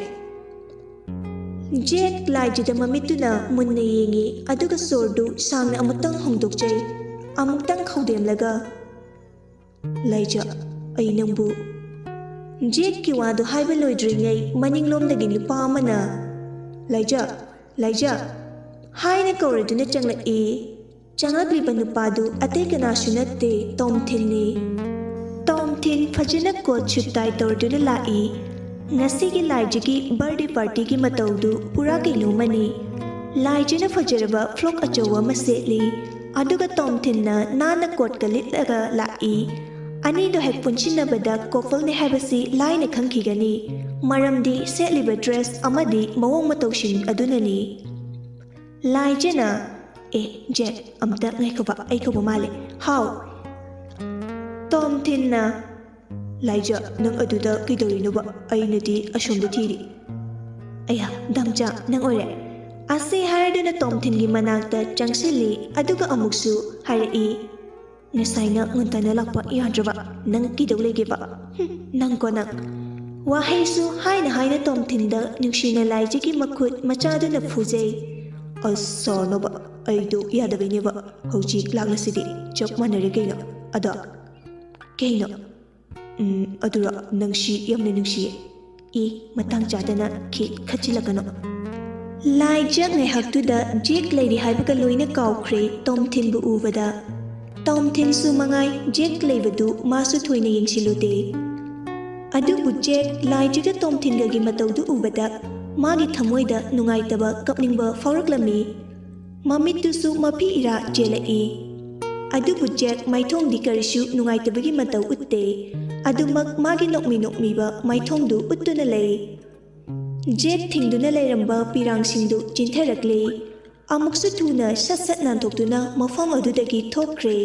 ꯖꯦꯛ ꯂꯥꯏꯖꯗ ꯃꯃꯤꯠꯇꯨꯅ ꯃꯨꯟꯅ ꯌꯦꯡꯉꯤ, ꯑꯗꯨꯒ ꯁꯣꯔꯗꯨ ꯁꯥꯡꯅ ꯑꯃꯨꯛꯇꯪ ꯍꯣꯡꯗꯣꯛꯆꯩ꯫ ꯑꯃꯨꯛꯇꯪ ꯈꯧꯗꯦꯝꯂꯒ, "ꯂꯥꯏꯖ, ꯑꯩ ꯅꯪꯕꯨ꯫" ꯖꯦꯛꯀꯤ ꯋꯥꯗꯨ ꯍꯥꯏꯕ ꯂꯣꯏꯗ꯭ꯔꯤꯉꯩ ꯃꯅꯤꯡꯂꯣꯝꯗꯒꯤ ꯅꯨꯄꯥ ꯑꯃꯅ, "ꯂꯥꯏꯖ, ꯂꯥꯏꯖ" ꯍꯥꯏꯅ ꯀꯧꯔꯗꯨꯅ ꯆꯪꯂꯛꯏ꯫ ꯆꯪꯂꯛꯂꯤꯕ ꯅꯨꯄꯥꯗꯨ ꯑꯇꯩ ꯀꯅꯥꯁꯨ ꯅꯠꯇꯦ, ꯇꯣꯝꯊꯤꯟꯅꯤ꯫ ꯇꯣꯝꯊꯤꯟ ꯐꯖꯅ coat suit tie ꯇꯧꯔꯗꯨꯅ ꯂꯥꯛꯏ꯫ ꯉꯁꯤꯒꯤ ꯂꯥꯏꯖꯒꯤ birthday partyꯒꯤ ꯃꯇꯧꯗꯨ ꯄꯨꯔꯥ ꯀꯩꯅꯣꯝꯃꯅꯤ꯫ ꯂꯥꯏꯖꯅ ꯐꯖꯔꯕ frock ꯑꯆꯧꯕ ꯑꯃ ꯁꯦꯠꯂꯤ, ꯑꯗꯨꯒ ꯇꯣꯝꯊꯤꯟꯅ ꯅꯥꯟꯅ coatꯀ ꯂꯤꯠꯂꯒ ꯂꯥꯛꯏ꯫ ꯑꯅꯤꯗꯣ ꯍꯦꯛ ꯄꯨꯟꯁꯤꯟꯅꯕꯗ coupleꯅꯤ ꯍꯥꯏꯕꯁꯤ ꯂꯥꯏꯅ ꯈꯪꯈꯤꯒꯅꯤ, ꯃꯔꯝꯗꯤ ꯁꯦꯠꯂꯤꯕ dress ꯑꯃꯗꯤ ꯃꯑꯣꯡ ꯃꯇꯧꯁꯤꯡ ꯑꯗꯨꯅꯅꯤ꯫ ꯂꯥꯏꯖꯅ, "ꯑꯦ, ꯖꯦꯛ, ꯑꯝꯇ ꯉꯥꯏꯈꯣꯕ, ꯑꯩ ꯀꯧꯕ ꯃꯥꯜꯂꯦ꯫" "ꯍꯥꯎ?" ꯇꯣꯝꯊꯤꯟꯅ, "ꯂꯥꯏꯖ, ꯅꯪ ꯑꯗꯨꯗ ꯀꯩꯗꯧꯔꯤꯅꯣꯕ? ꯑꯩꯅꯗꯤ ꯑꯁꯣꯝꯗ ꯊꯤꯔꯤ꯫" "ꯑꯌꯥ, ꯗꯥꯝꯆꯥ, ꯅꯪ ꯑꯣꯏꯔꯦ?" ꯑꯁꯤ ꯍꯥꯏꯔꯗꯨꯅ ꯇꯣꯝꯊꯤꯟꯒꯤ ꯃꯅꯥꯛꯇ ꯆꯪꯁꯤꯜꯂꯤ꯫ ꯑꯗꯨꯒ ꯑꯃꯨꯛꯁꯨ ꯍꯥꯏꯔꯛꯏ, "ꯉꯁꯥꯏꯅ ꯉꯟꯇꯥꯅ ꯂꯥꯛꯄ ꯌꯥꯗ꯭ꯔꯕ? ꯅꯪ ꯀꯩꯗꯧ ꯂꯩꯒꯦꯕ? ꯍꯨꯝ, ꯅꯪꯀꯣ ꯅꯪ꯫" ꯋꯥꯍꯩꯁꯨ ꯍꯥꯏꯅ ꯍꯥꯏꯅ ꯇꯣꯝꯊꯤꯟꯗ ꯅꯨꯡꯁꯤꯅ ꯂꯥꯏꯖꯒꯤ ꯃꯈꯨꯠ ꯃꯆꯥꯗꯨꯅ ꯐꯨꯖꯩ꯫ "ꯑꯁ, ꯁꯥꯎꯔꯅꯣꯕ, ꯑꯩꯗꯣ ꯌꯥꯗꯕꯩꯅꯦꯕ꯫ ꯍꯧꯖꯤꯛ ꯂꯥꯛꯂꯁꯤꯗꯤ, ꯆꯞ ꯃꯥꯟꯅꯔꯦ ꯀꯩꯅꯣ꯫ ꯑꯗꯣ ꯀꯩꯅꯣ? ꯎꯝ, ꯑꯗꯨꯔꯣ, ꯅꯪꯁꯤ ꯌꯥꯝꯅ ꯅꯨꯡꯁꯤꯌꯦ꯫" "ꯏ, ꯃꯇꯥꯡ ꯆꯥꯗꯅ ꯈꯤꯠ ꯈꯠꯆꯤꯜꯂꯛꯀꯅꯨ꯫" ꯂꯥꯏꯖ ꯉꯥꯏꯍꯥꯛꯇꯨꯗ ꯖꯦꯛ ꯂꯩꯔꯤ ꯍꯥꯏꯕꯒ ꯂꯣꯏꯅ ꯀꯥꯎꯈ꯭ꯔꯦ꯫ ꯇꯣꯝꯊꯤꯟꯕꯨ ꯎꯕꯗ ꯇꯣꯝꯊꯤꯟꯁꯨ ꯃꯉꯥꯏ, ꯖꯦꯛ ꯂꯩꯕꯗꯨ ꯃꯥꯁꯨ ꯊꯣꯏꯅ ꯌꯦꯡꯁꯤꯜꯂꯨꯗꯦ꯫ ꯑꯗꯨꯕꯨ ꯖꯦꯛ ꯂꯥꯏꯖꯒ ꯇꯣꯝꯊꯤꯟꯒꯒꯤ ꯃꯇꯧꯗꯨ ꯎꯕꯗ ꯃꯥꯒꯤ ꯊꯃꯣꯏꯗ ꯅꯨꯡꯉꯥꯏꯇꯕ, ꯀꯞꯅꯤꯡꯕ ꯐꯥꯎꯔꯛꯂꯝꯃꯤ꯫ ꯃꯃꯤꯠꯇꯨꯁꯨ ꯃꯐꯤ ꯏꯔꯥ ꯆꯦꯜꯂꯛꯏ꯫ ꯑꯗꯨꯕꯨ ꯖꯦꯛ ꯃꯥꯏꯊꯣꯡꯗꯤ ꯀꯔꯤꯁꯨ ꯅꯨꯡꯉꯥꯏꯇꯕꯒꯤ ꯃꯇꯧ ꯎꯠꯇꯦ꯫ ꯑꯗꯨꯃꯛ ꯃꯥꯒꯤ ꯅꯣꯛꯃꯤ ꯅꯣꯛꯃꯤꯕ ꯃꯥꯏꯊꯣꯡꯗꯨ ꯎꯠꯇꯨꯅ ꯂꯩ꯫ ꯖꯦꯛ ꯊꯤꯡꯗꯨꯅ ꯂꯩꯔꯝꯕ ꯄꯤꯔꯥꯡꯁꯤꯡꯗꯨ ꯆꯤꯟꯊꯔꯛꯂꯤ꯫ ꯑꯃꯨꯛꯁꯨ ꯊꯨꯅ ꯁꯠ ꯁꯠ ꯅꯥꯟꯊꯣꯛꯇꯨꯅ ꯃꯐꯝ ꯑꯗꯨꯗꯒꯤ ꯊꯣꯛꯈ꯭ꯔꯦ꯫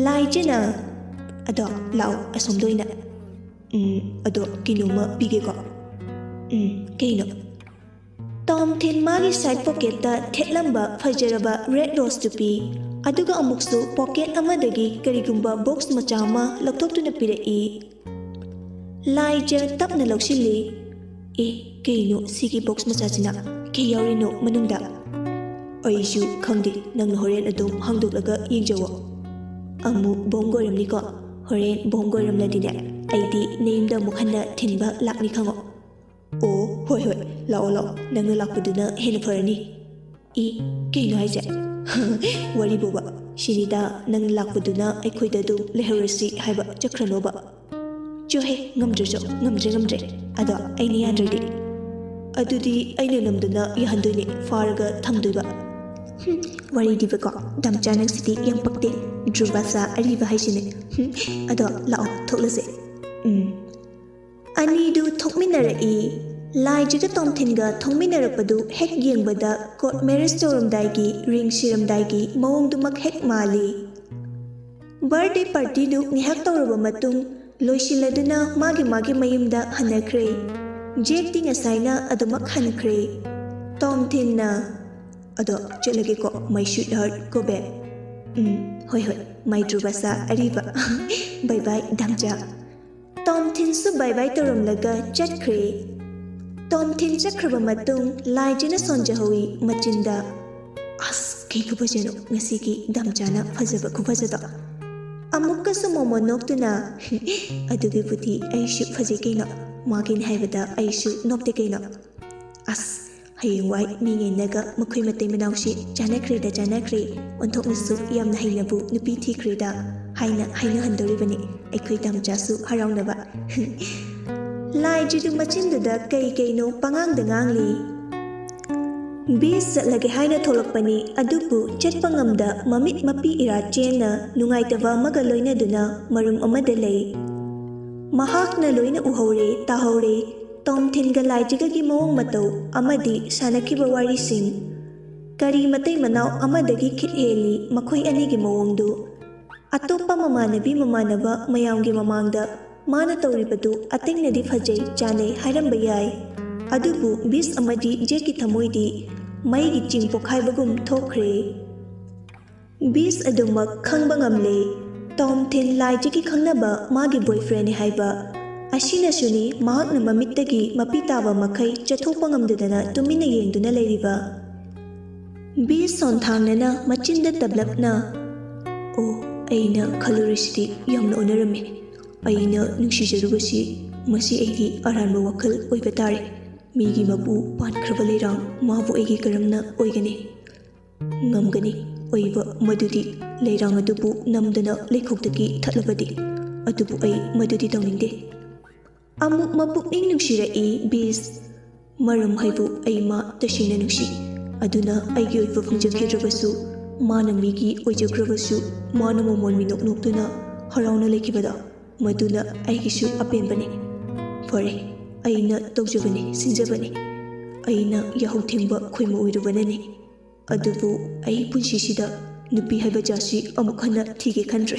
ꯂꯥꯏꯖꯅ, "ꯑꯗꯣ ꯂꯥꯛꯑꯣ, ꯑꯁꯣꯝꯗ ꯑꯣꯏꯅ꯫ ꯎꯝ, ꯑꯗꯣ ꯀꯩꯅꯣꯝꯃ ꯄꯤꯒꯦꯀꯣ꯫" "ꯎꯝ, ꯀꯩꯅꯣ?" ꯇꯣꯝꯊꯤꯟ ꯃꯥꯒꯤ ꯁꯥꯏꯠ ꯄꯣꯀꯦꯠꯇ ꯊꯦꯠꯂꯝꯕ ꯐꯖꯔꯕ ꯔꯦꯗ ꯔꯣꯁꯇꯨ ꯄꯤ꯫ ꯑꯗꯨꯒ ꯑꯃꯨꯛꯁꯨ ꯄꯣꯀꯦꯠ ꯑꯃꯗꯒꯤ ꯀꯔꯤꯒꯨꯝꯕ ꯕꯣꯛꯁ ꯃꯆꯥ ꯑꯃ ꯂꯧꯊꯣꯛꯇꯨꯅ ꯄꯤꯔꯛꯏ꯫ ꯂꯥꯏꯖ ꯇꯞꯅ ꯂꯧꯁꯤꯜꯂꯤ꯫ "ꯑꯦ, ꯀꯩꯅꯣ ꯁꯤꯒꯤ ꯕꯣꯛꯁ ꯃꯆꯥꯁꯤꯅ? ꯀꯩ ꯌꯥꯎꯔꯤꯅꯣ ꯃꯅꯨꯡꯗ?" "ꯑꯩꯁꯨ ꯈꯪꯗꯦ, ꯅꯪꯅ ꯍꯣꯔꯦꯟ ꯑꯗꯨꯝ ꯍꯥꯡꯗꯣꯛꯂꯒ ꯌꯦꯡꯖꯧꯋꯣ꯫ ꯑꯃꯨꯛ ꯕꯣꯝꯒ ꯑꯣꯏꯔꯝꯅꯤꯀꯣ꯫ ꯍꯣꯔꯦꯟ ꯕꯣꯝꯒ ꯑꯣꯏꯔꯝꯂꯗꯤꯅꯦ, ꯑꯩꯗꯤ ꯅꯌꯨꯝꯗ ꯑꯃꯨꯛ ꯍꯟꯅ ꯊꯤꯟꯕ ꯂꯥꯛꯅꯤ ꯈꯪꯉꯣ꯫" "ꯑꯣ, ꯍꯣꯏ ꯍꯣꯏ, ꯂꯥꯛꯑꯣ ꯂꯥꯛꯑꯣ, ꯅꯪꯅ ꯂꯥꯛꯄꯗꯨꯅ ꯍꯦꯟꯅ ꯐꯔꯅꯤ꯫" "ꯏ, ꯀꯩꯅꯣ ꯍꯥꯏꯁꯦ?" "ꯋꯥꯔꯤꯕꯨꯕ, ꯁꯤꯅꯤꯗ, ꯅꯪ ꯂꯥꯛꯄꯗꯨꯅ ꯑꯩꯈꯣꯏꯗ ꯑꯗꯨꯝ ꯂꯩꯍꯧꯔꯁꯤ ꯍꯥꯏꯕ, ꯆꯠꯈ꯭ꯔꯅꯣꯕ꯫" "ꯆꯣꯍꯦ, ꯉꯝꯗ꯭ꯔꯁꯨ, ꯉꯝꯗ꯭ꯔꯦ ꯉꯝꯗ꯭ꯔꯦ꯫ ꯑꯗꯣ ꯑꯩꯅ ꯌꯥꯗ꯭ꯔꯗꯤ?" "ꯑꯗꯨꯗꯤ ꯑꯩꯅ ꯅꯝꯗꯅ ꯌꯥꯍꯟꯗꯣꯏꯅꯦ, ꯐꯥꯔꯒ ꯊꯝꯗꯣꯏꯕ꯫" "ꯍꯨꯝ, ꯋꯥꯔꯤꯗꯤꯕꯀꯣ, ꯗꯥꯝꯆꯥ ꯅꯪꯁꯤꯗꯤ ꯌꯥꯝ ꯄꯛꯇꯦ꯫ ꯗ꯭ꯔꯨꯕꯥꯆꯥ ꯑꯔꯤꯕ ꯍꯥꯏꯁꯤꯅꯦ꯫ ꯍꯨꯝ, ꯑꯗꯣ ꯂꯥꯛꯑꯣ, ꯊꯣꯛꯂꯁꯦ꯫" "ꯎꯝ꯫" ꯑꯅꯤꯗꯨ ꯊꯣꯛꯃꯤꯟꯅꯔꯛꯏ꯫ ꯂꯥꯏꯖꯒ ꯇꯣꯝꯊꯤꯟꯒ ꯊꯣꯛꯃꯤꯟꯅꯔꯛꯄꯗꯨ ꯍꯦꯛ ꯌꯦꯡꯕꯗ ꯀꯣꯔꯠ ꯃꯦꯔꯤꯖ ꯇꯧꯔꯝꯗꯥꯏꯒꯤ ꯔꯤꯡ ꯁꯤꯔꯝꯗꯥꯏꯒꯤ ꯃꯑꯣꯡꯗꯨꯃꯛ ꯍꯦꯛ ꯃꯥꯜꯂꯤ꯫ ꯕꯥꯔꯗꯦ ꯄꯥꯔꯇꯤꯗꯨ ꯉꯥꯏꯍꯥꯛ ꯇꯧꯔꯕ ꯃꯇꯨꯡ, ꯂꯣꯏꯁꯤꯜꯂꯗꯨꯅ ꯃꯥꯒꯤ ꯃꯥꯒꯤ ꯃꯌꯨꯝꯗ ꯍꯟꯅꯈ꯭ꯔꯦ꯫ ꯖꯦꯛꯇꯤ ꯉꯁꯥꯏꯅ ꯑꯗꯨꯃꯛ ꯍꯟꯈ꯭ꯔꯦ꯫ ꯇꯣꯝ ꯊꯤꯟꯅ, "ꯑꯗꯣ ꯆꯠꯂꯒꯦꯀꯣ, my sweetheart, go back." "ꯎꯝ, ꯍꯣꯏ ꯍꯣꯏ, my ꯙ꯭ꯔꯨꯕꯁꯥ ꯑꯔꯤꯕ꯫ Bye bye, ꯗꯥꯝꯆꯥ꯫" ꯇꯣꯝ ꯊꯤꯟꯁꯨ bye bye ꯇꯧꯔꯝꯂꯒ ꯆꯠꯈ꯭ꯔꯦ꯫ ꯇꯣꯝ ꯊꯤꯟ ꯆꯠꯈ꯭ꯔꯕ ꯃꯇꯨꯡ ꯂꯥꯏꯖꯅ ꯁꯣꯟꯖꯍꯧꯏ ꯃꯆꯤꯟꯗ, "ꯑꯁ, ꯀꯩ ꯈꯨꯐꯖꯅꯣ ꯉꯁꯤꯒꯤ ꯗꯥꯝꯆꯥꯅ ꯐꯖꯕ ꯈꯨꯐꯖꯗꯣ!" ꯑꯃꯨꯛꯀꯁꯨ ꯃꯣꯃꯣꯟ ꯅꯣꯛꯇꯨꯅ, "ꯑꯗꯨꯒꯤꯕꯨꯗꯤ ꯑꯩꯁꯨ ꯐꯖꯩ ꯀꯩꯅꯣ, ꯃꯥꯒꯤꯅꯤ ꯍꯥꯏꯕꯗ ꯑꯩꯁꯨ ꯅꯣꯞꯇꯦ ꯀꯩꯅꯣ꯫ ꯑꯁ, ꯍꯌꯦꯡꯋꯥꯏ ꯃꯤꯉꯩꯅꯒ ꯃꯈꯣꯏ ꯃꯇꯩ ꯃꯅꯥꯎꯁꯤ ꯆꯥꯟꯅꯈ꯭ꯔꯦꯗ ꯆꯥꯟꯅꯈ꯭ꯔꯦ, ꯑꯣꯟꯊꯣꯛꯅꯁꯨ ꯌꯥꯝꯅ ꯍꯩꯅꯕꯨ ꯅꯨꯄꯤ ꯊꯤꯈ꯭ꯔꯦꯗ" ꯍꯥꯏꯅ ꯍꯥꯏꯅꯍꯟꯗꯧꯔꯤꯕꯅꯤ ꯑꯩꯈꯣꯏ ꯗꯥꯝꯆꯥꯁꯨ ꯍꯔꯥꯎꯅꯕ꯫ ꯂꯥꯏꯖꯤꯗꯨ ꯃꯆꯤꯟꯗꯨꯗ ꯀꯩ ꯀꯩꯅꯣ ꯄꯉꯥꯡꯗ ꯉꯥꯡꯂꯤ꯫ ꯕꯤꯁ ꯆꯠꯂꯒꯦ ꯍꯥꯏꯅ ꯊꯣꯛꯂꯛꯄꯅꯤ, ꯑꯗꯨꯕꯨ ꯆꯠꯄ ꯉꯝꯗ ꯃꯃꯤꯠ ꯃꯄꯤ ꯏꯔꯥ ꯆꯦꯟꯅ ꯅꯨꯡꯉꯥꯏꯇꯕ ꯑꯃꯒ ꯂꯣꯏꯅꯗꯨꯅ ꯃꯔꯨꯝ ꯑꯃꯗ ꯂꯩ꯫ ꯃꯍꯥꯛꯅ ꯂꯣꯏꯅ ꯎꯍꯧꯔꯦ, ꯇꯥꯍꯧꯔꯦ꯫ ꯇꯣꯝ ꯊꯤꯟꯒ ꯂꯥꯏꯖꯒꯒꯤ ꯃꯑꯣꯡ ꯃꯇꯧ ꯑꯃꯗꯤ ꯁꯥꯟꯅꯈꯤꯕ ꯋꯥꯔꯤꯁꯤꯡ꯫ ꯀꯔꯤ ꯃꯇꯩ ꯃꯅꯥꯎ ꯑꯃꯗꯒꯤ ꯈꯤꯠ ꯍꯦꯜꯂꯤ ꯃꯈꯣꯏ ꯑꯅꯤꯒꯤ ꯃꯑꯣꯡꯗꯨ꯫ ꯑꯇꯣꯞꯄ ꯃꯃꯥꯟꯅꯕꯤ ꯃꯃꯥꯟꯅꯕ ꯃꯌꯥꯝꯒꯤ ꯃꯃꯥꯡꯗ ꯃꯥꯅ ꯇꯧꯔꯤꯕꯗꯨ ꯑꯇꯩꯅꯗꯤ ꯐꯖꯩ, ꯆꯥꯟꯅꯩ ꯍꯥꯏꯔꯝꯕ ꯌꯥꯏ꯫ ꯑꯗꯨꯕꯨ ꯕꯤꯁ ꯑꯃꯗꯤ ꯖꯦꯛꯀꯤ ꯊꯃꯣꯏꯗꯤ ꯃꯩꯒꯤ ꯆꯤꯡ ꯄꯣꯈꯥꯏꯕꯒꯨꯝ ꯊꯣꯛꯈ꯭ꯔꯦ꯫ ꯕꯤꯁ ꯑꯗꯨꯃꯛ ꯈꯪꯕ ꯉꯝꯂꯦ꯫ ꯇꯣꯝ ꯊꯤꯟ ꯂꯥꯏꯖꯒꯤ ꯈꯪꯅꯕ ꯃꯥꯒꯤ boyfriendꯅꯤ ꯍꯥꯏꯕ꯫ ꯑꯁꯤꯅꯁꯨꯅꯤ ꯃꯍꯥꯛꯅ ꯃꯃꯤꯠꯇꯒꯤ ꯃꯄꯤ ꯇꯥꯕ ꯃꯈꯩ ꯆꯠꯊꯣꯛꯄ ꯉꯝꯗꯗꯅ ꯇꯨꯃꯤꯟꯅ ꯌꯦꯡꯗꯨꯅ ꯂꯩꯔꯤꯕ꯫ ꯕꯤꯁ ꯁꯣꯟꯊꯥꯡꯅꯅ ꯃꯆꯤꯟꯗ ꯇꯞꯂꯞꯅ, "ꯑꯣ, ꯑꯩꯅ ꯈꯜꯂꯨꯔꯤꯁꯤꯗꯤ ꯌꯥꯝꯅ ꯑꯣꯟꯅꯔꯝꯃꯤ꯫ ꯑꯩꯅ ꯅꯨꯡꯁꯤꯖꯔꯨꯕꯁꯤ ꯃꯁꯤ ꯑꯩꯒꯤ ꯑꯔꯥꯟꯕ ꯋꯥꯈꯜ ꯑꯣꯏꯕ ꯇꯥꯔꯦ꯫ ꯃꯤꯒꯤ ꯃꯄꯨ ꯄꯥꯟꯈ꯭ꯔꯕ ꯂꯩꯔꯥꯡ ꯃꯥꯕꯨ ꯑꯩꯒꯤ ꯀꯔꯝꯅ ꯑꯣꯏꯒꯅꯤ? ꯉꯝꯒꯅꯤ ꯑꯣꯏꯕ ꯃꯗꯨꯗꯤ ꯂꯩꯔꯥꯡ ꯑꯗꯨꯕꯨ ꯅꯝꯗꯅ ꯂꯩꯈꯣꯛꯇꯒꯤ ꯊꯠꯂꯕꯗꯤ꯫ ꯑꯗꯨꯕꯨ ꯑꯩ ꯃꯗꯨꯗꯤ ꯇꯧꯅꯤꯡꯗꯦ꯫" ꯑꯃꯨꯛ ꯃꯄꯨꯛꯅꯤꯡ ꯅꯨꯡꯁꯤꯔꯛꯏ ꯕꯤꯁ꯫ ꯃꯔꯝ ꯍꯥꯏꯕꯨ ꯑꯩ ꯃꯥ ꯇꯁꯦꯡꯅ ꯅꯨꯡꯁꯤ꯫ ꯑꯗꯨꯅ ꯑꯩꯒꯤ ꯑꯣꯏꯕ ꯐꯪꯖꯈꯤꯗ꯭ꯔꯕꯁꯨ ꯃꯥꯅ ꯃꯤꯒꯤ ꯑꯣꯏꯖꯈ꯭ꯔꯕꯁꯨ ꯃꯥꯅ ꯃꯃꯣꯟ ꯃꯤꯅꯣꯛ ꯅꯣꯛꯇꯨꯅ ꯍꯔꯥꯎꯅ ꯂꯩꯈꯤꯕꯗꯣ ꯃꯗꯨꯅ ꯑꯩꯒꯤꯁꯨ ꯑꯄꯦꯟꯕꯅꯤ꯫ ꯐꯔꯦ, ꯑꯩꯅ ꯇꯧꯖꯕꯅꯤ, ꯁꯤꯟꯖꯕꯅꯤ꯫ ꯑꯩꯅ ꯌꯥꯍꯧ ꯊꯦꯡꯕ ꯈꯣꯏꯃ ꯑꯣꯏꯔꯨꯕꯅꯅꯤ꯫ ꯑꯗꯨꯕꯨ ꯑꯩ ꯄꯨꯟꯁꯤꯁꯤꯗ ꯅꯨꯄꯤ ꯍꯥꯏꯕ ꯖꯥꯠꯁꯤ ꯑꯃꯨꯛ ꯍꯟꯅ ꯊꯤꯒꯦ ꯈꯟꯗ꯭ꯔꯦ꯫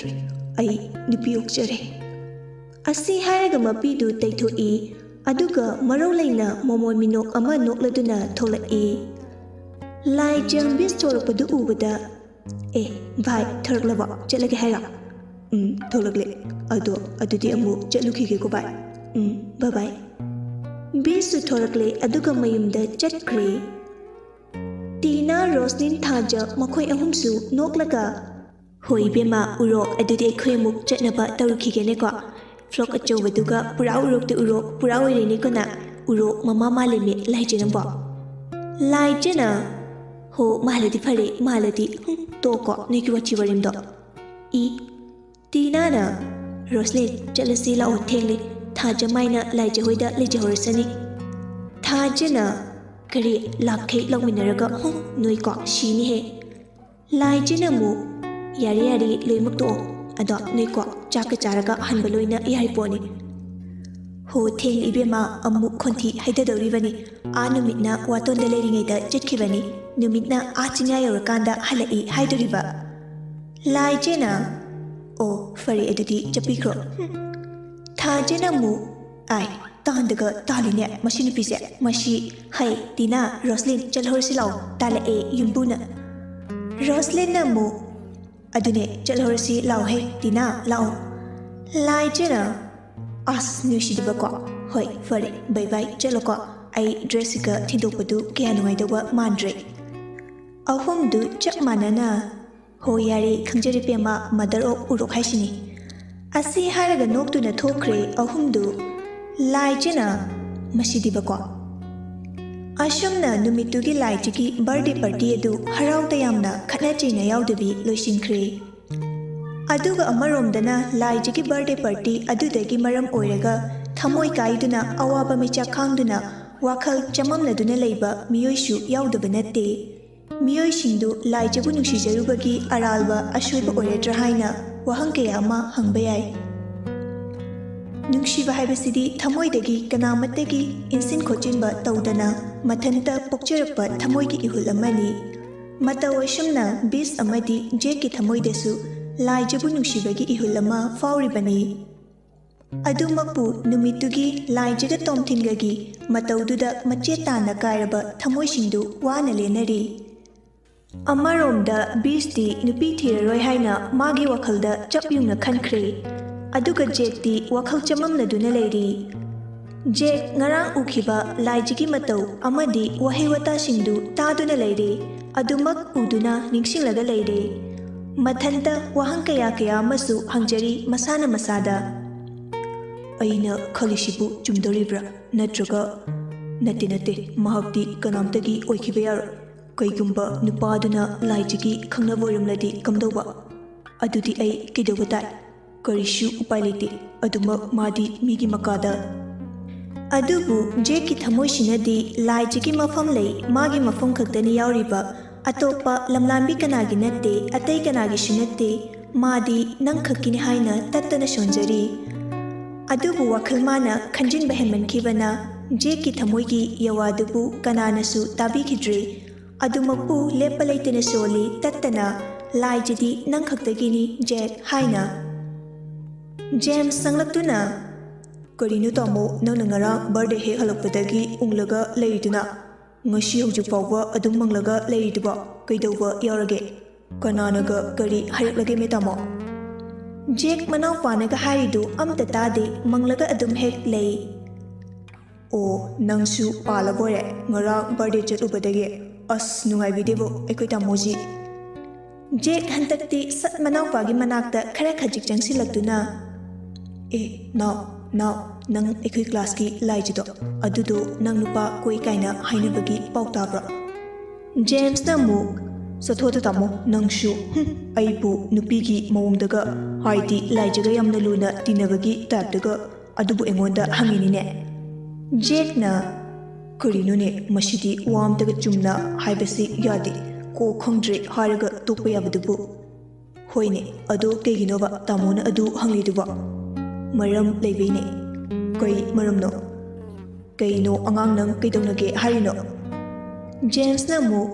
ꯑꯩ ꯅꯨꯄꯤ ꯑꯣꯛꯆꯔꯦ꯫ ꯑꯁꯤ ꯍꯥꯏꯔꯒ ꯃꯄꯤꯗꯨ ꯇꯩꯊꯣꯛꯏ, ꯑꯗꯨꯒ ꯃꯔꯧ ꯂꯩꯅ ꯃꯣꯃꯣꯟ ꯃꯤꯅꯣꯛ ꯑꯃ ꯅꯣꯛꯂꯗꯨꯅ ꯊꯣꯛꯂꯛꯏ꯫ ꯂꯥꯏꯖ ꯕꯤꯁ ꯊꯣꯔꯛꯄꯗꯨ ꯎꯕꯗ, "ꯑꯦ, ꯚꯥꯏ, ꯊꯣꯔꯛꯂꯕꯣ? ꯆꯠꯂꯒꯦ ꯍꯥꯏꯔꯣ?" "ꯎꯝ, ꯊꯣꯛꯂꯛꯂꯦ꯫ ꯑꯗꯣ ꯑꯗꯨꯗꯤ ꯑꯃꯨꯛ ꯆꯠꯂꯨꯈꯤꯒꯦꯀꯣ ꯚꯥꯏ꯫ ꯎꯝ, bye bye." ꯕꯤꯁꯁꯨ ꯊꯣꯔꯛꯂꯦ, ꯑꯗꯨꯒ ꯃꯌꯨꯝꯗ ꯆꯠꯈ꯭ꯔꯦ꯫ ꯇꯤꯅꯥ, ꯔꯣꯁꯂꯤꯟ, ꯊꯥꯖ ꯃꯈꯣꯏ ꯑꯍꯨꯝꯁꯨ ꯅꯣꯛꯂꯒ, "ꯍꯣꯏ ꯏꯕꯦꯝꯃ, ꯎꯔꯣ, ꯑꯗꯨꯗꯤ ꯑꯩꯈꯣꯏ ꯑꯃꯨꯛ ꯆꯠꯅꯕ ꯇꯧꯔꯨꯈꯤꯒꯦꯅꯦꯀꯣ꯫ ꯐ꯭ꯂꯣꯛ ꯑꯆꯧꯕꯗꯨꯒ ꯄꯨꯔꯥ ꯎꯔꯣꯛꯇ ꯎꯔꯣꯛ, ꯄꯨꯔꯥ ꯑꯣꯏꯔꯦꯅꯦꯀꯣ ꯅꯪ꯫ ꯎꯔꯣꯛ ꯃꯃꯥ ꯃꯥꯜꯂꯦꯃꯤ ꯂꯥꯏꯖ ꯅꯪꯕꯣ꯫" ꯂꯥꯏꯖꯅ, "ꯍꯣ, ꯃꯥꯜꯂꯗꯤ ꯐꯔꯦ, ꯃꯥꯜꯂꯗꯤ, ꯍꯨꯝ, ꯇꯣꯛꯀꯣ ꯅꯣꯏꯒꯤ ꯋꯥꯊꯤ ꯋꯥꯔꯦꯝꯗꯣ꯫" ꯏ, ꯇꯤꯅꯥꯅ, "ꯔꯣꯁꯂꯤꯟ, ꯆꯠꯂꯁꯤ ꯂꯥꯛꯑꯣ, ꯊꯦꯡꯂꯦ꯫ ꯊꯥꯖ ꯃꯥꯏꯅ ꯂꯥꯏꯖ ꯍꯣꯏꯗ ꯂꯩꯖꯍꯧꯔꯁꯅꯤ꯫" ꯊꯥꯖꯅ, "ꯀꯔꯤ, ꯂꯥꯛꯈꯩ ꯂꯥꯎꯃꯤꯟꯅꯔꯒ, ꯍꯨꯝ, ꯅꯣꯏꯀꯣ ꯁꯤꯅꯤꯍꯦ꯫" ꯂꯥꯏꯖꯅ ꯑꯃꯨꯛ, "ꯌꯥꯔꯦ, ꯌꯥꯔꯦ, ꯂꯣꯏꯃꯛ ꯇꯣꯛꯑꯣ꯫ ꯑꯗꯣ ꯅꯣꯏꯀꯣ ꯆꯥꯛꯀ ꯆꯥꯔꯒ ꯍꯟꯕ ꯂꯣꯏꯅ ꯌꯥꯔꯤ ꯄꯣꯠꯅꯤ꯫" "ꯍꯣ, ꯊꯦꯡꯂꯦ ꯏꯕꯦꯝꯃ, ꯑꯃꯨꯛ ꯈꯣꯟꯊꯤ ꯍꯩꯊꯗꯧꯔꯤꯕꯅꯤ꯫ ꯑꯥ ꯅꯨꯃꯤꯠꯅ ꯋꯥꯇꯣꯟꯗ ꯂꯩꯔꯤꯉꯩꯗ ꯆꯠꯈꯤꯕꯅꯤ, ꯅꯨꯃꯤꯠꯅ ꯑꯥ ꯆꯤꯡꯌꯥ ꯌꯧꯔꯀꯥꯟꯗ ꯍꯜꯂꯛꯏ ꯍꯥꯏꯗꯣꯔꯤꯕ꯫" ꯂꯥꯏꯖꯅ, "ꯑꯣ, ꯐꯔꯦ, ꯑꯗꯨꯗꯤ ꯆꯠꯄꯤꯈ꯭ꯔꯣ꯫" ꯍꯨꯝ꯫ ꯊꯥꯖꯅ ꯑꯃꯨꯛ, "ꯑꯥꯏ, ꯇꯥꯟꯗꯒ ꯇꯥꯜꯂꯤꯅꯦ ꯃꯁꯤ ꯅꯨꯄꯤꯁꯦ꯫ ꯃꯁꯤ, ꯍꯩ, ꯇꯤꯅꯥ, ꯔꯣꯁꯂꯤꯟ, ꯆꯠꯍꯧꯔꯁꯤ ꯂꯥꯛꯑꯣ, ꯇꯥꯜꯂꯛꯑꯦ ꯌꯨꯝꯕꯨꯅ꯫" ꯔꯣꯁꯂꯤꯟꯅ ꯑꯃꯨꯛ, "ꯑꯗꯨꯅꯦ, ꯆꯠꯍꯧꯔꯁꯤ ꯂꯥꯛꯑꯣ ꯍꯦ, ꯇꯤꯅꯥ, ꯂꯥꯛꯑꯣ꯫" ꯂꯥꯏꯖꯅ, "ꯑꯁ, ꯅꯨꯡꯁꯤꯗꯕꯀꯣ꯫ ꯍꯣꯏ, ꯐꯔꯦ, bye bye, ꯆꯠꯂꯣꯀꯣ꯫ ꯑꯩ ꯗ꯭ꯔꯦꯁꯁꯤꯒ ꯊꯤꯟꯗꯣꯛꯄꯗꯨ ꯀꯌꯥ ꯅꯨꯡꯉꯥꯏꯗꯧꯕ ꯃꯥꯟꯗ꯭ꯔꯦ꯫" ꯑꯍꯨꯝꯗꯨ ꯆꯞ ꯃꯥꯟꯅꯅ, "ꯍꯣ, ꯌꯥꯔꯦ, ꯈꯪꯖꯔꯦ ꯄꯦꯝꯃ, mother of ꯎꯔꯣꯛ ꯍꯥꯏꯁꯤꯅꯤ꯫" ꯑꯁꯤ ꯍꯥꯏꯔꯒ ꯅꯣꯛꯇꯨꯅ ꯊꯣꯛꯈ꯭ꯔꯦ ꯑꯍꯨꯝꯗꯨ꯫ ꯂꯥꯏꯖꯅ, "ꯃꯁꯤꯗꯤꯕꯀꯣ꯫" ꯑꯁꯨꯝꯅ ꯅꯨꯃꯤꯠꯇꯨꯒꯤ ꯂꯥꯏꯖꯒꯤ birthday party ꯑꯗꯨ ꯍꯔꯥꯎ ꯇꯌꯥꯝꯅ ꯈꯠꯅ ꯆꯩꯅ ꯌꯥꯎꯗꯕꯤ ꯂꯣꯏꯁꯤꯟꯈ꯭ꯔꯦ꯫ ꯑꯗꯨꯒ ꯑꯃꯔꯣꯝꯗꯅ ꯂꯥꯏꯖꯒꯤ birthday party ꯑꯗꯨꯗꯒꯤ ꯃꯔꯝ ꯑꯣꯏꯔꯒ ꯊꯃꯣꯏ ꯀꯥꯏꯗꯨꯅ, ꯑꯋꯥꯕ ꯃꯩꯆꯥꯛ ꯈꯥꯡꯗꯨꯅ, ꯋꯥꯈꯜ ꯆꯃꯝꯅꯗꯨꯅ ꯂꯩꯕ ꯃꯤꯑꯣꯏꯁꯨ ꯌꯥꯎꯗꯕ ꯅꯠꯇꯦ꯫ ꯃꯤꯑꯣꯏꯁꯤꯡꯗꯨ ꯂꯥꯏꯖꯕꯨ ꯅꯨꯡꯁꯤꯖꯔꯨꯕꯒꯤ ꯑꯔꯥꯜꯕ ꯑꯁꯣꯏꯕ ꯑꯣꯏꯔꯗ꯭ꯔꯥ ꯍꯥꯏꯅ ꯋꯥꯍꯪ ꯀꯌꯥ ꯑꯃ ꯍꯪꯕ ꯌꯥꯏ꯫ ꯅꯨꯡꯁꯤꯕ ꯍꯥꯏꯕꯁꯤꯗꯤ ꯊꯃꯣꯏꯗꯒꯤ ꯀꯅꯥꯃꯠꯇꯒꯤ ꯏꯟꯁꯤꯟ ꯈꯣꯠꯆꯤꯟꯕ ꯇꯧꯗꯅ ꯃꯊꯟꯇ ꯄꯣꯛꯆꯔꯛꯄ ꯊꯃꯣꯏꯒꯤ ꯏꯍꯨꯜ ꯑꯃꯅꯤ꯫ ꯃꯇꯧ ꯑꯁꯨꯝꯅ ꯕꯤꯁ ꯑꯃꯗꯤ ꯖꯦꯛꯀꯤ ꯊꯃꯣꯏꯗꯁꯨ ꯂꯥꯏꯖꯕꯨ ꯅꯨꯡꯁꯤꯕꯒꯤ ꯏꯍꯨꯜ ꯑꯃ ꯐꯥꯎꯔꯤꯕꯅꯤ꯫ ꯑꯗꯨꯃꯛꯄꯨ ꯅꯨꯃꯤꯠꯇꯨꯒꯤ ꯂꯥꯏꯖꯒ ꯇꯣꯝꯊꯤꯟꯒꯒꯤ ꯃꯇꯧꯗꯨꯗ ꯃꯆꯦꯠ ꯇꯥꯅ ꯀꯥꯏꯔꯕ ꯊꯃꯣꯏꯁꯤꯡꯗꯨ ꯋꯥꯅ ꯂꯦꯟꯅꯔꯤ꯫ ꯑꯃꯔꯣꯝꯗ ꯕꯤꯁꯇꯤ ꯅꯨꯄꯤ ꯊꯤꯔꯔꯣꯏ ꯍꯥꯏꯅ ꯃꯥꯒꯤ ꯋꯥꯈꯜꯗ ꯆꯞ ꯌꯨꯡꯅ ꯈꯟꯈ꯭ꯔꯦ꯫ ꯑꯗꯨꯒ ꯖꯦꯛꯇꯤ ꯋꯥꯈꯜ ꯆꯃꯝꯅꯗꯨꯅ ꯂꯩꯔꯤ꯫ ꯖꯦꯛ ꯉꯔꯥꯡ ꯎꯈꯤꯕ ꯂꯥꯏꯖꯒꯤ ꯃꯇꯧ ꯑꯃꯗꯤ ꯋꯥꯍꯩ ꯋꯥꯇꯥꯁꯤꯡꯗꯨ ꯇꯥꯗꯨꯅ ꯂꯩꯔꯦ꯫ ꯑꯗꯨꯃꯛ ꯎꯗꯨꯅ ꯅꯤꯡꯁꯤꯡꯂꯒ ꯂꯩꯔꯦ꯫ ꯃꯊꯟꯇ ꯋꯥꯍꯪ ꯀꯌꯥ ꯀꯌꯥ ꯑꯃꯁꯨ ꯍꯪꯖꯔꯤ ꯃꯁꯥꯅ ꯃꯁꯥꯗ꯫ "ꯑꯩꯅ ꯈꯜꯂꯤꯁꯤꯕꯨ ꯆꯨꯝꯗꯣꯔꯤꯕ꯭ꯔꯥ? ꯅꯠꯇ꯭ꯔꯒ, ꯅꯠꯇꯦ, ꯅꯠꯇꯦ, ꯃꯍꯥꯛꯇꯤ ꯀꯅꯥꯝꯇꯒꯤ ꯑꯣꯏꯈꯤꯕ ꯌꯥꯔꯣꯏ꯫ ꯀꯩꯒꯨꯝꯕ ꯅꯨꯄꯥꯗꯨꯅ ꯂꯥꯏꯖꯒꯤ ꯈꯪꯅꯕ ꯑꯣꯏꯔꯝꯂꯗꯤ ꯀꯝꯗꯧꯕ? ꯑꯗꯨꯗꯤ ꯑꯩ ꯀꯩꯗꯧꯕ ꯇꯥꯏ? ꯀꯔꯤꯁꯨ ꯎꯄꯥꯏ ꯂꯩꯇꯦ꯫ ꯑꯗꯨꯃꯛ ꯃꯥꯗꯤ ꯃꯤꯒꯤ ꯃꯀꯥꯗ"꯫ ꯑꯗꯨꯕꯨ ꯖꯦꯛꯀꯤ ꯊꯃꯣꯏꯁꯤꯅꯗꯤ ꯂꯥꯏꯖꯒꯤ ꯃꯐꯝ ꯂꯩ, ꯃꯥꯒꯤ ꯃꯐꯝ ꯈꯛꯇꯅꯤ ꯌꯥꯎꯔꯤꯕ꯫ ꯑꯇꯣꯞꯄ ꯂꯝꯂꯥꯟꯕꯤ ꯀꯅꯥꯒꯤ ꯅꯠꯇꯦ, ꯑꯇꯩ ꯀꯅꯥꯒꯤꯁꯨ ꯅꯠꯇꯦ꯫ ꯃꯥꯗꯤ ꯅꯪ ꯈꯛꯀꯤꯅꯤ ꯍꯥꯏꯅ ꯇꯠꯇꯅ ꯁꯣꯟꯖꯔꯤ꯫ ꯑꯗꯨꯕꯨ ꯋꯥꯈꯜ ꯃꯥꯅ ꯈꯟꯖꯤꯟꯕ ꯍꯦꯟꯃꯟꯈꯤꯕꯅ ꯖꯦꯛꯀꯤ ꯊꯃꯣꯏꯒꯤ ꯌꯋꯥꯗꯨꯕꯨ ꯀꯅꯥꯅꯁꯨ ꯇꯥꯕꯤꯈꯤꯗ꯭ꯔꯦ꯫ ꯑꯗꯨꯃꯛꯄꯨ ꯂꯦꯞꯄ ꯂꯩꯇꯅ ꯁꯣꯜꯂꯤ, ꯇꯠꯇꯅ, "ꯂꯥꯏꯖꯗꯤ ꯅꯪ ꯈꯛꯇꯒꯤꯅꯤ, ꯖꯦꯛ" ꯍꯥꯏꯅ꯫ ꯖꯦꯝꯁ ꯆꯪꯂꯛꯇꯨꯅ, "ꯀꯔꯤꯅꯣ ꯇꯥꯃꯣ, ꯅꯪꯅ ꯉꯔꯥꯡ ꯕꯥꯔꯗꯦ ꯍꯦꯛ ꯍꯜꯂꯛꯄꯗꯒꯤ ꯎꯪꯂꯒ ꯂꯩꯔꯤꯗꯨꯅ? ꯉꯁꯤ ꯍꯧꯖꯤꯛ ꯐꯥꯎꯕ ꯑꯗꯨꯝ ꯃꯪꯂꯒ ꯂꯩꯔꯤꯗꯨꯕꯣ? ꯀꯩꯗꯧꯕ ꯌꯥꯎꯔꯒꯦ? ꯀꯅꯥꯅꯒ ꯀꯔꯤ ꯍꯥꯏꯔꯛꯂꯒꯦ, ꯃꯦ ꯇꯥꯃꯣ?" ꯖꯦꯛ ꯃꯅꯥꯎꯄꯥꯅꯒ ꯍꯥꯏꯔꯤꯗꯨ ꯑꯝꯇ ꯇꯥꯗꯦ, ꯃꯪꯂꯒ ꯑꯗꯨꯝ ꯍꯦꯛ ꯂꯩ꯫ "ꯑꯣ, ꯅꯪꯁꯨ ꯄꯥꯜꯂꯕꯣꯏꯔꯦ ꯉꯔꯥꯡ ꯕꯥꯔꯗꯦ ꯆꯠꯂꯨꯕꯗꯒꯤ? ꯑꯁ, ꯅꯨꯡꯉꯥꯏꯕꯤꯗꯦꯕꯣ ꯑꯩꯈꯣꯏ ꯇꯥꯃꯣꯁꯤ"꯫ ꯖꯦꯛ ꯍꯟꯗꯛꯇꯤ ꯁꯠ ꯃꯅꯥꯎꯄꯥꯒꯤ ꯃꯅꯥꯛꯇ ꯈꯔ ꯈꯖꯤꯛ ꯆꯪꯁꯤꯜꯂꯛꯇꯨꯅ, "ꯑꯦ, ꯅꯥꯎ, ꯅꯥꯎ, ꯅꯪ ꯑꯩꯈꯣꯏ ꯀ꯭ꯂꯥꯁꯀꯤ ꯂꯥꯏꯖꯗꯣ, ꯑꯗꯨꯗꯣ ꯅꯪ ꯅꯨꯄꯥ ꯀꯣꯏ ꯀꯥꯏꯅ ꯍꯥꯏꯅꯕꯒꯤ ꯄꯥꯎ ꯇꯥꯕ꯭ꯔꯣ?" ꯖꯦꯝꯁꯅ ꯑꯃꯨꯛ, "ꯆꯠꯊꯣꯗ ꯇꯥꯃꯣ, ꯅꯪꯁꯨ, ꯍꯨꯝ, ꯑꯩꯕꯨ ꯅꯨꯄꯤꯒꯤ ꯃꯑꯣꯡꯗꯒ, ꯍꯥꯏꯗꯤ ꯂꯥꯏꯖꯒ ꯌꯥꯝꯅ ꯂꯨꯅ ꯇꯤꯟꯅꯕꯒꯤ ꯇꯥꯏꯞꯇꯒ ꯑꯗꯨꯕꯨ ꯑꯩꯉꯣꯟꯗ ꯍꯪꯉꯤꯅꯤꯅꯦ"꯫ ꯖꯦꯛꯅ, "ꯀꯔꯤꯅꯣꯅꯦ, ꯃꯁꯤꯗꯤ ꯋꯥ ꯑꯝꯇꯒ ꯆꯨꯝꯅ ꯍꯥꯏꯕꯁꯤ ꯌꯥꯗꯦ, ꯀꯣꯛ ꯈꯪꯗ꯭ꯔꯦ ꯍꯥꯏꯔꯒ ꯇꯣꯛꯄ ꯌꯥꯕꯗꯨꯕꯨ"꯫ "ꯍꯣꯏꯅꯦ, ꯑꯗꯣ ꯀꯩꯒꯤꯅꯣꯕ ꯇꯥꯃꯣꯅ ꯑꯗꯨ ꯍꯪꯂꯤꯗꯨꯕꯣ?" "ꯃꯔꯝ ꯂꯩꯕꯩꯅꯦ"꯫ "ꯀꯩ ꯃꯔꯝꯅꯣ? ꯀꯩꯅꯣ ꯑꯉꯥꯡ, ꯅꯪ ꯀꯩꯗꯧꯅꯒꯦ ꯍꯥꯏꯔꯤꯅꯣ?" ꯖꯦꯝꯁꯅ ꯑꯃꯨꯛ,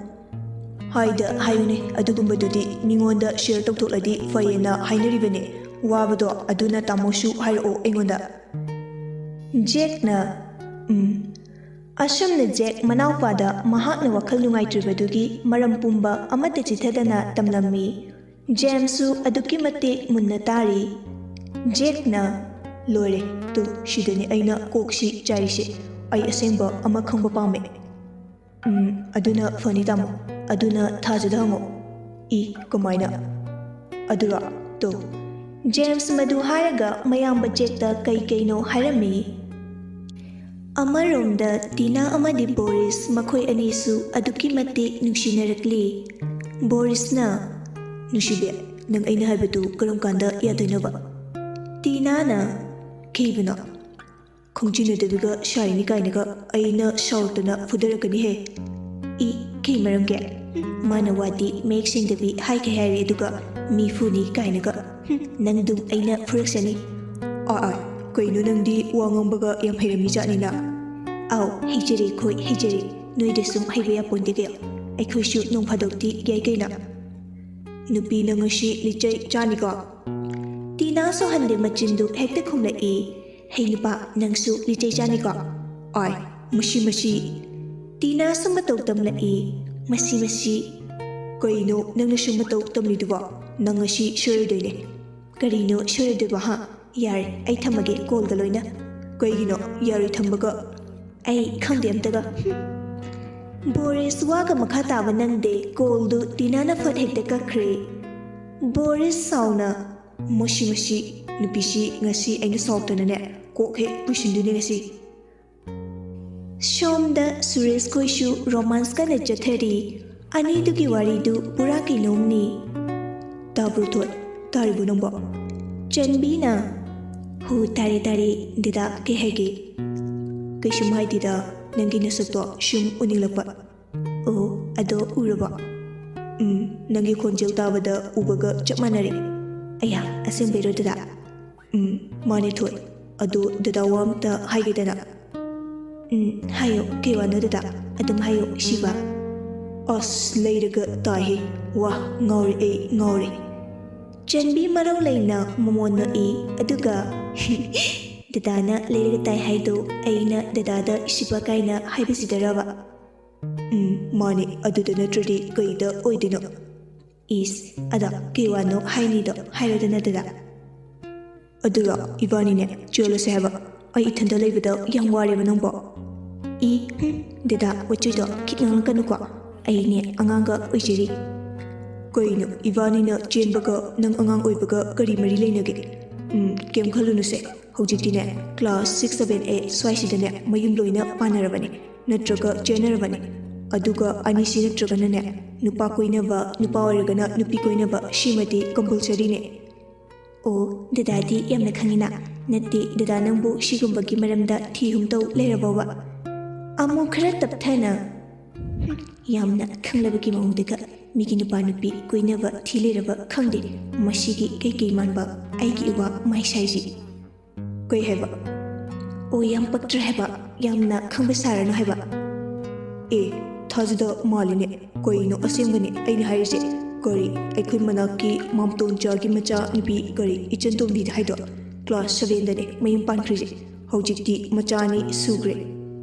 "ꯍꯥꯏꯗ ꯍꯥꯏꯌꯨꯅꯦ, ꯑꯗꯨꯒꯨꯝꯕꯗꯨꯗꯤ ꯃꯤꯉꯣꯟꯗ ꯁꯤꯌꯔ ꯇꯧꯊꯣꯛꯂꯗꯤ ꯐꯩꯌꯦꯅ ꯍꯥꯏꯅꯔꯤꯕꯅꯦ꯫ ꯋꯥꯕꯗꯣ ꯑꯗꯨꯅ ꯇꯥꯃꯣꯁꯨ ꯍꯥꯏꯔꯛꯑꯣ ꯑꯩꯉꯣꯟꯗ꯫ ꯖꯦꯛꯅ, "ꯎꯝ꯫" ꯑꯁꯨꯝꯅ ꯖꯦꯛ ꯃꯅꯥꯎꯄꯥꯗ ꯃꯍꯥꯛꯅ ꯋꯥꯈꯜ ꯅꯨꯡꯉꯥꯏꯇ꯭ꯔꯤꯕꯗꯨꯒꯤ ꯃꯔꯝ ꯄꯨꯝꯕ ꯑꯃꯠꯇ ꯆꯤꯊꯗꯅ ꯇꯝꯂꯝꯃꯤ꯫ ꯖꯦꯝꯁꯁꯨ ꯑꯗꯨꯛꯀꯤ ꯃꯇꯤꯛ ꯃꯨꯟꯅ ꯇꯥꯔꯤ꯫ ꯖꯦꯛꯅ, "ꯂꯣꯏꯔꯦ, ꯇꯨ, ꯁꯤꯗꯅꯤ ꯑꯩꯅ ꯀꯣꯛꯁꯤ ꯆꯥꯏꯔꯤꯁꯦ꯫ ꯑꯩ ꯑꯁꯦꯡꯕ ꯑꯃ ꯈꯪꯕ ꯄꯥꯝꯃꯦ꯫" "ꯎꯝ, ꯑꯗꯨꯅ ꯐꯅꯤ ꯇꯥꯃꯣ꯫ ꯑꯗꯨꯅ ꯊꯥꯖꯗ ꯍꯪꯉꯣ꯫" "ꯏ, ꯀꯃꯥꯏꯅ?" "ꯑꯗꯨꯔꯣ, ꯇꯨ꯫" ꯖꯦꯝꯁ ꯃꯗꯨ ꯍꯥꯏꯔꯒ ꯃꯌꯥꯝꯕ ꯖꯦꯛꯇ ꯀꯩ ꯀꯩꯅꯣ ꯍꯥꯏꯔꯝꯃꯤ꯫ ꯑꯃꯔꯣꯝꯗ ꯇꯤꯅꯥ ꯑꯃꯗꯤ ꯕꯣꯔꯤꯁ ꯃꯈꯣꯏ ꯑꯅꯤꯁꯨ ꯑꯗꯨꯛꯀꯤ ꯃꯇꯤꯛ ꯅꯨꯡꯁꯤꯅꯔꯛꯂꯤ꯫ ꯕꯣꯔꯤꯁꯅ, "ꯅꯨꯡꯁꯤꯕꯤ, ꯅꯪ ꯑꯩꯅ ꯍꯥꯏꯕꯗꯨ ꯀꯔꯝ ꯀꯥꯟꯗ ꯌꯥꯗꯣꯏꯅꯣꯕ?" ꯇꯤꯅꯥꯅ, "ꯀꯩꯕꯨꯅꯣ?" "ꯈꯪꯖꯤꯟꯅꯗꯕꯤꯒ ꯁꯥꯔꯤꯅꯤ ꯀꯥꯏꯅꯒ ꯑꯩꯅ ꯁꯥꯎꯔꯛꯇꯅ ꯐꯨꯗꯔꯛꯀꯅꯤꯍꯦ꯫" "ꯏ, ꯀꯩ ꯃꯔꯝꯒꯦ? ꯃꯥꯅ ꯋꯥꯗꯤ ꯃꯌꯦꯛ ꯁꯦꯡꯗꯕꯤ ꯍꯥꯏꯈꯩ ꯍꯥꯏꯔꯦ, ꯑꯗꯨꯒ ꯃꯤ ꯐꯨꯅꯤ ꯀꯥꯏꯅꯒ꯫ ꯍꯨꯝ, ꯅꯪꯗꯨꯝ ꯑꯩꯅ ꯐꯨꯔꯛꯁꯅꯤ꯫" "ꯑꯥ, ꯑꯥ, ꯀꯩꯅꯣ ꯅꯪꯗꯤ ꯋꯥ ꯉꯥꯡꯕꯒ ꯌꯥꯝ ꯍꯩꯔꯝꯃꯤ ꯖꯥꯠꯅꯤꯅ꯫" "ꯑꯥꯎ, ꯍꯩꯖꯔꯦ ꯑꯩꯈꯣꯏ, ꯍꯩꯖꯔꯦ꯫ ꯅꯣꯏꯗ ꯁꯨꯝ ꯍꯩꯕ ꯌꯥꯄꯣꯟꯇꯦ ꯀꯩꯅꯣ꯫ ꯑꯩꯈꯣꯏꯁꯨ ꯅꯣꯡ ꯐꯥꯗꯣꯛꯇꯤ ꯌꯥꯏ ꯀꯩꯅꯣ꯫" "ꯅꯨꯄꯤ ꯅꯪ ꯉꯁꯤ ꯂꯤꯆꯩ ꯆꯥꯅꯤꯀꯣ?" ꯇꯤꯅꯥꯁꯨ ꯍꯟꯗꯦ ꯃꯆꯤꯟꯗꯨ ꯍꯦꯛꯇ ꯈꯨꯝꯂꯛꯏ꯫ "ꯍꯩ ꯅꯨꯄꯥ, ꯅꯪꯁꯨ ꯂꯤꯆꯩ ꯆꯥꯅꯤꯀꯣ?" "ꯑꯥꯏ, ꯃꯁꯤ, ꯃꯁꯤ꯫" ꯇꯤꯅꯥꯁꯨ ꯃꯇꯧ ꯇꯝꯂꯛꯏ꯫ "ꯃꯁꯤ, ꯃꯁꯤ꯫" "ꯀꯩꯅꯣ ꯅꯪꯅꯁꯨ ꯃꯇꯧ ꯇꯝꯂꯤꯗꯨꯕꯣ? ꯅꯪ ꯉꯁꯤ ꯁꯣꯏꯔꯣꯏꯗꯣꯏꯅꯦ꯫" "ꯀꯔꯤꯅꯣ ꯁꯣꯏꯔꯣꯏꯗꯣꯏꯕ, ꯍꯥ? ꯌꯥꯔꯦ, ꯑꯩ ꯊꯝꯃꯒꯦ ꯀꯣꯜꯒ ꯂꯣꯏꯅ꯫" "ꯀꯩꯒꯤꯅꯣ ꯌꯥꯔꯣꯏ ꯊꯝꯕꯒ?" "ꯑꯩ ꯈꯪꯗꯦ ꯑꯝꯇꯒ꯫" ꯕꯣꯔꯤꯁ ꯋꯥꯒ ꯃꯈꯥ ꯇꯥꯕ ꯅꯪꯗꯦ, ꯀꯣꯜꯗꯨ ꯇꯤꯅꯥꯅ ꯐꯠ ꯍꯦꯛꯇ ꯀꯛꯈ꯭ꯔꯦ꯫ ꯕꯣꯔꯤꯁ ꯁꯥꯎꯅ, "ꯃꯁꯤ, ꯃꯁꯤ ꯅꯨꯄꯤꯁꯤ ꯉꯁꯤ ꯑꯩꯅ ꯁꯥꯎꯔꯛꯇꯅꯅꯦ, ꯀꯣꯛ ꯍꯦꯛ ꯄꯨꯁꯤꯟꯗꯣꯏꯅꯦ ꯉꯁꯤ꯫" ꯁꯣꯝꯗ ꯁꯨꯔꯦꯁ ꯈꯣꯏꯁꯨ ꯔꯣꯃꯥꯟꯁ ꯀꯟꯅ ꯆꯠꯊꯔꯤ꯫ ꯑꯅꯤꯗꯨꯒꯤ ꯋꯥꯔꯤꯗꯨ ꯄꯨꯔꯥ ꯀꯩꯅꯣꯝꯅꯤ꯫ "ꯇꯥꯕ꯭ꯔꯣ ꯊꯣꯏ? ꯇꯥꯔꯤꯕꯣ ꯅꯪꯕꯣ?" ꯆꯟꯕꯤꯅ, "ꯍꯣ, ꯇꯥꯔꯦ, ꯇꯥꯔꯦ꯫ ꯗꯗꯥ, ꯀꯩ ꯍꯥꯏꯒꯦ?" "ꯀꯩꯁꯨꯝ ꯍꯥꯏꯗꯦꯗ, ꯅꯪꯒꯤ ꯅꯁꯛꯇꯣ ꯁꯨꯝ ꯎꯅꯤꯡꯂꯛꯄ꯫" "ꯑꯣ, ꯑꯗꯣ ꯎꯔꯕꯣ?" "ꯎꯝ, ꯅꯪꯒꯤ ꯈꯣꯟꯖꯦꯜ ꯇꯥꯕꯗ ꯎꯕꯒ ꯆꯞ ꯃꯥꯟꯅꯔꯦ꯫" "ꯑꯌꯥ, ꯑꯁꯦꯡꯕꯩꯔꯣ ꯗꯗꯥ?" "ꯎꯝ, ꯃꯥꯅꯦ ꯊꯣꯏ꯫ ꯑꯗꯣ ꯗꯗꯥ ꯋꯥ ꯑꯝꯇ ꯍꯥꯏꯒꯦꯗꯅ꯫" "ꯎꯝ, ꯍꯥꯏꯌꯣ, ꯀꯩ ꯋꯥꯅꯣ ꯗꯗꯥ? ꯑꯗꯨꯝ ꯍꯥꯏꯌꯣ, ꯁꯤꯕ꯫" "ꯑꯁ, ꯂꯩꯔꯒ ꯇꯥꯏꯍꯦ꯫ ꯋꯥ, ꯉꯥꯎꯔꯦ ꯑꯩ, ꯉꯥꯎꯔꯦ꯫" ꯆꯟꯕꯤ ꯃꯔꯧ ꯂꯩꯅ ꯃꯃꯣꯟ ꯅꯣꯛꯏ, ꯑꯗꯨꯒ "ꯗꯗꯥꯅ ꯂꯩꯔꯒ ꯇꯥꯏ ꯍꯥꯏꯗꯣ ꯑꯩꯅ ꯗꯗꯥꯗ ꯁꯤꯕ ꯀꯥꯏꯅ ꯍꯥꯏꯕꯁꯤꯗꯔꯕ?" "ꯎꯝ, ꯃꯥꯅꯦ, ꯑꯗꯨꯗ ꯅꯠꯇ꯭ꯔꯗꯤ ꯀꯩꯗ ꯑꯣꯏꯗꯣꯏꯅꯣ?" "ꯏꯁ, ꯑꯗ ꯀꯩ ꯋꯥꯅꯣ ꯍꯥꯏꯅꯤꯗꯣ ꯍꯥꯏꯔꯣꯗꯅ ꯗꯗꯥ?" "ꯑꯗꯨꯔꯣ, ꯏꯕꯥꯅꯤꯅꯦ ꯆꯦꯜꯂꯁꯦ ꯍꯥꯏꯕ꯫ ꯑꯩ ꯏꯊꯟꯗ ꯂꯩꯕꯗ ꯌꯥꯝ ꯋꯥꯔꯦꯕ ꯅꯪꯕꯣ?" "ꯏ, ꯍꯨꯝ, ꯗꯗꯥ, ꯋꯥꯆꯣꯏꯗꯣ ꯈꯤꯠ ꯉꯥꯡꯂꯛꯀꯅꯨꯀꯣ꯫ ꯑꯩꯅꯦ ꯑꯉꯥꯡꯒ ꯑꯣꯏꯖꯔꯤ꯫" "ꯀꯩꯅꯣ, ꯏꯕꯥꯅꯤꯅ ꯆꯦꯟꯕꯒ ꯅꯪ ꯑꯉꯥꯡ ꯑꯣꯏꯕꯒ ꯀꯔꯤ ꯃꯔꯤ ꯂꯩꯅꯒꯦ?" "ꯎꯝ, ꯀꯩꯝ ꯈꯜꯂꯨꯅꯨꯁꯦ꯫ ꯍꯧꯖꯤꯛꯇꯤꯅꯦ class six, seven, eight ꯁ꯭ꯋꯥꯏꯁꯤꯗꯅꯦ ꯃꯌꯨꯝ ꯂꯣꯏꯅ ꯄꯥꯟꯅꯔꯕꯅꯦ, ꯅꯠꯇ꯭ꯔꯒ ꯆꯦꯟꯅꯔꯕꯅꯦ꯫ ꯑꯗꯨꯒ ꯑꯅꯤꯁꯤ ꯅꯠꯇ꯭ꯔꯒꯅꯅꯦ ꯅꯨꯄꯥ ꯀꯣꯏꯅꯕ, ꯅꯨꯄꯥ ꯑꯣꯏꯔꯒꯅ ꯅꯨꯄꯤ ꯀꯣꯏꯅꯕ, ꯁꯤꯃꯗꯤ compulsoryꯅꯦ꯫" "ꯑꯣ, ꯗꯗꯥꯗꯤ ꯌꯥꯝꯅ ꯈꯪꯉꯤꯅ꯫ ꯅꯠꯇꯦ, ꯗꯗꯥ ꯅꯪꯕꯨ ꯁꯤꯒꯨꯝꯕꯒꯤ ꯃꯔꯝꯗ ꯊꯤ ꯍꯨꯝ ꯇꯧ ꯂꯩꯔꯕꯣꯕ?" ꯑꯃꯨꯛ ꯈꯔ ꯇꯞꯊꯅ, "ꯍꯨꯝ, ꯌꯥꯝꯅ ꯈꯪꯂꯕꯒꯤ ꯃꯑꯣꯡꯗꯒ꯫ ꯃꯤꯒꯤ ꯅꯨꯄꯥ ꯅꯨꯄꯤ ꯀꯣꯏꯅꯕ ꯊꯤ ꯂꯩꯔꯕ ꯈꯪꯗꯦ꯫ ꯃꯁꯤꯒꯤ ꯀꯩꯀꯩ ꯃꯥꯟꯕ ꯑꯩꯒꯤ ꯏꯋꯥ ꯃꯥꯏꯁꯥꯏꯁꯤ꯫" "ꯀꯩ ꯍꯥꯏꯕ?" "ꯑꯣ, ꯌꯥꯝ ꯄꯛꯇ꯭ꯔꯦ ꯍꯥꯏꯕ, ꯌꯥꯝꯅ ꯈꯪꯕ ꯁꯥꯔꯅꯨ ꯍꯥꯏꯕ꯫" "ꯑꯦ, ꯊꯥꯖꯗ ꯃꯥꯜꯂꯤꯅꯦ꯫ ꯀꯩꯅꯣ, ꯑꯁꯦꯡꯕꯅꯦ ꯑꯩꯅ ꯍꯥꯏꯔꯤꯁꯦ꯫ ꯀꯔꯤ, ꯑꯩꯈꯣꯏ ꯃꯅꯥꯛꯀꯤ ꯃꯥꯝꯇꯣꯟꯆꯥꯒꯤ ꯃꯆꯥ ꯅꯨꯄꯤ, ꯀꯔꯤ, ꯏꯆꯟ ꯇꯣꯝꯕꯤꯗ ꯍꯥꯏꯗꯣ, class sevenꯗꯅꯦ ꯃꯌꯨꯝ ꯄꯥꯟꯈ꯭ꯔꯤꯁꯦ꯫ ꯍꯧꯖꯤꯛꯇꯤ ꯃꯆꯥ ꯑꯅꯤ ꯁꯨꯈ꯭ꯔꯦ꯫"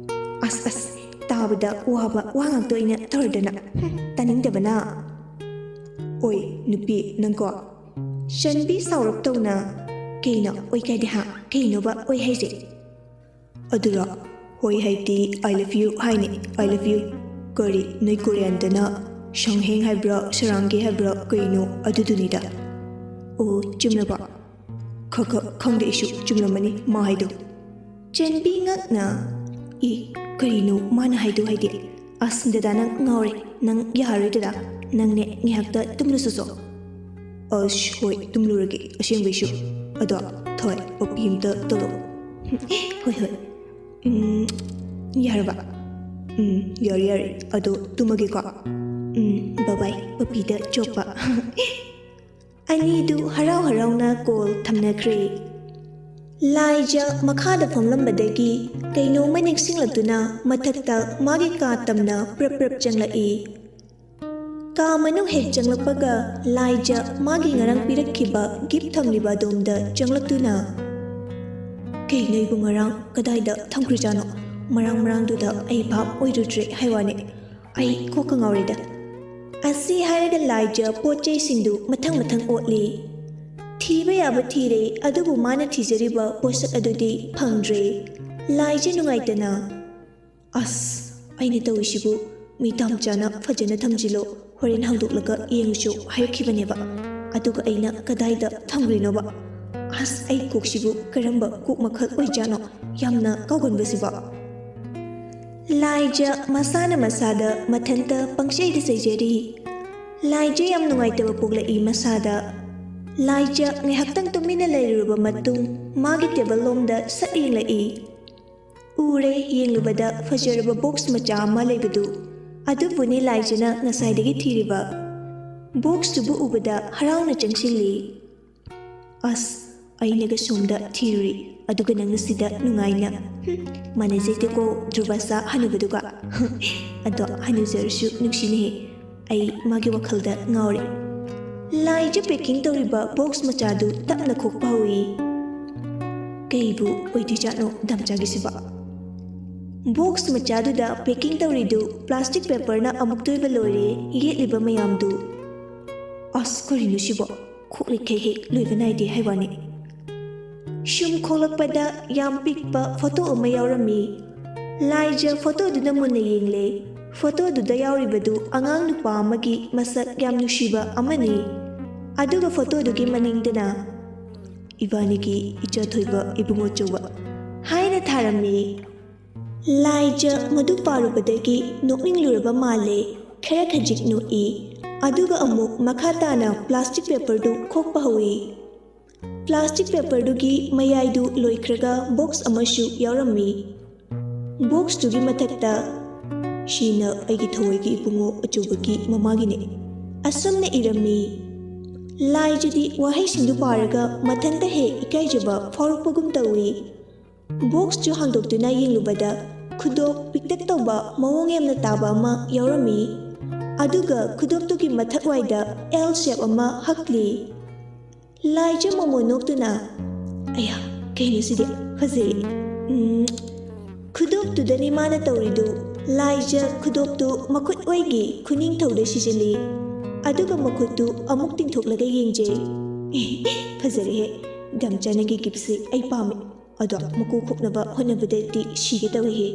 "ꯑꯁ, ꯑꯁ, ꯇꯥꯕꯗ ꯋꯥꯕ ꯋꯥ ꯉꯥꯛꯇ ꯑꯣꯏꯅ ꯇꯧꯔꯗꯅ꯫ ꯍꯨꯝ, ꯇꯥꯅꯤꯡꯗꯕꯅ꯫" "ꯑꯣꯏ, ꯅꯨꯄꯤ, ꯅꯪꯀꯣ꯫" ꯆꯟꯕꯤ ꯁꯥꯎꯔꯞ ꯇꯧꯅ, "ꯀꯩꯅꯣ ꯑꯣꯏ ꯀꯥꯏꯗꯦ ꯍꯥ? ꯀꯩꯅꯣꯕ ꯑꯣꯏ ꯍꯥꯏꯁꯦ?" "ꯑꯗꯨꯔꯣ? ꯍꯣꯏ ꯍꯥꯏꯗꯤ I love you ꯍꯥꯏꯅꯤ, I love you꯫ ꯀꯔꯤ, ꯅꯣꯏ ꯀꯣꯔꯤꯌꯥꯟꯗꯅ ꯁꯪꯍꯦꯡ ꯍꯥꯏꯕ꯭ꯔꯥ, ꯁꯔꯥꯡꯒꯦ ꯍꯥꯏꯕ꯭ꯔꯥ, ꯀꯩꯅꯣ ꯑꯗꯨꯗꯨꯅꯤꯗ꯫" "ꯑꯣ, ꯆꯨꯝꯂꯕꯣ?" "ꯈ ꯈ, ꯈꯪꯗꯦ ꯑꯩꯁꯨ, ꯆꯨꯝꯂꯝꯃꯅꯤ ꯃꯥ ꯍꯥꯏꯗꯣ꯫" ꯆꯟꯕꯤ ꯉꯛꯅ, "ꯏ, ꯀꯔꯤꯅꯣ ꯃꯥꯅ ꯍꯥꯏꯗꯣ ꯍꯥꯏꯗꯤ? ꯑꯁ, ꯗꯗꯥ, ꯅꯪ ꯉꯥꯎꯔꯦ꯫ ꯅꯪ ꯌꯥꯔꯔꯣꯏ ꯗꯗꯥ꯫ ꯅꯪꯅꯦ ꯉꯥꯏꯍꯥꯛꯇ ꯇꯨꯝꯂꯨꯆꯣꯆꯣ꯫" "ꯑꯁ, ꯍꯣꯏ, ꯇꯨꯝꯂꯨꯔꯒꯦ ꯑꯁꯦꯡꯕꯩꯁꯨ꯫ ꯑꯗꯣ, ꯊꯣꯏ, ꯄꯞꯄꯤ ꯑꯝꯇ ꯇꯧꯔꯛꯑꯣ꯫" "ꯍꯣꯏ, ꯍꯣꯏ꯫ ꯎꯝ, ꯌꯥꯔꯕ?" "ꯎꯝ, ꯌꯥꯔꯦ, ꯌꯥꯔꯦ꯫ ꯑꯗꯣ ꯇꯨꯝꯃꯒꯦꯀꯣ꯫" "ꯎꯝ, bye bye, ꯄꯞꯄꯤꯗ ꯆꯣꯞꯄ꯫" ꯑꯅꯤꯗꯨ ꯍꯔꯥꯎ ꯍꯔꯥꯎꯅ call ꯊꯝꯅꯈ꯭ꯔꯦ꯫ ꯂꯥꯏꯖ ꯃꯈꯥꯗ ꯐꯝꯂꯝꯕꯗꯒꯤ ꯀꯩꯅꯣꯝꯃ ꯅꯤꯡꯁꯤꯡꯂꯛꯇꯨꯅ ꯃꯊꯛꯇ ꯃꯥꯒꯤ ꯀꯥ ꯇꯝꯅ ꯄ꯭ꯔꯞ ꯄ꯭ꯔꯞ ꯆꯪꯂꯛꯏ꯫ ꯀꯥ ꯃꯅꯨꯡ ꯍꯦꯛ ꯆꯪꯂꯛꯄꯒ ꯂꯥꯏꯖ ꯃꯥꯒꯤ ꯉꯔꯥꯡ ꯄꯤꯔꯛꯈꯤꯕ ꯒꯤꯐ ꯊꯝꯂꯤꯕ ꯑꯗꯣꯝꯗ ꯆꯪꯂꯛꯇꯨꯅ, "ꯀꯩꯅꯣ ꯑꯩꯕꯨ ꯉꯔꯥꯡ ꯀꯗꯥꯏꯗ ꯊꯝꯈ꯭ꯔꯤꯖꯥꯠꯅꯣ? ꯃꯔꯥꯡ ꯃꯔꯥꯡꯗꯨꯗ ꯑꯩ ꯚꯥꯞ ꯑꯣꯏꯔꯨꯗ꯭ꯔꯦ ꯍꯥꯏ ꯋꯥꯅꯤ꯫ ꯑꯩ ꯀꯣꯛꯀ ꯉꯥꯎꯔꯦꯗ"꯫ ꯑꯁꯤ ꯍꯥꯏꯔꯒ ꯂꯥꯏꯖ ꯄꯣꯠ ꯆꯩꯁꯤꯡꯗꯨ ꯃꯊꯪ ꯃꯊꯪ ꯑꯣꯠꯂꯤ꯫ ꯊꯤꯕ ꯌꯥꯕ ꯊꯤꯔꯦ, ꯑꯗꯨꯕꯨ ꯃꯥꯅ ꯊꯤꯖꯔꯤꯕ ꯄꯣꯠꯁꯛ ꯑꯗꯨꯗꯤ ꯐꯪꯗ꯭ꯔꯦ꯫ ꯂꯥꯏꯖ ꯅꯨꯡꯉꯥꯏꯇꯅ, "ꯑꯁ, ꯑꯩꯅ ꯇꯧꯔꯤꯁꯤꯕꯨ? ꯃꯤ ꯇꯥꯝꯆꯥꯅ ꯐꯖꯅ ꯊꯝꯖꯤꯜꯂꯣ, ꯍꯣꯔꯦꯟ ꯍꯥꯡꯗꯣꯛꯂꯒ ꯌꯦꯡꯉꯨꯆꯣ ꯍꯥꯏꯔꯛꯈꯤꯕꯅꯦꯕ꯫ ꯑꯗꯨꯒ ꯑꯩꯅ ꯀꯗꯥꯏꯗ ꯊꯝꯈ꯭ꯔꯤꯅꯣꯕ? ꯑꯁ, ꯑꯩ ꯀꯣꯛꯁꯤꯕꯨ ꯀꯔꯝꯕ ꯀꯣꯛ ꯃꯈꯜ ꯑꯣꯏꯖꯥꯠꯅꯣ ꯌꯥꯝꯅ ꯀꯥꯎꯒꯟꯕꯁꯤꯕꯣ?" ꯂꯥꯏꯖ ꯃꯁꯥꯅ ꯃꯁꯥꯗ ꯃꯊꯟꯇ ꯄꯪꯆꯩꯗ ꯆꯩꯖꯔꯤ꯫ ꯂꯥꯏꯖ ꯌꯥꯝ ꯅꯨꯡꯉꯥꯏꯇꯕ ꯄꯣꯛꯂꯛꯏ ꯃꯁꯥꯗ꯫ ꯂꯥꯏꯖ ꯉꯥꯏꯍꯥꯛꯇꯪ ꯇꯨꯃꯤꯟꯅ ꯂꯩꯔꯨꯔꯕ ꯃꯇꯨꯡ ꯃꯥꯒꯤ ꯇꯦꯕꯜ ꯂꯣꯝꯗ ꯁꯠ ꯌꯦꯡꯂꯛꯏ꯫ ꯎꯔꯦ, ꯌꯦꯡꯂꯨꯕꯗ ꯐꯖꯔꯕ ꯕꯣꯛꯁ ꯃꯆꯥ ꯑꯃ ꯂꯩꯕꯗꯨ꯫ ꯑꯗꯨꯕꯨꯅꯤ ꯂꯥꯏꯖꯅ ꯉꯁꯥꯏꯗꯒꯤ ꯊꯤꯔꯤꯕ꯫ ꯕꯣꯛꯁꯇꯨꯕꯨ ꯎꯕꯗ ꯍꯔꯥꯎꯅ ꯆꯪꯁꯤꯜꯂꯤ꯫ "ꯑꯁ, ꯑꯩꯅꯒ ꯁꯣꯝꯗ ꯊꯤꯔꯨꯔꯤ, ꯑꯗꯨꯒ ꯅꯪꯅ ꯁꯤꯗ ꯅꯨꯡꯉꯥꯏꯅ꯫ ꯍꯨꯝ, ꯃꯥꯟꯅꯖꯩꯗꯀꯣ ꯙ꯭ꯔꯨꯕꯁꯥ ꯍꯅꯨꯕꯗꯨꯒ꯫ ꯑꯗꯣ ꯍꯅꯨꯖꯔꯁꯨ ꯅꯨꯡꯁꯤꯅꯦꯍꯦ꯫ ꯑꯩ ꯃꯥꯒꯤ ꯋꯥꯈꯜꯗ ꯉꯥꯎꯔꯦ"꯫ ꯂꯥꯏꯖ ꯄꯦꯀꯤꯡ ꯇꯧꯔꯤꯕ ꯕꯣꯛꯁ ꯃꯆꯥꯗꯨ ꯇꯞꯅ ꯈꯣꯛꯄ ꯍꯧꯏ꯫ "ꯀꯩꯕꯨ ꯑꯣꯏꯗꯣꯏꯖꯥꯠꯅꯣ ꯗꯥꯝꯆꯥꯒꯤꯁꯤꯕꯣ?" ꯕꯣꯛꯁ ꯃꯆꯥꯗꯨꯗ ꯄꯦꯀꯤꯡ ꯇꯧꯔꯤꯗꯨ ꯄ꯭ꯂꯥꯁꯇꯤꯛ ꯄꯦꯄꯔꯅ ꯑꯃꯨꯛꯇꯣꯏꯕ ꯂꯣꯏꯔꯦ ꯌꯦꯠꯂꯤꯕ ꯃꯌꯥꯝꯗꯨ꯫ "ꯑꯁ, ꯀꯔꯤꯅꯣ ꯁꯤꯕꯣ? ꯈꯣꯛꯂꯤꯈꯩ ꯍꯦꯛ ꯂꯣꯏꯕ ꯅꯥꯏꯗꯦ ꯍꯥꯏ ꯋꯥꯅꯤ"꯫ ꯁꯨꯝ ꯈꯣꯛꯂꯛꯄꯗ ꯌꯥꯝ ꯄꯤꯛꯄ ꯐꯣꯇꯣ ꯑꯃ ꯌꯥꯎꯔꯝꯃꯤ꯫ ꯂꯥꯏꯖ ꯐꯣꯇꯣꯗꯨꯗ ꯃꯨꯟꯅ ꯌꯦꯡꯂꯦ꯫ ꯐꯣꯇꯣꯗꯨꯗ ꯌꯥꯎꯔꯤꯕꯗꯨ ꯑꯉꯥꯡ ꯅꯨꯄꯥ ꯑꯃꯒꯤ ꯃꯁꯛ ꯌꯥꯝ ꯅꯨꯡꯁꯤꯕ ꯑꯃꯅꯤ꯫ ꯑꯗꯨꯒ ꯐꯣꯇꯣꯗꯨꯒꯤ ꯃꯅꯤꯡꯗꯅ "ꯏꯕꯥꯅꯤꯒꯤ ꯏꯆꯥ ꯊꯣꯏꯕ ꯏꯕꯨꯡꯉꯣ ꯑꯆꯧꯕ" ꯍꯥꯏꯅ ꯊꯥꯔꯝꯃꯤ꯫ ꯂꯥꯏꯖ ꯃꯗꯨ ꯄꯥꯔꯨꯕꯗꯒꯤ ꯅꯣꯛꯅꯤꯡꯂꯨꯔꯕ ꯃꯥꯜꯂꯦ꯫ ꯈꯔ ꯈꯖꯤꯛ ꯅꯣꯛꯏ꯫ ꯑꯗꯨꯒ ꯑꯃꯨꯛ ꯃꯈꯥ ꯇꯥꯅ ꯄ꯭ꯂꯥꯁꯇꯤꯛ ꯄꯦꯄꯔꯗꯨ ꯈꯣꯛꯄ ꯍꯧꯏ꯫ ꯄ꯭ꯂꯥꯁꯇꯤꯛ ꯄꯦꯄꯔꯗꯨꯒꯤ ꯃꯌꯥꯏꯗꯨ ꯂꯣꯏꯈ꯭ꯔꯒ ꯕꯣꯛꯁ ꯑꯃꯁꯨ ꯌꯥꯎꯔꯝꯃꯤ꯫ ꯕꯣꯛꯁꯇꯨꯒꯤ ꯃꯊꯛꯇ, "ꯁꯤꯅ ꯑꯩꯒꯤ ꯊꯋꯥꯏꯒꯤ ꯏꯕꯨꯡꯉꯣ ꯑꯆꯧꯕꯒꯤ ꯃꯃꯥꯒꯤꯅꯦ" ꯑꯁꯨꯝꯅ ꯏꯔꯝꯃꯤ꯫ ꯂꯥꯏꯖꯗꯤ ꯋꯥꯍꯩꯁꯤꯡꯗꯨ ꯄꯥꯔꯒ ꯃꯊꯟꯇ ꯍꯦꯛ ꯏꯀꯥꯏꯖꯕ ꯐꯥꯎꯔꯛꯄꯒꯨꯝ ꯇꯧꯏ꯫ ꯕꯣꯛꯁꯇꯨ ꯍꯥꯡꯗꯣꯛꯇꯨꯅ ꯌꯦꯡꯂꯨꯕꯗ ꯈꯨꯗꯣꯞ ꯄꯤꯛꯇꯛ ꯇꯧꯕ ꯃꯑꯣꯡ ꯌꯥꯝꯅ ꯇꯥꯕ ꯑꯃ ꯌꯥꯎꯔꯝꯃꯤ꯫ ꯑꯗꯨꯒ ꯈꯨꯗꯣꯞꯇꯨꯒꯤ ꯃꯊꯛꯋꯥꯏꯗ L shape ꯑꯃ ꯍꯛꯂꯤ꯫ ꯂꯥꯏꯖ ꯃꯣꯃꯣ ꯅꯣꯛꯇꯨꯅ, "ꯑꯌꯥ, ꯀꯩꯅꯣ ꯁꯤꯗꯤ? ꯐꯖꯩ꯫ ꯎꯝ, ꯈꯨꯗꯣꯞꯇꯨꯗꯅꯤ ꯃꯥꯅ ꯇꯧꯔꯤꯗꯨ꯫" ꯂꯥꯏꯖ ꯈꯨꯗꯣꯞꯇꯨ ꯃꯈꯨꯠ ꯑꯣꯏꯒꯤ ꯈꯨꯅꯤꯡꯊꯧꯗ ꯁꯤꯖꯤꯜꯂꯤ꯫ ꯑꯗꯨꯒ ꯃꯈꯨꯠꯇꯨ ꯑꯃꯨꯛ ꯇꯤꯡꯊꯣꯛꯂꯒ ꯌꯦꯡꯖꯩ꯫ "ꯐꯖꯔꯦꯍꯦ, ꯗꯥꯝꯆꯥꯅꯒꯤ gift ꯁꯤ ꯑꯩ ꯄꯥꯝꯃꯦ꯫ ꯑꯗꯣ ꯃꯀꯨ ꯈꯣꯛꯅꯕ ꯍꯣꯠꯅꯕꯗꯗꯤ ꯁꯤꯒꯦ ꯇꯧꯏꯍꯦ꯫"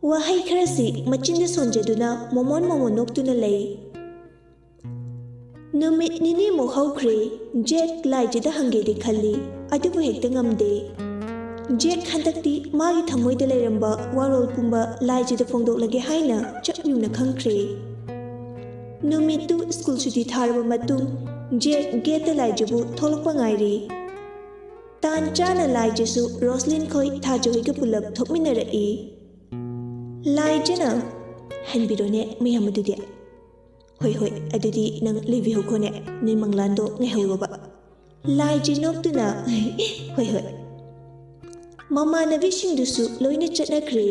ꯋꯥꯍꯩ ꯈꯔꯁꯤ ꯃꯆꯤꯟꯗ ꯁꯣꯟꯖꯗꯨꯅ ꯃꯣꯃꯣꯟ ꯃꯣꯃꯣꯟ ꯅꯣꯛꯇꯨꯅ ꯂꯩ꯫ ꯅꯨꯃꯤꯠ ꯅꯤꯅꯤꯃꯨꯛ ꯍꯧꯈ꯭ꯔꯦ꯫ ꯖꯦꯛ ꯂꯥꯏꯖꯗ ꯍꯪꯒꯦꯗꯤ ꯈꯜꯂꯤ, ꯑꯗꯨꯕꯨ ꯍꯦꯛꯇ ꯉꯝꯗꯦ꯫ ꯖꯦꯛ ꯍꯟꯗꯛꯇꯤ ꯃꯥꯒꯤ ꯊꯃꯣꯏꯗ ꯂꯩꯔꯝꯕ ꯋꯥꯔꯣꯜ ꯄꯨꯝꯕ ꯂꯥꯏꯖꯗ ꯐꯣꯡꯗꯣꯛꯂꯒꯦ ꯍꯥꯏꯅ ꯆꯞ ꯌꯨꯡꯅ ꯈꯪꯈ꯭ꯔꯦ꯫ ꯅꯨꯃꯤꯠꯇꯨ ꯁ꯭ꯀꯨꯜ ꯁꯨꯇꯤ ꯊꯥꯔꯕ ꯃꯇꯨꯡ ꯖꯦꯛ ꯒꯦꯠꯇ ꯂꯥꯏꯖꯕꯨ ꯊꯣꯛꯂꯛꯄ ꯉꯥꯏꯔꯤ꯫ ꯇꯥꯟ ꯆꯥꯅ ꯂꯥꯏꯖꯁꯨ ꯔꯣꯁꯂꯤꯟ ꯈꯣꯏ ꯊꯥꯖ ꯍꯣꯏꯒ ꯄꯨꯂꯞ ꯊꯣꯛꯃꯤꯟꯅꯔꯛꯏ꯫ ꯂꯥꯏꯖꯅ, "ꯍꯟꯕꯤꯔꯣꯅꯦ ꯃꯌꯥꯝ ꯑꯗꯨꯗꯤ꯫" "ꯍꯣꯏ, ꯍꯣꯏ, ꯑꯗꯨꯗꯤ ꯅꯪ ꯂꯩꯕꯤꯍꯧꯈꯣꯅꯦ, ꯅꯣꯏ ꯃꯪꯂꯥꯟꯗꯣ ꯉꯥꯏꯍꯧꯔꯣꯕ꯫" ꯂꯥꯏꯖ ꯅꯣꯛꯇꯨꯅ, "ꯍꯣꯏ, ꯍꯣꯏ꯫" ꯃꯃꯥꯟꯅꯕꯤꯁꯤꯡꯗꯨꯁꯨ ꯂꯣꯏꯅ ꯆꯠꯅꯈ꯭ꯔꯦ꯫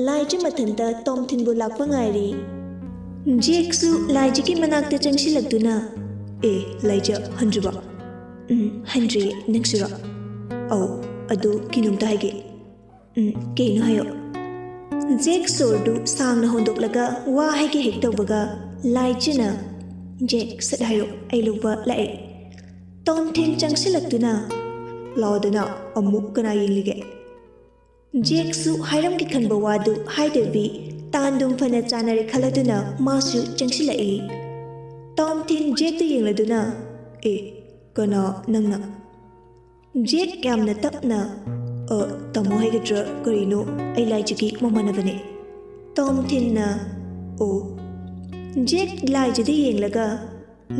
ꯂꯥꯏꯖ ꯃꯊꯟꯇ ꯇꯣꯝꯊꯤꯟꯕꯨ ꯂꯥꯛꯄ ꯉꯥꯏꯔꯤ꯫ ꯖꯦꯛꯁꯨ ꯂꯥꯏꯖꯒꯤ ꯃꯅꯥꯛꯇ ꯆꯪꯁꯤꯜꯂꯛꯇꯨꯅ, "ꯑꯦ, ꯂꯥꯏꯖ, ꯍꯟꯗ꯭ꯔꯤꯕꯣ?" "ꯎꯝ, ꯍꯟꯗ꯭ꯔꯤꯌꯦ, ꯅꯪꯁꯨꯔꯣ?" "ꯑꯧ, ꯑꯗꯨ ꯀꯩꯅꯣꯝꯇ ꯍꯥꯏꯒꯦ꯫" "ꯎꯝ, ꯀꯩꯅꯣ ꯍꯥꯏꯌꯣ꯫" ꯖꯦꯛ ꯁꯣꯔꯗꯨ ꯁꯥꯡꯅ ꯍꯣꯟꯗꯣꯛꯂꯒ ꯋꯥ ꯍꯥꯏꯒꯦ ꯍꯦꯛ ꯇꯧꯕꯒ ꯂꯥꯏꯖꯅ, "ꯖꯦꯛ, ꯁꯠ ꯍꯥꯏꯔꯣ, ꯑꯩ ꯂꯧꯕ ꯂꯥꯛꯑꯦ꯫" ꯇꯣꯝꯊꯤꯟ ꯆꯪꯁꯤꯜꯂꯛꯇꯨꯅ, "ꯂꯥꯛꯑꯣꯗꯅ, ꯑꯃꯨꯛ ꯀꯅꯥ ꯌꯦꯡꯂꯤꯒꯦ?" ꯖꯦꯛꯁꯨ ꯍꯥꯏꯔꯝꯒꯦ ꯈꯟꯕ ꯋꯥꯗꯨ ꯍꯥꯏꯗꯕꯤ, ꯇꯥꯟꯗꯨꯝ ꯐꯅ ꯆꯥꯅꯔꯦ ꯈꯜꯂꯗꯨꯅ ꯃꯥꯁꯨ ꯆꯪꯁꯤꯜꯂꯛꯏ꯫ ꯇꯣꯝꯊꯤꯟ ꯖꯦꯛꯇ ꯌꯦꯡꯂꯗꯨꯅ, "ꯑꯦ, ꯀꯅꯥ ꯅꯪꯅ?" ꯖꯦꯛ ꯌꯥꯝꯅ ꯇꯞꯅ, "ꯑ, ꯇꯥꯃꯣ ꯍꯥꯏꯒꯗ꯭ꯔꯥ ꯀꯔꯤꯅꯣ, ꯑꯩ ꯂꯥꯏꯖꯒꯤ ꯃꯃꯥꯟꯅꯕꯅꯦ꯫" ꯇꯣꯝꯊꯤꯟꯅ, "ꯑꯣ꯫" ꯖꯦꯛ ꯂꯥꯏꯖꯗ ꯌꯦꯡꯂꯒ,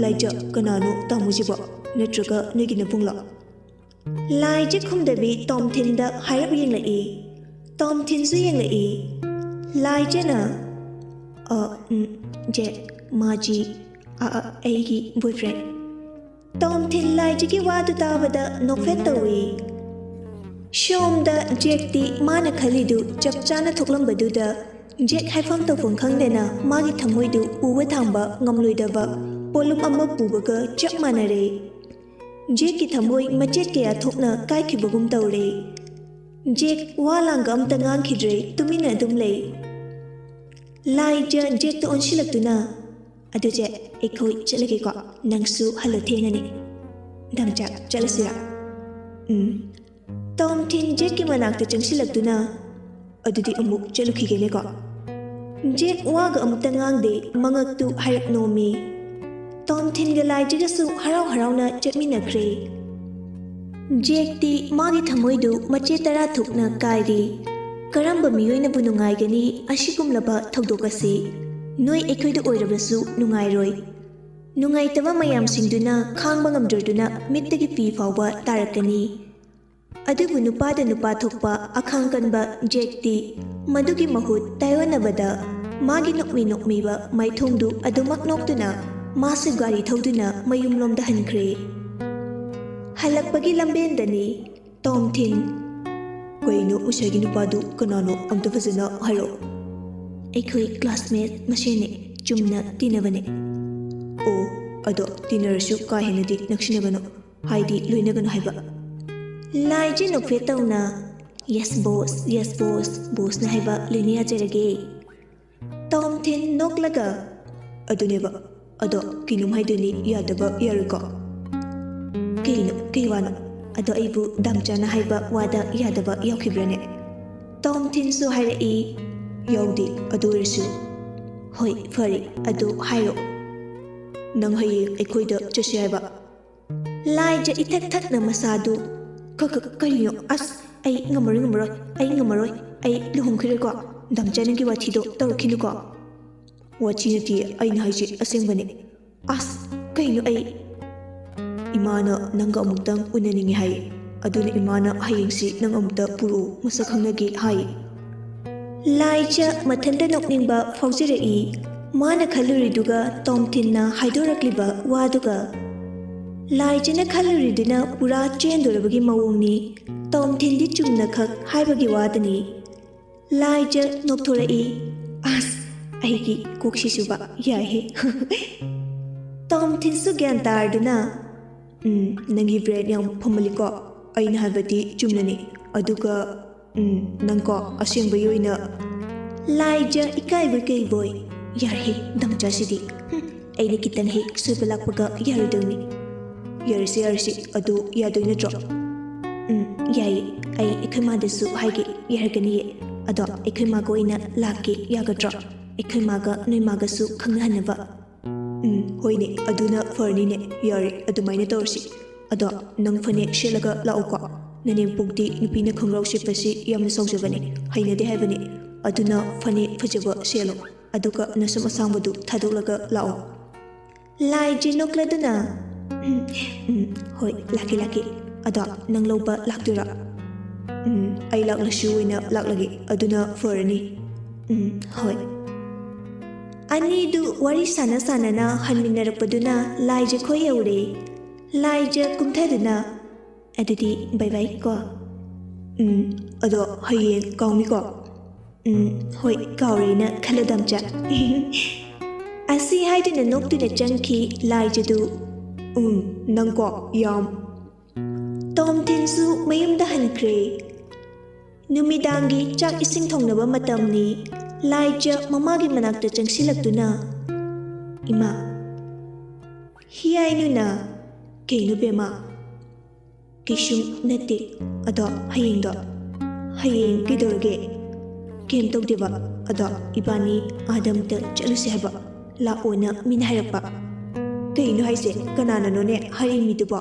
"ꯂꯥꯏꯖ, ꯀꯅꯥꯅꯣ ꯇꯥꯃꯣꯁꯤꯕꯣ? ꯅꯠꯇ꯭ꯔꯒ ꯅꯣꯏꯒꯤ ꯅꯕꯨꯡꯂꯣ?" ꯂꯥꯏꯖ ꯈꯨꯝꯗꯕꯤ ꯇꯣꯝꯊꯤꯟꯗ ꯍꯥꯏꯔꯞ ꯌꯦꯡꯂꯛꯏ꯫ ꯇꯣꯝꯊꯤꯟꯁꯨ ꯌꯦꯡꯂꯛꯏ꯫ ꯂꯥꯏꯖꯅ, "ꯑ, ꯎꯝ, ꯖꯦꯛ, ꯃꯥꯖꯤ, ꯑ, ꯑ, ꯑꯩꯒꯤ boyfriend꯫" ꯇꯣꯝꯊꯤꯟ ꯂꯥꯏꯖꯒꯤ ꯋꯥꯗꯨ ꯇꯥꯕꯗ ꯅꯣꯛꯐꯦꯠ ꯇꯧꯏ꯫ ꯁꯣꯝꯗ ꯖꯦꯛꯇꯤ ꯃꯥꯅ ꯈꯜꯂꯤꯗꯨ ꯆꯞ ꯆꯥꯅ ꯊꯣꯛꯂꯝꯕꯗꯨꯗ ꯖꯦꯛ ꯍꯥꯏꯐꯝ ꯇꯧꯐꯝ ꯈꯪꯗꯅ ꯃꯥꯒꯤ ꯊꯃꯣꯏꯗꯨ ꯎꯕ ꯊꯥꯡꯕ ꯉꯝꯂꯣꯏꯗꯕ ꯄꯣꯠꯂꯨꯝ ꯑꯃ ꯄꯨꯕꯒ ꯆꯞ ꯃꯥꯟꯅꯔꯦ꯫ ꯖꯦꯛꯀꯤ ꯊꯃꯣꯏ ꯃꯆꯦꯠ ꯀꯌꯥ ꯊꯣꯛꯅ ꯀꯥꯏꯈꯤꯕꯒꯨꯝ ꯇꯧꯔꯦ꯫ ꯖꯦꯛ ꯋꯥ ꯂꯥꯡꯒ ꯑꯝꯇ ꯉꯥꯡꯈꯤꯗ꯭ꯔꯦ, ꯇꯨꯃꯤꯟꯅ ꯑꯗꯨꯝ ꯂꯩ꯫ ꯂꯥꯏꯖ ꯖꯦꯛꯇ ꯑꯣꯟꯁꯤꯜꯂꯛꯇꯨꯅ, "ꯑꯗꯨ ꯖꯦꯛ, ꯑꯩꯈꯣꯏ ꯆꯠꯂꯒꯦꯀꯣ, ꯅꯪꯁꯨ ꯍꯜꯂꯣ ꯊꯦꯡꯉꯅꯤ꯫ ꯗꯥꯝꯆꯥ, ꯆꯠꯂꯁꯤꯔꯥ?" ꯎꯝ꯫ ꯇꯣꯝ ꯊꯤꯟ ꯖꯦꯛꯀꯤ ꯃꯅꯥꯛꯇ ꯆꯪꯁꯤꯜꯂꯛꯇꯨꯅ, "ꯑꯗꯨꯗꯤ ꯑꯃꯨꯛ ꯆꯠꯂꯨꯈꯤꯒꯦꯅꯦꯀꯣ?" ꯖꯦꯛ ꯋꯥꯒ ꯑꯃꯨꯛꯇ ꯉꯥꯡꯗꯦ, ꯃꯉꯛꯇꯨ ꯍꯥꯏꯔꯞ ꯅꯣꯝꯃꯤ꯫ ꯇꯣꯝ ꯊꯤꯟꯒ ꯂꯥꯏꯖꯒꯁꯨ ꯍꯔꯥꯎ ꯍꯔꯥꯎꯅ ꯆꯠꯃꯤꯟꯅꯈ꯭ꯔꯦ꯫ ꯖꯦꯛꯇꯤ ꯃꯥꯒꯤ ꯊꯃꯣꯏꯗꯨ ꯃꯆꯦꯠ ꯇꯔꯥ ꯊꯣꯛꯅ ꯀꯥꯏꯔꯤ꯫ ꯀꯔꯝꯕ ꯃꯤꯑꯣꯏꯅꯕꯨ ꯅꯨꯡꯉꯥꯏꯒꯅꯤ ꯑꯁꯤꯒꯨꯝꯂꯕ ꯊꯧꯗꯣꯛ ꯑꯁꯤ? ꯅꯣꯏ ꯑꯩꯈꯣꯏꯗ ꯑꯣꯏꯔꯕꯁꯨ ꯅꯨꯡꯉꯥꯏꯔꯣꯏ꯫ ꯅꯨꯡꯉꯥꯏꯇꯕ ꯃꯌꯥꯝꯁꯤꯡꯗꯨꯅ ꯈꯥꯡꯕ ꯉꯝꯗ꯭ꯔꯗꯨꯅ ꯃꯤꯠꯇꯒꯤ ꯄꯤ ꯐꯥꯎꯕ ꯇꯥꯔꯛꯀꯅꯤ꯫ ꯑꯗꯨꯕꯨ ꯅꯨꯄꯥꯗ ꯅꯨꯄꯥ ꯊꯣꯛꯄ ꯑꯈꯥꯡ ꯀꯟꯕ ꯖꯦꯛꯇꯤ ꯃꯗꯨꯒꯤ ꯃꯍꯨꯠ ꯇꯥꯏꯑꯣꯟꯅꯕꯗ ꯃꯥꯒꯤ ꯅꯣꯛꯃꯤ ꯅꯣꯛꯃꯤꯕ ꯃꯥꯏꯊꯣꯡꯗꯨ ꯑꯗꯨꯃꯛ ꯅꯣꯛꯇꯨꯅ ꯃꯥꯁꯨ ꯒꯥꯔꯤ ꯊꯧꯗꯨꯅ ꯃꯌꯨꯝꯂꯣꯝꯗ ꯍꯟꯈ꯭ꯔꯦ꯫ ꯍꯜꯂꯛꯄꯒꯤ ꯂꯝꯕꯦꯟꯗꯅꯤ ꯇꯣꯝ ꯊꯤꯟ꯫ "ꯀꯩꯅꯣ, ꯉꯁꯥꯏꯒꯤ ꯅꯨꯄꯥꯗꯨ ꯀꯅꯥꯅꯣ? ꯑꯝꯇ ꯐꯖꯅ ꯍꯥꯏꯔꯛꯑꯣ꯫" "ꯑꯩꯈꯣꯏ ꯀ꯭ꯂꯥꯁꯃꯦꯠ ꯃꯁꯦꯟꯅꯦ, ꯆꯨꯝꯅ ꯇꯤꯟꯅꯕꯅꯦ꯫" "ꯑꯣ, ꯑꯗꯣ ꯇꯤꯟꯅꯔꯁꯨ ꯀꯥ ꯍꯦꯟꯅꯗꯤ ꯅꯛꯁꯤꯟꯅꯒꯅꯨ, ꯍꯥꯏꯗꯤ ꯂꯣꯏꯅꯒꯅꯨ ꯍꯥꯏꯕ꯫" ꯂꯥꯏꯖ ꯅꯣꯛꯐꯦꯠ ꯇꯧꯅ, "ꯌꯦꯁ ꯕꯣꯁ, ꯌꯦꯁ ꯕꯣꯁ, ꯕꯣꯁꯅ ꯍꯥꯏꯕ ꯂꯣꯏꯅ ꯌꯥꯖꯔꯒꯦ꯫" ꯇꯣꯝ ꯊꯤꯟ ꯅꯣꯛꯂꯒ, "ꯑꯗꯨꯅꯦꯕ, ꯑꯗꯣ ꯀꯩꯅꯣꯝ ꯍꯥꯏꯗꯣꯏꯅꯤ, ꯌꯥꯗꯕ ꯌꯥꯔꯣꯏꯀꯣ?" "ꯀꯩꯅꯣ? ꯀꯩ ꯋꯥꯅꯣ? ꯑꯗꯣ ꯑꯩꯕꯨ ꯗꯥꯝꯆꯥꯅ ꯍꯥꯏꯕ ꯋꯥꯗ ꯌꯥꯗꯕ ꯌꯥꯎꯈꯤꯕ꯭ꯔꯥꯅꯦ?" ꯇꯣꯝ ꯊꯤꯟꯁꯨ ꯍꯥꯏꯔꯛꯏ꯫ "ꯌꯥꯎꯗꯦ, ꯑꯗꯨ ꯑꯣꯏꯔꯁꯨ꯫" "ꯍꯣꯏ, ꯐꯔꯦ, ꯑꯗꯨ ꯍꯥꯏꯔꯣ꯫" "ꯅꯪ ꯍꯌꯦꯡ ꯑꯩꯈꯣꯏꯗ ꯆꯠꯁꯤ ꯍꯥꯏꯕ?" ꯂꯥꯏꯖ ꯏꯊꯛ ꯊꯛꯅ ꯃꯁꯥꯗꯨ, "ꯀ-, ꯀ-, ꯀꯔꯤꯅꯣ? ꯑꯁ, ꯑꯩ ꯉꯝꯃꯔꯣꯏ, ꯉꯝꯃꯔꯣꯏ, ꯑꯩ ꯉꯝꯃꯔꯣꯏ, ꯑꯩ ꯂꯨꯍꯣꯡꯈꯤꯔꯣꯏꯀꯣ꯫ ꯗꯥꯝꯆꯥ, ꯅꯪꯒꯤ ꯋꯥꯊꯤꯗꯣ ꯇꯧꯔꯛꯈꯤꯅꯨꯀꯣ꯫" "ꯋꯥꯊꯤ ꯅꯠꯇꯦ, ꯑꯩꯅ ꯍꯥꯏꯁꯦ ꯑꯁꯦꯡꯕꯅꯦ꯫" "ꯑꯁ, ꯀꯩꯅꯣ ꯑꯩ?" "ꯏꯃꯥꯅ ꯅꯪꯒ ꯑꯃꯨꯛꯇꯪ ꯎꯅꯅꯤꯡꯉꯦ ꯍꯥꯏꯌꯦ, ꯑꯗꯨꯅ ꯏꯃꯥꯅ ꯍꯌꯦꯡꯁꯤ ꯅꯪ ꯑꯃꯨꯛꯇ ꯄꯨꯔꯛꯎ, ꯃꯁꯛ ꯈꯪꯅꯒꯦ ꯍꯥꯏꯌꯦ꯫" ꯂꯥꯏꯖ ꯃꯊꯟꯇ ꯅꯣꯛꯅꯤꯡꯕ ꯐꯥꯎꯖꯔꯛꯏ꯫ ꯃꯥꯅ ꯈꯜꯂꯨꯔꯤꯗꯨꯒ ꯇꯣꯝ ꯊꯤꯟꯅ ꯍꯥꯏꯗꯣꯔꯛꯂꯤꯕ ꯋꯥꯗꯨꯒ꯫ ꯂꯥꯏꯖꯅ ꯈꯜꯂꯨꯔꯤꯗꯨꯅ ꯄꯨꯔꯥ ꯆꯦꯟꯗꯣꯔꯕꯒꯤ ꯃꯑꯣꯡꯅꯤ꯫ ꯇꯣꯝ ꯊꯤꯟꯗꯤ ꯆꯨꯝꯅꯈꯛ ꯍꯥꯏꯕꯒꯤ ꯋꯥꯗꯅꯤ꯫ ꯂꯥꯏꯖ ꯅꯣꯛꯊꯣꯔꯛꯏ꯫ ꯑꯁ, ꯑꯩꯒꯤ ꯀꯣꯛꯁꯤꯁꯨꯕ ꯌꯥꯏꯍꯦ꯫ ꯇꯣꯝꯊꯤꯟꯁꯨ ꯒ꯭ꯌꯥꯟ ꯇꯥꯔꯗꯨꯅ, "ꯎꯝ, ꯅꯪꯒꯤ ꯕ꯭ꯔꯦꯟ ꯌꯥꯝ ꯐꯃꯜꯂꯤꯀꯣ꯫ ꯑꯩꯅ ꯍꯥꯏꯕꯗꯤ ꯆꯨꯝꯅꯅꯤ꯫ ꯑꯗꯨꯒ, ꯎꯝ, ꯅꯪꯀꯣ, ꯑꯁꯦꯡꯕꯒꯤ ꯑꯣꯏꯅ" ꯂꯥꯏꯖ ꯏꯀꯥꯏꯕꯣꯏ ꯀꯩꯕꯣꯏ, "ꯌꯥꯔꯦꯍꯦ, ꯗꯝꯆꯥꯁꯤꯗꯤ꯫ ꯍꯨꯝ, ꯑꯩꯅ ꯈꯤꯇꯪ ꯍꯦꯛ ꯁꯣꯏꯕ ꯂꯥꯛꯄꯒ ꯌꯥꯔꯣꯏꯗꯧꯅꯤ꯫ ꯌꯥꯔꯁꯤ, ꯌꯥꯔꯁꯤ, ꯑꯗꯨ ꯌꯥꯗꯣꯏ ꯅꯠꯇ꯭ꯔꯣ?" "ꯎꯝ, ꯌꯥꯏꯌꯦ꯫ ꯑꯩ ꯑꯩꯈꯣꯏ ꯃꯥꯗꯁꯨ ꯍꯥꯏꯒꯦ, ꯌꯥꯔꯛꯀꯅꯤꯌꯦ꯫ ꯑꯗꯣ ꯑꯩꯈꯣꯏ ꯃꯥꯒ ꯑꯣꯏꯅ ꯂꯥꯛꯀꯦ, ꯌꯥꯒꯗ꯭ꯔꯣ? ꯑꯩꯈꯣꯏ ꯃꯥꯒ ꯅꯣꯏ ꯃꯥꯒꯁꯨ ꯈꯪꯅꯍꯟꯅꯕ꯫" "ꯎꯝ, ꯍꯣꯏꯅꯦ, ꯑꯗꯨꯅ ꯐꯔꯅꯤꯅꯦ꯫ ꯌꯥꯔꯦ, ꯑꯗꯨꯃꯥꯏꯅ ꯇꯧꯔꯁꯤ꯫ ꯑꯗꯣ ꯅꯪ ꯐꯅꯦꯛ ꯁꯦꯠꯂꯒ ꯂꯥꯛꯎꯀꯣ꯫ ꯅꯅꯦꯝꯄꯣꯛꯇꯤ ꯅꯨꯄꯤꯅ ꯈꯣꯡꯒ꯭ꯔꯥꯎ ꯁꯦꯠꯄꯁꯤ ꯌꯥꯝꯅ ꯁꯥꯎꯖꯕꯅꯦ, ꯍꯩꯅꯗꯦ ꯍꯥꯏꯕꯅꯦ꯫ ꯑꯗꯨꯅ ꯐꯅꯦꯛ ꯐꯖꯕ ꯁꯦꯠꯂꯣ꯫ ꯑꯗꯨꯒ ꯅꯁꯝ ꯑꯁꯥꯡꯕꯗꯨ ꯊꯥꯗꯣꯛꯂꯒ ꯂꯥꯛꯑꯣ꯫" ꯂꯥꯏꯖ ꯅꯣꯛꯂꯗꯨꯅ, "ꯎꯝ, ꯎꯝ, ꯍꯣꯏ, ꯂꯥꯛꯀꯦ, ꯂꯥꯛꯀꯦ꯫ ꯑꯗꯣ ꯅꯪ ꯂꯧꯕ ꯂꯥꯛꯇꯣꯏꯔꯣ?" "ꯎꯝ, ꯑꯩ ꯂꯥꯛꯂꯁꯨ ꯑꯣꯏꯅ ꯂꯥꯛꯂꯒꯦ, ꯑꯗꯨꯅ ꯐꯔꯅꯤ꯫" "ꯎꯝ, ꯍꯣꯏ꯫" ꯑꯅꯤꯗꯨ ꯋꯥꯔꯤ ꯁꯥꯟꯅ ꯁꯥꯟꯅꯅ ꯍꯟꯃꯤꯟꯅꯔꯛꯄꯗꯨꯅ ꯂꯥꯏꯖ ꯈꯣꯏ ꯌꯧꯔꯦ꯫ ꯂꯥꯏꯖ ꯀꯨꯝꯊꯗꯨꯅ, "ꯑꯗꯨꯗꯤ ꯕꯥꯏ ꯕꯥꯏ ꯀꯣ꯫" "ꯎꯝ, ꯑꯗꯣ ꯍꯌꯦꯡ ꯀꯥꯎꯅꯤꯀꯣ?" "ꯎꯝ, ꯍꯣꯏ, ꯀꯥꯎꯔꯦꯅ ꯈꯜꯂꯨ, ꯗꯝꯆꯥ꯫" ꯑꯁꯤ ꯍꯥꯏꯗꯨꯅ ꯅꯣꯛꯇꯨꯅ ꯆꯪꯈꯤ ꯂꯥꯏꯖꯗꯨ꯫ "ꯎꯝ, ꯅꯪꯀꯣ ꯌꯥꯝ..." ꯇꯣꯝꯊꯤꯟꯁꯨ ꯃꯌꯨꯝꯗ ꯍꯟꯈ꯭ꯔꯦ꯫ ꯅꯨꯃꯤꯗꯥꯡꯒꯤ ꯆꯥꯛ ꯏꯁꯤꯡ ꯊꯣꯡꯅꯕ ꯃꯇꯝꯅꯤ꯫ ꯂꯥꯏꯖ ꯃꯃꯥꯒꯤ ꯃꯅꯥꯛꯇ ꯆꯪꯁꯤꯜꯂꯛꯇꯨꯅ, "ꯏꯃꯥ, ꯍꯤꯌꯥꯏꯅꯨꯅ..." "ꯀꯩꯅꯣ ꯕꯦꯝꯃ?" "ꯀꯩꯁꯨꯝ ꯅꯠꯇꯦ꯫ ꯑꯗꯣ ꯍꯌꯦꯡꯗꯣ..." "ꯍꯌꯦꯡ ꯀꯩꯗꯧꯔꯒꯦ?" "ꯀꯩꯝ ꯇꯧꯗꯦꯕ꯫ ꯑꯗꯣ ꯏꯕꯥꯅꯤ ꯑꯥꯗ ꯑꯝꯇ ꯆꯠꯂꯨꯁꯦ ꯍꯥꯏꯕ꯫ ꯂꯥꯛꯑꯣꯅ ꯃꯤꯅ ꯍꯥꯏꯔꯛꯄ꯫" "ꯀꯩꯅꯣ ꯍꯥꯏꯁꯦ? ꯀꯅꯥꯅꯅꯣꯅꯦ ꯍꯥꯏꯔꯛꯏ ꯃꯤꯗꯨꯕꯣ?"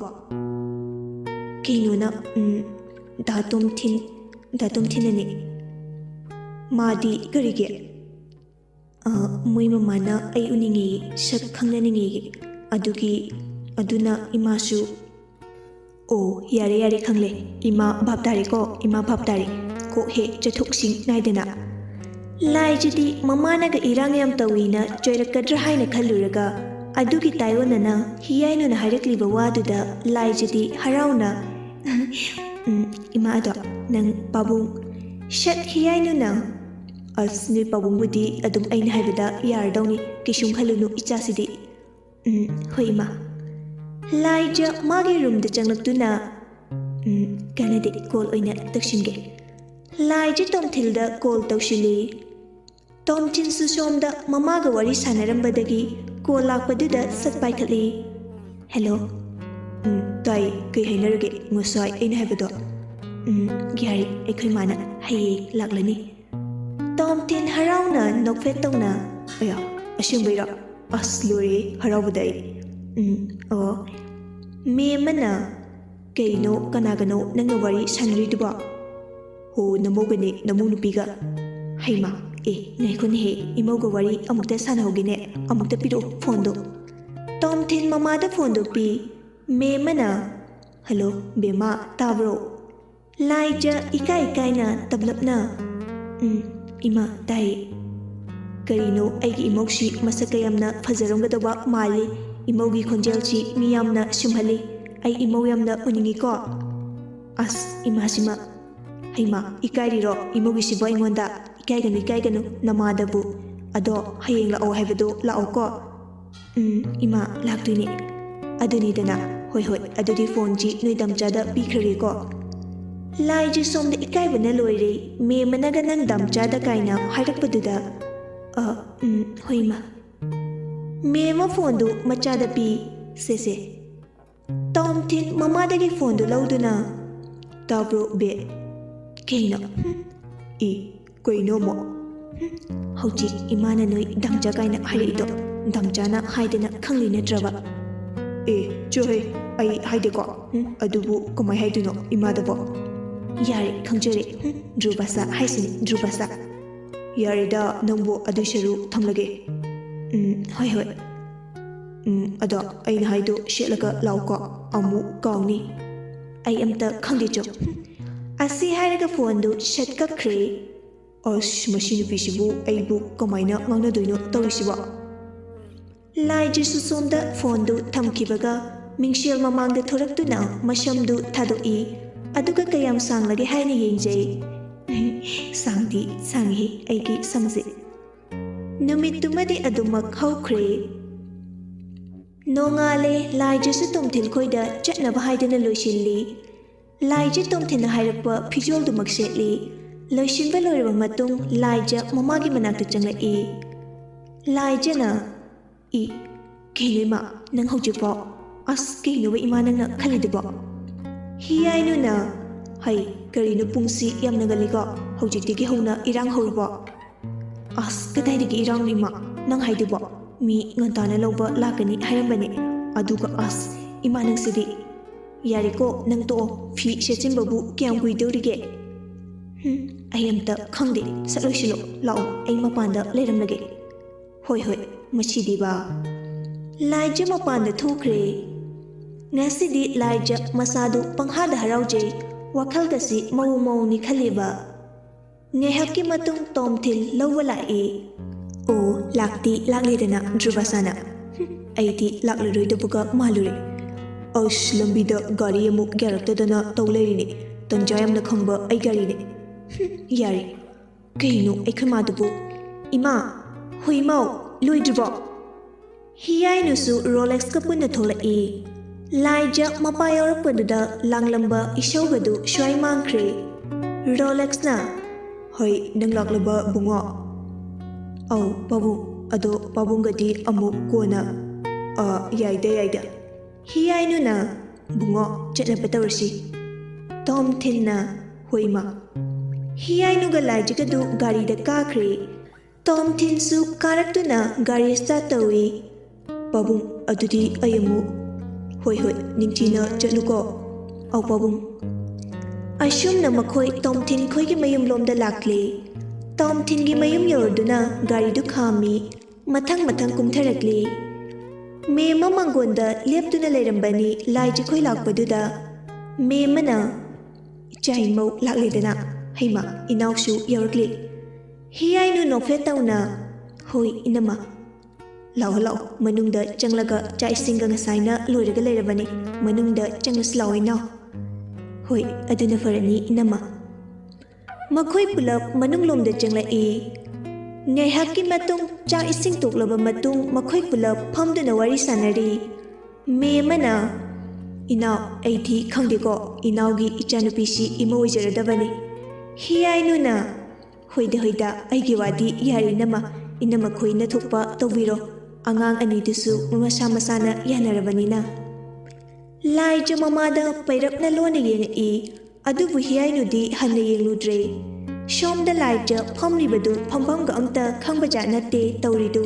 "ꯀꯩꯅꯣꯅ, ꯎꯝ, ꯗꯥ ꯇꯣꯝꯊꯤꯟ, ꯗꯥ ꯇꯣꯝꯊꯤꯟꯅꯅꯦ꯫ ꯃꯥꯗꯤ ꯀꯔꯤꯒꯤ?" "ꯑ, ꯃꯣꯏ ꯃꯃꯥꯅ ꯑꯩ ꯎꯅꯤꯡꯉꯦꯌꯦ, ꯁꯛ ꯈꯪꯅꯅꯤꯡꯉꯦꯌꯦ꯫ ꯑꯗꯨꯒꯤ, ꯑꯗꯨꯅ ꯏꯃꯥꯁꯨ..." "ꯑꯣ, ꯌꯥꯔꯦ, ꯌꯥꯔꯦ, ꯈꯪꯂꯦ꯫ ꯏꯃꯥ ꯚꯥꯞ ꯇꯥꯔꯦꯀꯣ, ꯏꯃꯥ ꯚꯥꯞ ꯇꯥꯔꯦ꯫ ꯀꯣꯛ ꯍꯦꯛ ꯆꯠꯊꯣꯛꯁꯤꯡ ꯅꯥꯏꯗꯅ꯫" ꯂꯥꯏꯖꯗꯤ ꯃꯃꯥꯅꯒ ꯏꯔꯥꯡ ꯌꯥꯝ ꯇꯧꯏꯅ ꯆꯩꯔꯛꯀꯗ꯭ꯔꯥ ꯍꯥꯏꯅ ꯈꯜꯂꯨꯔꯒ, ꯑꯗꯨꯒꯤ ꯇꯥꯏꯑꯣꯟꯅꯅ ꯍꯤꯌꯥꯏꯅꯨꯅ ꯍꯥꯏꯔꯛꯂꯤꯕ ꯋꯥꯗꯨꯗ ꯂꯥꯏꯖꯗꯤ ꯍꯔꯥꯎꯅ, "ꯎꯝ, ꯏꯃꯥ, ꯑꯗꯣ ꯅꯪ ꯄꯥꯕꯨꯡ..." "ꯁꯠ ꯍꯤꯌꯥꯏꯅꯨ ꯅꯪ꯫ ꯑꯁ, ꯅꯣꯏ ꯄꯥꯕꯨꯡꯕꯨꯗꯤ ꯑꯗꯨꯝ ꯑꯩꯅ ꯍꯥꯏꯕꯗ ꯌꯥꯔꯗꯧꯅꯤ, ꯀꯩꯁꯨꯝ ꯈꯜꯂꯨꯅꯨ ꯏꯆꯥꯁꯤꯗꯤ꯫ ꯎꯝ, ꯍꯣꯏ ꯏꯃꯥ꯫" ꯂꯥꯏꯖ ꯃꯥꯒꯤ ꯔꯨꯝꯗ ꯆꯪꯂꯛꯇꯨꯅ, "ꯎꯝ, ꯀꯥꯟꯅꯗꯦ, ꯀꯣꯜ ꯑꯣꯏꯅ ꯇꯧꯁꯤꯟꯒꯦ꯫" ꯂꯥꯏꯖ ꯇꯣꯝꯊꯤꯜꯗ ꯀꯣꯜ ꯇꯧꯁꯤꯜꯂꯤ꯫ ꯇꯣꯝꯊꯤꯟꯁꯨ ꯁꯣꯝꯗ ꯃꯃꯥꯒ ꯋꯥꯔꯤ ꯁꯥꯟꯅꯔꯝꯕꯗꯒꯤ ꯀꯣꯜ ꯂꯥꯛꯄꯗꯨꯗ ꯁꯠ ꯄꯥꯏꯈꯠꯂꯤ꯫ "ꯍꯦꯜꯂꯣ꯫" "ꯎꯝ, ꯇꯥꯏ꯫ ꯀꯩ ꯍꯥꯏꯅꯔꯒꯦ ꯉꯁꯥꯏ ꯑꯩꯅ ꯍꯥꯏꯕꯗꯣ?" "ꯎꯝ, ꯌꯥꯔꯦ, ꯑꯩꯈꯣꯏ ꯃꯥꯅ ꯍꯌꯦꯡ ꯂꯥꯛꯂꯅꯤ꯫" ꯇꯣꯝꯊꯤꯟ ꯍꯔꯥꯎꯅ ꯅꯣꯛꯐꯦꯠ ꯇꯧꯅ, "ꯑꯌꯥ, ꯑꯁꯦꯡꯕꯩꯔꯣ? ꯑꯁ, ꯂꯣꯏꯔꯦ ꯍꯔꯥꯎꯕꯗ ꯑꯩ꯫ ꯎꯝ, ꯑꯣ, ꯃꯦꯝ ꯑꯃꯅ, ꯀꯩꯅꯣ, ꯀꯅꯥꯒꯅꯣ ꯅꯪꯅ ꯋꯥꯔꯤ ꯁꯥꯟꯅꯔꯤꯗꯨꯕꯣ?" "ꯍꯣ, ꯅꯃꯧꯒꯅꯦ, ꯅꯃꯧ ꯅꯨꯄꯤꯒ꯫" "ꯍꯩꯃꯥ, ꯑꯦ, ꯉꯥꯏꯈꯣꯅꯦꯍꯦ, ꯏꯃꯧꯒ ꯋꯥꯔꯤ ꯑꯃꯨꯛꯇ ꯁꯥꯟꯅꯍꯧꯒꯦꯅꯦ, ꯑꯃꯨꯛꯇ ꯄꯤꯔꯛꯑꯣ ꯐꯣꯟꯗꯣ꯫" ꯇꯣꯝꯊꯤꯟ ꯃꯃꯥꯗ ꯐꯣꯟꯗꯣ ꯄꯤ꯫ ꯃꯦꯝ ꯑꯃꯅ, "ꯍꯜꯂꯣ, ꯕꯦꯝꯃ, ꯇꯥꯕ꯭ꯔꯣ?" ꯂꯥꯏꯖ ꯏꯀꯥꯏ ꯏꯀꯥꯏꯅ ꯇꯞꯂꯞꯅ, "ꯎꯝ, ꯏꯃꯥ, ꯇꯥꯏꯌꯦ꯫" "ꯀꯔꯤꯅꯣ, ꯑꯩꯒꯤ ꯏꯃꯧꯁꯤ ꯃꯁꯛꯀ ꯌꯥꯝꯅ ꯐꯖꯔꯝꯒꯗꯧꯕ ꯃꯥꯜꯂꯤ꯫ ꯏꯃꯧꯒꯤ ꯈꯣꯟꯖꯦꯜꯁꯤ ꯃꯤ ꯌꯥꯝꯅ ꯁꯨꯝꯍꯜꯂꯤ꯫ ꯑꯩ ꯏꯃꯧ ꯌꯥꯝꯅ ꯎꯅꯤꯡꯉꯤꯀꯣ꯫" "ꯑꯁ, ꯏꯃꯥꯁꯤꯃ, ꯍꯩꯃꯥ, ꯏꯀꯥꯏꯔꯤꯔꯣ ꯏꯃꯧꯒꯤꯁꯤꯕꯣ ꯑꯩꯉꯣꯟꯗ?" "ꯏꯀꯥꯏꯒꯅꯨ, ꯏꯀꯥꯏꯒꯅꯨ, ꯅꯃꯥꯗꯕꯨ꯫ ꯑꯗꯣ ꯍꯌꯦꯡ ꯂꯥꯛꯑꯣ ꯍꯥꯏꯕꯗꯣ ꯂꯥꯛꯑꯣꯀꯣ꯫" "ꯎꯝ, ꯏꯃꯥ, ꯂꯥꯛꯇꯣꯏꯅꯦ꯫" "ꯑꯗꯨꯅꯤꯗꯅ꯫ ꯍꯣꯏ, ꯍꯣꯏ, ꯑꯗꯨꯗꯤ ꯐꯣꯟꯁꯤ ꯅꯣꯏ ꯗꯝꯆꯥꯗ ꯄꯤꯈ꯭ꯔꯒꯦꯀꯣ꯫" ꯂꯥꯏꯖ ꯁꯣꯝꯗ ꯏꯀꯥꯏꯕꯅ ꯂꯣꯏꯔꯦ꯫ ꯃꯦꯝ ꯑꯃꯅꯒ "ꯅꯪ ꯗꯝꯆꯥꯗ" ꯀꯥꯏꯅ ꯍꯥꯏꯔꯛꯄꯗꯨꯗ, "ꯑ, ꯎꯝ, ꯍꯣꯏ, ꯏꯃꯥ꯫" ꯃꯦꯝ ꯑꯃ ꯐꯣꯟꯗꯨ ꯃꯆꯥꯗ ꯄꯤ꯫ "ꯁꯦ, ꯁꯦ꯫" ꯇꯣꯝꯊꯤꯟ ꯃꯃꯥꯗꯒꯤ ꯐꯣꯟꯗꯨ ꯂꯧꯗꯨꯅ, "ꯇꯥꯕ꯭ꯔꯣ, ꯕꯦ?" "ꯀꯩꯅꯣ?" "ꯍꯨꯝ?" "ꯏ, ꯀꯩꯅꯣ ꯑꯃꯨꯛ?" "ꯍꯨꯝ, ꯍꯧꯖꯤꯛ ꯏꯃꯥꯅ ꯅꯣꯏ ꯗꯝꯆꯥ ꯀꯥꯏꯅ ꯍꯥꯏꯔꯛꯏꯗꯣ ꯗꯝꯆꯥꯅ ꯍꯥꯏꯗꯅ ꯈꯪꯂꯤ ꯅꯠꯇ꯭ꯔꯕ?" "ꯑꯦ, ꯆꯣꯍꯦ, ꯑꯩ ꯍꯥꯏꯗꯦꯀꯣ꯫ ꯍꯨꯝ, ꯑꯗꯨꯕꯨ ꯀꯃꯥꯏ ꯍꯥꯏꯗꯣꯏꯅꯣ ꯏꯃꯥꯗꯕꯣ?" "ꯌꯥꯔꯦ, ꯈꯪꯖꯔꯦ꯫ ꯍꯨꯝ, ꯗ꯭ꯔꯨꯕꯁꯥ ꯍꯥꯏꯁꯤꯅꯤ, ꯗ꯭ꯔꯨꯕꯁꯥ꯫" "ꯌꯥꯔꯦꯗ, ꯅꯪꯕꯨ ꯑꯗꯨꯏ ꯁꯔꯨ ꯊꯝꯂꯒꯦ꯫" "ꯎꯝ, ꯍꯣꯏ, ꯍꯣꯏ꯫ ꯎꯝ, ꯑꯗꯣ ꯑꯩꯅ ꯍꯥꯏꯗꯣ ꯁꯦꯠꯂꯒ ꯂꯥꯛꯎꯀꯣ, ꯑꯃꯨꯛ ꯀꯥꯎꯅꯤ꯫" "ꯑꯩ ꯑꯝꯇ ꯈꯪꯗꯦ, ꯆꯣ꯫" "ꯍꯨꯝ꯫" ꯑꯁꯤ ꯍꯥꯏꯔꯒ ꯐꯣꯟꯗꯨ ꯁꯠ ꯀꯛꯈ꯭ꯔꯦ꯫ "ꯑꯁ, ꯃꯁꯤ ꯅꯨꯄꯤꯁꯤꯕꯨ ꯑꯩꯕꯨ ꯀꯃꯥꯏꯅ ꯉꯥꯡꯅꯗꯣꯏꯅꯣ ꯇꯧꯔꯤꯁꯤꯕꯣ?" ꯂꯥꯏꯖꯁꯨ ꯁꯣꯝꯗ ꯐꯣꯟꯗꯨ ꯊꯝꯈꯤꯕꯒ ꯃꯤꯡꯁꯦꯜ ꯃꯃꯥꯡꯗ ꯊꯣꯔꯛꯇꯨꯅ ꯃꯁꯝꯗꯨ ꯊꯥꯗꯣꯛꯏ꯫ ꯑꯗꯨꯒ ꯀꯌꯥꯝ ꯁꯥꯡꯂꯒꯦ ꯍꯥꯏꯅ ꯌꯦꯡꯖꯩ꯫ ꯁꯥꯡꯗꯤ ꯁꯥꯡꯉꯤ ꯑꯩꯒꯤ ꯁꯝꯁꯦ꯫ ꯅꯨꯃꯤꯠꯇꯨꯃꯗꯤ ꯑꯗꯨꯃꯛ ꯍꯧꯈ꯭ꯔꯦ꯫ ꯅꯣꯡꯉꯥꯜꯂꯦ꯫ ꯂꯥꯏꯖꯁꯨ ꯇꯣꯝꯊꯤꯟ ꯈꯣꯏꯗ ꯆꯠꯅꯕ ꯍꯥꯏꯗꯨꯅ ꯂꯣꯏꯁꯤꯜꯂꯤ꯫ ꯂꯥꯏꯖ ꯇꯣꯝꯊꯤꯟꯅ ꯍꯥꯏꯔꯛꯄ ꯐꯤꯖꯣꯜꯗꯨꯃꯛ ꯁꯦꯠꯂꯤ꯫ ꯂꯣꯏꯁꯤꯟꯕ ꯂꯣꯏꯔꯕ ꯃꯇꯨꯡ ꯂꯥꯏꯖ ꯃꯃꯥꯒꯤ ꯃꯅꯥꯛꯇ ꯆꯪꯂꯛꯏ꯫ ꯂꯥꯏꯖꯅ, "ꯏ, ꯀꯩꯅꯣ ꯏꯃꯥ, ꯅꯪ ꯍꯧꯖꯤꯛꯐꯥꯎ? ꯑꯁ, ꯀꯩꯅꯣꯕ ꯏꯃꯥ ꯅꯪꯅ ꯈꯜꯂꯤꯗꯨꯕꯣ?" ꯍꯤꯌꯥꯏꯅꯨꯅ, "ꯍꯩ, ꯀꯔꯤꯅꯣ ꯄꯨꯡꯁꯤ ꯌꯥꯝꯅ ꯉꯜꯂꯤꯀꯣ? ꯍꯧꯖꯤꯛꯇꯒꯤ ꯍꯧꯅ ꯏꯔꯥꯡ ꯍꯧꯔꯕꯣ?" "ꯑꯁ, ꯀꯗꯥꯏꯗꯒꯤ ꯏꯔꯥꯡꯅꯣ ꯏꯃꯥ? ꯅꯪ ꯍꯥꯏꯗꯨꯕꯣ? ꯃꯤ ꯉꯟꯇꯥꯅ ꯂꯧꯕ ꯂꯥꯛꯀꯅꯤ ꯍꯥꯏꯔꯝꯕꯅꯦ꯫ ꯑꯗꯨꯒ ꯑꯁ, ꯏꯃꯥ ꯅꯪꯁꯤꯗꯤ꯫ ꯌꯥꯔꯦꯀꯣ, ꯅꯪ ꯇꯣꯛꯑꯣ꯫ ꯐꯤ ꯁꯦꯠꯆꯤꯟꯕꯕꯨ ꯀꯌꯥꯝ ꯀꯨꯏꯗꯧꯔꯤꯒꯦ?" "ꯍꯨꯝ, ꯑꯩ ꯑꯝꯇ ꯈꯪꯗꯦ꯫ ꯁꯠ ꯂꯣꯏꯁꯤꯜꯂꯣ꯫ ꯂꯥꯛꯑꯣ, ꯑꯩ ꯃꯄꯥꯟꯗ ꯂꯩꯔꯝꯂꯒꯦ꯫" "ꯍꯣꯏ, ꯍꯣꯏ, ꯃꯁꯤꯗꯤꯕ꯫" ꯂꯥꯏꯖ ꯃꯄꯥꯟꯗ ꯊꯣꯛꯈ꯭ꯔꯦ꯫ ꯉꯁꯤꯗꯤ ꯂꯥꯏꯖ ꯃꯁꯥꯗꯨ ꯄꯪꯍꯥꯗ ꯍꯔꯥꯎꯖꯩ꯫ ꯋꯥꯈꯜꯒꯁꯤ ꯃꯑꯣꯡ ꯃꯑꯣꯡꯅꯤ ꯈꯜꯂꯤꯕ꯫ ꯉꯥꯏꯍꯥꯛꯀꯤ ꯃꯇꯨꯡ ꯇꯣꯝꯊꯤꯟ ꯂꯧꯕ ꯂꯥꯛꯏ꯫ "ꯑꯣ, ꯂꯥꯛꯇꯤ ꯂꯥꯛꯂꯦꯗꯅ ꯗ꯭ꯔꯨꯕꯥꯁꯥꯅ꯫ ꯍꯨꯝ, ꯑꯩꯗꯤ ꯂꯥꯛꯂꯔꯣꯏꯗꯕꯒ ꯃꯥꯜꯂꯨꯔꯦ꯫ ꯑꯁ, ꯂꯝꯕꯤꯗ ꯒꯥꯔꯤ ꯑꯃꯨꯛ ꯌꯥꯔꯛꯇꯗꯅ ꯇꯧ ꯂꯩꯔꯤꯅꯦ꯫ ꯇꯟꯖꯥ ꯌꯥꯝꯅ ꯈꯪꯕ ꯑꯩ ꯒꯥꯔꯤꯅꯦ꯫ ꯍꯨꯝ, ꯌꯥꯔꯦ꯫ ꯀꯩꯅꯣ ꯑꯩꯈꯣꯏ ꯃꯥꯗꯨꯕꯨ? ꯏꯃꯥ, ꯍꯣꯏ ꯏꯃꯥꯎ, ꯂꯣꯏꯗ꯭ꯔꯤꯕꯣ?" ꯍꯤꯌꯥꯏꯅꯨꯁꯨ ꯔꯣꯂꯦꯛꯁꯀ ꯄꯨꯟꯅ ꯊꯣꯛꯂꯛꯏ꯫ ꯂꯥꯏꯖ ꯃꯄꯥ ꯌꯥꯎꯔꯛꯄꯗꯨꯗ ꯂꯥꯡꯂꯝꯕ ꯏꯁꯧꯒꯗꯨ ꯁ꯭ꯋꯥꯏ ꯃꯥꯡꯈ꯭ꯔꯦ꯫ ꯔꯣꯂꯦꯛꯁꯅ, "ꯍꯣꯏ, ꯅꯪ ꯂꯥꯛꯂꯕ ꯕꯨꯡꯉꯣ?" "ꯑꯧ, ꯄꯥꯕꯨꯡ꯫ ꯑꯗꯣ ꯄꯥꯕꯨꯡꯒꯗꯤ ꯑꯃꯨꯛ ꯀꯣꯟꯅ꯫" "ꯑ, ꯌꯥꯏꯗ, ꯌꯥꯏꯗ꯫" ꯍꯤꯌꯥꯏꯅꯨꯅ, "ꯕꯨꯡꯉꯣ, ꯆꯠꯅꯕ ꯇꯧꯔꯁꯤ꯫" ꯇꯣꯝꯊꯤꯟꯅ, "ꯍꯣꯏ, ꯏꯃꯥ꯫" ꯍꯤꯌꯥꯏꯅꯨꯒ ꯂꯥꯏꯖꯒꯗꯨ ꯒꯥꯔꯤꯗ ꯀꯥꯈ꯭ꯔꯦ꯫ ꯇꯣꯝꯊꯤꯟꯁꯨ ꯀꯥꯔꯛꯇꯨꯅ ꯒꯥꯔꯤ start ꯇꯧꯏ꯫ "ꯄꯥꯕꯨꯡ, ꯑꯗꯨꯗꯤ ꯑꯩ ꯑꯃꯨꯛ꯫" "ꯍꯣꯏ, ꯍꯣꯏ, ꯅꯤꯡꯊꯤꯅ ꯆꯠꯂꯨꯀꯣ꯫" "ꯑꯧ, ꯄꯥꯕꯨꯡ꯫" ꯑꯁꯨꯝꯅ ꯃꯈꯣꯏ ꯇꯣꯝꯊꯤꯟ ꯈꯣꯏꯒꯤ ꯃꯌꯨꯝꯂꯣꯝꯗ ꯂꯥꯛꯂꯦ꯫ ꯇꯣꯝꯊꯤꯟꯒꯤ ꯃꯌꯨꯝ ꯌꯧꯔꯗꯨꯅ ꯒꯥꯔꯤꯗꯨ ꯈꯥꯝꯃꯤ꯫ ꯃꯊꯪ ꯃꯊꯪ ꯀꯨꯝꯊꯔꯛꯂꯤ꯫ ꯃꯦꯝꯃ ꯃꯥꯡꯒꯣꯟꯗ ꯂꯦꯞꯇꯨꯅ ꯂꯩꯔꯝꯕꯅꯤ ꯂꯥꯏꯖꯈꯣꯏ ꯂꯥꯛꯄꯗꯨꯗ꯫ ꯃꯦꯝꯃꯅ, "ꯏꯆꯥ ꯏꯃꯧ ꯂꯥꯛꯂꯦꯗꯅ꯫ ꯍꯩꯃꯥ, ꯏꯅꯥꯎꯁꯨ ꯌꯧꯔꯛꯂꯦ꯫" ꯍꯤꯌꯥꯏꯅꯨ ꯅꯣꯛꯐꯦꯠ ꯇꯧꯅ, "ꯍꯣꯏ, ꯏꯅꯝꯃ꯫ ꯂꯥꯛꯑꯣ, ꯂꯥꯛꯑꯣ, ꯃꯅꯨꯡꯗ ꯆꯪꯂꯒ ꯆꯥꯛ ꯏꯁꯤꯡꯒ ꯉꯁꯥꯏꯅ ꯂꯣꯏꯔꯒ ꯂꯩꯔꯕꯅꯤ꯫ ꯃꯅꯨꯡꯗ ꯆꯪꯂꯁꯤ ꯂꯥꯛꯑꯣ, ꯏꯅꯥꯎ꯫" "ꯍꯣꯏ, ꯑꯗꯨꯅ ꯐꯔꯅꯤ, ꯏꯅꯝꯃ꯫" ꯃꯈꯣꯏ ꯄꯨꯂꯞ ꯃꯅꯨꯡꯂꯣꯝꯗ ꯆꯪꯂꯛꯏ꯫ ꯉꯥꯏꯍꯥꯛꯀꯤ ꯃꯇꯨꯡ ꯆꯥꯛ ꯏꯁꯤꯡ ꯇꯣꯛꯂꯕ ꯃꯇꯨꯡ ꯃꯈꯣꯏ ꯄꯨꯂꯞ ꯐꯝꯗꯨꯅ ꯋꯥꯔꯤ ꯁꯥꯟꯅꯔꯤ꯫ ꯃꯦꯝ ꯑꯃꯅ, "ꯏꯅꯥꯎ, ꯑꯩꯗꯤ ꯈꯪꯗꯦꯀꯣ, ꯏꯅꯥꯎꯒꯤ ꯏꯆꯥꯅꯨꯄꯤꯁꯤ ꯏꯃꯧ ꯑꯣꯏꯖꯔꯗꯕꯅꯤ꯫" ꯍꯤꯌꯥꯏꯅꯨꯅ, "ꯍꯣꯏꯗ ꯍꯣꯏꯗ, ꯑꯩꯒꯤ ꯋꯥꯗꯤ ꯌꯥꯔꯦ ꯏꯅꯝꯃ, ꯏꯅꯝꯃ ꯈꯣꯏꯅ ꯊꯣꯛꯄ ꯇꯧꯕꯤꯔꯣ, ꯑꯉꯥꯡ ꯑꯅꯤꯗꯨꯁꯨ ꯃꯁꯥ ꯃꯁꯥꯅ ꯌꯥꯅꯔꯕꯅꯤꯅ꯫" ꯂꯥꯏꯖ ꯃꯃꯥꯗ ꯄꯩꯔꯞꯅ ꯂꯣꯟꯅ ꯌꯦꯡꯉꯛꯏ꯫ ꯑꯗꯨꯕꯨ ꯍꯤꯌꯥꯏꯅꯨꯗꯤ ꯍꯟꯅ ꯌꯦꯡꯂꯨꯗ꯭ꯔꯦ꯫ ꯁꯣꯝꯗ ꯂꯥꯏꯖ ꯐꯝꯂꯤꯕꯗꯨ ꯐꯝꯐꯝꯒ ꯑꯝꯇ ꯈꯪꯕꯖꯥꯠ ꯅꯠꯇꯦ ꯇꯧꯔꯤꯗꯨ꯫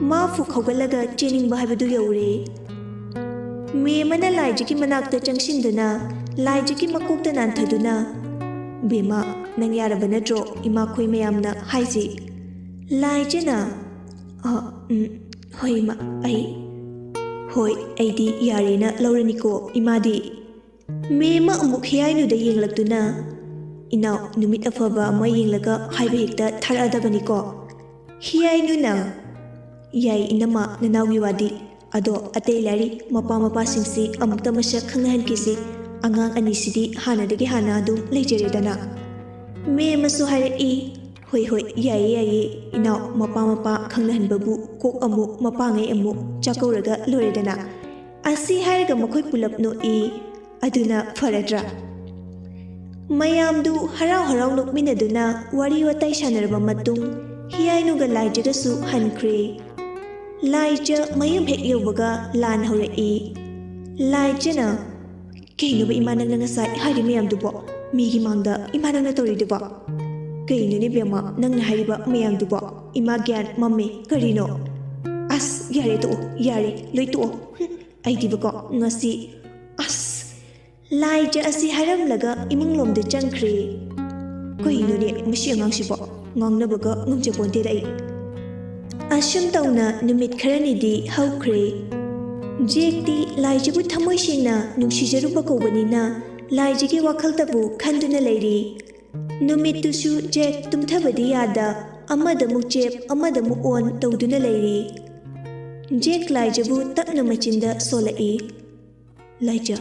ꯃꯥ ꯐꯨꯛ ꯍꯧꯒꯠꯂꯒ ꯆꯦꯟꯅꯤꯡꯕ ꯍꯥꯏꯕꯗꯨ ꯌꯧꯔꯦ꯫ ꯃꯦꯝꯃꯅ ꯂꯥꯏꯖꯒꯤ ꯃꯅꯥꯛꯇ ꯆꯪꯁꯤꯟꯗꯨꯅ ꯂꯥꯏꯖꯒꯤ ꯃꯀꯣꯛꯇ ꯅꯥꯟꯊꯗꯨꯅ, "ꯕꯦꯝꯃ, ꯅꯪ ꯌꯥꯔꯕ ꯅꯠꯇ꯭ꯔꯣ ꯏꯃꯥꯈꯣꯏ ꯃꯌꯥꯝꯅ ꯍꯥꯏꯁꯤ?" ꯂꯥꯏꯖꯅ, "ꯑ, ꯎꯝ, ꯍꯣꯏ ꯏꯃꯥ, ꯑꯩ, ꯍꯣꯏ, ꯑꯩꯗꯤ ꯌꯥꯔꯦꯅ ꯂꯧꯔꯅꯤꯀꯣ ꯏꯃꯥꯗꯤ꯫" ꯃꯦꯝꯃ ꯑꯃꯨꯛ ꯍꯤꯌꯥꯏꯅꯨꯗ ꯌꯦꯡꯂꯛꯇꯨꯅ, "ꯏꯅꯥꯎ, ꯅꯨꯃꯤꯠ ꯑꯐꯕ ꯑꯃ ꯌꯦꯡꯂꯒ ꯍꯥꯏꯕ ꯍꯦꯛꯇ ꯊꯥꯔꯛꯑꯗꯕꯅꯤꯀꯣ꯫" ꯍꯤꯌꯥꯏꯅꯨꯅ, "ꯌꯥꯏ ꯏꯅꯝꯃ, ꯅꯅꯥꯎꯒꯤ ꯋꯥꯗꯤ꯫ ꯑꯗꯣ ꯑꯇꯩ ꯂꯥꯏꯔꯤ, ꯃꯄꯥ ꯃꯄꯥꯁꯤꯡꯁꯤ ꯑꯃꯨꯛꯇ ꯃꯁꯛ ꯈꯪꯅꯍꯟꯈꯤꯁꯤ꯫ ꯑꯉꯥꯡ ꯑꯅꯤꯁꯤꯗꯤ ꯍꯥꯟꯅꯗꯒꯤ ꯍꯥꯟꯅ ꯑꯗꯨꯝ ꯂꯩꯖꯔꯦꯗꯅ꯫" ꯃꯦꯝꯃꯁꯨ ꯍꯥꯏꯔꯛꯏ, "ꯍꯣꯏ ꯍꯣꯏ, ꯌꯥꯏꯌꯦ ꯌꯥꯏꯌꯦ ꯏꯅꯥꯎ, ꯃꯄꯥ ꯃꯄꯥ ꯈꯪꯅꯍꯟꯕꯕꯨ ꯀꯣꯛ ꯑꯃꯨꯛ ꯃꯄꯥꯡꯉꯩ ꯑꯃꯨꯛ ꯆꯥꯛꯀꯧꯔꯒ ꯂꯣꯏꯔꯦꯗꯅ꯫" ꯑꯁꯤ ꯍꯥꯏꯔꯒ ꯃꯈꯣꯏ ꯄꯨꯂꯞ ꯅꯣꯛꯏ꯫ ꯑꯗꯨꯅ ꯐꯔꯗ꯭ꯔꯥ? ꯃꯌꯥꯝꯗꯨ ꯍꯔꯥꯎ ꯍꯔꯥꯎ ꯅꯣꯛꯃꯤꯟꯅꯗꯨꯅ ꯋꯥꯔꯤ ꯋꯥꯇꯥꯏ ꯁꯥꯟꯅꯔꯕ ꯃꯇꯨꯡ ꯍꯤꯌꯥꯏꯅꯨꯒ ꯂꯥꯏꯖꯒꯁꯨ ꯍꯟꯈ꯭ꯔꯦ꯫ ꯂꯥꯏꯖ ꯃꯌꯨꯝ ꯍꯦꯛ ꯌꯧꯕꯒ ꯂꯥꯟ ꯍꯧꯔꯛꯏ꯫ ꯂꯥꯏꯖꯅ, "ꯀꯩꯅꯣꯕ ꯏꯃꯥ ꯅꯪꯅ ꯉꯁꯥꯏ ꯍꯥꯏꯔꯤ ꯃꯌꯥꯝꯗꯨꯕꯣ? ꯃꯤꯒꯤ ꯃꯥꯡꯗ ꯏꯃꯥ ꯅꯪꯅ ꯇꯧꯔꯤꯗꯨꯕꯣ? ꯀꯩꯅꯣꯅꯦ ꯕꯦꯝꯃ ꯅꯪꯅ ꯍꯥꯏꯔꯤꯕ ꯃꯌꯥꯝꯗꯨꯕꯣ? ꯏꯃꯥ ꯒ꯭ꯌꯥꯟ ꯃꯝꯃꯦ ꯀꯔꯤꯅꯣ?" "ꯑꯁ ꯌꯥꯔꯦ ꯇꯣꯛꯑꯣ, ꯌꯥꯔꯦ ꯂꯣꯏ ꯇꯣꯛꯑꯣ꯫ ꯍꯨꯝ, ꯑꯩꯗꯤꯕꯀꯣ ꯉꯁꯤ, ꯑꯁ꯫" ꯂꯥꯏꯖ ꯑꯁꯤ ꯍꯥꯏꯔꯝꯂꯒ ꯏꯃꯨꯡꯂꯣꯝꯗ ꯆꯪꯈ꯭ꯔꯦ꯫ "ꯀꯩꯅꯣꯅꯦ ꯃꯁꯤ ꯑꯉꯥꯡꯁꯤꯕꯣ? ꯉꯥꯡꯅꯕꯒ ꯉꯝꯖꯄꯣꯟꯇꯦꯗ ꯑꯩ꯫" ꯑꯁꯨꯝ ꯇꯧꯅ ꯅꯨꯃꯤꯠ ꯈꯔꯅꯤꯗꯤ ꯍꯧꯈ꯭ꯔꯦ꯫ ꯖꯦꯛꯇꯤ ꯂꯥꯏꯖꯕꯨ ꯊꯃꯣꯏ ꯁꯦꯡꯅ ꯅꯨꯡꯁꯤꯖꯔꯨꯕ ꯀꯧꯕꯅꯤꯅ ꯂꯥꯏꯖꯒꯤ ꯋꯥꯈꯜꯗꯕꯨ ꯈꯟꯗꯨꯅ ꯂꯩꯔꯤ꯫ ꯅꯨꯃꯤꯠꯇꯨꯁꯨ ꯖꯦꯛ ꯇꯨꯝꯊꯕꯗꯤ ꯌꯥꯗ ꯑꯃꯗ ꯑꯃꯨꯛ ꯆꯦꯞ ꯑꯃꯗ ꯑꯃꯨꯛ ꯑꯣꯟ ꯇꯧꯗꯨꯅ ꯂꯩꯔꯤ꯫ ꯖꯦꯛ ꯂꯥꯏꯖꯕꯨ ꯇꯞꯅ ꯃꯆꯤꯟꯗ ꯁꯣꯜꯂꯛꯏ꯫ "ꯂꯥꯏꯖ꯫"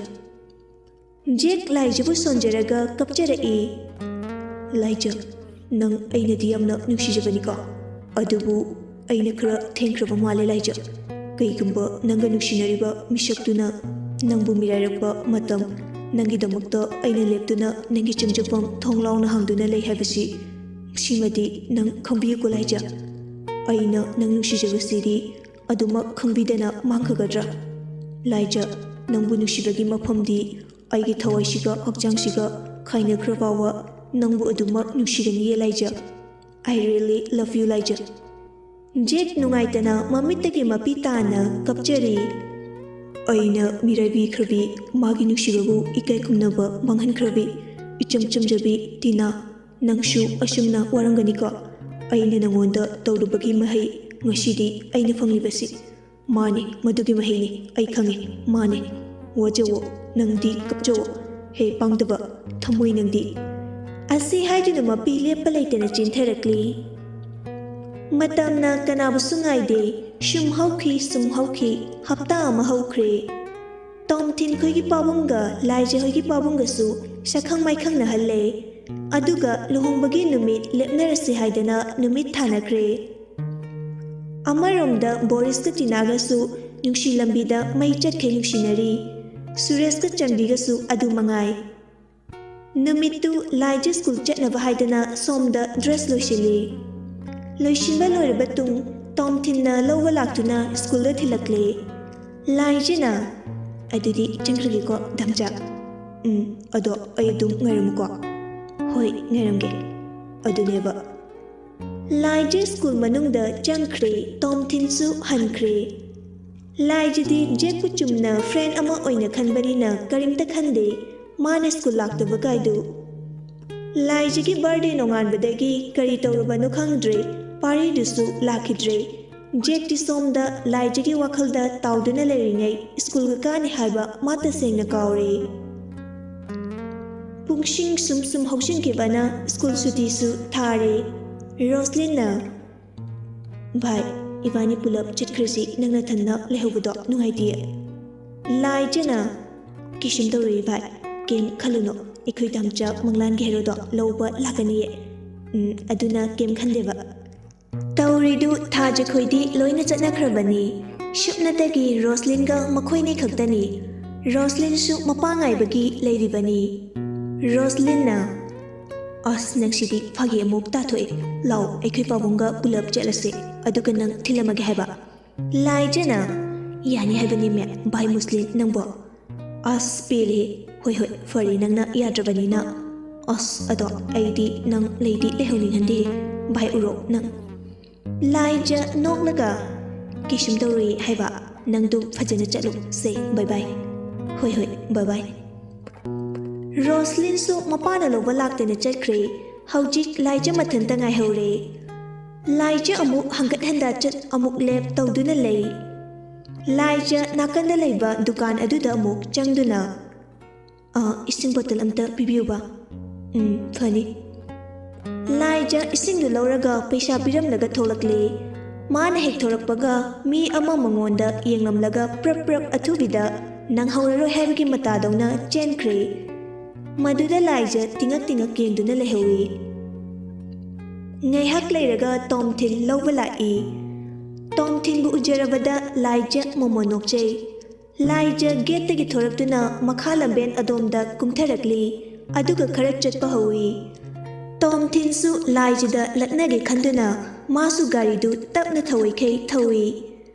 ꯖꯦꯛ ꯂꯥꯏꯖꯕꯨ ꯁꯣꯟꯖꯔꯒ ꯀꯞꯆꯔꯛꯏ꯫ ꯂꯥꯏꯖ, ꯅꯪ ꯑꯩꯅꯗꯤ ꯌꯥꯝꯅ ꯅꯨꯡꯁꯤꯖꯕꯅꯤꯀꯣ, ꯑꯗꯨꯕꯨ ꯑꯩꯅ ꯈꯔ ꯊꯦꯡꯈ꯭ꯔꯕ ꯃꯥꯜꯂꯦ ꯂꯥꯏꯖ꯫ ꯀꯩꯒꯨꯝꯕ ꯅꯪꯒ ꯅꯨꯡꯁꯤꯅꯔꯤꯕ ꯃꯤꯁꯛꯇꯨꯅ ꯅꯪꯕꯨ ꯃꯤꯔꯥꯏꯔꯛꯄ ꯃꯇꯝ, ꯅꯪꯒꯤꯗꯃꯛꯇ ꯑꯩꯅ ꯂꯦꯞꯇꯨꯅ ꯅꯪꯒꯤ ꯆꯪꯖꯐꯝ ꯊꯣꯡ ꯂꯥꯎꯅ ꯍꯥꯡꯗꯨꯅ ꯂꯩ ꯍꯥꯏꯕꯁꯤ, ꯁꯤꯃꯗꯤ ꯅꯪ ꯈꯪꯕꯤꯌꯨꯀꯣ ꯂꯥꯏꯖ꯫ ꯑꯩꯅ ꯅꯪ ꯅꯨꯡꯁꯤꯖꯕꯁꯤꯗꯤ ꯑꯗꯨꯃꯛ ꯈꯪꯕꯤꯗꯅ ꯃꯥꯡꯈꯒꯗ꯭ꯔꯥ? ꯂꯥꯏꯖ, ꯅꯪꯕꯨ ꯅꯨꯡꯁꯤꯕꯒꯤ ꯃꯐꯝꯗꯤ ꯑꯩꯒꯤ ꯊꯋꯥꯏꯁꯤꯒ ꯍꯛꯆꯥꯡꯁꯤꯒ ꯈꯥꯏꯅꯈ꯭ꯔ ꯐꯥꯎꯕ ꯅꯪꯕꯨ ꯑꯗꯨꯃꯛ ꯅꯨꯡꯁꯤꯒꯅꯤꯌꯦ ꯂꯥꯏꯖ꯫ I really love you ꯂꯥꯏꯖ꯫ ꯖꯦꯛ ꯅꯨꯡꯉꯥꯏꯇꯅ ꯃꯃꯤꯠꯇꯒꯤ ꯃꯄꯤ ꯇꯥꯅ ꯀꯞꯆꯔꯤ꯫ ꯑꯩꯅ ꯃꯤꯔꯥꯏꯕꯤꯈ꯭ꯔꯕꯤ, ꯃꯥꯒꯤ ꯅꯨꯡꯁꯤꯕꯕꯨ ꯏꯀꯥꯏ ꯈꯨꯝꯅꯕ ꯃꯥꯡꯍꯟꯈ꯭ꯔꯕꯤ, ꯏꯆꯝ ꯆꯝꯖꯕꯤ ꯇꯤꯅꯥ, ꯅꯪꯁꯨ ꯑꯁꯨꯝꯅ ꯋꯥꯔꯝꯒꯅꯤꯀꯣ꯫ ꯑꯩꯅ ꯅꯉꯣꯟꯗ ꯇꯧꯔꯨꯕꯒꯤ ꯃꯍꯩ ꯉꯁꯤꯗꯤ ꯑꯩꯅ ꯐꯪꯂꯤꯕꯁꯤ꯫ ꯃꯥꯅꯤ, ꯃꯗꯨꯒꯤ ꯃꯍꯩꯅꯤ, ꯑꯩ ꯈꯪꯉꯤ, ꯃꯥꯅꯤ꯫ ꯋꯥꯖꯧꯋꯣ, ꯅꯪꯗꯤ ꯀꯞꯆꯧꯋꯣ꯫ ꯍꯦ ꯄꯥꯡꯗꯕ ꯊꯃꯣꯏ ꯅꯪꯗꯤ꯫ ꯑꯁꯤ ꯍꯥꯏꯗꯨꯅ ꯃꯄꯤ ꯂꯦꯞꯄ ꯂꯩꯇꯅ ꯆꯦꯟꯊꯔꯛꯂꯤ꯫ ꯃꯇꯝꯅ ꯀꯅꯥꯕꯨꯁꯨ ꯉꯥꯏꯗꯦ꯫ ꯁꯨꯝ ꯍꯧꯈꯤ, ꯁꯨꯝ ꯍꯧꯈꯤ, ꯍꯞꯇꯥ ꯑꯃ ꯍꯧꯈ꯭ꯔꯦ꯫ ꯇꯣꯝꯊꯤꯟ ꯈꯣꯏꯒꯤ ꯄꯥꯕꯨꯡꯒ ꯂꯥꯏꯖ ꯍꯣꯏꯒꯤ ꯄꯥꯕꯨꯡꯒꯁꯨ ꯁꯛꯈꯪ ꯃꯥꯏꯈꯪꯅꯍꯜꯂꯦ꯫ ꯑꯗꯨꯒ ꯂꯨꯍꯣꯡꯕꯒꯤ ꯅꯨꯃꯤꯠ ꯂꯦꯞꯅꯔꯁꯤ ꯍꯥꯏꯗꯅ ꯅꯨꯃꯤꯠ ꯊꯥꯅꯈ꯭ꯔꯦ꯫ ꯑꯃꯔꯣꯝꯗ ꯕꯣꯔꯤꯁꯀ ꯇꯤꯅꯥꯒꯁꯨ ꯅꯨꯡꯁꯤ ꯂꯝꯕꯤꯗ ꯃꯩ ꯆꯠꯈꯩ ꯅꯨꯡꯁꯤꯅꯔꯤ꯫ ꯁꯨꯔꯦꯁꯀ ꯆꯟꯕꯤꯒꯁꯨ ꯑꯗꯨ ꯃꯉꯥꯏ꯫ ꯅꯨꯃꯤꯠꯇꯨ ꯂꯥꯏꯖ ꯁ꯭ꯀꯨꯜ ꯆꯠꯅꯕ ꯍꯥꯏꯗꯅ ꯁꯣꯝꯗ ꯗ꯭ꯔꯦꯁ ꯂꯣꯏꯁꯤꯜꯂꯤ꯫ ꯂꯣꯏꯁꯤꯟꯕ ꯂꯣꯏꯔꯕ ꯇꯨꯡ ꯇꯣꯝꯊꯤꯟꯅ ꯂꯧꯕ ꯂꯥꯛꯇꯨꯅ ꯁ꯭ꯀꯨꯜꯗ ꯊꯤꯜꯂꯛꯂꯦ꯫ ꯂꯥꯏꯖꯅ, "ꯑꯗꯨꯗꯤ ꯆꯪꯈ꯭ꯔꯒꯦꯀꯣ ꯗꯝꯆꯥ꯫ ꯎꯝ, ꯑꯗꯣ ꯑꯩ ꯑꯗꯨꯝ ꯉꯥꯏꯔꯝꯃꯨꯀꯣ꯫" "ꯍꯣꯏ, ꯉꯥꯏꯔꯝꯒꯦ꯫" ꯑꯗꯨꯅꯦꯕ꯫ ꯂꯥꯏꯖ ꯁ꯭ꯀꯨꯜ ꯃꯅꯨꯡꯗ ꯆꯪꯈ꯭ꯔꯦ꯫ ꯇꯣꯝꯊꯤꯟꯁꯨ ꯍꯟꯈ꯭ꯔꯦ꯫ ꯂꯥꯏꯖꯗꯤ ꯖꯦꯛꯄꯨ ꯆꯨꯝꯅ ꯐ꯭ꯔꯦꯟ ꯑꯃ ꯑꯣꯏꯅ ꯈꯟꯕꯅꯤꯅ ꯀꯔꯤꯝꯇ ꯈꯟꯗꯦ꯫ ꯃꯥꯅ ꯁ꯭ꯀꯨꯜ ꯂꯥꯛꯇꯕ ꯀꯥꯏꯗꯨ꯫ ꯂꯥꯏꯖꯒꯤ ꯕꯥꯔꯗꯦ ꯅꯣꯡꯉꯥꯟꯕꯗꯒꯤ ꯀꯔꯤ ꯇꯧꯔꯕꯅꯣ ꯈꯪꯗ꯭ꯔꯦ, ꯄꯥꯔꯤꯗꯨꯁꯨ ꯂꯥꯛꯈꯤꯗ꯭ꯔꯦ꯫ ꯖꯦꯛꯇꯤ ꯁꯣꯝꯗ ꯂꯥꯏꯖꯒꯤ ꯋꯥꯈꯜꯗ ꯇꯥꯎꯗꯨꯅ ꯂꯩꯔꯤꯉꯩ ꯁ꯭ꯀꯨꯜꯒ ꯀꯥꯅꯤ ꯍꯥꯏꯕ ꯃꯥ ꯇꯁꯦꯡꯅ ꯀꯥꯎꯔꯦ꯫ ꯄꯨꯡꯁꯤꯡ ꯁꯨꯝ ꯁꯨꯝ ꯍꯧꯖꯤꯟꯈꯤꯕꯅ ꯁ꯭ꯀꯨꯜ ꯁꯨꯇꯤꯁꯨ ꯊꯥꯔꯦ꯫ ꯔꯣꯁꯂꯤꯟꯅ, "ꯚꯥꯏ, ꯏꯕꯥꯅꯤ ꯄꯨꯂꯞ ꯆꯠꯈ꯭ꯔꯁꯤ, ꯅꯪ ꯅꯊꯟꯗ ꯂꯩꯍꯧꯕꯗꯣ ꯅꯨꯡꯉꯥꯏꯇꯦ꯫" ꯂꯥꯏꯖꯅ, "ꯀꯩꯁꯨꯝ ꯇꯧꯔꯣꯏ ꯚꯥꯏ, ꯀꯩꯝ ꯈꯜꯂꯨꯅꯨ, ꯑꯩꯈꯣꯏ ꯇꯥꯝꯆꯥ ꯃꯪꯂꯥꯟꯒꯤ ꯍꯦꯔꯣꯗꯣ ꯂꯧꯕ ꯂꯥꯛꯀꯅꯤꯌꯦ꯫ ꯎꯝ, ꯑꯗꯨꯅ ꯀꯩꯝ ꯈꯟꯗꯦꯕ꯫ ꯇꯧꯔꯤꯗꯨ ꯊꯥꯖꯈꯣꯏꯗꯤ ꯂꯣꯏꯅ ꯆꯠꯅꯈ꯭ꯔꯕꯅꯤ꯫ ꯁꯨꯞꯅꯇꯒꯤ ꯔꯣꯁꯂꯤꯟꯒ ꯃꯈꯣꯏꯅꯤ ꯈꯛꯇꯅꯤ꯫ ꯔꯣꯁꯂꯤꯟꯁꯨ ꯃꯄꯥ ꯉꯥꯏꯕꯒꯤ ꯂꯩꯔꯤꯕꯅꯤ꯫ ꯔꯣꯁꯂꯤꯟꯅ, "ꯑꯁ, ꯅꯪꯁꯤꯗꯤ ꯐꯥꯒꯤ ꯑꯃꯨꯛ ꯇꯥꯊꯣꯛꯑꯦ꯫ ꯂꯥꯎ, ꯑꯩꯈꯣꯏ ꯄꯥꯕꯨꯡꯒ ꯄꯨꯂꯞ ꯆꯠꯂꯁꯦ, ꯑꯗꯨꯒ ꯅꯪ ꯊꯤꯜꯂꯝꯃꯒꯦ ꯍꯥꯏꯕ?" ꯂꯥꯏꯖꯅ, "ꯌꯥꯅꯤ ꯍꯥꯏꯕꯅꯤꯃꯦ, ꯚꯥꯏ ꯃꯨꯁꯂꯤꯝ ꯅꯪꯕꯣ?" "ꯑꯁ, ꯄꯦꯜꯂꯦꯍꯦ꯫ ꯍꯣꯏ, ꯍꯣꯏ, ꯐꯔꯦ, ꯅꯪꯅ ꯌꯥꯗ꯭ꯔꯕꯅꯤꯅ꯫ ꯑꯁ, ꯑꯗꯣ ꯑꯩꯗꯤ ꯅꯪ ꯂꯩꯗꯤ ꯂꯩꯍꯧꯅꯤꯡꯍꯟꯗꯦꯍꯦ, ꯚꯥꯏ ꯎꯔꯣꯛ ꯅꯪ꯫" ꯂꯥꯏꯖ ꯅꯣꯛꯂꯒ, "ꯀꯩꯁꯨꯝ ꯇꯧꯔꯣꯏ ꯍꯥꯏꯕ, ꯅꯪꯗꯨꯝ ꯐꯖꯅ ꯆꯠꯂꯨ꯫ ꯁꯦ, ꯕꯥꯏ ꯕꯥꯏ꯫" "ꯍꯣꯏ, ꯍꯣꯏ, ꯕꯥꯏ ꯕꯥꯏ꯫" ꯔꯣꯁꯂꯤꯟꯁꯨ ꯃꯄꯥꯅ ꯂꯧꯕ ꯂꯥꯛꯇꯅ ꯆꯠꯈ꯭ꯔꯦ꯫ ꯍꯧꯖꯤꯛ ꯂꯥꯏꯖ ꯃꯊꯟꯇ ꯉꯥꯏꯍꯧꯔꯦ꯫ ꯂꯥꯏꯖ ꯑꯃꯨꯛ ꯍꯪꯒꯠ ꯍꯟꯗ ꯆꯠ, ꯑꯃꯨꯛ ꯂꯦꯞ ꯇꯧꯗꯨꯅ ꯂꯩ꯫ ꯂꯥꯏꯖ ꯅꯥꯀꯟꯗ ꯂꯩꯕ ꯗꯨꯀꯥꯟ ꯑꯗꯨꯗ ꯑꯃꯨꯛ ꯆꯪꯗꯨꯅ, "ꯑ, ꯏꯁꯤꯡ ꯕꯣꯇꯜ ꯑꯝꯇ ꯄꯤꯕꯤꯌꯨꯕ꯫" "ꯎꯝ, ꯐꯅꯤ꯫" ꯂꯥꯏꯖ ꯏꯁꯤꯡꯗꯨ ꯂꯧꯔꯒ ꯄꯩꯁꯥ ꯄꯤꯔꯝꯂꯒ ꯊꯣꯛꯂꯛꯂꯦ꯫ ꯃꯥꯅ ꯍꯦꯛ ꯊꯣꯔꯛꯄꯒ ꯃꯤ ꯑꯃ ꯃꯉꯣꯟꯗ ꯌꯦꯡꯂꯝꯂꯒ ꯄ꯭ꯔꯞ ꯄ꯭ꯔꯞ ꯑꯊꯨꯕꯤꯗ ꯅꯪꯍꯧꯔꯔꯣꯏ ꯍꯥꯏꯕꯒꯤ ꯃꯇꯥꯗꯧꯅ ꯆꯦꯟꯈ꯭ꯔꯦ꯫ ꯃꯗꯨꯗ ꯂꯥꯏꯖ ꯇꯤꯡꯉꯛ ꯇꯤꯡꯉꯛ ꯌꯦꯡꯗꯨꯅ ꯂꯩꯍꯧꯏ꯫ ꯉꯥꯏꯍꯥꯛ ꯂꯩꯔꯒ ꯇꯣꯝꯊꯤꯟ ꯂꯧꯕ ꯂꯥꯛꯏ꯫ ꯇꯣꯝꯊꯤꯟꯕꯨ ꯎꯖꯔꯕꯗ ꯂꯥꯏꯖ ꯃꯣꯃꯣꯟ ꯅꯣꯛꯆꯩ꯫ ꯂꯥꯏꯖ ꯒꯦꯠꯇꯒꯤ ꯊꯣꯔꯛꯇꯨꯅ ꯃꯈꯥ ꯂꯝꯕꯦꯟ ꯑꯗꯣꯝꯗ ꯀꯨꯝꯊꯔꯛꯂꯤ, ꯑꯗꯨꯒ ꯈꯔ ꯆꯠꯄ ꯍꯧꯏ꯫ ꯇꯣꯝꯊꯤꯟꯁꯨ ꯂꯥꯏꯖꯗ ꯂꯛꯅꯒꯦ ꯈꯟꯗꯨꯅ ꯃꯥꯁꯨ ꯒꯥꯔꯤꯗꯨ ꯇꯞꯅ ꯊꯧꯏꯈꯩ ꯊꯧꯏ꯫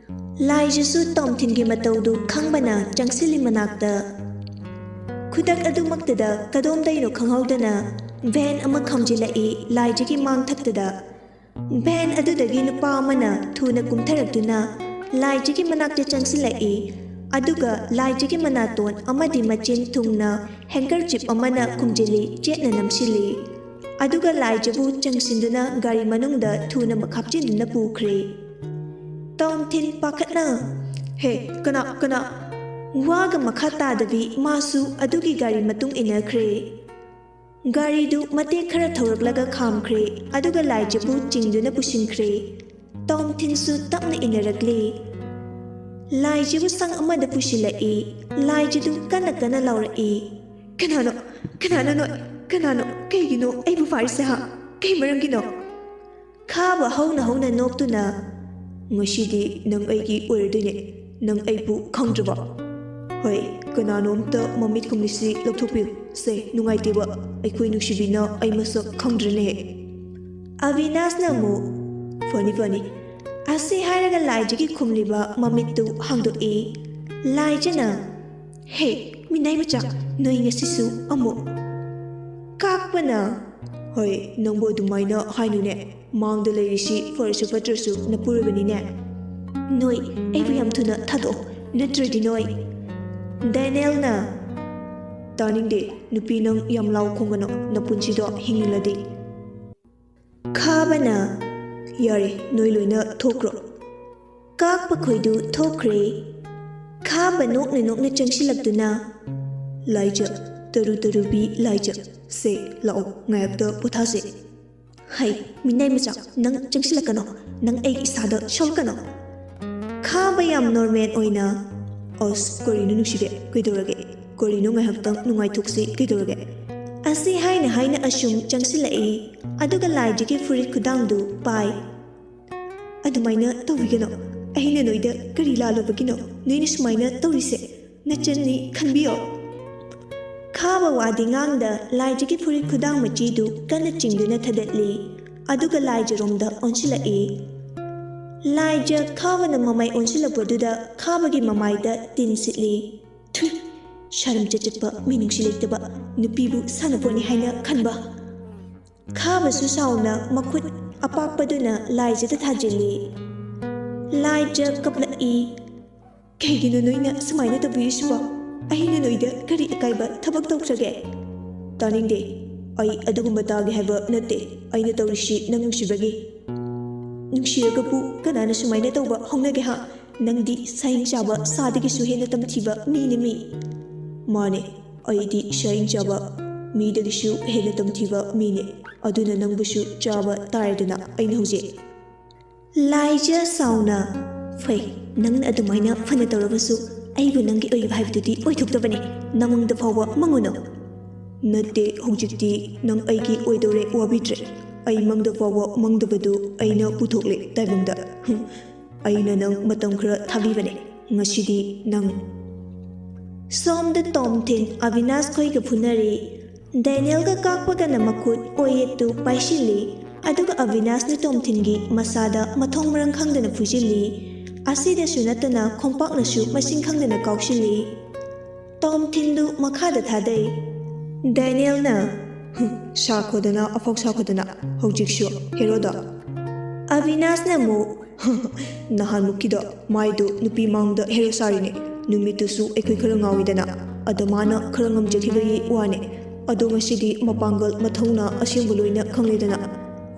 ꯂꯥꯏꯖꯁꯨ ꯇꯣꯝꯊꯤꯟꯒꯤ ꯃꯇꯧꯗꯨ ꯈꯪꯕꯅ ꯆꯪꯁꯤꯜꯂꯤ ꯃꯅꯥꯛꯇ꯫ ꯈꯨꯗꯛ ꯑꯗꯨꯃꯛꯇꯗ ꯀꯗꯣꯝꯗꯩꯅꯣ ꯈꯪꯍꯧꯗꯅ ꯚꯦꯟ ꯑꯃ ꯈꯥꯝꯖꯤꯜꯂꯛꯏ ꯂꯥꯏꯖꯒꯤ ꯃꯥꯡꯊꯛꯇꯗ꯫ ꯚꯦꯟ ꯑꯗꯨꯗꯒꯤ ꯅꯨꯄꯥ ꯑꯃꯅ ꯊꯨꯅ ꯀꯨꯝꯊꯔꯛꯇꯨꯅ ꯂꯥꯏꯖꯒꯤ ꯃꯅꯥꯛꯇ ꯆꯪꯁꯤꯜꯂꯛꯏ, ꯑꯗꯨꯒ ꯂꯥꯏꯖꯒꯤ ꯃꯅꯥꯇꯣꯟ ꯑꯃꯗꯤ ꯃꯆꯤꯟ ꯊꯨꯡꯅ ꯍꯦꯡꯀꯔꯆꯤꯞ ꯑꯃꯅ ꯈꯨꯝꯖꯤꯜꯂꯤ, ꯆꯦꯠꯅ ꯅꯝꯁꯤꯜꯂꯤ꯫ ꯑꯗꯨꯒ ꯂꯥꯏꯖꯕꯨ ꯆꯪꯁꯤꯟꯗꯨꯅ ꯒꯥꯔꯤ ꯃꯅꯨꯡꯗ ꯊꯨꯅ ꯍꯥꯞꯆꯤꯟꯗꯨꯅ ꯄꯨꯈ꯭ꯔꯦ꯫ ꯇꯣꯝꯊꯤꯟ ꯄꯥꯈꯠꯅ, "ꯍꯦ, ꯀꯅꯥ, ꯀꯅꯥ?" ꯋꯥꯒ ꯃꯈꯥ ꯇꯥꯗꯕꯤ ꯃꯥꯁꯨ ꯑꯗꯨꯒꯤ ꯒꯥꯔꯤ ꯃꯇꯨꯡ ꯏꯟꯅꯈ꯭ꯔꯦ꯫ ꯒꯥꯔꯤꯗꯨ ꯃꯇꯦꯛ ꯈꯔ ꯊꯧꯔꯛꯂꯒ ꯈꯥꯝꯈ꯭ꯔꯦ, ꯑꯗꯨꯒ ꯂꯥꯏꯖꯕꯨ ꯆꯤꯡꯗꯨꯅ ꯄꯨꯁꯤꯟꯈ꯭ꯔꯦ꯫ ꯇꯣꯝꯊꯤꯟꯁꯨ ꯇꯞꯅ ꯏꯟꯅꯔꯛꯂꯤ꯫ ꯂꯥꯏꯖꯕꯨ ꯁꯪ ꯑꯃꯗ ꯄꯨꯁꯤꯜꯂꯛꯏ꯫ ꯂꯥꯏꯖꯗꯨ ꯀꯟꯅ ꯀꯟꯅ ꯂꯥꯎꯔꯛꯏ, "ꯀꯅꯥꯅꯣ? "ꯀꯅꯥꯅꯣ ꯅꯣꯏ? ꯀꯅꯥꯅꯣ? ꯀꯩꯒꯤꯅꯣ ꯑꯩꯕꯨ ꯐꯥꯔꯤꯁꯦ, ꯍꯥ? ꯀꯩ ꯃꯔꯝꯒꯤꯅꯣ?" ꯈꯥꯕ ꯍꯧꯅ ꯍꯧꯅ ꯅꯣꯛꯇꯨꯅ, "ꯉꯁꯤꯗꯤ ꯅꯪ ꯑꯩꯒꯤ ꯑꯣꯏꯔꯗꯣꯏꯅꯦ꯫ ꯅꯪ ꯑꯩꯕꯨ ꯈꯪꯗ꯭ꯔꯕ? ꯍꯣꯏ, ꯀꯅꯥꯅꯣꯝꯇ ꯃꯃꯤꯠ ꯈꯨꯝꯂꯤꯁꯤ ꯂꯧꯊꯣꯛꯄꯤꯌꯨ꯫ ꯁꯦ, ꯅꯨꯡꯉꯥꯏꯇꯦꯕ, ꯑꯩꯈꯣꯏ ꯅꯨꯡꯁꯤꯕꯤꯅ ꯑꯩ ꯃꯁꯛ ꯈꯪꯗ꯭ꯔꯦꯅꯦ꯫" ꯑꯕꯤꯅꯥꯁꯅ ꯑꯃꯨꯛ, "ꯐꯅꯤ, ꯐꯅꯤ꯫" ꯑꯁꯤ ꯍꯥꯏꯔꯒ ꯂꯥꯏꯖꯒꯤ ꯈꯨꯝꯂꯤꯕ ꯃꯃꯤꯠꯇꯨ ꯍꯥꯡꯗꯣꯛꯏ꯫ ꯂꯥꯏꯖꯅ, "ꯍꯦ, ꯃꯤꯅꯥꯏ ꯃꯆꯥ, ꯅꯣꯏ ꯉꯁꯤꯁꯨ ꯑꯃꯨꯛ?" ꯀꯥꯛꯄꯅ, "ꯍꯣꯏ, ꯅꯪꯕꯨ ꯑꯗꯨꯃꯥꯏꯅ ꯍꯥꯏꯅꯨꯅꯦ꯫ ꯃꯥꯡꯗ ꯂꯩꯔꯤꯁꯤ ꯐꯔꯁꯨ ꯐꯠꯇ꯭ꯔꯁꯨ ꯅꯄꯨꯔꯣꯏꯕꯅꯤꯅꯦ꯫ ꯅꯣꯏ ꯑꯩꯕꯨ ꯌꯥꯝ ꯊꯨꯅ ꯊꯥꯗꯣꯛꯑꯣ, ꯅꯠꯇ꯭ꯔꯗꯤ ꯅꯣꯏ꯫" ꯗꯦꯅꯦꯜꯅ, "ꯇꯥꯅꯤꯡꯗꯦ, ꯅꯨꯄꯤ ꯅꯪ ꯌꯥꯝ ꯂꯥꯎ ꯈꯣꯡꯒꯅꯨ, ꯅꯄꯨꯟꯁꯤꯗꯣ ꯍꯤꯡꯅꯤꯡꯂꯗꯤ꯫" ꯈꯥꯕꯅ, "ꯌꯥꯔꯦ, ꯅꯣꯏ ꯂꯣꯏꯅ ꯊꯣꯛꯈ꯭ꯔꯣ꯫" ꯀꯥꯛꯄ ꯈꯣꯏꯗꯨ ꯊꯣꯛꯈ꯭ꯔꯦ꯫ ꯈꯥꯕ ꯅꯣꯛꯅ ꯅꯣꯛꯅ ꯆꯪꯁꯤꯜꯂꯛꯇꯨꯅ, "ꯂꯥꯏꯖ, ꯇꯔꯨ ꯇꯔꯨꯕꯤ ꯂꯥꯏꯖ, ꯁꯦ ꯂꯥꯛꯑꯣ, ꯉꯥꯏꯍꯥꯛꯇ ꯄꯣꯊꯥꯁꯦ꯫" "ꯍꯩ, ꯃꯤꯅꯥꯏ ꯃꯆꯥ, ꯅꯪ ꯆꯪꯁꯤꯜꯂꯛꯀꯅꯣ, ꯅꯪ ꯑꯩꯒꯤ ꯏꯁꯥꯗ ꯁꯣꯛꯂꯛꯀꯅꯣ꯫" ꯈꯥꯕ ꯌꯥꯝ ꯅꯣꯔꯃꯦꯜ ꯑꯣꯏꯅ, "ꯑꯁ, ꯀꯔꯤꯅꯣ ꯅꯨꯡꯁꯤꯕꯤ, ꯀꯩꯗꯧꯔꯒꯦ? ꯀꯔꯤꯅꯣ, ꯉꯥꯏꯍꯥꯛꯇꯪ ꯅꯨꯡꯉꯥꯏꯊꯣꯛꯁꯤ, ꯀꯩꯗꯧꯔꯒꯦ?" ꯑꯁꯤ ꯍꯥꯏꯅ ꯍꯥꯏꯅ ꯑꯁꯨꯝ ꯆꯪꯁꯤꯜꯂꯛꯏ꯫ ꯑꯗꯨꯒ ꯂꯥꯏꯖꯒꯤ ꯐꯨꯔꯤꯠ ꯈꯨꯗꯥꯡꯗꯨ ꯄꯥꯏ꯫ "ꯑꯗꯨꯃꯥꯏꯅ ꯇꯧꯕꯤꯒꯅꯣ꯫ ꯑꯩꯅ ꯅꯣꯏꯗ ꯀꯔꯤ ꯂꯥꯜꯂꯨꯕꯒꯤꯅꯣ ꯅꯣꯏꯅ ꯁꯨꯃꯥꯏꯅ ꯇꯧꯔꯤꯁꯦ? ꯅꯆꯟꯅꯤ ꯈꯟꯕꯤꯌꯣ꯫" ꯈꯥꯕ ꯋꯥꯗꯤ ꯉꯥꯡꯗ ꯂꯥꯏꯖꯒꯤ ꯐꯨꯔꯤꯠ ꯈꯨꯗꯥꯡ ꯃꯆꯤꯗꯨ ꯀꯟꯅ ꯆꯤꯡꯗꯨꯅ ꯊꯥꯗꯠꯂꯤ꯫ ꯑꯗꯨꯒ ꯂꯥꯏꯖꯔꯣꯝꯗ ꯑꯣꯟꯁꯤꯜꯂꯛꯏ꯫ ꯂꯥꯏꯖ ꯈꯥꯕꯅ ꯃꯃꯥꯏ ꯑꯣꯟꯁꯤꯜꯂꯛꯄꯗꯨꯗ ꯈꯥꯕꯒꯤ ꯃꯃꯥꯏꯗ ꯇꯤꯟ ꯁꯤꯠꯂꯤ꯫ "ꯊꯨꯏ, ꯁꯔꯝ ꯆꯠꯆꯠꯄ, ꯃꯤꯅꯨꯡꯁꯤ ꯂꯩꯇꯕ, ꯅꯨꯄꯤꯕꯨ ꯁꯥꯟꯅꯄꯣꯠꯅꯤ ꯍꯥꯏꯅ ꯈꯟꯕ꯫" ꯈꯥꯕꯁꯨ ꯁꯥꯎꯅ ꯃꯈꯨꯠ ꯑꯄꯥꯛꯄꯗꯨꯅ ꯂꯥꯏꯖꯗ ꯊꯥꯖꯤꯜꯂꯤ꯫ ꯂꯥꯏꯖ ꯀꯞꯂꯛꯏ꯫ "ꯀꯩꯒꯤꯅꯣ ꯅꯣꯏꯅ ꯁꯨꯃꯥꯏꯅ ꯇꯧꯕꯤꯔꯤꯁꯤꯕꯣ? ꯑꯩꯅ ꯅꯣꯏꯗ ꯀꯔꯤ ꯑꯀꯥꯏꯕ ꯊꯕꯛ ꯇꯧꯈ꯭ꯔꯒꯦ?" "ꯇꯥꯅꯤꯡꯗꯦ꯫ ꯑꯩ ꯑꯗꯨꯒꯨꯝꯕ ꯇꯥꯒꯦ ꯍꯥꯏꯕ ꯅꯠꯇꯦ꯫ ꯑꯩꯅ ꯇꯧꯔꯤꯁꯤ ꯅꯪ ꯅꯨꯡꯁꯤꯕꯒꯤ꯫ ꯅꯨꯡꯁꯤꯔꯒꯕꯨ ꯀꯅꯥꯅ ꯁꯨꯃꯥꯏꯅ ꯇꯧꯕ ꯍꯧꯅꯒꯦ, ꯍꯥ? ꯅꯪꯗꯤ ꯁꯥꯍꯤꯡ ꯆꯥꯕ ꯁꯥꯗꯒꯤꯁꯨ ꯍꯦꯟꯅ ꯇꯝꯊꯤꯕ ꯃꯤꯅꯤ ꯃꯤ꯫" "ꯃꯥꯅꯦ, ꯑꯩꯗꯤ ꯁꯥꯍꯤꯡ ꯆꯥꯕ ꯃꯤꯗꯒꯤꯁꯨ ꯍꯦꯟꯅ ꯇꯝꯊꯤꯕ ꯃꯤꯅꯦ꯫ ꯑꯗꯨꯅ ꯅꯪꯕꯨꯁꯨ ꯆꯥꯕ ꯇꯥꯔꯦꯗꯅ ꯑꯩꯅ ꯍꯧꯖꯤꯛ꯫" ꯂꯥꯏꯖ ꯁꯥꯎꯅ, "ꯐꯩ, ꯅꯪꯅ ꯑꯗꯨꯃꯥꯏꯅ ꯐꯅ ꯇꯧꯔꯕꯁꯨ ꯑꯩꯕꯨ ꯅꯪꯒꯤ ꯑꯣꯏꯕ ꯍꯥꯏꯕꯗꯨꯗꯤ ꯑꯣꯏꯊꯣꯛꯇꯕꯅꯤ꯫ ꯅꯃꯪꯗ ꯐꯥꯎꯕ ꯃꯪꯉꯨꯅꯨ꯫" "ꯅꯠꯇꯦ, ꯍꯧꯖꯤꯛꯇꯤ ꯅꯪ ꯑꯩꯒꯤ ꯑꯣꯏꯗꯧꯔꯦ, ꯋꯥꯕꯤꯗ꯭ꯔꯦ꯫ ꯑꯩ ꯃꯪꯗ ꯐꯥꯎꯕ ꯃꯪꯗꯕꯗꯨ ꯑꯩꯅ ꯄꯨꯊꯣꯛꯂꯦ ꯇꯥꯏꯕꯪꯗ꯫ ꯍꯨꯝ, ꯑꯩꯅ ꯅꯪ ꯃꯇꯝ ꯈꯔ ꯊꯥꯕꯤꯕꯅꯦ꯫ ꯉꯁꯤꯗꯤ ꯅꯪ"꯫ ꯁꯣꯝꯗ ꯇꯣꯝꯊꯤꯟ ꯑꯕꯤꯅꯥꯁ ꯈꯣꯏꯒ ꯐꯨꯅꯔꯤ꯫ ꯗꯦꯅꯤꯌꯦꯜꯒ ꯀꯥꯛꯄꯒꯅ ꯃꯈꯨꯠ ꯑꯣꯏꯌꯦꯠꯇꯨ ꯄꯥꯏꯁꯤꯜꯂꯤ, ꯑꯗꯨꯒ ꯑꯕꯤꯅꯥꯁꯅ ꯇꯣꯝꯊꯤꯟꯒꯤ ꯃꯁꯥꯗ ꯃꯊꯣꯡ ꯃꯔꯝ ꯈꯪꯗꯅ ꯐꯨꯖꯤꯜꯂꯤ꯫ ꯑꯁꯤꯗꯁꯨ ꯅꯠꯇꯅ ꯈꯣꯡꯄꯥꯛꯅꯁꯨ ꯃꯁꯤꯡ ꯈꯪꯗꯅ ꯀꯥꯎꯁꯤꯜꯂꯤ꯫ ꯇꯣꯝꯊꯤꯟꯗꯨ ꯃꯈꯥꯗ ꯊꯥꯗꯩ꯫ ꯗꯦꯅꯤꯌꯦꯜꯅ, "ꯍꯨꯝ, ꯁꯥꯈꯣꯗꯅ, ꯑꯐꯥꯎ ꯁꯥꯈꯣꯗꯅ, ꯍꯧꯖꯤꯛꯁꯨ ꯍꯦꯔꯣꯗ?" ꯑꯕꯤꯅꯥꯁꯅ ꯑꯃꯨꯛ, "ꯅꯍꯥꯟꯃꯨꯛꯀꯤꯗꯣ, ꯃꯥꯏꯗꯨ ꯅꯨꯄꯤ ꯃꯥꯡꯗ ꯍꯦꯔꯣ ꯁꯥꯔꯤꯅꯦ꯫ ꯅꯨꯃꯤꯠꯇꯨꯁꯨ ꯑꯩꯈꯣꯏ ꯈꯔ ꯉꯥꯎꯏꯗꯅ, ꯑꯗꯣ ꯃꯥꯅ ꯈꯔ ꯉꯝꯖꯈꯤꯕꯒꯤ ꯋꯥꯅꯦ꯫ ꯑꯗꯣ ꯉꯁꯤꯗꯤ ꯃꯄꯥꯡꯒꯜ ꯃꯊꯧꯅꯥ ꯑꯁꯦꯡꯕ ꯂꯣꯏꯅ ꯈꯪꯂꯦꯗꯅ꯫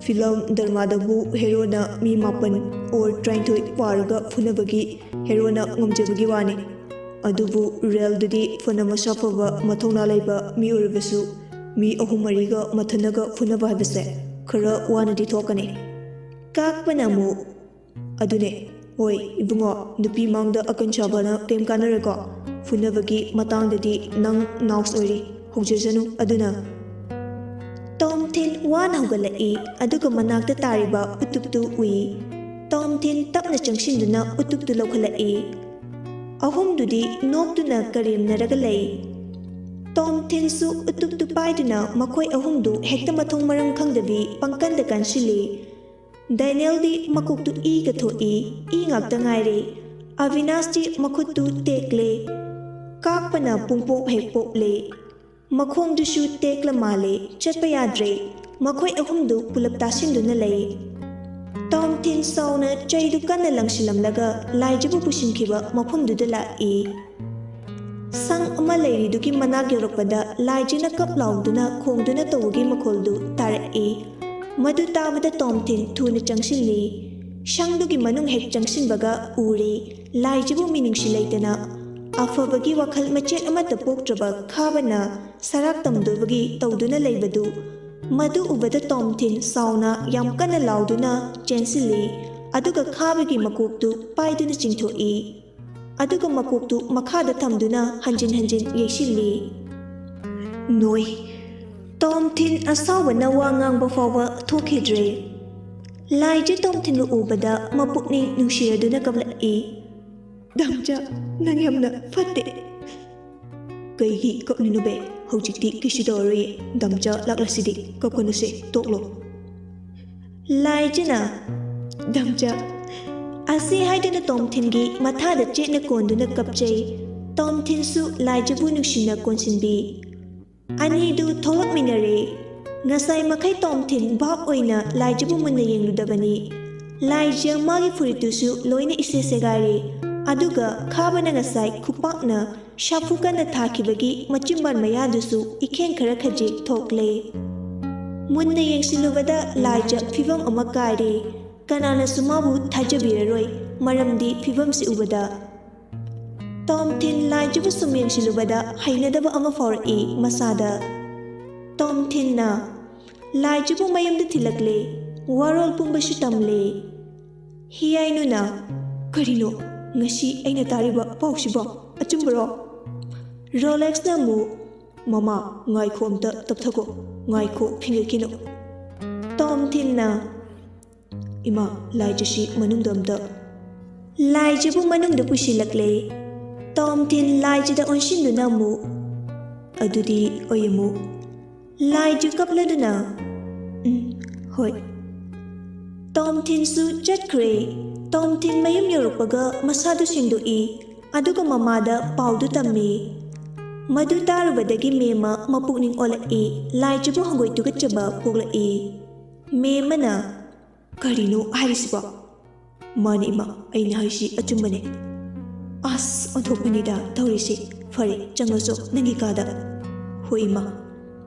ꯐꯤꯂꯝ ꯗ꯭ꯔꯃꯥꯗꯕꯨ ꯍꯦꯔꯣꯅ ꯃꯤ ꯃꯥꯄꯟ ꯑꯣꯔ ꯇꯔꯥꯅꯤꯊꯣꯏ ꯄꯥꯔꯒ ꯐꯨꯅꯕꯒꯤ ꯍꯦꯔꯣꯅ ꯉꯝꯖꯕꯒꯤ ꯋꯥꯅꯤ꯫ ꯑꯗꯨꯕꯨ ꯔꯤꯌꯦꯜꯗꯗꯤ ꯐꯅ ꯃꯁꯥ ꯐꯕ, ꯃꯊꯧꯅꯥ ꯂꯩꯕ ꯃꯤ ꯑꯣꯏꯔꯕꯁꯨ, ꯃꯤ ꯑꯍꯨꯝ ꯃꯔꯤꯒ ꯃꯊꯟꯅꯒ ꯐꯨꯅꯕ ꯍꯥꯏꯕꯁꯦ ꯈꯔ ꯋꯥꯅꯗꯤ ꯊꯣꯛꯀꯅꯤ"꯫ ꯀꯥꯛꯄꯅ ꯑꯃꯨꯛ, "ꯑꯗꯨꯅꯦ, ꯍꯣꯏ ꯏꯕꯨꯡꯉꯣ, ꯅꯨꯄꯤ ꯃꯥꯡꯗ ꯑꯀꯟ ꯁꯥꯕꯅ ꯀꯩꯝ ꯀꯥꯟꯅꯔꯣꯏꯀꯣ꯫ ꯐꯨꯅꯕꯒꯤ ꯃꯇꯥꯡꯗꯗꯤ ꯅꯪ ꯅꯥꯎꯁ ꯑꯣꯏꯔꯤ, ꯍꯧꯖꯁꯅꯨ꯫ ꯑꯗꯨꯅ"꯫ ꯇꯣꯝꯊꯤꯟ ꯋꯥꯅ ꯍꯧꯒꯠꯂꯛꯏ, ꯑꯗꯨꯒ ꯃꯅꯥꯛꯇ ꯇꯥꯔꯤꯕ ꯎꯇꯨꯞꯇꯨ ꯎꯏ꯫ ꯇꯣꯝꯊꯤꯟ ꯇꯞꯅ ꯆꯪꯁꯤꯟꯗꯨꯅ ꯎꯇꯨꯞꯇꯨ ꯂꯧꯈꯠꯂꯛꯏ꯫ ꯑꯍꯨꯝꯗꯨꯗꯤ ꯅꯣꯛꯇꯨꯅ ꯀꯔꯦꯝꯅꯔꯒ ꯂꯩ꯫ ꯇꯣꯝꯊꯤꯟꯁꯨ ꯎꯇꯨꯞꯇꯨ ꯄꯥꯏꯗꯨꯅ ꯃꯈꯣꯏ ꯑꯍꯨꯝꯗꯨ ꯍꯦꯛꯇ ꯃꯊꯣꯡ ꯃꯔꯝ ꯈꯪꯗꯕꯤ ꯄꯪꯀꯟꯗ ꯀꯟꯁꯤꯜꯂꯤ꯫ ꯗꯦꯅꯤꯌꯦꯜꯗꯤ ꯃꯀꯣꯛꯇꯨ ꯏꯒ ꯊꯣꯛꯏ, ꯏ ꯉꯥꯛꯇ ꯉꯥꯏꯔꯦ꯫ ꯑꯕꯤꯅꯥꯁꯇꯤ ꯃꯈꯨꯠꯇꯨ ꯇꯦꯛꯂꯦ꯫ ꯀꯥꯛꯄꯅ ꯄꯨꯡꯄꯣꯞ ꯍꯦꯛ ꯄꯣꯞꯂꯦ꯫ ꯃꯈꯣꯡꯗꯨꯁꯨ ꯇꯦꯛꯂ ꯃꯥꯜꯂꯦ, ꯆꯠꯄ ꯌꯥꯗ꯭ꯔꯦ꯫ ꯃꯈꯣꯏ ꯑꯍꯨꯝꯗꯨ ꯄꯨꯂꯞ ꯇꯥꯁꯤꯟꯗꯨꯅ ꯂꯩ꯫ ꯇꯣꯝꯊꯤꯟ ꯁꯥꯎꯅ ꯆꯩꯗꯨ ꯀꯟꯅ ꯂꯪꯁꯤꯜꯂꯝꯂꯒ ꯂꯥꯏꯖꯕꯨ ꯄꯨꯁꯤꯟꯈꯤꯕ ꯃꯐꯝꯗꯨꯗ ꯂꯥꯛꯏ꯫ ꯁꯪ ꯑꯃ ꯂꯩꯔꯤꯗꯨꯒꯤ ꯃꯅꯥꯛ ꯌꯧꯔꯛꯄꯗ ꯂꯥꯏꯖꯅ ꯀꯞ ꯂꯥꯎꯗꯨꯅ ꯈꯣꯡꯗꯨꯅ ꯇꯧꯕꯒꯤ ꯃꯈꯣꯜꯗꯨ ꯇꯥꯔꯛꯏ꯫ ꯃꯗꯨ ꯇꯥꯕꯗ ꯇꯣꯝꯊꯤꯟ ꯊꯨꯅ ꯆꯪꯁꯤꯜꯂꯤ꯫ ꯁꯪꯗꯨꯒꯤ ꯃꯅꯨꯡ ꯍꯦꯛ ꯆꯪꯁꯤꯟꯕꯒ ꯎꯔꯦ, ꯂꯥꯏꯖꯕꯨ ꯃꯤꯅꯨꯡꯁꯤ ꯂꯩꯇꯅ ꯑꯐꯕꯒꯤ ꯋꯥꯈꯜ ꯃꯆꯦꯠ ꯑꯃꯠꯇ ꯄꯣꯛꯇ꯭ꯔꯕ ꯈꯥꯕꯅ ꯁꯔꯥꯛ ꯇꯝꯗꯧꯕꯒꯤ ꯇꯧꯗꯨꯅ ꯂꯩꯕꯗꯨ꯫ ꯃꯗꯨ ꯎꯕꯗ ꯇꯣꯝꯊꯤꯟ ꯁꯥꯎꯅ ꯌꯥꯝ ꯀꯟꯅ ꯂꯥꯎꯗꯨꯅ ꯆꯦꯟꯁꯤꯜꯂꯤ, ꯑꯗꯨꯒ ꯈꯥꯕꯒꯤ ꯃꯀꯣꯛꯇꯨ ꯄꯥꯏꯗꯨꯅ ꯆꯤꯡꯊꯣꯛꯏ꯫ ꯑꯗꯨꯒ ꯃꯀꯣꯛꯇꯨ ꯃꯈꯥꯗ ꯊꯝꯗꯨꯅ ꯍꯟꯖꯤꯟ ꯍꯟꯖꯤꯟ ꯌꯩꯁꯤꯜꯂꯤ꯫ ꯅꯣꯏ꯫ ꯇꯣꯝꯊꯤꯟ ꯑꯁꯥꯎꯕꯅ ꯋꯥ ꯉꯥꯡꯕ ꯐꯥꯎꯕ ꯊꯣꯛꯈꯤꯗ꯭ꯔꯦ꯫ ꯂꯥꯏꯖ ꯇꯣꯝꯊꯤꯟꯕꯨ ꯎꯕꯗ ꯃꯄꯨꯛꯅꯤꯡ ꯅꯨꯡꯁꯤꯔꯗꯨꯅ ꯀꯞꯂꯛꯏ꯫ "ꯗꯥꯝꯆꯥ, ꯅꯪ ꯌꯥꯝꯅ ꯐꯠꯇꯦ꯫" "ꯀꯩꯒꯤ ꯀꯞꯂꯤꯅꯣ ꯕꯦ? ꯍꯧꯖꯤꯛꯇꯤ ꯀꯩꯁꯨ ꯇꯧꯔꯔꯣꯏꯌꯦ꯫ ꯗꯥꯝꯆꯥ ꯂꯥꯛꯂꯁꯤꯗꯤ, ꯀꯞꯀꯅꯨꯁꯦ, ꯇꯣꯛꯂꯣ꯫" ꯂꯥꯏꯖꯅ, "ꯗꯥꯝꯆꯥ꯫" ꯑꯁꯤ ꯍꯥꯏꯗꯨꯅ ꯇꯣꯝꯊꯤꯟꯒꯤ ꯃꯊꯥꯗ ꯆꯦꯠꯅ ꯀꯣꯟꯗꯨꯅ ꯀꯞꯆꯩ꯫ ꯇꯣꯝꯊꯤꯟꯁꯨ ꯂꯥꯏꯖꯕꯨ ꯅꯨꯡꯁꯤꯅ ꯀꯣꯟꯁꯤꯟꯕꯤ꯫ ꯑꯅꯤꯗꯨ ꯊꯣꯛꯂꯛꯃꯤꯟꯅꯔꯦ꯫ ꯉꯁꯥꯏ ꯃꯈꯩ ꯇꯣꯝꯊꯤꯟ ꯚꯥꯞ ꯑꯣꯏꯅ ꯂꯥꯏꯖꯕꯨ ꯃꯨꯟꯅ ꯌꯦꯡꯂꯨꯗꯕꯅꯤ꯫ ꯂꯥꯏꯖ ꯃꯥꯒꯤ ꯐꯨꯔꯤꯠꯇꯨꯁꯨ ꯂꯣꯏꯅ ꯏꯁꯦ ꯁꯦꯒꯥꯏꯔꯦ꯫ ꯑꯗꯨꯒ ꯈꯥꯕꯅ ꯉꯁꯥꯏ ꯈꯨꯄꯥꯛꯅ ꯁꯥꯐꯨ ꯀꯟꯅ ꯊꯥꯈꯤꯕꯒꯤ ꯃꯆꯤꯟꯕꯥꯜ ꯃꯌꯥꯗꯨꯁꯨ ꯏꯈꯦꯡ ꯈꯔ ꯈꯖꯤꯛ ꯊꯣꯛꯂꯦ꯫ ꯃꯨꯟꯅ ꯌꯦꯡꯁꯤꯜꯂꯨꯕꯗ ꯂꯥꯏꯖ ꯐꯤꯕꯝ ꯑꯃ ꯀꯥꯏꯔꯦ꯫ ꯀꯅꯥꯅꯁꯨ ꯃꯥꯕꯨ ꯊꯥꯖꯕꯤꯔꯔꯣꯏ, ꯃꯔꯝꯗꯤ ꯐꯤꯕꯝꯁꯤ ꯎꯕꯗ꯫ ꯇꯣꯝꯊꯤꯟ ꯂꯥꯏꯖꯕꯨ ꯁꯨꯝ ꯌꯦꯡꯁꯤꯜꯂꯨꯕꯗ ꯍꯩꯅꯗꯕ ꯑꯃ ꯐꯥꯎꯔꯛꯏ ꯃꯁꯥꯗ꯫ ꯇꯣꯝꯊꯤꯟꯅ ꯂꯥꯏꯖꯕꯨ ꯃꯌꯨꯝꯗ ꯊꯤꯜꯂꯛꯂꯦ, ꯋꯥꯔꯣꯜ ꯄꯨꯝꯕꯁꯨ ꯇꯝꯂꯦ꯫ ꯍꯤꯌꯥꯏꯅꯨꯅ, "ꯀꯔꯤꯅꯣ ꯉꯁꯤ ꯑꯩꯅ ꯇꯥꯔꯤꯕ ꯄꯥꯎꯁꯤꯕꯣ? ꯑꯆꯨꯝꯕꯔꯣ?" ꯔꯣꯂꯦꯛꯁꯅ ꯑꯃꯨꯛ, "ꯃꯃꯥ, ꯉꯥꯏꯈꯣ, ꯑꯝꯇ ꯇꯞꯊꯈꯣ, ꯉꯥꯏꯈꯣ, ꯐꯤꯡꯒꯠꯈꯤꯅꯨ꯫" ꯇꯣꯝꯊꯤꯟꯅ, "ꯏꯃꯥ, ꯂꯥꯏꯖꯁꯤ ꯃꯅꯨꯡꯗ ꯑꯝꯇ꯫" ꯂꯥꯏꯖꯕꯨ ꯃꯅꯨꯡꯗ ꯄꯨꯁꯤꯜꯂꯛꯂꯦ꯫ ꯇꯣꯝꯊꯤꯟ ꯂꯥꯏꯖꯗ ꯑꯣꯟꯁꯤꯟꯗꯨꯅ ꯑꯃꯨꯛ, "ꯑꯗꯨꯗꯤ ꯑꯩ ꯑꯃꯨꯛ꯫" ꯂꯥꯏꯖ ꯀꯞꯂꯗꯨꯅ, "ꯎꯝ, ꯍꯣꯏ꯫" ꯇꯣꯝꯊꯤꯟꯁꯨ ꯆꯠꯈ꯭ꯔꯦ꯫ ꯇꯣꯝꯊꯤꯟ ꯃꯌꯨꯝ ꯌꯧꯔꯛꯄꯒ ꯃꯁꯥꯗꯨ ꯁꯦꯡꯗꯣꯛꯏ, ꯑꯗꯨꯒ ꯃꯃꯥꯗ ꯄꯥꯎꯗꯨ ꯇꯝꯃꯤ꯫ ꯃꯗꯨ ꯇꯥꯔꯨꯕꯗꯒꯤ ꯃꯦꯝꯃ ꯃꯄꯨꯛꯅꯤꯡ ꯑꯣꯜꯂꯛꯏ, ꯂꯥꯏꯖꯕꯨ ꯍꯪꯒꯣꯏ ꯇꯨꯀꯠꯆꯕ ꯄꯣꯛꯂꯛꯏ꯫ ꯃꯦꯝꯃꯅ, "ꯀꯔꯤꯅꯣ ꯍꯥꯏꯔꯤꯁꯤꯕꯣ?" "ꯃꯥꯅꯦ ꯏꯃꯥ, ꯑꯩꯅ ꯍꯥꯏꯁꯤ ꯑꯆꯨꯝꯕꯅꯦ꯫" "ꯑꯁ, ꯑꯣꯟꯊꯣꯛꯄꯅꯤꯗ ꯇꯧꯔꯤꯁꯤ꯫ ꯐꯔꯦ, ꯆꯪꯉꯁꯨ ꯅꯪꯒꯤ ꯀꯥꯗ꯫" "ꯍꯣꯏ ꯏꯃꯥ꯫"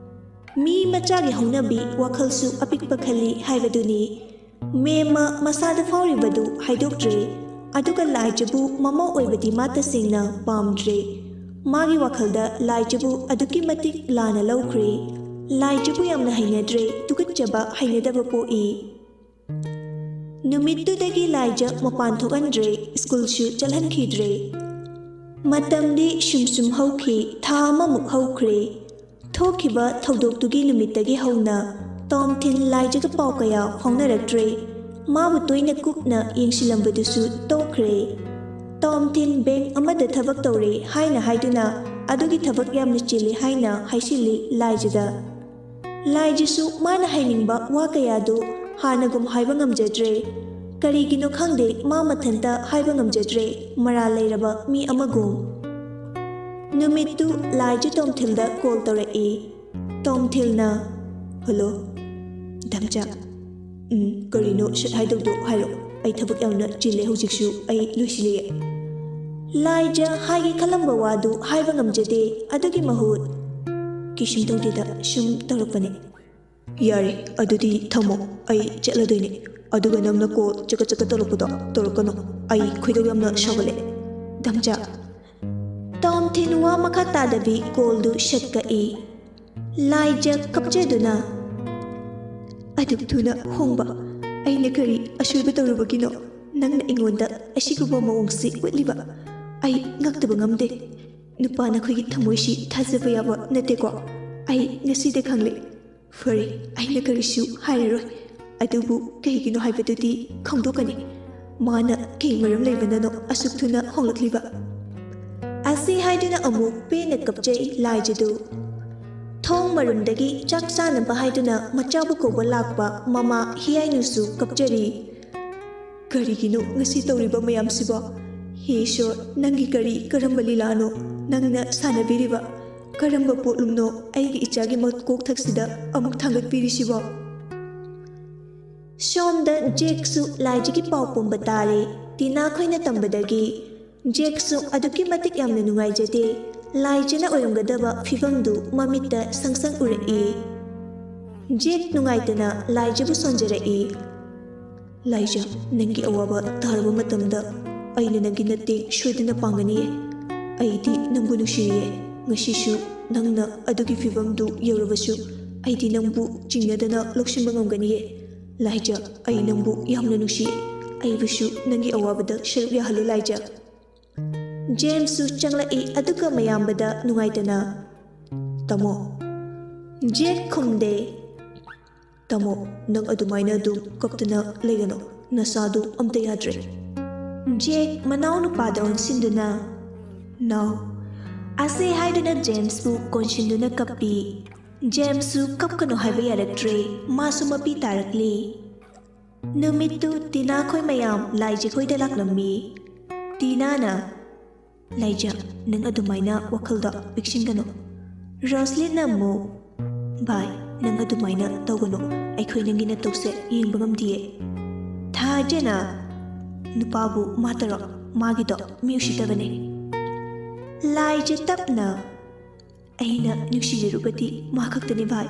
ꯃꯤ ꯃꯆꯥꯒꯤ ꯍꯧꯅꯕꯤ, ꯋꯥꯈꯜꯁꯨ ꯑꯄꯤꯛꯄ ꯈꯜꯂꯤ ꯍꯥꯏꯕꯗꯨꯅꯤ꯫ ꯃꯦꯝꯃ ꯃꯁꯥꯗ ꯐꯥꯎꯔꯤꯕꯗꯨ ꯍꯥꯏꯗꯣꯛꯇ꯭ꯔꯦ, ꯑꯗꯨꯒ ꯂꯥꯏꯖꯕꯨ ꯃꯃꯧ ꯑꯣꯏꯕꯗꯤ ꯃꯥ ꯇꯁꯦꯡꯅ ꯄꯥꯝꯗ꯭ꯔꯦ꯫ ꯃꯥꯒꯤ ꯋꯥꯈꯜꯗ ꯂꯥꯏꯖꯕꯨ ꯑꯗꯨꯛꯀꯤ ꯃꯇꯤꯛ ꯂꯥꯟꯅ ꯂꯧꯈ꯭ꯔꯦ꯫ ꯂꯥꯏꯖꯕꯨ ꯌꯥꯝꯅ ꯍꯩꯅꯗ꯭ꯔꯦ, ꯇꯨꯀꯠꯆꯕ, ꯍꯩꯅꯗꯕ ꯄꯣꯛꯏ꯫ ꯅꯨꯃꯤꯠꯇꯨꯗꯒꯤ ꯂꯥꯏꯖ ꯃꯄꯥꯟ ꯊꯣꯛꯍꯟꯗ꯭ꯔꯦ, ꯁ꯭ꯀꯨꯜꯁꯨ ꯆꯠꯍꯟꯈꯤꯗ꯭ꯔꯦ꯫ ꯃꯇꯝꯗꯤ ꯁꯨꯝ ꯁꯨꯝ ꯍꯧꯈꯤ, ꯊꯥ ꯑꯃꯃꯨꯛ ꯍꯧꯈ꯭ꯔꯦ꯫ ꯊꯣꯛꯈꯤꯕ ꯊꯧꯗꯣꯛꯇꯨꯒꯤ ꯅꯨꯃꯤꯠꯇꯒꯤ ꯍꯧꯅ ꯇꯣꯝꯊꯤꯟ ꯂꯥꯏꯖꯒ ꯄꯥꯎ ꯀꯌꯥ ꯐꯥꯎꯅꯔꯛꯇ꯭ꯔꯦ꯫ ꯃꯥꯕꯨ ꯇꯣꯏꯅ ꯀꯨꯞꯅ ꯌꯦꯡꯁꯤꯜꯂꯝꯕꯗꯨꯁꯨ ꯇꯣꯛꯈ꯭ꯔꯦ꯫ ꯇꯣꯝꯊꯤꯟ ꯕꯦꯡꯛ ꯑꯃꯗ ꯊꯕꯛ ꯇꯧꯔꯦ ꯍꯥꯏꯅ ꯍꯥꯏꯗꯨꯅ ꯑꯗꯨꯒꯤ ꯊꯕꯛ ꯌꯥꯝꯅ ꯆꯤꯜꯂꯤ ꯍꯥꯏꯅ ꯍꯥꯏꯁꯤꯜꯂꯤ ꯂꯥꯏꯖꯗ꯫ ꯂꯥꯏꯖꯁꯨ ꯃꯥꯅ ꯍꯥꯏꯅꯤꯡꯕ ꯋꯥ ꯀꯌꯥꯗꯨ ꯍꯥꯟꯅꯒꯨꯝ ꯍꯥꯏꯕ ꯉꯝꯖꯗ꯭ꯔꯦ꯫ ꯀꯔꯤꯒꯤꯅꯣ ꯈꯪꯗꯦ, ꯃꯥ ꯃꯊꯟꯇ ꯍꯥꯏꯕ ꯉꯝꯖꯗ꯭ꯔꯦ, ꯃꯔꯥꯜ ꯂꯩꯔꯕ ꯃꯤ ꯑꯃꯒꯨꯝ꯫ ꯅꯨꯃꯤꯠꯇꯨ ꯂꯥꯏꯖ ꯇꯣꯝꯊꯤꯜꯗ ꯀꯣꯜ ꯇꯧꯔꯛꯏ꯫ ꯇꯣꯝꯊꯤꯜꯅ, "ꯍꯜꯂꯣ, ꯗꯝꯆꯥ꯫ ꯎꯝ, ꯀꯔꯤꯅꯣ ꯁꯠ ꯍꯥꯏꯗꯧꯗꯣ ꯍꯥꯏꯔꯣ꯫ ꯑꯩ ꯊꯕꯛ ꯌꯥꯝꯅ ꯆꯤꯜꯂꯦ ꯍꯧꯖꯤꯛꯁꯨ, ꯑꯩ ꯂꯣꯏꯁꯤꯜꯂꯤꯌꯦ꯫" ꯂꯥꯏꯖ ꯍꯥꯏꯒꯦ ꯈꯜꯂꯝꯕ ꯋꯥꯗꯨ ꯍꯥꯏꯕ ꯉꯝꯖꯗꯦ꯫ ꯑꯗꯨꯒꯤ ꯃꯍꯨꯠ, "ꯀꯩꯁꯨꯝ ꯇꯧꯗꯦꯗ, ꯁꯨꯝ ꯇꯧꯔꯛꯄꯅꯦ꯫" "ꯌꯥꯔꯦ, ꯑꯗꯨꯗꯤ ꯊꯝꯃꯣ, ꯑꯩ ꯆꯠꯂꯗꯣꯏꯅꯦ꯫ ꯑꯗꯨꯒ ꯅꯪꯅ ꯀꯣꯜ ꯆꯀꯠ ꯆꯀꯠ ꯇꯧꯔꯛꯄꯗꯣ ꯇꯧꯔꯛꯀꯅꯨ, ꯑꯩ ꯈꯣꯏꯗꯧ ꯌꯥꯝꯅ ꯁꯥꯎꯒꯠꯂꯦ, ꯗꯝꯆꯥ꯫" ꯇꯣꯝꯊꯤꯟ ꯋꯥ ꯃꯈꯥ ꯇꯥꯗꯕꯤ ꯀꯣꯜꯗꯨ ꯁꯠ ꯀꯛꯏ꯫ ꯂꯥꯏꯖ ꯀꯞꯆꯗꯨꯅ, "ꯑꯗꯨꯛ ꯊꯨꯅ ꯍꯣꯡꯕ? ꯑꯩꯅ ꯀꯔꯤ ꯑꯁꯣꯏꯕ ꯇꯧꯔꯨꯕꯒꯤꯅꯣ ꯅꯪꯅ ꯑꯩꯉꯣꯟꯗ ꯑꯁꯤꯒꯨꯝꯕ ꯃꯑꯣꯡꯁꯤ ꯎꯠꯂꯤꯕ? ꯑꯩ ꯉꯛꯇꯕ ꯉꯝꯗꯦ꯫ ꯅꯨꯄꯥ ꯅꯈꯣꯏꯒꯤ ꯊꯃꯣꯏꯁꯤ ꯊꯥꯖꯕ ꯌꯥꯕ ꯅꯠꯇꯦꯀꯣ꯫ ꯑꯩ ꯉꯁꯤꯗ ꯈꯪꯂꯦ꯫ ꯐꯔꯦ, ꯑꯩꯅ ꯀꯔꯤꯁꯨ ꯍꯥꯏꯔꯔꯣꯏ꯫ ꯑꯗꯨꯕꯨ ꯀꯩꯒꯤꯅꯣ ꯍꯥꯏꯕꯗꯨꯗꯤ ꯈꯪꯗꯣꯛꯀꯅꯤ꯫ ꯃꯥꯅ ꯀꯩ ꯃꯔꯝ ꯂꯩꯕꯅꯅꯣ ꯑꯁꯨꯛ ꯊꯨꯅ ꯍꯣꯡꯂꯛꯂꯤꯕ?" ꯑꯁꯤ ꯍꯥꯏꯗꯨꯅ ꯑꯃꯨꯛ ꯄꯦꯟꯅ ꯀꯞꯆꯩ ꯂꯥꯏꯖꯗꯨ꯫ ꯊꯣꯡ ꯃꯔꯨꯝꯗꯒꯤ ꯆꯥꯛ ꯆꯥꯅꯕ ꯍꯥꯏꯗꯨꯅ ꯃꯆꯥꯕꯨ ꯀꯧꯕ ꯂꯥꯛꯄ ꯃꯃꯥ ꯍꯤꯌꯥꯏꯅꯨꯁꯨ ꯀꯞꯆꯔꯤ꯫ "ꯀꯔꯤꯒꯤꯅꯣ ꯉꯁꯤ ꯇꯧꯔꯤꯕ ꯃꯌꯥꯝꯁꯤꯕꯣ? ꯍꯦ ꯏꯁꯣꯔ, ꯅꯪꯒꯤ ꯀꯔꯤ ꯀꯔꯝꯕ ꯂꯤꯂꯥꯅꯣ ꯅꯪꯅ ꯁꯥꯟꯅꯕꯤꯔꯤꯕ? ꯀꯔꯝꯕ ꯄꯣꯠꯂꯨꯝꯅꯣ ꯑꯩꯒꯤ ꯏꯆꯥꯒꯤ ꯃꯀꯣꯛꯊꯛꯁꯤꯗ ꯑꯃꯨꯛ ꯊꯥꯡꯒꯠꯄꯤꯔꯤꯁꯤꯕꯣ?" ꯁꯣꯝꯗ ꯖꯦꯛꯁꯨ ꯂꯥꯏꯖꯒꯤ ꯄꯥꯎ ꯄꯨꯝꯕ ꯇꯥꯔꯦ꯫ ꯇꯤꯅꯥ ꯈꯣꯏꯅ ꯇꯝꯕꯗꯒꯤ ꯖꯦꯛꯁꯨ ꯑꯗꯨꯛꯀꯤ ꯃꯇꯤꯛ ꯌꯥꯝꯅ ꯅꯨꯡꯉꯥꯏꯖꯗꯦ꯫ ꯂꯥꯏꯖꯅ ꯑꯣꯏꯔꯝꯒꯗꯕ ꯐꯤꯕꯝꯗꯨ ꯃꯃꯤꯠꯇ ꯁꯪ ꯁꯪ ꯎꯔꯛꯏ꯫ ꯖꯦꯛ ꯅꯨꯡꯉꯥꯏꯇꯅ ꯂꯥꯏꯖꯕꯨ ꯁꯣꯟꯖꯔꯛꯏ꯫ "ꯂꯥꯏꯖ, ꯅꯪꯒꯤ ꯑꯋꯥꯕ ꯇꯥꯔꯕ ꯃꯇꯝꯗ ꯑꯩꯅ ꯅꯪꯒꯤ ꯃꯇꯦꯡ ꯁꯣꯏꯗꯅ ꯄꯥꯡꯒꯅꯤꯌꯦ꯫ ꯑꯩꯗꯤ ꯅꯪꯕꯨ ꯅꯨꯡꯁꯤꯔꯤꯌꯦ꯫ ꯉꯁꯤꯁꯨ ꯅꯪꯅ ꯑꯗꯨꯒꯤ ꯐꯤꯕꯝꯗꯨ ꯌꯧꯔꯕꯁꯨ ꯑꯩꯗꯤ ꯅꯪꯕꯨ ꯆꯤꯡꯅꯗꯅ ꯂꯧꯁꯤꯟꯕ ꯉꯝꯒꯅꯤꯌꯦ꯫ ꯂꯥꯏꯖ, ꯑꯩ ꯅꯪꯕꯨ ꯌꯥꯝꯅ ꯅꯨꯡꯁꯤꯌꯦ꯫ ꯑꯩꯕꯨꯁꯨ ꯅꯪꯒꯤ ꯑꯋꯥꯕꯗ ꯁꯔꯨꯛ ꯌꯥꯍꯜꯂꯨ ꯂꯥꯏꯖ꯫" ꯖꯦꯝꯁꯁꯨ ꯆꯪꯂꯛꯏ, ꯑꯗꯨꯒ ꯃꯌꯥꯝꯕꯗ ꯅꯨꯡꯉꯥꯏꯇꯅ, "ꯇꯥꯃꯣ, ꯖꯦꯛ ꯈꯨꯝꯗꯦ꯫ "ꯇꯥꯃꯣ, ꯅꯪ ꯑꯗꯨꯃꯥꯏꯅ ꯑꯗꯨꯝ ꯀꯞꯇꯨꯅ ꯂꯩꯒꯅꯨ, ꯅꯁꯥꯗꯨ ꯑꯝꯇ ꯌꯥꯗ꯭ꯔꯦ꯫" ꯖꯦꯛ ꯃꯅꯥꯎ ꯅꯨꯄꯥꯗ ꯑꯣꯟꯁꯤꯟꯗꯨꯅ, "ꯅꯥꯎ꯫" ꯑꯁꯤ ꯍꯥꯏꯗꯨꯅ ꯖꯦꯝꯁꯄꯨ ꯀꯣꯟꯁꯤꯟꯗꯨꯅ ꯀꯞꯄꯤ꯫ ꯖꯦꯝꯁꯁꯨ ꯀꯞꯀꯅꯨ ꯍꯥꯏꯕ ꯌꯥꯔꯛꯇ꯭ꯔꯦ, ꯃꯥꯁꯨ ꯃꯄꯤ ꯇꯥꯔꯛꯂꯤ꯫ ꯅꯨꯃꯤꯠꯇꯨ ꯇꯤꯅꯥ ꯈꯣꯏ ꯃꯌꯥꯝ ꯂꯥꯏꯖ ꯈꯣꯏꯗ ꯂꯥꯛꯂꯝꯃꯤ꯫ ꯇꯤꯅꯥꯅ, "ꯂꯥꯏꯖ, ꯅꯪ ꯑꯗꯨꯃꯥꯏꯅ ꯋꯥꯈꯜꯗ ꯄꯤꯛꯁꯤꯟꯒꯅꯨ꯫" ꯔꯣꯁꯂꯤꯟꯅ ꯑꯃꯨꯛ, "ꯚꯥꯏ, ꯅꯪ ꯑꯗꯨꯃꯥꯏꯅ ꯇꯧꯒꯅꯨ, ꯑꯩꯈꯣꯏ ꯅꯪꯒꯤ ꯅꯇꯧꯁꯦ ꯌꯦꯡꯕ ꯉꯝꯗꯤꯌꯦ꯫" ꯊꯥꯖꯅ, "ꯅꯨꯄꯥꯕꯨ ꯃꯥ ꯇꯧꯔꯣ, ꯃꯥꯒꯤꯗꯣ ꯃꯤ ꯎꯁꯤꯠꯇꯕꯅꯦ꯫" ꯂꯥꯏꯖ ꯇꯞꯅ, "ꯑꯩꯅ ꯅꯨꯡꯁꯤꯖꯔꯨꯕꯗꯤ ꯃꯥ ꯈꯛꯇꯅꯤ ꯚꯥꯏ꯫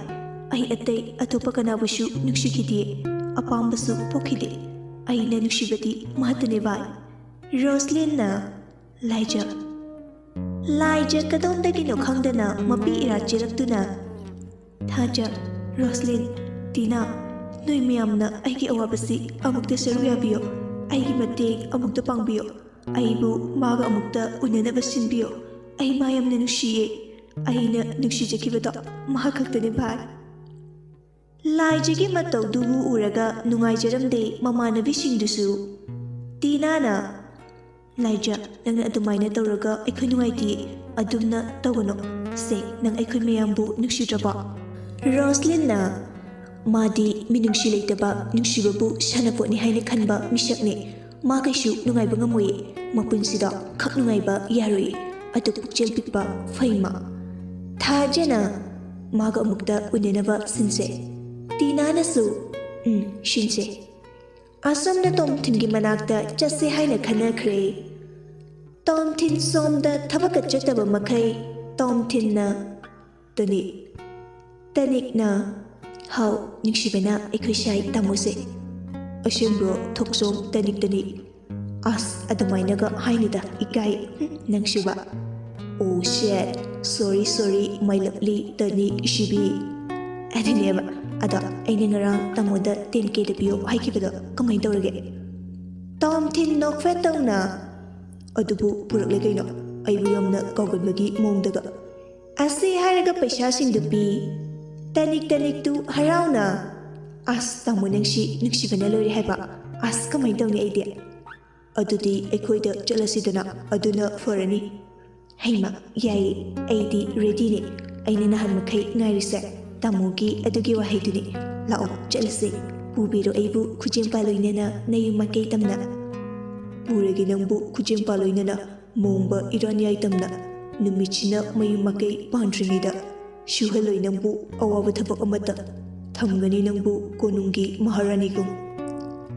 ꯑꯩ ꯑꯇꯩ ꯑꯇꯣꯞꯄ ꯀꯅꯥꯕꯨꯁꯨ ꯅꯨꯡꯁꯤꯈꯤꯗꯦ, ꯑꯄꯥꯝꯕꯁꯨ ꯄꯣꯛꯈꯤꯗꯦ꯫ ꯑꯩꯅ ꯅꯨꯡꯁꯤꯕꯗꯤ ꯃꯥꯇꯅꯤ ꯚꯥꯏ꯫" ꯔꯣꯁꯂꯤꯟꯅ, "ꯂꯥꯏꯖ꯫" ꯂꯥꯏꯖ ꯀꯗꯣꯝꯗꯒꯤꯅꯣ ꯈꯪꯗꯅ ꯃꯄꯤ ꯏꯔꯥ ꯆꯦꯜꯂꯛꯇꯨꯅ, "ꯊꯥꯖ, ꯔꯣꯁꯂꯤꯟ, ꯇꯤꯅꯥ, ꯅꯣꯏ ꯃꯌꯥꯝꯅ ꯑꯩꯒꯤ ꯑꯋꯥꯕꯁꯤ ꯑꯃꯨꯛꯇ ꯁꯔꯨꯛ ꯌꯥꯕꯤꯌꯨ, ꯑꯩꯒꯤ ꯃꯇꯦꯡ ꯑꯃꯨꯛꯇ ꯄꯥꯡꯕꯤꯌꯨ, ꯑꯩꯕꯨ ꯃꯥꯒ ꯑꯃꯨꯛꯇ ꯎꯅꯅꯕ ꯁꯤꯟꯕꯤꯌꯨ꯫ ꯑꯩ ꯃꯥ ꯌꯥꯝꯅ ꯅꯨꯡꯁꯤꯌꯦ꯫ ꯑꯩꯅ ꯅꯨꯡꯁꯤꯖꯈꯤꯕꯗꯣ ꯃꯍꯥꯛ ꯈꯛꯇꯅꯤ ꯚꯥꯏ꯫" ꯂꯥꯏꯖꯒꯤ ꯃꯇꯧꯗꯨꯕꯨ ꯎꯔꯒ ꯅꯨꯡꯉꯥꯏꯖꯔꯝꯗꯦ ꯃꯃꯥꯟꯅꯕꯤꯁꯤꯡꯗꯨꯁꯨ꯫ ꯇꯤꯅꯥꯅ, "ꯂꯥꯏꯖ, ꯅꯪꯅ ꯑꯗꯨꯃꯥꯏꯅ ꯇꯧꯔꯒ ꯑꯩꯈꯣꯏ ꯅꯨꯡꯉꯥꯏꯇꯦ꯫ ꯑꯗꯨꯝꯅ ꯇꯧꯒꯅꯨ꯫ ꯁꯦ, ꯅꯪ ꯑꯩꯈꯣꯏ ꯃꯌꯥꯝꯕꯨ ꯅꯨꯡꯁꯤꯗ꯭ꯔꯕꯣ?" ꯔꯣꯁꯂꯤꯟꯅ, "ꯃꯥꯗꯤ ꯃꯤꯅꯨꯡꯁꯤ ꯂꯩꯇꯕ, ꯅꯨꯡꯁꯤꯕꯕꯨ ꯁꯥꯟꯅꯄꯣꯠꯅꯤ ꯍꯥꯏꯅ ꯈꯟꯕ ꯃꯤꯁꯛꯅꯤ꯫ ꯃꯥ ꯀꯩꯁꯨ ꯅꯨꯡꯉꯥꯏꯕ ꯉꯝꯃꯣꯏꯌꯦ꯫ ꯃꯄꯨꯟꯁꯤꯗ ꯈꯛ ꯅꯨꯡꯉꯥꯏꯕ ꯌꯥꯔꯣꯏꯌꯦ꯫ ꯑꯗꯨ ꯄꯨꯛꯆꯦꯜ ꯄꯤꯛꯄ ꯐꯩꯃ꯫" ꯊꯥꯖꯅ, "ꯃꯥꯒ ꯑꯃꯨꯛꯇ ꯎꯅꯅꯕ ꯁꯤꯟꯁꯦ꯫" ꯇꯤꯅꯥꯅꯁꯨ, "ꯎꯝ, ꯁꯤꯟꯁꯦ꯫" ꯑꯁꯣꯝꯗ ꯇꯣꯝꯊꯤꯟꯒꯤ ꯃꯅꯥꯛꯇ ꯆꯠꯁꯦ ꯍꯥꯏꯅ ꯈꯟꯅꯈ꯭ꯔꯦ꯫ ꯇꯣꯝꯊꯤꯟ ꯁꯣꯝꯗ ꯊꯕꯛꯀ ꯆꯠꯇꯕ ꯃꯈꯩ ꯇꯣꯝꯊꯤꯟꯅ, "ꯇꯅꯤꯛ, ꯇꯅꯤꯛꯅ, ꯍꯥꯎ, ꯅꯨꯡꯁꯤꯕꯅ ꯑꯩꯈꯣꯏ ꯁꯥꯏ ꯇꯥꯃꯣꯁꯦ꯫ ꯑꯁꯦꯡꯕ꯭ꯔꯣ ꯊꯣꯛꯆꯣꯝ ꯇꯅꯤꯛ ꯇꯅꯤꯛ? ꯑꯁ, ꯑꯗꯨꯃꯥꯏꯅꯒ ꯍꯥꯏꯅꯨꯗ, ꯏꯀꯥꯏ꯫ ꯍꯨꯝ, ꯅꯪꯁꯨꯕ꯫ Oh shit, sorry, sorry, my lovely ꯇꯅꯤꯛ ꯏꯁꯤꯕꯤ꯫ ꯑꯗꯨꯅꯦꯕ, ꯑꯗꯣ ꯑꯩꯅ ꯉꯔꯥꯡ ꯇꯥꯃꯣꯗ ten K ꯗ ꯄꯤꯌꯣ ꯍꯥꯏꯈꯤꯕꯗꯣ ꯀꯃꯥꯏꯅ ꯇꯧꯔꯒꯦ?" ꯇꯣꯝꯊꯤꯟ ꯅꯣꯛꯐꯦꯠ ꯇꯧꯅ, "ꯑꯗꯨꯕꯨ ꯄꯨꯔꯛꯂꯦ ꯀꯩꯅꯣ, ꯑꯩꯕꯨ ꯌꯥꯝꯅ ꯀꯥꯎꯒꯟꯕꯒꯤ ꯃꯑꯣꯡꯗꯒ꯫" ꯑꯁꯤ ꯍꯥꯏꯔꯒ ꯄꯩꯁꯥꯁꯤꯡꯗꯨ ꯄꯤ꯫ ꯇꯅꯤꯛ ꯇꯅꯤꯛꯇꯨ ꯍꯔꯥꯎꯅ, "ꯑꯁ, ꯇꯥꯃꯣ ꯅꯪꯁꯤ ꯅꯨꯡꯁꯤꯕꯅ ꯂꯣꯏꯔꯦ ꯍꯥꯏꯕ꯫ ꯑꯁ, ꯀꯃꯥꯏꯅ ꯇꯧꯅꯤ ꯑꯩꯗꯤ? ꯑꯗꯨꯗꯤ ꯑꯩꯈꯣꯏꯗ ꯆꯠꯂꯁꯤꯗꯅ, ꯑꯗꯨꯅ ꯐꯔꯅꯤ꯫" "ꯍꯩꯃ, ꯌꯥꯏꯌꯦ, ꯑꯩꯗꯤ ꯔꯦꯗꯤꯅꯦ꯫ ꯑꯩꯅ ꯅꯍꯥꯟ ꯃꯈꯩ ꯉꯥꯏꯔꯤꯁꯦ ꯇꯥꯃꯣꯒꯤ ꯑꯗꯨꯒꯤ ꯋꯥꯍꯩꯗꯨꯅꯤ꯫ ꯂꯥꯛꯑꯣ, ꯆꯠꯂꯁꯦ꯫ ꯄꯨꯕꯤꯔꯣ ꯑꯩꯕꯨ ꯈꯨꯖꯦꯝꯄꯥ ꯂꯣꯏꯅꯅ ꯅꯌꯨꯝ ꯃꯥꯏꯀꯩ ꯇꯝꯅ꯫ ꯄꯨꯔꯒꯦ ꯅꯪꯕꯨ ꯈꯨꯖꯦꯝꯄꯥ ꯂꯣꯏꯅꯅ ꯃꯣꯡꯕ ꯏꯔꯥꯅꯤꯌꯥꯏ ꯇꯝꯅ꯫ ꯅꯨꯃꯤꯠꯁꯤꯅ ꯃꯌꯨꯝ ꯃꯥꯏꯀꯩ ꯄꯥꯟꯗ꯭ꯔꯤꯉꯩꯗ ꯁꯨꯍꯜꯂꯣꯏ ꯅꯪꯕꯨ ꯑꯋꯥꯕ ꯊꯕꯛ ꯑꯃꯠꯇ꯫ ꯊꯝꯒꯅꯤ ꯅꯪꯕꯨ ꯀꯣꯅꯨꯡꯒꯤ ꯃꯍꯥꯔꯥꯅꯤꯒꯨꯝ꯫"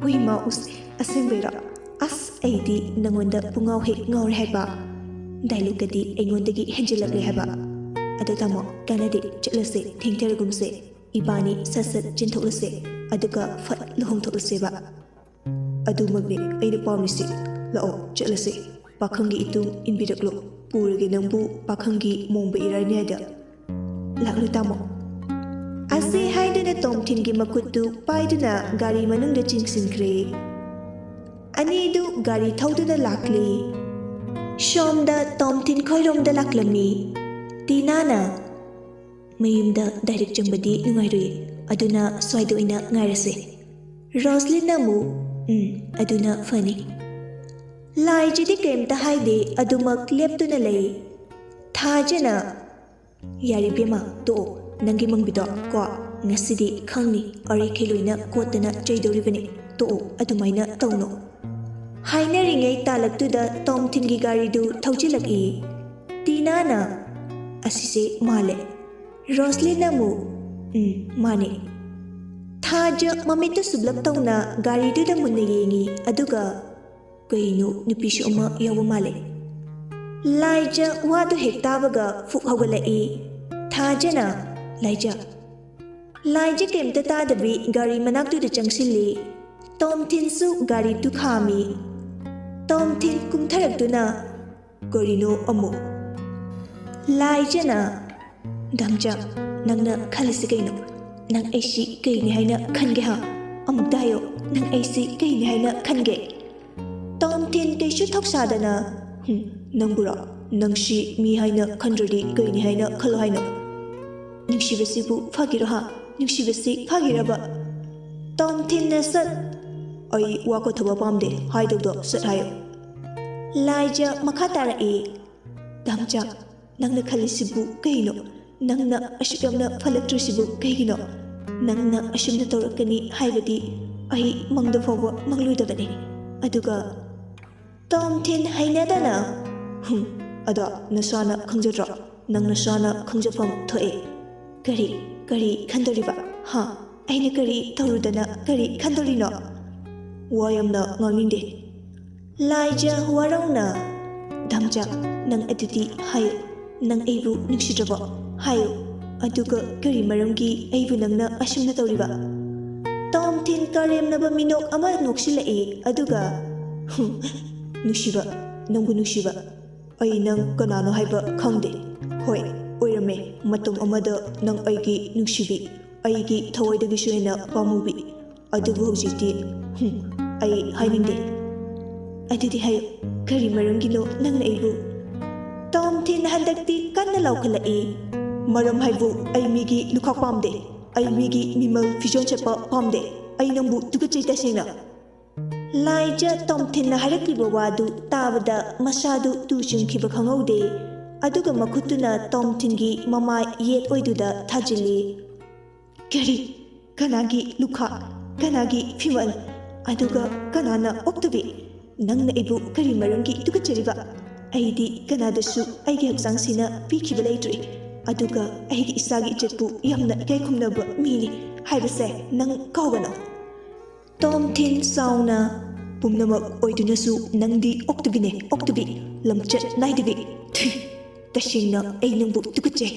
"ꯍꯨꯏꯃ, ꯎꯁ, ꯑꯁꯦꯡꯕꯩꯔꯣ? ꯑꯁ, ꯑꯩꯗꯤ ꯅꯪꯉꯣꯟꯗ ꯄꯨꯡꯉꯥꯎ ꯍꯦꯛ ꯉꯥꯎꯔꯦ ꯍꯥꯏꯕ꯫" ꯗꯥꯏꯂꯣꯛꯀꯗꯤ ꯑꯩꯉꯣꯟꯗꯒꯤ ꯍꯦꯟꯖꯤꯜꯂꯛꯂꯦ ꯍꯥꯏꯕ꯫ "ꯑꯗꯣ ꯇꯥꯃꯣ, ꯀꯥꯟꯅꯗꯦ, ꯆꯠꯂꯁꯦ, ꯊꯦꯡꯊꯔꯒꯨꯝꯁꯦ꯫ ꯏꯕꯥꯅꯤ ꯁꯠ ꯁꯠ ꯆꯦꯟꯊꯣꯛꯂꯁꯦ, ꯑꯗꯨꯒ ꯐꯠ ꯂꯨꯍꯣꯡꯊꯣꯛꯂꯁꯦꯕ꯫" "ꯑꯗꯨꯃꯛꯅꯦ ꯑꯩꯅ ꯄꯥꯝꯃꯤꯁꯤ꯫ ꯂꯥꯛꯑꯣ, ꯆꯠꯂꯁꯤ꯫ ꯄꯥꯈꯪꯒꯤ ꯏꯇꯨꯡ ꯏꯟꯕꯤꯔꯛꯂꯣ꯫ ꯄꯨꯔꯒꯦ ꯅꯪꯕꯨ ꯄꯥꯈꯪꯒꯤ ꯃꯣꯡꯕ ꯏꯔꯥꯏꯅꯤꯌꯥꯏꯗ꯫" "ꯂꯥꯛꯂꯣ ꯇꯥꯃꯣ꯫" ꯑꯁꯤ ꯍꯥꯏꯗꯨꯅ ꯇꯣꯝꯊꯤꯟꯒꯤ ꯃꯈꯨꯠꯇꯨ ꯄꯥꯏꯗꯨꯅ ꯒꯥꯔꯤ ꯃꯅꯨꯡꯗ ꯆꯤꯡꯁꯤꯟꯈ꯭ꯔꯦ꯫ ꯑꯅꯤꯗꯨ ꯒꯥꯔꯤ ꯊꯧꯗꯨꯅ ꯂꯥꯛꯂꯤ꯫ ꯁꯣꯝꯗ ꯇꯣꯝꯊꯤꯟ ꯈꯣꯏꯔꯣꯝꯗ ꯂꯥꯛꯂꯝꯃꯤ꯫ ꯇꯤꯅꯥꯅ, "ꯃꯌꯨꯝꯗ ꯗꯥꯏꯔꯦꯛ ꯆꯪꯕꯗꯤ ꯅꯨꯡꯉꯥꯏꯔꯣꯏ, ꯑꯗꯨꯅ ꯁ꯭ꯋꯥꯏꯗ ꯑꯣꯏꯅ ꯉꯥꯏꯔꯁꯦ꯫" ꯔꯣꯁꯂꯤꯟꯅ ꯑꯃꯨꯛ, "ꯎꯝ, ꯑꯗꯨꯅ ꯐꯅꯤ꯫" ꯂꯥꯏꯖꯗꯤ ꯀꯩꯝꯇ ꯍꯥꯏꯗꯦ, ꯑꯗꯨꯃꯛ ꯂꯦꯞꯇꯨꯅ ꯂꯩ꯫ ꯊꯥꯖꯅ, "ꯌꯥꯔꯦ ꯏꯕꯦꯝꯃ, ꯇꯣꯛꯑꯣ꯫ ꯅꯪꯒꯤ ꯃꯪꯕꯤꯗꯣ ꯀꯣ, ꯉꯁꯤꯗꯤ ꯈꯪꯅꯤ, ꯑꯔꯩꯈꯩ ꯂꯣꯏꯅ ꯀꯣꯠꯇꯅ ꯆꯩꯗꯧꯔꯤꯕꯅꯤ꯫ ꯇꯣꯛꯑꯣ, ꯑꯗꯨꯃꯥꯏꯅ ꯇꯧꯅꯣ꯫" ꯍꯥꯏꯅꯔꯤꯉꯩ ꯇꯥꯂꯛꯇꯨꯗ ꯇꯣꯝꯊꯤꯟꯒꯤ ꯒꯥꯔꯤꯗꯨ ꯊꯧꯖꯤꯜꯂꯛꯏ꯫ ꯇꯤꯅꯥꯅ, "ꯑꯁꯤꯁꯦ ꯃꯥꯜꯂꯦ꯫" ꯔꯣꯁꯂꯤꯟꯅ ꯑꯃꯨꯛ, "ꯎꯝ, ꯃꯥꯅꯦ꯫" ꯊꯥꯖ ꯃꯃꯤꯠꯇꯨ ꯁꯨꯞꯂꯞ ꯇꯧꯅ ꯒꯥꯔꯤꯗꯨꯗ ꯃꯨꯟꯅ ꯌꯦꯡꯉꯤ, ꯑꯗꯨꯒ ꯀꯩꯅꯣ ꯅꯨꯄꯤꯁꯨ ꯑꯃ ꯌꯥꯎꯕ ꯃꯥꯜꯂꯦ꯫ ꯂꯥꯏꯖ ꯋꯥꯗꯨ ꯍꯦꯛ ꯇꯥꯕꯒ ꯐꯨꯛ ꯍꯧꯒꯠꯂꯛꯏ꯫ ꯊꯥꯖꯅ, "ꯂꯥꯏꯖ꯫" ꯂꯥꯏꯖ ꯀꯩꯝꯇ ꯇꯥꯗꯕꯤ ꯒꯥꯔꯤ ꯃꯅꯥꯛꯇꯨꯗ ꯆꯪꯁꯤꯜꯂꯤ꯫ ꯇꯣꯝꯊꯤꯟꯁꯨ ꯒꯥꯔꯤꯗꯨ ꯈꯥꯝꯃꯤ꯫ ꯇꯣꯝꯊꯤꯟ ꯀꯨꯝꯊꯔꯛꯇꯨꯅ, "ꯀꯔꯤꯅꯣ ꯑꯃꯨꯛ?" ꯂꯥꯏꯖꯅ, "ꯗꯥꯝꯆꯥ, ꯅꯪꯅ ꯈꯜꯂꯤꯁꯤ ꯀꯩꯅꯣ? ꯅꯪ ꯑꯩꯁꯤ ꯀꯩꯅꯤ ꯍꯥꯏꯅ ꯈꯟꯒꯦ ꯍꯥ? ꯑꯃꯨꯛꯇ ꯍꯥꯏꯌꯣ, ꯅꯪ ꯑꯩꯁꯤ ꯀꯩꯅꯤ ꯍꯥꯏꯅ ꯈꯟꯒꯦ?" ꯇꯣꯝꯊꯤꯟ ꯀꯩꯁꯨ ꯊꯧꯁꯥꯗꯅ, "ꯍꯨꯝ, ꯅꯪꯕꯨꯔꯣ? ꯅꯪꯁꯤ ꯃꯤ ꯍꯥꯏꯅ ꯈꯟꯗ꯭ꯔꯗꯤ ꯀꯩꯅꯤ ꯍꯥꯏꯅ ꯈꯜꯂꯣ ꯍꯥꯏꯅꯣ?" ꯅꯨꯡꯁꯤꯕꯁꯤꯕꯨ ꯐꯥꯒꯤꯔꯣ ꯍꯥ? ꯅꯨꯡꯁꯤꯕꯁꯤ ꯐꯥꯒꯤꯔꯕ? ꯇꯣꯝꯊꯤꯟꯅ ꯁꯠ, "ꯑꯩ ꯋꯥ ꯀꯣꯊꯕ ꯄꯥꯝꯗꯦ, ꯍꯥꯏꯗꯧꯗꯣ ꯁꯠ ꯍꯥꯏꯌꯨ꯫" ꯂꯥꯏꯖ ꯃꯈꯥ ꯇꯥꯔꯛꯏ, "ꯗꯥꯝꯆꯥ, ꯅꯪꯅ ꯈꯜꯂꯤꯁꯤꯕꯨ ꯀꯩꯅꯣ? ꯅꯪꯅ ꯑꯁꯨꯛ ꯌꯥꯝꯅ ꯐꯠꯂꯛꯇ꯭ꯔꯤꯁꯤꯕꯨ ꯀꯩꯒꯤꯅꯣ? ꯅꯪꯅ ꯑꯁꯨꯝꯅ ꯇꯧꯔꯛꯀꯅꯤ ꯍꯥꯏꯕꯗꯤ ꯑꯩ ꯃꯪꯗ ꯐꯥꯎꯕ ꯃꯪꯂꯨꯗꯕꯅꯤ꯫" ꯑꯗꯨꯒ ꯇꯣꯝꯊꯤꯟ ꯍꯩꯅꯗꯅ, "ꯍꯨꯝ, ꯑꯗꯣ ꯅꯁꯥꯅ ꯈꯪꯖꯗ꯭ꯔꯣ? ꯅꯪ ꯅꯁꯥꯅ ꯈꯪꯖꯐꯝ ꯊꯣꯛꯑꯦ꯫ ꯀꯔꯤ, ꯀꯔꯤ ꯈꯟꯗꯣꯔꯤꯕ? ꯍꯥ? ꯑꯩꯅ ꯀꯔꯤ ꯇꯧꯔꯨꯗꯅ ꯀꯔꯤ ꯈꯟꯗꯣꯔꯤꯅꯣ? ꯋꯥ ꯌꯥꯝꯅ ꯉꯥꯡꯅꯤꯡꯗꯦ꯫" ꯂꯥꯏꯖ ꯋꯥꯔꯧꯅ, "ꯗꯥꯝꯆꯥ, ꯅꯪ ꯑꯗꯨꯗꯤ ꯍꯥꯏꯌꯨ꯫ ꯅꯪ ꯑꯩꯕꯨ ꯅꯨꯡꯁꯤꯗ꯭ꯔꯕꯣ? ꯍꯥꯏꯌꯨ꯫ ꯑꯗꯨꯒ ꯀꯔꯤ ꯃꯔꯝꯒꯤ ꯑꯩꯕꯨ ꯅꯪꯅ ꯑꯁꯨꯝꯅ ꯇꯧꯔꯤꯕ?" ꯇꯣꯝꯊꯤꯟ ꯀꯔꯦꯝꯅꯕ ꯃꯤꯅꯣꯛ ꯑꯃ ꯅꯣꯛꯁꯤꯜꯂꯛꯏ, ꯑꯗꯨꯒ, "ꯍꯨꯝ, ꯅꯨꯡꯁꯤꯕ, ꯅꯪꯕꯨ ꯅꯨꯡꯁꯤꯕ? ꯑꯩ ꯅꯪ ꯀꯅꯥꯅꯣ ꯍꯥꯏꯕ ꯈꯪꯗꯦ꯫ ꯍꯣꯏ, ꯑꯣꯏꯔꯝꯃꯦ, ꯃꯇꯝ ꯑꯃꯗ ꯅꯪ ꯑꯩꯒꯤ ꯅꯨꯡꯁꯤꯕꯤ, ꯑꯩꯒꯤ ꯊꯋꯥꯏꯗꯒꯤꯁꯨ ꯍꯦꯟꯅ ꯄꯥꯝꯃꯨꯕꯤ꯫ ꯑꯗꯨꯕꯨ ꯍꯧꯖꯤꯛꯇꯤ, ꯍꯨꯝ, ꯑꯩ ꯍꯥꯏꯅꯤꯡꯗꯦ꯫" "ꯑꯗꯨꯗꯤ ꯍꯥꯏꯌꯨ, ꯀꯔꯤ ꯃꯔꯝꯒꯤꯅꯣ ꯅꯪꯅ ꯑꯩꯕꯨ?" ꯇꯣꯝꯊꯤꯟ ꯍꯟꯗꯛꯇꯤ ꯀꯟꯅ ꯂꯥꯎꯈꯠꯂꯛꯏ, "ꯃꯔꯝ ꯍꯥꯏꯕꯨ ꯑꯩ ꯃꯤꯒꯤ ꯂꯨꯈꯥꯛ ꯄꯥꯝꯗꯦ, ꯑꯩ ꯃꯤꯒꯤ ꯃꯤꯃꯜ ꯐꯤꯖꯣꯜ ꯁꯦꯠꯄ ꯄꯥꯝꯗꯦ, ꯑꯩ ꯅꯪꯕꯨ ꯇꯨꯀꯠꯆꯩ ꯇꯁꯦꯡꯅ꯫" ꯂꯥꯏꯖ ꯇꯣꯝꯊꯤꯟꯅ ꯍꯥꯏꯔꯛꯂꯤꯕ ꯋꯥꯗꯨ ꯇꯥꯕꯗ ꯃꯁꯥꯗꯨ ꯇꯨ ꯆꯨꯡꯈꯤꯕ ꯈꯪꯍꯧꯗꯦ꯫ ꯑꯗꯨꯒ ꯃꯈꯨꯠꯇꯨꯅ ꯇꯣꯝꯊꯤꯟꯒꯤ ꯃꯃꯥꯏ ꯌꯦꯠ ꯑꯣꯏꯗꯨꯗ ꯊꯥꯖꯤꯜꯂꯤ꯫ "ꯀꯔꯤ? ꯀꯅꯥꯒꯤ ꯂꯨꯈꯥ? ꯀꯅꯥꯒꯤ ꯐꯤꯃꯜ? ꯑꯗꯨꯒ ꯀꯅꯥꯅ ꯑꯣꯛꯇꯕꯤ? ꯅꯪꯅ ꯑꯩꯕꯨ ꯀꯔꯤ ꯃꯔꯝꯒꯤ ꯇꯨꯀꯠꯆꯔꯤꯕ? ꯑꯩꯗꯤ ꯀꯅꯥꯗꯁꯨ ꯑꯩꯒꯤ ꯍꯛꯆꯥꯡꯁꯤꯅ ꯄꯤꯈꯤꯕ ꯂꯩꯇ꯭ꯔꯤ꯫ ꯑꯗꯨꯒ ꯑꯩꯒꯤ ꯏꯁꯥꯒꯤ ꯏꯖꯠꯄꯨ ꯌꯥꯝꯅ ꯏꯀꯥꯏ ꯈꯨꯝꯅꯕ ꯃꯤꯅꯤ ꯍꯥꯏꯕꯁꯦ ꯅꯪ ꯀꯥꯎꯒꯅꯨ꯫" ꯇꯣꯝꯊꯤꯟ ꯆꯥꯎꯅ, "ꯄꯨꯝꯅꯃꯛ ꯑꯣꯏꯗꯨꯅꯁꯨ ꯅꯪꯗꯤ ꯑꯣꯛꯇꯕꯤꯅꯦ, ꯑꯣꯛꯇꯕꯤ, ꯂꯝꯆꯠ ꯅꯥꯏꯗꯕꯤ꯫ ꯊꯨꯏ, ꯇꯁꯦꯡꯅ ꯑꯩ ꯅꯪꯕꯨ ꯇꯨꯀꯠꯆꯩ꯫"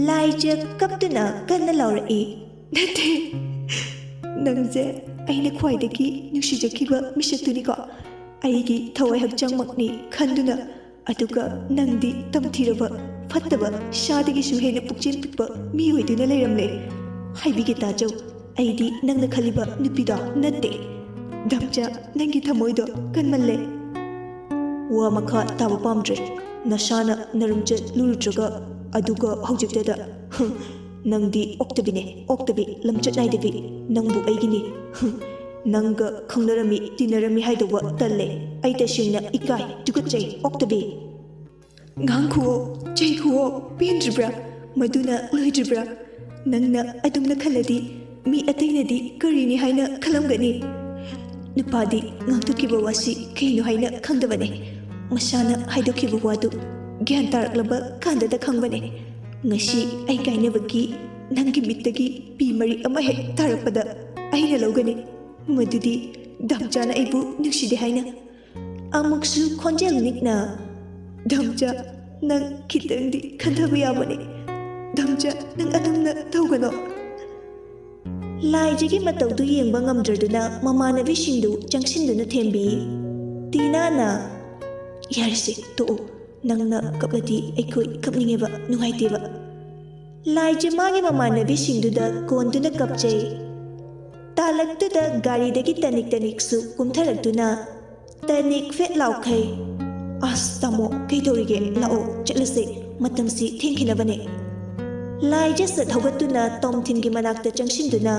ꯂꯥꯏꯖ ꯀꯞꯇꯨꯅ ꯀꯟꯅ ꯂꯥꯎꯔꯛꯏ, "ꯅꯠꯇꯦ, ꯅꯪꯁꯦ ꯑꯩꯅ ꯈ꯭ꯋꯥꯏꯗꯒꯤ ꯅꯨꯡꯁꯤꯖꯈꯤꯕ ꯃꯤꯁꯛꯇꯨꯅꯤꯀꯣ꯫ ꯑꯩꯒꯤ ꯊꯋꯥꯏ ꯍꯛꯆꯥꯡꯃꯛꯅꯤ ꯈꯟꯗꯨꯅ, ꯑꯗꯨꯒ ꯅꯪꯗꯤ ꯇꯝꯊꯤꯔꯕ, ꯐꯠꯇꯕ, ꯁꯥꯗꯒꯤꯁꯨ ꯍꯦꯟꯅ ꯄꯨꯛꯆꯦꯜ ꯄꯤꯛꯄ ꯃꯤ ꯑꯣꯏꯗꯨꯅ ꯂꯩꯔꯝꯂꯦ꯫ ꯍꯥꯏꯕꯤꯒꯦ ꯇꯥꯖꯧ, ꯑꯩꯗꯤ ꯅꯪꯅ ꯈꯜꯂꯤꯕ ꯅꯨꯄꯤꯗꯣ ꯅꯠꯇꯦ꯫ ꯗꯥꯝꯆꯥ, ꯅꯪꯒꯤ ꯊꯃꯣꯏꯗꯣ ꯀꯟꯃꯜꯂꯦ꯫" "ꯋꯥ ꯃꯈꯥ ꯇꯥꯕ ꯄꯥꯝꯗ꯭ꯔꯦ꯫ ꯅꯁꯥꯅ ꯅꯔꯨꯝ ꯆꯠꯂꯨꯔꯨꯗ꯭ꯔꯒ ꯑꯗꯨꯒ ꯍꯧꯖꯤꯛꯇꯗ, ꯍꯨꯝ, ꯅꯪꯗꯤ ꯑꯣꯛꯇꯕꯤꯅꯦ, ꯑꯣꯛꯇꯕꯤ, ꯂꯝꯆꯠ ꯅꯥꯏꯗꯕꯤ, ꯅꯪꯕꯨ ꯑꯩꯒꯤꯅꯤ꯫ ꯍꯨꯝ, ꯅꯪꯒ ꯈꯪꯅꯔꯝꯃꯤ, ꯇꯤꯟꯅꯔꯝꯃꯤ ꯍꯥꯏꯗꯧꯕ ꯇꯜꯂꯦ꯫ ꯑꯩ ꯇꯁꯦꯡꯅ ꯏꯀꯥꯏ, ꯇꯨꯀꯠꯆꯩ, ꯑꯣꯛꯇꯕꯤ꯫ ꯉꯥꯡꯈꯨꯑꯣ, ꯆꯩꯈꯨꯑꯣ, ꯄꯦꯟꯗ꯭ꯔꯤꯕ꯭ꯔꯥ? ꯃꯗꯨꯅ ꯂꯣꯏꯗ꯭ꯔꯤꯕ꯭ꯔꯥ? ꯅꯪꯅ ꯑꯗꯨꯝꯅ ꯈꯜꯂꯗꯤ ꯃꯤ ꯑꯇꯩꯅꯗꯤ ꯀꯔꯤꯅꯤ ꯍꯥꯏꯅ ꯈꯜꯂꯝꯒꯅꯤ? ꯅꯨꯄꯥꯗꯤ ꯉꯥꯡꯊꯣꯛꯈꯤꯕ ꯋꯥꯁꯤ ꯀꯩꯅꯣ ꯍꯥꯏꯅ ꯈꯪꯗꯕꯅꯦ꯫ ꯃꯁꯥꯅ ꯍꯥꯏꯗꯣꯛꯈꯤꯕ ꯋꯥꯗꯨ ꯒ꯭ꯌꯥꯟ ꯇꯥꯔꯛꯂꯕ ꯀꯥꯟꯗꯗ ꯈꯪꯕꯅꯦ꯫ ꯉꯁꯤ ꯑꯩ ꯀꯥꯏꯅꯕꯒꯤ ꯅꯪꯒꯤ ꯃꯤꯠꯇꯒꯤ ꯄꯤ ꯃꯔꯤꯛ ꯑꯃ ꯍꯦꯛ ꯇꯥꯔꯛꯄꯗ ꯑꯩꯅ ꯂꯧꯒꯅꯤ꯫ ꯃꯗꯨꯗꯤ ꯗꯥꯝꯆꯥꯅ ꯑꯩꯕꯨ ꯅꯨꯡꯁꯤꯗꯦ ꯍꯥꯏꯅ꯫ ꯑꯃꯨꯛꯁꯨ ꯈꯣꯟꯖꯦꯜ ꯅꯤꯛꯅ, "ꯗꯥꯝꯆꯥ, ꯅꯪ ꯈꯤꯇꯪꯗꯤ ꯈꯟꯊꯕ ꯌꯥꯕꯅꯤ꯫ ꯗꯥꯝꯆꯥ, ꯅꯪ ꯑꯗꯨꯝꯅ ꯇꯧꯒꯅꯣ꯫" ꯂꯥꯏꯖꯒꯤ ꯃꯇꯧꯗꯨ ꯌꯦꯡꯕ ꯉꯝꯗ꯭ꯔꯗꯨꯅ ꯃꯃꯥꯟꯅꯕꯤꯁꯤꯡꯗꯨ ꯆꯪꯁꯤꯟꯗꯨꯅ ꯊꯦꯝꯕꯤ꯫ ꯇꯤꯅꯥꯅ, "ꯌꯥꯔꯦꯁꯦ, ꯇꯣꯛꯎ꯫ ꯅꯪꯅ ꯀꯞꯂꯗꯤ ꯑꯩꯈꯣꯏ ꯀꯞꯅꯤꯡꯉꯦꯕ, ꯅꯨꯡꯉꯥꯏꯇꯦꯕ꯫" ꯂꯥꯏꯖ ꯃꯥꯒꯤ ꯃꯃꯥꯟꯅꯕꯤꯁꯤꯡꯗꯨꯗ ꯀꯣꯟꯗꯨꯅ ꯀꯞꯆꯩ꯫ ꯇꯥꯂꯛꯇꯨꯗ ꯒꯥꯔꯤꯗꯒꯤ ꯇꯅꯤꯛ ꯇꯅꯤꯛꯁꯨ ꯀꯨꯝꯊꯔꯛꯇꯨꯅ, "ꯇꯅꯤꯛ ꯐꯦꯠ ꯂꯥꯎꯈꯩ꯫" "ꯑꯁ ꯇꯥꯃꯣ, ꯀꯩꯗꯧꯔꯤꯒꯦ? ꯂꯥꯛꯑꯣ, ꯆꯠꯂꯁꯦ, ꯃꯇꯝꯁꯤ ꯊꯦꯡꯈꯤꯅꯕꯅꯦ꯫" ꯂꯥꯏꯖ ꯁꯠ ꯍꯧꯒꯠꯇꯨꯅ ꯇꯣꯝꯊꯤꯟꯒꯤ ꯃꯅꯥꯛꯇ ꯆꯪꯁꯤꯟꯗꯨꯅ,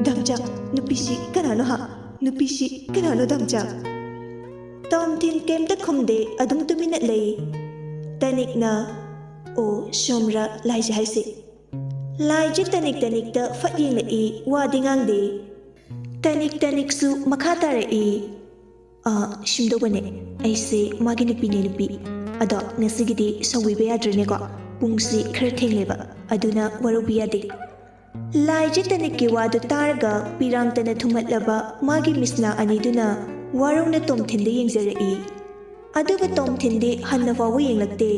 "ꯗꯥꯝꯆꯥ, ꯅꯨꯄꯤꯁꯤ ꯀꯅꯥꯅꯣ ꯍꯥ? ꯅꯨꯄꯤꯁꯤ ꯀꯅꯥꯅꯣ ꯗꯥꯝꯆꯥ?" ꯇꯣꯝꯊꯤꯟ ꯀꯩꯝꯇ ꯈꯨꯝꯗꯦ, ꯑꯗꯨꯝ ꯇꯨꯃꯤꯟꯅ ꯂꯩ꯫ ꯇꯅꯤꯛꯅ, "ꯑꯣ, ꯁꯣꯝꯔꯥ ꯂꯥꯏꯖ ꯍꯥꯏꯁꯦ?" ꯂꯥꯏꯖ ꯇꯅꯤꯛ ꯇꯅꯤꯛꯇ ꯐꯠ ꯌꯦꯡꯂꯛꯏ, ꯋꯥꯗꯤ ꯉꯥꯡꯗꯦ꯫ ꯇꯅꯤꯛ ꯇꯅꯤꯛꯁꯨ ꯃꯈꯥ ꯇꯥꯔꯛꯏ, "ꯑꯥ, ꯁꯨꯝꯗꯧꯕꯅꯦ, ꯑꯩꯁꯦ ꯃꯥꯒꯤ ꯅꯨꯄꯤꯅꯦ, ꯅꯨꯄꯤ꯫ ꯑꯗꯣ ꯉꯁꯤꯒꯤꯗꯤ ꯁꯥꯎꯕꯤꯕ ꯌꯥꯗ꯭ꯔꯦꯅꯦꯀꯣ, ꯄꯨꯡꯁꯤ ꯈꯔ ꯊꯦꯡꯂꯦꯕ, ꯑꯗꯨꯅ ꯋꯥꯔꯧꯕꯤ ꯌꯥꯗꯦ꯫" ꯂꯥꯏꯖ ꯇꯅꯤꯛꯀꯤ ꯋꯥꯗꯨ ꯇꯥꯔꯒ ꯄꯤꯔꯥꯡꯇꯅ ꯊꯨꯝꯍꯠꯂꯕ ꯃꯥꯒꯤ ꯃꯤꯁꯅꯥ ꯑꯅꯤꯗꯨꯅ ꯋꯥꯔꯧꯅ ꯇꯣꯝꯊꯤꯟꯗ ꯌꯦꯡꯖꯔꯛꯏ꯫ ꯑꯗꯨꯒ ꯇꯣꯝꯊꯤꯟꯗꯤ ꯍꯟꯅ ꯐꯥꯎꯕ ꯌꯦꯡꯂꯛꯇꯦ꯫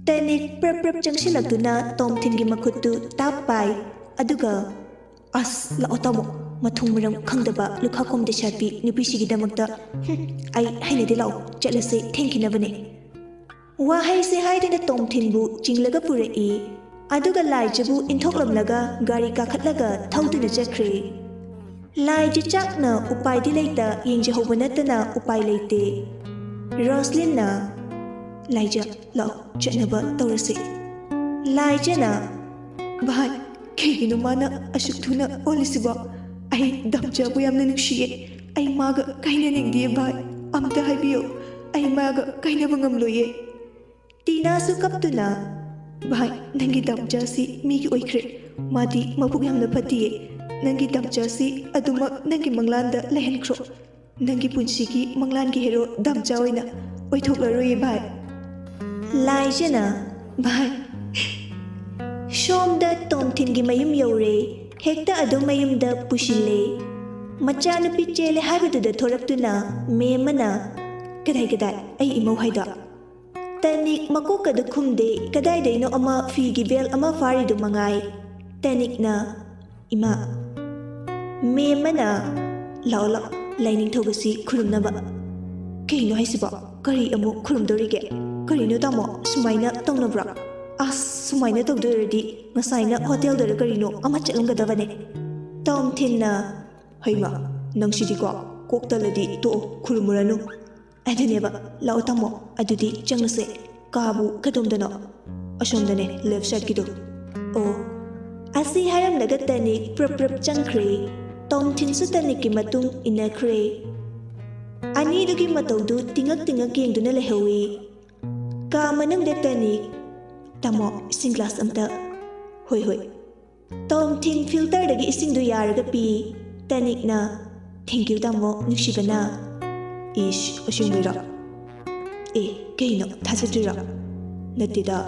ꯇꯅꯤꯛ ꯄ꯭ꯔꯞ ꯄ꯭ꯔꯞ ꯆꯪꯁꯤꯜꯂꯛꯇꯨꯅ ꯇꯣꯝꯊꯤꯟꯒꯤ ꯃꯈꯨꯠꯇꯨ ꯇꯥꯞ ꯄꯥꯏ꯫ ꯑꯗꯨꯒ, "ꯑꯁ, ꯂꯥꯛꯑꯣ ꯇꯥꯃꯣ, ꯃꯊꯣꯡ ꯃꯔꯝ ꯈꯪꯗꯕ ꯂꯨꯈꯥ ꯀꯣꯝꯗ ꯁꯥꯠꯄꯤ ꯅꯨꯄꯤꯁꯤꯒꯤꯗꯃꯛꯇ, ꯍꯨꯝ, ꯑꯩ ꯍꯩꯅꯗꯦ, ꯂꯥꯛꯑꯣ, ꯆꯠꯂꯁꯦ, ꯊꯦꯡꯈꯤꯅꯕꯅꯦ꯫" ꯋꯥꯍꯩꯁꯦ ꯍꯥꯏꯗꯨꯅ ꯇꯣꯝꯊꯤꯟꯕꯨ ꯆꯤꯡꯂꯒ ꯄꯨꯔꯛꯏ꯫ ꯑꯗꯨꯒ ꯂꯥꯏꯖꯕꯨ ꯏꯟꯊꯣꯛꯂꯝꯂꯒ ꯒꯥꯔꯤ ꯀꯥꯈꯠꯂꯒ ꯊꯧꯗꯨꯅ ꯆꯠꯈ꯭ꯔꯦ꯫ ꯂꯥꯏꯖ ꯆꯥꯛꯅ ꯎꯄꯥꯏꯗꯤ ꯂꯩꯇ ꯌꯦꯡꯖꯍꯧꯕ ꯅꯠꯇꯅ ꯎꯄꯥꯏ ꯂꯩꯇꯦ꯫ ꯔꯣꯁꯂꯤꯟꯅ, "ꯂꯥꯏꯖ, ꯂꯥꯛꯑꯣ, ꯆꯠꯅꯕ ꯇꯧꯔꯁꯤ꯫" ꯂꯥꯏꯖꯅ, "ꯚꯥꯏ, ꯀꯩꯒꯤꯅꯣ ꯃꯥꯅ ꯑꯁꯨꯛ ꯊꯨꯅ ꯑꯣꯜꯂꯤꯁꯤꯕꯣ? ꯑꯩ ꯗꯥꯝꯆꯥꯕꯨ ꯌꯥꯝꯅ ꯅꯨꯡꯁꯤꯌꯦ꯫ ꯑꯩ ꯃꯥꯒ ꯀꯥꯏꯅꯅꯤꯡꯗꯤꯌꯦ ꯚꯥꯏ꯫ ꯑꯝꯇ ꯍꯥꯏꯕꯤꯌꯨ꯫ ꯑꯩ ꯃꯥꯒ ꯀꯥꯏꯅꯕ ꯉꯝꯂꯣꯏꯌꯦ꯫" ꯇꯤꯅꯥꯁꯨ ꯀꯞꯇꯨꯅ, "ꯚꯥꯏ, ꯅꯪꯒꯤ ꯗꯥꯝꯆꯥꯁꯤ ꯃꯤꯒꯤ ꯑꯣꯏꯈ꯭ꯔꯦ꯫ ꯃꯥꯗꯤ ꯃꯕꯨꯛ ꯌꯥꯝꯅ ꯐꯠꯇꯤꯌꯦ꯫ ꯅꯪꯒꯤ ꯗꯥꯝꯆꯥꯁꯤ ꯑꯗꯨꯃꯛ ꯅꯪꯒꯤ ꯃꯪꯂꯥꯟꯗ ꯂꯩꯍꯟꯈ꯭ꯔꯣ꯫ ꯅꯪꯒꯤ ꯄꯨꯟꯁꯤꯒꯤ ꯃꯪꯂꯥꯟꯒꯤ ꯍꯦꯔꯣ ꯗꯥꯝꯆꯥ ꯑꯣꯏꯅ ꯑꯣꯏꯊꯣꯛꯂꯔꯣꯏꯌꯦ ꯚꯥꯏ꯫" ꯂꯥꯏꯖꯅ, "ꯚꯥꯏ꯫" ꯁꯣꯝꯗ ꯇꯣꯝꯊꯤꯟꯒꯤ ꯃꯌꯨꯝ ꯌꯧꯔꯦ꯫ ꯍꯦꯛꯇ ꯑꯗꯨꯝ ꯃꯌꯨꯝꯗ ꯄꯨꯁꯤꯜꯂꯦ꯫ ꯃꯆꯥꯅꯨꯄꯤ ꯆꯦꯜꯂꯦ ꯍꯥꯏꯕꯗꯨꯗ ꯊꯣꯔꯛꯇꯨꯅ ꯃꯦꯝ ꯑꯃꯅ, "ꯀꯗꯥꯏ ꯀꯗꯥꯏ? ꯑꯩ ꯏꯃꯧ ꯍꯥꯏꯗꯣ?" ꯇꯅꯤꯛ ꯃꯀꯣꯛꯀꯗꯨ ꯈꯨꯝꯗꯦ, ꯀꯗꯥꯏꯗꯩꯅꯣ ꯑꯃ ꯐꯤꯒꯤ ꯕꯦꯜ ꯑꯃ ꯐꯥꯔꯤꯗꯨ ꯃꯉꯥꯏ꯫ ꯇꯅꯤꯛꯅ, "ꯏꯃꯥ꯫" ꯃꯦꯝ ꯑꯃꯅ, "ꯂꯥꯛꯑꯣ ꯂꯥꯛꯑꯣ, ꯂꯥꯏꯅꯤꯡꯊꯧꯒꯁꯤ ꯈꯨꯔꯨꯝꯅꯕ꯫" "ꯀꯩꯅꯣ ꯍꯥꯏꯁꯤꯕꯣ? ꯀꯔꯤ ꯑꯃꯨꯛ ꯈꯨꯔꯨꯝꯗꯣꯔꯤꯒꯦ? ꯀꯔꯤꯅꯣ ꯇꯥꯃꯣ, ꯁꯨꯃꯥꯏꯅ ꯇꯧꯅꯕ꯭ꯔꯣ? ꯑꯁ, ꯁꯨꯃꯥꯏꯅ ꯇꯧꯗꯣꯏꯔꯗꯤ ꯉꯁꯥꯏꯅ ꯍꯣꯇꯦꯜꯗꯔ ꯀꯔꯤꯅꯣ ꯑꯃ ꯆꯠꯂꯝꯒꯗꯕꯅꯦ꯫" ꯇꯣꯝꯊꯤꯟꯅ, "ꯍꯩꯃꯥ, ꯅꯪꯁꯤꯗꯤꯀꯣ, ꯀꯣꯛ ꯇꯜꯂꯗꯤ ꯇꯣꯛꯑꯣ, ꯈꯨꯔꯨꯝꯃꯨꯔꯅꯨ꯫" "ꯑꯗꯨꯅꯦꯕ, ꯂꯥꯛꯑꯣ ꯇꯥꯃꯣ, ꯑꯗꯨꯗꯤ ꯆꯪꯉꯁꯦ꯫" "ꯀꯥꯕꯨ ꯀꯗꯣꯝꯗꯅꯣ?" "ꯑꯁꯣꯝꯗꯅꯦ, left sideꯀꯤꯗꯣ꯫" "ꯑꯣ꯫" ꯑꯁꯤ ꯍꯥꯏꯔꯝꯂꯒ ꯇꯅꯤꯛ ꯄ꯭ꯔꯞ ꯄ꯭ꯔꯞ ꯆꯪꯈ꯭ꯔꯦ꯫ ꯇꯣꯝꯊꯤꯟꯁꯨ ꯇꯅꯤꯛꯀꯤ ꯃꯇꯨꯡ ꯏꯟꯅꯈ꯭ꯔꯦ꯫ ꯑꯅꯤꯗꯨꯒꯤ ꯃꯇꯧꯗꯨ ꯇꯤꯡꯉꯛ ꯇꯤꯡꯉꯛ ꯌꯦꯡꯗꯨꯅ ꯂꯩꯍꯧꯏ꯫ ꯀꯥ ꯃꯅꯨꯡꯗ ꯇꯅꯤꯛ, "ꯇꯥꯃꯣ, ꯏꯁꯤꯡ glass ꯑꯝꯇ꯫" "ꯍꯣꯏ, ꯍꯣꯏ꯫" ꯇꯣꯝꯊꯤꯟ filterꯗꯒꯤ ꯏꯁꯤꯡꯗꯨ ꯌꯥꯔꯒ ꯄꯤ꯫ ꯇꯅꯤꯛꯅ, "Thank you ꯇꯥꯃꯣ, ꯅꯨꯡꯁꯤꯕꯅ꯫" "ꯏꯁ, ꯑꯁꯦꯡꯕꯩꯔꯣ? ꯑꯦ, ꯀꯩꯅꯣ, ꯊꯥꯖꯗ꯭ꯔꯤꯔꯣ?" "ꯅꯠꯇꯦꯗ꯫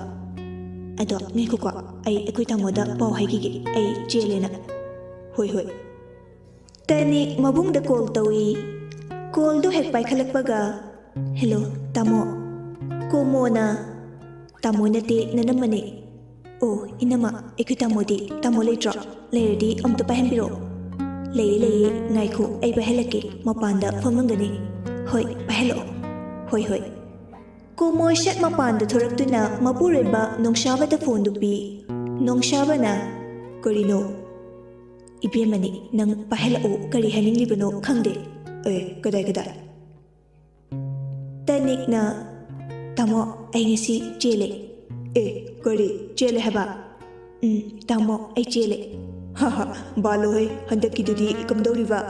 ꯑꯗꯣ ꯉꯥꯏꯈꯣꯀꯣ, ꯑꯩ ꯑꯩꯈꯣꯏ ꯇꯥꯃꯣꯗ ꯄꯥꯎ ꯍꯥꯏꯈꯤꯒꯦ, ꯑꯩ ꯆꯦꯜꯂꯦꯅ꯫" "ꯍꯣꯏ, ꯍꯣꯏ꯫" ꯇꯅꯤꯛ ꯃꯕꯨꯡꯗ call ꯇꯧꯏ꯫ Callꯗꯨ ꯍꯦꯛ ꯄꯥꯏꯈꯠꯂꯛꯄꯒ, "Hello, ꯇꯥꯃꯣ꯫" ꯀꯣꯃꯣꯅ, "ꯇꯥꯃꯣ ꯅꯠꯇꯦ, ꯅꯅꯝꯃꯅꯦ꯫" "ꯑꯣ, ꯏꯅꯝꯃ, ꯑꯩꯈꯣꯏ ꯇꯥꯃꯣꯗꯤ? ꯇꯥꯃꯣ ꯂꯩꯇ꯭ꯔꯣ? ꯂꯩꯔꯗꯤ ꯑꯝꯇ ꯄꯥꯏꯍꯟꯕꯤꯔꯛꯑꯣ꯫" "ꯂꯩꯌꯦ, ꯂꯩꯌꯦ, ꯉꯥꯏꯈꯣ, ꯑꯩ ꯄꯥꯏꯍꯜꯂꯛꯀꯦ, ꯃꯄꯥꯟꯗ ꯐꯝꯂꯝꯒꯅꯤ꯫" "ꯍꯣꯏ, ꯄꯥꯏꯍꯜꯂꯛꯑꯣ꯫" "ꯍꯣꯏ, ꯍꯣꯏ꯫" ꯀꯣꯃꯣ ꯁꯠ ꯃꯄꯥꯟꯗ ꯊꯣꯔꯛꯇꯨꯅ ꯃꯄꯨꯔꯣꯏꯕ ꯅꯣꯡꯁꯥꯕꯗ phoneꯗꯨ ꯄꯤ꯫ ꯅꯣꯡꯁꯥꯕꯅ, "ꯀꯔꯤꯅꯣ?" "ꯏꯕꯦꯝꯃꯅꯤ, ꯅꯪ ꯄꯥꯏꯍꯜꯂꯛꯎ, ꯀꯔꯤ ꯍꯥꯏꯅꯤꯡꯂꯤꯕꯅꯣ ꯈꯪꯗꯦ꯫" "ꯑꯦ, ꯀꯗꯥꯏ ꯀꯗꯥꯏ?" ꯇꯅꯤꯛꯅ, "ꯇꯥꯃꯣ, ꯑꯩ ꯉꯁꯤ ꯆꯦꯜꯂꯦ꯫" "ꯑꯦ, ꯀꯔꯤ? ꯆꯦꯜꯂꯦ ꯍꯥꯏꯕ?" "ꯎꯝ, ꯇꯥꯃꯣ, ꯑꯩ ꯆꯦꯜꯂꯦ꯫" "ꯍꯥ ꯍꯥ, ꯕꯥꯂꯣꯍꯦ, ꯍꯟꯗꯛꯀꯤꯗꯨꯗꯤ ꯀꯝꯗꯧꯔꯤꯕ?"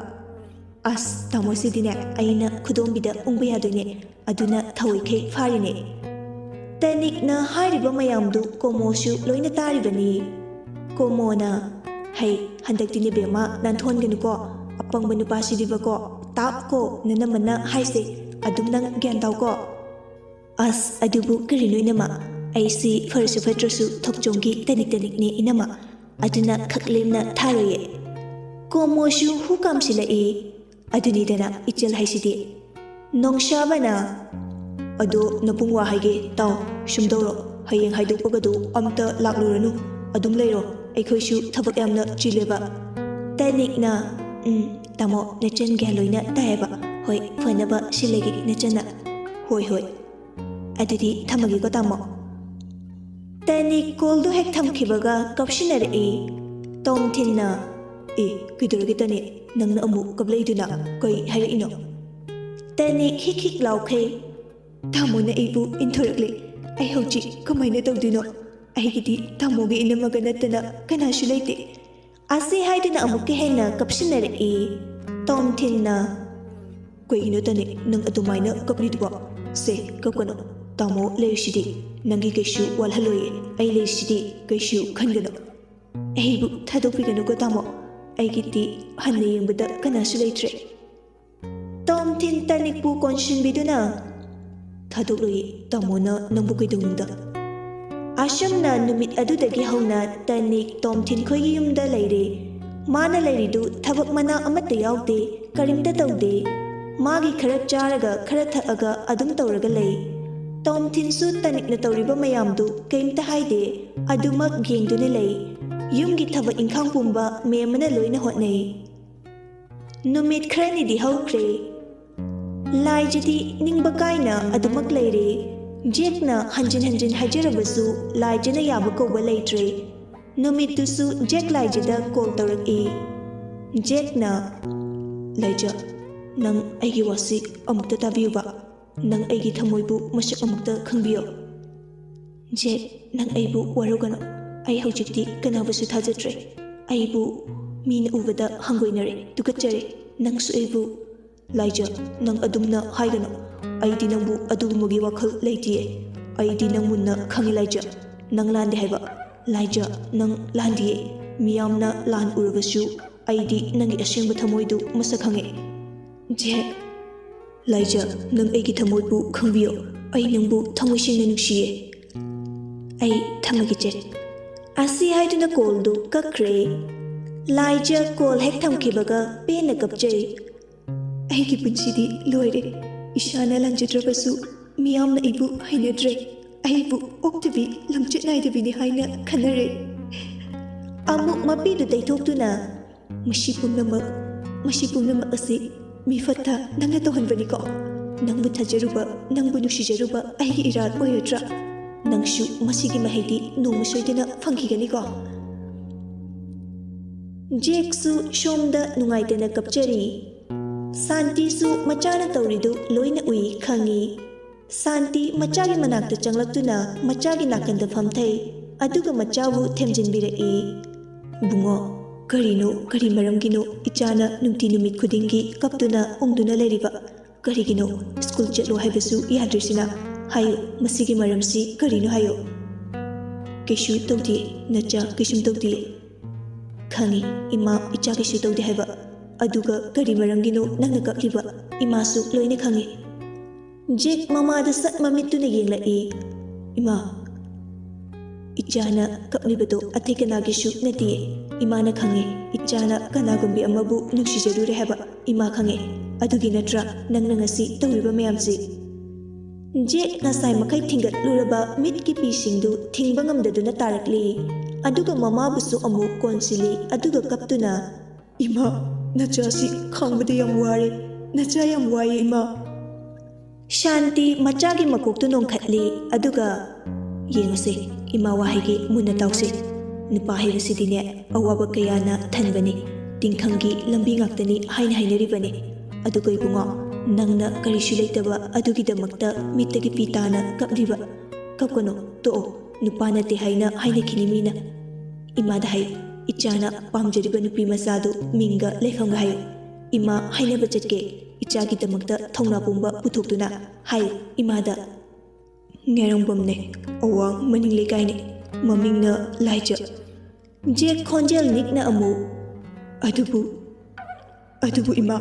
"ꯑꯁ, ꯇꯥꯃꯣꯁꯤꯗꯤꯅꯦ, ꯑꯩꯅ ꯈꯨꯗꯣꯝꯕꯤꯗ ꯎꯪꯕ ꯌꯥꯗꯣꯏꯅꯦ, ꯑꯗꯨꯅ ꯊꯧꯑꯣꯏꯈꯩ ꯐꯥꯔꯤꯅꯦ꯫" ꯇꯅꯤꯛꯅ ꯍꯥꯏꯔꯤꯕ ꯃꯌꯥꯝꯗꯨ ꯀꯣꯃꯣꯁꯨ ꯂꯣꯏꯅ ꯇꯥꯔꯤꯕꯅꯤ꯫ ꯀꯣꯃꯣꯅ, "ꯍꯩ, ꯍꯟꯗꯛꯇꯤꯅꯦ ꯕꯦꯝꯃ, ꯅꯥꯟꯊꯣꯟꯒꯅꯨꯀꯣ, ꯑꯄꯪꯕ ꯅꯨꯄꯥꯁꯤꯗꯤꯕꯀꯣ, ꯇꯥꯛꯀꯣ, ꯅꯅꯝꯃꯅ ꯍꯥꯏꯁꯦ, ꯑꯗꯨꯝ ꯅꯪ ꯒ꯭ꯌꯥꯟ ꯇꯥꯎꯀꯣ꯫" "ꯑꯁ, ꯑꯗꯨꯕꯨ ꯀꯔꯤꯅꯣ ꯏꯅꯝꯃ, ꯑꯩꯁꯤ ꯐꯔꯁꯨ ꯐꯠꯇ꯭ꯔꯁꯨ ꯊꯣꯛꯆꯣꯝꯒꯤ ꯇꯅꯤꯛ ꯇꯅꯤꯛꯅꯦ ꯏꯅꯝꯃ, ꯑꯗꯨꯅ ꯈꯛ ꯂꯦꯝꯅ ꯊꯥꯔꯣꯏꯌꯦ꯫" ꯀꯣꯃꯣꯁꯨ ꯍꯨ ꯀꯥꯝꯁꯤꯜꯂꯛꯏ꯫ "ꯑꯗꯨꯅꯤꯗꯅ ꯏꯆꯜ ꯍꯥꯏꯁꯤꯗꯤ꯫" ꯅꯣꯡꯁꯥꯕꯅ, "ꯑꯗꯣ ꯅꯕꯨꯡ ꯋꯥ ꯍꯥꯏꯒꯦ ꯇꯥꯎ, ꯁꯨꯝꯗꯧꯔꯣ, ꯍꯌꯦꯡ ꯍꯥꯏꯗꯣꯛꯄꯒꯗꯨ ꯑꯝꯇ ꯂꯥꯛꯂꯨꯔꯅꯨ, ꯑꯗꯨꯝ ꯂꯩꯔꯣ, ꯑꯩꯈꯣꯏꯁꯨ ꯊꯕꯛ ꯌꯥꯝꯅ ꯆꯤꯜꯂꯦꯕ꯫" ꯇꯅꯤꯛꯅ, "ꯎꯝ, ꯇꯥꯃꯣ, ꯅꯆꯟ ꯒ꯭ꯌꯥꯟ ꯂꯣꯏꯅ ꯇꯥꯏꯌꯦꯕ꯫ ꯍꯣꯏ, ꯐꯅꯕ ꯁꯤꯜꯂꯒꯦ ꯅꯆꯟꯅ꯫" "ꯍꯣꯏ, ꯍꯣꯏ꯫" "ꯑꯗꯨꯗꯤ ꯊꯝꯃꯒꯦꯀꯣ, ꯇꯥꯃꯣ꯫" ꯇꯅꯤꯛ ꯀꯣꯜꯗꯨ ꯍꯦꯛ ꯊꯝꯈꯤꯕꯒ ꯀꯞꯁꯤꯟꯅꯔꯛꯏ꯫ ꯇꯣꯝꯊꯤꯟꯅ, "ꯑꯦ, ꯀꯩꯗꯧꯔꯒꯦ ꯇꯅꯤꯛ? ꯅꯪꯅ ꯑꯃꯨꯛ ꯀꯞꯂꯛꯏꯗꯨꯅ ꯀꯩ ꯍꯥꯏꯔꯛꯏꯅꯣ?" ꯇꯅꯤꯛ ꯍꯤꯛ ꯍꯤꯛ ꯂꯥꯎꯈꯩ, "ꯇꯥꯃꯣꯅ ꯑꯩꯕꯨ ꯏꯟꯊꯣꯔꯛꯂꯦ꯫ ꯑꯩ ꯍꯧꯖꯤꯛ ꯀꯃꯥꯏꯅ ꯇꯧꯗꯣꯏꯅꯣ? ꯑꯩꯒꯤꯗꯤ ꯇꯥꯃꯣꯒ ꯏꯅꯝꯃꯒ ꯅꯠꯇꯅ ꯀꯅꯥꯁꯨ ꯂꯩꯇꯦ꯫" ꯑꯁꯤ ꯍꯥꯏꯗꯨꯅ ꯑꯃꯨꯛꯀ ꯍꯦꯟꯅ ꯀꯞꯁꯤꯟꯅꯔꯛꯏ꯫ ꯇꯣꯝꯊꯤꯟꯅ, "ꯀꯩꯒꯤꯅꯣ ꯇꯅꯤꯛ ꯅꯪ ꯑꯗꯨꯃꯥꯏꯅ ꯀꯞꯂꯤꯗꯨꯕꯣ? ꯁꯦ, ꯀꯞꯀꯅꯨ꯫ ꯇꯥꯃꯣ ꯂꯩꯔꯤꯁꯤꯗꯤ, ꯅꯪꯒꯤ ꯀꯩꯁꯨ ꯋꯥꯠꯍꯜꯂꯣꯏꯌꯦ꯫ ꯑꯩ ꯂꯩꯔꯤꯁꯤꯗꯤ, ꯀꯩꯁꯨ ꯈꯟꯒꯅꯨ꯫" "ꯑꯩꯕꯨ ꯊꯥꯗꯣꯛꯄꯤꯒꯅꯨꯀꯣ ꯇꯥꯃꯣ꯫ ꯑꯩꯒꯤꯗꯤ ꯍꯟꯅ ꯌꯦꯡꯕꯗ ꯀꯅꯥꯁꯨ ꯂꯩꯇ꯭ꯔꯦ꯫" ꯇꯣꯝꯊꯤꯟ ꯇꯅꯤꯛꯄꯨ ꯀꯣꯟꯁꯤꯟꯕꯤꯗꯨꯅ, "ꯊꯥꯗꯣꯛꯂꯣꯏꯌꯦ, ꯇꯥꯃꯣꯅ ꯅꯪꯕꯨ ꯀꯩꯗꯧꯅꯨꯡꯗ꯫" ꯑꯁꯨꯝꯅ ꯅꯨꯃꯤꯠ ꯑꯗꯨꯗꯒꯤ ꯍꯧꯅ ꯇꯅꯤꯛ ꯇꯣꯝꯊꯤꯟ ꯈꯣꯏꯒꯤ ꯌꯨꯝꯗ ꯂꯩꯔꯦ꯫ ꯃꯥꯅ ꯂꯩꯔꯤꯗꯨ ꯊꯕꯛ ꯃꯅꯥ ꯑꯃꯠꯇ ꯌꯥꯎꯗꯦ, ꯀꯔꯤꯝꯇ ꯇꯧꯗꯦ꯫ ꯃꯥꯒꯤ ꯈꯔ ꯆꯥꯔꯒ ꯈꯔ ꯊꯛꯑꯒ ꯑꯗꯨꯝ ꯇꯧꯔꯒ ꯂꯩ꯫ ꯇꯣꯝꯊꯤꯟꯁꯨ ꯇꯅꯤꯛꯅ ꯇꯧꯔꯤꯕ ꯃꯌꯥꯝꯗꯨ ꯀꯔꯤꯝꯇ ꯍꯥꯏꯗꯦ, ꯑꯗꯨꯃꯛ ꯌꯦꯡꯗꯨꯅ ꯂꯩ꯫ ꯌꯨꯝꯒꯤ ꯊꯕꯛ ꯏꯪꯈꯥꯡ ꯄꯨꯝꯕ ꯃꯦꯝꯃꯅ ꯂꯣꯏꯅ ꯍꯣꯠꯅꯩ꯫ ꯅꯨꯃꯤꯠ ꯈꯔꯅꯤꯗꯤ ꯍꯧꯈ꯭ꯔꯦ꯫ ꯂꯥꯏꯖꯗꯤ ꯅꯤꯡꯕ ꯀꯥꯏꯅ ꯑꯗꯨꯃꯛ ꯂꯩꯔꯦ꯫ ꯖꯦꯛꯅ ꯍꯟꯖꯤꯟ ꯍꯟꯖꯤꯟ ꯍꯥꯏꯖꯔꯕꯁꯨ ꯂꯥꯏꯖꯅ ꯌꯥꯕ ꯀꯧꯕ ꯂꯩꯇ꯭ꯔꯦ꯫ ꯅꯨꯃꯤꯠꯇꯨꯁꯨ ꯖꯦꯛ ꯂꯥꯏꯖꯗ ꯀꯣꯜ ꯇꯧꯔꯛꯏ꯫ ꯖꯦꯛꯅ, "ꯂꯥꯏꯖ, ꯅꯪ ꯑꯩꯒꯤ ꯋꯥꯁꯤ ꯑꯃꯨꯛꯇ ꯇꯥꯕꯤꯌꯨꯕ꯫" ꯅꯪ ꯑꯩꯒꯤ ꯊꯃꯣꯏꯕꯨ ꯃꯁꯛ ꯑꯃꯨꯛꯇ ꯈꯪꯕꯤꯌꯣ꯫ ꯖꯦꯛ, ꯅꯪ ꯑꯩꯕꯨ ꯋꯥꯔꯧꯒꯅꯨ꯫ ꯑꯩ ꯍꯧꯖꯤꯛꯇꯤ ꯀꯅꯥꯕꯨꯁꯨ ꯊꯥꯖꯗ꯭ꯔꯦ꯫ ꯑꯩꯕꯨ ꯃꯤꯅ ꯎꯕꯗ ꯍꯪꯒꯣꯏꯅꯔꯦ, ꯇꯨꯀꯠꯆꯔꯦ꯫ ꯅꯪꯁꯨ ꯑꯩꯕꯨ꯫ ꯂꯥꯏꯖ, ꯅꯪ ꯑꯗꯨꯝꯅ ꯍꯥꯏꯒꯅꯨ꯫ ꯑꯩꯗꯤ ꯅꯪꯕꯨ ꯑꯗꯨꯒꯨꯝꯕꯒꯤ ꯋꯥꯈꯜ ꯂꯩꯇꯤꯌꯦ꯫ ꯑꯩꯗꯤ ꯅꯪ ꯃꯨꯟꯅ ꯈꯪꯉꯤ ꯂꯥꯏꯖ꯫ ꯅꯪ ꯂꯥꯟꯗꯦ ꯍꯥꯏꯕ꯫ ꯂꯥꯏꯖ, ꯅꯪ ꯂꯥꯟꯗꯤꯌꯦ꯫ ꯃꯤꯌꯥꯝꯅ ꯂꯥꯟ ꯎꯔꯕꯁꯨ ꯑꯩꯗꯤ ꯅꯪꯒꯤ ꯑꯁꯦꯡꯕ ꯊꯃꯣꯏꯗꯨ ꯃꯁꯛ ꯈꯪꯉꯦ꯫ ꯖꯦꯛ꯫ ꯂꯥꯏꯖ, ꯅꯪ ꯑꯩꯒꯤ ꯊꯃꯣꯏꯕꯨ ꯈꯪꯕꯤꯌꯣ꯫ ꯑꯩ ꯅꯪꯕꯨ ꯊꯃꯣꯏ ꯁꯦꯡꯅ ꯅꯨꯡꯁꯤꯌꯦ꯫ ꯑꯩ ꯊꯝꯃꯒꯦ ꯖꯦꯛ꯫ ꯑꯁꯤ ꯍꯥꯏꯗꯨꯅ ꯀꯣꯜꯗꯨ ꯀꯛꯈ꯭ꯔꯦ꯫ ꯂꯥꯏꯖ ꯀꯣꯜ ꯍꯦꯛ ꯊꯝꯈꯤꯕꯒ ꯄꯦꯟꯅ ꯀꯞꯆꯩ꯫ ꯑꯩꯒꯤ ꯄꯨꯟꯁꯤꯗꯤ ꯂꯣꯏꯔꯦ꯫ ꯏꯁꯥꯅ ꯂꯥꯟꯖꯗ꯭ꯔꯕꯁꯨ ꯃꯤꯌꯥꯝꯅ ꯑꯩꯕꯨ ꯍꯩꯅꯗ꯭ꯔꯦ꯫ ꯑꯩꯕꯨ ꯑꯣꯛꯇꯕꯤ ꯂꯝꯆꯠ ꯅꯥꯏꯗꯕꯤꯅꯤ ꯍꯥꯏꯅ ꯈꯟꯅꯔꯦ꯫ ꯑꯃꯨꯛ ꯃꯄꯤꯗꯨ ꯇꯩꯊꯣꯛꯇꯨꯅ, "ꯃꯁꯤ ꯄꯨꯝꯅꯃꯛ, ꯃꯁꯤ ꯄꯨꯝꯅꯃꯛ ꯑꯁꯤ ꯃꯤꯐꯠꯇ ꯅꯪꯅ ꯇꯧꯍꯟꯕꯅꯤꯀꯣ꯫ ꯅꯪꯕꯨ ꯊꯥꯖꯔꯨꯕ, ꯅꯪꯕꯨ ꯅꯨꯡꯁꯤꯖꯔꯨꯕ ꯑꯩꯒꯤ ꯏꯔꯥꯜ ꯑꯣꯏꯔꯗ꯭ꯔꯥ? ꯅꯪꯁꯨ ꯃꯁꯤꯒꯤ ꯃꯍꯩꯗꯤ ꯅꯣꯡꯃ ꯁꯣꯏꯗꯅ ꯐꯪꯈꯤꯒꯅꯤꯀꯣ?" ꯖꯦꯛꯁꯨ ꯁꯣꯝꯗ ꯅꯨꯡꯉꯥꯏꯇꯅ ꯀꯞꯆꯔꯤ꯫ ꯁꯥꯟꯇꯤꯁꯨ ꯃꯆꯥꯅ ꯇꯧꯔꯤꯗꯨ ꯂꯣꯏꯅ ꯎꯏ ꯈꯪꯉꯤ꯫ ꯁꯥꯟꯇꯤ ꯃꯆꯥꯒꯤ ꯃꯅꯥꯛꯇ ꯆꯪꯂꯛꯇꯨꯅ ꯃꯆꯥꯒꯤ ꯅꯥꯀꯟꯗ ꯐꯝꯊꯩ, ꯑꯗꯨꯒ ꯃꯆꯥꯕꯨ ꯊꯦꯝꯖꯤꯟꯕꯤꯔꯛꯏ꯫ "ꯏꯕꯨꯡꯉꯣ, ꯀꯔꯤꯅꯣ, ꯀꯔꯤ ꯃꯔꯝꯒꯤꯅꯣ ꯏꯆꯥꯅ ꯅꯨꯡꯇꯤ ꯅꯨꯃꯤꯠ ꯈꯨꯗꯤꯡꯒꯤ ꯀꯞꯇꯨꯅ ꯎꯪꯗꯨꯅ ꯂꯩꯔꯤꯕ? ꯀꯔꯤꯒꯤꯅꯣ? ꯁ꯭ꯀꯨꯜ ꯆꯠꯂꯣ ꯍꯥꯏꯕꯁꯨ ꯌꯥꯗ꯭ꯔꯤꯁꯤꯅ? ꯍꯥꯏꯌꯨ, ꯃꯁꯤꯒꯤ ꯃꯔꯝꯁꯤ ꯀꯔꯤꯅꯣ ꯍꯥꯏꯌꯨ?" "ꯀꯩꯁꯨ ꯇꯧꯗꯦ, ꯅꯆꯥ, ꯀꯩꯁꯨꯝ ꯇꯧꯗꯦ꯫ ꯈꯪꯉꯤ, ꯏꯃꯥ ꯏꯆꯥ ꯀꯩꯁꯨ ꯇꯧꯗꯦ ꯍꯥꯏꯕ꯫ ꯑꯗꯨꯒ ꯀꯔꯤ ꯃꯔꯝꯒꯤꯅꯣ ꯅꯪꯅ ꯀꯞꯂꯤꯕ? ꯏꯃꯥꯁꯨ ꯂꯣꯏꯅ ꯈꯪꯉꯤ꯫" ꯖꯦꯛ ꯃꯃꯥꯗ ꯁꯠ ꯃꯃꯤꯠꯇꯨꯅ ꯌꯦꯡꯂꯛꯏ꯫ "ꯏꯃꯥ, ꯏꯆꯥꯅ ꯀꯞꯂꯤꯕꯗꯣ ꯑꯇꯩ ꯀꯅꯥꯒꯤꯁꯨ ꯅꯠꯇꯤꯌꯦ꯫ ꯏꯃꯥꯅ ꯈꯪꯉꯦ, ꯏꯆꯥꯅ ꯀꯅꯥꯒꯨꯝꯕꯤ ꯑꯃꯕꯨ ꯅꯨꯡꯁꯤꯖꯔꯨꯔꯦ ꯍꯥꯏꯕ ꯏꯃꯥ ꯈꯪꯉꯦ꯫ ꯑꯗꯨꯒꯤ ꯅꯠꯇ꯭ꯔꯥ ꯅꯪꯅ ꯉꯁꯤ ꯇꯧꯔꯤꯕ ꯃꯌꯥꯝꯁꯤ?" ꯖꯦꯛ ꯉꯁꯥꯏ ꯃꯈꯩ ꯊꯤꯡꯒꯠꯂꯨꯔꯕ ꯃꯤꯠꯀꯤ ꯄꯤꯁꯤꯡꯗꯨ ꯊꯤꯡꯕ ꯉꯝꯗꯗꯨꯅ ꯇꯥꯔꯛꯂꯤ꯫ ꯑꯗꯨꯒ ꯃꯃꯥꯕꯨꯁꯨ ꯑꯃꯨꯛ ꯀꯣꯟꯁꯤꯜꯂꯤ, ꯑꯗꯨꯒ ꯀꯞꯇꯨꯅ, "ꯏꯃꯥ, ꯅꯆꯥꯁꯤ ꯈꯥꯡꯕꯗ ꯌꯥꯝ ꯋꯥꯔꯦ꯫ ꯅꯆꯥ ꯌꯥꯝ ꯋꯥꯏꯌꯦ, ꯏꯃꯥ꯫" ꯁꯥꯟꯇꯤ ꯃꯆꯥꯒꯤ ꯃꯀꯣꯛꯇꯨ ꯅꯣꯡꯈꯠꯂꯤ, ꯑꯗꯨꯒ, "ꯌꯦꯡꯉꯨꯁꯦ, ꯏꯃꯥ ꯋꯥꯍꯩꯒꯤ ꯃꯨꯟꯅ ꯇꯥꯎꯁꯦ꯫ ꯅꯨꯄꯥ ꯍꯥꯏꯕꯁꯤꯗꯤꯅꯦ, ꯑꯋꯥꯕ ꯀꯌꯥꯅ ꯊꯟꯕꯅꯤ, ꯇꯤꯟꯈꯪꯒꯤ ꯂꯝꯕꯤ ꯉꯥꯛꯇꯅꯤ ꯍꯥꯏꯅ ꯍꯥꯏꯅꯔꯤꯕꯅꯤ꯫ ꯑꯗꯨꯒ ꯏꯕꯨꯡꯉꯣ, "ꯅꯪꯅ ꯀꯔꯤꯁꯨ ꯂꯩꯇꯕ ꯑꯗꯨꯒꯤꯗꯃꯛꯇ ꯃꯤꯠꯇꯒꯤ ꯄꯤ ꯇꯥꯅ ꯀꯞꯂꯤꯕ? ꯀꯞꯀꯅꯨ, ꯇꯣꯛꯑꯣ, ꯅꯨꯄꯥ ꯅꯠꯇꯦ ꯍꯥꯏꯅ ꯍꯥꯏꯅꯈꯤꯅꯤ ꯃꯤꯅ꯫" ꯏꯃꯥꯗ ꯍꯥꯏ, "ꯏꯆꯥꯅ ꯄꯥꯝꯖꯔꯤꯕ ꯅꯨꯄꯤ ꯃꯆꯥꯗꯨ ꯃꯤꯡꯒ ꯂꯩꯐꯝꯒ ꯍꯥꯏꯌꯨ꯫ ꯏꯃꯥ ꯍꯥꯏꯅꯕ ꯆꯠꯀꯦ, ꯏꯆꯥꯒꯤꯗꯃꯛꯇ ꯊꯧꯅꯥ ꯄꯨꯝꯕ ꯄꯨꯊꯣꯛꯇꯨꯅ", ꯍꯥꯏ ꯏꯃꯥꯗ꯫ "ꯉꯥꯏꯔꯪꯕꯝꯅꯦ, ꯑꯋꯥꯡ ꯃꯅꯤꯡ ꯂꯩꯀꯥꯏꯅꯦ, ꯃꯃꯤꯡꯅ ꯂꯥꯏꯖ꯫" ꯖꯦꯛ ꯈꯣꯟꯖꯦꯜ ꯅꯤꯛꯅ ꯑꯃꯨꯛ, "ꯑꯗꯨꯕꯨ, ꯑꯗꯨꯕꯨ ꯏꯃꯥ,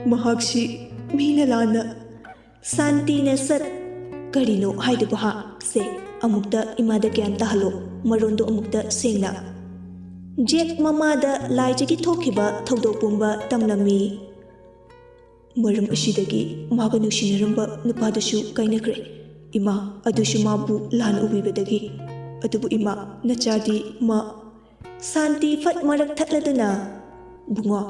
ꯃꯍꯥꯛꯁꯤ ꯃꯤꯅ ꯂꯥꯟꯅ꯫" ꯁꯥꯟꯇꯤꯅ ꯁꯠ, "ꯀꯔꯤꯅꯣ ꯍꯥꯏꯗꯨꯕꯨ ꯍꯥ? ꯁꯦ, ꯑꯃꯨꯛꯇ ꯏꯃꯥꯗ ꯒ꯭ꯌꯥꯟ ꯇꯥꯍꯜꯂꯣ, ꯃꯔꯣꯟꯗꯣ ꯑꯃꯨꯛꯇ ꯁꯦꯡꯅ꯫" ꯖꯦꯛ ꯃꯃꯥꯗ ꯂꯥꯏꯖꯒꯤ ꯊꯣꯛꯈꯤꯕ ꯊꯧꯗꯣꯛ ꯄꯨꯝꯕ ꯇꯝꯂꯝꯃꯤ꯫ "ꯃꯔꯝ ꯑꯁꯤꯗꯒꯤ ꯃꯥꯒ ꯅꯨꯡꯁꯤꯅꯔꯝꯕ ꯅꯨꯄꯥꯗꯨꯁꯨ ꯀꯥꯏꯅꯈ꯭ꯔꯦ꯫ ꯏꯃꯥ, ꯑꯗꯨꯁꯨ ꯃꯥꯕꯨ ꯂꯥꯟꯅ ꯎꯕꯤꯕꯗꯒꯤ꯫ ꯑꯗꯨꯕꯨ ꯏꯃꯥ, ꯅꯆꯥꯗꯤ ꯃꯥ꯫" ꯁꯥꯟꯇꯤ ꯐꯠ ꯃꯔꯛ ꯊꯠꯂꯗꯨꯅ, "ꯕꯨꯡꯉꯣ,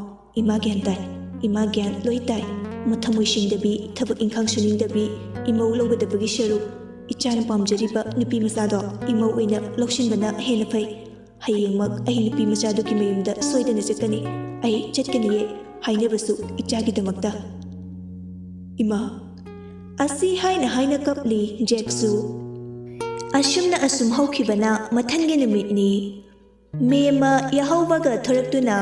ꯏꯃꯥ ꯒ꯭ꯌꯥꯟ ꯇꯥꯏ, ꯏꯃꯥ ꯒ꯭ꯌꯥꯟ ꯂꯣꯏ ꯇꯥꯏ꯫ ꯃꯊꯃꯣꯏ ꯁꯦꯡꯗꯕꯤ, ꯊꯕꯛ ꯏꯪꯈꯥꯡ ꯁꯨꯅꯤꯡꯗꯕꯤ ꯏꯃꯧ ꯂꯧꯒꯗꯕꯒꯤ ꯁꯔꯨꯛ, ꯏꯆꯥꯅ ꯄꯥꯝꯖꯔꯤꯕ ꯅꯨꯄꯤ ꯃꯆꯥꯗꯣ ꯏꯃꯧ ꯑꯣꯏꯅ ꯂꯧꯁꯤꯟꯕꯅ ꯍꯦꯟꯅ ꯐꯩ꯫ ꯍꯌꯦꯡꯃꯛ ꯑꯩ ꯅꯨꯄꯤ ꯃꯆꯥꯗꯨꯒꯤ ꯃꯌꯨꯝꯗ ꯁꯣꯏꯗꯅ ꯆꯠꯀꯅꯤ꯫ ꯑꯩ ꯆꯠꯀꯅꯤꯌꯦ, ꯍꯥꯏꯅꯕꯁꯨ ꯏꯆꯥꯒꯤꯗꯃꯛꯇ꯫" ꯏꯃꯥ꯫ ꯑꯁꯤ ꯍꯥꯏꯅ ꯍꯥꯏꯅ ꯀꯞꯂꯤ ꯖꯦꯛꯁꯨ꯫ ꯑꯁꯨꯝꯅ ꯑꯁꯨꯝ ꯍꯧꯈꯤꯕꯅ ꯃꯊꯪꯒꯤ ꯅꯨꯃꯤꯠꯅꯤ꯫ ꯃꯦꯝꯃ ꯌꯥꯍꯧꯕꯒ ꯊꯣꯔꯛꯇꯨꯅ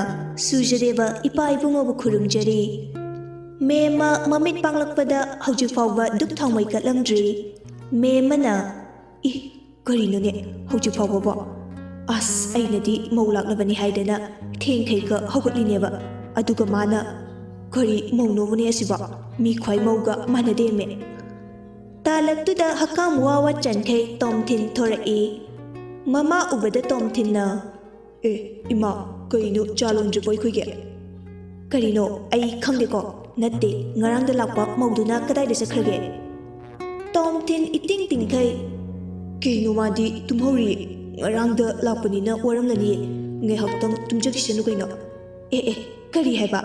ꯁꯨꯖꯗꯦꯕ ꯏꯄꯥ ꯏꯕꯨꯡꯉꯣꯕꯨ ꯈꯨꯔꯨꯝꯖꯔꯤ꯫ ꯃꯦꯝꯃ ꯃꯃꯤꯠ ꯄꯥꯡꯂꯛꯄꯗ ꯍꯧꯖꯤꯛ ꯐꯥꯎꯕ ꯙꯨꯞ ꯊꯥꯎꯃꯩ ꯀꯠꯂꯝꯗ꯭ꯔꯤ꯫ ꯃꯦꯝꯃꯅ, "ꯏ, ꯀꯔꯤꯅꯣꯅꯦ ꯍꯧꯖꯤꯛ ꯐꯥꯎꯕꯕꯣ? ꯑꯁ, ꯑꯩꯅꯗꯤ ꯃꯧ ꯂꯥꯛꯂꯕꯅꯤ ꯍꯥꯏꯗꯅ ꯊꯦꯡꯈꯩꯒ ꯍꯧꯒꯠꯂꯤꯅꯦꯕ꯫ ꯑꯗꯨꯒ ꯃꯥꯅ, ꯀꯔꯤ ꯃꯧꯅꯣꯕꯅꯦ ꯑꯁꯤꯕꯣ? ꯃꯤ ꯈ꯭ꯋꯥꯏ ꯃꯧꯒ ꯃꯥꯟꯅꯗꯦꯃꯦ꯫" ꯇꯥꯂꯛꯇꯨꯗ ꯍꯛꯀꯥꯝ ꯋꯥ ꯋꯥ ꯆꯟꯈꯩ ꯇꯣꯝꯊꯤꯟ ꯊꯣꯔꯛꯏ꯫ ꯃꯃꯥ ꯎꯕꯗ ꯇꯣꯝꯊꯤꯟꯅ, "ꯑꯦ, ꯏꯃꯥ, ꯀꯩꯅꯣ ꯆꯥ ꯂꯣꯟꯗ꯭ꯔꯤꯕꯣ ꯑꯩꯈꯣꯏꯒꯤ?" "ꯀꯔꯤꯅꯣ? ꯑꯩ ꯈꯪꯗꯦꯀꯣ꯫ ꯅꯠꯇꯦ, ꯉꯔꯥꯡꯗ ꯂꯥꯛꯄ ꯃꯧꯗꯨꯅ ꯀꯗꯥꯏꯗ ꯆꯠꯈ꯭ꯔꯒꯦ?" ꯇꯣꯝꯊꯤꯟ ꯏꯇꯤꯡ ꯇꯤꯡꯈꯩ, "ꯀꯩꯅꯣ ꯃꯥꯗꯤ ꯇꯨꯝꯍꯧꯔꯤ꯫ ꯉꯔꯥꯡꯗ ꯂꯥꯛꯄꯅꯤꯅ ꯋꯥꯔꯝꯂꯅꯤ꯫ ꯉꯥꯏꯍꯥꯛꯇꯪ ꯇꯨꯝꯖꯈꯤꯁꯅꯨ ꯀꯩꯅꯣ꯫" "ꯑꯦ, ꯑꯦ, ꯀꯔꯤ ꯍꯥꯏꯕ?"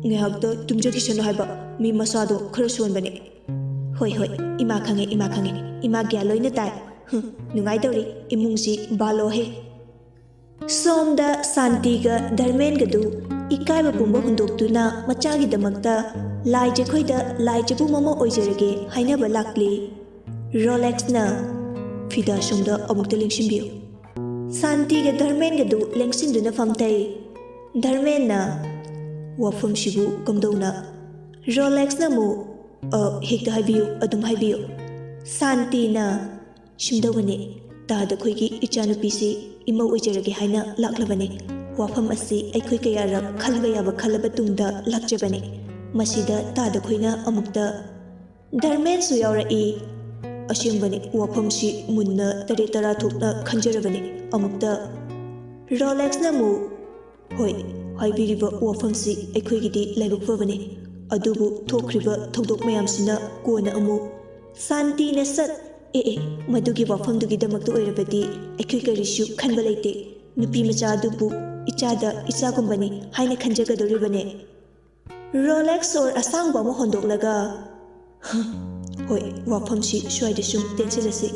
"ꯉꯥꯏꯍꯥꯛꯇ ꯇꯨꯝꯖꯈꯤꯁꯅꯨ ꯍꯥꯏꯕ, ꯃꯤ ꯃꯁꯥꯗꯣ ꯈꯔ ꯁꯣꯟꯕꯅꯦ꯫" "ꯍꯣꯏ, ꯍꯣꯏ, ꯏꯃꯥ ꯈꯪꯉꯦ, ꯏꯃꯥ ꯈꯪꯉꯦ꯫ ꯏꯃꯥ ꯒ꯭ꯌꯥꯟ ꯂꯣꯏꯅ ꯇꯥꯏ꯫ ꯍꯨꯝ, ꯅꯨꯡꯉꯥꯏꯗꯧꯔꯤ ꯏꯃꯨꯡꯁꯤ ꯕꯥꯂꯣꯍꯦ꯫" ꯁꯣꯝꯗ ꯁꯥꯟꯇꯤꯒ ꯙꯔꯃꯦꯟꯒꯗꯨ ꯏꯀꯥꯏꯕ ꯄꯨꯝꯕ ꯍꯨꯟꯗꯣꯛꯇꯨꯅ ꯃꯆꯥꯒꯤꯗꯃꯛꯇ ꯂꯥꯏ ꯖꯈꯣꯏꯗ ꯂꯥꯏ ꯆꯕꯨꯝ ꯑꯃ ꯑꯣꯏꯖꯔꯒꯦ ꯍꯥꯏꯅꯕ ꯂꯥꯛꯂꯤ꯫ ꯔꯣꯂꯦꯛꯁꯅ ꯐꯤꯗꯥ ꯁꯣꯝꯗ ꯑꯃꯨꯛꯇ ꯂꯦꯡꯁꯤꯟꯕꯤꯌꯨ꯫ ꯁꯥꯟꯇꯤꯒ ꯙꯔꯃꯦꯟꯒꯗꯨ ꯂꯦꯡꯁꯤꯟꯗꯨꯅ ꯐꯝꯊꯩ꯫ ꯙꯔꯃꯦꯟꯅ ꯋꯥꯐꯝꯁꯤꯕꯨ ꯀꯝꯗꯧꯅ? ꯔꯣꯂꯦꯛꯁꯅ ꯑꯃꯨꯛ, "ꯑ, ꯍꯦꯛꯇ ꯍꯥꯏꯕꯤꯌꯨ, ꯑꯗꯨꯝ ꯍꯥꯏꯕꯤꯌꯨ꯫" ꯁꯥꯟꯇꯤꯅ, "ꯁꯨꯝꯗꯧꯕꯅꯤ, ꯇꯥꯗ ꯑꯩꯈꯣꯏꯒꯤ ꯏꯆꯥꯅꯨꯄꯤꯁꯤ ꯏꯃꯧ ꯑꯣꯏꯖꯔꯒꯦ ꯍꯥꯏꯅ ꯂꯥꯛꯂꯕꯅꯤ꯫ ꯋꯥꯐꯝ ꯑꯁꯤ ꯑꯩꯈꯣꯏ ꯀꯌꯥꯔꯛ ꯈꯟꯕ ꯌꯥꯕ ꯈꯜꯂꯕ ꯇꯨꯡꯗ ꯂꯥꯛꯆꯕꯅꯤ꯫ ꯃꯁꯤꯗ ꯇꯥꯗ ꯑꯩꯈꯣꯏꯅ ꯑꯃꯨꯛꯇ" ꯙꯔꯃꯦꯟꯁꯨ ꯌꯥꯎꯔꯛꯏ꯫ ꯑꯁꯦꯡꯕꯅꯤ, ꯋꯥꯐꯝꯁꯤ ꯃꯨꯟꯅ ꯇꯔꯦꯠ ꯇꯔꯥ ꯊꯣꯛꯅ ꯈꯟꯖꯔꯕꯅꯤ꯫ ꯑꯃꯨꯛꯇ ꯔꯣꯂꯦꯛꯁꯅ ꯑꯃꯨꯛ, "ꯍꯣꯏ, ꯍꯥꯏꯕꯤꯔꯤꯕ ꯋꯥꯐꯝꯁꯤ ꯑꯩꯈꯣꯏꯒꯤꯗꯤ ꯂꯥꯏꯕꯛ ꯐꯕꯅꯤ, ꯑꯗꯨꯕꯨ ꯊꯣꯛꯈ꯭ꯔꯤꯕ ꯊꯧꯗꯣꯛ ꯃꯌꯥꯝꯁꯤꯅ ꯀꯣꯟꯅ ꯑꯃꯨꯛ" ꯁꯥꯟꯇꯤꯅ ꯁꯠ, "ꯑꯦ, ꯑꯦ, ꯃꯗꯨꯒꯤ ꯋꯥꯐꯝꯗꯨꯒꯤꯗꯃꯛꯇ ꯑꯣꯏꯔꯕꯗꯤ ꯑꯩꯈꯣꯏ ꯀꯔꯤꯁꯨ ꯈꯟꯕ ꯂꯩꯇꯦ꯫ ꯅꯨꯄꯤ ꯃꯆꯥ ꯑꯗꯨꯕꯨ ꯏꯆꯥꯗ ꯏꯆꯥꯒꯨꯝꯕꯅꯤ ꯍꯥꯏꯅ ꯈꯟꯖꯒꯗꯧꯔꯤꯕꯅꯦ꯫" ꯔꯣꯂꯦꯛꯁ ꯑꯣꯔ ꯑꯁꯥꯡꯕ ꯑꯃ ꯍꯣꯟꯗꯣꯛꯂꯒ, "ꯍꯣꯏ, ꯋꯥꯐꯝꯁꯤ ꯁ꯭ꯋꯥꯏꯗ ꯁꯨꯝ ꯇꯦꯟꯁꯤꯜꯂꯁꯤ꯫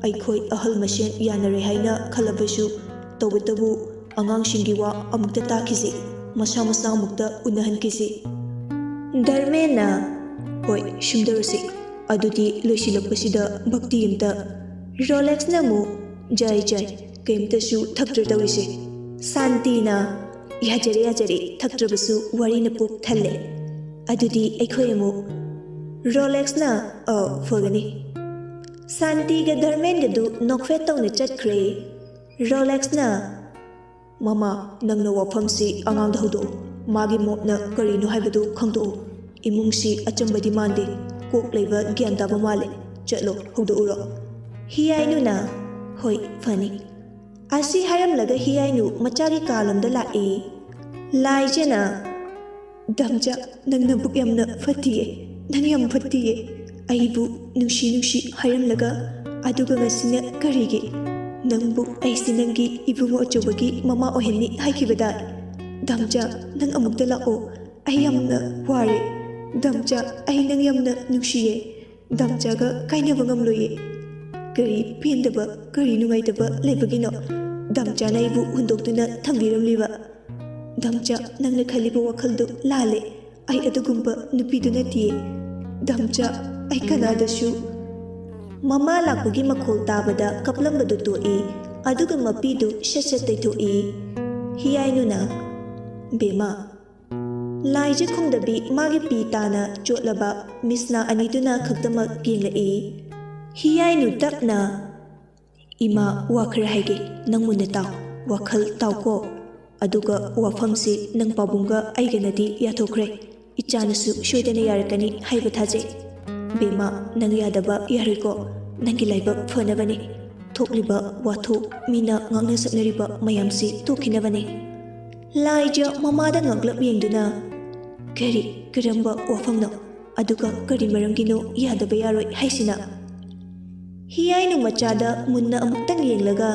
ꯑꯩꯈꯣꯏ ꯑꯍꯜ ꯃꯁꯦꯟ ꯌꯥꯅꯔꯦ ꯍꯥꯏꯅ ꯈꯜꯂꯕꯁꯨ, ꯇꯧꯕꯇꯕꯨ ꯑꯉꯥꯡꯁꯤꯡꯒꯤ ꯋꯥ ꯑꯃꯨꯛꯇ ꯇꯥꯈꯤꯁꯤ, ꯃꯁꯥ ꯃꯁꯥ ꯑꯃꯨꯛꯇ ꯎꯅꯍꯟꯈꯤꯁꯤ꯫" ꯙꯔꯃꯦꯟꯅ, "ꯍꯣꯏ, ꯁꯨꯝꯗꯧꯔꯁꯤ꯫ ꯑꯗꯨꯗꯤ ꯂꯣꯏꯁꯤꯜꯂꯛꯄꯁꯤꯗ ꯚꯛꯇꯤ ꯑꯝꯇ꯫" ꯔꯣꯂꯦꯛꯁꯅ ꯑꯃꯨꯛ, "ꯖꯥꯏ, ꯖꯥꯏ, ꯀꯩꯝꯇꯁꯨ ꯊꯛꯇ꯭ꯔ ꯇꯧꯔꯤꯁꯦ꯫" ꯁꯥꯟꯇꯤꯅ, "ꯌꯥꯖꯔꯦ, ꯌꯥꯖꯔꯦ, ꯊꯛꯇ꯭ꯔꯕꯁꯨ ꯋꯥꯔꯤꯅ ꯄꯨꯛ ꯊꯜꯂꯦ꯫ ꯑꯗꯨꯗꯤ ꯑꯩꯈꯣꯏ ꯑꯃꯨꯛ꯫" ꯔꯣꯂꯦꯛꯁꯅ, "ꯑ, ꯐꯒꯅꯤ꯫" ꯁꯥꯟꯇꯤꯒ ꯙꯔꯃꯦꯟꯒꯗꯨ ꯅꯣꯛꯐꯦꯠ ꯇꯧꯅ ꯆꯠꯈ꯭ꯔꯦ꯫ ꯔꯣꯂꯦꯛꯁꯅ, "ꯃꯃꯥ, ꯅꯪꯅ ꯋꯥꯐꯝꯁꯤ ꯑꯉꯥꯡꯗ ꯍꯧꯗꯣꯛꯎ꯫ ꯃꯥꯒꯤ ꯃꯣꯠꯅ ꯀꯔꯤꯅꯣ ꯍꯥꯏꯕꯗꯨ ꯈꯪꯗꯣꯛꯎ꯫ ꯏꯃꯨꯡꯁꯤ ꯑꯆꯝꯕꯗꯤ ꯃꯥꯟꯗꯦ꯫ ꯀꯣꯛ ꯂꯩꯕ ꯒ꯭ꯌꯥꯟ ꯇꯥꯕ ꯃꯥꯜꯂꯦ꯫ ꯆꯠꯂꯣ, ꯍꯧꯗꯣꯛꯎꯔꯣ꯫" ꯍꯤꯌꯥꯏꯅꯨꯅ, "ꯍꯣꯏ, ꯐꯅꯤ꯫" ꯑꯁꯤ ꯍꯥꯏꯔꯝꯂꯒ ꯍꯤꯌꯥꯏꯅꯨ ꯃꯆꯥꯒꯤ ꯀꯥꯂꯣꯝꯗ ꯂꯥꯛꯏ꯫ ꯂꯥꯏꯖꯅ, "ꯙꯝꯆꯥ, ꯅꯪ ꯅꯕꯨꯛ ꯌꯥꯝꯅ ꯐꯠꯇꯤꯌꯦ꯫ ꯅꯪ ꯌꯥꯝ ꯐꯠꯇꯤꯌꯦ꯫ ꯑꯩꯕꯨ ꯅꯨꯡꯁꯤ ꯅꯨꯡꯁꯤ ꯍꯥꯏꯔꯝꯂꯒ, ꯑꯗꯨꯒ ꯉꯁꯤꯅ ꯀꯔꯤꯒꯤ? ꯅꯪꯕꯨ ꯑꯩꯁꯦ ꯅꯪꯒꯤ ꯏꯕꯨꯡꯉꯣ ꯑꯆꯧꯕꯒꯤ ꯃꯃꯥ ꯑꯣꯏꯍꯟꯅꯤ ꯍꯥꯏꯈꯤꯕꯗꯥꯏ? ꯙꯝꯆꯥ, ꯅꯪ ꯑꯃꯨꯛꯇ ꯂꯥꯛꯑꯣ꯫ ꯑꯩ ꯌꯥꯝꯅ ꯋꯥꯔꯦ꯫ ꯙꯝꯆꯥ, ꯑꯩ ꯅꯪ ꯌꯥꯝꯅ ꯅꯨꯡꯁꯤꯌꯦ꯫ ꯙꯝꯆꯥꯒ ꯀꯥꯏꯅꯕ ꯉꯝꯂꯣꯏꯌꯦ꯫ ꯀꯔꯤ ꯄꯦꯟꯗꯕ, ꯀꯔꯤ ꯅꯨꯡꯉꯥꯏꯇꯕ ꯂꯩꯕꯒꯤꯅꯣ ꯙꯝꯆꯥꯅ ꯑꯩꯕꯨ ꯍꯨꯟꯗꯣꯛꯇꯨꯅ ꯊꯝꯕꯤꯔꯝꯂꯤꯕ?" "ꯙꯝꯆꯥ, ꯅꯪꯅ ꯈꯜꯂꯤꯕ ꯋꯥꯈꯜꯗꯨ ꯂꯥꯜꯂꯦ꯫ ꯑꯩ ꯑꯗꯨꯒꯨꯝꯕ ꯅꯨꯄꯤꯗꯨ ꯅꯠꯇꯤꯌꯦ꯫ ꯙꯝꯆꯥ, ꯑꯩ ꯀꯅꯥꯗꯁꯨ"꯫ ꯃꯃꯥ ꯂꯥꯛꯄꯒꯤ ꯃꯈꯣꯜ ꯇꯥꯕꯗ ꯀꯞꯂꯝꯕꯗꯨ ꯇꯣꯛꯏ꯫ ꯑꯗꯨꯒ ꯃꯄꯤꯗꯨ ꯁꯠ ꯁꯠ ꯇꯩꯊꯣꯛꯏ꯫ ꯍꯤꯌꯥꯏꯅꯨꯅ, "ꯕꯦꯝꯃ"꯫ ꯂꯥꯏꯖ ꯈꯨꯝꯗꯕꯤ ꯃꯥꯒꯤ ꯄꯤ ꯇꯥꯅ ꯆꯣꯠꯂꯕ ꯃꯤꯁꯅꯥ ꯑꯅꯤꯗꯨꯅ ꯈꯛꯇꯃꯛ ꯌꯦꯡꯂꯛꯏ꯫ ꯍꯤꯌꯥꯏꯅꯨ ꯇꯞꯅ, "ꯏꯃꯥ, ꯋꯥ ꯈꯔ ꯍꯥꯏꯒꯦ, ꯅꯪ ꯃꯨꯟꯅ ꯇꯥꯎ, ꯋꯥꯈꯜ ꯇꯥꯎꯀꯣ꯫ ꯑꯗꯨꯒ ꯋꯥꯐꯝꯁꯤ ꯅꯪ ꯄꯥꯕꯨꯡꯒ ꯑꯩꯒꯅꯗꯤ ꯌꯥꯊꯣꯛꯈ꯭ꯔꯦ꯫ ꯏꯆꯥꯅꯁꯨ ꯁꯣꯏꯗꯅ ꯌꯥꯔꯛꯀꯅꯤ ꯍꯥꯏꯕ ꯊꯥꯖꯩ꯫ ꯕꯦꯝꯃ, ꯅꯪ ꯌꯥꯗꯕ ꯌꯥꯔꯣꯏꯀꯣ, ꯅꯪꯒꯤ ꯂꯥꯏꯕꯛ ꯐꯅꯕꯅꯤ꯫ ꯊꯣꯛꯂꯤꯕ ꯋꯥꯊꯣꯛ, ꯃꯤꯅ ꯉꯥꯡꯅ ꯁꯛꯅꯔꯤꯕ ꯃꯌꯥꯝꯁꯤ ꯇꯣꯛꯈꯤꯅꯕꯅꯤ"꯫ ꯂꯥꯏꯖ ꯃꯃꯥꯗ ꯉꯛꯂꯞ ꯌꯦꯡꯗꯨꯅ, "ꯀꯔꯤ, ꯀꯔꯝꯕ ꯋꯥꯐꯝꯅꯣ? ꯑꯗꯨꯒ ꯀꯔꯤ ꯃꯔꯝꯒꯤꯅꯣ ꯌꯥꯗꯕ ꯌꯥꯔꯣꯏ ꯍꯥꯏꯁꯤꯅ?" ꯍꯤꯌꯥꯏꯅꯨ ꯃꯆꯥꯗ ꯃꯨꯟꯅ ꯑꯃꯨꯛꯇꯪ ꯌꯦꯡꯂꯒ,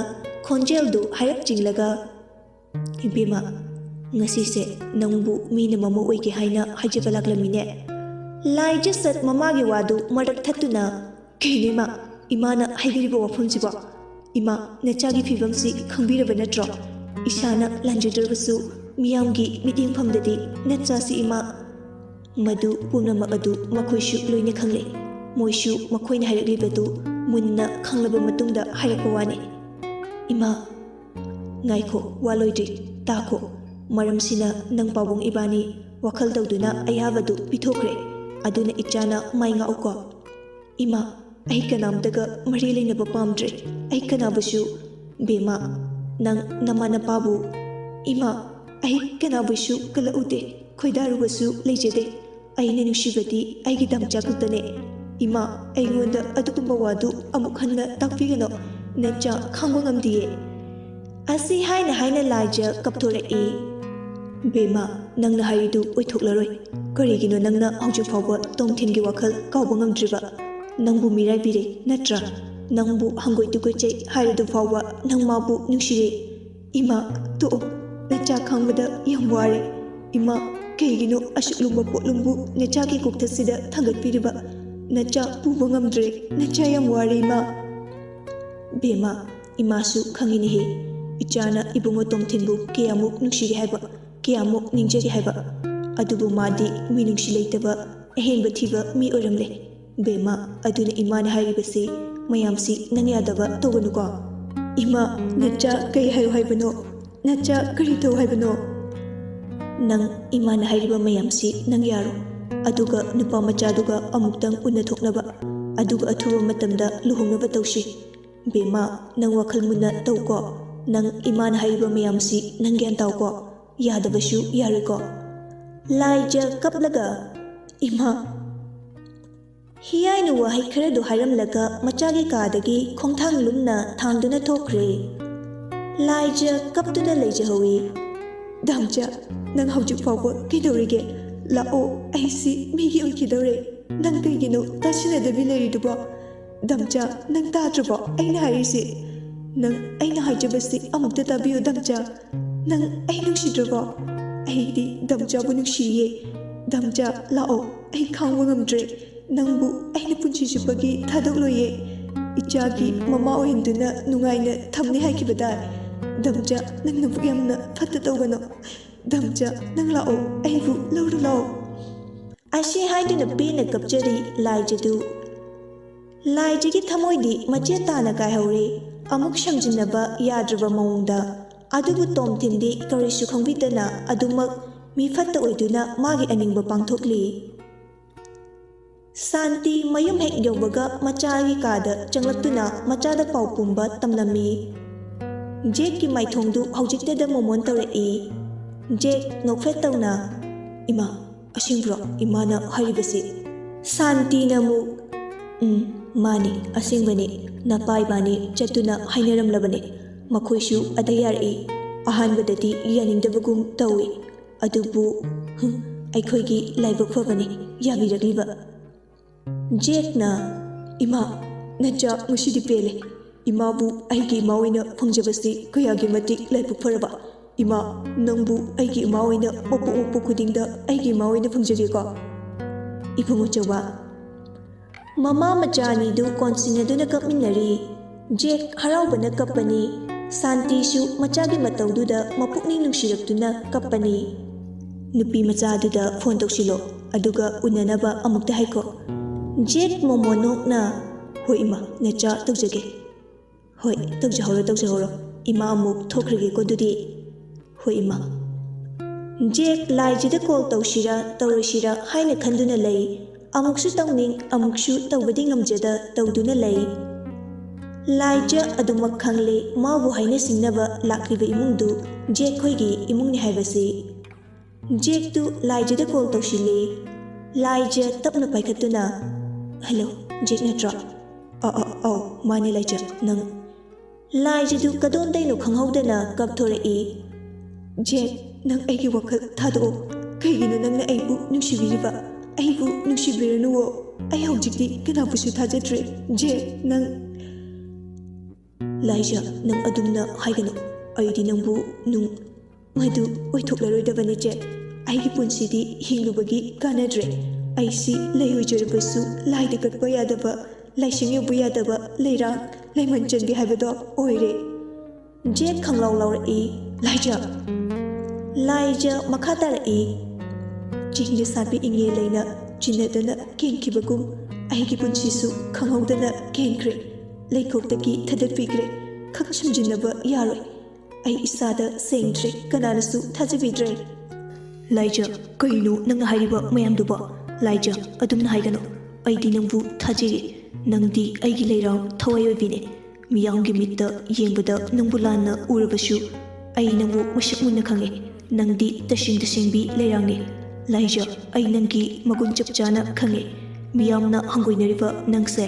ꯈꯣꯟꯖꯦꯜꯗꯨ ꯍꯥꯏꯔꯞ ꯆꯤꯡꯂꯒ, "ꯏꯕꯦꯝꯃ, ꯉꯁꯤꯁꯦ ꯅꯪꯕꯨ ꯃꯤꯅ ꯃꯃꯧ ꯑꯣꯏꯒꯦ ꯍꯥꯏꯅ ꯍꯥꯏꯖꯕ ꯂꯥꯛꯂꯝꯃꯤꯅꯦ"꯫ ꯂꯥꯏꯖ ꯁꯠ ꯃꯃꯥꯒꯤ ꯋꯥꯗꯨ ꯃꯔꯛ ꯊꯠꯇꯨꯅ, "ꯀꯩꯅꯣ ꯏꯃꯥ, ꯏꯃꯥꯅ ꯍꯥꯏꯕꯤꯔꯤꯕ ꯋꯥꯐꯝꯁꯤꯕꯣ? ꯏꯃꯥ, ꯅꯆꯥꯒꯤ ꯐꯤꯕꯝꯁꯤ ꯈꯪꯕꯤꯔꯕ ꯅꯠꯇ꯭ꯔꯣ? ꯏꯁꯥꯅ ꯂꯥꯟꯖꯗ꯭ꯔꯕꯁꯨ ꯃꯤꯌꯥꯝꯒꯤ ꯃꯤꯠꯌꯦꯡꯐꯝꯗꯗꯤ ꯅꯆꯥꯁꯤ ꯏꯃꯥ"꯫ ꯃꯗꯨ ꯄꯨꯝꯅꯃꯛ ꯑꯗꯨ ꯃꯈꯣꯏꯁꯨ ꯂꯣꯏꯅ ꯈꯪꯂꯦ꯫ ꯃꯣꯏꯁꯨ ꯃꯈꯣꯏꯅ ꯍꯥꯏꯔꯛꯂꯤꯕꯗꯨ ꯃꯨꯟꯅ ꯈꯪꯂꯕ ꯃꯇꯨꯡꯗ ꯍꯥꯏꯔꯛꯄ ꯋꯥꯅꯤ꯫ "ꯏꯃꯥ"꯫ "ꯉꯥꯏꯈꯣ, ꯋꯥ ꯂꯣꯏꯗ꯭ꯔꯤ, ꯇꯥꯈꯣ꯫ ꯃꯔꯝꯁꯤꯅ ꯅꯪ ꯄꯥꯕꯨꯡ ꯏꯕꯥꯅꯤ ꯋꯥꯈꯜ ꯇꯧꯗꯨꯅ ꯑꯌꯥꯕꯗꯨ ꯄꯤꯊꯣꯛꯈ꯭ꯔꯦ꯫ ꯑꯗꯨꯅ ꯏꯆꯥꯅ ꯃꯥꯏ ꯉꯥꯛꯎꯀꯣ"꯫ "ꯏꯃꯥ, ꯑꯩ ꯀꯅꯥꯝꯇꯒ ꯃꯔꯤ ꯂꯩꯅꯕ ꯄꯥꯝꯗ꯭ꯔꯦ꯫ ꯑꯩ ꯀꯅꯥꯕꯨꯁꯨ"꯫ "ꯕꯦꯝꯃ, ꯅꯪ ꯅꯃꯥ ꯅꯄꯥꯕꯨ"꯫ "ꯏꯃꯥ, ꯑꯩ ꯀꯅꯥꯕꯨꯁꯨ ꯀꯜꯂꯛꯎꯗꯦ, ꯈꯣꯏꯗꯥꯔꯨꯕꯁꯨ ꯂꯩꯖꯗꯦ꯫ ꯑꯩꯅ ꯅꯨꯡꯁꯤꯕꯗꯤ ꯑꯩꯒꯤ ꯗꯥꯝꯆꯥ ꯈꯛꯇꯅꯦ꯫ ꯏꯃꯥ, ꯑꯩꯉꯣꯟꯗ ꯑꯗꯨꯒꯨꯝꯕ ꯋꯥꯗꯨ ꯑꯃꯨꯛ ꯍꯟꯅ ꯇꯥꯛꯄꯤꯒꯅꯨ꯫ ꯅꯆꯥ ꯈꯥꯡꯕ ꯉꯝꯗꯤꯌꯦ"꯫ ꯑꯁꯤ ꯍꯥꯏꯅ ꯍꯥꯏꯅ ꯂꯥꯏꯖ ꯀꯞꯊꯣꯔꯛꯏ꯫ "ꯕꯦꯝꯃ, ꯅꯪꯅ ꯍꯥꯏꯔꯤꯗꯨ ꯑꯣꯏꯊꯣꯛꯂꯔꯣꯏ꯫ ꯀꯔꯤꯒꯤꯅꯣ ꯅꯪꯅ ꯍꯧꯖꯤꯛ ꯐꯥꯎꯕ ꯇꯣꯝꯊꯤꯟꯒꯤ ꯋꯥꯈꯜ ꯀꯥꯎꯕ ꯉꯝꯗ꯭ꯔꯤꯕ? ꯅꯪꯕꯨ ꯃꯤꯔꯥꯏꯕꯤꯔꯦ ꯅꯠꯇ꯭ꯔꯥ? ꯅꯪꯕꯨ ꯍꯪꯒꯣꯏ ꯇꯨꯒꯣꯏꯆꯩ ꯍꯥꯏꯔꯗꯨ ꯐꯥꯎꯕ ꯅꯪ ꯃꯥꯕꯨ ꯅꯨꯡꯁꯤꯔꯦ꯫ ꯏꯃꯥ, ꯇꯣꯛꯑꯣ꯫ ꯅꯆꯥ ꯈꯥꯡꯕꯗ ꯌꯥꯝ ꯋꯥꯔꯦ꯫ ꯏꯃꯥ, ꯀꯩꯒꯤꯅꯣ ꯑꯁꯨꯛ ꯂꯨꯝꯕ ꯄꯣꯠꯂꯨꯝꯕꯨ ꯅꯆꯥꯒꯤ ꯀꯣꯛꯊꯛꯁꯤꯗ ꯊꯥꯡꯒꯠꯄꯤꯔꯤꯕ? ꯅꯆꯥ ꯄꯨꯕ ꯉꯝꯗ꯭ꯔꯦ꯫ ꯅꯆꯥ ꯌꯥꯝ ꯋꯥꯔꯦ, ꯏꯃꯥ"꯫ "ꯕꯦꯝꯃ, ꯏꯃꯥꯁꯨ ꯈꯪꯉꯤꯅꯦꯍꯦ, ꯏꯆꯥꯅ ꯏꯕꯨꯡꯉꯣ ꯇꯣꯝꯊꯤꯟꯕꯨ ꯀꯌꯥꯃꯨꯛ ꯅꯨꯡꯁꯤꯔꯤ ꯍꯥꯏꯕ꯫ ꯀꯌꯥꯃꯨꯛ ꯅꯤꯡꯖꯔꯤ ꯍꯥꯏꯕ꯫ ꯑꯗꯨꯕꯨ ꯃꯥꯗꯤ ꯃꯤꯅꯨꯡꯁꯤ ꯂꯩꯇꯕ, ꯑꯍꯦꯟꯕ ꯊꯤꯕ ꯃꯤ ꯑꯣꯏꯔꯝꯂꯦ꯫ ꯕꯦꯝꯃ, ꯑꯗꯨꯅ ꯏꯃꯥꯅ ꯍꯥꯏꯔꯤꯕꯁꯤ ꯃꯌꯥꯝꯁꯤ ꯅꯪ ꯌꯥꯗꯕ ꯇꯧꯒꯅꯨꯀꯣ꯫ ꯏꯃꯥ, ꯅꯆꯥ ꯀꯩ ꯍꯥꯏꯌꯨ ꯍꯥꯏꯕꯅꯣ? ꯅꯆꯥ ꯀꯔꯤ ꯇꯧ ꯍꯥꯏꯕꯅꯣ? ꯅꯪ ꯏꯃꯥꯅ ꯍꯥꯏꯔꯤꯕ ꯃꯌꯥꯝꯁꯤ ꯅꯪ ꯌꯥꯔꯣ꯫ ꯑꯗꯨꯒ ꯅꯨꯄꯥ ꯃꯆꯥꯗꯨꯒ ꯑꯃꯨꯛꯇꯪ ꯎꯅꯊꯣꯛꯅꯕ, ꯑꯗꯨꯒ ꯑꯊꯨꯕ ꯃꯇꯝꯗ ꯂꯨꯍꯣꯡꯅꯕ ꯇꯧꯁꯤ꯫ ꯕꯦꯝꯃ, ꯅꯪ ꯋꯥꯈꯜ ꯃꯨꯟꯅ ꯇꯧꯀꯣ꯫ ꯅꯪ ꯏꯃꯥꯅ ꯍꯥꯏꯔꯤꯕ ꯃꯌꯥꯝꯁꯤ ꯅꯪ ꯒ꯭ꯌꯥꯟ ꯇꯥꯎꯀꯣ꯫ ꯌꯥꯗꯕꯁꯨ ꯌꯥꯔꯣꯏꯀꯣ꯫ ꯂꯥꯏꯖ ꯀꯞꯂꯒ, "ꯏꯃꯥ!" ꯍꯤꯌꯥꯏꯅ ꯋꯥꯍꯩ ꯈꯔꯗꯨ ꯍꯥꯏꯔꯝꯂꯒ ꯃꯆꯥꯒꯤ ꯀꯥꯗꯒꯤ ꯈꯣꯡꯊꯥꯡ ꯂꯨꯝꯅ ꯊꯥꯡꯗꯨꯅ ꯊꯣꯛꯈ꯭ꯔꯦ꯫ ꯂꯥꯏꯖ ꯀꯞꯇꯨꯅ ꯂꯩꯖꯍꯧꯏ꯫ "ꯗꯥꯝꯆꯥ, ꯅꯪ ꯍꯧꯖꯤꯛ ꯐꯥꯎꯕ ꯀꯩꯗꯧꯔꯤꯒꯦ? ꯂꯥꯛꯑꯣ, ꯑꯩꯁꯤ ꯃꯤꯒꯤ ꯑꯣꯏꯈꯤꯗꯧꯔꯦ꯫ ꯅꯪ ꯀꯩꯒꯤꯅꯣ ꯇꯥꯁꯤꯟꯅꯗꯕꯤ ꯂꯩꯔꯤꯗꯨꯕꯣ? ꯗꯥꯝꯆꯥ, ꯅꯪ ꯇꯥꯗ꯭ꯔꯕꯣ ꯑꯩꯅ ꯍꯥꯏꯔꯤꯁꯦ? ꯅꯪ ꯑꯩꯅ ꯍꯥꯏꯖꯕꯁꯤ ꯑꯃꯨꯛꯇ ꯇꯥꯕꯤꯌꯨ, ꯗꯥꯝꯆꯥ꯫ ꯅꯪ ꯑꯩ ꯅꯨꯡꯁꯤꯗ꯭ꯔꯕꯣ? ꯑꯩꯗꯤ ꯗꯥꯝꯆꯥꯕꯨ ꯅꯨꯡꯁꯤꯌꯦ꯫ ꯗꯥꯝꯆꯥ, ꯂꯥꯛꯑꯣ, ꯑꯩ ꯈꯥꯡꯕ ꯉꯝꯗ꯭ꯔꯦ꯫ ꯅꯪꯕꯨ ꯑꯩꯅ ꯄꯨꯟꯁꯤ ꯆꯨꯞꯄꯒꯤ ꯊꯥꯗꯣꯛꯂꯣꯏꯌꯦ꯫ ꯏꯆꯥꯒꯤ ꯃꯃꯥ ꯑꯣꯏꯍꯟꯗꯨꯅ ꯅꯨꯡꯉꯥꯏꯅ ꯊꯝꯅꯤ ꯍꯥꯏꯈꯤꯕꯗꯥꯏ? ꯗꯥꯝꯆꯥ, ꯅꯪ ꯅꯕꯨꯛ ꯌꯥꯝꯅ ꯐꯠꯇ ꯇꯧꯒꯅꯨ꯫ ꯗꯥꯝꯆꯥ, ꯅꯪ ꯂꯥꯛꯑꯣ, ꯑꯩꯕꯨ ꯂꯧꯔꯨ ꯂꯥꯛꯑꯣ꯫" ꯑꯁꯤ ꯍꯥꯏꯗꯨꯅ ꯄꯦꯟꯅ ꯀꯞꯆꯔꯤ ꯂꯥꯏꯖꯗꯨ꯫ ꯂꯥꯏꯖꯒꯤ ꯊꯃꯣꯏꯗꯤ ꯃꯆꯦꯠ ꯇꯥꯅ ꯀꯥꯏꯍꯧꯔꯦ꯫ ꯑꯃꯨꯛ ꯁꯝꯖꯤꯟꯅꯕ ꯌꯥꯗ꯭ꯔꯕ ꯃꯑꯣꯡꯗ꯫ ꯑꯗꯨꯕꯨ ꯇꯣꯝꯊꯤꯟꯗꯤ ꯀꯔꯤꯁꯨ ꯈꯪꯕꯤꯗꯅ ꯑꯗꯨꯃꯛ ꯃꯤꯐꯠꯇ ꯑꯣꯏꯗꯨꯅ ꯃꯥꯒꯤ ꯑꯅꯤꯡꯕ ꯄꯥꯡꯊꯣꯛꯂꯤ꯫ ꯁꯥꯟꯇꯤ ꯃꯌꯨꯝ ꯍꯦꯛ ꯌꯧꯕꯒ ꯃꯆꯥꯒꯤ ꯀꯥꯗ ꯆꯪꯂꯛꯇꯨꯅ ꯃꯆꯥꯗ ꯄꯥꯎ ꯄꯨꯝꯕ ꯇꯝꯂꯝꯃꯤ꯫ ꯖꯦꯛꯀꯤ ꯃꯥꯏꯊꯣꯡꯗꯨ ꯍꯧꯖꯤꯛꯇꯗ ꯃꯣꯃꯣꯟ ꯇꯧꯔꯛꯏ꯫ ꯖꯦꯛ ꯅꯣꯛꯐꯦꯠ ꯇꯧꯅ, "ꯏꯃꯥ, ꯑꯁꯦꯡꯕ꯭ꯔꯣ ꯏꯃꯥꯅ ꯍꯥꯏꯔꯤꯕꯁꯤ?" ꯁꯥꯟꯇꯤꯅ ꯑꯃꯨꯛ, "ꯎꯝ, ꯃꯥꯅꯤ, ꯑꯁꯦꯡꯕꯅꯤ꯫ ꯅꯄꯥ ꯏꯕꯥꯅꯤ ꯆꯠꯇꯨꯅ ꯍꯥꯏꯅꯔꯝꯂꯕꯅꯤ꯫ ꯃꯈꯣꯏꯁꯨ ꯑꯗ ꯌꯥꯔꯛꯏ꯫ ꯑꯍꯥꯟꯕꯗꯗꯤ ꯌꯥꯅꯤꯡꯗꯕꯒꯨꯝ ꯇꯧꯏ꯫ ꯑꯗꯨꯕꯨ, ꯍꯨꯝ, ꯑꯩꯈꯣꯏꯒꯤ ꯂꯥꯏꯕꯛ ꯐꯕꯅꯤ ꯌꯥꯕꯤꯔꯛꯂꯤꯕ꯫" ꯖꯦꯛꯅ, "ꯏꯃꯥ, ꯅꯆꯥ ꯉꯁꯤꯗꯤ ꯄꯦꯜꯂꯦ꯫ ꯏꯃꯥꯕꯨ ꯑꯩꯒꯤ ꯏꯃꯥ ꯑꯣꯏꯅ ꯐꯪꯖꯕꯁꯤ ꯀꯌꯥꯒꯤ ꯃꯇꯤꯛ ꯂꯥꯏꯕꯛ ꯐꯔꯕ꯫ ꯏꯃꯥ, ꯅꯪꯕꯨ ꯑꯩꯒꯤ ꯏꯃꯥ ꯑꯣꯏꯅ ꯃꯄꯣꯛ ꯃꯄꯣꯛ ꯈꯨꯗꯤꯡꯗ ꯑꯩꯒꯤ ꯏꯃꯥ ꯑꯣꯏꯅ ꯐꯪꯖꯒꯦꯀꯣ꯫" ꯏꯕꯨꯡꯉꯣ ꯆꯧꯕ꯫ ꯃꯃꯥ ꯃꯆꯥ ꯑꯅꯤꯗꯨ ꯀꯣꯟꯁꯤꯟꯅꯗꯨꯅ ꯀꯞꯃꯤꯟꯅꯔꯤ꯫ ꯖꯦꯛ ꯍꯔꯥꯎꯕꯅ ꯀꯞꯄꯅꯤ꯫ ꯁꯥꯟꯇꯤꯁꯨ ꯃꯆꯥꯒꯤ ꯃꯇꯧꯗꯨꯗ ꯃꯄꯨꯛꯅꯤꯡ ꯅꯨꯡꯁꯤꯔꯛꯇꯨꯅ ꯀꯞꯄꯅꯤ꯫ "ꯅꯨꯄꯤ ꯃꯆꯥꯗꯨꯗ ꯐꯣꯟ ꯇꯧꯁꯤꯜꯂꯣ, ꯑꯗꯨꯒ ꯎꯅꯅꯕ ꯑꯃꯨꯛꯇ ꯍꯥꯏꯈꯣ꯫ ꯖꯦꯛ ꯃꯣꯃꯣ ꯅꯣꯛꯅ, "ꯍꯣꯏ ꯏꯃꯥ, ꯅꯆꯥ ꯇꯧꯖꯒꯦ꯫ ꯍꯣꯏ, ꯇꯧꯖꯍꯧꯔꯣ, ꯇꯧꯖꯍꯧꯔꯣ꯫ ꯏꯃꯥ ꯑꯃꯨꯛ ꯊꯣꯛꯈ꯭ꯔꯒꯦꯀꯣ ꯑꯗꯨꯗꯤ꯫ ꯍꯣꯏ ꯏꯃꯥ"꯫ ꯖꯦꯛ ꯂꯥꯏꯖꯗ ꯀꯣꯜ ꯇꯧꯁꯤꯔꯥ ꯇꯧꯔꯣꯏꯁꯤꯔꯥ ꯍꯥꯏꯅ ꯈꯟꯗꯨꯅ ꯂꯩ꯫ ꯑꯃꯨꯛꯁꯨ ꯇꯧꯅꯤꯡ, ꯑꯃꯨꯛꯁꯨ ꯇꯧꯕꯗꯤ ꯉꯝꯖꯗ ꯇꯧꯗꯨꯅ ꯂꯩ꯫ ꯂꯥꯏꯖ ꯑꯗꯨꯃꯛ ꯈꯪꯂꯦ, ꯃꯥꯕꯨ ꯍꯥꯏꯅ ꯁꯤꯡꯅꯕ ꯂꯥꯛꯂꯤꯕ ꯏꯃꯨꯡꯗꯨ ꯖꯦꯛ ꯈꯣꯏꯒꯤ ꯏꯃꯨꯡꯅꯤ ꯍꯥꯏꯕꯁꯤ꯫ ꯖꯦꯛꯇꯨ ꯂꯥꯏꯖꯗ ꯀꯣꯜ ꯇꯧꯁꯤꯜꯂꯤ꯫ ꯂꯥꯏꯖ ꯇꯞꯅ ꯄꯥꯏꯈꯠꯇꯨꯅ, "ꯍꯜꯂꯣ, ꯖꯦꯛ ꯅꯠꯇ꯭ꯔꯣ?" "ꯑ, ꯑ, ꯑꯧ, ꯃꯥꯅꯦ ꯂꯥꯏꯖ, ꯅꯪ?" ꯂꯥꯏꯖꯗꯨ ꯀꯗꯣꯝꯗꯩꯅꯣ ꯈꯪꯍꯧꯗꯅ ꯀꯞꯊꯣꯔꯛꯏ꯫ "ꯖꯦꯛ, ꯅꯪ ꯑꯩꯒꯤ ꯋꯥꯈꯜ ꯊꯥꯗꯣꯛꯑꯣ꯫ ꯀꯩꯒꯤꯅꯣ ꯅꯪꯅ ꯑꯩꯕꯨ ꯅꯨꯡꯁꯤꯕꯤꯔꯤꯕ? ꯑꯩꯕꯨ ꯅꯨꯡꯁꯤꯕꯤꯔꯅꯨꯋꯣ꯫ ꯑꯩ ꯍꯧꯖꯤꯛꯇꯤ ꯀꯅꯥꯕꯨꯁꯨ ꯊꯥꯖꯗ꯭ꯔꯦ꯫ ꯖꯦꯛ, ꯅꯪ"꯫ "ꯂꯥꯏꯖ, ꯅꯪ ꯑꯗꯨꯝꯅ ꯍꯥꯏꯒꯅꯨ꯫ ꯑꯩꯗꯤ ꯅꯪꯕꯨ ꯅꯨꯡ-, ꯃꯗꯨ ꯑꯣꯏꯊꯣꯛꯂꯔꯣꯏꯗꯕꯅꯤ ꯖꯦꯛ꯫ ꯑꯩꯒꯤ ꯄꯨꯟꯁꯤꯗꯤ ꯍꯤꯡꯂꯨꯕꯒꯤ ꯀꯥꯟꯅꯗ꯭ꯔꯦ꯫ ꯑꯩꯁꯤ ꯂꯩ ꯑꯣꯏꯖꯔꯕꯁꯨ ꯂꯥꯏꯗ ꯀꯠꯄ ꯌꯥꯗꯕ, ꯂꯥꯏꯁꯪ ꯌꯧꯕ ꯌꯥꯗꯕ ꯂꯩꯔꯥꯡ ꯂꯩꯃꯟ ꯆꯟꯕꯤ ꯍꯥꯏꯕꯗꯣ ꯑꯣꯏꯔꯦ"꯫ ꯖꯦꯛ ꯈꯪꯂꯥꯎ ꯂꯥꯎꯔꯛꯏ꯫ "ꯂꯥꯏꯖ!" ꯂꯥꯏꯖ ꯃꯈꯥ ꯇꯥꯔꯛꯏ꯫ "ꯆꯤꯡꯗ ꯁꯥꯠꯄ ꯏꯉꯦꯜ ꯂꯩꯅ ꯆꯤꯟꯅꯗꯅ ꯀꯦꯟꯈꯤꯕꯒꯨꯝ ꯑꯩꯒꯤ ꯄꯨꯟꯁꯤꯁꯨ ꯈꯪꯍꯧꯗꯅ ꯀꯦꯟꯈ꯭ꯔꯦ꯫ ꯂꯩꯈꯣꯛꯇꯒꯤ ꯊꯗꯠꯄꯤꯈ꯭ꯔꯦ꯫ ꯈꯛ ꯁꯨꯝꯖꯤꯟꯅꯕ ꯌꯥꯔꯣꯏ꯫ ꯑꯩ ꯏꯁꯥꯗ ꯁꯦꯡꯗ꯭ꯔꯦ, ꯀꯅꯥꯅꯁꯨ ꯊꯥꯖꯕꯤꯗ꯭ꯔꯦ"꯫ "ꯂꯥꯏꯖ, ꯀꯩꯅꯣ ꯅꯪꯅ ꯍꯥꯏꯔꯤꯕ ꯃꯌꯥꯝꯗꯨꯕꯣ? ꯂꯥꯏꯖ, ꯑꯗꯨꯝꯅ ꯍꯥꯏꯒꯅꯨ꯫ ꯑꯩꯗꯤ ꯅꯪꯕꯨ ꯊꯥꯖꯩꯌꯦ꯫ ꯅꯪꯗꯤ ꯑꯩꯒꯤ ꯂꯩꯔꯥꯡ ꯊꯋꯥꯏ ꯑꯣꯏꯕꯤꯅꯦ꯫ ꯃꯤꯌꯥꯝꯒꯤ ꯃꯤꯠꯇ ꯌꯦꯡꯕꯗ ꯅꯪꯕꯨ ꯂꯥꯟꯅ ꯎꯔꯕꯁꯨ, ꯑꯩ ꯅꯪꯕꯨ ꯃꯁꯛ ꯃꯨꯟꯅ ꯈꯪꯉꯦ꯫ ꯅꯪꯗꯤ ꯇꯁꯦꯡ ꯇꯁꯦꯡꯕꯤ ꯂꯩꯔꯥꯡꯅꯦ꯫ ꯂꯥꯏꯖ, ꯑꯩ ꯅꯪꯒꯤ ꯃꯒꯨꯟ ꯆꯞ ꯆꯥꯅ ꯈꯪꯉꯦ꯫ ꯃꯤꯌꯥꯝꯅ ꯍꯪꯒꯣꯏꯅꯔꯤꯕ ꯅꯪꯁꯦ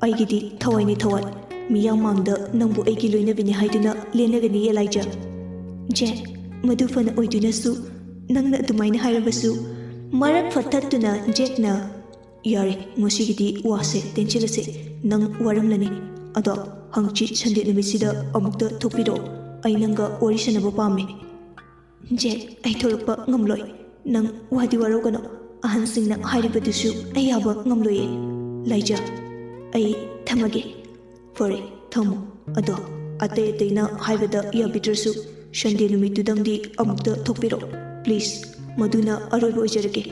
ꯑꯩꯒꯤꯗꯤ ꯊꯋꯥꯏꯅꯦ ꯊꯋꯥꯏ꯫ ꯃꯤꯌꯥꯝ ꯃꯥꯡꯗ ꯅꯪꯕꯨ ꯑꯩꯒꯤ ꯂꯣꯏꯅꯕꯤꯅꯦ ꯍꯥꯏꯗꯨꯅ ꯂꯦꯟꯅꯒꯅꯤꯌꯦ ꯂꯥꯏꯖ"꯫ "ꯖꯦꯛ, ꯃꯗꯨ ꯐꯅ ꯑꯣꯏꯗꯨꯅꯁꯨ ꯅꯪꯅ ꯑꯗꯨꯃꯥꯏꯅ ꯍꯥꯏꯔꯕꯁꯨ"꯫ ꯃꯔꯛ ꯐꯠꯊꯠꯇꯨꯅ ꯖꯦꯛꯅ, "ꯌꯥꯔꯦ, ꯉꯁꯤꯒꯤꯗꯤ ꯋꯥꯁꯦ ꯇꯦꯟꯁꯤꯜꯂꯁꯦ꯫ ꯅꯪ ꯋꯥꯔꯝꯂꯅꯤ꯫ ꯑꯗꯣ ꯍꯪꯆꯤꯠ ꯁꯟꯗꯦ ꯅꯨꯃꯤꯠꯁꯤꯗ ꯑꯃꯨꯛꯇ ꯊꯣꯛꯄꯤꯔꯛꯑꯣ꯫ ꯑꯩ ꯅꯪꯒ ꯋꯥꯔꯤ ꯁꯥꯟꯅꯕ ꯄꯥꯝꯃꯦ"꯫ "ꯖꯦꯛ, ꯑꯩ ꯊꯣꯛꯂꯛꯄ ꯉꯝꯂꯣꯏ꯫ ꯅꯪ ꯋꯥꯗꯤ ꯋꯥꯔꯧꯒꯅꯨ꯫ ꯑꯍꯟꯁꯤꯡꯅ ꯍꯥꯏꯔꯤꯕꯗꯨꯁꯨ ꯑꯩ ꯌꯥꯕ ꯉꯝꯂꯣꯏꯌꯦ꯫ ꯂꯥꯏꯖ, ꯑꯩ ꯊꯝꯃꯒꯦ"꯫ "ꯐꯔꯦ, ꯊꯝꯃꯣ꯫ ꯑꯗꯣ ꯑꯇꯩ ꯑꯇꯩꯅ ꯍꯥꯏꯕꯗ ꯌꯥꯕꯤꯗ꯭ꯔꯁꯨ, ꯁꯟꯗꯦ ꯅꯨꯃꯤꯠꯇꯨꯗꯪꯗꯤ ꯑꯃꯨꯛꯇ ꯊꯣꯛꯄꯤꯔꯛꯑꯣ, please꯫ ꯃꯗꯨꯅ ꯑꯔꯣꯏꯕ ꯑꯣꯏꯖꯔꯒꯦ꯫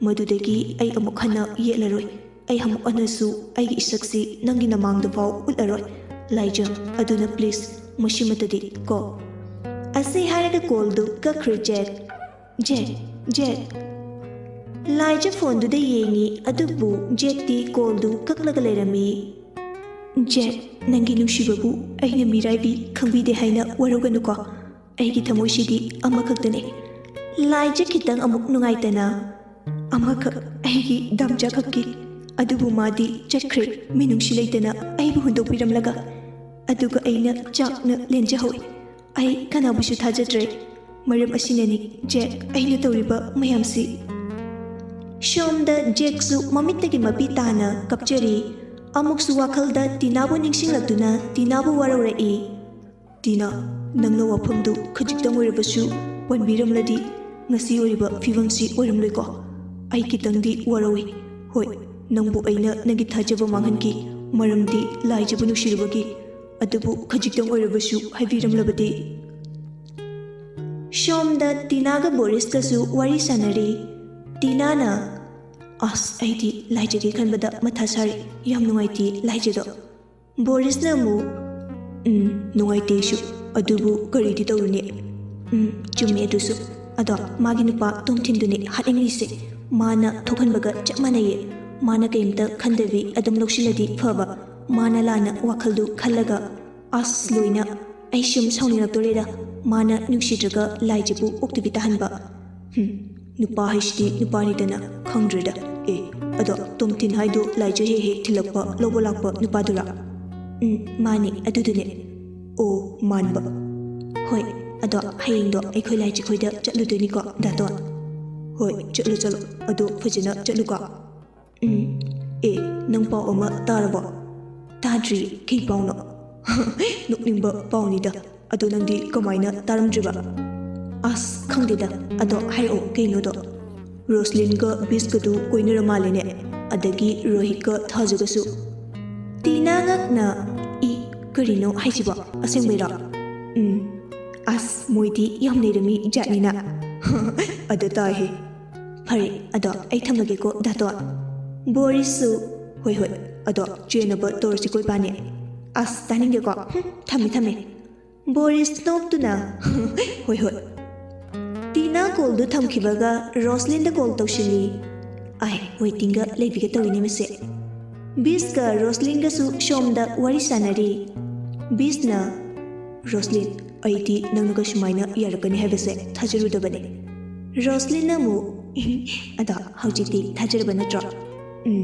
ꯃꯗꯨꯗꯒꯤ ꯑꯩ ꯑꯃꯨꯛ ꯍꯟꯅ ꯌꯦꯠꯂꯔꯣꯏ꯫ ꯑꯩ ꯑꯃꯨꯛ ꯍꯟꯅꯁꯨ ꯑꯩꯒꯤ ꯏꯁꯛꯁꯤ ꯅꯪꯒꯤ ꯅꯃꯥꯡꯗ ꯐꯥꯎ ꯎꯠꯂꯔꯣꯏ, ꯂꯥꯏꯖ꯫ ꯑꯗꯨꯅ please, ꯃꯁꯤꯃꯇꯗꯤ ꯀꯣ꯫ ꯑꯁꯤ ꯍꯥꯏꯔꯒ ꯀꯣꯜꯗꯨ ꯀꯛꯈ꯭ꯔꯦ ꯖꯦꯛ꯫ ꯖꯦꯛ, ꯖꯦꯛ꯫ ꯂꯥꯏꯖ ꯐꯣꯟꯗꯨꯗ ꯌꯦꯡꯉꯤ, ꯑꯗꯨꯕꯨ ꯖꯦꯛꯇꯤ ꯀꯣꯜꯗꯨ ꯀꯛꯂꯒ ꯂꯩꯔꯝꯃꯤ꯫ ꯖꯦꯛ, ꯅꯪꯒꯤ ꯅꯨꯡꯁꯤꯕꯕꯨ ꯑꯩꯅ ꯃꯤꯔꯥꯏꯕꯤ ꯈꯪꯕꯤꯗꯦ ꯍꯥꯏꯅ ꯋꯥꯔꯧꯒꯅꯨꯀꯣ꯫ ꯑꯩꯒꯤ ꯊꯃꯣꯏꯁꯤꯗꯤ ꯑꯃꯈꯛꯇꯅꯤ꯫ ꯂꯥꯏꯖ ꯈꯤꯇꯪ ꯑꯃꯨꯛ ꯅꯨꯡꯉꯥꯏꯇꯅ, ꯑꯃꯈꯛ, ꯑꯩꯒꯤ ꯗꯥꯝꯆꯥ ꯈꯛꯀꯤ꯫ ꯑꯗꯨꯕꯨ ꯃꯥꯗꯤ ꯆꯠꯈ꯭ꯔꯦ, ꯃꯤꯅꯨꯡꯁꯤ ꯂꯩꯇꯅ ꯑꯩꯕꯨ ꯍꯨꯟꯗꯣꯛꯄꯤꯔꯝꯂꯒ꯫ ꯑꯗꯨꯒ ꯑꯩꯅ ꯆꯥꯛꯅ ꯂꯦꯟꯖꯍꯧꯏ꯫ ꯑꯩ ꯀꯅꯥꯕꯨꯁꯨ ꯊꯥꯖꯗ꯭ꯔꯦ꯫ ꯃꯔꯝ ꯑꯁꯤꯅꯅꯤ ꯖꯦꯛ ꯑꯩꯅ ꯇꯧꯔꯤꯕ ꯃꯌꯥꯝꯁꯤ꯫ ꯁꯣꯝꯗ ꯖꯦꯛꯁꯨ ꯃꯃꯤꯠꯇꯒꯤ ꯃꯄꯤ ꯇꯥꯅ ꯀꯞꯆꯔꯤ꯫ ꯑꯃꯨꯛꯁꯨ ꯋꯥꯈꯜꯗ ꯇꯤꯅꯥꯕꯨ ꯅꯤꯡꯁꯤꯡꯂꯛꯇꯨꯅ ꯇꯤꯅꯥꯕꯨ ꯋꯥꯔꯧꯔꯛꯏ꯫ ꯇꯤꯅꯥ, ꯅꯪꯅ ꯋꯥꯐꯝꯗꯨ ꯈꯖꯤꯛꯇꯪ ꯑꯣꯏꯔꯕꯁꯨ ꯄꯟꯕꯤꯔꯝꯂꯗꯤ ꯉꯁꯤ ꯑꯣꯏꯔꯤꯕ ꯐꯤꯕꯝꯁꯤ ꯑꯣꯏꯔꯝꯂꯣꯏꯀꯣ꯫ ꯑꯩ ꯈꯤꯇꯪꯗꯤ ꯋꯥꯔꯧꯏ꯫ ꯍꯣꯏ, ꯅꯪꯕꯨ ꯑꯩꯅ ꯅꯪꯒꯤ ꯊꯥꯖꯕ ꯃꯥꯡꯍꯟꯈꯤ, ꯃꯔꯝꯗꯤ ꯂꯥꯏꯖꯕꯨ ꯅꯨꯡꯁꯤꯔꯨꯕꯒꯤ꯫ ꯑꯗꯨꯕꯨ ꯈꯖꯤꯛꯇꯪ ꯑꯣꯏꯔꯕꯁꯨ ꯍꯥꯏꯕꯤꯔꯝꯂꯕꯗꯤ꯫ ꯁꯣꯝꯗ ꯇꯤꯅꯥꯒ ꯕꯣꯔꯤꯁꯀꯁꯨ ꯋꯥꯔꯤ ꯁꯥꯟꯅꯔꯤ꯫ ꯇꯤꯅꯥꯅ, "ꯑꯁ, ꯑꯩꯗꯤ ꯂꯥꯏꯖꯒꯤ ꯈꯟꯕꯗ ꯃꯊꯥ ꯁꯥꯔꯤ꯫ ꯌꯥꯝ ꯅꯨꯡꯉꯥꯏꯇꯦ ꯂꯥꯏꯖꯗꯣ꯫" ꯕꯣꯔꯤꯁꯅ ꯑꯃꯨꯛ, "ꯎꯝ, ꯅꯨꯡꯉꯥꯏꯇꯦ ꯑꯩꯁꯨ꯫ ꯑꯗꯨꯕꯨ ꯀꯔꯤꯗꯤ ꯇꯧꯔꯨꯅꯤ?" "ꯎꯝ, ꯆꯨꯝꯃꯦ ꯑꯗꯨꯁꯨ꯫ ꯑꯗꯣ ꯃꯥꯒꯤ ꯅꯨꯄꯥ ꯇꯣꯝꯊꯤꯟꯗꯨꯅꯤ ꯍꯥꯠꯅꯤꯡꯂꯤꯁꯦ꯫ ꯃꯥꯅ ꯊꯣꯛꯍꯟꯕꯒ ꯆꯞ ꯃꯥꯟꯅꯩꯌꯦ꯫ ꯃꯥꯅ ꯀꯩꯝꯇ ꯈꯟꯗꯕꯤ ꯑꯗꯨꯝ ꯂꯧꯁꯤꯜꯂꯗꯤ ꯐꯕ꯫ ꯃꯥꯅ ꯂꯥꯟꯅ ꯋꯥꯈꯜꯗꯨ ꯈꯜꯂꯒ, ꯑꯁ, ꯂꯣꯏꯅ꯫ ꯑꯩ ꯁꯨꯝ ꯁꯥꯎꯅꯤꯡꯂꯛꯇꯣꯔꯦꯗ꯫ ꯃꯥꯅ ꯅꯨꯡꯁꯤꯗ꯭ꯔꯒ ꯂꯥꯏꯖꯕꯨ ꯑꯣꯛꯇꯕꯤ ꯇꯥꯍꯟꯕ꯫ ꯍꯨꯝ, ꯅꯨꯄꯥ ꯍꯥꯏꯁꯤꯗꯤ ꯅꯨꯄꯥꯅꯤꯗꯅ꯫ ꯈꯪꯗ꯭ꯔꯦꯗ꯫ ꯑꯦ, ꯑꯗꯣ ꯇꯣꯝꯊꯤꯟ ꯍꯥꯏꯗꯣ ꯂꯥꯏꯖ ꯍꯦꯛ ꯍꯦꯛ ꯊꯤꯜꯂꯛꯄ, ꯂꯧꯕ ꯂꯥꯛꯄ ꯅꯨꯄꯥꯗꯨꯔꯥ?" "ꯎꯝ, ꯃꯥꯅꯤ, ꯑꯗꯨꯗꯨꯅꯦ꯫" "ꯑꯣ, ꯃꯥꯟꯕ꯫" "ꯍꯣꯏ, ꯑꯗꯣ ꯍꯌꯦꯡꯗꯣ ꯑꯩꯈꯣꯏ ꯂꯥꯏꯖꯈꯣꯏꯗ ꯆꯠꯂꯨꯗꯣꯏꯅꯤꯀꯣ, ꯗꯥꯇꯣꯟ?" "ꯍꯣꯏ, ꯆꯠꯂꯣ, ꯆꯠꯂꯣ꯫ ꯑꯗꯣ ꯐꯖꯅ ꯆꯠꯂꯨꯀꯣ꯫" "ꯎꯝ꯫ ꯑꯦ, ꯅꯪ ꯄꯥꯎ ꯑꯃ ꯇꯥꯔꯕꯣ?" "ꯇꯥꯗ꯭ꯔꯤ꯫ ꯀꯩ ꯄꯥꯎꯅꯣ?" "ꯅꯣꯛꯅꯤꯡꯕ ꯄꯥꯎꯅꯤꯗ꯫ ꯑꯗꯣ ꯅꯪꯗꯤ ꯀꯃꯥꯏꯅ ꯇꯥꯔꯝꯗ꯭ꯔꯤꯕ?" "ꯑꯁ, ꯈꯪꯗꯦꯗ꯫ ꯑꯗꯣ ꯍꯥꯏꯔꯛꯑꯣ ꯀꯩꯅꯣꯗꯣ꯫" "ꯔꯣꯁꯂꯤꯟꯒ ꯕꯤꯁꯀꯗꯨ ꯀꯣꯏꯅꯔ ꯃꯥꯜꯂꯦꯅꯦ꯫ ꯑꯗꯒꯤ ꯔꯣꯍꯤꯠꯀ ꯊꯥꯖꯒꯁꯨ꯫" ꯇꯤꯅꯥ ꯉꯛꯅ, "ꯏ, ꯀꯔꯤꯅꯣ ꯍꯥꯏꯁꯤꯕꯣ? ꯑꯁꯦꯡꯕꯩꯔꯣ? ꯎꯝ, ꯑꯁ, ꯃꯣꯏꯗꯤ ꯌꯥꯝ ꯂꯩꯔꯝꯃꯤ ꯖꯥꯠꯅꯤꯅ꯫ ꯑꯗ ꯇꯥꯏꯍꯦ꯫ ꯐꯔꯦ, ꯑꯗꯣ ꯑꯩ ꯊꯝꯃꯒꯦꯀꯣ, ꯗꯥꯇꯣꯟ꯫ ꯕꯣꯔꯤꯁꯁꯨ, "ꯍꯣꯏ, ꯍꯣꯏ, ꯑꯗꯣ ꯆꯦꯟꯅꯕ ꯇꯧꯔꯁꯤꯀꯣ ꯏꯕꯥꯅꯤ꯫" ꯑꯁ, ꯇꯥꯅꯤꯡꯗꯦꯀꯣ꯫ ꯍꯨꯝ, ꯊꯝꯃꯦ, ꯊꯝꯃꯦ꯫ ꯕꯣꯔꯤꯁ ꯅꯣꯛꯇꯨꯅ, "ꯍꯣꯏ, ꯍꯣꯏ꯫" ꯇꯤꯅꯥ ꯀꯣꯜꯗꯨ ꯊꯝꯈꯤꯕꯒ ꯔꯣꯁꯂꯤꯟꯗ ꯀꯣꯜ ꯇꯧꯁꯤꯜꯂꯤ꯫ ꯑꯥꯏ, ꯋꯦꯇꯤꯡꯒ ꯂꯩꯕꯤꯒ ꯇꯧꯏꯅꯦ ꯃꯁꯦ꯫ ꯕꯤꯁꯀ ꯔꯣꯁꯂꯤꯟꯒꯁꯨ ꯁꯣꯝꯗ ꯋꯥꯔꯤ ꯁꯥꯟꯅꯔꯤ꯫ ꯕꯤꯁꯅ, "ꯔꯣꯁꯂꯤꯟ, ꯑꯩꯗꯤ ꯅꯪꯅꯒ ꯁꯨꯃꯥꯏꯅ ꯌꯥꯔꯛꯀꯅꯤ ꯍꯥꯏꯕꯁꯦ ꯊꯥꯖꯔꯨꯗꯕꯅꯤ꯫" ꯔꯣꯁꯂꯤꯟꯅ ꯑꯃꯨꯛ, "ꯑꯗꯣ ꯍꯧꯖꯤꯛꯇꯤ ꯊꯥꯖꯔꯕ ꯅꯠꯇ꯭ꯔꯣ?" "ꯎꯝ꯫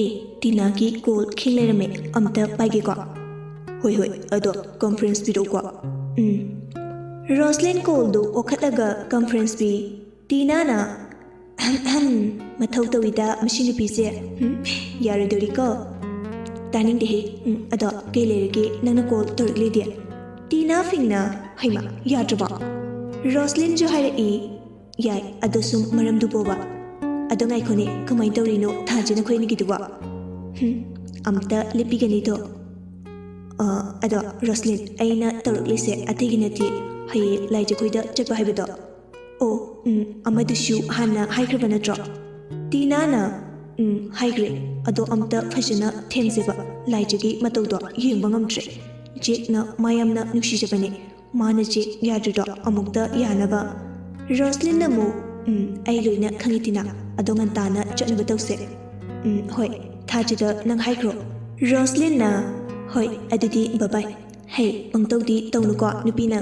ꯑꯦ, ꯇꯤꯅꯥꯒꯤ ꯀꯣꯜ ꯈꯤꯡ ꯂꯩꯔꯝꯃꯦ, ꯑꯝꯇ ꯄꯥꯏꯒꯦꯀꯣ꯫" "ꯍꯣꯏ, ꯍꯣꯏ, ꯑꯗꯣ ꯀꯟꯐ꯭ꯔꯦꯟꯁ ꯄꯤꯔꯛꯎꯀꯣ꯫" "ꯎꯝ꯫" ꯔꯣꯁꯂꯤꯟ ꯀꯣꯜꯗꯨ ꯑꯣꯈꯠꯂꯒ ꯀꯟꯐ꯭ꯔꯦꯟꯁ ꯄꯤ꯫ ꯇꯤꯅꯥꯅ, "ꯑꯍꯝ, ꯑꯍꯝ, ꯃꯊꯧ ꯇꯧꯏꯗ ꯃꯁꯤ ꯅꯨꯄꯤꯁꯦ꯫ ꯍꯨꯝ, ꯌꯥꯔꯣꯏꯗꯣꯔꯤꯀꯣ꯫" "ꯇꯥꯅꯤꯡꯗꯦꯍꯦ꯫ ꯎꯝ, ꯑꯗꯣ ꯀꯩ ꯂꯩꯔꯒꯦ ꯅꯪꯅ ꯀꯣꯜ ꯇꯧꯔꯛꯂꯤꯗꯤ?" ꯇꯤꯅꯥ ꯐꯤꯡꯅ, "ꯍꯩꯃꯥ, ꯌꯥꯗ꯭ꯔꯕꯣ?" ꯔꯣꯁꯂꯤꯟꯁꯨ ꯍꯥꯏꯔꯛꯏ, "ꯌꯥꯏ, ꯑꯗꯣ ꯁꯨꯝ ꯃꯔꯝꯗꯨ ꯄꯣꯕ꯫" "ꯑꯗꯣ ꯉꯥꯏꯈꯣꯅꯦ, ꯀꯃꯥꯏꯅ ꯇꯧꯔꯤꯅꯣ ꯊꯥꯖ ꯅꯈꯣꯏ ꯑꯅꯤꯒꯤꯗꯨꯕꯣ?" "ꯍꯨꯝ, ꯑꯝꯇ ꯂꯦꯞꯄꯤꯒꯅꯤꯗꯣ꯫ ꯑ, ꯑꯗꯣ ꯔꯣꯁꯂꯤꯟ, ꯑꯩꯅ ꯇꯧꯔꯛꯂꯤꯁꯦ ꯑꯇꯩꯒꯤ ꯅꯠꯇꯦ, ꯍꯌꯦꯡ ꯂꯥꯏꯖꯈꯣꯏꯗ ꯆꯠꯄ ꯍꯥꯏꯕꯗꯣ꯫" "ꯑꯣ, ꯎꯝ, ꯑꯃꯗꯨꯁꯨ ꯍꯥꯟꯅ ꯍꯥꯏꯈ꯭ꯔꯕ ꯅꯠꯇ꯭ꯔꯣ?" ꯇꯤꯅꯥꯅ, "ꯎꯝ, ꯍꯥꯏꯈ꯭ꯔꯦ꯫ ꯑꯗꯣ ꯑꯝꯇ ꯐꯖꯅ ꯊꯦꯝꯖꯦꯕ, ꯂꯥꯏꯖꯒꯤ ꯃꯇꯧꯗꯣ ꯌꯦꯡꯕ ꯉꯝꯗ꯭ꯔꯦ꯫ ꯖꯦꯛꯅ ꯃꯥ ꯌꯥꯝꯅ ꯅꯨꯡꯁꯤꯖꯕꯅꯦ꯫ ꯃꯥꯅ ꯖꯦꯛ ꯌꯥꯗ꯭ꯔꯤꯗꯣ ꯑꯃꯨꯛꯇ ꯌꯥꯅꯕ꯫" ꯔꯣꯁꯂꯤꯟꯅ ꯑꯃꯨꯛ, "ꯎꯝ, ꯑꯩ ꯂꯣꯏꯅ ꯈꯪꯉꯤ ꯇꯤꯅꯥ꯫ ꯑꯗꯣ ꯉꯟꯇꯥꯅ ꯆꯠꯅꯕ ꯇꯧꯁꯦ꯫" "ꯎꯝ, ꯍꯣꯏ, ꯊꯥꯖꯗ ꯅꯪ ꯍꯥꯏꯈ꯭ꯔꯣ꯫" ꯔꯣꯁꯂꯤꯟꯅ, "ꯍꯣꯏ, ꯑꯗꯨꯗꯤ ꯕꯕꯥꯏ꯫ ꯍꯩ, ꯄꯪꯇꯧꯗꯤ ꯇꯧꯅꯨꯀꯣ ꯅꯨꯄꯤꯅ꯫"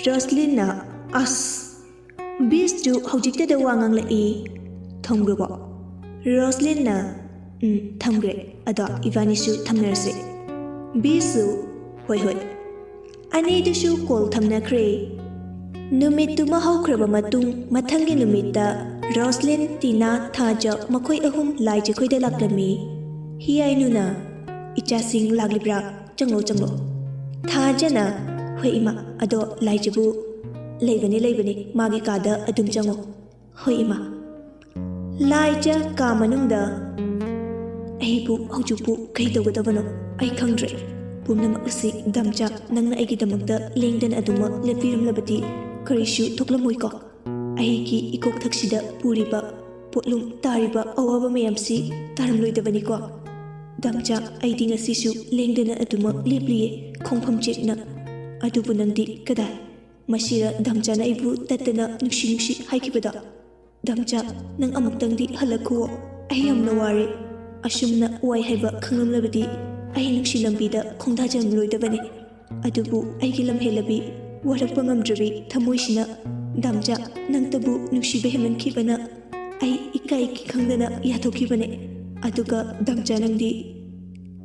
ꯔꯣꯁꯂꯤꯟꯅ, "ꯑꯁ!" ꯕꯤꯁꯇꯨ ꯍꯧꯖꯤꯛꯇꯗ ꯋꯥ ꯉꯥꯡꯂꯛꯏ꯫ "ꯊꯝꯈ꯭ꯔꯕꯣ?" ꯔꯣꯁꯂꯤꯟꯅ, "ꯎꯝ, ꯊꯝꯈ꯭ꯔꯦ꯫ ꯑꯗꯣ ꯏꯕꯥꯅꯤꯁꯨ ꯊꯝꯅꯔꯁꯦ꯫" ꯕꯤꯁꯁꯨ, "ꯍꯣꯏ, ꯍꯣꯏ꯫" ꯑꯅꯤꯗꯨꯁꯨ ꯀꯣꯜ ꯊꯝꯅꯈ꯭ꯔꯦ꯫ ꯅꯨꯃꯤꯠꯇꯨꯃ ꯍꯧꯈ꯭ꯔꯕ ꯃꯇꯨꯡ, ꯃꯊꯪꯒꯤ ꯅꯨꯃꯤꯠꯇ ꯔꯣꯁꯂꯤꯟ, ꯇꯤꯅꯥ, ꯊꯥꯖ ꯃꯈꯣꯏ ꯑꯍꯨꯝ ꯂꯥꯏꯖꯈꯣꯏꯗ ꯂꯥꯛꯂꯝꯃꯤ꯫ ꯍꯤꯌꯥꯏꯅꯨꯅ, "ꯏꯆꯥꯁꯤꯡ ꯂꯥꯛꯂꯤꯕ꯭ꯔꯥ? ꯆꯪꯂꯣ, ꯆꯪꯂꯣ꯫" ꯊꯥꯖꯅ, "ꯍꯣꯏ ꯏꯃꯥ, ꯑꯗꯣ ꯂꯥꯏꯖꯕꯨ?" "ꯂꯩꯕꯅꯤ, ꯂꯩꯕꯅꯤ, ꯃꯥꯒꯤ ꯀꯥꯗ ꯑꯗꯨꯝ ꯆꯪꯉꯣ꯫" "ꯍꯣꯏ ꯏꯃꯥ꯫" ꯂꯥꯏꯖ ꯀꯥ ꯃꯅꯨꯡꯗ, "ꯑꯩꯕꯨ ꯍꯧꯖꯤꯛꯄꯨ ꯀꯩ ꯇꯧꯒꯗꯕꯅꯣ ꯑꯩ ꯈꯪꯗ꯭ꯔꯦ꯫ ꯄꯨꯝꯅꯃꯛ ꯑꯁꯤ ꯗꯥꯝꯆꯥ, ꯅꯪꯅ ꯑꯩꯒꯤꯗꯃꯛꯇ ꯂꯦꯡꯗꯅ ꯑꯗꯨꯃꯛ ꯂꯦꯞꯄꯤꯔꯝꯂꯕꯗꯤ ꯀꯔꯤꯁꯨ ꯊꯣꯛꯂꯝꯃꯣꯏꯀꯣ꯫ ꯑꯩꯒꯤ ꯏꯀꯣꯛꯊꯛꯁꯤꯗ ꯄꯨꯔꯤꯕ ꯄꯣꯠꯂꯨꯝ ꯇꯥꯔꯤꯕ ꯑꯋꯥꯕ ꯃꯌꯥꯝꯁꯤ ꯇꯥꯔꯝꯂꯣꯏꯗꯕꯅꯤꯀꯣ꯫ ꯗꯥꯝꯆꯥ, ꯑꯩꯗꯤ ꯉꯁꯤꯁꯨ ꯂꯦꯡꯗꯅ ꯑꯗꯨꯃꯛ ꯂꯦꯞꯂꯤꯌꯦ, ꯈꯣꯡꯐꯝ ꯆꯦꯠꯅ꯫ ꯑꯗꯨꯕꯨ ꯅꯪꯗꯤ ꯀꯗꯥꯏ? ꯃꯁꯤꯔ ꯗꯥꯝꯆꯥꯅ ꯑꯩꯕꯨ ꯇꯠꯇꯅ ꯅꯨꯡꯁꯤ ꯅꯨꯡꯁꯤ ꯍꯥꯏꯈꯤꯕꯗꯣ? ꯗꯥꯝꯆꯥ, ꯅꯪ ꯑꯃꯨꯛꯇꯪꯗꯤ ꯍꯜꯂꯛꯈꯨꯑꯣ꯫ ꯑꯩ ꯌꯥꯝꯅ ꯋꯥꯔꯦ꯫ ꯑꯁꯨꯝꯅ ꯋꯥꯏ ꯍꯥꯏꯕ ꯈꯪꯂꯝꯂꯕꯗꯤ ꯑꯩ ꯅꯨꯡꯁꯤ ꯂꯝꯕꯤꯗ ꯈꯣꯡꯗꯥꯖꯔꯝꯂꯣꯏꯗꯕꯅꯤ꯫ ꯑꯗꯨꯕꯨ ꯑꯩꯒꯤ ꯂꯝꯍꯦꯜꯂꯕꯤ, ꯋꯥꯔꯛꯄ ꯉꯝꯗ꯭ꯔꯕꯤ ꯊꯃꯣꯏꯁꯤꯅ, ꯗꯥꯝꯆꯥ, ꯅꯪꯇꯕꯨ ꯅꯨꯡꯁꯤꯕ ꯍꯦꯟꯃꯟꯈꯤꯕꯅ ꯑꯩ ꯏꯀꯥꯏ ꯏꯀꯤ ꯈꯪꯗꯅ ꯌꯥꯊꯣꯛꯈꯤꯕꯅꯦ꯫ ꯑꯗꯨꯒ ꯗꯥꯝꯆꯥ ꯅꯪꯗꯤ,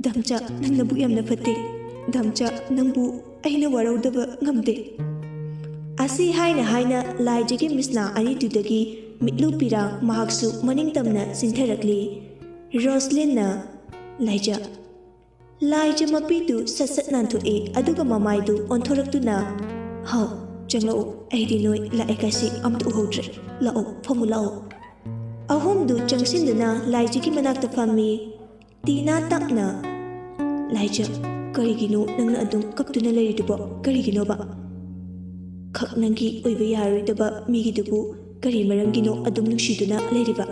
ꯗꯥꯝꯆꯥ, ꯅꯪ ꯅꯕꯨꯛ ꯌꯥꯝꯅ ꯐꯠꯇꯦ꯫ ꯗꯥꯝꯆꯥ, ꯅꯪꯕꯨ ꯑꯩꯅ ꯋꯥꯔꯧꯗꯕ ꯉꯝꯗꯦ꯫ ꯑꯁꯤ ꯍꯥꯏꯅ ꯍꯥꯏꯅ ꯂꯥꯏꯖꯒꯤ ꯃꯤꯠꯁꯅꯥ ꯑꯅꯤꯗꯨꯗꯒꯤ ꯃꯤꯠꯂꯨ ꯄꯤꯔꯥꯡ ꯃꯍꯥꯛꯁꯨ ꯃꯅꯤꯡ ꯇꯝꯅ ꯆꯤꯟꯊꯔꯛꯂꯤ꯫ ꯔꯣꯁꯂꯤꯟꯅ, ꯂꯥꯏꯖ, ꯂꯥꯏꯖ ꯃꯄꯤꯗꯨ ꯁꯠ ꯁꯠ ꯅꯥꯟꯊꯣꯛꯏ, ꯑꯗꯨꯒ ꯃꯃꯥꯏꯗꯨ ꯑꯣꯟꯊꯣꯔꯛꯇꯨꯅ, ꯍꯥꯎ, ꯆꯪꯂꯛꯎ, ꯑꯩꯗꯤ ꯅꯣꯏ ꯂꯥꯛꯑꯦ ꯀꯥꯏꯁꯤ ꯑꯝꯇ ꯎꯍꯧꯗ꯭ꯔꯦ꯫ ꯂꯥꯛꯑꯣ, ꯐꯝꯃꯨ ꯂꯥꯛꯑꯣ꯫ ꯑꯍꯨꯝꯗꯨ ꯆꯪꯁꯤꯟꯗꯨꯅ ꯂꯥꯏꯖꯒꯤ ꯃꯅꯥꯛꯇ ꯐꯝꯃꯤ꯫ ꯇꯤꯅꯥ ꯇꯞꯅ, ꯂꯥꯏꯖ, ꯀꯔꯤꯒꯤꯅꯣ ꯅꯪꯅ ꯑꯗꯨꯝ ꯀꯞꯇꯨꯅ ꯂꯩꯔꯤꯗꯨꯕꯣ? ꯀꯔꯤꯒꯤꯅꯣꯕ? ꯈꯛ ꯅꯪꯒꯤ ꯑꯣꯏꯕ ꯌꯥꯔꯣꯏꯗꯕ ꯃꯤꯒꯤꯗꯨꯕꯨ ꯀꯔꯤ ꯃꯔꯝꯒꯤꯅꯣ ꯑꯗꯨꯝ ꯅꯨꯡꯁꯤꯗꯨꯅ ꯂꯩꯔꯤꯕ?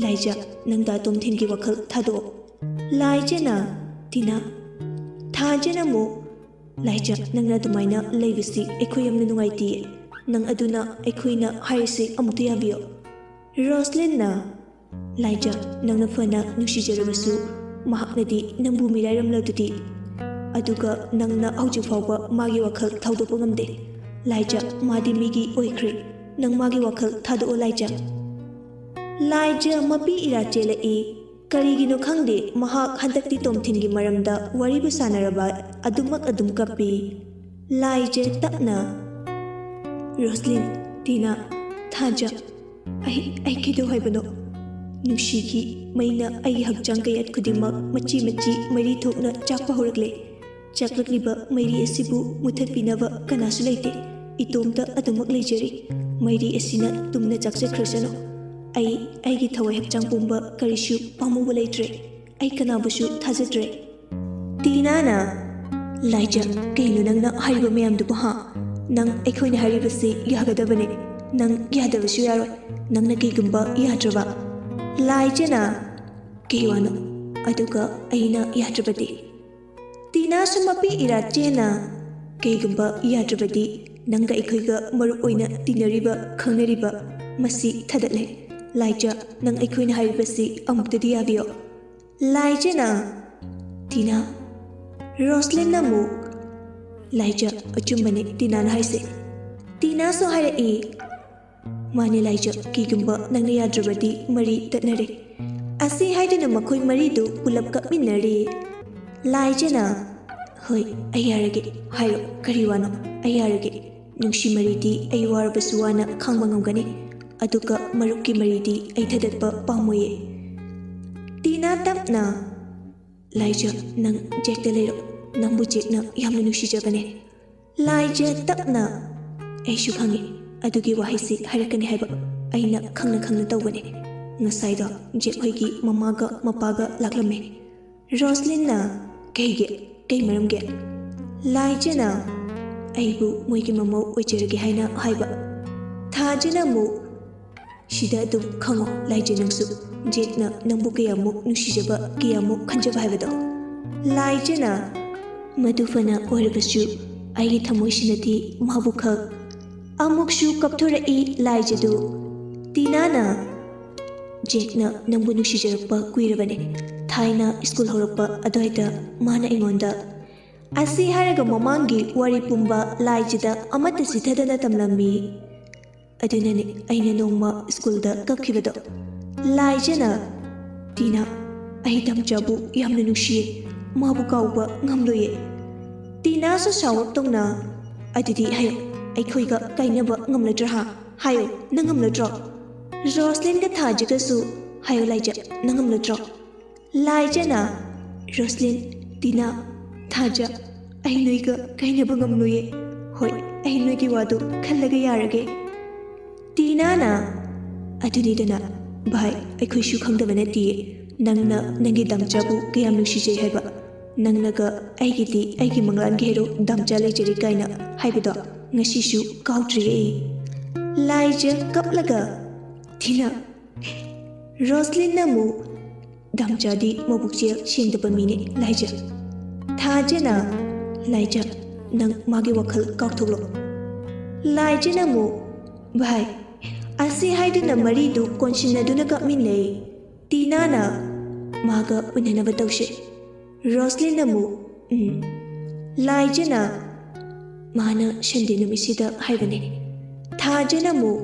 ꯂꯥꯏꯖ, ꯅꯪ ꯗꯥ ꯇꯣꯝꯊꯤꯟꯒꯤ ꯋꯥꯈꯜ ꯊꯥꯗꯣꯛꯑꯣ꯫ ꯂꯥꯏꯖꯅ, ꯇꯤꯅꯥ, ꯊꯥꯖꯅ ꯑꯃꯨꯛ, ꯂꯥꯏꯖ, ꯅꯪꯅ ꯑꯗꯨꯃꯥꯏꯅ ꯂꯩꯕꯁꯤ ꯑꯩꯈꯣꯏ ꯌꯥꯝꯅ ꯅꯨꯡꯉꯥꯏꯇꯤꯌꯦ꯫ ꯅꯪ ꯑꯗꯨꯅ ꯑꯩꯈꯣꯏꯅ ꯍꯥꯏꯔꯤꯁꯤ ꯑꯃꯨꯛꯇ ꯌꯥꯕꯤꯌꯣ꯫ ꯔꯣꯁꯂꯤꯟꯅ, ꯂꯥꯏꯖ, ꯅꯪꯅ ꯐꯅ ꯅꯨꯡꯁꯤꯖꯔꯕꯁꯨ ꯃꯍꯥꯛꯅꯗꯤ ꯅꯪꯕꯨ ꯃꯤꯔꯥꯏꯔꯝꯂꯗꯨꯗꯤ꯫ ꯑꯗꯨꯒ ꯅꯪꯅ ꯍꯧꯖꯤꯛ ꯐꯥꯎꯕ ꯃꯥꯒꯤ ꯋꯥꯈꯜ ꯊꯧꯗꯣꯛꯄ ꯉꯝꯗꯦ꯫ ꯂꯥꯏꯖ, ꯃꯥꯗꯤ ꯃꯤꯒꯤ ꯑꯣꯏꯈ꯭ꯔꯦ꯫ ꯅꯪ ꯃꯥꯒꯤ ꯋꯥꯈꯜ ꯊꯥꯗꯣꯛꯑꯣ ꯂꯥꯏꯖ꯫ ꯂꯥꯏꯖ ꯃꯄꯤ ꯏꯔꯥ ꯆꯦꯜꯂꯛꯏ꯫ ꯀꯔꯤꯒꯤꯅꯣ ꯈꯪꯗꯦ, ꯃꯍꯥꯛ ꯍꯟꯗꯛꯇꯤ ꯇꯣꯝꯊꯤꯟꯒꯤ ꯃꯔꯝꯗ ꯋꯥꯔꯤꯕꯨ ꯁꯥꯟꯅꯔꯕ ꯑꯗꯨꯃꯛ ꯑꯗꯨꯝ ꯀꯞꯄꯤ꯫ ꯂꯥꯏꯖ ꯇꯞꯅ, ꯔꯣꯁꯂꯤꯟ, ꯇꯤꯅꯥ, ꯊꯥꯖ, ꯑꯩ, ꯑꯩ ꯀꯩꯗꯧ ꯍꯥꯏꯕꯅꯣ? ꯅꯨꯡꯁꯤꯒꯤ ꯃꯩꯅ ꯑꯩꯒꯤ ꯍꯛꯆꯥꯡ ꯀꯌꯥꯠ ꯈꯨꯗꯤꯡꯃꯛ ꯃꯆꯤ ꯃꯆꯤ ꯃꯩꯔꯤ ꯊꯣꯛꯅ ꯆꯥꯛꯄ ꯍꯧꯔꯛꯂꯦ꯫ ꯆꯥꯛꯂꯛꯂꯤꯕ ꯃꯩꯔꯤ ꯑꯁꯤꯕꯨ ꯃꯨꯊꯠꯄꯤꯅꯕ ꯀꯅꯥꯁꯨ ꯂꯩꯇꯦ꯫ ꯏꯇꯣꯝꯇ ꯑꯗꯨꯃꯛ ꯂꯩꯖꯔꯤ꯫ ꯃꯩꯔꯤ ꯑꯁꯤꯅ ꯇꯨꯝꯅ ꯆꯥꯛꯆꯈ꯭ꯔꯁꯅꯨ꯫ ꯑꯩ, ꯑꯩꯒꯤ ꯊꯋꯥꯏ ꯍꯛꯆꯥꯡ ꯄꯨꯝꯕ ꯀꯔꯤꯁꯨ ꯄꯥꯝꯃꯨꯕ ꯂꯩꯇ꯭ꯔꯦ꯫ ꯑꯩ ꯀꯅꯥꯕꯨꯁꯨ ꯊꯥꯖꯗ꯭ꯔꯦ꯫ ꯇꯤꯅꯥꯅ, "ꯂꯥꯏꯖ, ꯀꯩꯅꯣ ꯅꯪꯅ ꯍꯥꯏꯔꯤꯕ ꯃꯌꯥꯝꯗꯨꯕꯨ, ꯍꯥ? ꯅꯪ ꯑꯩꯈꯣꯏꯅ ꯍꯥꯏꯔꯤꯕꯁꯤ ꯌꯥꯒꯗꯕꯅꯦ꯫ ꯅꯪ ꯌꯥꯗꯕꯁꯨ ꯌꯥꯔꯣꯏ꯫ ꯅꯪꯅ ꯀꯩꯒꯨꯝꯕ ꯌꯥꯗ꯭ꯔꯕ?" ꯂꯥꯏꯖꯅ, "ꯀꯩ ꯋꯥꯅꯣ? ꯑꯗꯨꯒ ꯑꯩꯅ ꯌꯥꯗ꯭ꯔꯕꯗꯤ?" ꯇꯤꯅꯥꯁꯨ ꯃꯄꯤ ꯏꯔꯥ ꯆꯦꯅ, "ꯀꯩꯒꯨꯝꯕ ꯌꯥꯗ꯭ꯔꯕꯗꯤ ꯅꯪꯒ ꯑꯩꯈꯣꯏꯒ ꯃꯔꯨꯞ ꯑꯣꯏꯅ ꯇꯤꯟꯅꯔꯤꯕ, ꯈꯪꯅꯔꯤꯕ ꯃꯁꯤ ꯊꯥꯗꯠꯂꯦ꯫ ꯂꯥꯏꯖ, ꯅꯪ ꯑꯩꯈꯣꯏꯅ ꯍꯥꯏꯔꯤꯕꯁꯤ ꯑꯃꯨꯛꯇꯗꯤ ꯌꯥꯕꯤꯌꯣ꯫" ꯂꯥꯏꯖꯅ, "ꯇꯤꯅꯥ꯫" ꯔꯣꯁꯂꯤꯟꯅ ꯑꯃꯨꯛ, "ꯂꯥꯏꯖ, ꯑꯆꯨꯝꯕꯅꯦ ꯇꯤꯅꯥꯅ ꯍꯥꯏꯁꯦ꯫" ꯇꯤꯅꯥꯁꯨ ꯍꯥꯏꯔꯛꯏ, "ꯃꯥꯅꯦ ꯂꯥꯏꯖ, ꯀꯤꯒꯨꯝꯕ ꯅꯪꯅ ꯌꯥꯗ꯭ꯔꯕꯗꯤ ꯃꯔꯤ ꯇꯠꯅꯔꯦ꯫" ꯑꯁꯤ ꯍꯥꯏꯗꯨꯅ ꯃꯈꯣꯏ ꯃꯔꯤꯗꯨ ꯄꯨꯂꯞ ꯀꯞꯃꯤꯟꯅꯔꯤ꯫ ꯂꯥꯏꯖꯅ, "ꯍꯣꯏ, ꯑꯩ ꯌꯥꯔꯒꯦ꯫ ꯍꯥꯏꯔꯣ, ꯀꯔꯤ ꯋꯥꯅꯣ? ꯑꯩ ꯌꯥꯔꯒꯦ꯫ ꯅꯨꯡꯁꯤ ꯃꯔꯤꯗꯤ ꯑꯩ ꯋꯥꯔꯕꯁꯨ ꯋꯥꯅ ꯈꯥꯡꯕ ꯉꯝꯒꯅꯤ꯫ ꯑꯗꯨꯒ ꯃꯔꯨꯞꯀꯤ ꯃꯔꯤꯗꯤ ꯑꯩ ꯊꯥꯗꯠꯄ ꯄꯥꯝꯃꯣꯏꯌꯦ꯫" ꯇꯤꯅꯥ ꯇꯞꯅ, "ꯂꯥꯏꯖ, ꯅꯪ ꯖꯦꯛꯇ ꯂꯩꯔꯣ꯫ ꯅꯪꯕꯨ ꯖꯦꯛꯅ ꯌꯥꯝꯅ ꯅꯨꯡꯁꯤꯖꯕꯅꯦ꯫" ꯂꯥꯏꯖ ꯇꯞꯅ, "ꯑꯩꯁꯨ ꯈꯪꯉꯤ, ꯑꯗꯨꯒꯤ ꯋꯥꯍꯩꯁꯤ ꯍꯥꯏꯔꯛꯀꯅꯤ ꯍꯥꯏꯕ ꯑꯩꯅ ꯈꯪꯅ ꯈꯪꯅ ꯇꯧꯕꯅꯦ꯫ ꯉꯁꯥꯏꯗꯣ ꯖꯦꯛ ꯍꯣꯏꯒꯤ ꯃꯃꯥꯒ ꯃꯄꯥꯒ ꯂꯥꯛꯂꯝꯃꯦ꯫" ꯔꯣꯁꯂꯤꯟꯅ, "ꯀꯩꯒꯤ? ꯀꯩ ꯃꯔꯝꯒꯤ?" ꯂꯥꯏꯖꯅ, "ꯑꯩꯕꯨ ꯃꯣꯏꯒꯤ ꯃꯃꯧ ꯑꯣꯏꯖꯔꯒꯦ ꯍꯥꯏꯅ ꯍꯥꯏꯕ꯫" ꯊꯥꯖꯅ ꯑꯃꯨꯛ, "ꯁꯤꯗ ꯑꯗꯨꯝ ꯈꯪꯉꯣ ꯂꯥꯏꯖ, ꯅꯪꯁꯨ ꯖꯦꯛꯅ ꯅꯪꯕꯨ ꯀꯌꯥꯃꯨꯛ ꯅꯨꯡꯁꯤꯖꯕ, ꯀꯌꯥꯃꯨꯛ ꯈꯟꯖꯕ ꯍꯥꯏꯕꯗꯣ꯫" ꯂꯥꯏꯖꯅ, "ꯃꯗꯨ ꯐꯅ ꯑꯣꯏꯔꯕꯁꯨ ꯑꯩꯒꯤ ꯊꯃꯣꯏꯁꯤꯅꯗꯤ ꯃꯥꯕꯨ ꯈꯛ꯫" ꯑꯃꯨꯛꯁꯨ ꯀꯞꯊꯣꯔꯛꯏ ꯂꯥꯏꯖꯗꯨ꯫ ꯇꯤꯅꯥꯅ, "ꯖꯦꯛꯅ ꯅꯪꯕꯨ ꯅꯨꯡꯁꯤꯖꯔꯛꯄ ꯀꯨꯏꯔꯕꯅꯤ꯫ ꯊꯥꯏꯅ ꯁ꯭ꯀꯨꯜ ꯍꯧꯔꯛꯄ ꯑꯗꯨꯋꯥꯏꯗ ꯃꯥꯅ ꯑꯩꯉꯣꯟꯗ꯫" ꯑꯁꯤ ꯍꯥꯏꯔꯒ ꯃꯃꯥꯡꯒꯤ ꯋꯥꯔꯤ ꯄꯨꯝꯕ ꯂꯥꯏꯖꯗ ꯑꯃꯠꯇ ꯆꯤꯊꯗꯅ ꯇꯝꯂꯝꯃꯤ꯫ ꯑꯗꯨꯅꯅꯦ ꯑꯩꯅ ꯅꯣꯡꯃ ꯁ꯭ꯀꯨꯜꯗ ꯀꯞꯈꯤꯕꯗꯣ꯫ ꯂꯥꯏꯖꯅ, "ꯇꯤꯅꯥ, ꯑꯩ ꯗꯥꯝꯆꯥꯕꯨ ꯌꯥꯝꯅ ꯅꯨꯡꯁꯤꯌꯦ, ꯃꯥꯕꯨ ꯀꯥꯎꯕ ꯉꯝꯂꯣꯏꯌꯦ꯫" ꯇꯤꯅꯥꯁꯨ ꯁꯥꯎꯔꯞ ꯇꯧꯅ, "ꯑꯗꯨꯗꯤ ꯍꯥꯏꯌꯣ, ꯑꯩꯈꯣꯏꯒ ꯀꯥꯏꯅꯕ ꯉꯝꯂꯗ꯭ꯔꯥ ꯍꯥ? ꯍꯥꯏꯌꯣ, ꯅꯪ ꯉꯝꯂꯗ꯭ꯔꯣ?" ꯔꯣꯁꯂꯤꯟꯒ ꯊꯥꯖꯒꯁꯨ, "ꯍꯥꯏꯌꯣ ꯂꯥꯏꯖ, ꯅꯪ ꯉꯝꯂꯗ꯭ꯔꯣ?" ꯂꯥꯏꯖꯅ, "ꯔꯣꯁꯂꯤꯟ, ꯇꯤꯅꯥ, ꯊꯥꯖ, ꯑꯩ ꯅꯣꯏꯒ ꯀꯥꯏꯅꯕ ꯉꯝꯂꯣꯏꯌꯦ꯫ ꯍꯣꯏ, ꯑꯩ ꯅꯣꯏꯒꯤ ꯋꯥꯗꯨ ꯈꯜꯂꯒ ꯌꯥꯔꯒꯦ꯫" ꯇꯤꯅꯥꯅ, "ꯑꯗꯨꯅꯤꯗꯅ, ꯚꯥꯏ, ꯑꯩꯈꯣꯏꯁꯨ ꯈꯪꯗꯕ ꯅꯠꯇꯤꯌꯦ, ꯅꯪꯅ ꯅꯪꯒꯤ ꯗꯥꯝꯆꯥꯕꯨ ꯀꯌꯥꯝ ꯅꯨꯡꯁꯤꯖꯩ ꯍꯥꯏꯕ꯫ ꯅꯪꯅꯒ ꯑꯩꯒꯤꯗꯤ ꯑꯩꯒꯤ ꯃꯪꯂꯥꯟꯒꯤ ꯍꯦꯔꯣ ꯗꯥꯝꯆꯥ ꯂꯩꯖꯔꯦ ꯀꯥꯏꯅ ꯍꯥꯏꯕꯗꯣ ꯉꯁꯤꯁꯨ ꯀꯥꯎꯗ꯭ꯔꯤꯌꯦ ꯑꯩ꯫ ꯂꯥꯏꯖ ꯀꯞꯂꯒ, "ꯇꯤꯅꯥ, ꯔꯣꯁꯂꯤꯟꯅ ꯑꯃꯨꯛ, ꯗꯥꯝꯆꯥꯗꯤ ꯃꯕꯨꯛꯆꯦꯜ ꯁꯦꯡꯗꯕ ꯃꯤꯅꯦ ꯂꯥꯏꯖ꯫ ꯊꯥꯖꯅ, ꯂꯥꯏꯖ, ꯅꯪ ꯃꯥꯒꯤ ꯋꯥꯈꯜ ꯀꯥꯎꯊꯣꯛꯂꯣ꯫ ꯂꯥꯏꯖꯅ ꯑꯃꯨꯛ, ꯚꯥꯏ, ꯑꯁꯤ ꯍꯥꯏꯗꯨꯅ ꯃꯔꯤꯗꯨ ꯀꯣꯟꯁꯤꯟꯅꯗꯨꯅ ꯀꯞꯃꯤꯟꯅꯩ꯫ ꯇꯤꯅꯥꯅ ꯃꯥꯒ ꯎꯅꯅꯕ ꯇꯧꯁꯦ꯫ ꯔꯣꯁꯂꯤꯟꯅ ꯑꯃꯨꯛ, ꯎꯝ꯫ ꯂꯥꯏꯖꯅ ꯃꯥꯅ ꯁꯟꯗꯦ ꯅꯨꯃꯤꯠꯁꯤꯗ ꯍꯥꯏꯕꯅꯦ꯫ ꯊꯥꯖꯅ ꯑꯃꯨꯛ,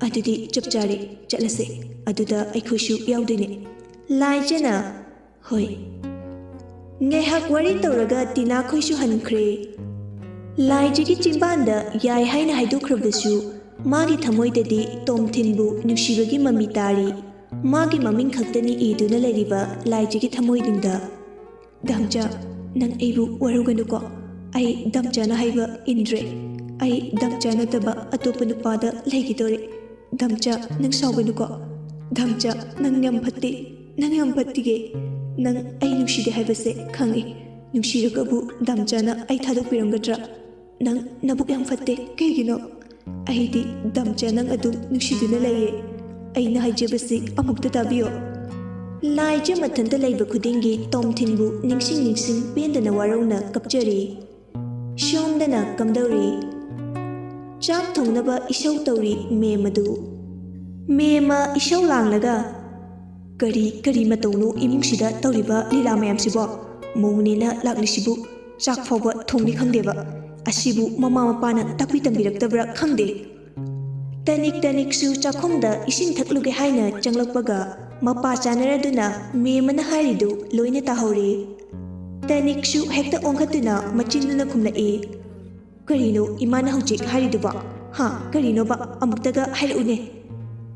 ꯑꯗꯨꯗꯤ ꯆꯞ ꯆꯥꯔꯦ, ꯆꯠꯂꯁꯦ꯫ ꯑꯗꯨꯗ ꯑꯩꯈꯣꯏꯁꯨ ꯌꯥꯎꯗꯣꯏꯅꯦ꯫ ꯂꯥꯏꯖꯅ, ꯍꯣꯏ꯫ ꯉꯥꯏꯍꯥꯛ ꯋꯥꯔꯤ ꯇꯧꯔꯒ ꯇꯤꯅꯥ ꯈꯣꯏꯁꯨ ꯍꯟꯈ꯭ꯔꯦ꯫ ꯂꯥꯏꯖꯒꯤ ꯆꯤꯟꯕꯥꯟꯗ ꯌꯥꯏ ꯍꯥꯏꯅ ꯍꯥꯏꯗꯣꯛꯈ꯭ꯔꯕꯁꯨ, ꯃꯥꯒꯤ ꯊꯃꯣꯏꯗꯗꯤ ꯇꯣꯝꯊꯤꯟꯕꯨ ꯅꯨꯡꯁꯤꯕꯒꯤ ꯃꯃꯤ ꯇꯥꯔꯤ꯫ ꯃꯥꯒꯤ ꯃꯃꯤꯡ ꯈꯛꯇꯅꯤ ꯏꯗꯨꯅ ꯂꯩꯔꯤꯕ ꯂꯥꯏꯖꯒꯤ ꯊꯃꯣꯏꯅꯨꯡꯗ꯫ ꯗꯥꯝꯆꯥ, ꯅꯪ ꯑꯩꯕꯨ ꯋꯥꯔꯧꯒꯅꯨꯀꯣ꯫ ꯑꯩ ꯗꯥꯝꯆꯥꯅ ꯍꯥꯏꯕ ꯏꯟꯗ꯭ꯔꯦ꯫ ꯑꯩ ꯗꯥꯝꯆꯥ ꯅꯠꯇꯕ ꯑꯇꯣꯞꯄ ꯅꯨꯄꯥꯗ ꯂꯩꯈꯤꯗꯣꯔꯦ꯫ ꯗꯥꯝꯆꯥ, ꯅꯪ ꯁꯥꯎꯒꯅꯨꯀꯣ꯫ ꯗꯥꯝꯆꯥ, ꯅꯪ ꯌꯥꯝ ꯐꯠꯇꯦ꯫ ꯅꯪ ꯌꯥꯝ ꯐꯠꯇꯤꯌꯦ꯫ ꯅꯪ ꯑꯩ ꯅꯨꯡꯁꯤꯗꯦ ꯍꯥꯏꯕꯁꯦ ꯈꯪꯉꯦ꯫ ꯅꯨꯡꯁꯤꯔꯒꯕꯨ ꯗꯥꯝꯆꯥꯅ ꯑꯩ ꯊꯥꯗꯣꯛꯄꯤꯔꯝꯒꯗ꯭ꯔꯥ? ꯅꯪ ꯅꯕꯨꯛ ꯌꯥꯝ ꯐꯠꯇꯦ꯫ ꯀꯩꯒꯤꯅꯣ? ꯑꯩꯗꯤ ꯗꯥꯝꯆꯥ ꯅꯪ ꯑꯗꯨꯝ ꯅꯨꯡꯁꯤꯗꯨꯅ ꯂꯩꯌꯦ꯫ ꯑꯩꯅ ꯍꯥꯏꯖꯕꯁꯤ ꯑꯃꯨꯛꯇ ꯇꯥꯕꯤꯌꯣ꯫ ꯂꯥꯏꯖ ꯃꯊꯟꯇ ꯂꯩꯕ ꯈꯨꯗꯤꯡꯒꯤ ꯇꯣꯝꯊꯤꯟꯕꯨ ꯅꯤꯡꯁꯤꯡ ꯅꯤꯡꯁꯤꯡ ꯄꯦꯟꯗꯅ ꯋꯥꯔꯧꯅ ꯀꯞꯆꯔꯤ꯫ ꯁꯣꯝꯗꯅ ꯀꯝꯗꯧꯔꯤ? ꯆꯥꯛ ꯊꯣꯡꯅꯕ ꯏꯁꯧ ꯇꯧꯔꯤ ꯃꯦꯝ ꯑꯗꯨ꯫ ꯃꯦꯝꯃ ꯏꯁꯧ ꯂꯥꯡꯂꯒ, "ꯀꯔꯤ, ꯀꯔꯤ ꯃꯇꯧꯅꯣ ꯏꯃꯨꯡꯁꯤꯗ ꯇꯧꯔꯤꯕ ꯂꯤꯂꯥ ꯃꯌꯥꯝꯁꯤꯕꯣ? ꯃꯧꯅꯦꯅ ꯂꯥꯛꯂꯤꯁꯤꯕꯨ ꯆꯥꯛ ꯐꯥꯎꯕ ꯊꯣꯡꯅꯤ ꯈꯪꯗꯦꯕ꯫ ꯑꯁꯤꯕꯨ ꯃꯃꯥ ꯃꯄꯥꯅ ꯇꯥꯛꯄꯤ ꯇꯝꯕꯤꯔꯛꯇꯕ꯭ꯔꯥ ꯈꯪꯗꯦ"꯫ ꯇꯅꯤꯛ ꯇꯅꯤꯛꯁꯨ ꯆꯥꯛꯈꯨꯝꯗ ꯏꯁꯤꯡ ꯊꯛꯂꯨꯒꯦ ꯍꯥꯏꯅ ꯆꯪꯂꯛꯄꯒ ꯃꯄꯥ ꯆꯥꯅꯔꯗꯨꯅ ꯃꯦꯝꯃꯅ ꯍꯥꯏꯔꯤꯗꯨ ꯂꯣꯏꯅ ꯇꯥꯍꯧꯔꯦ꯫ ꯇꯅꯤꯛꯁꯨ ꯍꯦꯛꯇ ꯑꯣꯟꯈꯠꯇꯨꯅ ꯃꯆꯤꯟꯗꯨꯅ ꯈꯨꯝꯂꯛꯏ, "ꯀꯔꯤꯅꯣ ꯏꯃꯥꯅ ꯍꯧꯖꯤꯛ ꯍꯥꯏꯔꯤꯗꯨꯕꯣ? ꯍꯥ, ꯀꯔꯤꯅꯣꯕ? ꯑꯃꯨꯛꯇꯒ ꯍꯥꯏꯔꯛꯎꯅꯦ꯫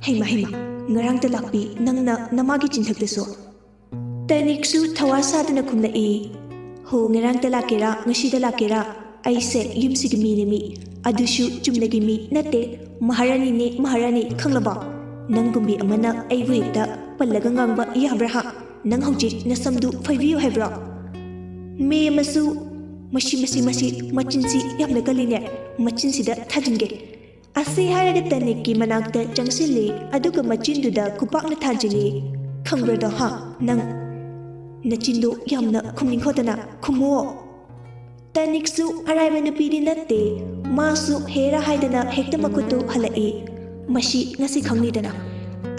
ꯍꯩꯃ, ꯍꯩꯃ, ꯉꯔꯥꯡꯇ ꯂꯥꯛꯄꯤ ꯅꯪꯅ ꯅꯃꯥꯒꯤ ꯆꯤꯟꯊꯛꯇꯁꯨ"꯫ ꯇꯅꯤꯛꯁꯨ ꯊꯋꯥ ꯁꯥꯗꯅ ꯈꯨꯝꯂꯛꯏ, "ꯍꯣ, ꯉꯔꯥꯡꯇ ꯂꯥꯛꯀꯦꯔꯥ, ꯉꯁꯤꯗ ꯂꯥꯛꯀꯦꯔꯥ, ꯑꯩꯁꯦ ꯌꯨꯝꯁꯤꯒꯤ ꯃꯤꯅꯦ ꯃꯤ, ꯑꯗꯨꯁꯨ ꯆꯨꯝꯅꯒꯤ ꯃꯤ ꯅꯠꯇꯦ, ꯃꯍꯥꯔꯥꯅꯤꯅꯦ, ꯃꯍꯥꯔꯥꯅꯤ, ꯈꯪꯂꯕꯣ? ꯅꯪꯒꯨꯝꯕꯤ ꯑꯃꯅ ꯑꯩꯕꯨ ꯍꯦꯛꯇ ꯄꯜꯂꯒ ꯉꯥꯡꯕ ꯌꯥꯕ꯭ꯔꯥ ꯍꯥ? ꯅꯪ ꯍꯧꯖꯤꯛ ꯅꯁꯝꯗꯨ ꯐꯣꯏꯕꯤꯌꯨ ꯍꯥꯏꯕ꯭ꯔꯣ?" ꯃꯦꯝ ꯑꯃꯁꯨ, "ꯃꯁꯤ, ꯃꯁꯤ, ꯃꯁꯤ, ꯃꯆꯤꯟꯁꯤ ꯌꯥꯝꯅ ꯀꯜꯂꯤꯅꯦ, ꯃꯆꯤꯟꯁꯤꯗ ꯊꯥꯖꯤꯟꯒꯦ"꯫ ꯑꯁꯤ ꯍꯥꯏꯔꯒ ꯇꯅꯤꯛꯀꯤ ꯃꯅꯥꯛꯇ ꯆꯪꯁꯤꯜꯂꯤ, ꯑꯗꯨꯒ ꯃꯆꯤꯟꯗꯨꯗ ꯈꯨꯄꯥꯛꯅ ꯊꯥꯖꯤꯜꯂꯤ꯫ "ꯈꯪꯕ꯭ꯔꯗꯣ, ꯍꯥ? ꯅꯪ ꯅꯆꯤꯟꯗꯣ ꯌꯥꯝꯅ ꯈꯨꯝꯅꯤꯡꯈꯣꯗꯅ ꯈꯨꯝꯃꯣ"꯫ ꯇꯅꯤꯛꯁꯨ ꯑꯔꯥꯏꯕ ꯅꯨꯄꯤꯗꯤ ꯅꯠꯇꯦ꯫ ꯃꯥꯁꯨ ꯍꯦꯔꯥ ꯍꯥꯏꯗꯅ ꯍꯦꯛꯇ ꯃꯈꯨꯠꯇꯨ ꯍꯜꯂꯛꯏ꯫ "ꯃꯁꯤ ꯉꯁꯤ ꯈꯪꯅꯤꯗꯅ"꯫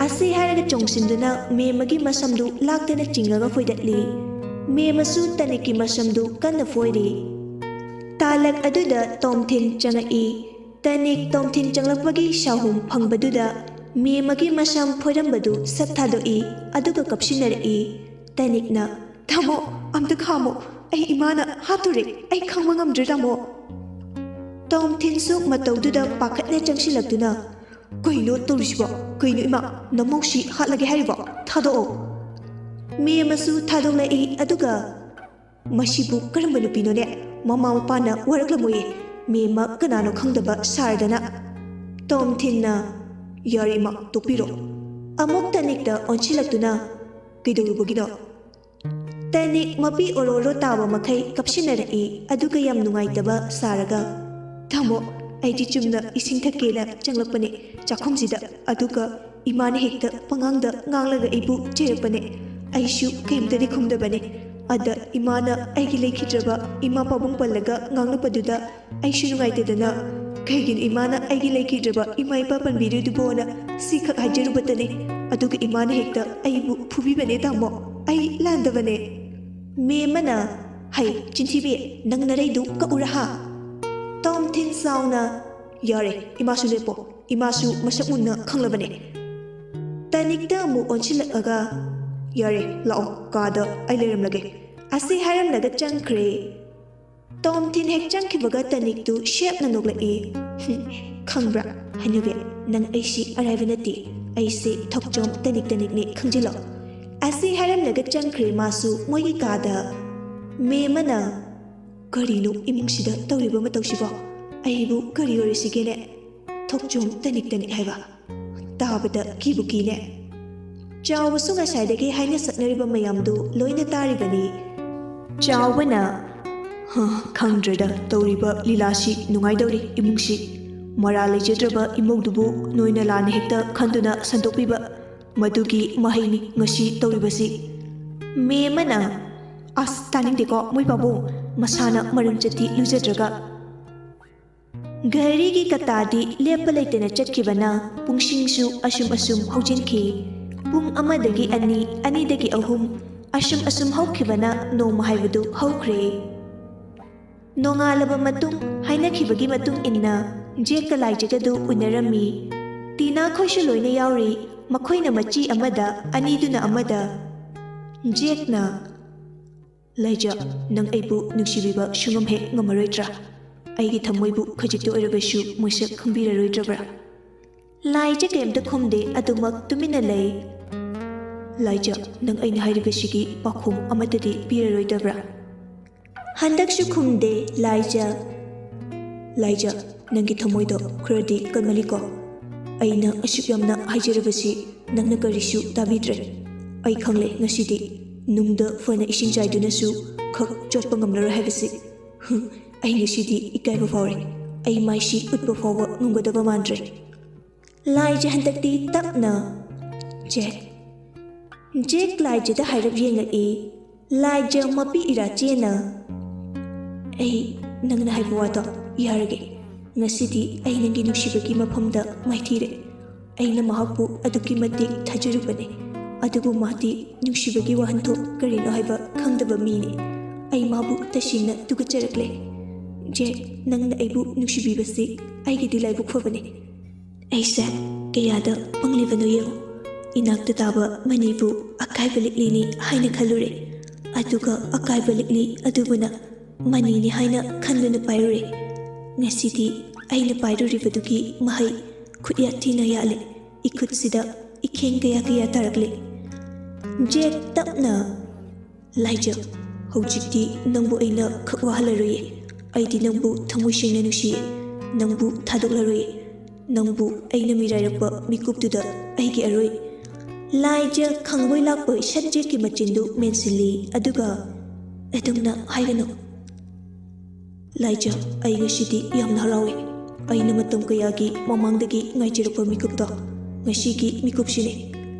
ꯑꯁꯤ ꯍꯥꯏꯔꯒ ꯆꯣꯡꯁꯤꯟꯗꯨꯅ ꯃꯦꯝ ꯑꯃꯒꯤ ꯃꯁꯝꯗꯨ ꯂꯥꯛꯇꯅ ꯆꯤꯡꯉꯒ ꯐꯣꯏꯗꯠꯂꯤ꯫ ꯃꯦꯝ ꯑꯃꯁꯨ ꯇꯅꯤꯛꯀꯤ ꯃꯁꯝꯗꯨ ꯀꯟꯅ ꯐꯣꯏꯔꯤ꯫ ꯇꯥꯂꯛ ꯑꯗꯨꯗ ꯇꯣꯝꯊꯤꯟ ꯆꯪꯉꯛꯏ꯫ ꯇꯅꯤꯛ ꯇꯣꯝꯊꯤꯟ ꯆꯪꯂꯛꯄꯒꯤ ꯁꯥꯍꯨꯝ ꯐꯪꯕꯗꯨꯗ ꯃꯦꯝ ꯑꯃꯒꯤ ꯃꯁꯝ ꯐꯣꯏꯔꯝꯕꯗꯨ ꯁꯠ ꯊꯥꯗꯣꯛꯏ, ꯑꯗꯨꯒ ꯀꯞꯁꯤꯟꯅꯔꯛꯏ꯫ ꯇꯅꯤꯛꯅ, "ꯇꯥꯃꯣ, ꯑꯝꯇ ꯈꯥꯝꯃꯣ, ꯑꯩ ꯏꯃꯥꯅ ꯍꯥꯠꯇꯣꯔꯦ, ꯑꯩ ꯈꯥꯡꯕ ꯉꯝꯗ꯭ꯔꯦ ꯇꯥꯃꯣ"꯫ ꯇꯣꯝꯊꯤꯟꯁꯨ ꯃꯇꯧꯗꯨꯗ ꯄꯥꯈꯠꯅ ꯆꯪꯁꯤꯜꯂꯛꯇꯨꯅ, "ꯀꯩꯅꯣ ꯇꯧꯔꯤꯁꯤꯕꯣ? ꯀꯩꯅꯣ ꯏꯃꯥ, ꯅꯃꯧꯁꯤ ꯍꯥꯠꯂꯒꯦ ꯍꯥꯏꯔꯤꯕꯣ? ꯊꯥꯗꯣꯛꯑꯣ"꯫ ꯃꯦꯝ ꯑꯃꯁꯨ ꯊꯥꯗꯣꯛꯂꯛꯏ, ꯑꯗꯨꯒ, "ꯃꯁꯤꯕꯨ ꯀꯔꯝꯕ ꯅꯨꯄꯤꯅꯣꯅꯦ? ꯃꯃꯥ ꯃꯄꯥꯅ ꯋꯥꯔꯛꯂꯝꯃꯣꯏꯌꯦ"꯫ ꯃꯦꯝ ꯑꯃ ꯀꯅꯥꯅꯣ ꯈꯪꯗꯕ ꯁꯥꯔꯗꯅ꯫ ꯇꯣꯝꯊꯤꯟꯅ, "ꯌꯥꯔꯦ ꯏꯃꯥ, ꯇꯣꯛꯄꯤꯔꯣ"꯫ ꯑꯃꯨꯛ ꯇꯅꯤꯛꯇ ꯑꯣꯟꯁꯤꯜꯂꯛꯇꯨꯅ, "ꯀꯩꯗꯧꯔꯨꯕꯒꯤꯅꯣ?" ꯇꯅꯤꯛ ꯃꯄꯤ ꯑꯣꯔꯣꯔꯣ ꯇꯥꯕ ꯃꯈꯩ ꯀꯞꯁꯤꯟꯅꯔꯛꯏ, ꯑꯗꯨꯒ ꯌꯥꯝ ꯅꯨꯡꯉꯥꯏꯇꯕ ꯁꯥꯔꯒ, "ꯇꯥꯃꯣ, ꯑꯩꯗꯤ ꯆꯨꯝꯅ ꯏꯁꯤꯡ ꯊꯛꯀꯦꯅ ꯆꯪꯂꯛꯄꯅꯦ ꯆꯥꯛꯈꯨꯝꯁꯤꯗ, ꯑꯗꯨꯒ ꯏꯃꯥꯅ ꯍꯦꯛꯇ ꯄꯉꯥꯡꯗ ꯉꯥꯡꯂꯒ ꯑꯩꯕꯨ ꯆꯩꯔꯛꯄꯅꯦ꯫ ꯑꯩꯁꯨ ꯀꯩꯝꯇꯗꯤ ꯈꯨꯝꯗꯕꯅꯦ꯫ ꯑꯗ ꯏꯃꯥꯅ ꯑꯩꯒꯤ ꯂꯩꯈꯤꯗ꯭ꯔꯕ ꯏꯃꯥ ꯄꯥꯕꯨꯡ ꯄꯜꯂꯒ ꯉꯥꯡꯂꯛꯄꯗꯨꯗ ꯑꯩꯁꯨ ꯅꯨꯡꯉꯥꯏꯇꯗꯅ, ꯀꯩꯒꯤꯅꯣ ꯏꯃꯥꯅ ꯑꯩꯒꯤ ꯂꯩꯈꯤꯗ꯭ꯔꯕ ꯏꯃꯥ ꯏꯄꯥ ꯄꯟꯕꯤꯔꯤꯗꯨꯕꯣꯅ ꯁꯤꯈꯛ ꯍꯥꯏꯖꯔꯨꯕꯇꯅꯦ꯫ ꯑꯗꯨꯒ ꯏꯃꯥꯅ ꯍꯦꯛꯇ ꯑꯩꯕꯨ ꯐꯨꯕꯤꯕꯅꯦ ꯇꯥꯃꯣ꯫ ꯑꯩ ꯂꯥꯟꯗꯕꯅꯦ"꯫ ꯃꯦꯝ ꯑꯃꯅ, "ꯍꯩ, ꯆꯤꯟꯊꯤꯕꯤ, ꯅꯪ ꯅꯔꯩꯗꯨ ꯀꯛꯎꯔꯥ ꯍꯥ?" ꯇꯣꯝꯊꯤꯟ ꯁꯥꯎꯅ, "ꯌꯥꯔꯦ, ꯏꯃꯥꯁꯨ ꯂꯦꯞꯄꯣ, ꯏꯃꯥꯁꯨ ꯃꯁꯛ ꯃꯨꯟꯅ ꯈꯪꯂꯕꯅꯦ"꯫ ꯇꯅꯤꯛꯇ ꯑꯃꯨꯛ ꯑꯣꯟꯁꯤꯜꯂꯛꯂꯒ, "ꯌꯥꯔꯦ, ꯂꯥꯛꯑꯣ, ꯀꯥꯗ ꯑꯩ ꯂꯩꯔꯝꯂꯒꯦ"꯫ ꯑꯁꯤ ꯍꯥꯏꯔꯝꯂꯒ ꯆꯪꯈ꯭ꯔꯦ꯫ ꯇꯣꯝꯊꯤꯟ ꯍꯦꯛ ꯆꯪꯈꯤꯕꯒ ꯇꯅꯤꯛꯇꯨ ꯁꯦꯞꯅ ꯅꯣꯛꯂꯛꯏ꯫ "ꯈꯪꯕ꯭ꯔꯥ, ꯍꯅꯨꯕꯤ, ꯅꯪ ꯑꯩꯁꯤ ꯑꯔꯥꯏꯕ ꯅꯠꯇꯦ꯫ ꯑꯩꯁꯦ ꯊꯣꯛꯆꯣꯝ ꯇꯅꯤꯛ ꯇꯅꯤꯛꯅꯦ, ꯈꯪꯖꯤꯜꯂꯣ"꯫ ꯑꯁꯤ ꯍꯥꯏꯔꯝꯂꯒ ꯆꯪꯈ꯭ꯔꯦ ꯃꯥꯁꯨ ꯃꯣꯏꯒꯤ ꯀꯥꯗ꯫ ꯃꯦꯝ ꯑꯃꯅ, "ꯀꯔꯤꯅꯣ ꯏꯃꯨꯡꯁꯤꯗ ꯇꯧꯔꯤꯕ ꯃꯇꯧꯁꯤꯕꯣ? ꯑꯩꯕꯨ ꯀꯔꯤ ꯑꯣꯏꯔꯤꯁꯤꯒꯦꯅꯦ? ꯊꯣꯛꯆꯣꯝ ꯇꯅꯤꯛ ꯇꯅꯤꯛ ꯍꯥꯏꯕ? ꯇꯥꯕꯗ ꯀꯤꯕꯨ ꯀꯤꯅꯦ"꯫ ꯆꯥꯎꯕꯁꯨ ꯉꯁꯥꯏꯗꯒꯤ ꯍꯥꯏꯅ ꯁꯛꯅꯔꯤꯕ ꯃꯌꯥꯝꯗꯨ ꯂꯣꯏꯅ ꯇꯥꯔꯤꯕꯅꯤ꯫ ꯆꯥꯎꯕꯅ, "ꯍ, ꯈꯪꯗ꯭ꯔꯦꯗ, ꯇꯧꯔꯤꯕ ꯂꯤꯂꯥꯁꯤ ꯅꯨꯡꯉꯥꯏꯗꯧꯔꯤ ꯏꯃꯨꯡꯁꯤ꯫ ꯃꯔꯥ ꯂꯩꯖꯗ꯭ꯔꯕ ꯏꯃꯧꯗꯨꯕꯨ ꯅꯣꯏꯅ ꯂꯥꯟꯅ ꯍꯦꯛꯇ ꯈꯟꯗꯨꯅ ꯁꯟꯗꯣꯛꯄꯤꯕ, ꯃꯗꯨꯒꯤ ꯃꯍꯩꯅꯤ ꯉꯁꯤ ꯇꯧꯔꯤꯕꯁꯤ"꯫ ꯃꯦꯝ ꯑꯃꯅ, "ꯑꯁ, ꯇꯥꯅꯤꯡꯗꯦꯀꯣ ꯃꯣꯏ ꯄꯥꯕꯨꯡ, ꯃꯁꯥꯅ ꯃꯔꯝ ꯆꯠꯇꯤ ꯂꯨꯖꯗ꯭ꯔꯒ"꯫ ꯘꯔꯤꯒꯤ ꯀꯇꯥꯗꯤ ꯂꯦꯞꯄ ꯂꯩꯇꯅ ꯆꯠꯈꯤꯕꯅ ꯄꯨꯡꯁꯤꯡꯁꯨ ꯑꯁꯨꯝ ꯑꯁꯨꯝ ꯍꯧꯖꯤꯟꯈꯤ꯫ ꯄꯨꯡ ꯑꯃꯗꯒꯤ ꯑꯅꯤ, ꯑꯅꯤꯗꯒꯤ ꯑꯍꯨꯝ, ꯑꯁꯨꯝ ꯑꯁꯨꯝ ꯍꯧꯈꯤꯕꯅ ꯅꯣꯡꯃ ꯍꯥꯏꯕꯗꯨ ꯍꯧꯈ꯭ꯔꯦ꯫ ꯅꯣꯡꯉꯥꯜꯂꯕ ꯃꯇꯨꯡ, ꯍꯥꯏꯅꯈꯤꯕꯒꯤ ꯃꯇꯨꯡ ꯏꯟꯅ ꯖꯦꯛꯀ ꯂꯥꯏꯖꯒꯗꯨ ꯎꯅꯔꯝꯃꯤ꯫ ꯇꯤꯅꯥ ꯈꯣꯏꯁꯨ ꯂꯣꯏꯅ ꯌꯥꯎꯔꯤ꯫ ꯃꯈꯣꯏꯅ ꯃꯆꯤ ꯑꯃꯗ, ꯑꯅꯤꯗꯨꯅ ꯑꯃꯗ꯫ ꯖꯦꯛꯅ, "ꯂꯥꯏꯖ, ꯅꯪ ꯑꯩꯕꯨ ꯅꯨꯡꯁꯤꯕꯤꯕ ꯁꯨꯡꯉꯝ ꯍꯦꯛ ꯉꯝꯃꯔꯣꯏꯗ꯭ꯔꯥ? ꯑꯩꯒꯤ ꯊꯃꯣꯏꯕꯨ ꯈꯖꯤꯛꯇ ꯑꯣꯏꯔꯕꯁꯨ ꯃꯁꯛ ꯈꯪꯕꯤꯔꯔꯣꯏꯗ꯭ꯔꯕ꯭ꯔꯥ?" ꯂꯥꯏꯖ ꯀꯔꯤꯝꯇ ꯈꯨꯝꯗꯦ, ꯑꯗꯨꯃꯛ ꯇꯨꯃꯤꯟꯅ ꯂꯩ꯫ "ꯂꯥꯏꯖ, ꯅꯪ ꯑꯩꯅ ꯍꯥꯏꯔꯤꯕꯁꯤꯒꯤ ꯄꯥꯎꯈꯨꯝ ꯑꯃꯠꯇꯗꯤ ꯄꯤꯔꯔꯣꯏꯗꯕ꯭ꯔꯥ?" ꯍꯟꯗꯛꯁꯨ ꯈꯨꯝꯗꯦ ꯂꯥꯏꯖ꯫ "ꯂꯥꯏꯖ, ꯅꯪꯒꯤ ꯊꯃꯣꯏꯗꯣ ꯈꯔꯗꯤ ꯀꯟꯃꯜꯂꯤꯀꯣ꯫ ꯑꯩꯅ ꯑꯁꯨꯛ ꯌꯥꯝꯅ ꯍꯥꯏꯖꯔꯕꯁꯤ ꯅꯪꯅ ꯀꯔꯤꯁꯨ ꯇꯥꯕꯤꯗ꯭ꯔꯦ꯫ ꯑꯩ ꯈꯪꯂꯦ ꯉꯁꯤꯗꯤ ꯅꯨꯡꯗ ꯐꯅ ꯏꯁꯤꯡ ꯆꯥꯏꯗꯨꯅꯁꯨ ꯈꯛ ꯆꯣꯠꯄ ꯉꯝꯂꯔꯣꯏ ꯍꯥꯏꯕꯁꯤ꯫ ꯍꯨꯝ, ꯑꯩ ꯉꯁꯤꯗꯤ ꯏꯀꯥꯏꯕ ꯐꯥꯎꯔꯦ꯫ ꯑꯩ ꯃꯥꯏꯁꯤ ꯎꯠꯄ ꯐꯥꯎꯕ ꯉꯝꯒꯗꯕ ꯃꯥꯟꯗ꯭ꯔꯦ"꯫ ꯂꯥꯏꯖ ꯍꯟꯗꯛꯇꯤ ꯇꯞꯅ, "ꯖꯦꯛ"꯫ ꯖꯦꯛ ꯂꯥꯏꯖꯗ ꯍꯥꯏꯔꯞ ꯌꯦꯡꯂꯛꯏ꯫ ꯂꯥꯏꯖ ꯃꯄꯤ ꯏꯔꯥ ꯆꯦꯅ, "ꯑꯩ ꯅꯪꯅ ꯍꯥꯏꯕ ꯋꯥꯗꯣ ꯌꯥꯔꯒꯦ꯫ ꯉꯁꯤꯗꯤ ꯑꯩ ꯅꯪꯒꯤ ꯅꯨꯡꯁꯤꯕꯒꯤ ꯃꯐꯝꯗ ꯃꯥꯏꯊꯤꯔꯦ꯫ ꯑꯩꯅ ꯃꯍꯥꯛꯄꯨ ꯑꯗꯨꯛꯀꯤ ꯃꯇꯤꯛ ꯊꯥꯖꯔꯨꯕꯅꯦ, ꯑꯗꯨꯕꯨ ꯃꯥꯗꯤ ꯅꯨꯡꯁꯤꯕꯒꯤ ꯋꯥꯍꯟꯊꯣꯛ ꯀꯔꯤꯅꯣ ꯍꯥꯏꯕ ꯈꯪꯗꯕ ꯃꯤꯅꯤ꯫ ꯑꯩ ꯃꯥꯕꯨ ꯇꯁꯦꯡꯅ ꯇꯨꯀꯠꯆꯔꯛꯂꯦ꯫ ꯖꯦꯛ, ꯅꯪꯅ ꯑꯩꯕꯨ ꯅꯨꯡꯁꯤꯕꯤꯕꯁꯤ ꯑꯩꯒꯤꯗꯤ ꯂꯥꯏꯕꯛ ꯐꯕꯅꯦ꯫ ꯑꯩꯁꯦ ꯀꯌꯥꯗ ꯄꯪꯂꯤꯕꯅꯣ ꯌꯦꯡꯉꯨ꯫ ꯏꯅꯥꯛꯇ ꯇꯥꯕ ꯃꯅꯤꯕꯨ ꯑꯀꯥꯏꯕ ꯂꯤꯛꯂꯤꯅꯤ ꯍꯥꯏꯅ ꯈꯜꯂꯨꯔꯦ꯫ ꯑꯗꯨꯒ ꯑꯀꯥꯏꯕ ꯂꯤꯛꯂꯤ ꯑꯗꯨꯕꯨꯅ ꯃꯅꯤꯅꯤ ꯍꯥꯏꯅ ꯈꯟꯗꯨꯅ ꯄꯥꯏꯔꯨꯔꯦ꯫ ꯉꯁꯤꯗꯤ ꯑꯩꯅ ꯄꯥꯏꯔꯨꯔꯤꯕꯗꯨꯒꯤ ꯃꯍꯩ ꯈꯨꯠꯌꯥꯠ ꯊꯤꯅ ꯌꯥꯜꯂꯦ꯫ ꯏꯈꯨꯠꯁꯤꯗ ꯏꯈꯦꯡ ꯀꯌꯥ ꯀꯌꯥ ꯇꯥꯔꯛꯂꯦ꯫ ꯖꯦꯛ ꯇꯞꯅ, "ꯂꯥꯏꯖ, ꯍꯧꯖꯤꯛꯇꯤ ꯅꯪꯕꯨ ꯑꯩꯅ ꯈꯛ ꯋꯥꯍꯜꯂꯔꯣꯏꯌꯦ꯫ ꯑꯩꯗꯤ ꯅꯪꯕꯨ ꯊꯃꯣꯏ ꯁꯦꯡꯅ ꯅꯨꯡꯁꯤꯌꯦ꯫ ꯅꯪꯕꯨ ꯊꯥꯗꯣꯛꯂꯔꯣꯏꯌꯦ꯫ ꯅꯪꯕꯨ ꯑꯩꯅ ꯃꯤꯔꯥꯏꯔꯛꯄ ꯃꯤꯀꯨꯞꯇꯨꯗ ꯑꯩꯒꯤ ꯑꯔꯣꯏ"꯫ ꯂꯥꯏꯖ ꯈꯪꯕꯣꯏ ꯂꯥꯛꯄꯣꯏ ꯁꯠ ꯖꯦꯛꯀꯤ ꯃꯆꯤꯟꯗꯨ ꯃꯦꯟꯁꯤꯜꯂꯤ, ꯑꯗꯨꯒ, ꯑꯗꯨꯝꯅ ꯍꯥꯏꯒꯅꯨ꯫ ꯂꯥꯏꯖ, ꯑꯩ ꯉꯁꯤꯗꯤ ꯌꯥꯝꯅ ꯍꯔꯥꯎꯏ꯫ ꯑꯩꯅ ꯃꯇꯝ ꯀꯌꯥꯒꯤ ꯃꯃꯥꯡꯗꯒꯤ ꯉꯥꯏꯖꯔꯛꯄ ꯃꯤꯀꯨꯞꯇꯣ ꯉꯁꯤꯒꯤ ꯃꯤꯀꯨꯞꯁꯤꯅꯤ꯫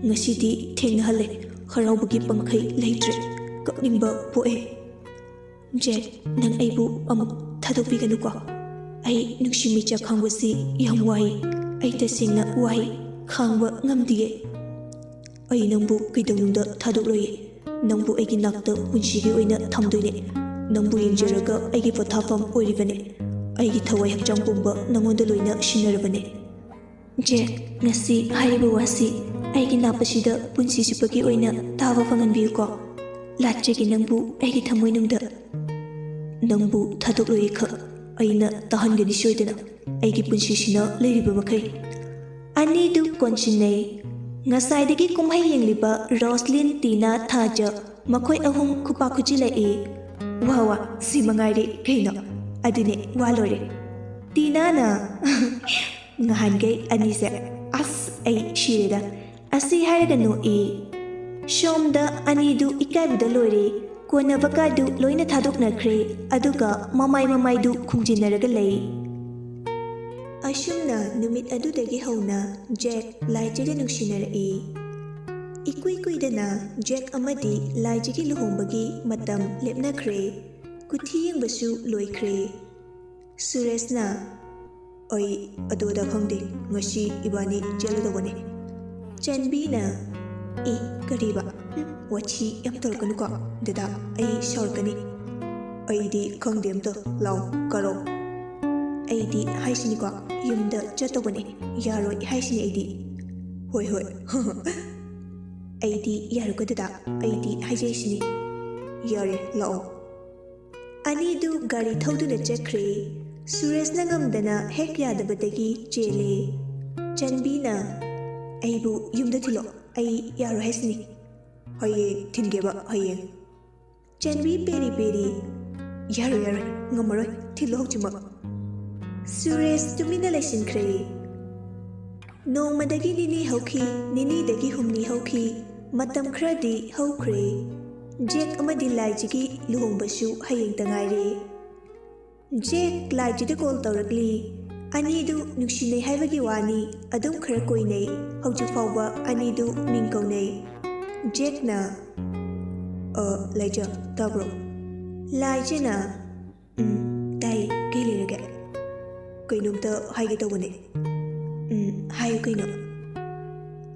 ꯉꯁꯤꯗꯤ ꯊꯦꯡꯅꯍꯜꯂꯦ꯫ ꯍꯔꯥꯎꯕꯒꯤ ꯄꯪꯈꯩ ꯂꯩꯇ꯭ꯔꯦ꯫ ꯀꯞꯅꯤꯡꯕ ꯄꯣꯛꯑꯦ꯫ ꯖꯦꯛ, ꯅꯪ ꯑꯩꯕꯨ ꯑꯃꯨꯛ ꯊꯥꯗꯣꯛꯄꯤꯒꯅꯨꯀꯣ꯫ ꯑꯩ ꯅꯨꯡꯁꯤ ꯃꯩꯆꯥꯛ ꯈꯥꯡꯕꯁꯤ ꯌꯥꯝ ꯋꯥꯏ꯫ ꯑꯩ ꯇꯁꯦꯡꯅ ꯋꯥꯏ꯫ ꯈꯥꯡꯕ ꯉꯝꯗꯤꯌꯦ꯫ ꯑꯩ ꯅꯪꯕꯨ ꯀꯩꯗꯧꯅꯨꯡꯗ ꯊꯥꯗꯣꯛꯂꯣꯏꯌꯦ꯫ ꯅꯪꯕꯨ ꯑꯩꯒꯤ ꯅꯥꯛꯇ ꯄꯨꯟꯁꯤꯒꯤ ꯑꯣꯏꯅ ꯊꯝꯗꯣꯏꯅꯦ꯫ ꯅꯪꯕꯨ ꯌꯦꯡꯖꯔꯒ ꯑꯩꯒꯤ ꯄꯣꯊꯥꯐꯝ ꯑꯣꯏꯔꯤꯕꯅꯦ꯫ ꯑꯩꯒꯤ ꯊꯋꯥꯏ ꯍꯛꯆꯥꯡ ꯄꯨꯝꯕ ꯅꯪꯉꯣꯟꯗ ꯂꯣꯏꯅ ꯁꯤꯟꯅꯔꯕꯅꯦ꯫ ꯖꯦꯛ, ꯉꯁꯤ ꯍꯥꯏꯔꯤꯕ ꯋꯥꯁꯤ ꯑꯩꯒꯤ ꯅꯥꯞꯄꯁꯤꯗ ꯄꯨꯟꯁꯤ ꯆꯨꯞꯄꯒꯤ ꯑꯣꯏꯅ ꯇꯥꯕ ꯐꯪꯍꯟꯕꯤꯌꯨꯀꯣ꯫ ꯂꯥꯠꯆꯒꯦ ꯅꯪꯕꯨ ꯑꯩꯒꯤ ꯊꯃꯣꯏꯅꯨꯡꯗ꯫ ꯅꯪꯕꯨ ꯊꯥꯗꯣꯛꯂꯣꯏꯌꯦ ꯈꯛ ꯑꯩꯅ ꯇꯥꯍꯟꯒꯅꯤ ꯁꯣꯏꯗꯅ, ꯑꯩꯒꯤ ꯄꯨꯟꯁꯤꯁꯤꯅ ꯂꯩꯔꯤꯕ ꯃꯈꯩ꯫ ꯑꯅꯤꯗꯨ ꯀꯣꯟꯁꯤꯟꯅꯩ꯫ ꯉꯁꯥꯏꯗꯒꯤ ꯀꯨꯝꯍꯩ ꯌꯦꯡꯂꯤꯕ ꯔꯣꯁꯂꯤꯟ, ꯇꯤꯅꯥ, ꯊꯥꯖ ꯃꯈꯣꯏ ꯑꯍꯨꯝ ꯈꯨꯄꯥꯛ ꯈꯨꯠꯆꯤꯜꯂꯛꯏ꯫ "ꯋꯥ ꯋꯥ, ꯁꯤ ꯃꯉꯥꯏꯔꯦ ꯀꯩꯅꯣ?" "ꯑꯗꯨꯅꯦ, ꯋꯥ ꯂꯣꯏꯔꯦ꯫" ꯇꯤꯅꯥꯅ, "ꯉꯍꯥꯟꯈꯩ ꯑꯅꯤꯁꯦ, ꯑꯁ, ꯑꯩ ꯁꯤꯔꯦꯗ꯫ ꯑꯁꯤ ꯍꯥꯏꯔꯒ ꯅꯣꯛꯏ꯫" ꯁꯣꯝꯗ ꯑꯅꯤꯗꯨ ꯏꯀꯥꯏꯕꯗ ꯂꯣꯏꯔꯦ꯫ ꯀꯣꯟꯅꯕ ꯀꯥꯗꯨ ꯂꯣꯏꯅ ꯊꯥꯗꯣꯛꯅꯈ꯭ꯔꯦ, ꯑꯗꯨꯒ ꯃꯃꯥꯏ ꯃꯃꯥꯏꯗꯨ ꯈꯨꯝꯖꯤꯟꯅꯔꯒ ꯂꯩ꯫ ꯑꯁꯨꯝꯅ ꯅꯨꯃꯤꯠ ꯑꯗꯨꯗꯒꯤ ꯍꯧꯅ ꯖꯦꯛ ꯂꯥꯏꯖꯒ ꯅꯨꯡꯁꯤꯅꯔꯛꯏ꯫ ꯏꯀꯨꯏ ꯀꯨꯏꯗꯅ ꯖꯦꯛ ꯑꯃꯗꯤ ꯂꯥꯏꯖꯒꯤ ꯂꯨꯍꯣꯡꯕꯒꯤ ꯃꯇꯝ ꯂꯦꯞꯅꯈ꯭ꯔꯦ꯫ ꯀꯨꯊꯤ ꯌꯦꯡꯕꯁꯨ ꯂꯣꯏꯈ꯭ꯔꯦ꯫ ꯁꯨꯔꯦꯁꯅ, "ꯑꯩ ꯑꯗꯨꯗ ꯈꯪꯗꯦ, ꯉꯁꯤ ꯏꯕꯥꯅꯤ ꯆꯦꯜꯂꯗꯧꯕꯅꯤ꯫" ꯆꯟꯕꯤꯅ, "ꯑꯦ, ꯀꯔꯤꯕ? ꯍꯨꯝ, ꯋꯥꯊꯤ ꯌꯥꯝ ꯇꯧꯔꯛꯀꯅꯨꯀꯣ, ꯗꯗꯥ, ꯑꯩ ꯁꯥꯎꯔꯛꯀꯅꯤ꯫" "ꯑꯩꯗꯤ ꯈꯪꯗꯦ, ꯑꯝꯇ ꯂꯥꯎ, ꯀꯥꯔꯣ꯫" "ꯑꯩꯗꯤ ꯍꯥꯏꯁꯤꯅꯤꯀꯣ, ꯌꯨꯝꯗ ꯆꯠꯇꯧꯕꯅꯤ, ꯌꯥꯔꯣꯏ ꯍꯥꯏꯁꯤꯅꯤ ꯑꯩꯗꯤ꯫" "ꯍꯣꯏ, ꯍꯣꯏ꯫" "ꯑꯩꯗꯤ ꯌꯥꯔꯣꯏꯀꯣ, ꯗꯗꯥ, ꯑꯩꯗꯤ ꯍꯥꯏꯖꯩꯁꯤꯅꯤ꯫" "ꯌꯥꯔꯦ, ꯂꯥꯛꯑꯣ꯫" ꯑꯅꯤꯗꯨ ꯒꯥꯔꯤ ꯊꯧꯗꯨꯅ ꯆꯠꯈ꯭ꯔꯦ꯫ ꯁꯨꯔꯦꯁꯅ ꯉꯝꯗꯅ ꯍꯦꯛ ꯌꯥꯗꯕꯗꯒꯤ ꯆꯦꯜꯂꯦ꯫ ꯆꯟꯕꯤꯅ, "ꯑꯩꯕꯨ ꯌꯨꯝꯗ ꯊꯤꯜꯂꯣ, ꯑꯩ ꯌꯥꯔꯣꯏ ꯍꯥꯏꯁꯤꯅꯤ꯫" "ꯍꯌꯦꯡ ꯊꯤꯟꯒꯦꯕ, ꯍꯌꯦꯡ꯫" ꯆꯟꯕꯤ ꯄꯦꯔꯤ ꯄꯦꯔꯤ, "ꯌꯥꯔꯣꯏ, ꯌꯥꯔꯣꯏ, ꯉꯝꯃꯔꯣꯏ, ꯊꯤꯜꯂꯣ ꯍꯧꯖꯤꯛꯃꯛ꯫" ꯁꯨꯔꯦꯁ ꯇꯨꯃꯤꯟꯅ ꯂꯩꯁꯤꯟꯈ꯭ꯔꯦ꯫ ꯅꯣꯡꯃꯗꯒꯤ ꯅꯤꯅꯤ ꯍꯧꯈꯤ, ꯅꯤꯅꯤꯗꯒꯤ ꯍꯨꯝꯅꯤ ꯍꯧꯈꯤ, ꯃꯇꯝ ꯈꯔꯗꯤ ꯍꯧꯈ꯭ꯔꯦ꯫ ꯖꯦꯛ ꯑꯃꯗꯤ ꯂꯥꯏꯖꯒꯤ ꯂꯨꯍꯣꯡꯕꯁꯨ ꯍꯌꯦꯡꯇ ꯉꯥꯏꯔꯦ꯫ ꯖꯦꯛ ꯂꯥꯏꯖꯗ ꯀꯣꯜ ꯇꯧꯔꯛꯂꯤ꯫ ꯑꯅꯤꯗꯨ ꯅꯨꯡꯁꯤꯅꯩ ꯍꯥꯏꯕꯒꯤ ꯋꯥꯅꯤ, ꯑꯗꯨꯝ ꯈꯔ ꯀꯣꯏꯅꯩ꯫ ꯍꯧꯖꯤꯛ ꯐꯥꯎꯕ ꯑꯅꯤꯗꯨ ꯃꯤꯡ ꯀꯧꯅꯩ꯫ ꯖꯦꯛꯅ, "ꯑ, ꯂꯥꯏꯖ, ꯇꯥꯕ꯭ꯔꯣ?" ꯂꯥꯏꯖꯅ, "ꯎꯝ, ꯇꯥꯏ, ꯀꯩ ꯂꯩꯔꯒꯦ?" "ꯀꯩꯅꯣꯝꯇ ꯍꯥꯏꯒꯦ ꯇꯧꯕꯅꯦ꯫" "ꯎꯝ, ꯍꯥꯏꯌꯨ ꯀꯩꯅꯣ?"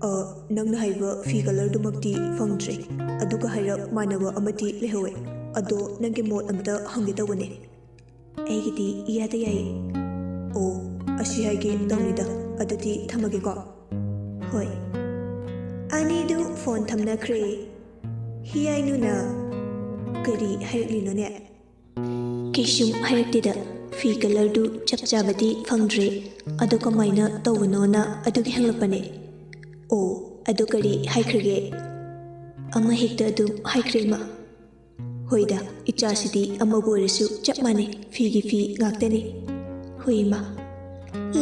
"ꯑ, ꯅꯪꯅ ꯍꯥꯏꯕ ꯐꯤ ꯀꯂꯔꯗꯨꯃꯛꯇꯤ ꯐꯪꯗ꯭ꯔꯦ꯫ ꯑꯗꯨꯒ ꯍꯥꯏꯔꯞ ꯃꯥꯟꯅꯕ ꯑꯃꯗꯤ ꯂꯩꯍꯧꯋꯦ꯫ ꯑꯗꯣ ꯅꯪꯒꯤ ꯃꯣꯠ ꯑꯝꯇ ꯍꯪꯒꯦ ꯇꯧꯕꯅꯦ꯫" "ꯑꯩꯒꯤꯗꯤ ꯏꯌꯥꯗ ꯌꯥꯏꯌꯦ꯫" "ꯑꯣ, ꯑꯁꯤ ꯍꯥꯏꯒꯦ ꯇꯧꯅꯤꯗ꯫ ꯑꯗꯨꯗꯤ ꯊꯝꯃꯒꯦꯀꯣ꯫" "ꯍꯣꯏ꯫" ꯑꯅꯤꯗꯨ ꯐꯣꯟ ꯊꯝꯅꯈ꯭ꯔꯦ꯫ ꯍꯤꯌꯥꯏꯅꯨꯅ, "ꯀꯔꯤ ꯍꯥꯏꯔꯛꯂꯤꯅꯣꯅꯦ?" "ꯀꯩꯁꯨꯝ ꯍꯥꯏꯔꯛꯇꯦꯗ, ꯐꯤ ꯀꯂꯔꯗꯨ ꯆꯞ ꯆꯥꯕꯗꯤ ꯐꯪꯗ꯭ꯔꯦ, ꯑꯗꯣ ꯀꯃꯥꯏꯅ ꯇꯧꯕꯅꯣꯅ ꯑꯗꯨꯒꯤ ꯍꯪꯂꯛꯄꯅꯦ꯫" "ꯑꯣ, ꯑꯗꯨ ꯀꯔꯤ ꯍꯥꯏꯈ꯭ꯔꯒꯦ?" "ꯑꯃ ꯍꯦꯛꯇ ꯑꯗꯨꯝ ꯍꯥꯏꯈ꯭ꯔꯦ, ꯏꯃꯥ꯫" "ꯍꯣꯏꯗ, ꯏꯆꯥꯁꯤꯗꯤ ꯑꯃꯕꯨ ꯑꯣꯏꯔꯁꯨ ꯆꯞ ꯃꯥꯟꯅꯩ, ꯐꯤꯒꯤ ꯐꯤ ꯉꯥꯛꯇꯅꯤ꯫" "ꯍꯣꯏ, ꯏꯃꯥ꯫"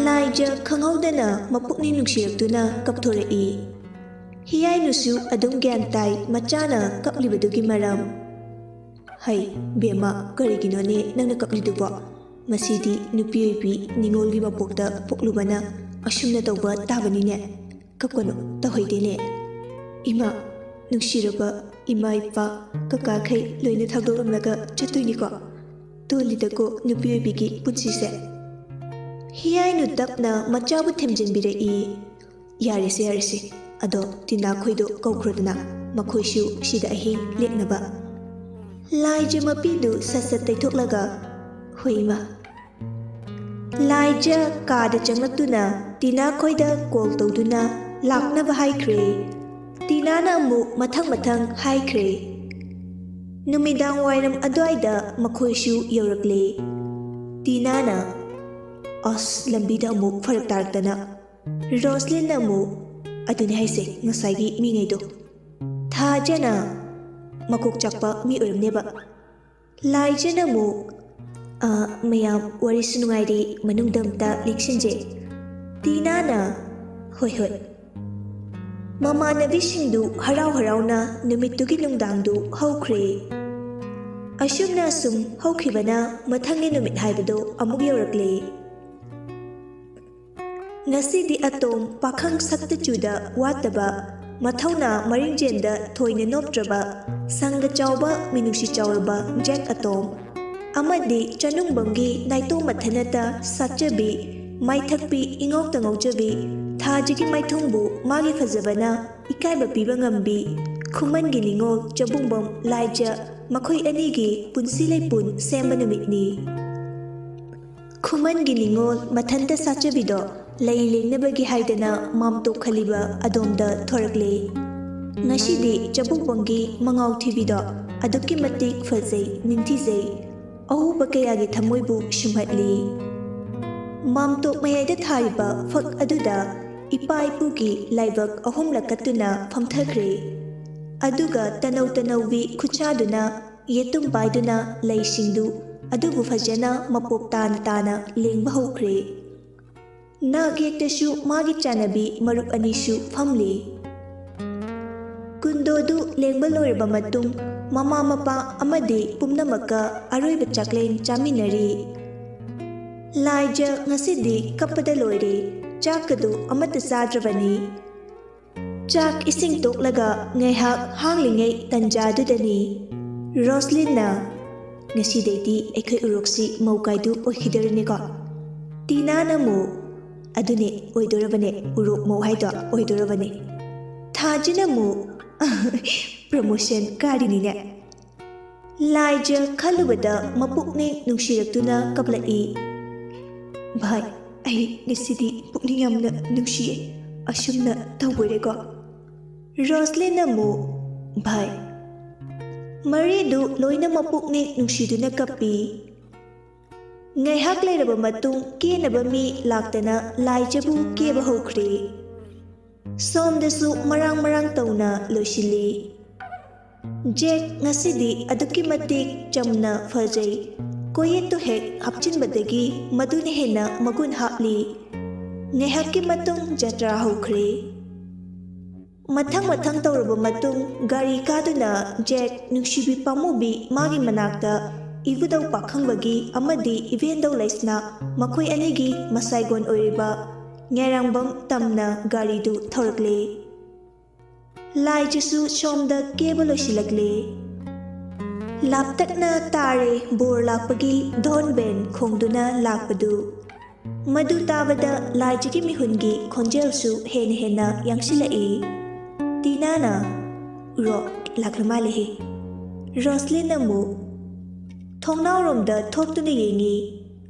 ꯂꯥꯏꯖ ꯈꯪꯍꯧꯗꯅ ꯃꯄꯨꯛꯅꯤꯡ ꯅꯨꯡꯁꯤꯔꯛꯇꯨꯅ ꯀꯞꯊꯣꯔꯛꯏ꯫ ꯍꯤꯌꯥꯏꯅꯨꯁꯨ ꯑꯗꯨꯝ ꯒ꯭ꯌꯥꯟ ꯇꯥꯏ ꯃꯆꯥꯅ ꯀꯞꯂꯤꯕꯗꯨꯒꯤ ꯃꯔꯝ꯫ "ꯍꯩ, ꯕꯦꯝꯃ, ꯀꯔꯤꯒꯤꯅꯣꯅꯦ ꯅꯪꯅ ꯀꯞꯂꯤꯗꯨꯕꯣ? ꯃꯁꯤꯗꯤ ꯅꯨꯄꯤ ꯑꯣꯏꯕꯤ ꯅꯤꯉꯣꯜꯒꯤ ꯃꯄꯣꯛꯇ ꯄꯣꯛꯂꯨꯕꯅ ꯑꯁꯨꯝꯅ ꯇꯧꯕ ꯇꯥꯕꯅꯤꯅꯦ꯫ ꯀꯞꯀꯅꯨ, ꯇꯧꯍꯩꯗꯦꯅꯦ꯫" "ꯏꯃꯥ, ꯅꯨꯡꯁꯤꯔꯕ ꯏꯃꯥ ꯏꯄꯥ, ꯀꯀꯥꯈꯩ ꯂꯣꯏꯅ ꯊꯥꯗꯣꯛꯂꯝꯂꯒ ꯆꯠꯇꯣꯏꯅꯤꯀꯣ? ꯇꯣꯜꯂꯤꯗꯀꯣ ꯅꯨꯄꯤ ꯑꯣꯏꯕꯤꯒꯤ ꯄꯨꯟꯁꯤꯁꯦ꯫" ꯍꯤꯌꯥꯏꯅꯨ ꯇꯞꯅ ꯃꯆꯥꯕꯨ ꯊꯦꯝꯖꯤꯟꯕꯤꯔꯛꯏ꯫ "ꯌꯥꯔꯦꯁꯦ, ꯌꯥꯔꯦꯁꯦ꯫ ꯑꯗꯣ ꯇꯤꯅꯥꯈꯣꯏꯗꯣ ꯀꯧꯈ꯭ꯔꯣꯗꯅ, ꯃꯈꯣꯏꯁꯨ ꯁꯤꯗ ꯑꯍꯤꯡ ꯂꯦꯛꯅꯕ꯫" ꯂꯥꯏꯖ ꯃꯄꯤꯗꯨ ꯁꯠ ꯁꯠ ꯇꯩꯊꯣꯛꯂꯒ, "ꯍꯣꯏ, ꯏꯃꯥ꯫" ꯂꯥꯏꯖ ꯀꯥꯗ ꯆꯪꯂꯛꯇꯨꯅ ꯇꯤꯅꯥꯈꯣꯏꯗ ꯀꯣꯜ ꯇꯧꯗꯨꯅ ꯂꯥꯛꯅꯕ ꯍꯥꯏꯈ꯭ꯔꯦ꯫ ꯇꯤꯅꯥꯅ ꯑꯃꯨꯛ ꯃꯊꯪ ꯃꯊꯪ ꯍꯥꯏꯈ꯭ꯔꯦ꯫ ꯅꯨꯃꯤꯗꯥꯡ ꯋꯥꯏꯔꯝ ꯑꯗꯨꯋꯥꯏꯗ ꯃꯈꯣꯏꯁꯨ ꯌꯧꯔꯛꯂꯦ꯫ ꯇꯤꯅꯥꯅ, ꯑꯁ, ꯂꯝꯕꯤꯗ ꯑꯃꯨꯛ ꯐꯔꯛ ꯇꯥꯔꯛꯇꯅ꯫ ꯔꯣꯁꯂꯤꯟꯅ ꯑꯃꯨꯛ, "ꯑꯗꯨꯅꯦ ꯍꯥꯏꯁꯦ, ꯉꯁꯥꯏꯒꯤ ꯃꯤꯉꯩꯗꯣ꯫" ꯊꯥꯖꯅ ꯃꯀꯣꯛ ꯆꯥꯛꯄ ꯃꯤ ꯑꯣꯏꯔꯝꯅꯦꯕ꯫ ꯂꯥꯏꯖꯅ ꯑꯃꯨꯛ, "ꯑ, ꯃꯌꯥꯝ ꯋꯥꯔꯤꯁꯨ ꯅꯨꯡꯉꯥꯏꯔꯤ, ꯃꯅꯨꯡꯗ ꯑꯝꯇ ꯂꯦꯡꯁꯤꯟꯖꯦ꯫" ꯇꯤꯅꯥꯅ, "ꯍꯣꯏ, ꯍꯣꯏ꯫" ꯃꯃꯥꯟꯅꯕꯤꯁꯤꯡꯗꯨ ꯍꯔꯥꯎ ꯍꯔꯥꯎꯅ ꯅꯨꯃꯤꯠꯇꯨꯒꯤ ꯅꯨꯡꯗꯥꯡꯗꯨ ꯍꯧꯈ꯭ꯔꯦ꯫ ꯑꯁꯨꯝꯅ ꯑꯁꯨꯝ ꯍꯧꯈꯤꯕꯅ ꯃꯊꯪꯒꯤ ꯅꯨꯃꯤꯠ ꯍꯥꯏꯕꯗꯨ ꯑꯃꯨꯛ ꯌꯧꯔꯛꯂꯦ꯫ ꯉꯁꯤꯗꯤ ꯑꯇꯣꯝ ꯄꯥꯈꯪ ꯁꯛꯇ ꯆꯨꯗ ꯋꯥꯠꯇꯕ, ꯃꯊꯧꯅꯥ ꯃꯔꯤꯡꯖꯦꯟꯗ ꯊꯣꯏꯅ ꯅꯣꯞꯇ꯭ꯔꯕ, ꯁꯪꯒ ꯆꯥꯎꯕ ꯃꯤꯅꯨꯡꯁꯤ ꯆꯥꯎꯔꯕ ꯖꯦꯛ ꯑꯇꯣꯝ ꯑꯃꯗꯤ ꯆꯅꯨꯡꯕꯝꯒꯤ ꯅꯥꯏꯇꯣꯝ ꯃꯊꯟꯅꯇ ꯁꯥꯠꯆꯕꯤ, ꯃꯥꯏꯊꯛꯄꯤ ꯏꯉꯧꯇ ꯉꯧꯖꯕꯤ ꯊꯥꯖꯒꯤ ꯃꯥꯏꯊꯣꯡꯕꯨ ꯃꯥꯒꯤ ꯐꯖꯕꯅ ꯏꯀꯥꯏꯕ ꯄꯤꯕ ꯉꯝꯕꯤ ꯈꯨꯃꯟꯒꯤ ꯅꯤꯉꯣꯜ ꯆꯕꯨꯡꯕꯝ ꯂꯥꯏꯖ ꯃꯈꯣꯏ ꯑꯅꯤꯒꯤ ꯄꯨꯟꯁꯤ ꯂꯩꯄꯨꯟ ꯁꯦꯝꯕ ꯅꯨꯃꯤꯠꯅꯤ꯫ ꯈꯨꯃꯟꯒꯤ ꯅꯤꯉꯣꯜ ꯃꯊꯟꯇ ꯁꯥꯠꯆꯕꯤꯗꯣ ꯂꯩ ꯂꯦꯡꯅꯕꯒꯤ ꯍꯥꯏꯗꯅ ꯃꯥꯝꯇꯣꯛ ꯈꯜꯂꯤꯕ ꯑꯗꯣꯝꯗ ꯊꯣꯔꯛꯂꯦ꯫ ꯉꯁꯤꯗꯤ ꯆꯕꯨꯡꯕꯝꯒꯤ ꯃꯉꯥꯎ ꯊꯤꯕꯤꯗꯣ ꯑꯗꯨꯛꯀꯤ ꯃꯇꯤꯛ ꯐꯖꯩ, ꯅꯤꯡꯊꯤꯖꯩ꯫ ꯑꯎꯕ ꯀꯌꯥꯒꯤ ꯊꯃꯣꯏꯕꯨ ꯁꯨꯝꯍꯠꯂꯤ꯫ ꯃꯥꯝꯇꯣꯛ ꯃꯌꯥꯏꯗ ꯊꯥꯔꯤꯕ ꯐꯛ ꯑꯗꯨꯗ ꯏꯄꯥ ꯏꯄꯨꯒꯤ ꯂꯥꯏꯕꯛ ꯑꯍꯨꯝꯂꯛ ꯀꯠꯇꯨꯅ ꯐꯝꯊꯈ꯭ꯔꯦ꯫ ꯑꯗꯨꯒ ꯇꯅꯧ ꯇꯅꯧꯕꯤ ꯈꯨꯠꯁꯥꯗꯨꯅ ꯌꯦꯇꯨꯝ ꯄꯥꯏꯗꯨꯅ ꯂꯩꯁꯤꯡꯗꯨ ꯑꯗꯨꯕꯨ ꯐꯖꯅ ꯃꯄꯣꯞ ꯇꯥꯅ ꯇꯥꯅ ꯂꯦꯡꯕ ꯍꯧꯈ꯭ꯔꯦ꯫ ꯅꯥꯛ ꯌꯦꯠꯇꯁꯨ ꯃꯥꯒꯤ ꯆꯥꯟꯅꯕꯤ ꯃꯔꯨꯞ ꯑꯅꯤꯁꯨ ꯐꯝꯂꯤ꯫ ꯀꯨꯟꯗꯣꯗꯨ ꯂꯦꯡꯕ ꯂꯣꯏꯔꯕ ꯃꯇꯨꯡ, ꯃꯃꯥ ꯃꯄꯥ ꯑꯃꯗꯤ ꯄꯨꯝꯅꯃꯛꯀ ꯑꯔꯣꯏꯕ ꯆꯥꯛꯂꯦꯟ ꯆꯥꯃꯤꯟꯅꯔꯤ꯫ ꯂꯥꯏꯖ ꯉꯁꯤꯗꯤ ꯀꯞꯄꯗ ꯂꯣꯏꯔꯦ, ꯆꯥꯛꯀꯗꯨ ꯑꯃꯠꯇ ꯆꯥꯗ꯭ꯔꯕꯅꯤ꯫ ꯆꯥꯛ ꯏꯁꯤꯡ ꯇꯣꯛꯂꯒ ꯉꯥꯏꯍꯥꯛ ꯍꯥꯡꯂꯤꯉꯩ ꯇꯟꯖꯥꯗꯨꯗꯅꯤ ꯔꯣꯁꯂꯤꯟꯅ, "ꯉꯁꯤꯗꯩꯗꯤ ꯑꯩꯈꯣꯏ ꯎꯔꯣꯛꯁꯤ ꯃꯧ ꯀꯥꯏꯗꯨ ꯑꯣꯏꯈꯤꯗꯣꯔꯤꯅꯤꯀꯣ꯫ ꯇꯤꯅꯥꯅ ꯑꯃꯨꯛ, ꯑꯗꯨꯅꯦ, ꯑꯣꯏꯗꯣꯔꯕꯅꯦ, ꯎꯔꯣꯛ ꯃꯧ ꯍꯥꯏꯗꯣ ꯑꯣꯏꯗꯣꯔꯕꯅꯦ꯫ ꯊꯥꯖꯤꯅ ꯑꯃꯨꯛ, ꯄ꯭ꯔꯃꯣꯁꯟ ꯀꯥꯔꯤꯅꯤꯅꯦ꯫" ꯂꯥꯏꯖ ꯈꯜꯂꯨꯕꯗ ꯃꯄꯨꯛꯅꯤꯡ ꯅꯨꯡꯁꯤꯔꯛꯇꯨꯅ ꯀꯞꯂꯛꯏ꯫ "ꯚꯥꯏ, ꯑꯩ ꯉꯁꯤꯗꯤ ꯄꯨꯛꯅꯤꯡ ꯌꯥꯝꯅ ꯅꯨꯡꯁꯤꯌꯦ꯫ ꯑꯁꯨꯝꯅ ꯇꯧꯕꯩꯔꯦꯀꯣ?" ꯔꯣꯁꯂꯤꯟꯅ ꯑꯃꯨꯛ, "ꯚꯥꯏ꯫" ꯃꯔꯤꯗꯨ ꯂꯣꯏꯅ ꯃꯄꯨꯛꯅꯤꯡ ꯅꯨꯡꯁꯤꯗꯨꯅ ꯀꯞꯄꯤ꯫ ꯉꯥꯏꯍꯥꯛ ꯂꯩꯔꯕ ꯃꯇꯨꯡ ꯀꯦꯅꯕ ꯃꯤ ꯂꯥꯛꯇꯅ ꯂꯥꯏꯖꯕꯨ ꯀꯦꯕ ꯍꯧꯈ꯭ꯔꯦ꯫ ꯁꯣꯝꯗꯁꯨ ꯃꯔꯥꯡ ꯃꯔꯥꯡ ꯇꯧꯅ ꯂꯣꯏꯁꯤꯜꯂꯤ꯫ ꯖꯦꯛ ꯉꯁꯤꯗꯤ ꯑꯗꯨꯛꯀꯤ ꯃꯇꯤꯛ ꯆꯝꯅ ꯐꯖꯩ꯫ ꯀꯣꯌꯦꯠꯇꯨ ꯍꯦꯛ ꯍꯥꯞꯆꯤꯟꯕꯗꯒꯤ ꯃꯗꯨꯅ ꯍꯦꯟꯅ ꯃꯒꯨꯟ ꯍꯥꯞꯂꯤ꯫ ꯉꯥꯏꯍꯥꯛꯀꯤ ꯃꯇꯨꯡ ꯖꯇ꯭ꯔꯥ ꯍꯧꯈ꯭ꯔꯦ꯫ ꯃꯊꯪ ꯃꯊꯪ ꯇꯧꯔꯕ ꯃꯇꯨꯡ, ꯒꯥꯔꯤ ꯀꯥꯗꯨꯅ ꯖꯦꯛ, ꯅꯨꯡꯁꯤꯕꯤ ꯄꯥꯝꯃꯨꯕꯤ, ꯃꯥꯒꯤ ꯃꯅꯥꯛꯇ ꯏꯕꯨꯙꯧ ꯄꯥꯈꯪꯕꯒꯤ ꯑꯃꯗꯤ ꯏꯕꯦꯟꯗꯧ ꯂꯩꯁꯅꯥ, ꯃꯈꯣꯏ ꯑꯅꯤꯒꯤ ꯃꯁꯥꯏꯒꯣꯟ ꯑꯣꯏꯔꯤꯕ ꯉꯦꯔꯥꯡꯕꯝ ꯇꯝꯅ ꯒꯥꯔꯤꯗꯨ ꯊꯧꯔꯛꯂꯦ꯫ ꯂꯥꯏꯖꯁꯨ ꯁꯣꯝꯗ ꯀꯦꯕ ꯂꯣꯏꯁꯤꯜꯂꯛꯂꯦ꯫ ꯂꯥꯞꯇꯛꯅ ꯇꯥꯔꯦ ꯕꯣꯔ ꯂꯥꯛꯄꯒꯤ ꯙꯣꯟ ꯕꯦꯟ ꯈꯣꯡꯗꯨꯅ ꯂꯥꯛꯄꯗꯨ꯫ ꯃꯗꯨ ꯇꯥꯕꯗ ꯂꯥꯏꯖꯒꯤ ꯃꯤꯍꯨꯟꯒꯤ ꯈꯣꯟꯖꯦꯜꯁꯨ ꯍꯦꯟꯅ ꯍꯦꯟꯅ ꯌꯥꯡꯁꯤꯜꯂꯛꯏ꯫ ꯇꯤꯅꯥꯅ, "ꯔꯣ, ꯂꯥꯛꯂ ꯃꯥꯜꯂꯦꯍꯦ꯫" ꯔꯣꯁꯂꯤꯟ ꯑꯃꯨꯛ ꯊꯣꯡꯅꯥꯎꯔꯣꯝꯗ ꯊꯣꯛꯇꯨꯅ ꯌꯦꯡꯉꯤ꯫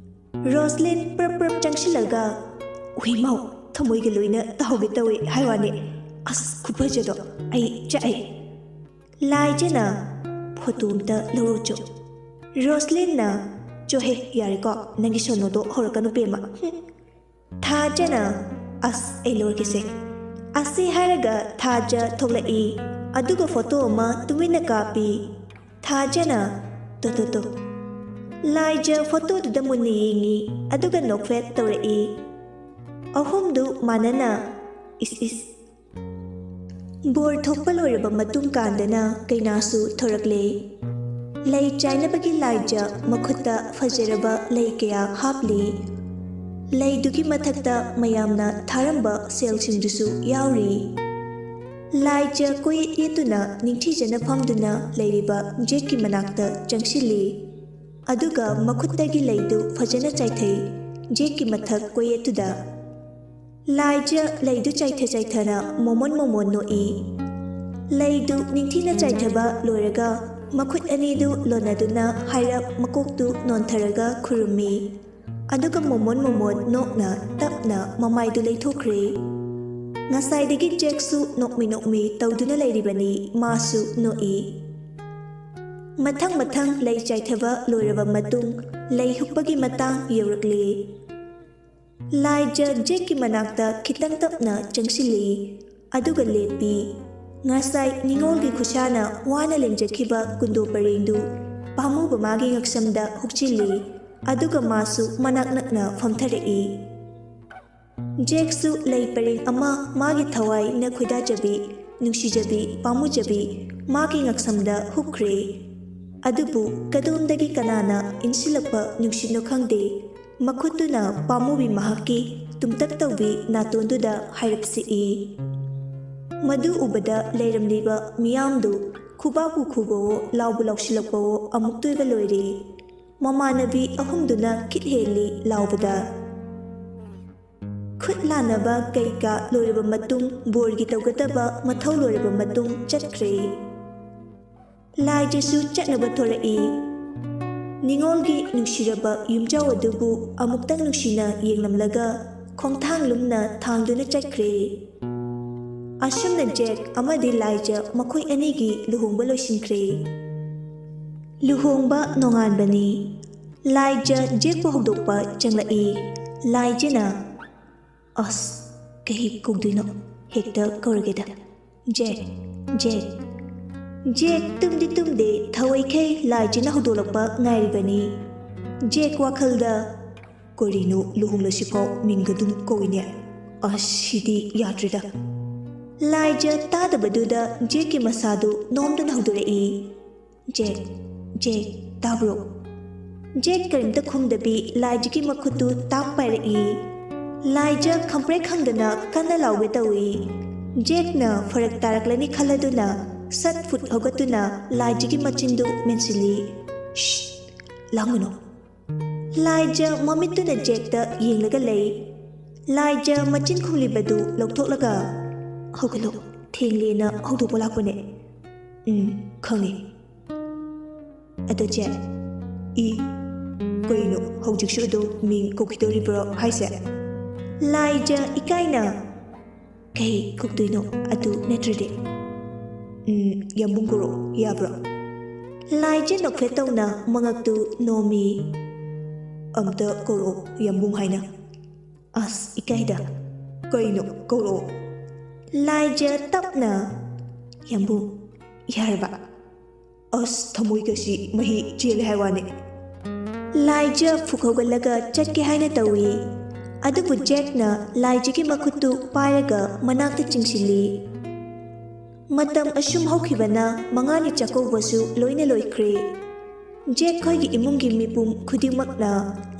ꯔꯣꯁꯂꯤꯟ ꯄ꯭ꯔꯞ ꯄ꯭ꯔꯞ ꯆꯪꯁꯤꯜꯂꯒ, "ꯎꯏꯃꯥꯎ, ꯊꯃꯣꯏꯒ ꯂꯣꯏꯅ ꯇꯥꯍꯧꯒꯦ ꯇꯧꯋꯦ ꯍꯥꯏ ꯋꯥꯅꯤ꯫ ꯑꯁ, ꯈꯨꯐꯖꯗꯣ ꯑꯩ ꯆꯥꯛꯑꯦ꯫" ꯂꯥꯏꯖꯅ, "ꯐꯣꯇꯣ ꯑꯝꯇ ꯂꯧꯔꯣꯆꯣ꯫" ꯔꯣꯁꯂꯤꯟꯅ, "ꯆꯣꯍꯦ, ꯌꯥꯔꯦꯀꯣ, ꯅꯪꯒꯤ ꯁꯣꯅꯣꯗꯣ ꯍꯧꯔꯛꯀꯅꯨ ꯄꯦꯝꯃ꯫" ꯍꯨꯝ꯫ ꯊꯥꯖꯅ, "ꯑꯁ, ꯑꯩ ꯂꯧꯔꯛꯀꯦꯁꯦ꯫" ꯑꯁꯤ ꯍꯥꯏꯔꯒ ꯊꯥꯖ ꯊꯣꯛꯂꯛꯏ, ꯑꯗꯨꯒ ꯐꯣꯇꯣ ꯑꯃ ꯇꯨꯃꯤꯟꯅ ꯀꯥꯞꯄꯤ꯫ ꯊꯥꯖꯅ, "ꯇꯣ, ꯇꯣ, ꯇꯣ꯫" ꯂꯥꯏꯖ ꯐꯣꯇꯣꯗꯨꯗ ꯃꯨꯟꯅ ꯌꯦꯡꯉꯤ, ꯑꯗꯨꯒ ꯅꯣꯛꯐꯦꯠ ꯇꯧꯔꯛꯏ꯫ ꯑꯍꯨꯝꯗꯨ ꯃꯥꯟꯅꯅ, "ꯏꯁ, ꯏꯁ꯫" ꯕꯣꯔ ꯊꯣꯛꯄ ꯂꯣꯏꯔꯕ ꯃꯇꯨꯡ ꯀꯥꯟꯗꯅ ꯀꯩꯅꯥꯁꯨ ꯊꯣꯔꯛꯂꯦ꯫ ꯂꯩ ꯆꯥꯏꯅꯕꯒꯤ ꯂꯥꯏꯖ ꯃꯈꯨꯠꯇ ꯐꯖꯔꯕ ꯂꯩ ꯀꯌꯥ ꯍꯥꯞꯂꯤ꯫ ꯂꯩꯗꯨꯒꯤ ꯃꯊꯛꯇ ꯃꯌꯥꯝꯅ ꯊꯥꯔꯝꯕ ꯁꯦꯜꯁꯤꯡꯗꯨꯁꯨ ꯌꯥꯎꯔꯤ꯫ ꯂꯥꯏꯖ ꯀꯣꯌꯦꯠ ꯌꯦꯠꯇꯨꯅ ꯅꯤꯡꯊꯤꯖꯅ ꯐꯝꯗꯨꯅ ꯂꯩꯔꯤꯕ ꯖꯦꯛꯀꯤ ꯃꯅꯥꯛꯇ ꯆꯪꯁꯤꯜꯂꯤ꯫ ꯑꯗꯨꯒ ꯃꯈꯨꯠꯇꯒꯤ ꯂꯩꯗꯨ ꯐꯖꯅ ꯆꯥꯏꯊꯩ꯫ ꯖꯦꯛꯀꯤ ꯃꯊꯛ ꯀꯣꯌꯦꯠꯇꯨꯗ ꯂꯥꯏꯖ ꯂꯩꯗꯨ ꯆꯥꯏꯊ ꯆꯥꯏꯊꯅ ꯃꯣꯃꯣꯟ ꯃꯣꯃꯣꯟ ꯅꯣꯛꯏ꯫ ꯂꯩꯗꯨ ꯅꯤꯡꯊꯤꯅ ꯆꯥꯏꯊꯕ ꯂꯣꯏꯔꯒ ꯃꯈꯨꯠ ꯑꯅꯤꯗꯨ ꯂꯣꯟꯅꯗꯨꯅ ꯍꯥꯏꯔꯞ ꯃꯀꯣꯛꯇꯨ ꯅꯣꯟꯊꯔꯒ ꯈꯨꯔꯨꯝꯃꯤ꯫ ꯑꯗꯨꯒ ꯃꯣꯃꯣꯟ ꯃꯣꯃꯣꯟ ꯅꯣꯛꯅ ꯇꯞꯅ ꯃꯃꯥꯏꯗꯨ ꯂꯩꯊꯣꯛꯈ꯭ꯔꯦ꯫ ꯉꯁꯥꯏꯗꯒꯤ ꯖꯦꯛꯁꯨ ꯅꯣꯛꯃꯤ ꯅꯣꯛꯃꯤ ꯇꯧꯗꯨꯅ ꯂꯩꯔꯤꯕꯅꯤ, ꯃꯥꯁꯨ ꯅꯣꯛꯏ꯫ ꯃꯊꯪ ꯃꯊꯪ ꯂꯩ ꯆꯥꯏꯊꯕ ꯂꯣꯏꯔꯕ ꯃꯇꯨꯡ ꯂꯩ ꯍꯨꯛꯄꯒꯤ ꯃꯇꯥꯡ ꯌꯧꯔꯛꯂꯦ꯫ ꯂꯥꯏꯖ ꯖꯦꯛꯀꯤ ꯃꯅꯥꯛꯇ ꯈꯤꯇꯪ ꯇꯞꯅ ꯆꯪꯁꯤꯜꯂꯛꯏ, ꯑꯗꯨꯒ ꯂꯦꯞꯄꯤ꯫ ꯉꯁꯥꯏ ꯅꯤꯉꯣꯜꯒꯤ ꯈꯨꯠꯁꯥꯅ ꯋꯥꯅ ꯂꯦꯡꯖꯈꯤꯕ ꯀꯨꯟꯗꯣ ꯄꯔꯦꯡꯗꯨ ꯄꯥꯝꯃꯨꯕ ꯃꯥꯒꯤ ꯉꯛꯁꯝꯗ ꯍꯨꯛꯆꯤꯜꯂꯤ, ꯑꯗꯨꯒ ꯃꯥꯁꯨ ꯃꯅꯥꯛ ꯅꯛꯅ ꯐꯝꯊꯔꯛꯏ꯫ ꯖꯦꯛꯁꯨ ꯂꯩ ꯄꯔꯦꯡ ꯑꯃ ꯃꯥꯒꯤ ꯊꯋꯥꯏꯅ ꯈꯣꯏꯗꯥꯖꯕꯤ, ꯅꯨꯡꯁꯤꯖꯕꯤ, ꯄꯥꯝꯃꯨꯖꯕꯤ ꯃꯥꯒꯤ ꯉꯛꯁꯝꯗ ꯍꯨꯛꯈ꯭ꯔꯦ꯫ ꯑꯗꯨꯕꯨ ꯀꯗꯣꯝꯗꯒꯤ ꯀꯅꯥꯅ ꯏꯟꯁꯤꯜꯂꯛꯄ ꯅꯨꯡꯁꯤꯠꯅꯣ ꯈꯪꯗꯦ, ꯃꯈꯨꯠꯇꯨꯅ ꯄꯥꯝꯃꯨꯕꯤ ꯃꯍꯥꯛꯀꯤ ꯇꯨꯝꯇꯛ ꯇꯧꯕꯤ ꯅꯥꯇꯣꯟꯗꯨꯗ ꯍꯥꯏꯔꯞ ꯁꯤꯛꯏ꯫ ꯃꯗꯨ ꯎꯕꯗ ꯂꯩꯔꯝꯂꯤꯕ ꯃꯤꯌꯥꯝꯗꯨ ꯈꯨꯕꯥꯛꯄꯨ ꯈꯨꯕꯋꯣ ꯂꯥꯎꯕꯨ ꯂꯥꯎꯁꯤꯜꯂꯛꯄꯋꯣ ꯑꯃꯨꯛꯇꯣꯏꯕ ꯂꯣꯏꯔꯦ꯫ ꯃꯃꯥꯟꯅꯕꯤ ꯑꯍꯨꯝꯗꯨꯅ ꯈꯤꯠ ꯍꯦꯜꯂꯤ ꯂꯥꯎꯕꯗ꯫ ꯈꯨꯠ ꯂꯥꯟꯅꯕ ꯀꯩꯀꯥ ꯂꯣꯏꯔꯕ ꯃꯇꯨꯡ, ꯕꯣꯔꯒꯤ ꯇꯧꯒꯗꯕ ꯃꯊꯧ ꯂꯣꯏꯔꯕ ꯃꯇꯨꯡ ꯆꯠꯈ꯭ꯔꯦ꯫ ꯂꯥꯏꯖꯁꯨ ꯆꯠꯅꯕ ꯊꯣꯔꯛꯏ꯫ ꯅꯤꯉꯣꯜꯒꯤ ꯅꯨꯡꯁꯤꯔꯕ ꯌꯨꯝꯖꯥꯎ ꯑꯗꯨꯕꯨ ꯑꯃꯨꯛꯇꯪ ꯅꯨꯡꯁꯤꯅ ꯌꯦꯡꯂꯝꯂꯒ ꯈꯣꯡꯊꯥꯡ ꯂꯨꯝꯅ ꯊꯥꯡꯗꯨꯅ ꯆꯠꯈ꯭ꯔꯦ꯫ ꯑꯁꯨꯝꯅ ꯖꯦꯛ ꯑꯃꯗꯤ ꯂꯥꯏꯖ ꯃꯈꯣꯏ ꯑꯅꯤꯒꯤ ꯂꯨꯍꯣꯡꯕ ꯂꯣꯏꯁꯤꯟꯈ꯭ꯔꯦ꯫ ꯂꯨꯍꯣꯡꯕ ꯅꯣꯡꯉꯥꯟꯕꯅꯤ꯫ ꯂꯥꯏꯖ ꯖꯦꯛꯄꯨ ꯍꯧꯗꯣꯛꯄ ꯆꯪꯂꯛꯏ꯫ ꯂꯥꯏꯖꯅ, "ꯑꯁ, ꯀꯩ ꯀꯧꯗꯣꯏꯅꯣ? ꯍꯦꯛꯇ ꯀꯧꯔꯒꯦꯗ꯫ ꯖꯦꯛ, ꯖꯦꯛ꯫" ꯖꯦꯛ ꯇꯨꯝꯗꯤ ꯇꯨꯝꯗꯦ, ꯊꯋꯥꯏꯈꯩ ꯂꯥꯏꯖꯅ ꯍꯧꯗꯣꯛꯂꯛꯄ ꯉꯥꯏꯔꯤꯕꯅꯤ꯫ ꯖꯦꯛ ꯋꯥꯈꯜꯗ, "ꯀꯔꯤꯅꯣ, ꯂꯨꯍꯣꯡꯂꯁꯤꯐꯥꯎ ꯃꯤꯡꯒ ꯑꯗꯨꯝ ꯀꯧꯏꯅꯦ꯫ ꯑꯁ, ꯁꯤꯗꯤ ꯌꯥꯗ꯭ꯔꯦꯗ꯫" ꯂꯥꯏꯖ ꯇꯥꯗꯕꯗꯨꯗ ꯖꯦꯛꯀꯤ ꯃꯁꯥꯗꯨ ꯅꯣꯝꯗꯨꯅ ꯍꯧꯗꯣꯔꯛꯏ꯫ "ꯖꯦꯛ, ꯖꯦꯛ, ꯇꯥꯕ꯭ꯔꯣ?" ꯖꯦꯛ ꯀꯔꯤꯝꯇ ꯈꯨꯝꯗꯕꯤ ꯂꯥꯏꯖꯒꯤ ꯃꯈꯨꯠꯇꯨ ꯇꯥꯞ ꯄꯥꯏꯔꯛꯏ꯫ ꯂꯥꯏꯖ ꯈꯪꯄ꯭ꯔꯦꯛ ꯈꯪꯗꯅ ꯀꯟꯅ ꯂꯥꯎꯒꯦ ꯇꯧꯏ꯫ ꯖꯦꯛꯅ ꯐꯔꯛ ꯇꯥꯔꯛꯂꯅꯤ ꯈꯜꯂꯗꯨꯅ ꯁꯠ ꯐꯨꯠ ꯍꯧꯒꯠꯇꯨꯅ ꯂꯥꯏꯖꯒꯤ ꯃꯆꯤꯟꯗꯨ ꯃꯦꯟꯁꯤꯜꯂꯤ꯫ "ꯁ꯭ꯁ, ꯂꯥꯡꯒꯅꯨ꯫" ꯂꯥꯏꯖ ꯃꯃꯤꯠꯇꯨꯅ ꯖꯦꯛꯇ ꯌꯦꯡꯂꯒ ꯂꯩ꯫ ꯂꯥꯏꯖ ꯃꯆꯤꯟ ꯈꯨꯝꯂꯤꯕꯗꯨ ꯂꯧꯊꯣꯛꯂꯒ, "ꯍꯧꯒꯠꯂꯣ, ꯊꯦꯡꯂꯦꯅ ꯍꯧꯗꯣꯛꯄ ꯂꯥꯛꯄꯅꯦ꯫" "ꯎꯝ, ꯈꯪꯉꯤ꯫" "ꯑꯗꯣ ꯖꯦꯛ, ꯏ, ꯀꯩꯅꯣ, ꯍꯧꯖꯤꯛꯁꯨ ꯑꯗꯨꯝ ꯃꯤꯡ ꯀꯧꯈꯤꯗꯧꯔꯤꯕ꯭ꯔꯣ ꯍꯥꯏꯁꯦ?" ꯂꯥꯏꯖ ꯏꯀꯥꯏꯅ, "ꯀꯩ ꯀꯧꯗꯣꯏꯅꯣ ꯑꯗꯨ ꯅꯠꯇ꯭ꯔꯗꯤ?" "ꯎꯝ, ꯌꯥꯝꯕꯨꯡ ꯀꯧꯔꯛꯑꯣ, ꯌꯥꯕ꯭ꯔꯣ?" ꯂꯥꯏꯖ ꯅꯣꯛꯐꯦꯠ ꯇꯧꯅ ꯃꯉꯛꯇꯨ ꯅꯣꯝꯃꯤ꯫ "ꯑꯝꯇ ꯀꯧꯔꯛꯑꯣ, ꯌꯥꯝꯕꯨꯡ ꯍꯥꯏꯅ꯫" "ꯑꯁ, ꯏꯀꯥꯏꯗ꯫" "ꯀꯩꯅꯣ, ꯀꯧꯔꯛꯑꯣ꯫" ꯂꯥꯏꯖ ꯇꯞꯅ, "ꯌꯥꯝꯕꯨꯡ, ꯌꯥꯔꯕ?" "ꯑꯁ, ꯊꯃꯣꯏꯒꯁꯤ ꯃꯍꯤ ꯆꯦꯜꯂꯦ ꯍꯥꯏ ꯋꯥꯅꯤ꯫" ꯂꯥꯏꯖ ꯐꯨꯛ ꯍꯧꯒꯠꯂꯒ ꯆꯠꯀꯦ ꯍꯥꯏꯅ ꯇꯧꯏ꯫ ꯑꯗꯨꯕꯨ ꯖꯦꯛꯅ ꯂꯥꯏꯖꯒꯤ ꯃꯈꯨꯠꯇꯨ ꯄꯥꯏꯔꯒ ꯃꯅꯥꯛꯇ ꯆꯤꯡꯁꯤꯜꯂꯤ꯫ ꯃꯇꯝ ꯑꯁꯨꯝ ꯍꯧꯈꯤꯕꯅ ꯃꯉꯥꯅꯤ ꯆꯥꯛꯀꯧꯕꯁꯨ ꯂꯣꯏꯅ ꯂꯣꯏꯈ꯭ꯔꯦ꯫ ꯖꯦꯛ ꯈꯣꯏꯒꯤ ꯏꯃꯨꯡꯒꯤ ꯃꯤꯄꯨꯝ ꯈꯨꯗꯤꯡꯃꯛꯅ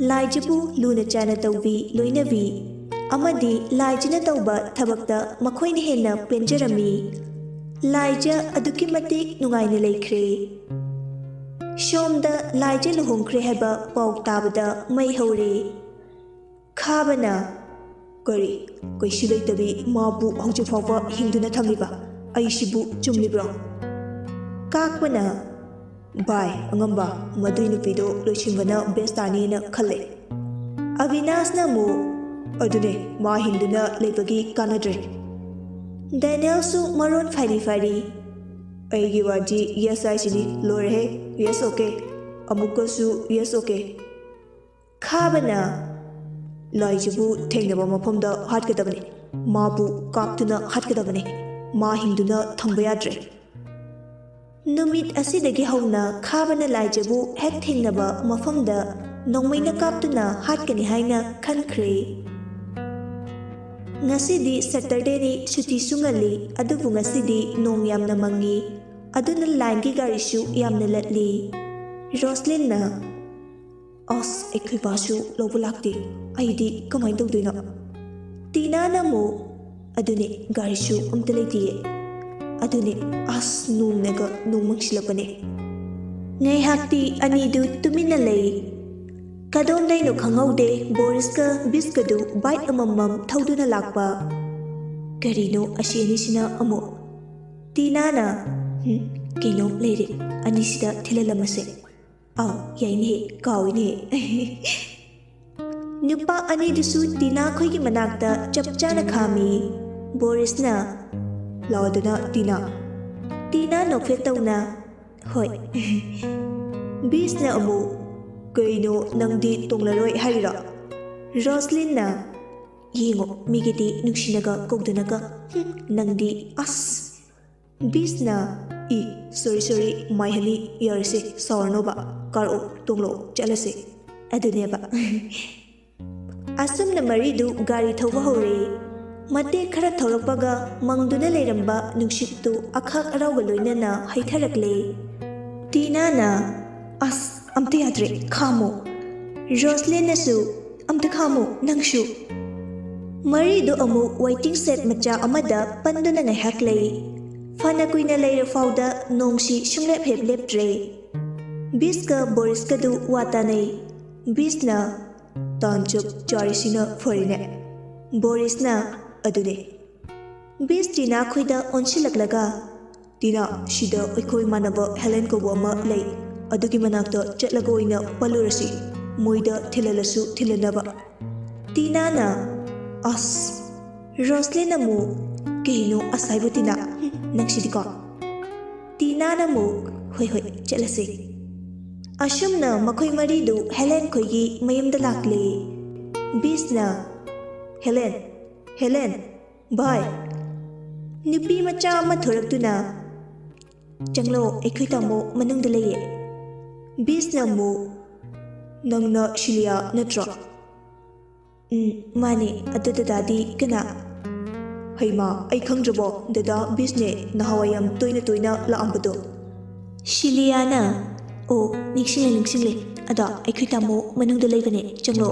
ꯂꯥꯏꯖꯕꯨ ꯂꯨꯅ ꯆꯥꯟꯅ ꯇꯧꯕꯤ, ꯂꯣꯏꯅꯕꯤ ꯑꯃꯗꯤ ꯂꯥꯏꯖꯅ ꯇꯧꯕ ꯊꯕꯛꯇ ꯃꯈꯣꯏꯅ ꯍꯦꯟꯅ ꯄꯦꯟꯖꯔꯝꯃꯤ꯫ ꯂꯥꯏꯖ ꯑꯗꯨꯛꯀꯤ ꯃꯇꯤꯛ ꯅꯨꯡꯉꯥꯏꯅ ꯂꯩꯈ꯭ꯔꯦ꯫ ꯁꯣꯝꯗ ꯂꯥꯏꯖ ꯂꯨꯍꯣꯡꯈ꯭ꯔꯦ ꯍꯥꯏꯕ ꯄꯥꯎ ꯇꯥꯕꯗ ꯃꯩ ꯍꯧꯔꯦ꯫ ꯈꯥꯕꯅ, "ꯀꯔꯤ? ꯀꯩꯁꯨ ꯂꯩꯇꯕꯤ ꯃꯥꯕꯨ ꯍꯧꯖꯤꯛ ꯐꯥꯎꯕ ꯍꯤꯡꯗꯨꯅ ꯊꯝꯂꯤꯕ? ꯑꯩꯁꯤꯕꯨ ꯆꯨꯝꯂꯤꯕ꯭ꯔꯣ?" ꯀꯥꯛꯄꯅ, "ꯚꯥꯏ ꯑꯉꯝꯕ, ꯃꯗꯨꯏ ꯅꯨꯄꯤꯗꯣ ꯂꯣꯏꯁꯤꯟꯕꯅ ꯕꯦꯁ ꯇꯥꯅꯤꯅ ꯈꯜꯂꯦ꯫" ꯑꯕꯤꯅꯥꯁꯅ ꯑꯃꯨꯛ, "ꯑꯗꯨꯅꯦ, ꯃꯥ ꯍꯤꯡꯗꯨꯅ ꯂꯩꯕꯒꯤ ꯀꯥꯟꯅꯗ꯭ꯔꯦ꯫" ꯗꯦꯅꯤꯌꯦꯜꯁꯨ ꯃꯔꯣꯟ ꯐꯥꯏꯔꯤ ꯐꯥꯏꯔꯤ, "ꯑꯩꯒꯤ ꯋꯥꯗꯤ ꯌꯦꯁ ꯍꯥꯏꯁꯤꯅꯤ, ꯂꯣꯏꯔꯦꯍꯦ, ꯌꯦꯁ ꯑꯣꯀꯦ, ꯑꯃꯨꯛꯀꯁꯨ ꯌꯦꯁ ꯑꯣꯀꯦ꯫" ꯈꯥꯕꯅ, "ꯂꯥꯏꯖꯕꯨ ꯊꯦꯡꯅꯕ ꯃꯐꯝꯗ ꯍꯥꯠꯀꯗꯕꯅꯤ, ꯃꯥꯕꯨ ꯀꯥꯞꯇꯨꯅ ꯍꯥꯠꯀꯗꯕꯅꯤ, ꯃꯥ ꯍꯤꯡꯗꯨꯅ ꯊꯝꯕ ꯌꯥꯗ꯭ꯔꯦ꯫" ꯅꯨꯃꯤꯠ ꯑꯁꯤꯗꯒꯤ ꯍꯧꯅ ꯈꯥꯕꯅ ꯂꯥꯏꯖꯕꯨ ꯍꯦꯛ ꯊꯦꯡꯅꯕ ꯃꯐꯝꯗ ꯅꯣꯡꯃꯩꯅ ꯀꯥꯞꯇꯨꯅ ꯍꯥꯠꯀꯅꯤ ꯍꯥꯏꯅ ꯈꯟꯈ꯭ꯔꯦ꯫ ꯉꯁꯤꯗꯤ ꯁꯦꯇꯔꯗꯦꯅꯤ, ꯁꯨꯇꯤꯁꯨ ꯉꯜꯂꯤ, ꯑꯗꯨꯕꯨ ꯉꯁꯤꯗꯤ ꯅꯣꯡ ꯌꯥꯝꯅ ꯃꯪꯉꯤ, ꯑꯗꯨꯅ ꯂꯥꯏꯟꯒꯤ ꯒꯥꯔꯤꯁꯨ ꯌꯥꯝꯅ ꯂꯠꯂꯤ꯫ ꯔꯣꯁꯂꯤꯟꯅ, "ꯑꯁ, ꯑꯩꯈꯣꯏ ꯕꯥꯁꯨ ꯂꯧꯕ ꯂꯥꯛꯇꯦ, ꯑꯩꯗꯤ ꯀꯃꯥꯏꯅ ꯇꯧꯗꯣꯏꯅꯣ?" ꯇꯤꯅꯥꯅ ꯑꯃꯨꯛ, "ꯑꯗꯨꯅꯦ, ꯒꯥꯔꯤꯁꯨ ꯑꯝꯇ ꯂꯩꯇꯤꯌꯦ꯫ ꯑꯗꯨꯅꯦ, ꯑꯁ, ꯅꯣꯡꯅꯒ ꯅꯣꯡ ꯃꯪꯁꯤꯜꯂꯛꯄꯅꯦ꯫" ꯉꯥꯏꯍꯥꯛꯇꯤ ꯑꯅꯤꯗꯨ ꯇꯨꯃꯤꯟꯅ ꯂꯩ꯫ ꯀꯗꯣꯝꯗꯩꯅꯣ ꯈꯪꯍꯧꯗꯦ, ꯕꯣꯔꯤꯁꯀ ꯕꯤꯁꯀꯗꯨ ꯕꯥꯏꯛ ꯑꯃꯃꯝ ꯊꯧꯗꯨꯅ ꯂꯥꯛꯄ꯫ ꯀꯔꯤꯅꯣ ꯑꯁꯤ ꯑꯅꯤꯁꯤꯅ ꯑꯃꯨꯛ? ꯇꯤꯅꯥꯅ, "ꯍꯨꯝ, ꯀꯩꯅꯣꯝ ꯂꯩꯔꯦ, ꯑꯅꯤꯁꯤꯗ ꯊꯤꯜꯍꯜꯂꯝꯃꯁꯦ꯫ ꯑꯥꯎ, ꯌꯥꯏꯅꯦꯍꯦ, ꯀꯥꯎꯏꯅꯦꯍꯦ꯫" ꯅꯨꯄꯥ ꯑꯅꯤꯗꯨꯁꯨ ꯇꯤꯅꯥ ꯈꯣꯏꯒꯤ ꯃꯅꯥꯛꯇ ꯆꯞ ꯆꯥꯅ ꯈꯥꯝꯃꯤ꯫ ꯕꯣꯔꯤꯁꯅ, "ꯂꯥꯛꯑꯣꯗꯅ, ꯇꯤꯅꯥ꯫" ꯇꯤꯅꯥ ꯅꯣꯛꯐꯦꯠ ꯇꯧꯅ, "ꯍꯣꯏ꯫" ꯕꯤꯁꯅ ꯑꯃꯨꯛ, "ꯀꯩꯅꯣ, ꯅꯪꯗꯤ ꯇꯣꯡꯂꯔꯣꯏ ꯍꯥꯏꯔꯤꯔꯣ?" ꯔꯣꯁꯂꯤꯟꯅ, "ꯌꯦꯡꯉꯣ, ꯃꯤꯒꯤꯗꯤ ꯅꯨꯡꯁꯤꯅꯒ ꯀꯧꯗꯅꯒ, ꯍꯨꯝ, ꯅꯪꯗꯤ ꯑꯁ꯫" ꯕꯤꯁꯅ, "ꯏ, ꯁꯣꯔꯤ, ꯁꯣꯔꯤ, ꯃꯥꯏ ꯍꯅꯤ, ꯌꯥꯔꯦꯁꯦ, ꯁꯥꯎꯔꯅꯣꯕ, ꯀꯥꯔꯛꯑꯣ, ꯇꯣꯡꯂꯛꯑꯣ, ꯆꯠꯂꯁꯦ꯫" ꯑꯗꯨꯅꯦꯕ꯫ ꯑꯁꯨꯝꯅ ꯃꯔꯤꯗꯨ ꯒꯥꯔꯤ ꯊꯧꯕ ꯍꯧꯔꯦ꯫ ꯃꯇꯦꯛ ꯈꯔ ꯊꯧꯔꯛꯄꯒ ꯃꯪꯗꯨꯅ ꯂꯩꯔꯝꯕ ꯅꯨꯡꯁꯤꯠꯇꯨ ꯑꯈꯥꯛ ꯑꯔꯥꯎꯒ ꯂꯣꯏꯅꯅ ꯍꯩꯊꯔꯛꯂꯦ꯫ ꯇꯤꯅꯥꯅ, "ꯑꯁ, ꯑꯝꯇ ꯌꯥꯗ꯭ꯔꯦ, ꯈꯥꯝꯃꯣ꯫" ꯔꯣꯁꯂꯤꯟꯅꯁꯨ, "ꯑꯝꯇ ꯈꯥꯝꯃꯣ, ꯅꯪꯁꯨ꯫" ꯃꯔꯤꯗꯨ ꯑꯃꯨꯛ ꯋꯦꯇꯤꯡ ꯁꯦꯗ ꯃꯆꯥ ꯑꯃꯗ ꯄꯟꯗꯨꯅ ꯉꯥꯏꯍꯥꯛ ꯂꯩ꯫ ꯐꯅ ꯀꯨꯏꯅ ꯂꯩꯔ ꯐꯥꯎꯗ ꯅꯣꯡꯁꯤ ꯁꯨꯡꯂꯦꯞ ꯍꯦꯛ ꯂꯦꯞꯇ꯭ꯔꯦ꯫ ꯕꯤꯁꯀ ꯕꯣꯔꯤꯁꯀꯗꯨ ꯋꯥ ꯇꯥꯅꯩ꯫ ꯕꯤꯁꯅ, "ꯇꯥꯟ ꯆꯞ ꯆꯥꯔꯤꯁꯤꯅ ꯐꯔꯦꯅꯦ꯫" ꯕꯣꯔꯤꯁꯅ, "ꯑꯗꯨꯅꯦ꯫" ꯕꯤꯁ ꯇꯤꯅꯥ ꯈꯣꯏꯗ ꯑꯣꯟꯁꯤꯜꯂꯛꯂꯒ, "ꯇꯤꯅꯥ, ꯁꯤꯗ ꯑꯩꯈꯣꯏ ꯏꯃꯥꯟꯅꯕ ꯍꯦꯂꯦꯟ ꯀꯧꯕ ꯑꯃ ꯂꯩ, ꯑꯗꯨꯒꯤ ꯃꯅꯥꯛꯇ ꯆꯠꯂꯒ ꯑꯣꯏꯅ ꯄꯜꯂꯨꯔꯁꯤ, ꯃꯣꯏꯗ ꯊꯤꯜꯍꯜꯂꯁꯨ ꯊꯤꯜꯍꯟꯅꯕ꯫" ꯇꯤꯅꯥꯅ, "ꯑꯁ꯫" ꯔꯣꯁꯂꯤꯟ ꯑꯃꯨꯛ, "ꯀꯩꯅꯣ ꯑꯁ ꯍꯥꯏꯕꯨ ꯇꯤꯅꯥ? ꯍꯨꯝ, ꯅꯪꯁꯤꯗꯤꯀꯣ꯫" ꯇꯤꯅꯥꯅ ꯑꯃꯨꯛ, "ꯍꯣꯏ, ꯍꯣꯏ, ꯆꯠꯂꯁꯤ꯫" ꯑꯁꯨꯝꯅ ꯃꯈꯣꯏ ꯃꯔꯤꯗꯨ ꯍꯦꯂꯦꯟ ꯈꯣꯏꯒꯤ ꯃꯌꯨꯝꯗ ꯂꯥꯛꯂꯦ꯫ ꯕꯤꯁꯅ, "ꯍꯦꯂꯦꯟ, ꯍꯦꯂꯦꯟ, ꯚꯥꯏ꯫" ꯅꯨꯄꯤ ꯃꯆꯥ ꯑꯃ ꯊꯣꯔꯛꯇꯨꯅ, "ꯆꯪꯂꯣ, ꯑꯩꯈꯣꯏ ꯇꯥꯃꯣ ꯃꯅꯨꯡꯗ ꯂꯩꯌꯦ꯫" ꯕꯤꯁꯅ ꯑꯃꯨꯛ, "ꯅꯪꯅ ꯁꯤꯂꯤꯌꯥ ꯅꯠꯇ꯭ꯔꯣ?" "ꯎꯝ, ꯃꯥꯅꯦ꯫ ꯑꯗꯨ ꯗꯗꯥꯗꯤ ꯀꯅꯥ?" "ꯍꯩꯃꯥ, ꯑꯩ ꯈꯪꯗ꯭ꯔꯕꯣ? ꯗꯗꯥ ꯕꯤꯁꯅꯦ, ꯅꯍꯥꯟꯋꯥꯏ ꯌꯥꯝ ꯇꯣꯏꯅ ꯇꯣꯏꯅ ꯂꯥꯛꯑꯝꯕꯗꯣ꯫" ꯁꯤꯂꯤꯌꯥꯅ, "ꯑꯣ, ꯅꯤꯡꯁꯤꯡꯂꯦ, ꯅꯤꯡꯁꯤꯡꯂꯦ꯫ ꯑꯗꯣ ꯑꯩꯈꯣꯏ ꯇꯥꯃꯣ ꯃꯅꯨꯡꯗ ꯂꯩꯕꯅꯦ, ꯆꯪꯂꯣ꯫"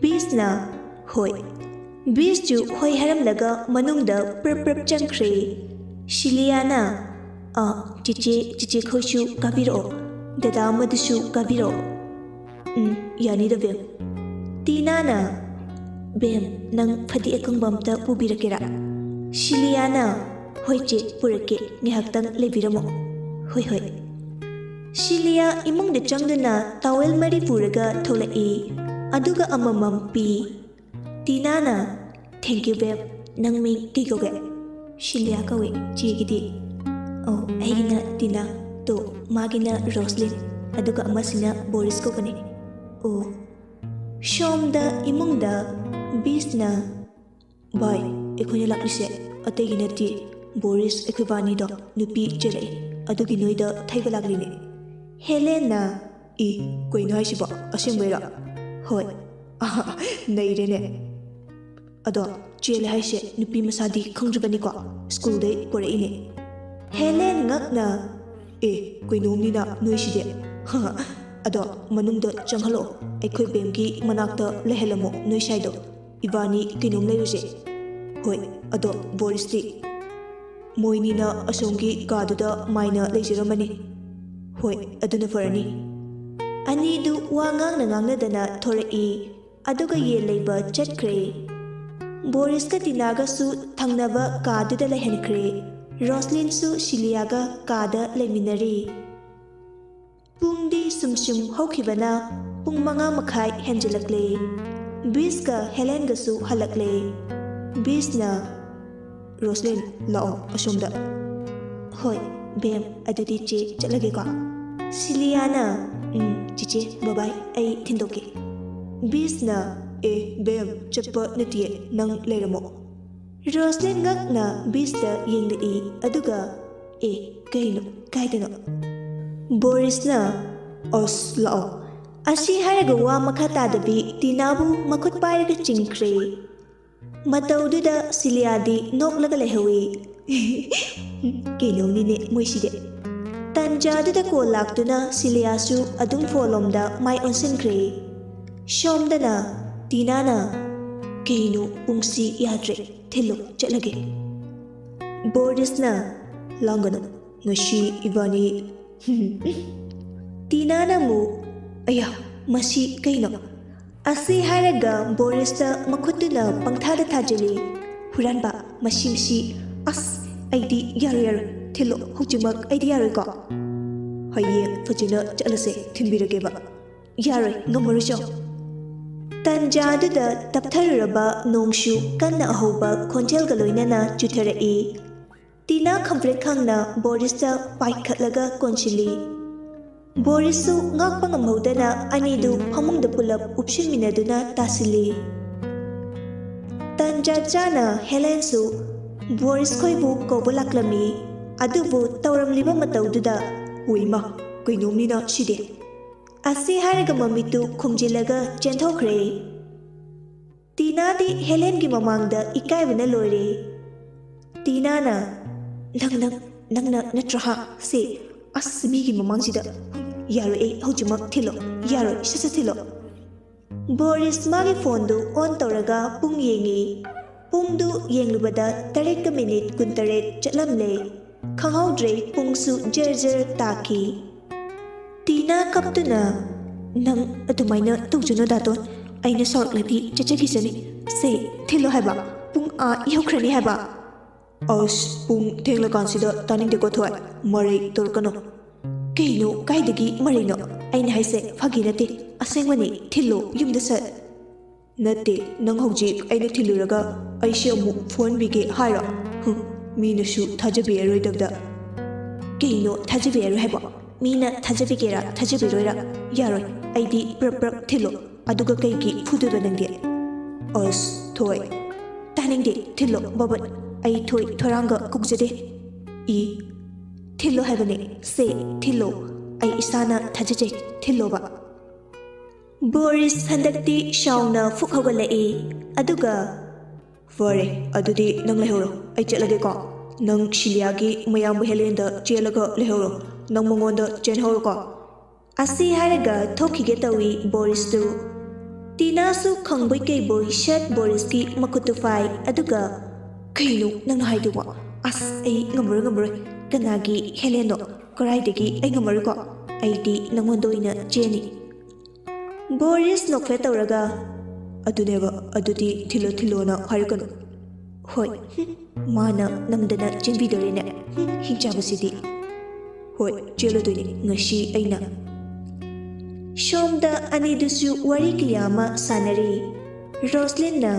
ꯕꯤꯁꯅ, "ꯍꯣꯏ꯫" ꯕꯤꯁꯁꯨ ꯍꯣꯏ ꯍꯥꯏꯔꯝꯂꯒ ꯃꯅꯨꯡꯗ ꯄ꯭ꯔꯞ ꯄ꯭ꯔꯞ ꯆꯪꯈ꯭ꯔꯦ꯫ ꯁꯤꯂꯤꯌꯥꯅ, "ꯑꯥ, ꯆꯤꯆꯦ, ꯆꯤꯆꯦ ꯈꯣꯏꯁꯨ ꯀꯥꯕꯤꯔꯛꯑꯣ꯫ ꯗꯗꯥ ꯑꯃꯗꯨꯁꯨ ꯀꯥꯕꯤꯔꯛꯑꯣ꯫" "ꯎꯝ, ꯌꯥꯅꯤꯗ, ꯕꯦꯝ꯫" ꯇꯤꯅꯥꯅ, "ꯕꯦꯝ, ꯅꯪ ꯐꯗꯤ ꯑꯀꯪꯕ ꯑꯝꯇ ꯄꯨꯕꯤꯔꯛꯀꯦꯔꯥ?" ꯁꯤꯂꯤꯌꯥꯅ, "ꯍꯣꯏ ꯆꯦ, ꯄꯨꯔꯛꯀꯦ, ꯉꯥꯏꯍꯥꯛꯇꯪ ꯂꯩꯕꯤꯔꯝꯃꯣ꯫" "ꯍꯣꯏ, ꯍꯣꯏ꯫" ꯁꯤꯂꯤꯌꯥ ꯏꯃꯨꯡꯗ ꯆꯪꯗꯨꯅ ꯇꯥꯋꯦꯜ ꯃꯔꯤ ꯄꯨꯔꯒ ꯊꯣꯛꯂꯛꯏ꯫ ꯑꯗꯨꯒ ꯑꯃꯃꯝ ꯄꯤ꯫ ꯇꯤꯅꯥꯅ, "Thank you, ꯕꯦꯝ꯫ ꯅꯪ ꯃꯤꯡ ꯀꯩ ꯀꯧꯒꯦ?" "ꯁꯤꯂꯤꯌꯥ ꯀꯧꯏ, ꯆꯦꯒꯤꯗꯤ?" "ꯑꯧ, ꯑꯩꯒꯤꯅ ꯇꯤꯅꯥ꯫ ꯇꯣ, ꯃꯥꯒꯤꯅ ꯔꯣꯁꯂꯤꯟ, ꯑꯗꯨꯒ ꯑꯃꯁꯤꯅ ꯕꯣꯔꯤꯁ ꯀꯧꯕꯅꯤ꯫" ꯑꯣ꯫ ꯁꯣꯝꯗ ꯏꯃꯨꯡꯗ ꯕꯤꯁꯅ, "ꯚꯥꯏ, ꯑꯩꯈꯣꯏꯅ ꯂꯥꯛꯂꯤꯁꯦ ꯑꯇꯩꯒꯤ ꯅꯠꯇꯦ꯫ ꯕꯣꯔꯤꯁ, ꯑꯩꯈꯣꯏ ꯕꯥꯅꯤꯗꯣ ꯅꯨꯄꯤ ꯆꯦꯜꯂꯛꯏ, ꯑꯗꯨꯒꯤ ꯅꯣꯏꯗ ꯊꯩꯕ ꯂꯥꯛꯂꯤꯅꯦ꯫" ꯍꯦꯂꯦꯟꯅ, "ꯏ, ꯀꯩꯅꯣ ꯍꯥꯏꯁꯤꯕꯣ? ꯑꯁꯦꯡꯕꯩꯔꯣ?" "ꯍꯣꯏ꯫" ꯑꯍ, ꯅꯩꯔꯦꯅꯦ꯫ ꯑꯗꯣ ꯆꯦꯜꯂꯦ ꯍꯥꯏꯁꯦ ꯅꯨꯄꯤ ꯃꯁꯥꯗꯤ ꯈꯪꯗ꯭ꯔꯤꯕꯅꯤꯀꯣ? ꯁ꯭ꯀꯨꯜꯗꯩ ꯄꯨꯔꯛꯏꯅꯦ꯫ ꯍꯦꯂꯦꯟ ꯉꯛꯅ, "ꯑꯦ, ꯀꯩꯅꯣꯝꯅꯤꯅ ꯅꯣꯏꯁꯤꯗꯤ꯫ ꯑꯗꯣ ꯃꯅꯨꯡꯗ ꯆꯪꯍꯜꯂꯛꯑꯣ, ꯑꯩꯈꯣꯏ ꯕꯦꯝꯒꯤ ꯃꯅꯥꯛꯇ ꯂꯩꯍꯜꯂꯝꯃꯣ ꯅꯣꯏ ꯁꯥꯏꯗꯣ꯫ ꯏꯕꯥꯅꯤ ꯀꯩꯅꯣꯝ ꯂꯩꯔꯨꯁꯦ꯫ ꯍꯣꯏ, ꯑꯗꯣ ꯕꯣꯔꯤꯁꯇꯤ?" "ꯃꯣꯏꯅꯤꯅ ꯑꯁꯣꯝꯒꯤ ꯀꯥꯗꯨꯗ ꯃꯥꯏꯅ ꯂꯩꯖꯔꯝꯃꯅꯤ꯫" "ꯍꯣꯏ, ꯑꯗꯨꯅ ꯐꯔꯅꯤ꯫" ꯑꯅꯤꯗꯨ ꯋꯥ ꯉꯥꯡꯅ ꯉꯥꯡꯅꯗꯅ ꯊꯣꯔꯛꯏ꯫ ꯑꯗꯨꯒ ꯌꯦꯟ ꯂꯩꯕ ꯆꯠꯈ꯭ꯔꯦ꯫ ꯕꯣꯔꯤꯁꯀ ꯇꯤꯅꯥꯒꯁꯨ ꯊꯪꯅꯕ ꯀꯥꯗꯨꯗ ꯂꯩꯍꯟꯈ꯭ꯔꯦ꯫ ꯔꯣꯁꯂꯤꯟꯁꯨ ꯁꯤꯂꯤꯌꯥꯒ ꯀꯥꯗ ꯂꯩꯃꯤꯟꯅꯔꯤ꯫ ꯄꯨꯡꯗꯤ ꯁꯨꯝ ꯁꯨꯝ ꯍꯧꯈꯤꯕꯅ ꯄꯨꯡ ꯃꯉꯥ ꯃꯈꯥꯏ ꯍꯦꯟꯖꯤꯜꯂꯛꯂꯦ꯫ ꯕꯤꯁꯀ ꯍꯦꯂꯦꯟꯒꯁꯨ ꯍꯜꯂꯛꯂꯦ꯫ ꯕꯤꯁꯅ, "ꯔꯣꯁꯂꯤꯟ, ꯂꯥꯛꯑꯣ ꯑꯁꯣꯝꯗ꯫" "ꯍꯣꯏ, ꯕꯦꯝ, ꯑꯗꯨꯗꯤ ꯆꯦ ꯆꯠꯂꯒꯦꯀꯣ꯫" ꯁꯤꯂꯤꯌꯥꯅ, "ꯎꯝ, ꯆꯤꯆꯦ, ꯕꯕꯥꯏ, ꯑꯩ ꯊꯤꯟꯗꯣꯛꯀꯦ꯫" ꯕꯤꯁꯅ, "ꯑꯦ, ꯕꯦꯝ, ꯆꯠꯄ ꯅꯠꯇꯤꯌꯦ, ꯅꯪ ꯂꯩꯔꯝꯃꯣ꯫" ꯔꯣꯁꯂꯤꯟ ꯉꯛꯅ ꯕꯤꯁꯇ ꯌꯦꯡꯂꯛꯏ, ꯑꯗꯨꯒ, "ꯑꯦ, ꯀꯩꯅꯣ? ꯀꯥꯏꯗꯅꯣ?" ꯕꯣꯔꯤꯁꯅ, "ꯑꯁ, ꯂꯥꯛꯑꯣ꯫" ꯑꯁꯤ ꯍꯥꯏꯔꯒ ꯋꯥ ꯃꯈꯥ ꯇꯥꯗꯕꯤ ꯇꯤꯅꯥꯕꯨ ꯃꯈꯨꯠ ꯄꯥꯏꯔꯒ ꯆꯤꯡꯈ꯭ꯔꯦ꯫ ꯃꯇꯧꯗꯨꯗ ꯁꯤꯂꯤꯌꯥꯗꯤ ꯅꯣꯛꯂꯒ ꯂꯩꯍꯧꯏ꯫ ꯀꯩꯅꯣꯝꯅꯤꯅꯦ ꯃꯣꯏꯁꯤꯗꯤ꯫ ꯇꯟꯖꯥꯗꯨꯗ ꯀꯣꯜ ꯂꯥꯛꯇꯨꯅ ꯁꯤꯂꯤꯌꯥꯁꯨ ꯑꯗꯨꯝ ꯐꯣꯟꯂꯣꯝꯗ ꯃꯥꯏ ꯑꯣꯟꯁꯤꯟꯈ꯭ꯔꯦ꯫ ꯁꯣꯝꯗꯅ ꯇꯤꯅꯥꯅ, "ꯀꯩꯅꯣ ꯄꯨꯡꯁꯤ ꯌꯥꯗ꯭ꯔꯦ, ꯊꯤꯜꯂꯣ ꯆꯠꯂꯒꯦ꯫" ꯕꯣꯔꯤꯁꯅ, "ꯂꯥꯡꯒꯅꯨ, ꯉꯁꯤ ꯏꯕꯥꯅꯤ꯫" ꯇꯤꯅꯥꯅ ꯑꯃꯨꯛ, "ꯑꯌꯥ, ꯃꯁꯤ ꯀꯩꯅꯣ?" ꯑꯁꯤ ꯍꯥꯏꯔꯒ ꯕꯣꯔꯤꯁꯇ ꯃꯈꯨꯠꯇꯨꯅ ꯄꯪꯊꯥꯗ ꯊꯥꯖꯤꯜꯂꯤ꯫ "ꯍꯨꯔꯥꯟꯕ, ꯃꯁꯤ, ꯃꯁꯤ, ꯑꯁ, ꯑꯩꯗꯤ ꯌꯥꯔꯣꯏ, ꯌꯥꯔꯣꯏ, ꯊꯤꯜꯂꯣ ꯍꯧꯖꯤꯛꯃꯛ, ꯑꯩꯗꯤ ꯌꯥꯔꯣꯏꯀꯣ꯫" "ꯍꯌꯦꯡ ꯐꯖꯅ ꯆꯠꯂꯁꯦ, ꯊꯤꯟꯕꯤꯔꯒꯦꯕ꯫" "ꯌꯥꯔꯣꯏ, ꯉꯝꯃꯔꯣꯏ, ꯆꯣ꯫" ꯇꯟꯖꯥꯗꯨꯗ ꯇꯞꯊꯔꯨꯔꯕ ꯅꯣꯡꯁꯨ ꯀꯟꯅ ꯑꯍꯧꯕ ꯈꯣꯟꯖꯦꯜꯒ ꯂꯣꯏꯅꯅ ꯆꯨꯊꯔꯛꯏ꯫ ꯇꯤꯅꯥ ꯈꯝꯄ꯭ꯔꯦꯛ ꯈꯪꯅ ꯕꯣꯔꯤꯁꯇ ꯄꯥꯏꯈꯠꯂꯒ ꯀꯣꯟꯁꯤꯜꯂꯤ꯫ ꯕꯣꯔꯤꯁꯁꯨ ꯉꯥꯛꯄ ꯉꯝꯍꯧꯗꯅ ꯑꯅꯤꯗꯨ ꯐꯃꯨꯡꯗ ꯄꯨꯂꯞ ꯎꯞꯁꯤꯟꯃꯤꯟꯅꯗꯨꯅ ꯇꯥꯁꯤꯜꯂꯤ꯫ ꯇꯟꯖꯥ ꯆꯥꯅ ꯍꯦꯂꯦꯟꯁꯨ ꯕꯣꯔꯤꯁ ꯈꯣꯏꯕꯨ ꯀꯧꯕ ꯂꯥꯛꯂꯝꯃꯤ꯫ ꯑꯗꯨꯕꯨ ꯇꯧꯔꯝꯂꯤꯕ ꯃꯇꯧꯗꯨꯗ, "ꯍꯣꯏꯃ, ꯀꯩꯅꯣꯝꯅꯤꯅ ꯁꯤꯗꯤ꯫" ꯑꯁꯤ ꯍꯥꯏꯔꯒ ꯃꯃꯤꯠꯇꯨ ꯈꯨꯝꯖꯤꯜꯂꯒ ꯆꯦꯟꯊꯣꯛꯈ꯭ꯔꯦ꯫ ꯇꯤꯅꯥꯗꯤ ꯍꯦꯂꯦꯟꯒꯤ ꯃꯃꯥꯡꯗ ꯏꯀꯥꯏꯕꯅ ꯂꯣꯏꯔꯦ꯫ ꯇꯤꯅꯥꯅ, "ꯅꯪ, ꯅꯪ, ꯅꯪꯅ ꯅꯠꯇ꯭ꯔꯣ ꯍꯥ? ꯁꯤ, ꯑꯁ, ꯃꯤꯒꯤ ꯃꯃꯥꯡꯁꯤꯗ꯫ ꯌꯥꯔꯣꯏ, ꯑꯩ ꯍꯧꯖꯤꯛꯃꯛ ꯊꯤꯜꯂꯣ꯫ ꯌꯥꯔꯣꯏ, ꯁꯠ ꯁꯠ ꯊꯤꯜꯂꯣ꯫" ꯕꯣꯔꯤꯁ ꯃꯥꯒꯤ ꯐꯣꯟꯗꯨ ꯑꯣꯟ ꯇꯧꯔꯒ ꯄꯨꯡ ꯌꯦꯡꯉꯤ꯫ ꯄꯨꯡꯗꯨ ꯌꯦꯡꯂꯨꯕꯗ ꯇꯔꯦꯠꯀ ꯃꯤꯅꯤꯠ ꯀꯨꯟꯇꯔꯦꯠ ꯆꯠꯂꯝꯂꯦ꯫ ꯈꯪꯍꯧꯗ꯭ꯔꯦ, ꯄꯨꯡꯁꯨ ꯖꯔ ꯖꯔ ꯇꯥꯈꯤ꯫ ꯇꯤꯅꯥ ꯀꯞꯇꯨꯅ, "ꯅꯪ ꯑꯗꯨꯃꯥꯏꯅ ꯇꯧꯖꯅꯨ ꯗꯥꯇꯣꯟ, ꯑꯩꯅ ꯁꯥꯎꯔꯛꯂꯗꯤ ꯆꯠꯆꯈꯤꯁꯅꯤ꯫ ꯁꯦ, ꯊꯤꯜꯂꯣ ꯍꯥꯏꯕ, ꯄꯨꯡ ꯑꯥ ꯌꯧꯈ꯭ꯔꯅꯤ ꯍꯥꯏꯕ꯫" "ꯑꯁ, ꯄꯨꯡ ꯊꯦꯡꯂꯀꯥꯟꯁꯤꯗ ꯇꯥꯅꯤꯡꯗꯦꯀꯣ ꯊꯣꯏ, ꯃꯔꯩ ꯇꯧꯔꯛꯀꯅꯨ꯫" "ꯀꯩꯅꯣ, ꯀꯥꯏꯗꯒꯤ ꯃꯔꯩꯅꯣ? ꯑꯩꯅ ꯍꯥꯏꯁꯦ ꯐꯥꯒꯤ ꯅꯠꯇꯦ, ꯑꯁꯦꯡꯕꯅꯤ, ꯊꯤꯜꯂꯣ ꯌꯨꯝꯗ ꯁꯠ꯫" "ꯅꯠꯇꯦ, ꯅꯪ ꯍꯧꯖꯤꯛ ꯑꯩꯅ ꯊꯤꯜꯂꯨꯔꯒ ꯑꯩꯁꯦ ꯑꯃꯨꯛ ꯐꯨꯍꯟꯕꯤꯒꯦ ꯍꯥꯏꯔꯣ? ꯍꯨꯝ, ꯃꯤꯅꯁꯨ ꯊꯥꯖꯕꯤꯔꯔꯣꯏꯗꯕꯗ꯫" "ꯀꯩꯅꯣ ꯊꯥꯖꯕꯤꯔꯔꯣꯏ ꯍꯥꯏꯕꯣ? ꯃꯤꯅ ꯊꯥꯖꯕꯤꯒꯦꯔꯥ ꯊꯥꯖꯕꯤꯔꯣꯏꯔꯥ? ꯌꯥꯔꯣꯏ, ꯑꯩꯗꯤ ꯄ꯭ꯔꯞ ꯄ꯭ꯔꯞ ꯊꯤꯜꯂꯣ꯫ ꯑꯗꯨꯒ ꯀꯩꯒꯤ ꯐꯨꯗꯣꯏꯕ ꯅꯪꯗꯤ?" "ꯑꯁ, ꯊꯣꯏ꯫" "ꯇꯥꯅꯤꯡꯗꯦ, ꯊꯤꯜꯂꯣ ꯕꯕꯠ꯫ ꯑꯩ ꯊꯣꯏ ꯊꯣꯏꯔꯥꯡꯒ ꯀꯧꯖꯗꯦ꯫" "ꯏ, ꯊꯤꯜꯂꯣ ꯍꯥꯏꯕꯅꯦ, ꯁꯦ, ꯊꯤꯜꯂꯣ꯫ ꯑꯩ ꯏꯁꯥꯅ ꯊꯥꯖꯖꯩ, ꯊꯤꯜꯂꯣꯕ꯫" ꯕꯣꯔꯤꯁ ꯍꯟꯗꯛꯇꯤ ꯁꯥꯎꯅ ꯐꯨꯛ ꯍꯧꯒꯠꯂꯛꯏ꯫ ꯑꯗꯨꯒ, "ꯐꯔꯦ, ꯑꯗꯨꯗꯤ ꯅꯪ ꯂꯩꯍꯧꯔꯣ, ꯑꯩ ꯆꯠꯂꯒꯦꯀꯣ꯫ ꯅꯪ ꯁꯤꯂꯤꯌꯥꯒꯤ ꯃꯌꯥꯝꯕ ꯍꯦꯂꯦꯟꯗ ꯆꯦꯜꯂꯒ ꯂꯩꯍꯧꯔꯣ, ꯅꯪ ꯃꯉꯣꯟꯗ ꯆꯦꯟꯍꯧꯔꯣꯀꯣ꯫" ꯑꯁꯤ ꯍꯥꯏꯔꯒ ꯊꯣꯛꯈꯤꯒꯦ ꯇꯧꯏ ꯕꯣꯔꯤꯁꯇꯨ꯫ ꯇꯤꯅꯥꯁꯨ ꯈꯪꯕꯣꯏ ꯀꯩꯕꯣꯏ ꯁꯠ ꯕꯣꯔꯤꯁꯀꯤ ꯃꯈꯨꯠꯇꯨ ꯐꯥꯏ, ꯑꯗꯨꯒ, "ꯀꯩꯅꯣ ꯅꯪꯅ ꯍꯥꯏꯗꯨꯕꯣ? ꯑꯁ, ꯑꯩ ꯉꯝꯃꯔꯣꯏ, ꯉꯝꯃꯔꯣꯏ꯫ ꯀꯅꯥꯒꯤ ꯍꯦꯂꯦꯟꯅꯣ? ꯀꯔꯥꯏꯗꯒꯤ? ꯑꯩ ꯉꯝꯃꯔꯣꯏꯀꯣ꯫ ꯑꯩꯗꯤ ꯅꯪꯉꯣꯟꯗ ꯑꯣꯏꯅ ꯆꯦꯟꯅꯤ꯫" ꯕꯣꯔꯤꯁ ꯅꯣꯛꯐꯦꯠ ꯇꯧꯔꯒ, "ꯑꯗꯨꯅꯦꯕ, ꯑꯗꯨꯗꯤ ꯊꯤꯜꯂꯣ ꯊꯤꯜꯂꯣꯅ ꯍꯥꯏꯔꯛꯀꯅꯨ꯫" "ꯍꯣꯏ, ꯍꯨꯝ, ꯃꯥꯅ ꯅꯝꯗꯅ ꯆꯦꯟꯕꯤꯗꯣꯔꯦꯅꯦ, ꯍꯨꯝ, ꯍꯤꯡꯆꯥꯕꯁꯤꯗꯤ꯫ ꯍꯣꯏ, ꯆꯦꯜꯂꯗꯣꯏꯅꯦ ꯉꯁꯤ ꯑꯩꯅ꯫" ꯁꯣꯝꯗ ꯑꯅꯤꯗꯨꯁꯨ ꯋꯥꯔꯤ ꯀꯌꯥ ꯑꯃ ꯁꯥꯟꯅꯔꯤ꯫ ꯔꯣꯁꯂꯤꯟꯅ,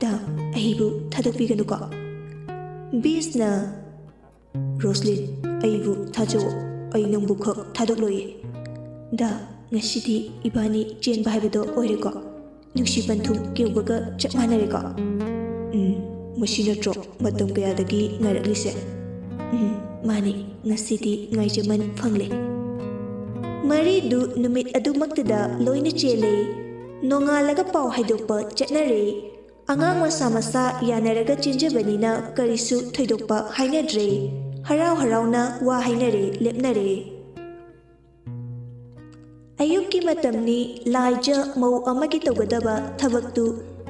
"ꯗꯥ, ꯑꯩꯕꯨ ꯊꯥꯗꯣꯛꯄꯤꯒꯅꯨꯀꯣ꯫" ꯕꯤꯁꯅ, "ꯔꯣꯁꯂꯤꯟ, ꯑꯩꯕꯨ ꯊꯥꯖꯧ, ꯑꯩ ꯅꯪꯕꯨ ꯈꯛ ꯊꯥꯗꯣꯛꯂꯣꯏꯌꯦ꯫ ꯗꯥ, ꯉꯁꯤꯗꯤ ꯏꯕꯥꯅꯤ ꯆꯦꯟꯕ ꯍꯥꯏꯕꯗꯣ ꯑꯣꯏꯔꯦꯀꯣ? ꯅꯨꯡꯁꯤ ꯄꯟꯊꯨꯡ ꯌꯧꯕꯒ ꯆꯞ ꯃꯥꯟꯅꯔꯦꯀꯣ?" "ꯎꯝ, ꯃꯁꯤ ꯅꯠꯇ꯭ꯔꯣ ꯃꯇꯝ ꯀꯌꯥꯗꯒꯤ ꯉꯥꯏꯔꯛꯂꯤꯁꯦ?" "ꯎꯝ, ꯃꯥꯅꯤ, ꯉꯁꯤꯗꯤ ꯉꯥꯏꯖꯃꯟ ꯐꯪꯂꯦ꯫" ꯃꯔꯤꯗꯨ ꯅꯨꯃꯤꯠ ꯑꯗꯨꯃꯛꯇꯗ ꯂꯣꯏꯅ ꯆꯦꯜꯂꯦ꯫ ꯅꯣꯡꯉꯥꯜꯂꯒ ꯄꯥꯎ ꯍꯥꯏꯗꯣꯛꯄ ꯆꯠꯅꯔꯦ꯫ ꯑꯉꯥꯡ ꯃꯁꯥ ꯃꯁꯥ ꯌꯥꯅꯔꯒ ꯆꯦꯟꯖꯕꯅꯤꯅ ꯀꯔꯤꯁꯨ ꯊꯣꯏꯗꯣꯛꯄ ꯍꯥꯏꯅꯗ꯭ꯔꯦ꯫ ꯍꯔꯥꯎ ꯍꯔꯥꯎꯅ ꯋꯥ ꯍꯥꯏꯅꯔꯦ, ꯂꯦꯞꯅꯔꯦ꯫ ꯑꯌꯨꯛꯀꯤ ꯃꯇꯝꯅꯤ꯫ ꯂꯥꯏꯖ ꯃꯧ ꯑꯃꯒꯤ ꯇꯧꯒꯗꯕ ꯊꯕꯛꯇꯨ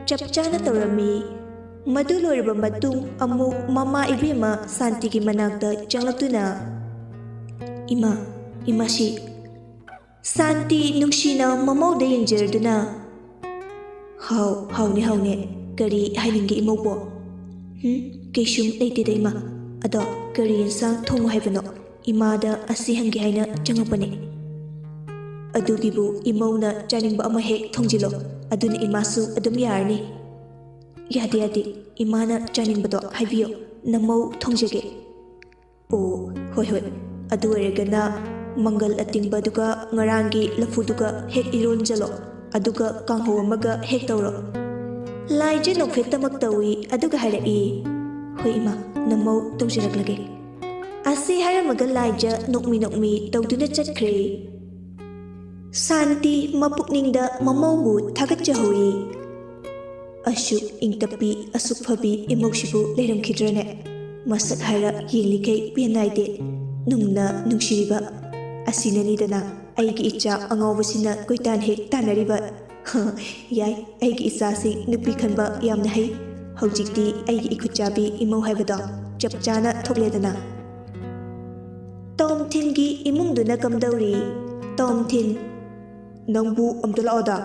ꯆꯞ ꯆꯥꯅ ꯇꯧꯔꯝꯃꯤ꯫ ꯃꯗꯨ ꯂꯣꯏꯔꯕ ꯃꯇꯨꯡ ꯑꯃꯨꯛ ꯃꯃꯥ ꯏꯕꯦꯝꯃ ꯁꯥꯟꯇꯤꯒꯤ ꯃꯅꯥꯛꯇ ꯆꯪꯂꯛꯇꯨꯅ, "ꯏꯃꯥ, ꯏꯃꯥꯁꯤ, ꯁꯥꯟꯇꯤ ꯅꯨꯡꯁꯤꯅ ꯃꯃꯧꯗ ꯌꯦꯡꯖꯔꯗꯨꯅ, "ꯍꯥꯎ, ꯍꯥꯎꯅꯦ, ꯍꯥꯎꯅꯦ꯫ ꯀꯔꯤ ꯍꯥꯏꯅꯤꯡꯒꯦ ꯏꯃꯧꯕꯣ?" "ꯍꯨꯝ, ꯀꯩꯁꯨꯝ ꯂꯩꯇꯦꯗ ꯏꯃꯥ꯫ ꯑꯗꯣ ꯀꯔꯤ ꯌꯦꯟꯁꯥꯡ ꯊꯣꯡꯉꯨ ꯍꯥꯏꯕꯅꯣ? ꯏꯃꯥꯗ ꯑꯁꯤ ꯍꯪꯒꯦ ꯍꯥꯏꯅ ꯆꯪꯉꯛꯄꯅꯦ꯫" "ꯑꯗꯨꯒꯤꯕꯨ ꯏꯃꯧꯅ ꯆꯥꯅꯤꯡꯕ ꯑꯃ ꯍꯦꯛ ꯊꯣꯡꯖꯤꯜꯂꯣ꯫ ꯑꯗꯨꯅ ꯏꯃꯥꯁꯨ ꯑꯗꯨꯝ ꯌꯥꯔꯅꯤ꯫" "ꯌꯥꯗꯦ, ꯌꯥꯗꯦ꯫ ꯏꯃꯥꯅ ꯆꯥꯅꯤꯡꯕꯗꯣ ꯍꯥꯏꯕꯤꯌꯣ꯫ ꯅꯃꯧ ꯊꯣꯡꯖꯒꯦ꯫" "ꯑꯣ, ꯍꯣꯏ, ꯍꯣꯏ꯫ ꯑꯗꯨ ꯑꯣꯏꯔꯒꯅ ꯃꯪꯒꯜ ꯑꯇꯤꯡꯕꯗꯨꯒ ꯉꯔꯥꯡꯒꯤ ꯂꯐꯨꯗꯨꯒ ꯍꯦꯛ ꯏꯔꯣꯟꯖꯜꯂꯣ꯫ ꯑꯗꯨꯒ ꯀꯥꯡꯍꯧ ꯑꯃꯒ ꯍꯦꯛ ꯇꯧꯔꯣ꯫" ꯂꯥꯏꯖ ꯅꯣꯛꯐꯦꯠꯇꯃꯛ ꯇꯧꯏ, ꯑꯗꯨꯒ ꯍꯥꯏꯔꯛꯏ, "ꯍꯣꯏ ꯏꯃꯥ, ꯅꯃꯧ ꯇꯧꯖꯔꯛꯂꯒꯦ꯫" ꯑꯁꯤ ꯍꯥꯏꯔꯝꯃꯒ ꯂꯥꯏꯖ ꯅꯣꯛꯃꯤ ꯅꯣꯛꯃꯤ ꯇꯧꯗꯨꯅ ꯆꯠꯈ꯭ꯔꯦ꯫ ꯁꯥꯟꯇꯤ ꯃꯄꯨꯛꯅꯤꯡꯗ ꯃꯃꯧꯕꯨ ꯊꯥꯒꯠꯆꯍꯧꯏ꯫ ꯑꯁꯨꯛ ꯏꯪ ꯇꯞꯄꯤ, ꯑꯁꯨꯛ ꯐꯕꯤ ꯏꯃꯧꯁꯤꯕꯨ ꯂꯩꯔꯝꯈꯤꯗ꯭ꯔꯅꯦ? ꯃꯁꯛ ꯍꯥꯏꯔ ꯌꯦꯡꯂꯤꯈꯩ ꯄꯦꯟ ꯅꯥꯏꯗꯦ꯫ ꯅꯨꯡꯅ ꯅꯨꯡꯁꯤꯔꯤꯕ ꯑꯁꯤꯅꯅꯤꯗꯅ ꯑꯩꯒꯤ ꯏꯆꯥ ꯑꯉꯥꯎꯕꯁꯤꯅ ꯀꯣꯏꯇꯥꯟ ꯍꯦꯛ ꯇꯥꯟꯅꯔꯤꯕ꯫ ꯌꯥꯏ, ꯑꯩꯒꯤ ꯏꯆꯥꯁꯤ ꯅꯨꯄꯤ ꯈꯟꯕ ꯌꯥꯝꯅ ꯍꯩ꯫ ꯍꯧꯖꯤꯛꯇꯤ ꯑꯩꯒꯤ ꯏꯈꯨꯠꯆꯥꯕꯤ ꯏꯃꯧ ꯍꯥꯏꯕꯗꯣ ꯆꯞ ꯆꯥꯅ ꯊꯣꯛꯂꯦꯗꯅ꯫ ꯇꯣꯝꯊꯤꯟꯒꯤ ꯏꯃꯨꯡꯗꯨꯅ ꯀꯝꯗꯧꯔꯤ? ꯇꯣꯝꯊꯤꯟ꯫ "ꯅꯪꯕꯨ ꯑꯝꯇ ꯂꯥꯛꯑꯣꯗ,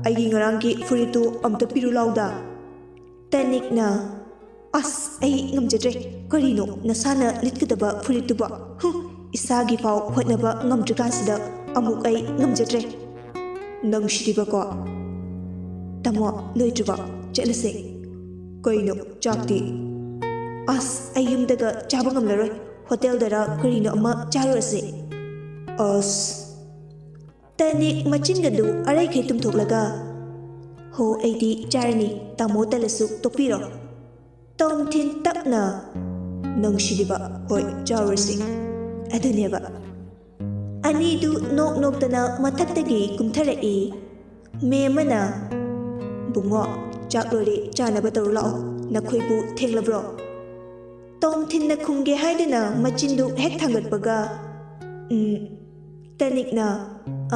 ꯑꯩꯒꯤ ꯉꯔꯥꯡꯒꯤ ꯐꯨꯔꯤꯠꯇꯨ ꯑꯝꯇ ꯄꯤꯔꯨ ꯂꯥꯎꯗ꯫" ꯇꯅꯤꯛꯅ, "ꯑꯁ, ꯑꯩ ꯉꯝꯖꯗ꯭ꯔꯦ꯫ ꯀꯔꯤꯅꯣ ꯅꯁꯥꯅ ꯂꯤꯠꯀꯗꯕ ꯐꯨꯔꯤꯠꯇꯨꯕꯣ? ꯍꯨꯝ, ꯏꯁꯥꯒꯤ ꯐꯥꯎ ꯍꯣꯠꯅꯕ ꯉꯝꯗ꯭ꯔꯤꯀꯥꯟꯁꯤꯗ ꯑꯃꯨꯛ ꯑꯩ ꯉꯝꯖꯗ꯭ꯔꯦ꯫" "ꯅꯪꯁꯤꯗꯤꯕꯀꯣ꯫" "ꯇꯥꯃꯣ, ꯂꯣꯏꯗ꯭ꯔꯤꯕꯣ? ꯆꯠꯂꯁꯦ꯫" "ꯀꯩꯅꯣ, ꯆꯥꯛꯇꯤ?" "ꯑꯁ, ꯑꯩ ꯌꯨꯝꯗꯒ ꯆꯥꯕ ꯉꯝꯂꯔꯣꯏ꯫ ꯍꯣꯇꯦꯜꯗꯔ ꯀꯔꯤꯅꯣ ꯑꯃ ꯆꯥꯔꯨꯔꯁꯦ꯫" "ꯑꯁ꯫" ꯇꯅꯤꯛ ꯃꯆꯤꯟꯒꯗꯨ ꯑꯔꯩꯈꯩ ꯇꯨꯝꯊꯣꯛꯂꯒ, "ꯍꯣ, ꯑꯩꯗꯤ ꯆꯥꯔꯅꯤ, ꯇꯥꯃꯣ ꯇꯜꯂꯁꯨ ꯇꯣꯛꯄꯤꯔꯣ꯫" ꯇꯣꯝꯊꯤꯟ ꯇꯞꯅ, "ꯅꯪꯁꯤꯗꯤꯕ, ꯍꯣꯏ, ꯆꯥꯔꯨꯔꯁꯤ꯫" ꯑꯗꯨꯅꯦꯕ꯫ ꯑꯅꯤꯗꯨ ꯅꯣꯛ ꯅꯣꯛꯇꯅ ꯃꯊꯛꯇꯒꯤ ꯀꯨꯝꯊꯔꯛꯏ꯫ ꯃꯦꯝ ꯑꯃꯅ, "ꯕꯨꯡꯉꯣ, ꯆꯥꯛ ꯂꯣꯏꯔꯦ, ꯆꯥꯅꯕ ꯇꯧꯔꯨ ꯂꯥꯛꯑꯣ꯫ ꯅꯈꯣꯏꯕꯨ ꯊꯦꯡꯂꯕ꯭ꯔꯣ?" ꯇꯣꯝꯊꯤꯟꯅ ꯈꯨꯝꯒꯦ ꯍꯥꯏꯗꯨꯅ ꯃꯆꯤꯟꯗꯨ ꯍꯦꯛ ꯊꯥꯡꯒꯠꯄꯒ, ꯎꯝ, ꯇꯅꯤꯛꯅ,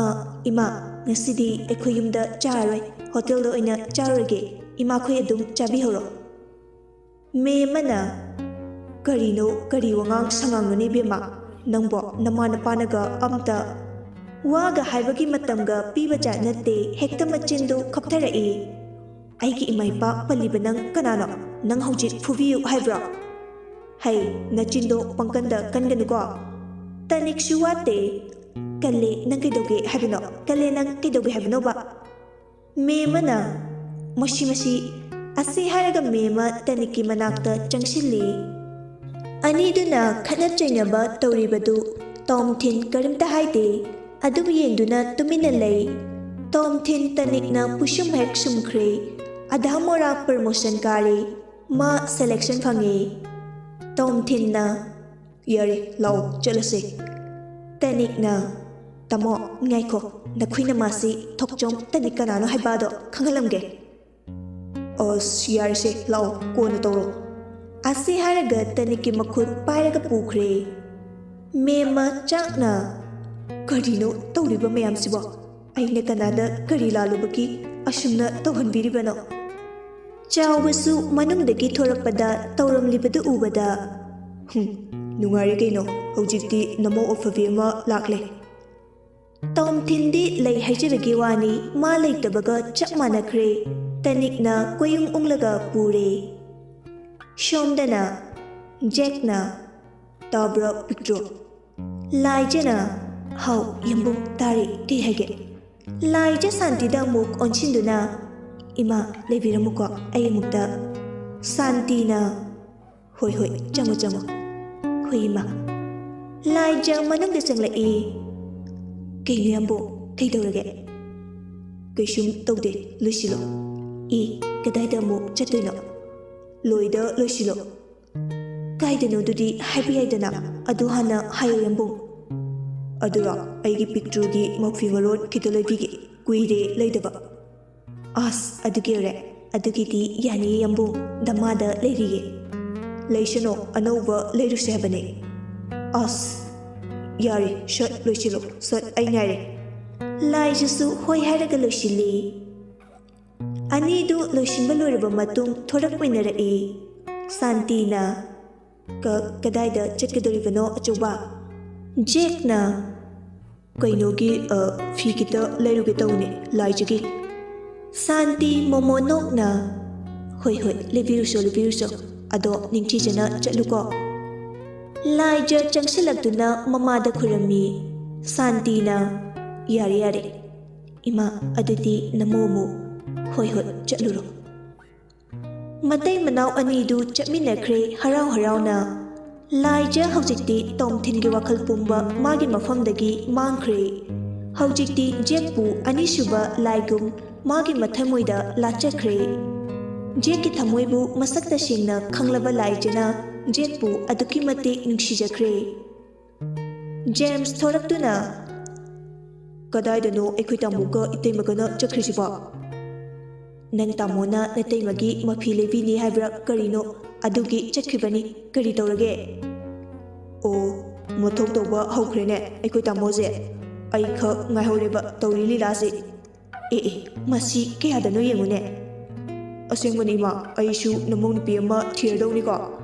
"ꯑ, ꯏꯃꯥ, ꯉꯁꯤꯗꯤ ꯑꯩꯈꯣꯏ ꯌꯨꯝꯗ ꯆꯥꯔꯔꯣꯏ, ꯍꯣꯇꯦꯜꯗ ꯑꯣꯏꯅ ꯆꯥꯔꯨꯔꯒꯦ, ꯏꯃꯥꯈꯣꯏ ꯑꯗꯨꯝ ꯆꯥꯕꯤꯍꯧꯔꯣ"꯫ ꯃꯦꯝ ꯑꯃꯅ, "ꯀꯔꯤꯅꯣ, ꯀꯔꯤ ꯋꯥꯉꯥꯡ ꯁꯉꯥꯡꯅꯣꯅꯦ ꯏꯕꯦꯝꯃ? ꯅꯪꯕꯣ ꯅꯃꯥ ꯅꯄꯥꯅꯒ ꯑꯝꯇ ꯋꯥꯒ ꯍꯥꯏꯕꯒꯤ ꯃꯇꯝꯒ ꯄꯤꯕ ꯖꯥꯠ ꯅꯠꯇꯦ", ꯍꯦꯛꯇ ꯃꯆꯤꯟꯗꯨ ꯈꯞꯊꯔꯛꯏ꯫ "ꯑꯩꯒꯤ ꯏꯃꯥ ꯏꯄꯥ ꯄꯜꯂꯤꯕ ꯅꯪ ꯀꯅꯥꯅꯣ? ꯅꯪ ꯍꯧꯖꯤꯛ ꯐꯨꯕꯤꯌꯨ ꯍꯥꯏꯕ꯭ꯔꯣ?" "ꯍꯩ, ꯅꯆꯤꯟꯗꯣ ꯄꯪꯀꯟꯗ ꯀꯟꯒꯅꯨꯀꯣ꯫ ꯇꯅꯤꯛꯁꯨ ꯋꯥꯠꯇꯦ꯫ ꯀꯜꯂꯦ, ꯅꯪ ꯀꯩꯗꯧꯒꯦ ꯍꯥꯏꯕꯅꯣ? ꯀꯜꯂꯦ, ꯅꯪ ꯀꯩꯗꯧꯒꯦ ꯍꯥꯏꯕꯅꯣꯕ?" ꯃꯦꯝ ꯑꯃꯅ, "ꯃꯁꯤ, ꯃꯁꯤ"꯫ ꯑꯁꯤ ꯍꯥꯏꯔꯒ ꯃꯦꯝ ꯑꯃ ꯇꯅꯤꯛꯀꯤ ꯃꯅꯥꯛꯇ ꯆꯪꯁꯤꯜꯂꯤ꯫ ꯑꯅꯤꯗꯨꯅ ꯈꯠꯅ ꯆꯩꯅꯕ ꯇꯧꯔꯤꯕꯗꯨ ꯇꯣꯝꯊꯤꯟ ꯀꯔꯤꯝꯇ ꯍꯥꯏꯗꯦ꯫ ꯑꯗꯨꯝ ꯌꯦꯡꯗꯨꯅ ꯇꯨꯃꯤꯟꯅ ꯂꯩ꯫ ꯇꯣꯝꯊꯤꯟ ꯇꯅꯤꯛꯅ ꯄꯨꯁꯨꯝ ꯍꯦꯛ ꯁꯨꯝꯈ꯭ꯔꯦ꯫ ꯑꯙꯥ ꯃꯣꯔꯥ ꯄ꯭ꯔꯃꯣꯁꯟ ꯀꯥꯔꯦ꯫ ꯃꯥ ꯁꯦꯂꯦꯛꯁꯟ ꯐꯪꯉꯦ꯫ ꯇꯣꯝꯊꯤꯟꯅ, "ꯌꯥꯔꯦ, ꯂꯥꯛꯑꯣ, ꯆꯠꯂꯁꯦ"꯫ ꯇꯅꯤꯛꯅ, "ꯇꯥꯃꯣ, ꯉꯥꯏꯈꯣ, ꯅꯈꯣꯏ ꯅꯃꯥꯁꯤ ꯊꯣꯛꯆꯣꯝ ꯇꯅꯤꯛ ꯀꯅꯥꯅꯣ ꯍꯥꯏꯕꯗꯣ ꯈꯪꯍꯜꯂꯝꯒꯦ"꯫ "ꯑꯁ, ꯌꯥꯔꯦꯁꯦ, ꯂꯥꯛꯑꯣ, ꯀꯣꯟꯅ ꯇꯧꯔꯣ"꯫ ꯑꯁꯤ ꯍꯥꯏꯔꯒ ꯇꯅꯤꯛꯀꯤ ꯃꯈꯨꯠ ꯄꯥꯏꯔꯒ ꯄꯨꯈ꯭ꯔꯦ꯫ ꯃꯦꯝꯃ ꯆꯥꯛꯅ, "ꯀꯔꯤꯅꯣ ꯇꯧꯔꯤꯕ ꯃꯌꯥꯝꯁꯤꯕꯣ? ꯑꯩꯅ ꯀꯅꯥꯗ ꯀꯔꯤ ꯂꯥꯜꯂꯨꯕꯒꯤ ꯑꯁꯨꯝꯅ ꯇꯧꯍꯟꯕꯤꯔꯤꯕꯅꯣ?" ꯆꯥꯎꯕꯁꯨ ꯃꯅꯨꯡꯗꯒꯤ ꯊꯣꯔꯛꯄꯗ ꯇꯧꯔꯝꯂꯤꯕꯗꯨ ꯎꯕꯗ, "ꯍꯨꯝ, ꯅꯨꯡꯉꯥꯏꯔꯦ ꯀꯩꯅꯣ, ꯍꯧꯖꯤꯛꯇꯤ ꯅꯃꯧ ꯑꯐꯕꯤ ꯑꯃ ꯂꯥꯛꯂꯦ"꯫ ꯇꯣꯝꯊꯤꯟꯗꯤ ꯂꯩ ꯍꯥꯏꯖꯕꯒꯤ ꯋꯥꯅꯤ, ꯃꯥ ꯂꯩꯇꯕꯒ ꯆꯞ ꯃꯥꯟꯅꯈ꯭ꯔꯦ꯫ ꯇꯅꯤꯛꯅ ꯀꯣꯌꯨꯡ ꯎꯪꯂꯒ ꯄꯨꯔꯦ꯫ ꯁꯣꯝꯗꯅ ꯖꯦꯛꯅ, "ꯇꯥꯕ꯭ꯔꯥ ꯄꯤꯛꯇ꯭ꯔꯣ?" ꯂꯥꯏꯖꯅ, "ꯍꯥꯎ ꯌꯦꯝꯕꯨꯡ, ꯇꯥꯔꯤ, ꯀꯩ ꯍꯥꯏꯒꯦ?" ꯂꯥꯏꯖ ꯁꯥꯟꯇꯤꯗ ꯑꯃꯨꯛ ꯑꯣꯟꯁꯤꯟꯗꯨꯅ, "ꯏꯃꯥ, ꯂꯩꯕꯤꯔꯝꯃꯨꯀꯣ, ꯑꯩ ꯑꯃꯨꯛꯇ"꯫ ꯁꯥꯟꯇꯤꯅ, "ꯍꯣꯏ, ꯍꯣꯏ, ꯆꯪꯉꯣ, ꯆꯪꯉꯣ"꯫ "ꯍꯣꯏ ꯏꯃꯥ"꯫ ꯂꯥꯏꯖ ꯃꯅꯨꯡꯗ ꯆꯪꯂꯛꯏ꯫ "ꯀꯩꯅꯣ ꯌꯥꯝꯕꯨꯡ, ꯀꯩꯗꯧꯔꯒꯦ?" "ꯀꯩꯁꯨꯝ ꯇꯧꯗꯦ, ꯂꯣꯏꯁꯤꯜꯂꯣ"꯫ "ꯏ, ꯀꯗꯥꯏꯗ ꯑꯃꯨꯛ ꯆꯠꯇꯣꯏꯅꯣ?" "ꯂꯣꯏꯗ ꯂꯣꯏꯁꯤꯜꯂꯣ"꯫ "ꯀꯥꯏꯗꯅꯣꯗꯨꯗꯤ ꯍꯥꯏꯕ ꯌꯥꯏꯗꯅ, ꯑꯗꯨ ꯍꯥꯟꯅ ꯍꯥꯏꯌꯨ ꯌꯥꯝꯕꯨꯡ"꯫ ꯑꯗꯨꯔꯣ? ꯑꯩꯒꯤ ꯄꯤꯛꯇ꯭ꯔꯨꯒꯤ ꯃꯐꯤ ꯃꯔꯣꯟ ꯈꯤꯇ ꯂꯩꯕꯤꯒꯦ꯫ ꯀꯨꯏꯔꯦ ꯂꯩꯗꯕ꯫ ꯑꯁ, ꯑꯗꯨꯒꯤ ꯑꯣꯏꯔꯦ꯫ ꯑꯗꯨꯒꯤꯗꯤ ꯌꯥꯅꯤꯌꯦ ꯌꯥꯝꯕꯨꯡ, ꯗꯃꯥꯗ ꯂꯩꯔꯤꯌꯦ꯫ ꯂꯩꯁꯅꯣ, ꯑꯅꯧꯕ ꯂꯩꯔꯨꯁꯦ ꯍꯥꯏꯕꯅꯦ꯫ ꯑꯁ, ꯌꯥꯔꯦ, ꯁꯠ ꯂꯣꯏꯁꯤꯜꯂꯣ, ꯁꯠ ꯑꯩ ꯉꯥꯏꯔꯦ꯫ ꯂꯥꯏꯖꯁꯨ ꯍꯣꯏ ꯍꯥꯏꯔꯒ ꯂꯣꯏꯁꯤꯜꯂꯤ꯫ ꯑꯅꯤꯗꯨ ꯂꯣꯏꯁꯤꯟꯕ ꯂꯣꯏꯔꯕ ꯃꯇꯨꯡ ꯊꯣꯔꯛꯃꯤꯟꯅꯔꯛꯏ꯫ ꯁꯥꯟꯇꯤꯅ, "ꯀ-, ꯀꯗꯥꯏꯗ ꯆꯠꯀꯗꯧꯔꯤꯕꯅꯣ ꯑꯆꯧꯕ?" ꯖꯦꯛꯅ, "ꯀꯩꯅꯣꯒꯤ, ꯑ, ꯐꯤ ꯈꯤꯇ ꯂꯩꯔꯨꯒꯦ ꯇꯧꯅꯦ, ꯂꯥꯏꯖꯒꯤ꯫" ꯁꯥꯟꯇꯤ ꯃꯣꯃꯣ ꯅꯣꯛꯅ, "ꯍꯣꯏ, ꯍꯣꯏ, ꯂꯩꯕꯤꯔꯨꯆꯣ, ꯂꯩꯕꯤꯔꯨꯆꯣ꯫ ꯑꯗꯣ ꯅꯤꯡꯊꯤꯖꯅ ꯆꯠꯂꯨꯀꯣ꯫" ꯂꯥꯏꯖ ꯆꯪꯁꯤꯜꯂꯛꯇꯨꯅ ꯃꯃꯥꯗ ꯈꯨꯔꯝꯃꯤ꯫ ꯁꯥꯟꯇꯤꯅ, "ꯌꯥꯔꯦ, ꯌꯥꯔꯦ꯫ ꯏꯃꯥ, ꯑꯗꯨꯗꯤ ꯅꯃꯣ ꯑꯃꯨꯛ꯫ ꯍꯣꯏ, ꯍꯣꯏ, ꯆꯠꯂꯨꯔꯣ꯫" ꯃꯇꯩ ꯃꯅꯥꯎ ꯑꯅꯤꯗꯨ ꯆꯠꯃꯤꯟꯅꯈ꯭ꯔꯦ ꯍꯔꯥꯎ ꯍꯔꯥꯎꯅ꯫ ꯂꯥꯏꯖ ꯍꯧꯖꯤꯛꯇꯤ ꯇꯣꯝꯊꯤꯟꯒꯤ ꯋꯥꯈꯜ ꯄꯨꯝꯕ ꯃꯥꯒꯤ ꯃꯐꯝꯗꯒꯤ ꯃꯥꯡꯈ꯭ꯔꯦ꯫ ꯍꯧꯖꯤꯛꯇꯤ ꯖꯦꯛꯄꯨ ꯑꯅꯤꯁꯨꯕ ꯂꯥꯏꯒꯨꯝ ꯃꯥꯒꯤ ꯃꯊꯃꯣꯏꯗ ꯂꯥꯠꯆꯈ꯭ꯔꯦ꯫ ꯖꯦꯛꯀꯤ ꯊꯃꯣꯏꯕꯨ ꯃꯁꯛ ꯇꯁꯦꯡꯅ ꯈꯪꯂꯕ ꯂꯥꯏꯖꯅ ꯖꯦꯛꯄꯨ ꯑꯗꯨꯛꯀꯤ ꯃꯇꯤꯛ ꯅꯨꯡꯁꯤꯖꯈ꯭ꯔꯦ꯫ ꯖꯦꯝꯁ ꯊꯣꯔꯛꯇꯨꯅ, "ꯀꯗꯥꯏꯗꯅꯣ ꯑꯩꯈꯣꯏ ꯇꯥꯃꯣꯒ ꯏꯇꯩꯃꯒꯅ ꯆꯠꯈ꯭ꯔꯤꯁꯤꯕꯣ? ꯅꯪ ꯇꯥꯃꯣꯅ ꯅꯇꯩꯃꯒꯤ ꯃꯐꯤ ꯂꯩꯕꯤꯅꯤ ꯍꯥꯏꯕ꯭ꯔꯥ ꯀꯔꯤꯅꯣ, ꯑꯗꯨꯒꯤ ꯆꯠꯈꯤꯕꯅꯤ꯫ ꯀꯔꯤ ꯇꯧꯔꯒꯦ?" "ꯑꯣ, ꯃꯊꯧ ꯇꯧꯕ ꯍꯧꯈ꯭ꯔꯦꯅꯦ ꯑꯩꯈꯣꯏ ꯇꯥꯃꯣꯁꯦ꯫ ꯑꯩꯈꯛ ꯉꯥꯏꯍꯧꯔꯦꯕ ꯇꯧꯔꯤ ꯂꯤꯂꯥꯁꯤ꯫ ꯑꯦ, ꯑꯦ, ꯃꯁꯤ ꯀꯌꯥꯗꯅꯣ ꯌꯦꯡꯉꯨꯅꯦ꯫ ꯑꯁꯦꯡꯕꯅꯤ ꯏꯃꯥ, ꯑꯩꯁꯨ ꯅꯃꯧ ꯅꯨꯄꯤ ꯑꯃ ꯊꯤꯔꯗꯧꯅꯤꯀꯣ꯫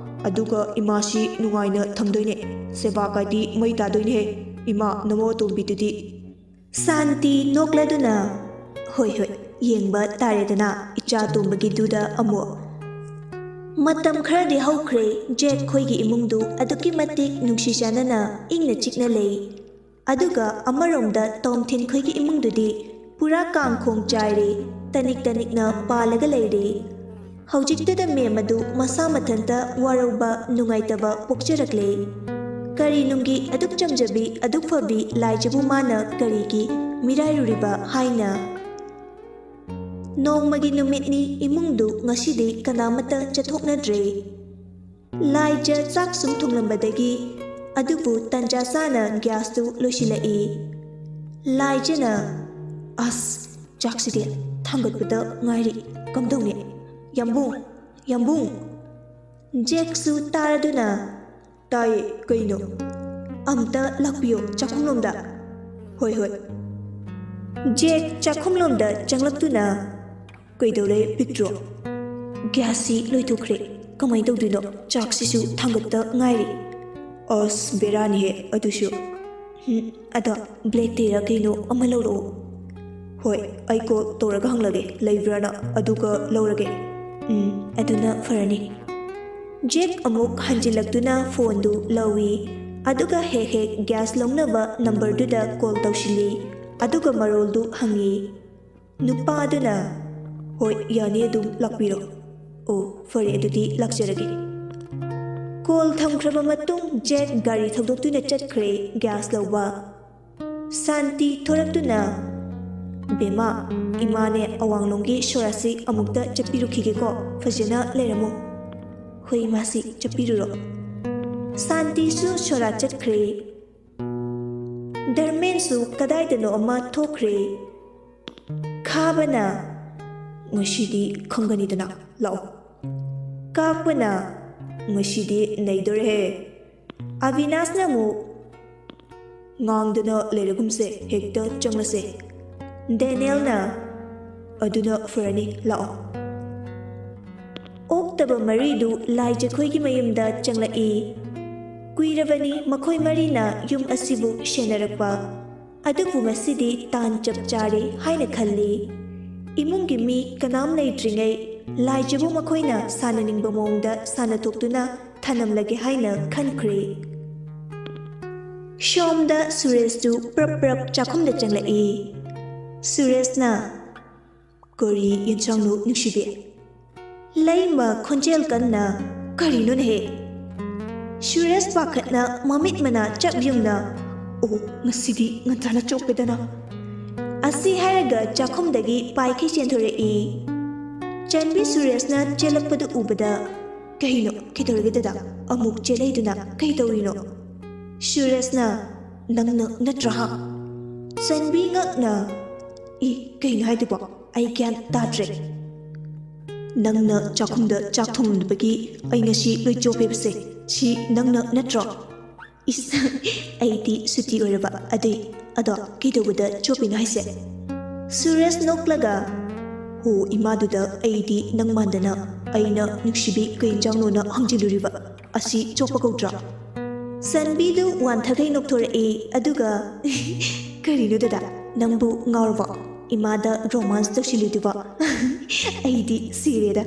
ꯑꯗꯨꯒ ꯏꯃꯥꯁꯤ ꯅꯨꯡꯉꯥꯏꯅ ꯊꯝꯗꯣꯏꯅꯦ꯫ ꯁꯦꯕꯥ ꯀꯥꯏꯗꯤ ꯃꯩ ꯇꯥꯗꯣꯏꯅꯦꯍꯦ, ꯏꯃꯥ ꯅꯃꯧ ꯑꯇꯣꯝꯕꯤꯗꯨꯗꯤ꯫" ꯁꯥꯟꯇꯤ ꯅꯣꯛꯂꯗꯨꯅ, "ꯍꯣꯏ, ꯍꯣꯏ, ꯌꯦꯡꯕ ꯇꯥꯔꯦꯗꯅ ꯏꯆꯥ ꯑꯇꯣꯝꯕꯒꯤꯗꯨꯗ ꯑꯃꯨꯛ꯫" ꯃꯇꯝ ꯈꯔꯗꯤ ꯍꯧꯈ꯭ꯔꯦ꯫ ꯖꯦꯛ ꯈꯣꯏꯒꯤ ꯏꯃꯨꯡꯗꯨ ꯑꯗꯨꯛꯀꯤ ꯃꯇꯤꯛ ꯅꯨꯡꯁꯤ ꯆꯥꯟꯅꯅ ꯏꯪꯅ ꯆꯤꯛꯅ ꯂꯩ꯫ ꯑꯗꯨꯒ ꯑꯃꯔꯣꯝꯗ ꯇꯣꯝꯊꯤꯟ ꯈꯣꯏꯒꯤ ꯏꯃꯨꯡꯗꯨꯗꯤ ꯄꯨꯔꯥ ꯀꯥꯡꯈꯣꯡ ꯆꯥꯏꯔꯦ, ꯇꯅꯤꯛ ꯇꯅꯤꯛꯅ ꯄꯥꯜꯂꯒ ꯂꯩꯔꯦ꯫ ꯍꯧꯖꯤꯛꯇꯗ ꯃꯦꯝ ꯑꯗꯨ ꯃꯁꯥ ꯃꯊꯟꯇ ꯋꯥꯔꯧꯕ, ꯅꯨꯡꯉꯥꯏꯇꯕ ꯄꯣꯛꯆꯔꯛꯂꯦ꯫ ꯀꯔꯤ ꯅꯨꯡꯒꯤ ꯑꯗꯨꯛ ꯆꯝꯖꯕꯤ, ꯑꯗꯨꯛ ꯐꯕꯤ ꯂꯥꯏꯖꯕꯨ ꯃꯥꯅ ꯀꯔꯤꯒꯤ ꯃꯤꯔꯥꯏꯔꯨꯔꯤꯕ ꯍꯥꯏꯅ꯫ ꯅꯣꯡꯃꯒꯤ ꯅꯨꯃꯤꯠꯅꯤ, ꯏꯃꯨꯡꯗꯨ ꯉꯁꯤꯗꯤ ꯀꯅꯥꯃꯠꯇ ꯆꯠꯊꯣꯛꯅꯗ꯭ꯔꯦ꯫ ꯂꯥꯏꯖ ꯆꯥꯛ ꯁꯨꯝ ꯊꯣꯡꯂꯝꯕꯗꯒꯤ ꯑꯗꯨꯕꯨ ꯇꯟꯖꯥ ꯆꯥꯅ ꯒ꯭ꯌꯥꯁꯇꯨ ꯂꯣꯏꯁꯤꯜꯂꯛꯏ꯫ ꯂꯥꯏꯖꯅ, "ꯑꯁ, ꯆꯥꯛꯁꯤꯗꯤ ꯊꯥꯡꯒꯠꯄꯗ ꯉꯥꯏꯔꯤ꯫ ꯀꯝꯗꯧꯅꯤ? ꯌꯥꯝꯕꯨꯡ, ꯌꯥꯝꯕꯨꯡ!" ꯖꯦꯛꯁꯨ ꯇꯥꯔꯗꯨꯅ, "ꯇꯥꯏꯌꯦ, ꯀꯩꯅꯣ?" "ꯑꯝꯇ ꯂꯥꯛꯄꯤꯌꯣ ꯆꯥꯛꯈꯨꯝꯂꯣꯝꯗ꯫" "ꯍꯣꯏ, ꯍꯣꯏ꯫" ꯖꯦꯛ ꯆꯥꯛꯈꯨꯝꯂꯣꯝꯗ ꯆꯪꯂꯛꯇꯨꯅ, "ꯀꯩꯗꯧꯔꯦ, ꯄꯤꯛꯇ꯭ꯔꯣ?" "ꯒ꯭ꯌꯥꯁꯁꯤ ꯂꯣꯏꯊꯣꯛꯈ꯭ꯔꯦ꯫ ꯀꯃꯥꯏꯅ ꯇꯧꯗꯣꯏꯅꯣ? ꯆꯥꯛꯁꯤꯁꯨ ꯊꯥꯡꯒꯠꯇ ꯉꯥꯏꯔꯤ꯫" "ꯑꯁ, ꯕꯦꯔꯥꯅꯤꯍꯦ ꯑꯗꯨꯁꯨ꯫ ꯎꯝ, ꯑꯗꯣ ꯕ꯭ꯂꯦꯛꯇꯩꯔ ꯀꯩꯅꯣ ꯑꯃ ꯂꯧꯔꯛꯑꯣ꯫" "ꯍꯣꯏ, ꯑꯩ ꯀꯣꯜ ꯇꯧꯔꯒ ꯍꯪꯂꯒꯦ, ꯂꯩꯕ꯭ꯔꯥꯅ, ꯑꯗꯨꯒ ꯂꯧꯔꯒꯦ꯫" "ꯎꯝ, ꯑꯗꯨꯅ ꯐꯔꯅꯤ꯫" ꯖꯦꯛ ꯑꯃꯨꯛ ꯍꯟꯖꯤꯜꯂꯛꯇꯨꯅ ꯐꯣꯟꯗꯨ ꯂꯧꯏ, ꯑꯗꯨꯒ ꯍꯦꯛ ꯍꯦꯛ ꯒ꯭ꯌꯥꯁ ꯂꯧꯅꯕ ꯅꯝꯕꯔꯗꯨꯗ ꯀꯣꯜ ꯇꯧꯁꯤꯜꯂꯤ, ꯑꯗꯨꯒ ꯃꯔꯣꯜꯗꯨ ꯍꯪꯏ꯫ ꯅꯨꯄꯥꯗꯨꯅ, "ꯍꯣꯏ, ꯌꯥꯅꯤ, ꯑꯗꯨꯝ ꯂꯥꯛꯄꯤꯔꯣ꯫" "ꯑꯣ, ꯐꯔꯦ, ꯑꯗꯨꯗꯤ ꯂꯥꯛꯆꯔꯒꯦ꯫" ꯀꯣꯜ ꯊꯝꯈ꯭ꯔꯕ ꯃꯇꯨꯡ ꯖꯦꯛ ꯒꯥꯔꯤ ꯊꯧꯗꯣꯛꯇꯨꯅ ꯆꯠꯈ꯭ꯔꯦ ꯒ꯭ꯌꯥꯁ ꯂꯧꯕ꯫ ꯁꯥꯟꯇꯤ ꯊꯣꯔꯛꯇꯨꯅ, "ꯕꯦꯝꯃ, ꯏꯃꯥꯅꯦ ꯑꯋꯥꯡꯂꯣꯝꯒꯤ ꯁꯣꯔꯥꯠꯁꯤ ꯑꯃꯨꯛꯇ ꯆꯠꯄꯤꯔꯨꯈꯤꯒꯦꯀꯣ, ꯐꯖꯅ ꯂꯩꯔꯝꯃꯨ꯫" "ꯍꯣꯏ, ꯏꯃꯥꯁꯤ ꯆꯠꯄꯤꯔꯨꯔꯣ꯫" ꯁꯥꯟꯇꯤꯁꯨ ꯁꯣꯔꯥꯠ ꯆꯠꯈ꯭ꯔꯦ꯫ ꯙꯔꯃꯦꯟꯁꯨ ꯀꯗꯥꯏꯗꯅꯣ ꯑꯃ ꯊꯣꯛꯈ꯭ꯔꯦ꯫ ꯈꯥꯕꯅ, "ꯉꯁꯤꯗꯤ ꯈꯪꯒꯅꯤꯗꯅ, ꯂꯥꯛꯑꯣ꯫" ꯀꯥꯛꯄꯅ, "ꯉꯁꯤꯗꯤ ꯅꯩꯗꯣꯔꯦꯍꯦ꯫" ꯑꯕꯤꯅꯥꯁꯅ ꯑꯃꯨꯛ, "ꯉꯥꯡꯗꯅ ꯂꯩꯔꯒꯨꯝꯁꯦ, ꯍꯦꯛꯇ ꯆꯪꯂꯁꯦ꯫" ꯗꯦꯅꯦꯜꯅ, "ꯑꯗꯨꯅ ꯐꯔꯅꯤ, ꯂꯥꯛꯑꯣ꯫" ꯑꯣꯛꯇꯕ ꯃꯔꯤꯗꯨ ꯂꯥꯏꯖꯈꯣꯏꯒꯤ ꯃꯌꯨꯝꯗ ꯆꯪꯂꯛꯏ꯫ ꯀꯨꯏꯔꯕꯅꯤ ꯃꯈꯣꯏ ꯃꯔꯤꯅ ꯌꯨꯝ ꯑꯁꯤꯕꯨ ꯁꯦꯟꯅꯔꯛꯄ꯫ ꯑꯗꯨꯕꯨ ꯉꯁꯤꯗꯤ ꯇꯥꯟ ꯆꯞ ꯆꯥꯔꯦ ꯍꯥꯏꯅ ꯈꯜꯂꯤ꯫ ꯏꯃꯨꯡꯒꯤ ꯃꯤ ꯀꯅꯥꯝ ꯂꯩꯇ꯭ꯔꯤꯉꯩ ꯂꯥꯏꯖꯕꯨ ꯃꯈꯣꯏꯅ ꯁꯥꯟꯅꯅꯤꯡꯕ ꯃꯑꯣꯡꯗ ꯁꯥꯟꯅꯊꯣꯛꯇꯨꯅ ꯊꯅꯝꯂꯒꯦ ꯍꯥꯏꯅ ꯈꯟꯈ꯭ꯔꯦ꯫ ꯁꯣꯝꯗ ꯁꯨꯔꯦꯁꯇꯨ ꯄ꯭ꯔꯞ ꯄ꯭ꯔꯞ ꯆꯥꯛꯈꯨꯝꯗ ꯆꯪꯂꯛꯏ꯫ ꯁꯨꯔꯦꯁꯅ, "ꯀꯔꯤ ꯌꯦꯟꯁꯥꯡꯅꯣ ꯅꯨꯡꯁꯤꯕꯤ?" ꯂꯩꯃ ꯈꯣꯟꯖꯦꯜ ꯀꯟꯅ, "ꯀꯔꯤꯅꯣꯅꯦꯍꯦ?" ꯁꯨꯔꯦꯁ ꯄꯥꯈꯠꯅ ꯃꯃꯤꯠ ꯃꯅꯥ ꯆꯞ ꯌꯨꯡꯅ, "ꯑꯣ, ꯉꯁꯤꯗꯤ ꯉꯟꯇꯥꯅ ꯆꯣꯞꯄꯦꯗꯅ꯫" ꯑꯁꯤ ꯍꯥꯏꯔꯒ ꯆꯥꯛꯈꯨꯝꯗꯒꯤ ꯄꯥꯏꯈꯩ ꯆꯦꯟꯊꯣꯔꯛꯏ꯫ ꯆꯟꯕꯤ ꯁꯨꯔꯦꯁꯅ ꯆꯦꯜꯂꯛꯄꯗꯨ ꯎꯕꯗ, "ꯀꯩꯅꯣ? ꯀꯩꯗꯧꯔꯒꯦ ꯗꯗꯥ? ꯑꯃꯨꯛ ꯆꯦꯜꯂꯛꯏꯗꯨꯅ ꯀꯩ ꯇꯧꯔꯤꯅꯣ?" ꯁꯨꯔꯦꯁꯅ, "ꯅꯪꯅ ꯅꯠꯇ꯭ꯔꯥ ꯍꯥ?" ꯆꯟꯕꯤ ꯉꯛꯅ, "ꯏ, ꯀꯩꯅꯣ ꯍꯥꯏꯗꯨꯕꯣ? ꯑꯩ ꯒ꯭ꯌꯥꯟ ꯇꯥꯗ꯭ꯔꯦ꯫ ꯅꯪꯅ ꯆꯥꯛꯈꯨꯝꯗ ꯆꯥꯛ ꯊꯣꯡꯂꯝꯗꯕꯒꯤ ꯑꯩ ꯉꯁꯤ ꯂꯣꯏ ꯆꯣꯞꯄꯦꯕꯁꯦ꯫ ꯁꯤ ꯅꯪꯅ ꯅꯠꯇ꯭ꯔꯣ?" "ꯏꯁ, ꯑꯩꯗꯤ ꯁꯨꯇꯤ ꯑꯣꯏꯔꯕ ꯑꯗꯨꯏ꯫ ꯑꯗꯣ ꯀꯩꯗꯧꯕꯗ ꯆꯣꯞꯄꯤꯅꯣ ꯍꯥꯏꯁꯦ?" ꯁꯨꯔꯦꯁ ꯅꯣꯛꯂꯒ, "ꯍꯣ, ꯏꯃꯥꯗꯨꯗ ꯑꯩꯗꯤ ꯅꯪ ꯃꯥꯟꯗꯅ ꯑꯩꯅ ꯅꯨꯡꯁꯤꯕꯤ ꯀꯩ ꯏꯟꯖꯥꯡꯅꯣꯅ ꯍꯪꯖꯤꯜꯂꯨꯔꯤꯕ꯫ ꯑꯁꯤ ꯆꯣꯞꯄ ꯀꯧꯗ꯭ꯔꯣ?" ꯆꯟꯕꯤꯗꯨ ꯋꯥꯟꯊꯈꯩ ꯅꯣꯛꯊꯣꯔꯛꯏ, ꯑꯗꯨꯒ, "ꯀꯔꯤꯅꯣ ꯗꯗꯥ, ꯅꯪꯕꯨ ꯉꯥꯎꯔꯕꯣ? ꯏꯃꯥꯗ ꯔꯣꯃꯥꯟꯁ ꯇꯧꯁꯤꯜꯂꯤꯗꯨꯕꯣ? ꯑꯩꯗꯤ ꯁꯤꯔꯦꯗ꯫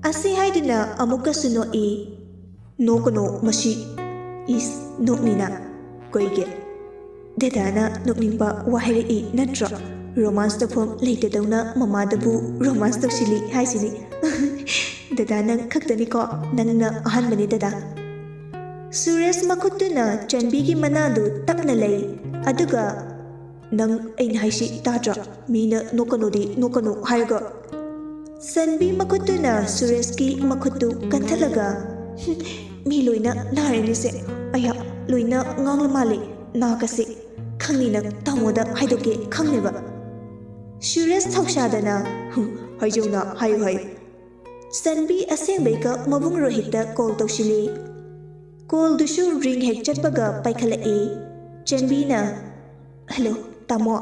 ꯑꯁꯤ ꯍꯥꯏꯗꯨꯅ ꯑꯃꯨꯛꯀꯁꯨ ꯅꯣꯛꯏ꯫ ꯅꯣꯛꯀꯅꯣ ꯃꯁꯤ꯫ ꯏꯁ, ꯅꯣꯛꯅꯤꯅ꯫ ꯀꯩꯒꯤ? ꯗꯗꯥꯅ ꯅꯣꯛꯅꯤꯡꯕ ꯋꯥ ꯍꯥꯏꯔꯛꯏ ꯅꯠꯇ꯭ꯔꯣ? ꯔꯣꯃꯥꯟꯁ ꯇꯧꯐꯝ ꯂꯩꯇꯗꯧꯅ ꯃꯃꯥꯗꯕꯨ ꯔꯣꯃꯥꯟꯁ ꯇꯧꯁꯤꯜꯂꯤ ꯍꯥꯏꯁꯤꯅꯤ꯫ ꯗꯗꯥ ꯅꯪ ꯈꯛꯇꯅꯤꯀꯣ, ꯅꯪꯅ ꯑꯍꯥꯟꯕꯅꯤ ꯗꯗꯥ꯫" ꯁꯨꯔꯦꯁ ꯃꯈꯨꯠꯇꯨꯅ ꯆꯟꯕꯤꯒꯤ ꯃꯅꯥꯗꯨ ꯇꯞꯅ ꯂꯩ, ꯑꯗꯨꯒ, "ꯅꯪ ꯑꯩꯅ ꯍꯥꯏꯁꯤ ꯇꯥꯗ꯭ꯔꯣ? ꯃꯤꯅ ꯅꯣꯛꯀꯅꯨꯗꯤ ꯅꯣꯛꯀꯅꯨ ꯍꯥꯏꯔꯒ꯫" ꯆꯟꯕꯤ ꯃꯈꯨꯠꯇꯨꯅ ꯁꯨꯔꯦꯁꯀꯤ ꯃꯈꯨꯠꯇꯨ ꯀꯟꯊꯠꯂꯒ, "ꯍꯨꯝ, ꯃꯤ ꯂꯣꯏꯅ ꯅꯥꯔꯦꯅꯦꯁꯦ꯫ ꯑꯌꯥ, ꯂꯣꯏꯅ ꯉꯥꯡꯂ ꯃꯥꯜꯂꯦ꯫ ꯅꯥꯒꯁꯦ꯫ ꯈꯪꯅꯤ ꯅꯪ, ꯇꯥꯃꯣꯗ ꯍꯥꯏꯗꯣꯛꯀꯦ ꯈꯪꯅꯦꯕ꯫" ꯁꯨꯔꯦꯁ ꯊꯧꯁꯥꯗꯅ, "ꯍꯨꯝ, ꯍꯥꯏꯖꯧꯅ, ꯍꯥꯏꯌꯨ, ꯍꯥꯏꯌꯨ꯫" ꯆꯟꯕꯤ ꯑꯁꯦꯡꯕꯩꯒ ꯃꯕꯨꯡ ꯔꯣꯍꯤꯠꯇ ꯀꯣꯜ ꯇꯧꯁꯤꯜꯂꯤ꯫ ꯀꯣꯜꯗꯨꯁꯨ ꯔꯤꯡ ꯍꯦꯛ ꯆꯠꯄꯒ ꯄꯥꯏꯈꯠꯂꯛꯏ꯫ ꯆꯟꯕꯤꯅ, "ꯍꯜꯂꯣ, ꯇꯥꯃꯣ꯫"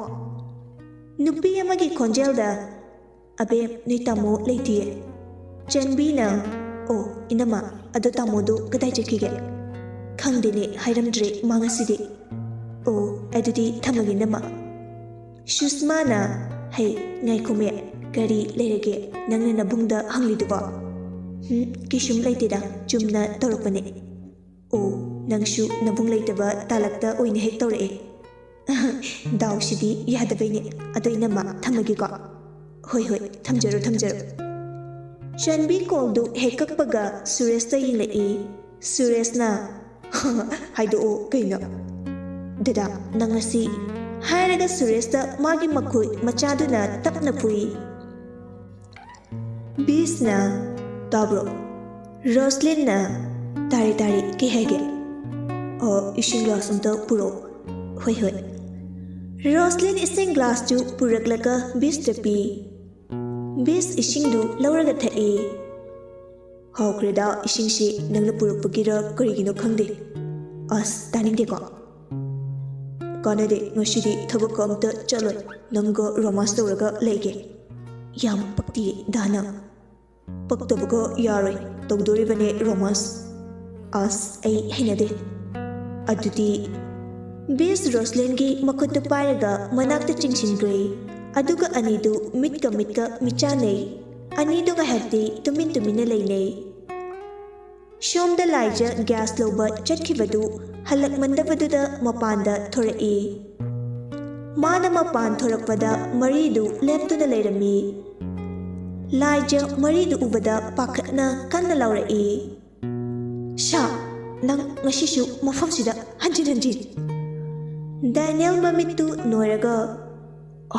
ꯅꯨꯄꯤ ꯑꯃꯒꯤ ꯈꯣꯟꯖꯦꯜꯗ, "ꯑꯕꯦꯝ, ꯅꯣꯏ ꯇꯥꯃꯣ ꯂꯩꯇꯤꯌꯦ꯫" ꯆꯟꯕꯤꯅ, "ꯑꯣ, ꯏꯅꯝꯃ, ꯑꯗꯣ ꯇꯥꯃꯣꯗꯣ ꯀꯗꯥꯏ ꯆꯠꯈꯤꯒꯦ?" "ꯈꯪꯗꯦꯅꯦ, ꯍꯥꯏꯔꯝꯗ꯭ꯔꯦ ꯃꯥ ꯉꯁꯤꯗꯤ꯫" "ꯑꯣ, ꯑꯗꯨꯗꯤ ꯊꯝꯃꯒꯦ ꯏꯅꯝꯃ꯫" ꯁꯨꯁꯃꯥꯅ, "ꯍꯩ, ꯉꯥꯏꯈꯣꯃꯦ, ꯀꯔꯤ ꯂꯩꯔꯒꯦ ꯅꯪꯅ ꯅꯕꯨꯡꯗ ꯍꯪꯂꯤꯗꯨꯕꯣ?" "ꯍꯨꯝ, ꯀꯩꯁꯨꯝ ꯂꯩꯇꯦꯗ, ꯆꯨꯝꯅ ꯇꯧꯔꯛꯄꯅꯦ꯫" "ꯑꯣ, ꯅꯪꯁꯨ ꯅꯕꯨꯡ ꯂꯩꯇꯕ ꯇꯥꯂꯛꯇ ꯑꯣꯏꯅ ꯍꯦꯛ ꯇꯧꯔꯛꯑꯦ꯫" "ꯗꯥꯎꯁꯤꯗꯤ ꯌꯥꯗꯕꯩꯅꯦ꯫ ꯑꯗꯣ ꯏꯅꯝꯃ, ꯊꯝꯃꯒꯦꯀꯣ꯫" "ꯍꯣꯏ, ꯍꯣꯏ, ꯊꯝꯖꯔꯣ, ꯊꯝꯖꯔꯣ꯫" ꯆꯟꯕꯤ ꯀꯣꯜꯗꯨ ꯍꯦꯛ ꯀꯛꯄꯒ ꯁꯨꯔꯦꯁꯇ ꯌꯦꯡꯂꯛꯏ꯫ ꯁꯨꯔꯦꯁꯅ, "ꯍꯥꯏꯗꯣꯛꯑꯣ ꯀꯩꯅꯣ?" "ꯗꯗꯥ, ꯅꯪ ꯉꯁꯤ," ꯍꯥꯏꯔꯒ ꯁꯨꯔꯦꯁꯇ ꯃꯥꯒꯤ ꯃꯈꯨꯠ ꯃꯆꯥꯗꯨꯅ ꯇꯞꯅ ꯐꯨꯏ꯫ ꯕꯤꯁꯅ, "ꯇꯥꯕ꯭ꯔꯣ?" ꯔꯣꯁꯂꯤꯟꯅ, "ꯇꯥꯔꯦ, ꯇꯥꯔꯦ, ꯀꯩ ꯍꯥꯏꯒꯦ?" ꯑ, ꯏꯁꯤꯡ ꯒ꯭ꯂꯥꯁ ꯑꯝꯇ ꯄꯨꯔꯛꯑꯣ꯫ ꯍꯣꯏ, ꯍꯣꯏ꯫ ꯔꯣꯁꯂꯤꯟ ꯏꯁꯤꯡ ꯒ꯭ꯂꯥꯁꯇꯨ ꯄꯨꯔꯛꯂꯒ ꯕꯤꯁꯇ ꯄꯤ꯫ ꯕꯤꯁ ꯏꯁꯤꯡꯗꯨ ꯂꯧꯔꯒ ꯊꯛꯏ꯫ "ꯍꯥꯎꯈ꯭ꯔꯦꯗ, ꯏꯁꯤꯡꯁꯤ ꯅꯪꯅ ꯄꯨꯔꯛꯄꯒꯤꯔ ꯀꯔꯤꯒꯤꯅꯣ ꯈꯪꯗꯦ꯫ ꯑꯁ, ꯇꯥꯅꯤꯡꯗꯦꯀꯣ꯫ ꯀꯥꯟꯅꯗꯦ, ꯉꯁꯤꯗꯤ ꯊꯕꯛꯀ ꯑꯝꯇ ꯆꯠꯂꯣꯏ꯫ ꯅꯪꯒ ꯔꯣꯃꯥꯟꯁ ꯇꯧꯔꯒ ꯂꯩꯒꯦ꯫ ꯌꯥꯝ ꯄꯛꯇꯤꯌꯦ ꯗꯥꯅ꯫ ꯄꯛꯇꯕꯒ ꯌꯥꯔꯣꯏ, ꯇꯧꯗꯣꯔꯤꯕꯅꯦ ꯔꯣꯃꯥꯟꯁ꯫ ꯑꯁ, ꯑꯩ ꯍꯩꯅꯗꯦ꯫" ꯑꯗꯨꯗꯤ ꯕꯤꯁ ꯔꯣꯁꯂꯤꯟꯒꯤ ꯃꯈꯨꯠꯇꯨ ꯄꯥꯏꯔꯒ ꯃꯅꯥꯛꯇ ꯆꯤꯡꯁꯤꯟꯈ꯭ꯔꯦ꯫ ꯑꯗꯨꯒ ꯑꯅꯤꯗꯨ ꯃꯤꯠꯀ ꯃꯤꯠꯀ ꯃꯤꯆꯥꯅꯩ꯫ ꯑꯅꯤꯗꯨ ꯉꯥꯏꯍꯥꯛꯇꯤ ꯇꯨꯃꯤꯟ ꯇꯨꯃꯤꯟꯅ ꯂꯩꯅꯩ꯫ ꯁꯣꯝꯗ ꯂꯥꯏꯖ ꯒ꯭ꯌꯥꯁ ꯂꯧꯕ ꯆꯠꯈꯤꯕꯗꯨ ꯍꯜꯂꯛꯃꯟꯗꯕꯗꯨꯗ ꯃꯄꯥꯟꯗ ꯊꯣꯔꯛꯏ꯫ ꯃꯥꯅ ꯃꯄꯥꯟ ꯊꯣꯔꯛꯄꯗ ꯃꯔꯤꯗꯨ ꯂꯦꯞꯇꯨꯅ ꯂꯩꯔꯝꯃꯤ꯫ ꯂꯥꯏꯖ ꯃꯔꯤꯗꯨ ꯎꯕꯗ ꯄꯥꯈꯠꯅ ꯀꯟꯅ ꯂꯥꯎꯔꯛꯏ, "ꯁꯥ, ꯅꯪ ꯉꯁꯤꯁꯨ ꯃꯐꯝꯁꯤꯗ ꯍꯟꯖꯤꯟ ꯍꯟꯖꯤꯟ?" ꯗꯥꯅꯤꯌꯦꯜ ꯃꯃꯤꯠꯇꯨ ꯅꯣꯏꯔꯒ,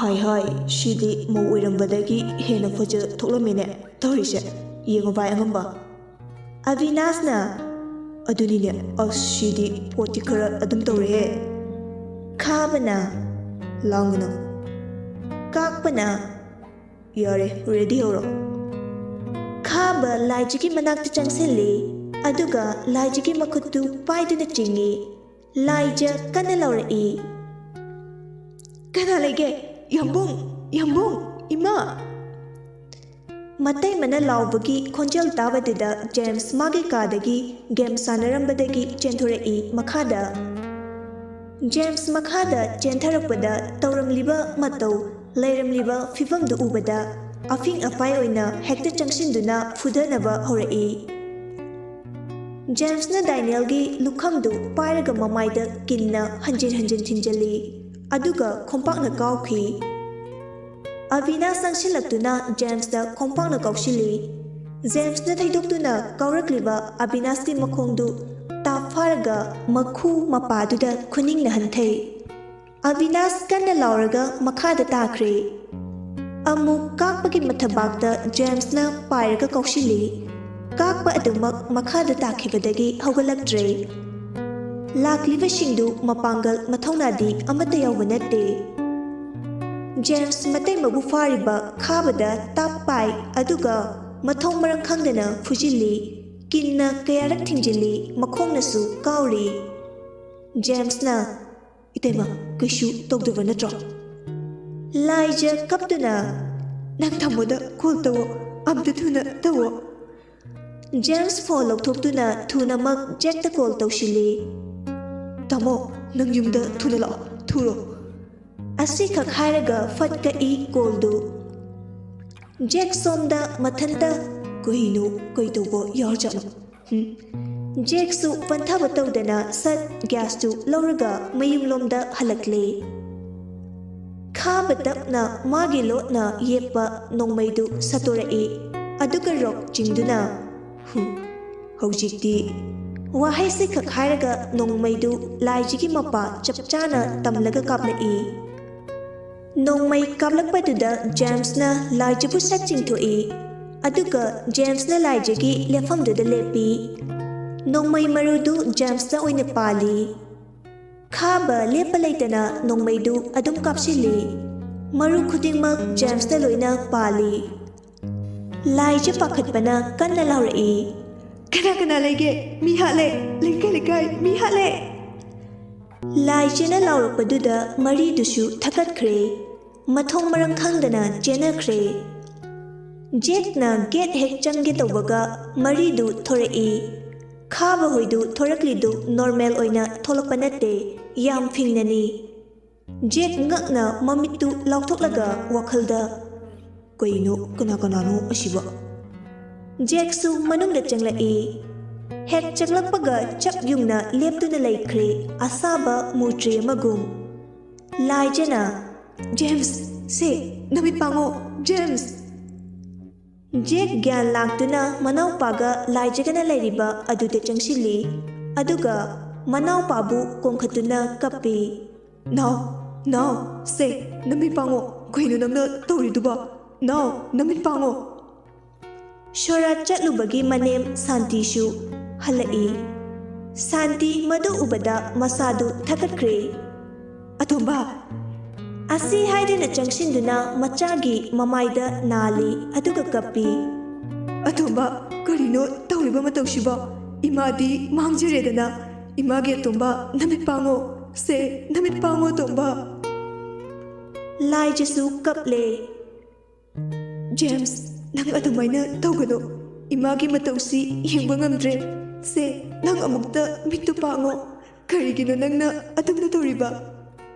"ꯍꯥꯏ ꯍꯥꯏ, ꯁꯤꯗꯤ ꯃꯧ ꯑꯣꯏꯔꯝꯕꯗꯒꯤ ꯍꯦꯟꯅ ꯐꯖ ꯊꯣꯛꯂꯝꯃꯦꯅꯦ ꯇꯧꯔꯤꯁꯦ꯫ ꯌꯦꯡꯉꯨ ꯚꯥꯏ ꯑꯉꯝꯕ꯫" ꯑꯕꯤꯅꯥꯁꯅ, "ꯑꯗꯨꯅꯤꯅꯦ, ꯑꯁ, ꯁꯤꯗꯤ ꯄꯣꯠꯇꯤ ꯈꯔ ꯑꯗꯨꯝ ꯇꯧꯔꯦꯍꯦ꯫" ꯈꯥꯕꯅ, "ꯂꯥꯡꯒꯅꯨ꯫" ꯀꯥꯛꯄꯅ, "ꯌꯥꯔꯦ, ꯔꯦꯗꯤ ꯍꯧꯔꯣ꯫" ꯈꯥꯕ ꯂꯥꯏꯖꯒꯤ ꯃꯅꯥꯛꯇ ꯆꯪꯁꯤꯜꯂꯤ, ꯑꯗꯨꯒ ꯂꯥꯏꯖꯒꯤ ꯃꯈꯨꯠꯇꯨ ꯄꯥꯏꯗꯨꯅ ꯆꯤꯡꯏ꯫ ꯂꯥꯏꯖ ꯀꯟꯅ ꯂꯥꯎꯔꯛꯏ, "ꯀꯅꯥ ꯂꯩꯒꯦ? ꯌꯥꯝꯕꯨꯡ! ꯌꯥꯝꯕꯨꯡ! ꯏꯃꯥ!" ꯃꯇꯩꯃꯅ ꯂꯥꯎꯕꯒꯤ ꯈꯣꯟꯖꯦꯜ ꯇꯥꯕꯗꯨꯗ ꯖꯦꯝꯁ ꯃꯥꯒꯤ ꯀꯥꯗꯒꯤ ꯒꯦꯝ ꯁꯥꯟꯅꯔꯝꯕꯗꯒꯤ ꯆꯦꯟꯊꯣꯔꯛꯏ ꯃꯈꯥꯗ꯫ ꯖꯦꯝꯁ ꯃꯈꯥꯗ ꯆꯦꯟꯊꯔꯛꯄꯗ ꯇꯧꯔꯝꯂꯤꯕ ꯃꯇꯧ, ꯂꯩꯔꯝꯂꯤꯕ ꯐꯤꯕꯝꯗꯨ ꯎꯕꯗ ꯑꯐꯤꯡ ꯑꯐꯥꯏ ꯑꯣꯏꯅ ꯍꯦꯛꯇ ꯆꯪꯁꯤꯟꯗꯨꯅ ꯐꯨꯗꯅꯕ ꯍꯧꯔꯛꯏ꯫ ꯖꯦꯝꯁꯅ ꯗꯥꯅꯤꯌꯦꯜꯒꯤ ꯂꯨꯈꯝꯗꯨ ꯄꯥꯏꯔꯒ ꯃꯃꯥꯏꯗ ꯀꯤꯟꯅ ꯍꯟꯖꯤꯟ ꯍꯟꯖꯤꯟ ꯊꯤꯟꯖꯤꯜꯂꯤ, ꯑꯗꯨꯒ ꯈꯣꯡꯄꯥꯛꯅ ꯀꯥꯎꯈꯤ꯫ ꯑꯕꯤꯅꯥꯁ ꯆꯪꯁꯤꯜꯂꯛꯇꯨꯅ ꯖꯦꯝꯁꯇ ꯈꯣꯡꯄꯥꯛꯅ ꯀꯥꯎꯁꯤꯜꯂꯤ꯫ ꯖꯦꯝꯁꯅ ꯊꯩꯗꯣꯛꯇꯨꯅ ꯀꯥꯎꯔꯛꯂꯤꯕ ꯑꯕꯤꯅꯥꯁꯀꯤ ꯃꯈꯣꯡꯗꯨ ꯇꯥꯞ ꯐꯥꯔꯒ ꯃꯈꯨ ꯃꯄꯥꯗꯨꯗ ꯈꯨꯅꯤꯡꯅ ꯍꯟꯊꯩ꯫ ꯑꯕꯤꯅꯥꯁ ꯀꯟꯅ ꯂꯥꯎꯔꯒ ꯃꯈꯥꯗ ꯇꯥꯈ꯭ꯔꯦ꯫ ꯑꯃꯨꯛ ꯀꯥꯛꯄꯒꯤ ꯃꯊꯕꯥꯛꯇ ꯖꯦꯝꯁꯅ ꯄꯥꯏꯔꯒ ꯀꯥꯎꯁꯤꯜꯂꯤ꯫ ꯀꯥꯛꯄ ꯑꯗꯨꯃꯛ ꯃꯈꯥꯗ ꯇꯥꯈꯤꯕꯗꯒꯤ ꯍꯧꯒꯠꯂꯛꯇ꯭ꯔꯦ꯫ ꯂꯥꯛꯂꯤꯕꯁꯤꯡꯗꯨ ꯃꯄꯥꯡꯒꯜ ꯃꯊꯧꯅꯥꯗꯤ ꯑꯃꯠꯇ ꯌꯥꯎꯕ ꯅꯠꯇꯦ꯫ ꯖꯦꯝꯁ ꯃꯇꯩ ꯃꯕꯨ ꯐꯥꯔꯤꯕ ꯈꯥꯕꯗ ꯇꯥꯞ ꯄꯥꯏ, ꯑꯗꯨꯒ ꯃꯊꯣꯡ ꯃꯔꯝ ꯈꯪꯗꯅ ꯐꯨꯖꯤꯜꯂꯤ꯫ ꯀꯤꯟꯅ ꯀꯌꯥꯔꯛ ꯊꯤꯡꯖꯤꯜꯂꯤ, ꯃꯈꯣꯡꯅꯁꯨ ꯀꯥꯎꯔꯤ꯫ ꯖꯦꯝꯁꯅ, "ꯏꯇꯩꯃ, ꯀꯩꯁꯨ ꯇꯧꯗꯕ ꯅꯠꯇ꯭ꯔꯣ? ꯂꯥꯏꯖ ꯀꯞꯇꯨꯅ, "ꯅꯪ ꯇꯥꯃꯣꯗ ꯀꯣꯜ ꯇꯧꯋꯣ, ꯑꯝꯇ ꯊꯨꯅ ꯇꯧꯋꯣ"꯫ ꯖꯦꯝꯁ ꯐꯣꯟ ꯂꯧꯊꯣꯛꯇꯨꯅ ꯊꯨꯅꯃꯛ ꯖꯦꯛꯇ ꯀꯣꯜ ꯇꯧꯁꯤꯜꯂꯤ꯫ "ꯇꯥꯃꯣ, ꯅꯪ ꯌꯨꯝꯗ ꯊꯨꯅ ꯂꯥꯛꯑꯣ, ꯊꯨꯔꯣ"꯫ ꯑꯁꯤꯈꯛ ꯍꯥꯏꯔꯒ ꯐꯠ ꯀꯛꯏ ꯀꯣꯜꯗꯨ꯫ ꯖꯦꯛ ꯁꯣꯝꯗ ꯃꯊꯟꯇ, "ꯀꯩꯅꯣ, ꯀꯩ ꯇꯧꯕ ꯌꯥꯎꯔꯖꯥꯠꯅꯣ?" ꯍꯨꯝ꯫ ꯖꯦꯛꯁꯨ ꯄꯟꯊꯕ ꯇꯧꯗꯅ ꯁꯠ ꯒ꯭ꯌꯥꯁꯇꯨ ꯂꯧꯔꯒ ꯃꯌꯨꯝꯂꯣꯝꯗ ꯍꯜꯂꯛꯂꯦ꯫ ꯈꯥꯕ ꯇꯞꯅ ꯃꯥꯒꯤ ꯂꯣꯠꯅ ꯌꯦꯞꯄ ꯅꯣꯡꯃꯩꯗꯨ ꯁꯠꯇꯣꯔꯛꯏ꯫ ꯑꯗꯨꯒ ꯔꯣꯛ ꯆꯤꯡꯗꯨꯅ, "ꯍꯨꯝ, ꯍꯧꯖꯤꯛꯇꯤ"꯫ ꯋꯥꯍꯩꯁꯤ ꯈꯛ ꯍꯥꯏꯔꯒ ꯅꯣꯡꯃꯩꯗꯨ ꯂꯥꯏꯖꯒꯤ ꯃꯄꯥ ꯆꯞ ꯆꯥꯅ ꯇꯝꯂꯒ ꯀꯥꯞꯂꯛꯏ꯫ ꯅꯣꯡꯃꯩ ꯀꯥꯞꯂꯛꯄꯗꯨꯗ ꯖꯦꯝꯁꯅ ꯂꯥꯏꯖꯕꯨ ꯁꯠ ꯆꯤꯡꯊꯣꯛꯏ꯫ ꯑꯗꯨꯒ ꯖꯦꯝꯁꯅ ꯂꯥꯏꯖꯒꯤ ꯂꯦꯞꯐꯝꯗꯨꯗ ꯂꯦꯞꯄꯤ꯫ ꯅꯣꯡꯃꯩ ꯃꯔꯨꯗꯨ ꯖꯦꯝꯁꯇ ꯑꯣꯏꯅ ꯄꯥꯜꯂꯤ꯫ ꯈꯥꯕ ꯂꯦꯞꯄ ꯂꯩꯇꯅ ꯅꯣꯡꯃꯩꯗꯨ ꯑꯗꯨꯝ ꯀꯥꯞꯁꯤꯜꯂꯤ꯫ ꯃꯔꯨ ꯈꯨꯗꯤꯡꯃꯛ ꯖꯦꯝꯁꯇ ꯂꯣꯏꯅ ꯄꯥꯜꯂꯤ꯫ ꯂꯥꯏꯖ ꯄꯥꯈꯠꯄꯅ ꯀꯟꯅ ꯂꯥꯎꯔꯛꯏ, "ꯀꯅꯥ ꯀꯅꯥ ꯂꯩꯒꯦ? ꯃꯤ ꯍꯥꯠꯂꯦ! ꯂꯩꯀꯥꯏ ꯂꯩꯀꯥꯏ ꯃꯤ ꯍꯥꯠꯂꯦ!" ꯂꯥꯏꯖꯅ ꯂꯥꯎꯔꯛꯄꯗꯨꯗ ꯃꯔꯤꯗꯨꯁꯨ ꯊꯛꯀꯠꯈ꯭ꯔꯦ꯫ ꯃꯊꯣꯡ ꯃꯔꯝ ꯈꯪꯗꯅ ꯆꯦꯟꯅꯈ꯭ꯔꯦ꯫ ꯖꯦꯛꯅ ꯒꯦꯠ ꯍꯦꯛ ꯆꯪꯒꯦ ꯇꯧꯕꯒ ꯃꯔꯤꯗꯨ ꯊꯣꯔꯛꯏ꯫ ꯈꯥꯕ ꯍꯣꯏꯗꯨ ꯊꯣꯔꯛꯂꯤꯗꯨ ꯅꯣꯔꯃꯦꯜ ꯑꯣꯏꯅ ꯊꯣꯛꯂꯛꯄ ꯅꯠꯇꯦ, ꯌꯥꯝ ꯐꯤꯡꯅꯅꯤ꯫ ꯖꯦꯛ ꯉꯛꯅ ꯃꯃꯤꯠꯇꯨ ꯂꯥꯎꯊꯣꯛꯂꯒ ꯋꯥꯈꯜꯗ, "ꯀꯩꯅꯣ, ꯀꯅꯥ ꯀꯅꯥꯅꯣ ꯑꯁꯤꯕꯣ?" ꯖꯦꯛꯁꯨ ꯃꯅꯨꯡꯗ ꯆꯪꯂꯛꯏ꯫ ꯍꯦꯛ ꯆꯪꯂꯛꯄꯒ ꯆꯞ ꯌꯨꯡꯅ ꯂꯦꯞꯇꯨꯅ ꯂꯩꯈ꯭ꯔꯦ, ꯑꯁꯥꯕ ꯃꯨꯇ꯭ꯔꯤ ꯑꯃꯒꯨꯝ꯫ ꯂꯥꯏꯖꯅ, "ꯖꯦꯝꯁ, ꯁꯦ, ꯅꯃꯤꯠ ꯄꯥꯡꯉꯣ, ꯖꯦꯝꯁ!" ꯖꯦꯛ ꯒ꯭ꯌꯥꯟ ꯂꯥꯛꯇꯨꯅ ꯃꯅꯥꯎꯄꯥꯒ ꯂꯥꯏꯖꯒꯅ ꯂꯩꯔꯤꯕ ꯑꯗꯨꯗ ꯆꯪꯁꯤꯜꯂꯤ꯫ ꯑꯗꯨꯒ ꯃꯅꯥꯎꯄꯥꯕꯨ ꯀꯣꯟꯈꯠꯇꯨꯅ ꯀꯞꯄꯤ꯫ "ꯅꯥꯎ, ꯅꯥꯎ, ꯁꯦ, ꯅꯃꯤꯠ ꯄꯥꯡꯉꯣ꯫ ꯀꯩꯅꯣ ꯅꯪꯅ ꯇꯧꯔꯤꯗꯨꯕꯣ? ꯅꯥꯎ, ꯅꯃꯤꯠ ꯄꯥꯡꯉꯣ!" ꯁꯣꯔꯥꯠ ꯆꯠꯂꯨꯕꯒꯤ ꯃꯅꯦꯝ ꯁꯥꯟꯇꯤꯁꯨ ꯍꯜꯂꯛꯏ꯫ ꯁꯥꯟꯇꯤ ꯃꯗꯨ ꯎꯕꯗ ꯃꯁꯥꯗꯨ ꯊꯀꯠꯈ꯭ꯔꯦ꯫ "ꯑꯇꯣꯝꯕ!" ꯑꯁꯤ ꯍꯥꯏꯗꯨꯅ ꯆꯪꯁꯤꯟꯗꯨꯅ ꯃꯆꯥꯒꯤ ꯃꯃꯥꯏꯗ ꯅꯥꯜꯂꯤ, ꯑꯗꯨꯒ ꯀꯞꯄꯤ꯫ "ꯑꯇꯣꯝꯕ, ꯀꯔꯤꯅꯣ ꯇꯧꯔꯤꯕ ꯃꯇꯧꯁꯤꯕꯣ? ꯏꯃꯥꯗꯤ ꯃꯥꯡꯖꯔꯦꯗꯅ꯫ ꯏꯃꯥꯒꯤ ꯑꯇꯣꯝꯕ, ꯅꯃꯤꯠ ꯄꯥꯡꯉꯣ꯫ ꯁꯦ, ꯅꯃꯤꯠ ꯄꯥꯡꯉꯣ, ꯑꯇꯣꯝꯕ!" ꯂꯥꯏꯖꯁꯨ ꯀꯞꯂꯦ꯫ "ꯖꯦꯝꯁ, ꯅꯪ ꯑꯗꯨꯃꯥꯏꯅ ꯇꯧꯒꯅꯨ꯫ ꯏꯃꯥꯒꯤ ꯃꯇꯧꯁꯤ ꯌꯦꯡꯕ ꯉꯝꯗ꯭ꯔꯦ꯫ ꯁꯦ, ꯅꯪ ꯑꯃꯨꯛꯇ ꯃꯤꯠꯇꯨ ꯄꯥꯡꯉꯣ꯫ ꯀꯔꯤꯒꯤꯅꯣ ꯅꯪꯅ ꯑꯗꯨꯝꯅ ꯇꯧꯔꯤꯕ?"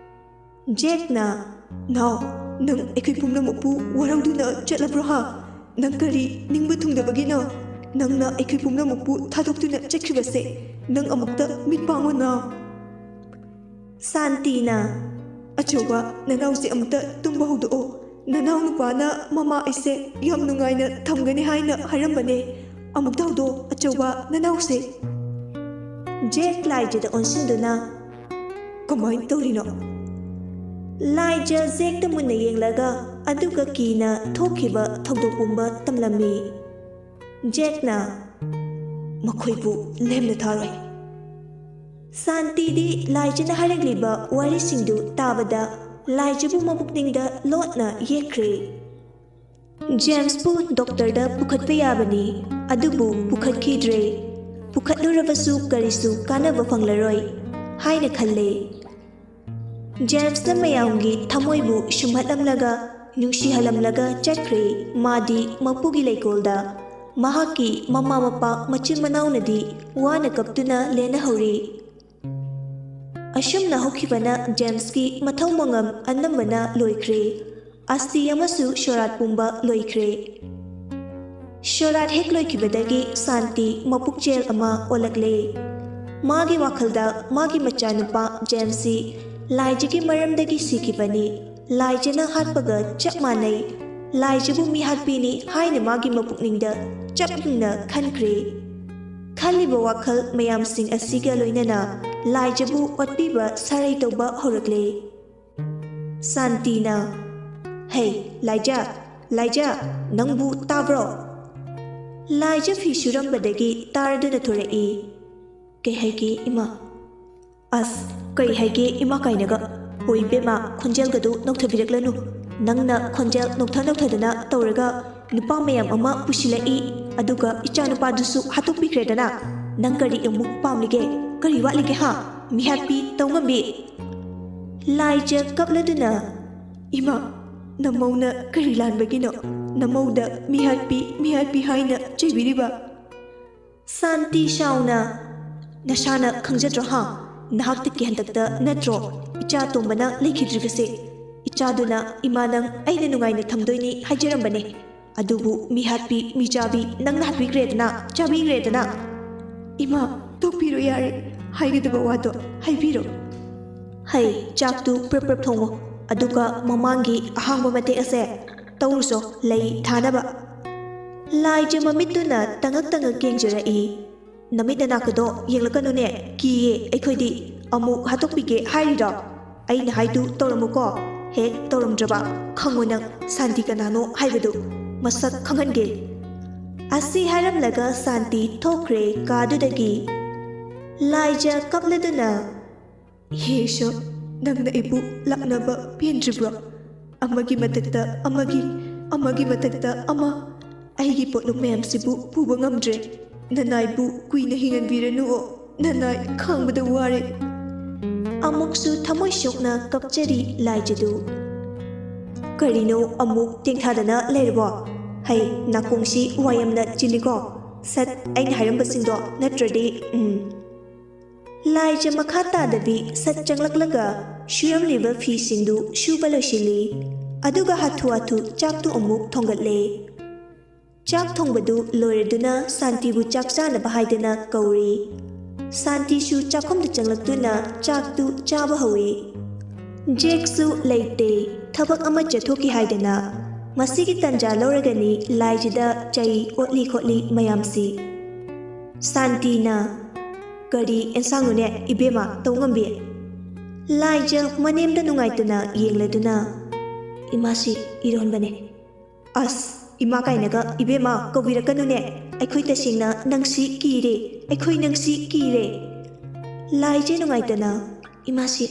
ꯖꯦꯛꯅ, "ꯅꯥꯎ, ꯅꯪ ꯑꯩꯈꯣꯏ ꯄꯨꯝꯅꯃꯛꯄꯨ ꯋꯥꯔꯧꯗꯨꯅ ꯆꯠꯂꯕ꯭ꯔꯣ ꯍꯥ? ꯅꯪ ꯀꯔꯤ ꯅꯤꯡꯕ ꯊꯨꯡꯗꯕꯒꯤꯅꯣ? ꯅꯪꯅ ꯑꯩꯈꯣꯏ ꯄꯨꯝꯅꯃꯛꯄꯨ ꯊꯥꯗꯣꯛꯇꯨꯅ ꯆꯠꯈꯤꯕꯁꯦ꯫ ꯅꯪ ꯑꯃꯨꯛꯇ ꯃꯤꯠ ꯄꯥꯡꯉꯣ, ꯅꯥꯎ꯫" ꯁꯥꯟꯇꯤꯅ, "ꯑꯆꯧꯕ, ꯅꯅꯥꯎꯁꯦ ꯑꯃꯨꯛꯇ ꯇꯨꯝꯕ ꯍꯧꯗꯣꯛꯑꯣ꯫ ꯅꯅꯥꯎ ꯅꯨꯄꯥꯅ ꯃꯃꯥ ꯑꯩꯁꯦ ꯌꯥꯝ ꯅꯨꯡꯉꯥꯏꯅ ꯊꯝꯒꯅꯤ ꯍꯥꯏꯅ ꯍꯥꯏꯔꯝꯕꯅꯦ꯫ ꯑꯃꯨꯛꯇ ꯍꯧꯗꯣꯛꯑꯣ, ꯑꯆꯧꯕ, ꯅꯅꯥꯎꯁꯦ꯫" ꯖꯦꯛ ꯂꯥꯏꯖꯗ ꯑꯣꯟꯁꯤꯟꯗꯨꯅ, "ꯀꯃꯥꯏꯅ ꯇꯧꯔꯤꯅꯣ?" ꯂꯥꯏꯖ ꯖꯦꯛꯇ ꯃꯨꯟꯅ ꯌꯦꯡꯂꯒ, ꯑꯗꯨꯒ ꯀꯤꯅ ꯊꯣꯛꯈꯤꯕ ꯊꯧꯗꯣꯛ ꯄꯨꯝꯕ ꯇꯝꯂꯝꯃꯤ꯫ ꯖꯦꯛꯅ, "ꯃꯈꯣꯏꯕꯨ ꯂꯦꯝꯅ ꯊꯥꯔꯣꯏ꯫" ꯁꯥꯟꯇꯤꯗꯤ ꯂꯥꯏꯖꯅ ꯍꯥꯏꯔꯛꯂꯤꯕ ꯋꯥꯔꯤꯁꯤꯡꯗꯨ ꯇꯥꯕꯗ ꯂꯥꯏꯖꯕꯨ ꯃꯄꯨꯛꯅꯤꯡꯗ ꯂꯣꯠꯅ ꯌꯦꯛꯈ꯭ꯔꯦ꯫ "ꯖꯦꯝꯁꯄꯨ ꯗꯣꯛꯇꯔꯗ ꯄꯨꯈꯠꯄ ꯌꯥꯕꯅꯤ, ꯑꯗꯨꯕꯨ ꯄꯨꯈꯠꯈꯤꯗ꯭ꯔꯦ꯫ ꯄꯨꯈꯠꯂꯨꯔꯕꯁꯨ ꯀꯔꯤꯁꯨ ꯀꯥꯟꯅꯕ ꯐꯪꯂꯔꯣꯏ" ꯍꯥꯏꯅ ꯈꯜꯂꯦ꯫ ꯖꯦꯝꯁꯅ ꯃꯌꯥꯝꯒꯤ ꯊꯃꯣꯏꯕꯨ ꯁꯨꯝꯍꯠꯂꯝꯂꯒ, ꯅꯨꯡꯁꯤꯍꯜꯂꯝꯂꯒ ꯆꯠꯈ꯭ꯔꯦ꯫ ꯃꯥꯗꯤ ꯃꯄꯨꯒꯤ ꯂꯩꯀꯣꯜꯗ꯫ ꯃꯍꯥꯛꯀꯤ ꯃꯃꯥ ꯃꯄꯥ ꯃꯆꯤꯟ ꯃꯅꯥꯎꯅꯗꯤ ꯋꯥꯅ ꯀꯞꯇꯨꯅ ꯂꯦꯟꯅꯍꯧꯔꯤ꯫ ꯑꯁꯨꯝꯅ ꯍꯧꯈꯤꯕꯅ ꯖꯦꯝꯁꯀꯤ ꯃꯊꯧ ꯃꯉꯝ ꯑꯅꯝꯕꯅ ꯂꯣꯏꯈ꯭ꯔꯦ꯫ ꯑꯁꯇꯤ ꯑꯃꯁꯨ ꯁꯣꯔꯥꯠ ꯄꯨꯝꯕ ꯂꯣꯏꯈ꯭ꯔꯦ꯫ ꯁꯣꯔꯥꯠ ꯍꯦꯛ ꯂꯣꯏꯈꯤꯕꯗꯒꯤ ꯁꯥꯟꯇꯤ ꯃꯄꯨꯛꯆꯦꯜ ꯑꯃ ꯑꯣꯜꯂꯛꯂꯦ꯫ ꯃꯥꯒꯤ ꯋꯥꯈꯜꯗ ꯃꯥꯒꯤ ꯃꯆꯥꯅꯨꯄꯥ ꯖꯦꯝꯁꯁꯤ ꯂꯥꯏꯖꯒꯤ ꯃꯔꯝꯗꯒꯤ ꯁꯤꯈꯤꯕꯅꯤ, ꯂꯥꯏꯖꯅ ꯍꯥꯠꯄꯒ ꯆꯞ ꯃꯥꯟꯅꯩ, ꯂꯥꯏꯖꯕꯨ ꯃꯤꯍꯥꯠꯄꯤꯅꯤ ꯍꯥꯏꯅ ꯃꯥꯒꯤ ꯃꯄꯨꯛꯅꯤꯡꯗ ꯆꯞ ꯌꯨꯡꯅ ꯈꯟꯈ꯭ꯔꯦ꯫ ꯈꯜꯂꯤꯕ ꯋꯥꯈꯜ ꯃꯌꯥꯝꯁꯤꯡ ꯑꯁꯤꯒ ꯂꯣꯏꯅꯅ ꯂꯥꯏꯖꯕꯨ ꯑꯣꯠꯄꯤꯕ ꯁꯥꯔꯩ ꯇꯧꯕ ꯍꯧꯔꯛꯂꯦ꯫ ꯁꯥꯟꯇꯤꯅ, "ꯍꯩ, ꯂꯥꯏꯖ, ꯂꯥꯏꯖ, ꯅꯪꯕꯨ ꯇꯥꯕ꯭ꯔꯣ?" ꯂꯥꯏꯖ ꯐꯤ ꯁꯨꯔꯝꯕꯗꯒꯤ ꯇꯥꯔꯗꯨꯅ ꯊꯣꯔꯛꯏ꯫ "ꯀꯩ ꯍꯥꯏꯒꯦ ꯏꯃꯥ?" "ꯑꯁ, ꯀꯩ ꯍꯥꯏꯒꯦ ꯏꯃꯥ ꯀꯥꯏꯅꯒ? ꯍꯣꯏ ꯏꯕꯦꯝꯃ, ꯈꯣꯟꯖꯦꯜꯒꯗꯨ ꯅꯧꯊꯕꯤꯔꯛꯂꯅꯨ꯫ ꯅꯪꯅ ꯈꯣꯟꯖꯦꯜ ꯅꯧꯊ ꯅꯧꯊꯗꯅ ꯇꯧꯔꯒ ꯅꯨꯄꯥ ꯃꯌꯥꯝ ꯑꯃ ꯄꯨꯁꯤꯜꯂꯛꯏ, ꯑꯗꯨꯒ ꯏꯆꯥ ꯅꯨꯄꯥꯗꯨꯁꯨ ꯍꯥꯠꯇꯣꯛꯄꯤꯈ꯭ꯔꯦꯗꯅ꯫ ꯅꯪ ꯀꯔꯤ ꯑꯃꯨꯛ ꯄꯥꯝꯂꯤꯒꯦ? ꯀꯔꯤ ꯋꯥꯠꯂꯤꯒꯦ ꯍꯥ? ꯃꯤꯍꯥꯠꯄꯤ ꯇꯧꯉꯝꯕꯤ?" ꯂꯥꯏꯖ ꯀꯞꯂꯗꯨꯅ, "ꯏꯃꯥ, ꯅꯃꯧꯅ ꯀꯔꯤ ꯂꯥꯟꯕꯒꯤꯅꯣ ꯅꯃꯧꯗ ꯃꯤꯍꯥꯠꯄꯤ, ꯃꯤꯍꯥꯠꯄꯤ ꯍꯥꯏꯅ ꯆꯩꯕꯤꯔꯤꯕ?" ꯁꯥꯟꯇꯤ ꯁꯥꯎꯅ, "ꯅꯁꯥꯅ ꯈꯪꯖꯗ꯭ꯔꯣ ꯍꯥ? ꯅꯍꯥꯛꯇꯒꯤ ꯍꯟꯗꯛꯇ ꯅꯠꯇ꯭ꯔꯣ ꯏꯆꯥ ꯇꯣꯝꯕꯅ ꯂꯩꯈꯤꯗ꯭ꯔꯤꯕꯁꯦ? ꯏꯆꯥꯗꯨꯅ ꯏꯃꯥ ꯅꯪ ꯑꯩꯅ ꯅꯨꯡꯉꯥꯏꯅ ꯊꯝꯗꯣꯏꯅꯤ ꯍꯥꯏꯖꯔꯝꯕꯅꯦ꯫ ꯑꯗꯨꯕꯨ ꯃꯤꯍꯥꯠꯄꯤ, ꯃꯤꯆꯥꯕꯤ ꯅꯪꯅ ꯍꯥꯠꯄꯤꯈ꯭ꯔꯦꯗꯅ, ꯆꯥꯕꯤꯈ꯭ꯔꯦꯗꯅ꯫ ꯏꯃꯥ, ꯇꯣꯛꯄꯤꯔꯣ ꯌꯥꯔꯦ꯫ ꯍꯥꯏꯒꯗꯕ ꯋꯥꯗꯣ ꯍꯥꯏꯕꯤꯔꯣ꯫ ꯍꯩ, ꯆꯥꯛꯇꯨ ꯄ꯭ꯔꯞ ꯄ꯭ꯔꯞ ꯊꯣꯡꯉꯣ꯫ ꯑꯗꯨꯒ ꯃꯃꯥꯡꯒꯤ ꯑꯍꯥꯡꯕ ꯃꯇꯦꯛ ꯑꯁꯦ ꯇꯧꯔꯨꯆꯣ, ꯂꯩ ꯊꯥꯅꯕ꯫" ꯂꯥꯏꯖ ꯃꯃꯤꯠꯇꯨꯅ ꯇꯉꯛ ꯇꯉꯛ ꯌꯦꯡꯖꯔꯛꯏ꯫ "ꯅꯃꯤꯠ ꯅꯅꯥꯛꯀꯗꯣ ꯌꯦꯡꯂꯛꯀꯅꯨꯅꯦ, ꯀꯤꯌꯦ ꯑꯩꯈꯣꯏꯗꯤ꯫ ꯑꯃꯨꯛ ꯍꯥꯠꯇꯣꯛꯄꯤꯒꯦ ꯍꯥꯏꯔꯤꯔꯣ? ꯑꯩꯅ ꯍꯥꯏꯗꯨ ꯇꯧꯔꯝꯃꯨꯀꯣ꯫ ꯍꯦꯛ ꯇꯧꯔꯝꯗ꯭ꯔꯕ ꯈꯪꯉꯣ ꯅꯪ ꯁꯥꯟꯇꯤ ꯀꯅꯥꯅꯣ ꯍꯥꯏꯕꯗꯨ꯫ ꯃꯁꯛ ꯈꯪꯍꯟꯒꯦ꯫" ꯑꯁꯤ ꯍꯥꯏꯔꯝꯂꯒ ꯁꯥꯟꯇꯤ ꯊꯣꯛꯈ꯭ꯔꯦ ꯀꯥꯗꯨꯗꯒꯤ꯫ ꯂꯥꯏꯖ ꯀꯞꯂꯗꯨꯅ, "ꯍꯦ ꯏꯁꯣꯔ, ꯅꯪꯅ ꯑꯩꯕꯨ ꯂꯥꯛꯅꯕ ꯄꯦꯟꯗ꯭ꯔꯤꯕ꯭ꯔꯣ? ꯑꯃꯒꯤ ꯃꯊꯛꯇ ꯑꯃꯒꯤ, ꯑꯃꯒꯤ ꯃꯊꯛꯇ ꯑꯃ꯫ ꯑꯩꯒꯤ ꯄꯣꯠꯂꯨꯝ ꯃꯌꯥꯝꯁꯤꯕꯨ ꯄꯨꯕ ꯉꯝꯗ꯭ꯔꯦ꯫ ꯅꯅꯥꯏꯕꯨ ꯀꯨꯏꯅ ꯍꯤꯡꯍꯟꯕꯤꯔꯅꯨꯑꯣ, ꯅꯅꯥꯏ ꯈꯥꯡꯕꯗ ꯋꯥꯔꯦ꯫" ꯑꯃꯨꯛꯁꯨ ꯊꯃꯣꯏ ꯁꯣꯛꯅ ꯀꯞꯆꯔꯤ ꯂꯥꯏꯖꯗꯨ꯫ "ꯀꯔꯤꯅꯣ ꯑꯃꯨꯛ ꯇꯦꯡꯊꯥꯗꯅ ꯂꯩꯔꯕꯣ? ꯍꯩ, ꯅꯥꯀꯣꯡꯁꯤ ꯋꯥ ꯌꯥꯝꯅ ꯆꯤꯜꯂꯤꯀꯣ꯫ ꯁꯠ, ꯑꯩꯅ ꯍꯥꯏꯔꯝꯕꯁꯤꯡꯗꯣ ꯅꯠꯇ꯭ꯔꯗꯤ, ꯎꯝ꯫" ꯂꯥꯏꯖ ꯃꯈꯥ ꯇꯥꯗꯕꯤ ꯁꯠ ꯆꯪꯂꯛꯂꯒ ꯁꯨꯔꯝꯂꯤꯕ ꯐꯤꯁꯤꯡꯗꯨ ꯁꯨꯕ ꯂꯣꯏꯁꯤꯜꯂꯤ꯫ ꯑꯗꯨꯒ ꯍꯥꯊꯨ ꯍꯥꯊꯨ ꯆꯥꯛꯇꯨ ꯑꯃꯨꯛ ꯊꯣꯡꯒꯠꯂꯦ꯫ ꯆꯥꯛ ꯊꯣꯡꯕꯗꯨ ꯂꯣꯏꯔꯗꯨꯅ ꯁꯥꯟꯇꯤꯕꯨ ꯆꯥꯛ ꯆꯥꯅꯕ ꯍꯥꯏꯗꯅ ꯀꯧꯔꯤ꯫ ꯁꯥꯟꯇꯤꯁꯨ ꯆꯥꯛꯈꯨꯝꯗ ꯆꯪꯂꯛꯇꯨꯅ ꯆꯥꯛꯇꯨ ꯆꯥꯕ ꯍꯧꯏ꯫ ꯖꯦꯛꯁꯨ ꯂꯩꯇꯦ, ꯊꯕꯛ ꯑꯃ ꯆꯠꯊꯣꯛꯈꯤ ꯍꯥꯏꯗꯅ꯫ ꯃꯁꯤꯒꯤ ꯇꯟꯖꯥ ꯂꯧꯔꯒꯅꯤ ꯂꯥꯏꯖꯗ ꯆꯩ ꯑꯣꯠꯂꯤ ꯈꯣꯠꯂꯤ ꯃꯌꯥꯝꯁꯤ꯫ ꯁꯥꯟꯇꯤꯅ, "ꯀꯔꯤ ꯑꯦꯟꯁꯥꯡꯅꯣꯅꯦ ꯏꯕꯦꯝꯃ ꯇꯧꯉꯝꯕꯤ?" ꯂꯥꯏꯖ ꯃꯅꯦꯝꯗ ꯅꯨꯡꯉꯥꯏꯇꯅ ꯌꯦꯡꯂꯗꯨꯅ, "ꯏꯃꯥꯁꯤ ꯏꯔꯣꯟꯕꯅꯦ꯫" "ꯑꯁ, ꯏꯃꯥ ꯀꯥꯏꯅꯒ ꯏꯕꯦꯝꯃ ꯀꯧꯕꯤꯔꯛꯀꯅꯨꯅꯦ꯫ ꯑꯩꯈꯣꯏ ꯇꯁꯦꯡꯅ ꯅꯪꯁꯤ ꯀꯤꯔꯦ꯫ ꯑꯩꯈꯣꯏ ꯅꯪꯁꯤ ꯀꯤꯔꯦ꯫ ꯂꯥꯏꯖꯦ ꯅꯨꯡꯉꯥꯏꯇꯅ, "ꯏꯃꯥꯁꯤ,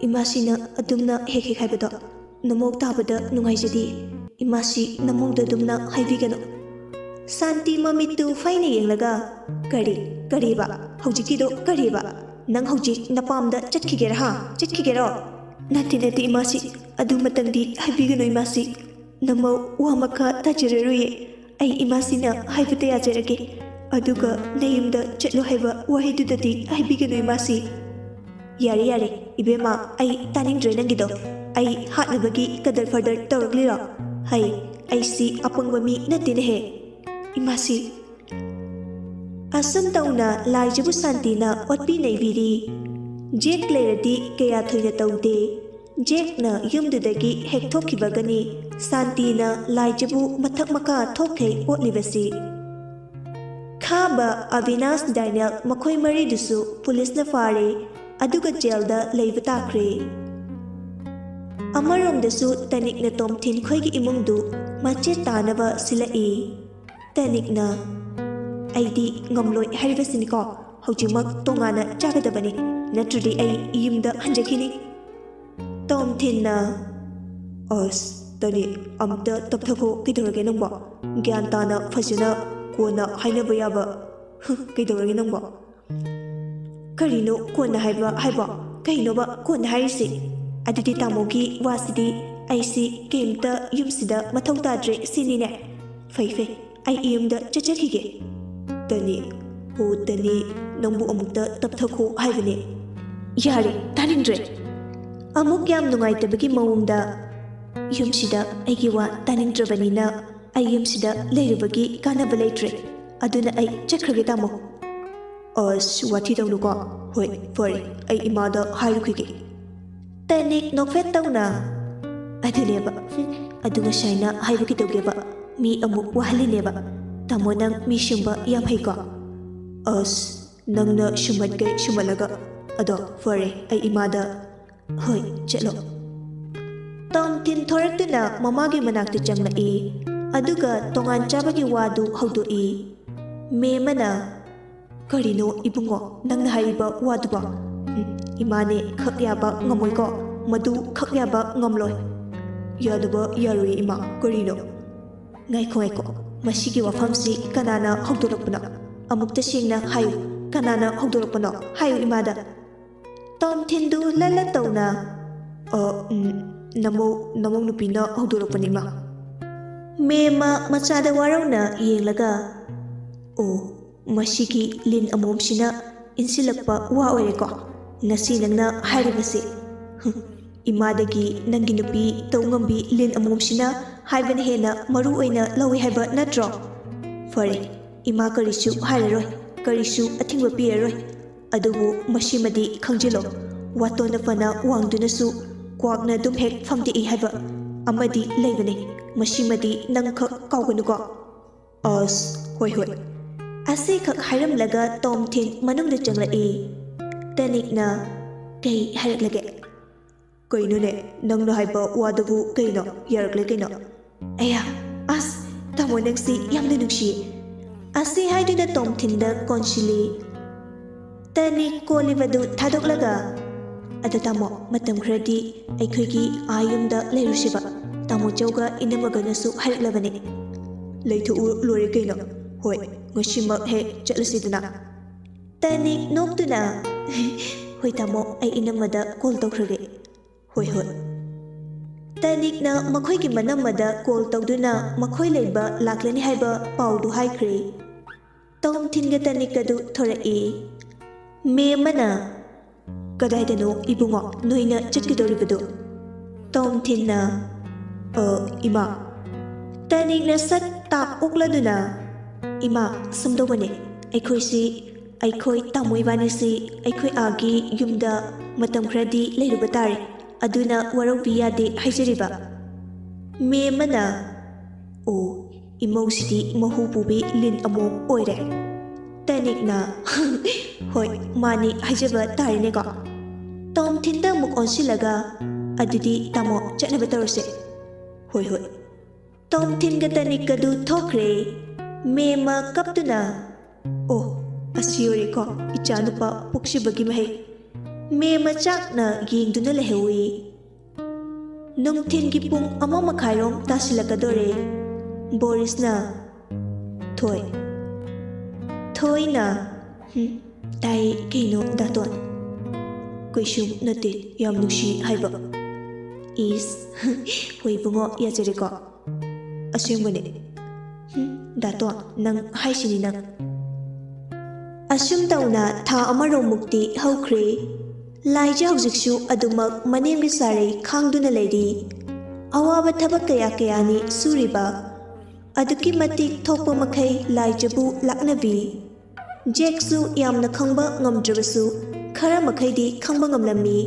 ꯏꯃꯥꯁꯤꯅ ꯑꯗꯨꯝꯅ ꯍꯦꯛ ꯍꯦꯛ ꯍꯥꯏꯕꯗꯣ ꯅꯃꯧ ꯇꯥꯕꯗ ꯅꯨꯡꯉꯥꯏꯖꯗꯦ꯫ ꯏꯃꯥꯁꯤ ꯅꯃꯧꯗ ꯑꯗꯨꯝꯅ ꯍꯥꯏꯕꯤꯒꯅꯨ꯫" ꯁꯥꯟꯇꯤ ꯃꯃꯤꯠꯇꯨ ꯐꯩꯅ ꯌꯦꯡꯂꯒ, "ꯀꯔꯤ, ꯀꯔꯤꯕ? ꯍꯧꯖꯤꯛꯀꯤꯗꯣ ꯀꯔꯤꯕ? ꯅꯪ ꯍꯧꯖꯤꯛ ꯅꯄꯥꯝꯗ ꯆꯠꯈꯤꯒꯦꯔꯥ, ꯍꯥ? ꯆꯠꯈꯤꯒꯦꯔꯣ?" "ꯅꯠꯇꯦ, ꯅꯠꯇꯦ, ꯏꯃꯥꯁꯤ, ꯑꯗꯨꯃꯇꯪꯗꯤ ꯍꯥꯏꯕꯤꯒꯅꯨ, ꯏꯃꯥꯁꯤ꯫ ꯅꯃꯧ ꯋꯥ ꯃꯈꯥ ꯇꯥꯖꯔꯔꯣꯏꯌꯦ꯫ ꯑꯩ ꯏꯃꯥꯁꯤꯅ ꯍꯥꯏꯕꯗ ꯌꯥꯖꯔꯒꯦ꯫ ꯑꯗꯨꯒ ꯅꯌꯨꯝꯗ ꯆꯠꯂꯣ ꯍꯥꯏꯕ ꯋꯥꯍꯩꯗꯨꯗꯗꯤ ꯍꯥꯏꯕꯤꯒꯅꯨ, ꯏꯃꯥꯁꯤ꯫" "ꯌꯥꯔꯦ, ꯌꯥꯔꯦ, ꯏꯕꯦꯝꯃ, ꯑꯩ ꯇꯥꯅꯤꯡꯗ꯭ꯔꯦ ꯅꯪꯒꯤꯗꯣ꯫ ꯑꯩ ꯍꯥꯠꯅꯕꯒꯤ ꯀꯗꯔ ꯐꯗꯔ ꯇꯧꯔꯛꯂꯤꯔꯣ? ꯍꯩ, ꯑꯩꯁꯤ ꯑꯄꯪꯕ ꯃꯤ ꯅꯠꯇꯦꯅꯦꯍꯦ, ꯏꯃꯥꯁꯤ꯫" ꯑꯁꯨꯝ ꯇꯧꯅ ꯂꯥꯏꯖꯕꯨ ꯁꯥꯟꯇꯤꯅ ꯑꯣꯠꯄꯤ ꯅꯩꯕꯤꯔꯤ꯫ ꯖꯦꯛ ꯂꯩꯔꯗꯤ ꯀꯌꯥ ꯊꯣꯏꯅ ꯇꯧꯗꯦ꯫ ꯖꯦꯛꯅ ꯌꯨꯝꯗꯨꯗꯒꯤ ꯍꯦꯛ ꯊꯣꯛꯈꯤꯕꯒꯅꯤ ꯁꯥꯟꯇꯤꯅ ꯂꯥꯏꯖꯕꯨ ꯃꯊꯛ ꯃꯈꯥ ꯊꯣꯛꯈꯩ ꯑꯣꯠꯂꯤꯕꯁꯤ꯫ ꯈꯥꯕ ꯑꯕꯤꯅꯥꯁ ꯗꯥꯏꯅꯦꯜ ꯃꯈꯣꯏ ꯃꯔꯤꯗꯨꯁꯨ ꯄꯨꯂꯤꯁꯅ ꯐꯥꯔꯦ, ꯑꯗꯨꯒ ꯖꯦꯜꯗ ꯂꯩꯕ ꯇꯥꯈ꯭ꯔꯦ꯫ ꯑꯃꯔꯣꯝꯗꯁꯨ ꯇꯅꯤꯛꯅ ꯇꯣꯝꯊꯤꯟ ꯈꯣꯏꯒꯤ ꯏꯃꯨꯡꯗꯨ ꯃꯆꯦꯠ ꯇꯥꯅꯕ ꯁꯤꯜꯂꯛꯏ꯫ ꯇꯅꯤꯛꯅ, "ꯑꯩꯗꯤ ꯉꯝꯂꯣꯏ ꯍꯥꯏꯔꯤꯕꯁꯤꯅꯤꯀꯣ, ꯍꯧꯖꯤꯛꯃꯛ ꯇꯣꯉꯥꯟꯅ ꯆꯥꯒꯗꯕꯅꯤ, ꯅꯠꯇ꯭ꯔꯗꯤ ꯑꯩ ꯌꯨꯝꯗ ꯍꯟꯖꯈꯤꯅꯤ꯫" ꯇꯣꯝꯊꯤꯟꯅ, "ꯑꯁ, ꯇꯅꯤꯛ, ꯑꯝꯇ ꯇꯞꯊꯈꯣ, ꯀꯩꯗꯧꯔꯒꯦ ꯅꯪꯕꯣ? ꯒ꯭ꯌꯥꯟ ꯇꯥꯅ ꯐꯖꯅ ꯀꯣꯟꯅ ꯍꯥꯏꯅꯕ ꯌꯥꯕ꯫ ꯍꯨꯝ, ꯀꯩꯗꯧꯔꯒꯦ ꯅꯪꯕꯣ?" "ꯀꯔꯤꯅꯣ ꯀꯣꯟꯅ ꯍꯥꯏꯕ ꯍꯥꯏꯕꯣ? ꯀꯩꯅꯣꯕ ꯀꯣꯟꯅ ꯍꯥꯏꯔꯤꯁꯤ? ꯑꯗꯨꯗꯤ ꯇꯥꯃꯣꯒꯤ ꯋꯥꯁꯤꯗꯤ ꯑꯩꯁꯤ ꯀꯩꯝꯇ ꯌꯨꯝꯁꯤꯗ ꯃꯊꯧ ꯇꯥꯗ꯭ꯔꯦ ꯁꯤꯅꯤꯅꯦ? ꯐꯩ, ꯐꯩ, ꯑꯩ ꯌꯨꯝꯗ ꯆꯠꯆꯈꯤꯒꯦ꯫" "ꯇꯅꯤ, ꯍꯣ ꯇꯅꯤ, ꯅꯪꯕꯨ ꯑꯃꯨꯛꯇ ꯇꯞꯊꯈꯣ ꯍꯥꯏꯕꯅꯦ꯫" "ꯌꯥꯔꯦ, ꯇꯥꯅꯤꯡꯗ꯭ꯔꯦ꯫" ꯑꯃꯨꯛ ꯌꯥꯝ ꯅꯨꯡꯉꯥꯏꯇꯕꯒꯤ ꯃꯑꯣꯡꯗ, "ꯌꯨꯝꯁꯤꯗ ꯑꯩꯒꯤ ꯋꯥ ꯇꯥꯅꯤꯡꯗ꯭ꯔꯕꯅꯤꯅ ꯑꯩ ꯌꯨꯝꯁꯤꯗ ꯂꯩꯔꯨꯕꯒꯤ ꯀꯥꯟꯅꯕ ꯂꯩꯇ꯭ꯔꯦ꯫ ꯑꯗꯨꯅ ꯑꯩ ꯆꯠꯈ꯭ꯔꯒꯦ, ꯇꯥꯃꯣ꯫" "ꯑꯁ, ꯋꯥꯊꯤ ꯇꯧꯅꯨꯀꯣ꯫ ꯍꯣꯏ, ꯐꯔꯦ, ꯑꯩ ꯏꯃꯥꯗ ꯍꯥꯏꯔꯨꯈꯤꯒꯦ꯫" ꯇꯅꯤꯛ ꯅꯣꯛꯐꯦꯠ ꯇꯧꯅ, "ꯑꯗꯨꯅꯦꯕ, ꯍꯨꯝ, ꯑꯗꯨ ꯉꯁꯥꯏꯅ ꯍꯥꯏꯕ ꯀꯩꯗꯧꯒꯦꯕ? ꯃꯤ ꯑꯃꯨꯛ ꯋꯥꯍꯜꯂꯤꯅꯦꯕ꯫ ꯇꯥꯃꯣ, ꯅꯪ ꯃꯤ ꯁꯨꯝꯕ ꯌꯥꯝ ꯍꯩꯀꯣ?" "ꯑꯁ, ꯅꯪꯅ ꯁꯨꯝꯍꯠꯀꯦ ꯁꯨꯝꯍꯠꯂꯒ꯫ ꯑꯗꯣ ꯐꯔꯦ, ꯑꯩ ꯏꯃꯥꯗ꯫" "ꯍꯣꯏ, ꯆꯠꯂꯣ꯫" ꯇꯣꯝꯊꯤꯟ ꯊꯣꯔꯛꯇꯨꯅ ꯃꯃꯥꯒꯤ ꯃꯅꯥꯛꯇ ꯆꯪꯂꯛꯏ꯫ ꯑꯗꯨꯒ ꯇꯣꯉꯥꯟ ꯆꯥꯕꯒꯤ ꯋꯥꯗꯨ ꯍꯧꯗꯣꯛꯏ꯫ ꯃꯦꯝ ꯑꯃꯅ, "ꯀꯔꯤꯅꯣ ꯏꯕꯨꯡꯉꯣ ꯅꯪꯅ ꯍꯥꯏꯔꯤꯕ ꯋꯥꯗꯨꯕꯣ? ꯎꯝ, ꯏꯃꯥꯅꯦ ꯈꯛ ꯌꯥꯕ ꯉꯝꯃꯣꯏꯀꯣ, ꯃꯗꯨ ꯈꯛ ꯌꯥꯕ ꯉꯝꯂꯣꯏ꯫" "ꯌꯥꯗꯕ ꯌꯥꯔꯣꯏ ꯏꯃꯥ, ꯀꯔꯤꯅꯣ?" "ꯉꯥꯏꯈꯣ ꯉꯥꯏꯈꯣ, ꯃꯁꯤꯒꯤ ꯋꯥꯐꯝꯁꯤ ꯀꯅꯥꯅ ꯍꯧꯗꯣꯔꯛꯄꯅꯣ? ꯑꯃꯨꯛꯇ ꯁꯦꯡꯅ ꯍꯥꯏꯌꯨ, ꯀꯅꯥꯅ ꯍꯧꯗꯣꯔꯛꯄꯅꯣ? ꯍꯥꯏꯌꯨ ꯏꯃꯥꯗ꯫" ꯇꯣꯝꯊꯤꯟꯗꯨ ꯂꯠ ꯂꯠ ꯇꯧꯅ, "ꯑ, ꯎꯝ, ꯅꯃꯧ, ꯅꯃꯧ ꯅꯨꯄꯤꯅ ꯍꯧꯗꯣꯔꯛꯄꯅꯤ ꯏꯃꯥ꯫" ꯃꯦꯝꯃ ꯃꯆꯥꯗ ꯋꯥꯔꯧꯅ ꯌꯦꯡꯂꯒ, "ꯑꯣ, ꯃꯁꯤꯒꯤ ꯂꯤꯟ ꯑꯃꯣꯝꯁꯤꯅ ꯏꯟꯁꯤꯜꯂꯛꯄ ꯋꯥ ꯑꯣꯏꯔꯦꯀꯣ ꯉꯁꯤ ꯅꯪꯅ ꯍꯥꯏꯔꯤꯕꯁꯤ꯫ ꯍꯨꯝ, ꯏꯃꯥꯗꯒꯤ ꯅꯪꯒꯤ ꯅꯨꯄꯤ ꯇꯧ ꯉꯝꯕꯤ ꯂꯤꯟ ꯑꯃꯣꯝꯁꯤꯅ ꯍꯥꯏꯕꯅ ꯍꯦꯟꯅ ꯃꯔꯨ ꯑꯣꯏꯅ ꯂꯧꯏ ꯍꯥꯏꯕ ꯅꯠꯇ꯭ꯔꯣ? ꯐꯔꯦ, ꯏꯃꯥ ꯀꯔꯤꯁꯨ ꯍꯥꯏꯔꯔꯣꯏ, ꯀꯔꯤꯁꯨ ꯑꯊꯤꯡꯕ ꯄꯤꯔꯔꯣꯏ꯫ ꯑꯗꯨꯕꯨ ꯃꯁꯤꯃꯗꯤ ꯈꯪꯖꯤꯜꯂꯣ, ꯋꯥꯇꯣꯟꯅ ꯐꯅ ꯋꯥꯡꯗꯨꯅꯁꯨ ꯀ꯭ꯋꯥꯛꯅ ꯑꯗꯨꯝ ꯍꯦꯛ ꯐꯝꯗꯦꯛꯏ ꯍꯥꯏꯕ ꯑꯃꯗꯤ ꯂꯩꯕꯅꯤ꯫ ꯃꯁꯤꯃꯗꯤ ꯅꯪꯈꯛ ꯀꯥꯎꯒꯅꯨꯀꯣ꯫" "ꯑꯁ, ꯍꯣꯏ, ꯍꯣꯏ꯫" ꯑꯁꯤꯈꯛ ꯍꯥꯏꯔꯝꯂꯒ ꯇꯣꯝꯊꯤꯟ ꯃꯅꯨꯡꯗ ꯆꯪꯂꯛꯏ꯫ ꯇꯅꯤꯛꯅ, "ꯀꯩ ꯍꯥꯏꯔꯛꯂꯒꯦ?" "ꯀꯩꯅꯣꯅꯦ, ꯅꯪꯅ ꯍꯥꯏꯕ ꯋꯥꯗꯨꯕꯨ ꯀꯩꯅꯣ? ꯌꯥꯔꯛꯂꯦ ꯀꯩꯅꯣ?" "ꯑꯌꯥ, ꯑꯁ, ꯇꯥꯃꯣ ꯅꯪꯁꯤ ꯌꯥꯝꯅ ꯅꯨꯡꯁꯤꯌꯦ꯫" ꯑꯁꯤ ꯍꯥꯏꯗꯨꯅ ꯇꯣꯝꯊꯤꯟꯗ ꯀꯣꯟꯁꯤꯜꯂꯤ꯫ ꯇꯅꯤꯛ ꯀꯣꯜꯂꯤꯕꯗꯨ ꯊꯥꯗꯣꯛꯂꯒ, "ꯑꯗꯣ ꯇꯥꯃꯣ, ꯃꯇꯝ ꯈꯔꯗꯤ ꯑꯩꯈꯣꯏꯒꯤ ꯑꯥ ꯌꯨꯝꯗ ꯂꯩꯔꯨꯁꯤꯕ꯫ ꯇꯥꯃꯣ ꯆꯧꯒ ꯏꯅꯝꯃꯒꯅꯁꯨ ꯍꯥꯏꯔꯛꯂꯕꯅꯤ꯫" "ꯂꯩꯊꯣꯛꯎ ꯂꯣꯏꯔꯦ ꯀꯩꯅꯣ꯫ ꯍꯣꯏ, ꯉꯁꯤꯃꯛ ꯍꯦꯛ ꯆꯠꯂꯁꯤꯗꯅ꯫" ꯇꯅꯤꯛ ꯅꯣꯛꯇꯨꯅ, "ꯍꯣꯏ ꯇꯥꯃꯣ, ꯑꯩ ꯏꯅꯝꯃꯗ ꯀꯣꯜ ꯇꯧꯈ꯭ꯔꯒꯦ꯫" "ꯍꯣꯏ, ꯍꯣꯏ꯫" ꯇꯅꯤꯛꯅ ꯃꯈꯣꯏꯒꯤ ꯃꯅꯝꯃꯗ ꯀꯣꯜ ꯇꯧꯗꯨꯅ ꯃꯈꯣꯏ ꯂꯩꯕ ꯂꯥꯛꯂꯅꯤ ꯍꯥꯏꯕ ꯄꯥꯎꯗꯨ ꯍꯥꯏꯈ꯭ꯔꯦ꯫ ꯇꯣꯝꯊꯤꯟꯒ ꯇꯅꯤꯛꯀꯗꯨ ꯊꯣꯔꯛꯏ꯫ ꯃꯦꯝꯃꯅ, "ꯀꯗꯥꯏꯗꯅꯣ ꯏꯕꯨꯡꯉꯣ ꯅꯣꯏꯅ ꯆꯠꯀꯗꯧꯔꯤꯕꯗꯨ?" ꯇꯣꯝꯊꯤꯟꯅ, "ꯑ, ꯏꯃꯥ꯫" ꯇꯅꯤꯛꯅ ꯁꯠ ꯇꯥꯛ ꯑꯣꯛꯂꯗꯨꯅ, "ꯏꯃꯥ, ꯁꯨꯝꯗꯧꯕꯅꯦ, ꯑꯩꯈꯣꯏꯁꯤ, ꯑꯩꯈꯣꯏ ꯇꯥꯃꯣ ꯏꯕꯥꯅꯤꯁꯤ ꯑꯩꯈꯣꯏ ꯑꯥꯒꯤ ꯌꯨꯝꯗ ꯃꯇꯝ ꯈꯔꯗꯤ ꯂꯩꯔꯨꯕ ꯇꯥꯔꯦ, ꯑꯗꯨꯅ ꯋꯥꯔꯧꯕꯤ ꯌꯥꯗꯦ ꯍꯥꯏꯖꯔꯤꯕ꯫" ꯃꯦꯝꯃꯅ, "ꯑꯣ, ꯏꯃꯧꯁꯤꯗꯤ ꯃꯍꯨ ꯄꯨꯕꯤ ꯂꯤꯟ ꯑꯃꯣꯝ ꯑꯣꯏꯔꯦ꯫" ꯇꯅꯤꯛꯅ, "ꯍꯣꯏ, ꯃꯥꯅꯤ ꯍꯥꯏꯖꯕ ꯇꯥꯔꯦꯅꯦꯀꯣ꯫" ꯇꯣꯝꯊꯤꯟꯗ ꯑꯃꯨꯛ ꯑꯣꯟꯁꯤꯜꯂꯒ, "ꯑꯗꯨꯗꯤ ꯇꯥꯃꯣ, ꯆꯠꯅꯕ ꯇꯧꯔꯁꯦ꯫" "ꯍꯣꯏ, ꯍꯣꯏ꯫" ꯇꯣꯝꯊꯤꯟꯒ ꯇꯅꯤꯛꯀꯗꯨ ꯊꯣꯛꯈ꯭ꯔꯦ꯫ ꯃꯦꯝꯃ ꯀꯞꯇꯨꯅ, "ꯑꯣ, ꯑꯁꯤ ꯑꯣꯏꯔꯦꯀꯣ ꯏꯆꯥꯅꯨꯄꯥ ꯄꯣꯛꯁꯤꯕꯒꯤ ꯃꯍꯩ꯫" ꯃꯦꯝꯃ ꯆꯥꯛꯅ ꯌꯦꯡꯗꯨꯅ ꯂꯩꯍꯧꯏ꯫ ꯅꯨꯡꯊꯤꯟꯒꯤ ꯄꯨꯡ ꯑꯃ ꯃꯈꯥꯏꯔꯣꯝ ꯇꯥꯁꯤꯜꯂꯛꯀꯗꯣꯔꯦ꯫ ꯕꯣꯔꯤꯁꯅ, "ꯊꯣꯏ꯫" ꯊꯣꯏꯅ, "ꯍꯨꯝ, ꯇꯥꯏ, ꯀꯩꯅꯣ ꯗꯥꯇꯣꯟ?" "ꯀꯩꯁꯨꯝ ꯅꯠꯇꯦ, ꯌꯥꯝ ꯅꯨꯡꯁꯤ ꯍꯥꯏꯕ꯫" "ꯏꯁ, ꯍꯣꯏ ꯏꯕꯨꯡꯉꯣ, ꯌꯥꯖꯔꯦꯀꯣ꯫ ꯑꯁꯦꯡꯕꯅꯦ꯫ ꯍꯨꯝ, ꯗꯥꯇꯣꯟ, ꯅꯪ ꯍꯥꯏꯁꯤꯅꯤ ꯅꯪ꯫" ꯑꯁꯨꯝ ꯇꯧꯅ ꯊꯥ ꯑꯃꯔꯣꯝꯃꯨꯛꯇꯤ ꯍꯧꯈ꯭ꯔꯦ꯫ ꯂꯥꯏꯖ ꯍꯧꯖꯤꯛꯁꯨ ꯑꯗꯨꯃꯛ ꯃꯅꯦꯝꯒꯤ ꯁꯥꯔꯩ ꯈꯥꯡꯗꯨꯅ ꯂꯩꯔꯤ꯫ ꯑꯋꯥꯕ ꯊꯕꯛ ꯀꯌꯥ ꯀꯌꯥꯅꯤ ꯁꯨꯔꯤꯕ꯫ ꯑꯗꯨꯛꯀꯤ ꯃꯇꯤꯛ ꯊꯣꯛꯄ ꯃꯈꯩ ꯂꯥꯏꯖꯕꯨ ꯂꯥꯛꯅꯕꯤ꯫ ꯖꯦꯛꯁꯨ ꯌꯥꯝꯅ ꯈꯪꯕ ꯉꯝꯗ꯭ꯔꯕꯁꯨ, ꯈꯔ ꯃꯈꯩꯗꯤ ꯈꯪꯕ ꯉꯝꯂꯝꯃꯤ꯫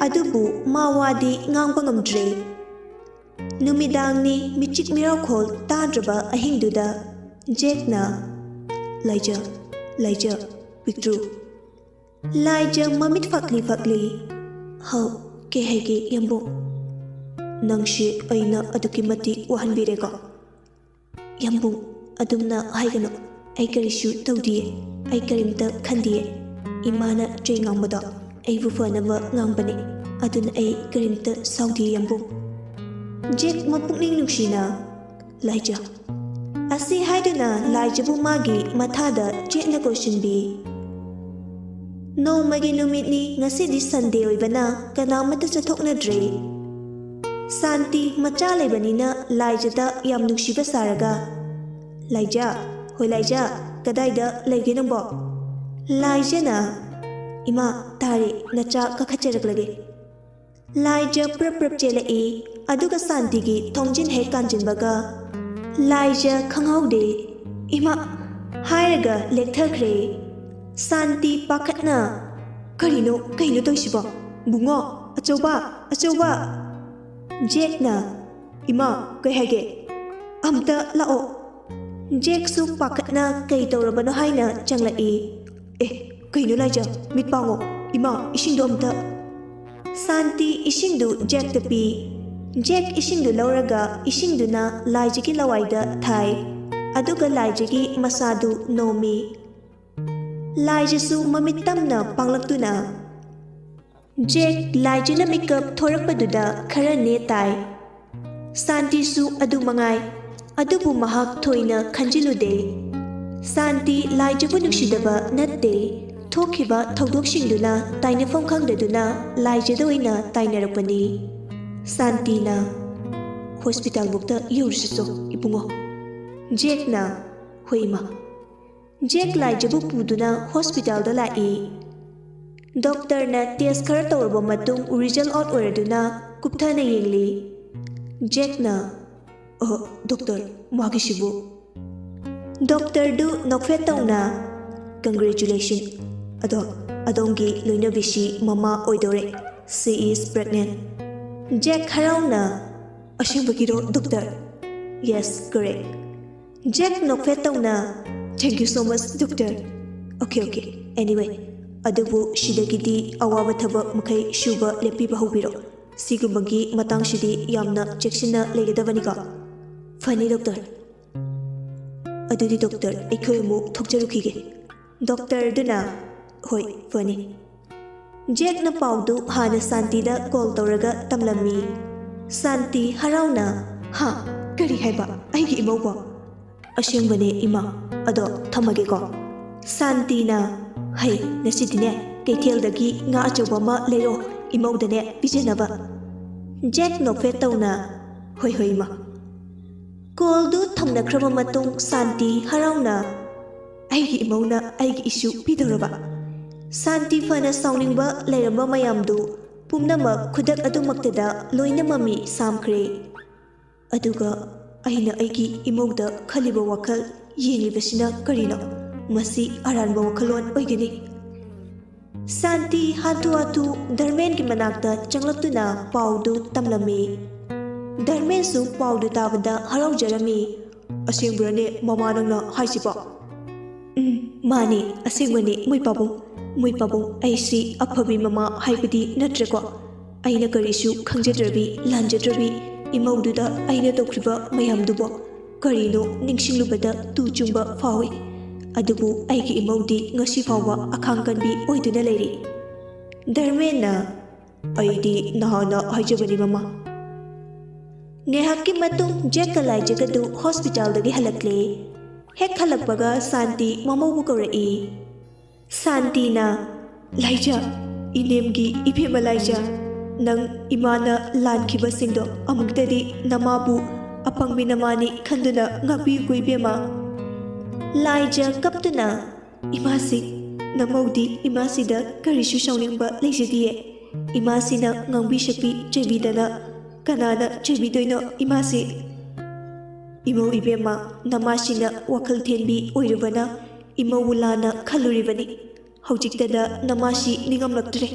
ꯑꯗꯨꯕꯨ ꯃꯥ ꯋꯥꯗꯤ ꯉꯥꯡꯕ ꯉꯝꯗ꯭ꯔꯦ꯫ ꯅꯨꯃꯤꯗꯥꯡꯅꯤ, ꯃꯤꯆꯤꯛ ꯃꯤꯔꯥꯎꯈꯣꯜ ꯇꯥꯗ꯭ꯔꯕ ꯑꯍꯤꯡꯗꯨꯗ ꯖꯦꯛꯅ, "ꯂꯥꯏꯖ, ꯂꯥꯏꯖ, ꯄꯤꯛꯇ꯭ꯔꯨ꯫" ꯂꯥꯏꯖ ꯃꯃꯤꯠ ꯐꯛꯂꯤ ꯐꯛꯂꯤ꯫ "ꯍꯥꯎ, ꯀꯩ ꯍꯥꯏꯒꯦ, ꯌꯥꯝꯕꯨꯡ?" "ꯅꯪꯁꯤ ꯑꯩꯅ ꯑꯗꯨꯛꯀꯤ ꯃꯇꯤꯛ ꯋꯥꯍꯟꯕꯤꯔꯦꯀꯣ?" "ꯌꯥꯝꯕꯨꯡ, ꯑꯗꯨꯝꯅ ꯍꯥꯏꯒꯅꯨ꯫ ꯑꯩ ꯀꯔꯤꯁꯨ ꯇꯧꯗꯤꯌꯦ꯫ ꯑꯩ ꯀꯔꯤꯝꯇ ꯈꯟꯗꯤꯌꯦ꯫ ꯏꯃꯥꯅ ꯆꯩ ꯉꯥꯡꯕꯗꯣ ꯑꯩꯕꯨ ꯐꯅꯕ ꯉꯥꯡꯕꯅꯦ꯫ ꯑꯗꯨꯅ ꯑꯩ ꯀꯔꯤꯝꯇ ꯁꯥꯎꯗꯤꯌꯦ, ꯌꯥꯝꯕꯨꯡ꯫" ꯖꯦꯛ ꯃꯄꯨꯛꯅꯤꯡ ꯅꯨꯡꯁꯤꯅ, "ꯂꯥꯏꯖ꯫" ꯑꯁꯤ ꯍꯥꯏꯗꯨꯅ ꯂꯥꯏꯖꯕꯨ ꯃꯥꯒꯤ ꯃꯊꯥꯗ ꯆꯦꯠꯅ ꯀꯣꯏꯁꯤꯟꯕꯤ꯫ ꯅꯣꯡꯃꯒꯤ ꯅꯨꯃꯤꯠꯅꯤ, ꯉꯁꯤꯗꯤ ꯁꯟꯗꯦ ꯑꯣꯏꯕꯅ ꯀꯅꯥꯃꯠꯇ ꯆꯠꯊꯣꯛꯅꯗ꯭ꯔꯦ꯫ ꯁꯥꯟꯇꯤ ꯃꯆꯥ ꯂꯩꯕꯅꯤꯅ ꯂꯥꯏꯖꯗ ꯌꯥꯝ ꯅꯨꯡꯁꯤꯕ ꯁꯥꯔꯒ, "ꯂꯥꯏꯖ, ꯍꯣꯏ ꯂꯥꯏꯖ, ꯀꯗꯥꯏꯗ ꯂꯩꯒꯦ ꯅꯪꯕꯣ?" ꯂꯥꯏꯖꯅ, "ꯏꯃꯥ, ꯇꯥꯔꯦ, ꯅꯆꯥ ꯀꯥꯈꯠꯆꯔꯛꯂꯒꯦ꯫" ꯂꯥꯏꯖ ꯄ꯭ꯔꯞ ꯄ꯭ꯔꯞ ꯆꯦꯜꯂꯛꯏ, ꯑꯗꯨꯒ ꯁꯥꯟꯇꯤꯒꯤ ꯊꯣꯡꯖꯤꯟ ꯍꯦꯛ ꯀꯥꯟꯖꯤꯟꯕꯒ, ꯂꯥꯏꯖ ꯈꯪꯍꯧꯗꯦ, "ꯏꯃꯥ!" ꯍꯥꯏꯔꯒ ꯂꯦꯛꯊꯈ꯭ꯔꯦ꯫ ꯁꯥꯟꯇꯤ ꯄꯥꯈꯠꯅ, "ꯀꯔꯤꯅꯣ, ꯀꯩꯅꯣ ꯇꯧꯏꯁꯤꯕꯣ? ꯕꯨꯡꯉꯣ, ꯑꯆꯧꯕ, ꯑꯆꯧꯕ!" ꯖꯦꯛꯅ, "ꯏꯃꯥ, ꯀꯩ ꯍꯥꯏꯒꯦ? ꯑꯝꯇ ꯂꯥꯛꯑꯣ!" ꯖꯦꯛꯁꯨ ꯄꯥꯈꯠꯅ ꯀꯩ ꯇꯧꯔꯕꯅꯣ ꯍꯥꯏꯅ ꯆꯪꯂꯛꯏ꯫ "ꯑꯦ, ꯀꯩꯅꯣ ꯂꯥꯏꯖ, ꯃꯤꯠ ꯄꯥꯡꯉꯣ꯫ ꯏꯃꯥ, ꯏꯁꯤꯡꯗꯣ ꯑꯝꯇ꯫" ꯁꯥꯟꯇꯤ ꯏꯁꯤꯡꯗꯨ ꯖꯦꯛꯇ ꯄꯤ꯫ ꯖꯦꯛ ꯏꯁꯤꯡꯗꯨ ꯂꯧꯔꯒ ꯏꯁꯤꯡꯗꯨꯅ ꯂꯥꯏꯖꯒꯤ ꯂꯋꯥꯏꯗ ꯊꯥꯏ꯫ ꯑꯗꯨꯒ ꯂꯥꯏꯖꯒꯤ ꯃꯁꯥꯗꯨ ꯅꯣꯝꯃꯤ꯫ ꯂꯥꯏꯖꯁꯨ ꯃꯃꯤꯠ ꯇꯝꯅ ꯄꯥꯡꯂꯛꯇꯨꯅ, ꯖꯦꯛ ꯂꯥꯏꯖꯅ ꯃꯤꯀꯞ ꯊꯣꯔꯛꯄꯗꯨꯗ ꯈꯔ ꯅꯦ ꯇꯥꯏ꯫ ꯁꯥꯟꯇꯤꯁꯨ ꯑꯗꯨ ꯃꯉꯥꯏ꯫ ꯑꯗꯨꯕꯨ ꯃꯍꯥꯛ ꯊꯣꯏꯅ ꯈꯟꯖꯤꯜꯂꯨꯗꯦ꯫ ꯁꯥꯟꯇꯤ ꯂꯥꯏꯖꯕꯨ ꯅꯨꯡꯁꯤꯗꯕ ꯅꯠꯇꯦ꯫ ꯊꯣꯛꯈꯤꯕ ꯊꯧꯗꯣꯛꯁꯤꯡꯗꯨꯅ ꯇꯥꯏꯅꯐꯝ ꯈꯪꯗꯗꯨꯅ ꯂꯥꯏꯖꯗ ꯑꯣꯏꯅ ꯇꯥꯏꯅꯔꯛꯄꯅꯤ꯫ ꯁꯥꯟꯇꯤꯅ, "ꯍꯣꯁꯄꯤꯇꯥꯜꯕꯨꯛꯇ ꯌꯧꯔꯨꯁꯤꯆꯣ, ꯏꯕꯨꯡꯉꯣ꯫" ꯖꯦꯛꯅ, "ꯍꯣꯏ, ꯏꯃꯥ꯫" ꯖꯦꯛ ꯂꯥꯏꯖꯕꯨ ꯄꯨꯗꯨꯅ ꯍꯣꯁꯄꯤꯇꯥꯜꯗ ꯂꯥꯛꯏ꯫ ꯗꯣꯛꯇꯔꯅ ꯇꯦꯁ ꯈꯔ ꯇꯧꯔꯕ ꯃꯇꯨꯡ ꯔꯤꯖꯜ ꯑꯥꯎꯠ ꯑꯣꯏꯔꯗꯨꯅ ꯀꯨꯞꯊꯅ ꯌꯦꯡꯂꯤ꯫ ꯖꯦꯛꯅ, "ꯑꯍ, ꯗꯣꯛꯇꯔ, ꯃꯥꯒꯤꯁꯤꯕꯨ?" ꯗꯣꯛꯇꯔꯗꯨ ꯅꯣꯛꯐꯦꯠ ꯇꯧꯅ, "Congratulation꯫ ꯑꯗꯣ, ꯑꯗꯣꯝꯒꯤ ꯂꯣꯏꯅꯕꯤꯁꯤ ꯃꯃꯥ ꯑꯣꯏꯗꯧꯔꯦ꯫ She is pregnant꯫" ꯖꯦꯛ ꯍꯔꯥꯎꯅ, "ꯑꯁꯦꯡꯕꯒꯤꯔꯣ, ꯗꯣꯛꯇꯔ?" "Yes, correct꯫" ꯖꯦꯛ ꯅꯣꯛꯐꯦꯠ ꯇꯧꯅ, "Thank you so much, doctor꯫ Okay, okay. Anyway, ꯑꯗꯨꯕꯨ ꯁꯤꯗꯒꯤꯗꯤ ꯑꯋꯥꯕ ꯊꯕꯛ ꯃꯈꯩ ꯁꯨꯕ ꯂꯦꯞꯄꯤꯕ ꯍꯧꯕꯤꯔꯣ꯫ ꯁꯤꯒꯨꯝꯕꯒꯤ ꯃꯇꯥꯡꯁꯤꯗꯤ ꯌꯥꯝꯅ ꯆꯦꯛꯁꯤꯟꯅ ꯂꯩꯒꯗꯕꯅꯤꯀꯣ꯫ ꯐꯅꯤ, ꯗꯣꯛꯇꯔ꯫ ꯑꯗꯨꯗꯤ, ꯗꯣꯛꯇꯔ, ꯑꯩꯈꯣꯏ ꯑꯃꯨꯛ ꯊꯣꯛꯆꯔꯨꯈꯤꯒꯦ꯫" ꯗꯣꯛꯇꯔꯗꯨꯅ, "ꯍꯣꯏ, ꯐꯅꯤ꯫" ꯖꯦꯛꯅ ꯄꯥꯎꯗꯨ ꯍꯥꯟꯅ ꯁꯥꯟꯇꯤꯗ ꯀꯣꯜ ꯇꯧꯔꯒ ꯇꯝꯂꯝꯃꯤ꯫ ꯁꯥꯟꯇꯤ ꯍꯔꯥꯎꯅ, "ꯍꯥ? ꯀꯔꯤ ꯍꯥꯏꯕ? ꯑꯩꯒꯤ ꯏꯃꯧꯕꯣ?" "ꯑꯁꯦꯡꯕꯅꯦ, ꯏꯃꯥ꯫ ꯑꯗꯣ ꯊꯝꯃꯒꯦꯀꯣ꯫" ꯁꯥꯟꯇꯤꯅ, "ꯍꯩ, ꯉꯁꯤꯗꯤꯅꯦ, ꯀꯩꯊꯦꯜꯗꯒꯤ ꯉꯥ ꯑꯆꯧꯕ ꯑꯃ ꯂꯩꯔꯣ, ꯏꯃꯧꯗꯅꯦ ꯄꯤꯖꯅꯕ꯫" ꯖꯦꯛ ꯅꯣꯛꯐꯦꯠ ꯇꯧꯅ, "ꯍꯣꯏ, ꯍꯣꯏ, ꯏꯃꯥ꯫" ꯀꯣꯜꯗꯨ ꯊꯝꯅꯈ꯭ꯔꯕ ꯃꯇꯨꯡ ꯁꯥꯟꯇꯤ ꯍꯔꯥꯎꯅ, "ꯑꯩꯒꯤ ꯏꯃꯧꯅ ꯑꯩꯒꯤ ꯏꯁꯨ ꯄꯤꯗꯧꯔꯕ?" ꯁꯥꯟꯇꯤ ꯐꯅ ꯁꯥꯎꯅꯤꯡꯕ ꯂꯩꯔꯝꯕ ꯃꯌꯥꯝꯗꯨ ꯄꯨꯝꯅꯃꯛ ꯈꯨꯗꯛ ꯑꯗꯨꯃꯛꯇꯗ ꯂꯣꯏꯅ ꯃꯃꯤ ꯁꯥꯝꯈ꯭ꯔꯦ꯫ ꯑꯗꯨꯒ ꯑꯩꯅ ꯑꯩꯒꯤ ꯏꯃꯧꯗ ꯈꯜꯂꯤꯕ ꯋꯥꯈꯜ ꯌꯦꯡꯂꯤꯕꯁꯤꯅ ꯀꯔꯤꯅꯣ? ꯃꯁꯤ ꯑꯔꯥꯟꯕ ꯋꯥꯈꯜꯂꯣꯟ ꯑꯣꯏꯒꯅꯤ꯫ ꯁꯥꯟꯇꯤ ꯍꯥꯊꯨ ꯍꯥꯊꯨ ꯙꯔꯃꯦꯟꯒꯤ ꯃꯅꯥꯛꯇ ꯆꯪꯂꯛꯇꯨꯅ ꯄꯥꯎꯗꯨ ꯇꯝꯂꯝꯃꯤ꯫ ꯙꯔꯃꯦꯟꯁꯨ ꯄꯥꯎꯗꯨ ꯇꯥꯕꯗ ꯍꯔꯥꯎꯖꯔꯝꯃꯤ꯫ "ꯑꯁꯦꯡꯕ꯭ꯔꯅꯦ, ꯃꯃꯥ, ꯅꯪꯅ ꯍꯥꯏꯁꯤꯕꯣ?" "ꯎꯝ, ꯃꯥꯅꯦ, ꯑꯁꯦꯡꯕꯅꯦ, ꯃꯣꯏ ꯄꯥꯕꯨꯡ꯫ ꯃꯣꯏ ꯄꯥꯕꯨꯡ, ꯑꯩꯁꯤ ꯑꯐꯕꯤ ꯃꯃꯥ ꯍꯥꯏꯕꯗꯤ ꯅꯠꯇ꯭ꯔꯦꯀꯣ꯫ ꯑꯩꯅ ꯀꯔꯤꯁꯨ ꯈꯪꯖꯗ꯭ꯔꯕꯤ ꯂꯥꯟꯖꯗ꯭ꯔꯕꯤ ꯏꯃꯧꯗꯨꯗ ꯑꯩꯅ ꯇꯧꯈ꯭ꯔꯤꯕ ꯃꯌꯥꯝꯗꯨꯕꯨ ꯀꯔꯤꯅꯣ ꯅꯤꯡꯁꯤꯡꯂꯨꯕꯗ ꯇꯨ ꯆꯨꯡꯕ ꯐꯥꯎꯏ꯫ ꯑꯗꯨꯕꯨ ꯑꯩꯒꯤ ꯏꯃꯧꯗꯤ ꯉꯁꯤ ꯐꯥꯎꯕ ꯑꯈꯥꯡ ꯀꯟꯕꯤ ꯑꯣꯏꯗꯨꯅ ꯂꯩꯔꯤ꯫ ꯙꯔꯃꯦꯟꯅ, "ꯑꯩꯗꯤ ꯅꯍꯥꯟꯅ ꯍꯥꯏꯖꯕꯅꯤ, ꯃꯃꯥ꯫" ꯉꯥꯏꯍꯥꯛꯀꯤ ꯃꯇꯨꯡ ꯖꯦꯛꯀ ꯂꯥꯏꯖꯒꯗꯨ ꯍꯣꯁꯄꯤꯇꯥꯜꯗꯒꯤ ꯍꯜꯂꯛꯂꯦ꯫ ꯍꯦꯛ ꯍꯜꯂꯛꯄꯒ ꯁꯥꯟꯇꯤ ꯃꯃꯧꯕꯨ ꯀꯧꯔꯛꯏ꯫ ꯁꯥꯟꯇꯤꯅ, "ꯂꯥꯏꯖ, ꯏꯅꯦꯝꯒꯤ ꯏꯕꯦꯝꯃ ꯂꯥꯏꯖ, ꯅꯪ ꯏꯃꯥꯅ ꯂꯥꯟꯈꯤꯕꯁꯤꯡꯗꯣ ꯑꯃꯨꯛꯇꯗꯤ ꯅꯃꯥꯕꯨ ꯑꯄꯪꯕꯤ ꯅꯃꯥꯅꯤ ꯈꯟꯗꯨꯅ ꯉꯥꯛꯄꯤꯌꯨꯀꯣ ꯏꯕꯦꯝꯃ꯫" ꯂꯥꯏꯖ ꯀꯞꯇꯨꯅ, "ꯏꯃꯥꯁꯤ, ꯅꯃꯧꯗꯤ ꯏꯃꯥꯁꯤꯗ ꯀꯔꯤꯁꯨ ꯁꯥꯎꯅꯤꯡꯕ ꯂꯩꯖꯗꯤꯌꯦ꯫ ꯏꯃꯥꯁꯤꯅ ꯉꯥꯡꯕꯤ ꯁꯛꯄꯤ ꯆꯩꯕꯤꯗꯅ ꯀꯅꯥꯅ ꯆꯩꯕꯤꯗꯣꯏꯅꯣ ꯏꯃꯥꯁꯤ?" "ꯏꯃꯧ ꯏꯕꯦꯝꯃ, ꯅꯃꯥꯁꯤꯅ ꯋꯥꯈꯜ ꯊꯦꯟꯕꯤ ꯑꯣꯏꯔꯨꯕꯅ ꯏꯃꯧꯕꯨ ꯂꯥꯟꯅ ꯈꯜꯂꯨꯔꯤꯕꯅꯤ꯫ ꯍꯧꯖꯤꯛꯇꯗ ꯅꯃꯥꯁꯤ ꯅꯤꯡꯉꯝꯂꯛꯇ꯭ꯔꯦ꯫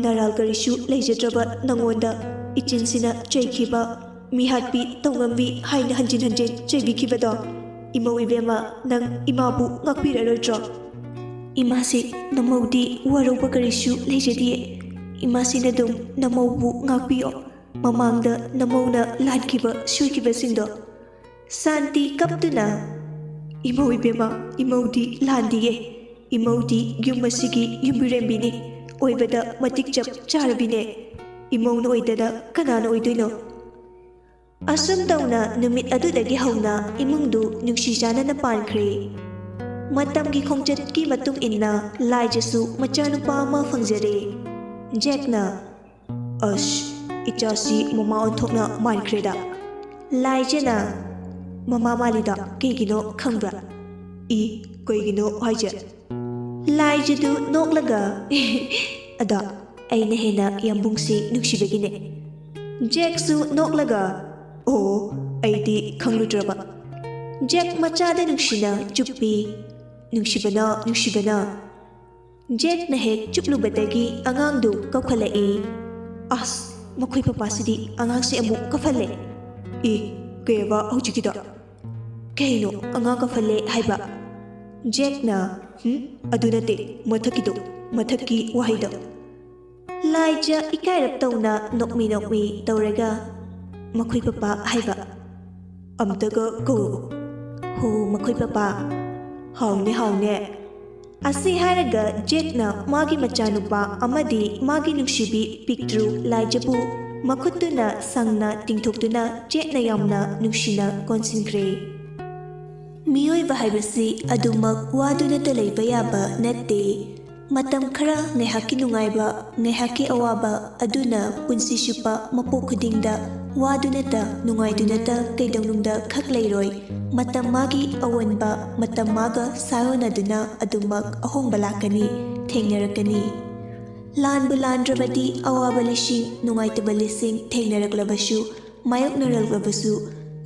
ꯅꯔꯥꯜ ꯀꯔꯤꯁꯨ ꯂꯩꯖꯗ꯭ꯔꯕ ꯅꯉꯣꯟꯗ ꯏꯆꯤꯟꯁꯤꯅ ꯆꯩꯈꯤꯕ, ꯃꯤꯍꯥꯠꯄꯤ ꯇꯧꯉꯝꯕꯤ ꯍꯥꯏꯅ ꯍꯟꯖꯤꯟ ꯍꯟꯖꯤꯟ ꯆꯩꯕꯤꯈꯤꯕꯗꯣ, ꯏꯃꯧ ꯏꯕꯦꯝꯃ, ꯅꯪ ꯏꯃꯥꯕꯨ ꯉꯥꯛꯄꯤꯔꯔꯣꯏꯗ꯭ꯔꯣ?" "ꯏꯃꯥꯁꯤ, ꯅꯃꯧꯗꯤ ꯋꯥꯔꯧꯕ ꯀꯔꯤꯁꯨ ꯂꯩꯖꯗꯤꯌꯦ꯫ ꯏꯃꯥꯁꯤꯅ ꯑꯗꯨꯝ ꯅꯃꯧꯕꯨ ꯉꯥꯛꯄꯤꯌꯣ꯫ ꯃꯃꯥꯡꯗ ꯅꯃꯧꯅ ꯂꯥꯟꯈꯤꯕ ꯁꯣꯏꯈꯤꯕꯁꯤꯡꯗꯣ꯫" ꯁꯥꯟꯇꯤ ꯀꯞꯇꯨꯅ, "ꯏꯃꯧ ꯏꯕꯦꯝꯃ, ꯏꯃꯧꯗꯤ ꯂꯥꯟꯗꯤꯌꯦ꯫ ꯏꯃꯧꯗꯤ ꯌꯨꯝ ꯑꯁꯤꯒꯤ ꯌꯨꯝꯕꯤꯔꯦꯝꯕꯤꯅꯤ꯫ ꯑꯣꯏꯕꯗ ꯃꯇꯤꯛ ꯆꯞ ꯆꯥꯔꯕꯤꯅꯦ꯫ ꯏꯃꯧꯅ ꯑꯣꯏꯗꯅ ꯀꯅꯥꯅ ꯑꯣꯏꯗꯣꯏꯅꯣ?" ꯑꯁꯨꯝ ꯇꯧꯅ ꯅꯨꯃꯤꯠ ꯑꯗꯨꯗꯒꯤ ꯍꯧꯅ ꯏꯃꯨꯡꯗꯨ ꯅꯨꯡꯁꯤ ꯆꯥꯟꯅꯅ ꯄꯥꯟꯈ꯭ꯔꯦ꯫ ꯃꯇꯝꯒꯤ ꯈꯣꯡꯆꯠꯀꯤ ꯃꯇꯨꯡ ꯏꯟꯅ ꯂꯥꯏꯖꯁꯨ ꯃꯆꯥꯅꯨꯄꯥ ꯑꯃ ꯐꯪꯖꯔꯦ꯫ ꯖꯦꯛꯅ, "ꯑꯁ, ꯏꯆꯥꯁꯤ ꯃꯃꯥ ꯑꯣꯟꯊꯣꯛꯅ ꯃꯥꯟꯈ꯭ꯔꯦꯗ꯫" ꯂꯥꯏꯖꯅ, "ꯃꯃꯥ ꯃꯥꯜꯂꯤꯗ, ꯀꯩꯒꯤꯅꯣ ꯈꯪꯕ꯭ꯔꯥ?" "ꯏ, ꯀꯩꯒꯤꯅꯣ ꯍꯥꯏꯁꯦ?" ꯂꯥꯏꯖꯗꯨ ꯅꯣꯛꯂꯒ, "ꯑꯗꯣ ꯑꯩꯅ ꯍꯦꯟꯅ ꯌꯥꯝꯕꯨꯡꯁꯤ ꯅꯨꯡꯁꯤꯕꯒꯤꯅꯦ꯫" ꯖꯦꯛꯁꯨ ꯅꯣꯛꯂꯒ, "ꯑꯣ, ꯑꯩꯗꯤ ꯈꯪꯂꯨꯗ꯭ꯔꯕ꯫" ꯖꯦꯛ ꯃꯆꯥꯗ ꯅꯨꯡꯁꯤꯅ ꯆꯨꯞꯄꯤ꯫ ꯅꯨꯡꯁꯤꯕꯅ, ꯅꯨꯡꯁꯤꯕꯅ꯫ ꯖꯦꯛꯅ ꯍꯦꯛ ꯆꯨꯞꯂꯨꯕꯗꯒꯤ ꯑꯉꯥꯡꯗꯨ ꯀꯞꯈꯠꯂꯛꯏ꯫ "ꯑꯁ, ꯃꯈꯣꯏ ꯄꯄꯥꯁꯤꯗꯤ ꯑꯉꯥꯡꯁꯦ ꯑꯃꯨꯛ ꯀꯞꯍꯜꯂꯦ꯫ ꯏ, ꯀꯩꯑꯕ ꯍꯧꯖꯤꯛꯀꯤꯗꯣ? ꯀꯩꯅꯣ ꯑꯉꯥꯡ ꯀꯞꯍꯜꯂꯦ ꯍꯥꯏꯕ?" ꯖꯦꯛꯅ, "ꯍꯨꯝ, ꯑꯗꯨ ꯅꯠꯇꯦ, ꯃꯊꯛꯀꯤꯗꯣ, ꯃꯊꯛꯀꯤ ꯋꯥꯍꯩꯗꯣ꯫" ꯂꯥꯏꯖ ꯏꯀꯥꯏꯔꯞ ꯇꯧꯅ ꯅꯣꯛꯃꯤ ꯅꯣꯛꯃꯤ ꯇꯧꯔꯒ, "ꯃꯈꯣꯏ ꯄꯄꯥ ꯍꯥꯏꯕ?" "ꯑꯝꯇꯒ ꯀꯧꯔꯛꯎ꯫" "ꯍꯣ, ꯃꯈꯣꯏ ꯄꯄꯥ꯫" "ꯍꯥꯎꯅꯦ, ꯍꯥꯎꯅꯦ꯫" ꯑꯁꯤ ꯍꯥꯏꯔꯒ ꯖꯦꯛꯅ ꯃꯥꯒꯤ ꯃꯆꯥꯅꯨꯄꯥ ꯑꯃꯗꯤ ꯃꯥꯒꯤ ꯅꯨꯡꯁꯤꯕꯤ ꯄꯤꯛꯇ꯭ꯔꯨ ꯂꯥꯏꯖꯕꯨ ꯃꯈꯨꯠꯇꯨꯅ ꯁꯪꯅ ꯇꯤꯡꯊꯣꯛꯇꯨꯅ ꯖꯦꯛꯅ ꯌꯥꯝꯅ ꯅꯨꯡꯁꯤꯅ ꯀꯣꯟꯁꯤꯟꯈ꯭ꯔꯦ꯫ ꯃꯤꯑꯣꯏꯕ ꯍꯥꯏꯕꯁꯤ ꯑꯗꯨꯃꯛ ꯋꯥꯗꯨꯅꯇ ꯂꯩꯕ ꯌꯥꯕ ꯅꯠꯇꯦ꯫ ꯃꯇꯝ ꯈꯔ ꯉꯥꯏꯍꯥꯛꯀꯤ ꯅꯨꯡꯉꯥꯏꯕ, ꯉꯥꯏꯍꯥꯛꯀꯤ ꯑꯋꯥꯕ ꯑꯗꯨꯅ ꯄꯨꯟꯁꯤ ꯆꯨꯞꯄ ꯃꯄꯣꯛ ꯈꯨꯗꯤꯡꯗ ꯋꯥꯗꯨꯅꯇ, ꯅꯨꯡꯉꯥꯏꯗꯨꯅꯇ ꯀꯩꯗꯧꯅꯨꯡꯗ ꯈꯛ ꯂꯩꯔꯣꯏ꯫ ꯃꯇꯝ ꯃꯥꯒꯤ ꯑꯑꯣꯟꯕ, ꯃꯇꯝ ꯃꯥꯒ ꯁꯥꯌꯣꯟꯅꯗꯨꯅ ꯑꯗꯨꯃꯛ ꯑꯍꯣꯡꯕ ꯂꯥꯛꯀꯅꯤ, ꯊꯦꯡꯅꯔꯛꯀꯅꯤ꯫ ꯂꯥꯟꯕꯨ ꯂꯥꯟꯗ꯭ꯔꯕꯗꯤ ꯑꯋꯥꯕ ꯂꯤꯁꯤꯡ, ꯅꯨꯡꯉꯥꯏꯇꯕ ꯂꯤꯁꯤꯡ ꯊꯦꯡꯅꯔꯛꯂꯕꯁꯨ, ꯃꯥꯌꯣꯛꯅꯔꯛꯂꯕꯁꯨ,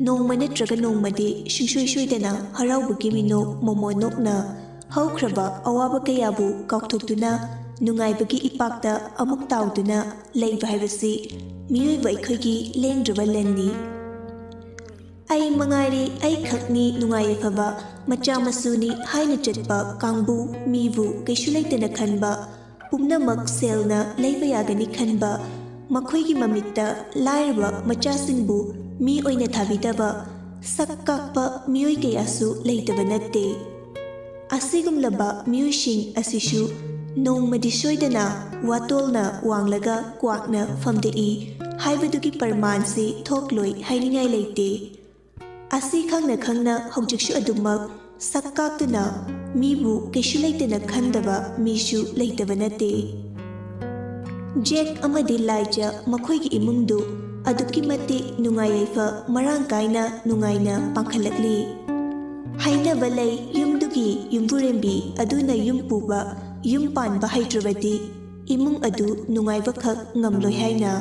ꯅꯣꯡꯃ ꯅꯠꯇ꯭ꯔꯒ ꯅꯣꯡꯃꯗꯤ ꯁꯨꯡꯁꯣꯏ ꯁꯣꯏꯗꯅ ꯍꯔꯥꯎꯕꯒꯤ ꯃꯤꯅꯣꯛ ꯃꯣꯃꯣꯟ ꯅꯣꯛꯅ ꯍꯧꯈ꯭ꯔꯕ ꯑꯋꯥꯕ ꯀꯌꯥꯕꯨ ꯀꯥꯎꯊꯣꯛꯇꯨꯅ ꯅꯨꯡꯉꯥꯏꯕꯒꯤ ꯏꯄꯥꯛꯇ ꯑꯃꯨꯛ ꯇꯥꯎꯗꯨꯅ ꯂꯩꯕ ꯍꯥꯏꯕꯁꯤ ꯃꯤꯑꯣꯏꯕ ꯑꯩꯈꯣꯏꯒꯤ ꯂꯦꯡꯗ꯭ꯔꯕ ꯂꯟꯅꯤ꯫ "ꯑꯩ ꯃꯉꯥꯏꯔꯦ, ꯑꯩ ꯈꯛꯅꯤ ꯅꯨꯡꯉꯥꯏ ꯌꯥꯏꯐꯕ, ꯃꯆꯥ ꯃꯁꯨꯅꯤ" ꯍꯥꯏꯅ ꯆꯠꯄ ꯀꯥꯡꯕꯨ, ꯃꯤꯕꯨ ꯀꯩꯁꯨ ꯂꯩꯇꯅ ꯈꯟꯕ, ꯄꯨꯝꯅꯃꯛ ꯁꯦꯜꯅ ꯂꯩꯕ ꯌꯥꯒꯅꯤ ꯈꯟꯕ, ꯃꯈꯣꯏꯒꯤ ꯃꯃꯤꯠꯇ ꯂꯥꯏꯔꯕ ꯃꯆꯥꯁꯤꯡꯕꯨ ꯃꯤ ꯑꯣꯏꯅ ꯊꯥꯕꯤꯗꯕ, ꯁꯛ ꯀꯥꯛꯄ ꯃꯤꯑꯣꯏ ꯀꯌꯥꯁꯨ ꯂꯩꯇꯕ ꯅꯠꯇꯦ꯫ ꯑꯁꯤꯒꯨꯝꯂꯕ ꯃꯤꯑꯣꯏꯁꯤꯡ ꯑꯁꯤꯁꯨ ꯅꯣꯡꯃꯗꯤ ꯁꯣꯏꯗꯅ ꯋꯥꯇꯣꯜꯅ ꯋꯥꯡꯂꯒ ꯀ꯭ꯋꯥꯛꯅ ꯐꯝꯗꯦꯛꯏ ꯍꯥꯏꯕꯗꯨꯒꯤ ꯄ꯭ꯔꯃꯥꯟꯁꯤ ꯊꯣꯛꯂꯣꯏ ꯍꯥꯏꯅꯤꯡꯉꯥꯏ ꯂꯩꯇꯦ꯫ ꯑꯁꯤ ꯈꯪꯅ ꯈꯪꯅ ꯍꯧꯖꯤꯛꯁꯨ ꯑꯗꯨꯃꯛ ꯁꯛ ꯀꯥꯛꯇꯨꯅ ꯃꯤꯕꯨ ꯀꯩꯁꯨ ꯂꯩꯇꯅ ꯈꯟꯗꯕ ꯃꯤꯁꯨ ꯂꯩꯇꯕ ꯅꯠꯇꯦ꯫ ꯖꯦꯛ ꯑꯃꯗꯤ ꯂꯥꯏꯖ ꯃꯈꯣꯏꯒꯤ ꯏꯃꯨꯡꯗꯨ ꯑꯗꯨꯛꯀꯤ ꯃꯇꯤꯛ ꯅꯨꯡꯉꯥꯏ ꯌꯥꯏꯐ ꯃꯔꯥꯡ ꯀꯥꯏꯅ ꯅꯨꯡꯉꯥꯏꯅ ꯄꯥꯡꯈꯠꯂꯛꯂꯤ꯫ ꯍꯥꯏꯅꯕ ꯂꯩ, ꯌꯨꯝꯗꯨꯒꯤ ꯌꯨꯝꯕꯨꯔꯦꯝꯕꯤ ꯑꯗꯨꯅ ꯌꯨꯝ ꯄꯨꯕ, ꯌꯨꯝ ꯄꯥꯟꯕ ꯍꯩꯇ꯭ꯔꯕꯗꯤ ꯏꯃꯨꯡ ꯑꯗꯨ ꯅꯨꯡꯉꯥꯏꯕꯈꯛ ꯉꯝꯂꯣꯏ ꯍꯥꯏꯅ꯫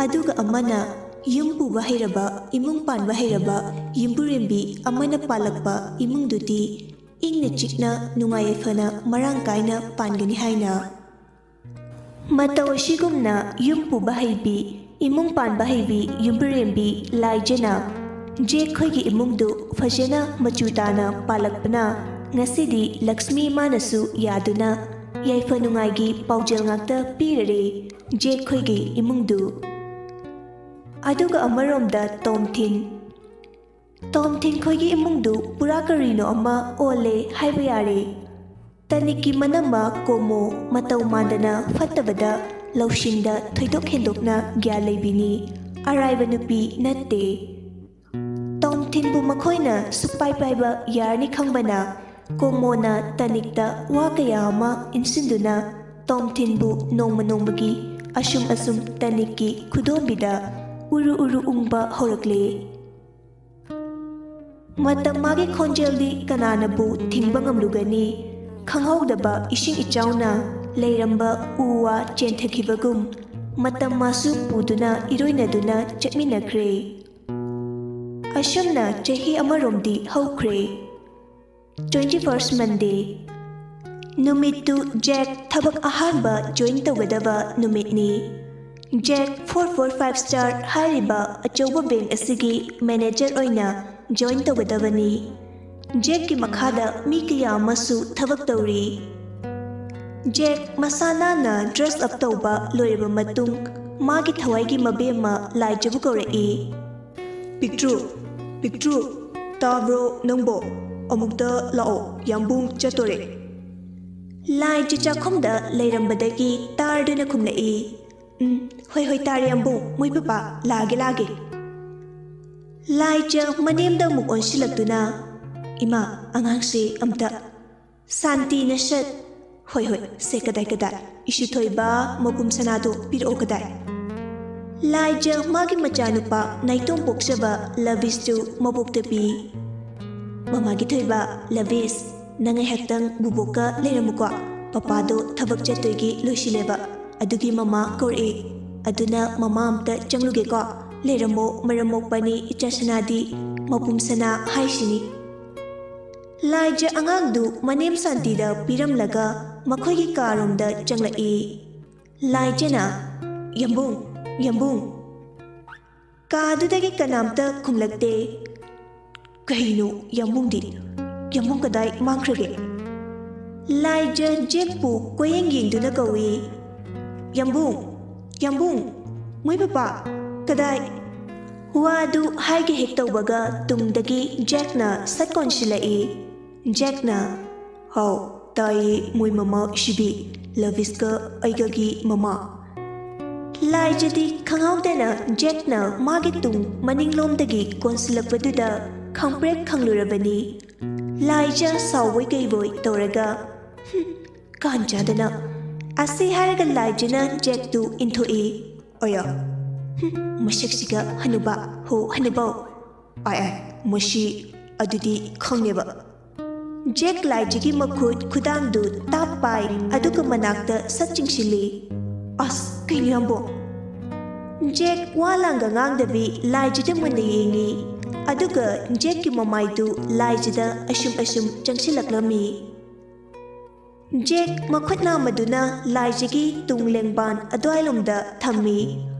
ꯑꯗꯨꯒ ꯑꯃꯅ, ꯌꯨꯝ ꯄꯨꯕ ꯍꯩꯔꯕ, ꯏꯃꯨꯡ ꯄꯥꯟꯕ ꯍꯩꯔꯕ ꯌꯨꯝꯕꯨꯔꯦꯝꯕꯤ ꯑꯃꯅ ꯄꯥꯜꯂꯛꯄ ꯏꯃꯨꯡꯗꯨꯗꯤ ꯏꯪꯅ ꯆꯤꯛꯅ ꯅꯨꯡꯉꯥꯏ ꯌꯥꯏꯐꯅ ꯃꯔꯥꯡ ꯀꯥꯏꯅ ꯄꯥꯟꯒꯅꯤ ꯍꯥꯏꯅ꯫ ꯃꯇꯧ ꯑꯁꯤꯒꯨꯝꯅ ꯌꯨꯝ ꯄꯨꯕ ꯍꯩꯕꯤ, ꯏꯃꯨꯡ ꯄꯥꯟꯕ ꯍꯩꯕꯤ ꯌꯨꯝꯕꯨꯔꯦꯝꯕꯤ ꯂꯥꯏꯖꯅ ꯖꯦꯛ ꯈꯣꯏꯒꯤ ꯏꯃꯨꯡꯗꯨ ꯐꯖꯅ ꯃꯆꯨ ꯇꯥꯅ ꯄꯥꯜꯂꯛꯄꯅ ꯉꯁꯤꯗꯤ ꯂꯛꯁꯃꯤ ꯏꯃꯥꯅꯁꯨ ꯌꯥꯗꯨꯅ ꯌꯥꯏꯐ ꯅꯨꯡꯉꯥꯏꯒꯤ ꯄꯥꯎꯖꯦꯜ ꯉꯥꯛꯇ ꯄꯤꯔꯔꯦ ꯖꯦꯛ ꯈꯣꯏꯒꯤ ꯏꯃꯨꯡꯗꯨ꯫ ꯑꯗꯨꯒ ꯑꯃꯔꯣꯝꯗ ꯇꯣꯝꯊꯤꯟ, ꯇꯣꯝꯊꯤꯟ ꯈꯣꯏꯒꯤ ꯏꯃꯨꯡꯗꯨ ꯄꯨꯔꯥ ꯀꯔꯤꯅꯣ ꯑꯃ ꯑꯣꯜꯂꯦ ꯍꯥꯏꯕ ꯌꯥꯔꯦ꯫ ꯇꯅꯤꯛꯀꯤ ꯃꯅꯝꯃ ꯀꯣꯃꯣ ꯃꯇꯧ ꯃꯥꯟꯗꯅ ꯐꯠꯇꯕꯗ ꯂꯧꯁꯤꯡꯗ ꯊꯣꯏꯗꯣꯛ ꯍꯦꯟꯗꯣꯛꯅ ꯒ꯭ꯌꯥꯟ ꯂꯩꯕꯤꯅꯤ꯫ ꯑꯔꯥꯏꯕ ꯅꯨꯄꯤ ꯅꯠꯇꯦ꯫ ꯇꯣꯝꯊꯤꯟꯕꯨ ꯃꯈꯣꯏꯅ ꯁꯨꯛꯄꯥꯏ ꯄꯥꯏꯕ ꯌꯥꯔꯅꯤ ꯈꯪꯕꯅ ꯀꯣꯃꯣꯅ ꯇꯅꯤꯛꯇ ꯋꯥ ꯀꯌꯥ ꯑꯃ ꯏꯟꯁꯤꯟꯗꯨꯅ ꯇꯣꯝꯊꯤꯟꯕꯨ ꯅꯣꯡꯃ ꯅꯣꯡꯃꯒꯤ ꯑꯁꯨꯝ ꯑꯁꯨꯝ ꯇꯅꯤꯛꯀꯤ ꯈꯨꯗꯣꯝꯕꯤꯗ ꯎꯔꯨ ꯎꯔꯨ ꯎꯪꯕ ꯍꯧꯔꯛꯂꯦ꯫ ꯃꯇꯝ ꯃꯥꯒꯤ ꯈꯣꯟꯖꯦꯜꯗꯤ ꯀꯅꯥꯅꯕꯨ ꯊꯤꯡꯕ ꯉꯝꯂꯨꯒꯅꯤ? ꯈꯪꯍꯧꯗꯕ ꯏꯁꯤꯡ ꯏꯆꯥꯎꯅ ꯂꯩꯔꯝꯕ ꯎ ꯋꯥ ꯆꯦꯟꯊꯈꯤꯕꯒꯨꯝ ꯃꯇꯝ ꯃꯥꯁꯨ ꯄꯨꯗꯨꯅ ꯏꯔꯣꯏꯅꯗꯨꯅ ꯆꯠꯃꯤꯟꯅꯈ꯭ꯔꯦ꯫ ꯑꯁꯨꯝꯅ ꯆꯍꯤ ꯑꯃꯔꯣꯝꯗꯤ ꯍꯧꯈ꯭ꯔꯦ꯫ Twenty first Monday꯫ ꯅꯨꯃꯤꯠꯇꯨ ꯖꯦꯛ ꯊꯕꯛ ꯑꯍꯥꯟꯕ ꯖꯣꯏꯟ ꯇꯧꯒꯗꯕ ꯅꯨꯃꯤꯠꯅꯤ꯫ ꯖꯦꯛ four four five star ꯍꯥꯏꯔꯤꯕ ꯑꯆꯧꯕ ꯕꯦꯡꯛ ꯑꯁꯤꯒꯤ ꯃꯦꯅꯦꯖꯔ ꯑꯣꯏꯅ ꯖꯣꯏꯟ ꯇꯧꯒꯗꯕꯅꯤ꯫ ꯖꯦꯛꯀꯤ ꯃꯈꯥꯗ ꯃꯤ ꯀꯌꯥ ꯑꯃꯁꯨ ꯊꯕꯛ ꯇꯧꯔꯤ꯫ ꯖꯦꯛ ꯃꯁꯥ ꯅꯥꯟꯅ ꯗ꯭ꯔꯦꯁ ꯑꯞ ꯇꯧꯕ ꯂꯣꯏꯔꯕ ꯃꯇꯨꯡ ꯃꯥꯒꯤ ꯊꯋꯥꯏꯒꯤ ꯃꯕꯦꯝꯃ ꯂꯥꯏꯖꯕꯨ ꯀꯧꯔꯛꯏ꯫ "ꯄꯤꯛꯇ꯭ꯔꯨ, ꯄꯤꯛꯇ꯭ꯔꯨ, ꯇꯥꯕ꯭ꯔꯣ ꯅꯪꯕꯣ? ꯑꯃꯨꯛꯇ ꯂꯥꯛꯑꯣ, ꯌꯥꯝꯕꯨꯡ ꯆꯠꯇꯣꯔꯦ꯫" ꯂꯥꯏꯖ ꯆꯥꯛꯈꯨꯝꯗ ꯂꯩꯔꯝꯕꯗꯒꯤ ꯇꯥꯔꯗꯨꯅ ꯈꯨꯝꯂꯛꯏ꯫ "ꯎꯝ, ꯍꯣꯏ ꯍꯣꯏ, ꯇꯥꯔꯦ ꯌꯥꯝꯕꯨꯡ, ꯃꯣꯏ ꯄꯄꯥ, ꯂꯥꯛꯑꯒꯦ ꯂꯥꯛꯑꯒꯦ꯫" ꯂꯥꯏꯖ ꯃꯅꯦꯝꯗ ꯑꯃꯨꯛ ꯑꯣꯟꯁꯤꯜꯂꯛꯇꯨꯅ, "ꯏꯃꯥ, ꯑꯉꯥꯡꯁꯦ ꯑꯝꯇ꯫" ꯁꯥꯟꯇꯤꯅ ꯁꯠ, "ꯍꯣꯏ ꯍꯣꯏ, ꯁꯦ ꯀꯗꯥꯏ ꯀꯗꯥꯏ, ꯏꯁꯨ ꯊꯣꯏꯕ, ꯃꯄꯨꯝ ꯁꯅꯥꯗꯣ ꯄꯤꯔꯛꯑꯣ ꯀꯗꯥꯏ꯫" ꯂꯥꯏꯖ ꯃꯥꯒꯤ ꯃꯆꯥꯅꯨꯄꯥ ꯅꯥꯏꯇꯣꯝ ꯄꯣꯛꯆꯕ ꯂꯕꯤꯁꯇꯨ ꯃꯕꯣꯛꯇ ꯄꯤ꯫ "ꯃꯃꯥꯒꯤ ꯊꯣꯏꯕ, ꯂꯕꯤꯁ, ꯅꯪ ꯉꯥꯏꯍꯥꯛꯇꯪ ꯕꯨꯕꯣꯛꯀ ꯂꯩꯔꯝꯃꯨꯀꯣ, ꯄꯄꯥꯗꯣ ꯊꯕꯛ ꯆꯠꯇꯣꯏꯒꯤ ꯂꯣꯏꯁꯤꯜꯂꯦꯕ, ꯑꯗꯨꯒꯤ ꯃꯃꯥ ꯀꯧꯔꯛꯑꯦ, ꯑꯗꯨꯅ ꯃꯃꯥ ꯑꯝꯇ ꯆꯪꯂꯨꯒꯦꯀꯣ꯫ ꯂꯩꯔꯝꯃꯣ, ꯃꯔꯝ ꯃꯣꯛꯄꯅꯤ ꯏꯆꯥ ꯁꯅꯥꯗꯤ, ꯃꯄꯨꯝ ꯁꯅꯥ ꯍꯥꯏꯁꯤꯅꯤ꯫" ꯂꯥꯏꯖ ꯑꯉꯥꯡꯗꯨ ꯃꯅꯦꯝ ꯁꯥꯟꯇꯤꯗ ꯄꯤꯔꯝꯂꯒ ꯃꯈꯣꯏꯒꯤ ꯀꯥꯔꯣꯝꯗ ꯆꯪꯂꯛꯏ꯫ ꯂꯥꯏꯖꯅ, "ꯌꯥꯝꯕꯨꯡ, ꯌꯥꯝꯕꯨꯡ꯫" ꯀꯥꯗꯨꯗꯒꯤ ꯀꯅꯥꯝꯇ ꯈꯨꯝꯂꯛꯇꯦ꯫ "ꯀꯩꯅꯣ ꯌꯥꯝꯕꯨꯡꯗꯤ? ꯌꯥꯝꯕꯨꯡ ꯀꯗꯥꯏ ꯃꯥꯡꯈ꯭ꯔꯒꯦ?" ꯂꯥꯏꯖ ꯖꯦꯛꯄꯨ ꯀꯣꯏꯌꯦꯡ ꯌꯦꯡꯗꯨꯅ ꯀꯧꯏ꯫ "ꯌꯥꯝꯕꯨꯡ, ꯌꯥꯝꯕꯨꯡ, ꯃꯣꯏ ꯄꯄꯥ, ꯀꯗꯥꯏ?" ꯋꯥꯗꯨ ꯍꯥꯏꯒꯦ ꯍꯦꯛ ꯇꯧꯕꯒ ꯇꯨꯡꯗꯒꯤ ꯖꯦꯛꯅ ꯁꯠ ꯀꯣꯟꯁꯤꯜꯂꯛꯏ꯫ ꯖꯦꯛꯅ, "ꯍꯥꯎ, ꯇꯥꯏꯌꯦ ꯃꯣꯏ ꯃꯃꯥ ꯁꯤꯕꯤ, ꯂꯕꯤꯁꯀ ꯑꯩꯒꯒꯤ ꯃꯃꯥ꯫" ꯂꯥꯏꯖꯗꯤ ꯈꯪꯍꯧꯗꯅ ꯖꯦꯛꯅ ꯃꯥꯒꯤ ꯇꯨꯡ ꯃꯅꯤꯡꯂꯣꯝꯗꯒꯤ ꯀꯣꯟꯁꯤꯜꯂꯛꯄꯗꯨꯗ ꯈꯪꯄ꯭ꯔꯦꯛ ꯈꯪꯂꯨꯔꯕꯅꯤ꯫ ꯂꯥꯏꯖ ꯁꯥꯎꯕꯣꯏ ꯀꯩꯕꯣꯏ ꯇꯧꯔꯒ, "ꯍꯨꯝ, ꯀꯥꯟ ꯆꯥꯗꯅ!" ꯑꯁꯤ ꯍꯥꯏꯔꯒ ꯂꯥꯏꯖꯅ ꯖꯦꯛꯇꯨ ꯏꯟꯊꯣꯛꯏ꯫ "ꯑꯌꯥ, ꯍꯨꯝ, ꯃꯁꯛꯁꯤꯒ ꯍꯅꯨꯕ, ꯍꯣ ꯍꯅꯨꯕꯧ꯫ ꯑꯥꯏ ꯑꯥꯏ, ꯃꯁꯤ ꯑꯗꯨꯗꯤ ꯈꯪꯉꯦꯕ꯫" ꯖꯦꯛ ꯂꯥꯏꯖꯒꯤ ꯃꯈꯨꯠ ꯈꯨꯗꯥꯡꯗꯨ ꯇꯥꯞ ꯄꯥꯏ, ꯑꯗꯨꯒ ꯃꯅꯥꯛꯇ ꯁꯠ ꯆꯤꯡꯁꯤꯜꯂꯤ꯫ "ꯑꯁ, ꯀꯩꯅꯣ ꯌꯥꯝꯕꯣ?" ꯖꯦꯛ ꯋꯥ ꯂꯥꯡꯒ ꯉꯥꯡꯗꯕꯤ ꯂꯥꯏꯖꯗ ꯃꯨꯟꯅ ꯌꯦꯡꯉꯤ, ꯑꯗꯨꯒ ꯖꯦꯛꯀꯤ ꯃꯃꯥꯏꯗꯨ ꯂꯥꯏꯖꯗ ꯑꯁꯨꯝ ꯑꯁꯨꯝ ꯆꯪꯁꯤꯜꯂꯛꯂꯝꯃꯤ꯫ ꯖꯦꯛ ꯃꯈꯨꯠ ꯅꯥꯝꯃꯗꯨꯅ ꯂꯥꯏꯖꯒꯤ ꯇꯨꯡ ꯂꯦꯡꯕꯥꯟ ꯑꯗꯨꯋꯥꯏꯂꯣꯝꯗ ꯊꯝꯃꯤ,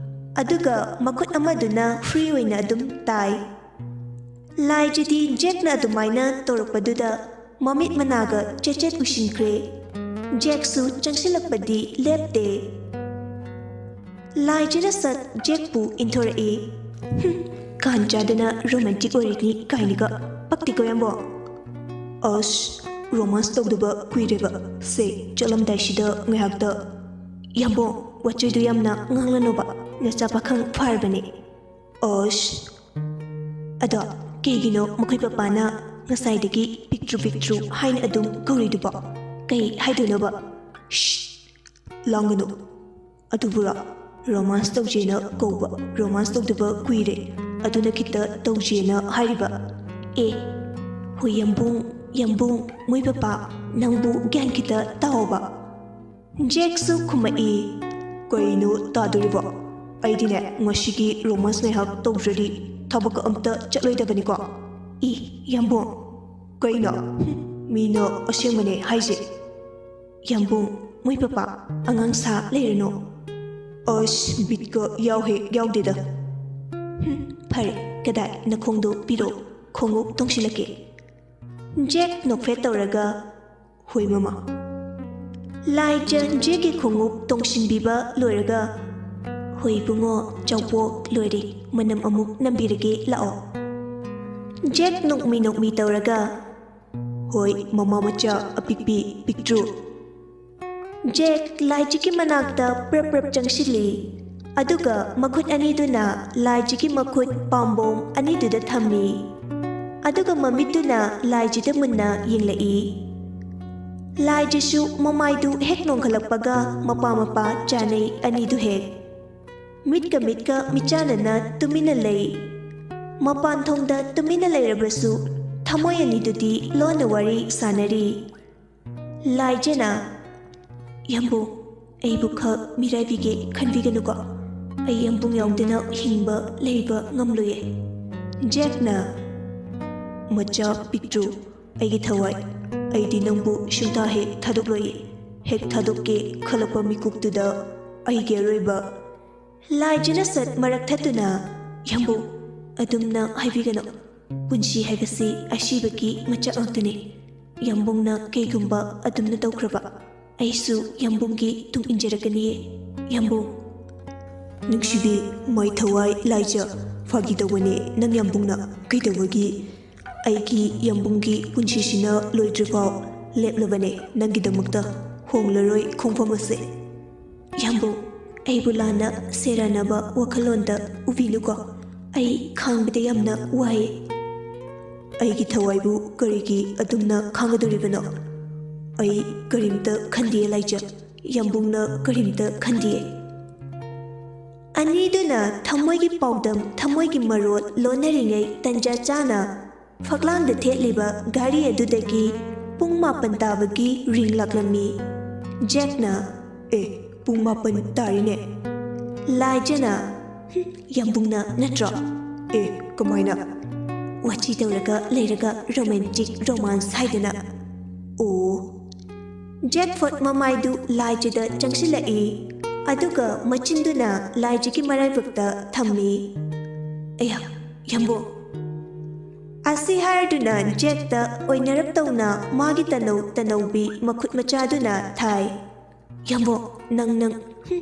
ꯑꯗꯨꯒ ꯃꯈꯨꯠ ꯑꯃꯗꯨꯅ ꯐ꯭ꯔꯤ ꯑꯣꯏꯅ ꯑꯗꯨꯝ ꯇꯥꯏ꯫ ꯂꯥꯏꯖꯗꯤ ꯖꯦꯛꯅ ꯑꯗꯨꯃꯥꯏꯅ ꯇꯧꯔꯛꯄꯗꯨꯗ ꯃꯃꯤꯠ ꯃꯅꯥꯒ ꯆꯦꯠ ꯆꯦꯠ ꯎꯏꯁꯤꯟꯈ꯭ꯔꯦ꯫ ꯖꯦꯛꯁꯨ ꯆꯪꯁꯤꯜꯂꯛꯄꯗꯤ ꯂꯦꯞꯇꯦ꯫ ꯂꯥꯏꯖꯅ ꯁꯠ ꯖꯦꯛꯄꯨ ꯏꯟꯊꯣꯔꯛꯏ꯫ "ꯍꯨꯝ, ꯀꯥꯟ ꯆꯥꯗꯅ ꯔꯣꯃꯥꯟꯇꯤꯛ ꯑꯣꯏꯔꯤꯅꯤ ꯀꯥꯏꯅꯒ, ꯄꯛꯇꯦꯀꯣ ꯌꯥꯝꯕꯣ?" "ꯑꯁ, ꯔꯣꯃꯥꯟꯁ ꯇꯧꯗꯕ ꯀꯨꯏꯔꯦꯕ꯫ ꯁꯦ, ꯆꯠꯂꯝꯗꯥꯏꯁꯤꯗ ꯉꯥꯏꯍꯥꯛꯇ꯫" "ꯌꯥꯝꯕꯣ, ꯋꯥꯆꯣꯏꯗꯨ ꯌꯥꯝꯅ ꯉꯥꯡꯂꯅꯣꯕ, ꯅꯆꯥ ꯄꯥꯈꯪ ꯐꯥꯔꯕꯅꯦ꯫" "ꯑꯁ, ꯑꯗꯣ ꯀꯩꯒꯤꯅꯣ ꯃꯈꯣꯏ ꯄꯄꯥꯅ ꯉꯁꯥꯏꯗꯒꯤ ꯄꯤꯛꯇ꯭ꯔꯨ ꯄꯤꯛꯇ꯭ꯔꯨ ꯍꯥꯏꯅ ꯑꯗꯨꯝ ꯀꯧꯔꯤꯗꯨꯕꯣ? ꯀꯩ ꯍꯥꯏꯗꯣꯏꯅꯣꯕ?" "ꯁ꯭ꯁ, ꯂꯥꯡꯒꯅꯨ꯫ ꯑꯗꯨꯕꯨꯔꯣ, ꯔꯣꯃꯥꯟꯁ ꯇꯧꯖꯦꯅ ꯀꯧꯕ, ꯔꯣꯃꯥꯟꯁ ꯇꯧꯗꯕ ꯀꯨꯏꯔꯦ, ꯑꯗꯨꯅ ꯈꯤꯇ ꯇꯧꯖꯦꯅ ꯍꯥꯏꯔꯤꯕ꯫" "ꯑꯦ, ꯍꯣꯏ ꯌꯥꯝꯕꯨꯡ, ꯌꯥꯝꯕꯨꯡ, ꯃꯣꯏ ꯄꯄꯥ, ꯅꯪꯕꯨ ꯒ꯭ꯌꯥꯟ ꯈꯤꯇ ꯇꯥꯎꯕ꯫" ꯖꯦꯛꯁꯨ ꯈꯨꯝꯃꯛꯏ꯫ "ꯀꯩꯅꯣ ꯇꯥꯗꯣꯔꯤꯕꯣ? ꯑꯩꯗꯤꯅꯦ, ꯉꯁꯤꯒꯤ ꯔꯣꯃꯥꯟꯁ ꯉꯥꯏꯍꯥꯛ ꯇꯧꯗ꯭ꯔꯗꯤ ꯊꯕꯛ ꯑꯝꯇ ꯆꯠꯂꯣꯏꯗꯕꯅꯤꯀꯣ꯫" "ꯏ, ꯌꯥꯝꯕꯨꯡ, ꯀꯩꯅꯣ? ꯍꯨꯝ, ꯃꯤꯅ ꯑꯁꯦꯡꯕꯅꯦ ꯍꯥꯏꯁꯦ꯫" "ꯌꯥꯝꯕꯨꯡ, ꯃꯣꯏ ꯄꯄꯥ, ꯑꯉꯥꯡ ꯁꯥ ꯂꯩꯔꯅꯨ꯫" "ꯑꯁ, ꯕꯤꯠꯀ ꯌꯥꯎꯍꯦ ꯌꯥꯎꯗꯦꯗ꯫" "ꯍꯨꯝ, ꯐꯔꯦ, ꯀꯗꯥꯏ, ꯅꯈꯣꯡꯗꯣ ꯄꯤꯔꯛꯑꯣ, ꯈꯣꯡꯎꯞ ꯇꯣꯡꯁꯤꯜꯂꯛꯀꯦ꯫" ꯖꯦꯛ ꯅꯣꯛꯐꯦꯠ ꯇꯧꯔꯒ, "ꯍꯣꯏ, ꯃꯃꯥ꯫" ꯂꯥꯏꯖ ꯖꯦꯛꯀꯤ ꯈꯣꯡꯎꯞ ꯇꯣꯡꯁꯤꯟꯕꯤꯕ ꯂꯣꯏꯔꯒ, "ꯍꯣꯏ ꯏꯕꯨꯡꯉꯣ, ꯆꯥꯎꯄꯣꯛ ꯂꯣꯏꯔꯦ, ꯃꯅꯝ ꯑꯃꯨꯛ ꯅꯝꯕꯤꯔꯒꯦ, ꯂꯥꯛꯑꯣ꯫" ꯖꯦꯛ ꯅꯣꯛꯃꯤ ꯅꯣꯛꯃꯤ ꯇꯧꯔꯒ, "ꯍꯣꯏ, ꯃꯃꯥ ꯃꯆꯥ ꯑꯄꯤꯛꯄꯤ ꯄꯤꯛꯇ꯭ꯔꯨ꯫" ꯖꯦꯛ ꯂꯥꯏꯖꯒꯤ ꯃꯅꯥꯛꯇ ꯄ꯭ꯔꯞ ꯄ꯭ꯔꯞ ꯆꯪꯁꯤꯜꯂꯤ, ꯑꯗꯨꯒ ꯃꯈꯨꯠ ꯑꯅꯤꯗꯨꯅ ꯂꯥꯏꯖꯒꯤ ꯃꯈꯨꯠ ꯄꯥꯝꯕꯣꯝ ꯑꯅꯤꯗꯨꯗ ꯊꯝꯃꯤ, ꯑꯗꯨꯒ ꯃꯃꯤꯠꯇꯨꯅ ꯂꯥꯏꯖꯗ ꯃꯨꯟꯅ ꯌꯦꯡꯂꯛꯏ꯫ ꯂꯥꯏꯖꯁꯨ ꯃꯃꯥꯏꯗꯨ ꯍꯦꯛ ꯅꯣꯡꯈꯠꯂꯛꯄꯒ ꯃꯄꯥ ꯃꯄꯥ ꯆꯥꯅꯩ ꯑꯅꯤꯗꯨ ꯍꯦꯛ꯫ ꯃꯤꯠꯀ ꯃꯤꯠꯀ ꯃꯤꯆꯥꯟꯅꯅ ꯇꯨꯃꯤꯟꯅ ꯂꯩ꯫ ꯃꯄꯥꯟ ꯊꯣꯡꯗ ꯇꯨꯃꯤꯟꯅ ꯂꯩꯔꯕꯁꯨ ꯊꯃꯣꯏ ꯑꯅꯤꯗꯨꯗꯤ ꯂꯣꯟꯅ ꯋꯥꯔꯤ ꯁꯥꯟꯅꯔꯤ꯫ ꯂꯥꯏꯖꯅ, "ꯌꯥꯝꯕꯨꯡ, ꯑꯩꯕꯨ ꯈꯛ ꯃꯤꯔꯥꯏꯕꯤꯒꯦ ꯈꯟꯕꯤꯒꯅꯨꯀꯣ꯫ ꯑꯩ ꯌꯥꯝꯕꯨꯡ ꯌꯥꯎꯗꯅ ꯍꯤꯡꯕ ꯂꯩꯕ ꯉꯝꯂꯣꯏꯌꯦ꯫" ꯖꯦꯛꯅ, "ꯃꯆꯥ ꯄꯤꯛꯇ꯭ꯔꯨ, ꯑꯩꯒꯤ ꯊꯋꯥꯏ, ꯑꯩꯗꯤ ꯅꯪꯕꯨ ꯁꯨꯡꯊꯥ ꯍꯦꯛ ꯊꯥꯗꯣꯛꯂꯣꯏꯌꯦ꯫ ꯍꯦꯛ ꯊꯥꯗꯣꯛꯀꯦ ꯈꯜꯂꯛꯄ ꯃꯤꯀꯨꯞꯇꯨꯗ ꯑꯩꯒꯤ ꯑꯔꯣꯏꯕ꯫" ꯂꯥꯏꯖꯅ ꯁꯠ ꯃꯔꯛ ꯊꯠꯇꯨꯅ, "ꯌꯥꯝꯕꯨꯡ, ꯑꯗꯨꯝꯅ ꯍꯥꯏꯕꯤꯒꯅꯨ꯫ ꯄꯨꯟꯁꯤ ꯍꯥꯏꯕꯁꯤ ꯑꯁꯤꯕꯒꯤ ꯃꯆꯥꯛ ꯉꯥꯛꯇꯅꯤ꯫ ꯌꯥꯝꯕꯨꯡꯅ ꯀꯩꯒꯨꯝꯕ ꯑꯗꯨꯝꯅ ꯇꯧꯈ꯭ꯔꯕ, ꯑꯩꯁꯨ ꯌꯥꯝꯕꯨꯡꯒꯤ ꯇꯨꯡ ꯏꯟꯖꯔꯛꯀꯅꯤꯌꯦ, ꯌꯥꯝꯕꯨꯡ꯫" "ꯅꯨꯡꯁꯤꯕꯤ, ꯃꯥꯏ ꯊꯋꯥꯏ ꯂꯥꯏꯖ, ꯐꯥꯒꯤ ꯇꯧꯕꯅꯦ ꯅꯪ ꯌꯥꯝꯕꯨꯡꯅ꯫ ꯀꯩꯗꯧꯕꯒꯤ? ꯑꯩꯒꯤ ꯌꯥꯝꯕꯨꯡꯒꯤ ꯄꯨꯟꯁꯤꯁꯤꯅ ꯂꯣꯏꯗ꯭ꯔꯤꯐꯥꯎ ꯂꯦꯞꯂꯕꯅꯦ ꯅꯪꯒꯤꯗꯃꯛꯇ, ꯍꯣꯡꯂꯔꯣꯏ ꯈꯣꯡꯐꯝ ꯑꯁꯦ꯫" "ꯌꯥꯝꯕꯨꯡ, ꯑꯩꯕꯨ ꯂꯥꯟꯅ ꯁꯦꯔꯥꯟꯅꯕ ꯋꯥꯈꯜꯂꯣꯟꯗ ꯎꯕꯤꯅꯨꯀꯣ꯫ ꯑꯩ ꯈꯥꯡꯕꯗ ꯌꯥꯝꯅ ꯋꯥꯏ꯫" "ꯑꯩꯒꯤ ꯊꯋꯥꯏꯕꯨ ꯀꯔꯤꯒꯤ ꯑꯗꯨꯝꯅ ꯈꯥꯡꯒꯗꯧꯔꯤꯕꯅꯣ? ꯑꯩ ꯀꯔꯤꯝꯇ ꯈꯟꯗꯦ ꯂꯥꯏꯖ, ꯌꯥꯝꯕꯨꯡꯅ ꯀꯔꯤꯝꯇ ꯈꯟꯗꯦ꯫" ꯑꯅꯤꯗꯨꯅ ꯊꯃꯣꯏꯒꯤ ꯄꯥꯎꯗꯝ, ꯊꯃꯣꯏꯒꯤ ꯃꯔꯣꯜ ꯂꯣꯟꯅꯔꯤꯉꯩ ꯇꯟꯖꯥ ꯆꯥꯅ ꯐꯛꯂꯥꯡꯗ ꯊꯦꯠꯂꯤꯕ ꯘꯔꯤ ꯑꯗꯨꯗꯒꯤ ꯄꯨꯡ ꯃꯥꯄꯟ ꯇꯥꯕꯒꯤ ꯔꯤꯡ ꯂꯥꯛꯂꯝꯃꯤ꯫ ꯖꯦꯛꯅ, "ꯑꯦ, ꯄꯨꯡ ꯃꯥꯄꯟ ꯇꯥꯔꯤꯅꯦ꯫" ꯂꯥꯏꯖꯅ, "ꯍꯨꯝ, ꯌꯥꯝꯕꯨꯡꯅ ꯅꯠꯇ꯭ꯔꯣ?" "ꯑꯦ, ꯀꯃꯥꯏꯅ?" "ꯋꯥꯊꯤ ꯇꯧꯔꯒ ꯂꯩꯔꯒ ꯔꯣꯃꯥꯟꯇꯤꯛ ꯔꯣꯃꯥꯟꯁ ꯍꯥꯏꯗꯅ꯫" "ꯑꯣ꯫" ꯖꯦꯛ ꯐꯨꯠ ꯃꯃꯥꯏꯗꯨ ꯂꯥꯏꯖꯗ ꯆꯪꯁꯤꯜꯂꯛꯏ, ꯑꯗꯨꯒ ꯃꯆꯤꯟꯗꯨꯅ ꯂꯥꯏꯖꯒꯤ ꯃꯔꯥꯏꯕꯛꯇ ꯊꯝꯃꯤ꯫ "ꯑꯌꯥ, ꯌꯥꯝꯕꯨꯡ!" ꯑꯁꯤ ꯍꯥꯏꯔꯗꯨꯅ ꯖꯦꯛꯇ ꯑꯣꯏꯅꯔꯞ ꯇꯧꯅ ꯃꯥꯒꯤ ꯇꯅꯧ ꯇꯅꯧꯕꯤ ꯃꯈꯨꯠ ꯃꯆꯥꯗꯨꯅ ꯊꯥꯏ꯫ "ꯌꯥꯝꯕꯣ, ꯅꯪ, ꯅꯪ, ꯍꯨꯝ꯫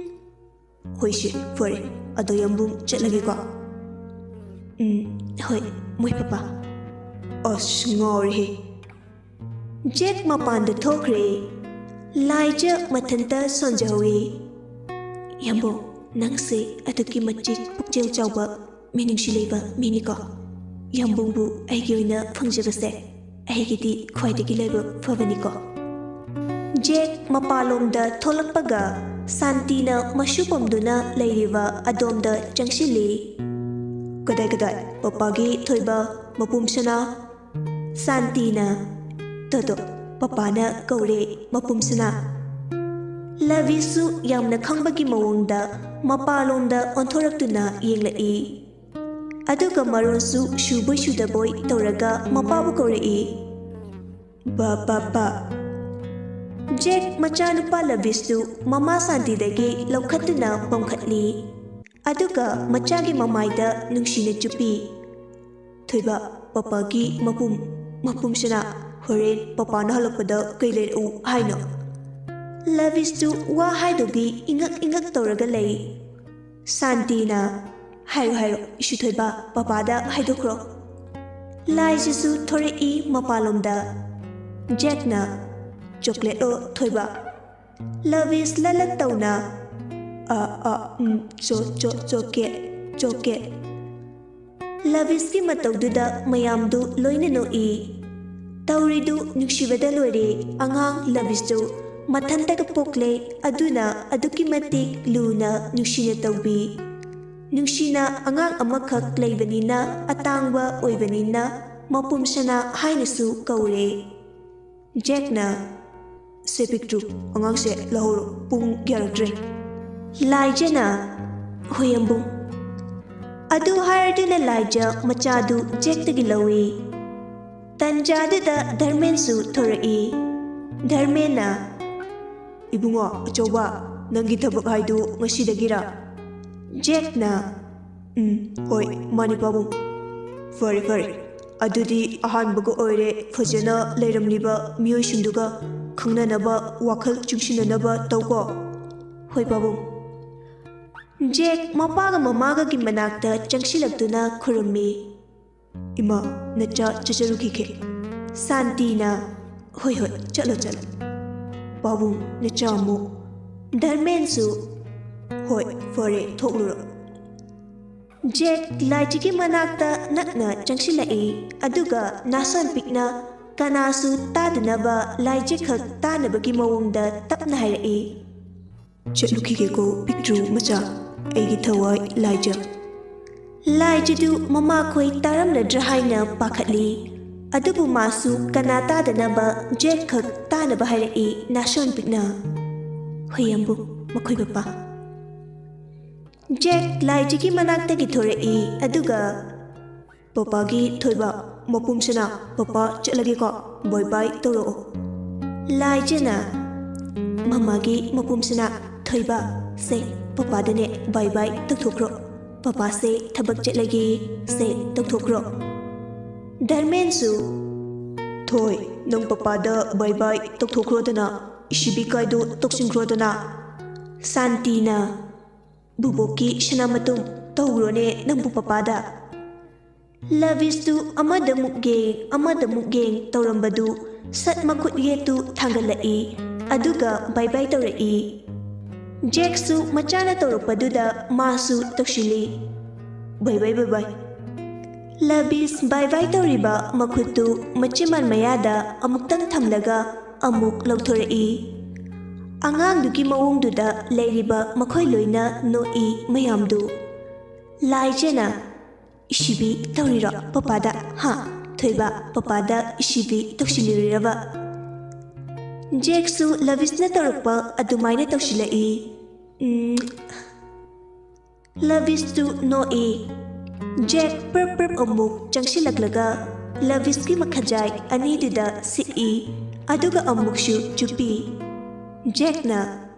ꯍꯣꯏꯁꯦ, ꯐꯔꯦ, ꯑꯗꯣ ꯌꯥꯝꯕꯨꯡ ꯆꯠꯂꯒꯦꯀꯣ꯫" "ꯎꯝ, ꯍꯣꯏ, ꯃꯣꯏ ꯄꯄꯥ꯫" ꯑꯁ, ꯉꯥꯎꯔꯦꯍꯦ꯫ ꯖꯦꯛ ꯃꯄꯥꯟꯗ ꯊꯣꯛꯈ꯭ꯔꯦ꯫ ꯂꯥꯏꯖ ꯃꯊꯟꯇ ꯁꯣꯟꯖꯍꯧꯏ꯫ "ꯌꯥꯝꯕꯨꯡ, ꯅꯪꯁꯦ ꯑꯗꯨꯛꯀꯤ ꯃꯇꯤꯛ ꯄꯨꯛꯆꯦꯜ ꯆꯥꯎꯕ, ꯃꯤꯅꯨꯡꯁꯤ ꯂꯩꯕ ꯃꯤꯅꯤꯀꯣ꯫ ꯌꯥꯝꯕꯨꯡꯕꯨ ꯑꯩꯒꯤ ꯑꯣꯏꯅ ꯐꯪꯖꯕꯁꯦ ꯑꯩꯒꯤꯗꯤ ꯈ꯭ꯋꯥꯏꯗꯒꯤ ꯂꯥꯏꯕꯛ ꯐꯕꯅꯤꯀꯣ꯫" ꯖꯦꯛ ꯃꯄꯥꯟꯂꯣꯝꯗ ꯊꯣꯛꯂꯛꯄꯒ ꯁꯥꯟꯇꯤꯅ ꯃꯁꯨ ꯄꯣꯝꯗꯨꯅ ꯂꯩꯔꯤꯕ ꯑꯗꯣꯝꯗ ꯆꯪꯁꯤꯜꯂꯤ꯫ "ꯀꯗꯥꯏ, ꯀꯗꯥꯏ, ꯄꯄꯥꯒꯤ ꯊꯣꯏꯕ, ꯃꯄꯨꯝ ꯁꯅꯥ?" ꯁꯥꯟꯇꯤꯅ꯫ "ꯇꯣꯗꯣ, ꯄꯄꯥꯅ ꯀꯧꯔꯦ, ꯃꯄꯨꯝ ꯁꯅꯥ꯫" ꯂꯕꯤꯁꯨ ꯌꯥꯝꯅ ꯈꯪꯕꯒꯤ ꯃꯑꯣꯡꯗ ꯃꯄꯥꯂꯣꯝꯗ ꯑꯣꯟꯊꯣꯔꯛꯇꯨꯅ ꯌꯦꯡꯂꯛꯏ꯫ ꯑꯗꯨꯒ ꯃꯔꯣꯟꯁꯨ ꯁꯨꯕꯣꯏ ꯁꯨꯗꯕꯣꯏ ꯇꯧꯔꯒ ꯃꯄꯥꯕꯨ ꯀꯧꯔꯛꯏ꯫ "ꯕ, ꯕ, ꯕ꯫" ꯖꯦꯛ ꯃꯆꯥꯅꯨꯄꯥ ꯂꯕꯤꯁꯇꯨ ꯃꯃꯥ ꯁꯥꯟꯇꯤꯗꯒꯤ ꯂꯧꯈꯠꯇꯨꯅ ꯄꯝꯈꯠꯂꯤ꯫ ꯑꯗꯨꯒ ꯃꯆꯥꯒꯤ ꯃꯃꯥꯏꯗ ꯅꯨꯡꯁꯤꯅ ꯆꯨꯞꯄꯤ꯫ "ꯊꯣꯏꯕ, ꯄꯄꯥꯒꯤ ꯃꯄꯨꯝ, ꯃꯄꯨꯝꯁꯤꯅ ꯍꯣꯔꯦꯟ ꯄꯄꯥꯅ ꯍꯜꯂꯛꯄꯗ ꯀꯩ ꯂꯩꯔꯛꯎ ꯍꯥꯏꯅꯣ?" ꯂꯕꯤꯁꯇꯨ ꯋꯥ ꯍꯥꯏꯗꯕꯤ ꯏꯉꯛ ꯏꯉꯛ ꯇꯧꯔꯒ ꯂꯩ꯫ ꯁꯥꯟꯇꯤꯅ, "ꯍꯥꯏꯔꯣ, ꯍꯥꯏꯔꯣ, ꯏꯁꯨ ꯊꯣꯏꯕ, ꯄꯄꯥꯗ ꯍꯥꯏꯗꯣꯛꯈ꯭ꯔꯣ꯫" ꯂꯥꯏꯁꯤꯁꯨ ꯊꯣꯔꯛꯏ ꯃꯄꯥꯟꯂꯣꯝꯗ꯫ ꯖꯦꯛꯅ, "ꯆꯣꯀ꯭ꯂꯦꯠꯂꯣ ꯊꯣꯏꯕ?" ꯂꯕꯤꯁ ꯂꯂꯠ ꯇꯧꯅ, "ꯑ, ꯑ, ꯎꯝ, ꯆꯣ, ꯆꯣ, ꯆꯣꯀꯦꯠ, ꯆꯣꯀꯦꯠ꯫" ꯂꯕꯤꯁꯀꯤ ꯃꯇꯧꯗꯨꯗ ꯃꯌꯥꯝꯗꯨ ꯂꯣꯏꯅ ꯅꯣꯛꯏ꯫ ꯇꯧꯔꯤꯗꯨ ꯅꯨꯡꯁꯤꯕꯗ ꯂꯣꯏꯔꯦ꯫ ꯑꯉꯥꯡ ꯂꯕꯤꯁꯇꯨ ꯃꯊꯟꯇꯒ ꯄꯣꯛꯂꯦ, ꯑꯗꯨꯅ ꯑꯗꯨꯛꯀꯤ ꯃꯇꯤꯛ ꯂꯨꯅ ꯅꯨꯡꯁꯤꯅ ꯇꯧꯕꯤ꯫ ꯅꯨꯡꯁꯤꯅ ꯑꯉꯥꯡ ꯑꯃꯈꯛ ꯂꯩꯕꯅꯤꯅ, ꯑꯇꯥꯡꯕ ꯑꯣꯏꯕꯅꯤꯅ ꯃꯄꯨꯝ ꯁꯅꯥ ꯍꯥꯏꯅꯁꯨ ꯀꯧꯔꯦ꯫ ꯖꯦꯛꯅ, "ꯁꯦ ꯄꯤꯛꯇ꯭ꯔꯨ, ꯑꯉꯥꯡꯁꯦ ꯂꯧꯍꯧꯔꯣ, ꯄꯨꯡ ꯌꯥꯔꯛꯇ꯭ꯔꯦ꯫" ꯂꯥꯏꯖꯅ, "ꯍꯣꯏ, ꯌꯥꯝꯕꯨꯡ꯫" ꯑꯗꯨ ꯍꯥꯏꯔꯗꯨꯅ ꯂꯥꯏꯖ ꯃꯆꯥꯗꯨ ꯖꯦꯛꯇꯒꯤ ꯂꯧꯏ꯫ ꯇꯟꯖꯥꯗꯨꯗ ꯙꯔꯃꯦꯟꯁꯨ ꯊꯣꯔꯛꯏ꯫ ꯙꯔꯃꯦꯟꯅ, "ꯏꯕꯨꯡꯉꯣ ꯑꯆꯧꯕ, ꯅꯪꯒꯤ ꯊꯕꯛ ꯍꯥꯏꯗꯨ ꯉꯁꯤꯗꯒꯤꯔ?" ꯖꯦꯛꯅ, "ꯎꯝ, ꯍꯣꯏ, ꯃꯥꯅꯤ ꯄꯥꯕꯨꯡ꯫ ꯐꯔꯦ, ꯐꯔꯦ, ꯑꯗꯨꯗꯤ ꯑꯍꯥꯟꯕꯒ ꯑꯣꯏꯔꯦ꯫ ꯐꯖꯅ ꯂꯩꯔꯝꯂꯤꯕ ꯃꯤꯑꯣꯏꯁꯤꯡꯗꯨꯒ ꯈꯪꯅꯅꯕ, ꯋꯥꯈꯜ ꯆꯨꯡꯁꯤꯟꯅꯅꯕ ꯇꯧꯀꯣ꯫ ꯍꯣꯏ ꯄꯥꯕꯨꯡ꯫ ꯖꯦꯛ ꯃꯄꯥꯒ ꯃꯃꯥꯒꯒꯤ ꯃꯅꯥꯛꯇ ꯆꯪꯁꯤꯜꯂꯛꯇꯨꯅ ꯈꯨꯔꯨꯝꯃꯤ꯫ ꯏꯃꯥ, ꯅꯆꯥ ꯆꯠꯆꯔꯨꯈꯤꯒꯦ꯫ ꯁꯥꯟꯇꯤꯅ, ꯍꯣꯏ ꯍꯣꯏ, ꯆꯠꯂꯣ ꯆꯠꯂꯣ꯫ ꯄꯥꯕꯨꯡ, ꯅꯆꯥ ꯑꯃꯨꯛ꯫ ꯙꯔꯃꯦꯟꯁꯨ, ꯍꯣꯏ, ꯐꯔꯦ, ꯊꯣꯛꯂꯨꯔꯣ꯫ ꯖꯦꯛ ꯂꯥꯏꯖꯒꯤ ꯃꯅꯥꯛꯇ ꯅꯛꯅ ꯆꯪꯁꯤꯜꯂꯛꯏ, ꯑꯗꯨꯒ ꯅꯥꯁꯣꯟ ꯄꯤꯛꯅ ꯀꯅꯥꯁꯨ ꯇꯥꯗꯅꯕ ꯂꯥꯏꯖ ꯈꯛ ꯇꯥꯅꯕꯒꯤ ꯃꯑꯣꯡꯗ ꯇꯞꯅ ꯍꯥꯏꯔꯛꯏ꯫ ꯆꯠꯂꯨꯈꯤꯒꯦꯀꯣ ꯄꯤꯛꯇ꯭ꯔꯨ ꯃꯆꯥ, ꯑꯩꯒꯤ ꯊꯋꯥꯏ ꯂꯥꯏꯖ꯫ ꯂꯥꯏꯖꯗꯨ ꯃꯃꯥꯈꯣꯏ ꯇꯥꯔꯝꯂꯗ꯭ꯔꯥ ꯍꯥꯏꯅ ꯄꯥꯈꯠꯂꯤ, ꯑꯗꯨꯕꯨ ꯃꯥꯁꯨ ꯀꯅꯥ ꯇꯥꯗꯅꯕ ꯖꯦꯛ ꯈꯛ ꯇꯥꯅꯕ ꯍꯥꯏꯔꯛꯏ ꯅꯥꯁꯣꯟ ꯄꯤꯛꯅ꯫ ꯍꯣꯏ ꯑꯝꯕꯨ, ꯃꯈꯣꯏ ꯄꯄꯥ꯫ ꯖꯦꯛ ꯂꯥꯏꯖꯒꯤ ꯃꯅꯥꯛꯇꯒꯤ ꯊꯣꯔꯛꯏ, ꯑꯗꯨꯒ ꯄꯄꯥꯒꯤ ꯊꯣꯏꯕ, ꯃꯄꯨꯝꯁꯤꯅ ꯄꯄꯥ ꯆꯠꯂꯒꯦꯀꯣ, ꯕꯥꯏ ꯕꯥꯏ ꯇꯧꯔꯛꯑꯣ꯫ ꯂꯥꯏꯖꯅ ꯃꯃꯥꯒꯤ ꯃꯄꯨꯝꯁꯤꯅ ꯊꯣꯏꯕ, ꯁꯦ ꯄꯄꯥꯗꯅꯦ ꯕꯥꯏ ꯕꯥꯏ ꯇꯧꯊꯣꯛꯈ꯭ꯔꯣ꯫ ꯄꯄꯥꯁꯦ ꯊꯕꯛ ꯆꯠꯂꯒꯦ, ꯁꯦ ꯇꯧꯊꯣꯛꯈ꯭ꯔꯣ꯫ ꯙꯔꯃꯦꯟꯁꯨ, ꯊꯣꯏ, ꯅꯪ ꯄꯄꯥꯗ ꯕꯥꯏ ꯕꯥꯏ ꯇꯧꯊꯣꯛꯈ꯭ꯔꯣꯗꯅ, ꯏꯁꯤꯕꯤ ꯀꯥꯏꯗꯣ ꯇꯧꯁꯤꯟꯈ꯭ꯔꯣꯗꯅ꯫ ꯁꯥꯟꯇꯤꯅ, ꯕꯨꯕꯣꯛꯀꯤ ꯁꯅꯥ ꯃꯇꯨꯝ ꯇꯧꯔꯣꯅꯦ ꯅꯪꯕꯨ ꯄꯄꯥꯗ꯫ ꯂꯕꯤꯁꯇꯨ ꯑꯃꯗ ꯃꯨꯛ ꯌꯦꯡ, ꯑꯃꯗ ꯃꯨꯛ ꯌꯦꯡ ꯇꯧꯔꯝꯕꯗꯨ ꯁꯠ ꯃꯈꯨꯠ ꯌꯦꯠꯇꯨ ꯊꯥꯡꯒꯠꯂꯛꯏ, ꯑꯗꯨꯒ ꯕꯥꯏ ꯕꯥꯏ ꯇꯧꯔꯛꯏ꯫ ꯖꯦꯛꯁꯨ ꯃꯆꯥꯅ ꯇꯧꯔꯛꯄꯗꯨꯗ ꯃꯥꯁꯨ ꯇꯧꯁꯤꯜꯂꯤ꯫ ꯕꯥꯏ ꯕꯥꯏ, ꯕꯥꯏ ꯕꯥꯏ꯫ ꯂꯕꯤꯁ ꯕꯥꯏ ꯕꯥꯏ ꯇꯧꯔꯤꯕ ꯃꯈꯨꯠꯇꯨ ꯃꯆꯤꯟꯕꯥꯜ ꯃꯌꯥꯗ ꯑꯃꯨꯛꯇꯪ ꯊꯝꯂꯒ ꯑꯃꯨꯛ ꯂꯧꯊꯣꯔꯛꯏ꯫ ꯑꯉꯥꯡꯗꯨꯒꯤ ꯃꯑꯣꯡꯗꯨꯗ ꯂꯩꯔꯤꯕ ꯃꯈꯣꯏ ꯂꯣꯏꯅ ꯅꯣꯛꯏ ꯃꯌꯥꯝꯗꯨ꯫ ꯂꯥꯏꯖꯅ, "ꯏꯁꯤꯕꯤ ꯇꯧꯔꯤꯔꯣ ꯄꯄꯥꯗ? ꯍꯥ? ꯊꯣꯏꯕ, ꯄꯄꯥꯗ ꯏꯁꯤꯕꯤ ꯇꯧꯁꯤꯜꯂꯨꯔꯤꯔꯕ?" ꯖꯦꯛꯁꯨ ꯂꯕꯤꯁꯅ ꯇꯧꯔꯛꯄ ꯑꯗꯨꯃꯥꯏꯅ ꯇꯧꯁꯤꯜꯂꯛꯏ꯫ ꯎꯝ꯫ ꯂꯕꯤꯁꯇꯨ ꯅꯣꯛꯏ꯫ ꯖꯦꯛ ꯄ꯭ꯔꯞ ꯄ꯭ꯔꯞ ꯑꯃꯨꯛ ꯆꯪꯁꯤꯜꯂꯛꯂꯒ ꯂꯕꯤꯁꯀꯤ ꯃꯈꯖꯥꯏ ꯑꯅꯤꯗꯨꯗ ꯁꯤꯠꯏ, ꯑꯗꯨꯒ ꯑꯃꯨꯛꯁꯨ ꯆꯨꯞꯄꯤ꯫ ꯖꯦꯛꯅ,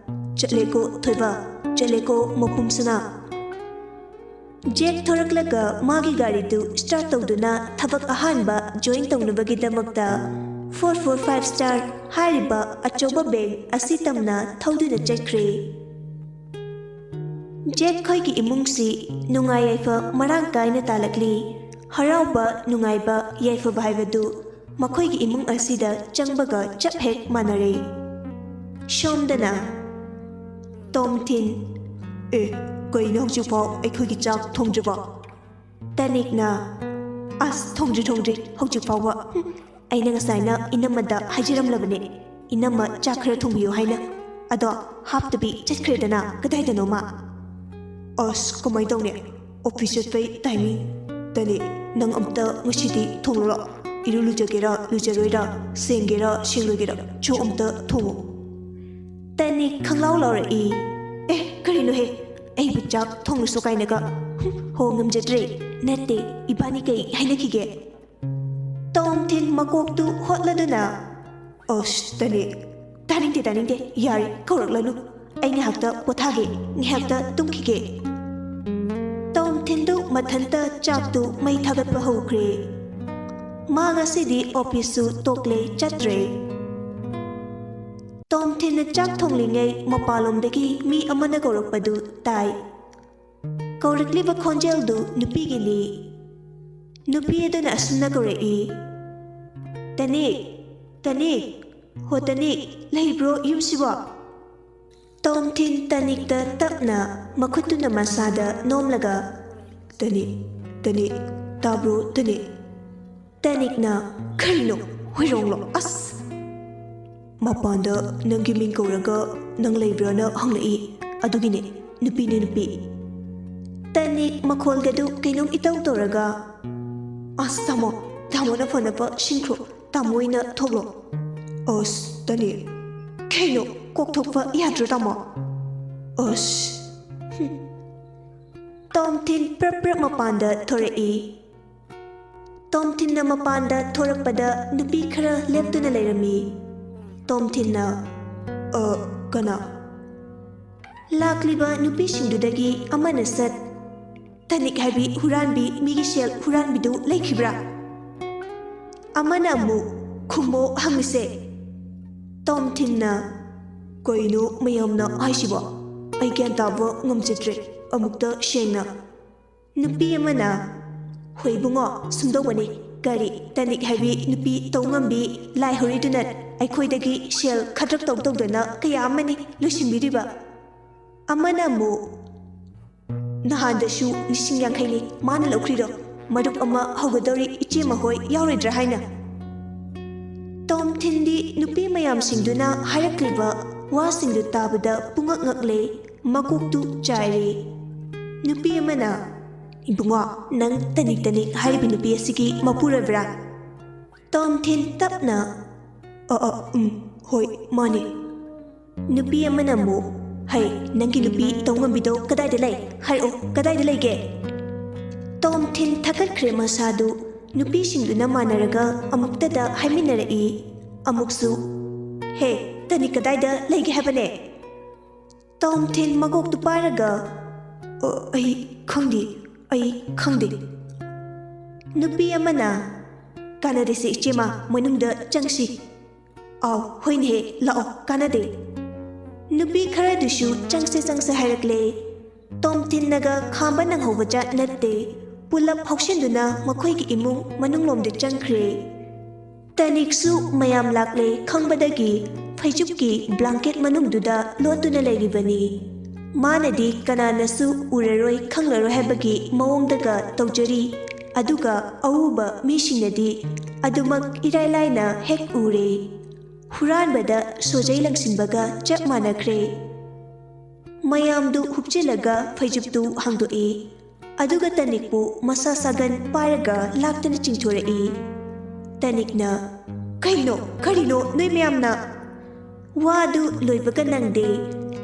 "ꯆꯠꯂꯦꯀꯣ ꯊꯣꯏꯕ, ꯆꯠꯂꯦꯀꯣ ꯃꯄꯨꯝꯁꯅꯥ"꯫ ꯖꯦꯛ ꯊꯣꯔꯛꯂꯒ ꯃꯥꯒꯤ ꯒꯥꯔꯤꯗꯨ start ꯇꯧꯗꯨꯅ ꯊꯕꯛ ꯑꯍꯥꯟꯕ join ꯇꯧꯅꯕꯒꯤꯗꯃꯛꯇ four four five star ꯍꯥꯏꯔꯤꯕ ꯑꯆꯧꯕ bank ꯑꯁꯤ ꯇꯝꯅ ꯊꯧꯗꯨꯅ ꯆꯠꯈ꯭ꯔꯦ꯫ ꯖꯦꯛ ꯈꯣꯏꯒꯤ ꯏꯃꯨꯡꯁꯤ ꯅꯨꯡꯉꯥꯏ ꯌꯥꯏꯐ ꯃꯔꯥꯡ ꯀꯥꯏꯅ ꯇꯥꯜꯂꯛꯂꯤ꯫ ꯍꯔꯥꯎꯕ, ꯅꯨꯡꯉꯥꯏꯕ, ꯌꯥꯏꯐꯕ ꯍꯥꯏꯕꯗꯨ ꯃꯈꯣꯏꯒꯤ ꯏꯃꯨꯡ ꯑꯁꯤꯗ ꯆꯪꯕꯒ ꯆꯞ ꯍꯦꯛ ꯃꯥꯟꯅꯔꯦ꯫ ꯁꯣꯝꯗꯅ ꯇꯣꯝꯊꯤꯟ, "ꯑꯦ, ꯀꯩꯅꯣ ꯍꯧꯖꯤꯛꯐꯥꯎ ꯑꯩꯈꯣꯏꯒꯤ ꯆꯥꯛ ꯊꯣꯡꯗ꯭ꯔꯤꯕꯣ?" ꯇꯅꯤꯛꯅ, "ꯑꯁ, ꯊꯣꯡꯗ꯭ꯔꯤ, ꯊꯣꯡꯗ꯭ꯔꯤ, ꯍꯧꯖꯤꯛ ꯐꯥꯎꯕ꯫ ꯍꯨꯝ, ꯑꯩꯅ ꯉꯁꯥꯏꯅ ꯏꯅꯝꯃꯗ ꯍꯥꯏꯖꯔꯝꯂꯕꯅꯦ, ꯏꯅꯝꯃ ꯆꯥꯛ ꯈꯔ ꯊꯣꯡꯕꯤꯌꯨ ꯍꯥꯏꯅ꯫ ꯑꯗꯣ ꯍꯥꯞꯇꯕꯤ ꯆꯠꯈ꯭ꯔꯦꯗꯅ ꯀꯗꯥꯏꯗꯅꯣꯃ꯫" "ꯑꯁ, ꯀꯃꯥꯏ ꯇꯧꯅꯤ? Office ꯆꯠꯄꯩ timing꯫ ꯇꯅꯤꯛ, ꯅꯪ ꯑꯝꯇ ꯉꯁꯤꯗꯤ ꯊꯣꯡꯂꯨꯔꯣ꯫ ꯏꯔꯨ ꯂꯨꯖꯒꯦꯔꯥ ꯂꯨꯖꯔꯣꯏꯔꯥ, ꯁꯦꯡꯒꯦꯔꯥ ꯁꯦꯡꯂꯣꯏꯒꯦꯔꯥ, ꯆꯨ ꯑꯝꯇ ꯊꯣꯡꯉꯨ꯫" ꯇꯅꯤꯛ ꯈꯪꯂꯥꯎ ꯂꯥꯎꯔꯛꯏ꯫ "ꯑꯦ, ꯀꯔꯤꯅꯣꯍꯦ? ꯑꯩꯕꯨ ꯆꯥꯛ ꯊꯣꯡꯂꯨꯁꯣ ꯀꯥꯏꯅꯒ꯫ ꯍꯨꯝ, ꯍꯣ, ꯉꯝꯖꯗ꯭ꯔꯦ꯫ ꯅꯠꯇꯦ, ꯏꯕꯥꯅꯤ ꯀꯩ ꯍꯥꯏꯅꯈꯤꯒꯦ?" ꯇꯣꯝꯊꯤꯟ ꯃꯀꯣꯛꯇꯨ ꯍꯣꯠꯂꯗꯨꯅ, "ꯑꯁ, ꯇꯅꯤꯛ, ꯇꯥꯅꯤꯡꯗꯦ, ꯇꯥꯅꯤꯡꯗꯦ꯫ ꯌꯥꯔꯦ, ꯀꯧꯔꯛꯂꯅꯨ꯫ ꯑꯩ ꯉꯥꯏꯍꯥꯛꯇ ꯄꯣꯊꯥꯒꯦ, ꯉꯥꯏꯍꯥꯛꯇ ꯇꯨꯝꯈꯤꯒꯦ꯫" ꯇꯣꯝꯊꯤꯟꯗꯨ ꯃꯊꯟꯇ ꯆꯥꯛꯇꯨ ꯃꯩ ꯊꯥꯒꯠꯄ ꯍꯧꯈ꯭ꯔꯦ꯫ ꯃꯥ ꯉꯁꯤꯗꯤ office ꯁꯨ ꯇꯣꯛꯂꯦ, ꯆꯠꯇ꯭ꯔꯦ꯫ ꯇꯣꯝꯊꯤꯟꯅ ꯆꯥꯛ ꯊꯣꯡꯂꯤꯉꯩ ꯃꯄꯥꯟꯂꯣꯝꯗꯒꯤ ꯃꯤ ꯑꯃꯅ ꯀꯧꯔꯛꯄꯗꯨ ꯇꯥꯏ꯫ ꯀꯧꯔꯛꯂꯤꯕ ꯈꯣꯟꯖꯦꯜꯗꯨ ꯅꯨꯄꯤꯒꯤꯅꯤ꯫ ꯅꯨꯄꯤ ꯑꯗꯨꯅ ꯑꯁꯨꯝꯅ ꯀꯧꯔꯛꯏ, "ꯇꯅꯤꯛ, ꯇꯅꯤꯛ, ꯍꯣ ꯇꯅꯤꯛ, ꯂꯩꯕ꯭ꯔꯣ ꯌꯨꯝꯁꯤꯕꯣ?" ꯇꯣꯝꯊꯤꯟ ꯇꯅꯤꯛꯇ ꯇꯞꯅ ꯃꯈꯨꯠꯇꯨꯅ ꯃꯁꯥꯗ ꯅꯣꯝꯂꯒ, "ꯇꯅꯤꯛ, ꯇꯅꯤꯛ, ꯇꯥꯕ꯭ꯔꯣ ꯇꯅꯤꯛ?" ꯇꯅꯤꯛꯅ, "ꯀꯔꯤꯅꯣ? ꯍꯨꯏꯔꯣꯡꯂꯣ? ꯑꯁ!" "ꯃꯄꯥꯟꯗ ꯅꯪꯒꯤ ꯃꯤꯡ ꯀꯧꯔꯒ ꯅꯪ ꯂꯩꯕ꯭ꯔꯥꯅ ꯍꯪꯂꯛꯏ, ꯑꯗꯨꯒꯤꯅꯦ, ꯅꯨꯄꯤꯅꯦ, ꯅꯨꯄꯤ꯫" ꯇꯅꯤꯛ ꯃꯈꯣꯜꯒꯗꯨ ꯀꯩꯅꯣꯝ ꯏꯇꯧ ꯇꯧꯔꯒ, "ꯑꯁ, ꯇꯥꯃꯣ, ꯇꯥꯃꯣꯅ ꯐꯅꯕ ꯁꯤꯟꯈ꯭ꯔꯣ, ꯇꯥꯃꯣ ꯑꯣꯏꯅ ꯊꯣꯛꯂꯣ꯫" "ꯑꯁ, ꯇꯅꯤꯛ, ꯀꯩꯅꯣ, ꯀꯣꯛ ꯊꯣꯛꯄ ꯌꯥꯗ꯭ꯔꯣ, ꯇꯥꯃꯣ?" "ꯑꯁ꯫" ꯍꯨꯝ꯫ ꯇꯣꯝꯊꯤꯟ ꯄ꯭ꯔꯞ ꯄ꯭ꯔꯞ ꯃꯄꯥꯟꯗ ꯊꯣꯔꯛꯏ꯫ ꯇꯣꯝꯊꯤꯟꯅ ꯃꯄꯥꯟꯗ ꯊꯣꯔꯛꯄꯗ ꯅꯨꯄꯤ ꯈꯔ ꯂꯦꯞꯇꯨꯅ ꯂꯩꯔꯝꯃꯤ꯫ ꯇꯣꯝꯊꯤꯟꯅ, "ꯑ, ꯀꯅꯥ?" ꯂꯥꯛꯂꯤꯕ ꯅꯨꯄꯤꯁꯤꯡꯗꯨꯗꯒꯤ ꯑꯃꯅ ꯁꯠ ꯇꯅꯤꯛ ꯍꯥꯏꯕꯤ ꯍꯨꯔꯥꯟꯕꯤ, ꯃꯤꯒꯤ ꯁꯦꯜ ꯍꯨꯔꯥꯟꯕꯤꯗꯨ ꯂꯩꯈꯤꯕ꯭ꯔꯥ? ꯑꯃꯅ ꯑꯃꯨꯛ, "ꯈꯨꯝꯃꯣ ꯍꯪꯉꯤꯁꯦ!" ꯇꯣꯝꯊꯤꯟꯅ, "ꯀꯩꯅꯣ ꯃꯌꯥꯝꯅ ꯍꯥꯏꯁꯤꯕꯣ? ꯑꯩ ꯒ꯭ꯌꯥꯟ ꯇꯥꯕ ꯉꯝꯖꯗ꯭ꯔꯦ꯫ ꯑꯃꯨꯛꯇ ꯁꯦꯡꯅ..." ꯅꯨꯄꯤ ꯑꯃꯅ, "ꯍꯣꯏ ꯏꯕꯨꯡꯉꯣ, ꯁꯨꯝꯗꯧꯕꯅꯤ꯫ ꯀꯔꯤ, ꯇꯅꯤꯛ ꯍꯥꯏꯕꯤ ꯅꯨꯄꯤ ꯇꯧ ꯉꯝꯕꯤ ꯂꯥꯏ ꯍꯣꯔꯤꯗꯨꯅ ꯑꯩꯈꯣꯏꯗꯒꯤ ꯁꯦꯜ ꯈꯗ꯭ꯔꯛ ꯇꯧ ꯇꯧꯗꯅ ꯀꯌꯥ ꯑꯃꯅꯤ ꯂꯣꯏꯁꯤꯟꯕꯤꯔꯤꯕ?" ꯑꯃꯅ ꯑꯃꯨꯛ, "ꯅꯍꯥꯟꯗꯁꯨ ꯂꯤꯁꯤꯡ ꯌꯥꯡꯈꯩꯅꯤ ꯃꯥꯅ ꯂꯧꯈ꯭ꯔꯤꯗꯣ꯫ ꯃꯔꯨꯞ ꯑꯃ ꯍꯧꯒꯗꯧꯔꯤ, ꯏꯆꯦ ꯃꯈꯣꯏ ꯌꯥꯎꯔꯣꯏꯗ꯭ꯔꯥ ꯍꯥꯏꯅ?" ꯇꯣꯝꯊꯤꯟꯗꯤ ꯅꯨꯄꯤ ꯃꯌꯥꯝꯁꯤꯡꯗꯨꯅ ꯍꯥꯏꯔꯛꯂꯤꯕ ꯋꯥꯁꯤꯡꯗꯨ ꯇꯥꯕꯗ ꯄꯨꯡꯉꯛ ꯉꯛꯂꯦ, ꯃꯀꯣꯛꯇꯨ ꯆꯥꯏꯔꯦ꯫ ꯅꯨꯄꯤ ꯑꯃꯅ, "ꯏꯕꯨꯡꯉꯣ, ꯅꯪ ꯇꯅꯤꯛ ꯇꯅꯤꯛ ꯍꯥꯏꯔꯤꯕ ꯅꯨꯄꯤ ꯑꯁꯤꯒꯤ ꯃꯄꯨꯔꯣꯏꯕ꯭ꯔꯥ?" ꯇꯣꯝꯊꯤꯟ ꯇꯞꯅ, "ꯑ, ꯑ, ꯎꯝ, ꯍꯣꯏ, ꯃꯥꯅꯤ꯫" ꯅꯨꯄꯤ ꯑꯃꯅ ꯑꯃꯨꯛ, "ꯍꯩ, ꯅꯪꯒꯤ ꯅꯨꯄꯤ ꯇꯧꯉꯝꯕꯤꯗꯣ ꯀꯗꯥꯏꯗ ꯂꯩ? ꯍꯥꯏꯔꯛꯑꯣ, ꯀꯗꯥꯏꯗ ꯂꯩꯒꯦ?" ꯇꯣꯝꯊꯤꯟ ꯊꯥꯒꯠꯈ꯭ꯔꯦ ꯃꯁꯥꯗꯨ꯫ ꯅꯨꯄꯤꯁꯤꯡꯗꯨꯅ ꯃꯥꯟꯅꯔꯒ ꯑꯃꯨꯛꯇꯗ ꯍꯥꯏꯃꯤꯟꯅꯔꯛꯏ꯫ ꯑꯃꯨꯛꯁꯨ, "ꯍꯦ, ꯇꯅꯤꯛ ꯀꯗꯥꯏꯗ ꯂꯩꯒꯦ ꯍꯥꯏꯕꯅꯦ?" ꯇꯣꯝꯊꯤꯟ ꯃꯀꯣꯛꯇꯨ ꯄꯥꯏꯔꯒ, "ꯑ, ꯑꯩ ꯈꯪꯗꯦ, ꯑꯩ ꯈꯪꯗꯦ꯫" ꯅꯨꯄꯤ ꯑꯃꯅ, "ꯀꯥꯟꯅꯗꯦꯁꯦ ꯏꯆꯦꯃ, ꯃꯅꯨꯡꯗ ꯆꯪꯁꯤ꯫" "ꯑꯥꯎ, ꯍꯣꯏꯅꯦꯍꯦ, ꯂꯥꯛꯑꯣ, ꯀꯥꯟꯅꯗꯦ꯫" ꯅꯨꯄꯤ ꯈꯔꯗꯨꯁꯨ ꯆꯪꯁꯦ ꯆꯪꯁꯦ ꯍꯥꯏꯔꯛꯂꯦ꯫ ꯇꯣꯝꯊꯤꯟꯅꯒ ꯈꯥꯝꯕ ꯅꯪꯍꯧꯕꯖꯥꯠ ꯅꯠꯇꯦ꯫ ꯄꯨꯂꯞ ꯍꯧꯁꯤꯟꯗꯨꯅ ꯃꯈꯣꯏꯒꯤ ꯏꯃꯨꯡ ꯃꯅꯨꯡꯂꯣꯝꯗ ꯆꯪꯈ꯭ꯔꯦ꯫ ꯇꯅꯤꯛꯁꯨ ꯃꯌꯥꯝ ꯂꯥꯛꯂꯦ ꯈꯪꯕꯗꯒꯤ ꯐꯩꯖꯨꯞꯀꯤ ꯕ꯭ꯂꯥꯡꯀꯦꯠ ꯃꯅꯨꯡꯗꯨꯗ ꯂꯣꯠꯇꯨꯅ ꯂꯩꯔꯤꯕꯅꯤ꯫ ꯃꯥꯅꯗꯤ ꯀꯅꯥꯅꯁꯨ ꯎꯔꯔꯣꯏ ꯈꯪꯂꯔꯣꯏ ꯍꯥꯏꯕꯒꯤ ꯃꯑꯣꯡꯗꯒ ꯇꯧꯖꯔꯤ꯫ ꯑꯗꯨꯒ ꯑꯎꯕ ꯃꯤꯁꯤꯡꯅꯗꯤ ꯑꯗꯨꯃꯛ ꯏꯔꯥꯏ ꯂꯥꯏꯅ ꯍꯦꯛ ꯎꯔꯦ꯫ ꯍꯨꯔꯥꯟꯕꯗ ꯁꯣꯖꯩ ꯂꯪꯁꯤꯟꯕꯒ ꯆꯞ ꯃꯥꯟꯅꯈ꯭ꯔꯦ꯫ ꯃꯌꯥꯝꯗꯨ ꯍꯨꯞꯆꯤꯜꯂꯒ ꯐꯩꯖꯨꯞꯇꯨ ꯍꯥꯡꯗꯣꯛꯏ꯫ ꯑꯗꯨꯒ ꯇꯅꯤꯛꯄꯨ ꯃꯁꯥ ꯁꯥꯒꯟ ꯄꯥꯏꯔꯒ ꯂꯥꯛꯇꯅ ꯆꯤꯡꯊꯣꯔꯛꯏ꯫ ꯇꯅꯤꯛꯅ, "ꯀꯩꯅꯣ? ꯀꯔꯤꯅꯣ ꯅꯣꯏ ꯃꯌꯥꯝꯅ?" ꯋꯥꯗꯨ ꯂꯣꯏꯕꯒ ꯅꯪꯗꯦ꯫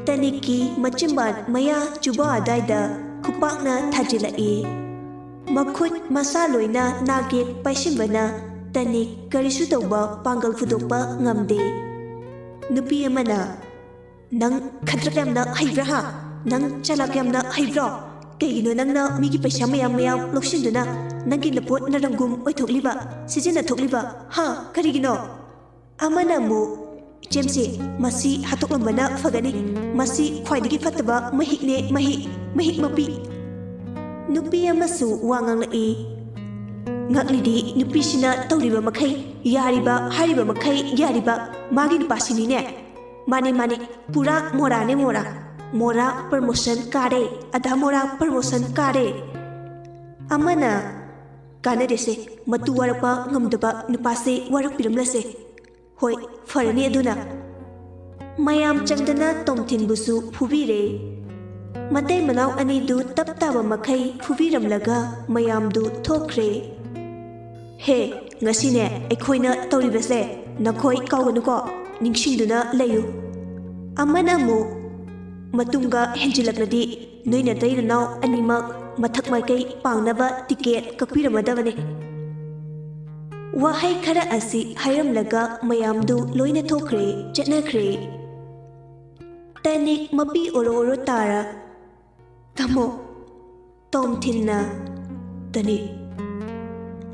ꯇꯅꯤꯛꯀꯤ ꯃꯆꯤꯟꯕꯥꯟ ꯃꯌꯥ ꯆꯨꯕ ꯑꯗꯥꯏꯗ ꯈꯨꯄꯥꯛꯅ ꯊꯥꯖꯤꯜꯂꯛꯏ꯫ ꯃꯈꯨꯠ ꯃꯁꯥ ꯂꯣꯏꯅ ꯅꯥꯒꯦ ꯄꯥꯏꯁꯤꯟꯕꯅ ꯇꯅꯤꯛ ꯀꯔꯤꯁꯨ ꯇꯧꯕ ꯄꯥꯡꯒꯜ ꯐꯨꯗꯣꯛꯄ ꯉꯝꯗꯦ꯫ ꯅꯨꯄꯤ ꯑꯃꯅ, "ꯅꯪ ꯈꯗ꯭ꯔꯛ ꯌꯥꯝꯅ ꯍꯩꯕ꯭ꯔꯥ ꯍꯥ? ꯅꯪ ꯆꯥꯂꯥꯛ ꯌꯥꯝꯅ ꯍꯩꯕ꯭ꯔꯣ? ꯀꯩꯒꯤꯅꯣ ꯅꯪꯅ ꯃꯤꯒꯤ ꯄꯩꯁꯥ ꯃꯌꯥꯝ ꯃꯌꯥꯝ ꯂꯧꯁꯤꯟꯗꯨꯅ ꯅꯪꯒꯤ ꯅꯄꯣꯠ ꯅꯔꯪꯒꯨꯝ ꯑꯣꯏꯊꯣꯛꯂꯤꯕ, ꯁꯤꯖꯤꯟꯅꯊꯣꯛꯂꯤꯕ? ꯍꯥ? ꯀꯔꯤꯒꯤꯅꯣ? ꯑꯃꯅ ꯑꯃꯨꯛ, "ꯏꯆꯦꯝꯁꯦ, ꯃꯁꯤ ꯍꯥꯠꯇꯣꯛꯂꯝꯕꯅ ꯐꯒꯅꯤ꯫ ꯃꯁꯤ ꯈ꯭ꯋꯥꯏꯗꯒꯤ ꯐꯠꯇꯕ ꯃꯍꯤꯛꯅꯦ, ꯃꯍꯤꯛ, ꯃꯍꯤꯛ ꯃꯄꯤ꯫" ꯅꯨꯄꯤ ꯑꯃꯁꯨ ꯋꯥ ꯉꯥꯡꯂꯛꯏ꯫ ꯉꯛꯂꯤꯗꯤ ꯅꯨꯄꯤꯁꯤꯅ ꯇꯧꯔꯤꯕ ꯃꯈꯩ ꯌꯥꯔꯤꯕ, ꯍꯥꯏꯔꯤꯕ ꯃꯈꯩ ꯌꯥꯔꯤꯕ ꯃꯥꯒꯤ ꯅꯨꯄꯥꯁꯤꯅꯤꯅꯦ꯫ ꯃꯥꯅꯦ, ꯃꯥꯅꯦ, ꯄꯨꯔꯥ ꯃꯣꯔꯥꯅꯦ, ꯃꯣꯔꯥ꯫ ꯃꯣꯔꯥ ꯄ꯭ꯔꯃꯣꯁꯟ ꯀꯥꯔꯦ, ꯑꯗꯥ ꯃꯣꯔꯥ ꯄ꯭ꯔꯃꯣꯁꯟ ꯀꯥꯔꯦ꯫ ꯑꯃꯅ, "ꯀꯥꯟꯅꯗꯦꯁꯦ, ꯃꯇꯨ ꯋꯥꯔꯛꯄ ꯉꯝꯗꯕ ꯅꯨꯄꯥꯁꯦ ꯋꯥꯔꯛꯄꯤꯔꯝꯂꯁꯦ꯫ ꯍꯣꯏ, ꯐꯔꯅꯤ ꯑꯗꯨꯅ꯫" ꯃꯌꯥꯝ ꯆꯪꯗꯅ ꯇꯣꯝꯊꯤꯟꯕꯨꯁꯨ ꯐꯨꯕꯤꯔꯦ꯫ ꯃꯇꯩ ꯃꯅꯥꯎ ꯑꯅꯤꯗꯨ ꯇꯞ ꯇꯥꯕ ꯃꯈꯩ ꯐꯨꯕꯤꯔꯝꯂꯒ ꯃꯌꯥꯝꯗꯨ ꯊꯣꯛꯈ꯭ꯔꯦ꯫ "ꯍꯦ, ꯉꯁꯤꯅꯦ ꯑꯩꯈꯣꯏꯅ ꯇꯧꯔꯤꯕꯁꯦ ꯅꯈꯣꯏ ꯀꯥꯎꯒꯅꯨꯀꯣ, ꯅꯤꯡꯁꯤꯡꯗꯨꯅ ꯂꯩꯌꯨ꯫" ꯑꯃꯅ ꯑꯃꯨꯛ, "ꯃꯇꯨꯡꯒ ꯍꯦꯟꯖꯤꯜꯂꯛꯂꯗꯤ ꯅꯣꯏ ꯅꯇꯩ ꯅꯅꯥꯎ ꯑꯅꯤꯃꯛ ꯃꯊꯛ ꯃꯥꯏꯀꯩ ꯄꯥꯡꯅꯕ ꯇꯤꯀꯦꯠ ꯀꯛꯄꯤꯔꯝꯃꯗꯕꯅꯤ꯫" ꯋꯥꯍꯩ ꯈꯔ ꯑꯁꯤ ꯍꯥꯏꯔꯝꯂꯒ ꯃꯌꯥꯝꯗꯨ ꯂꯣꯏꯅ ꯊꯣꯛꯈ꯭ꯔꯦ, ꯆꯠꯅꯈ꯭ꯔꯦ꯫ ꯇꯅꯤꯛ ꯃꯄꯤ ꯑꯣꯔꯣ ꯑꯣꯔꯣ ꯇꯥꯔ, "ꯇꯥꯃꯣ, ꯇꯣꯝꯊꯤꯟꯅ ꯇꯅꯤꯛ꯫"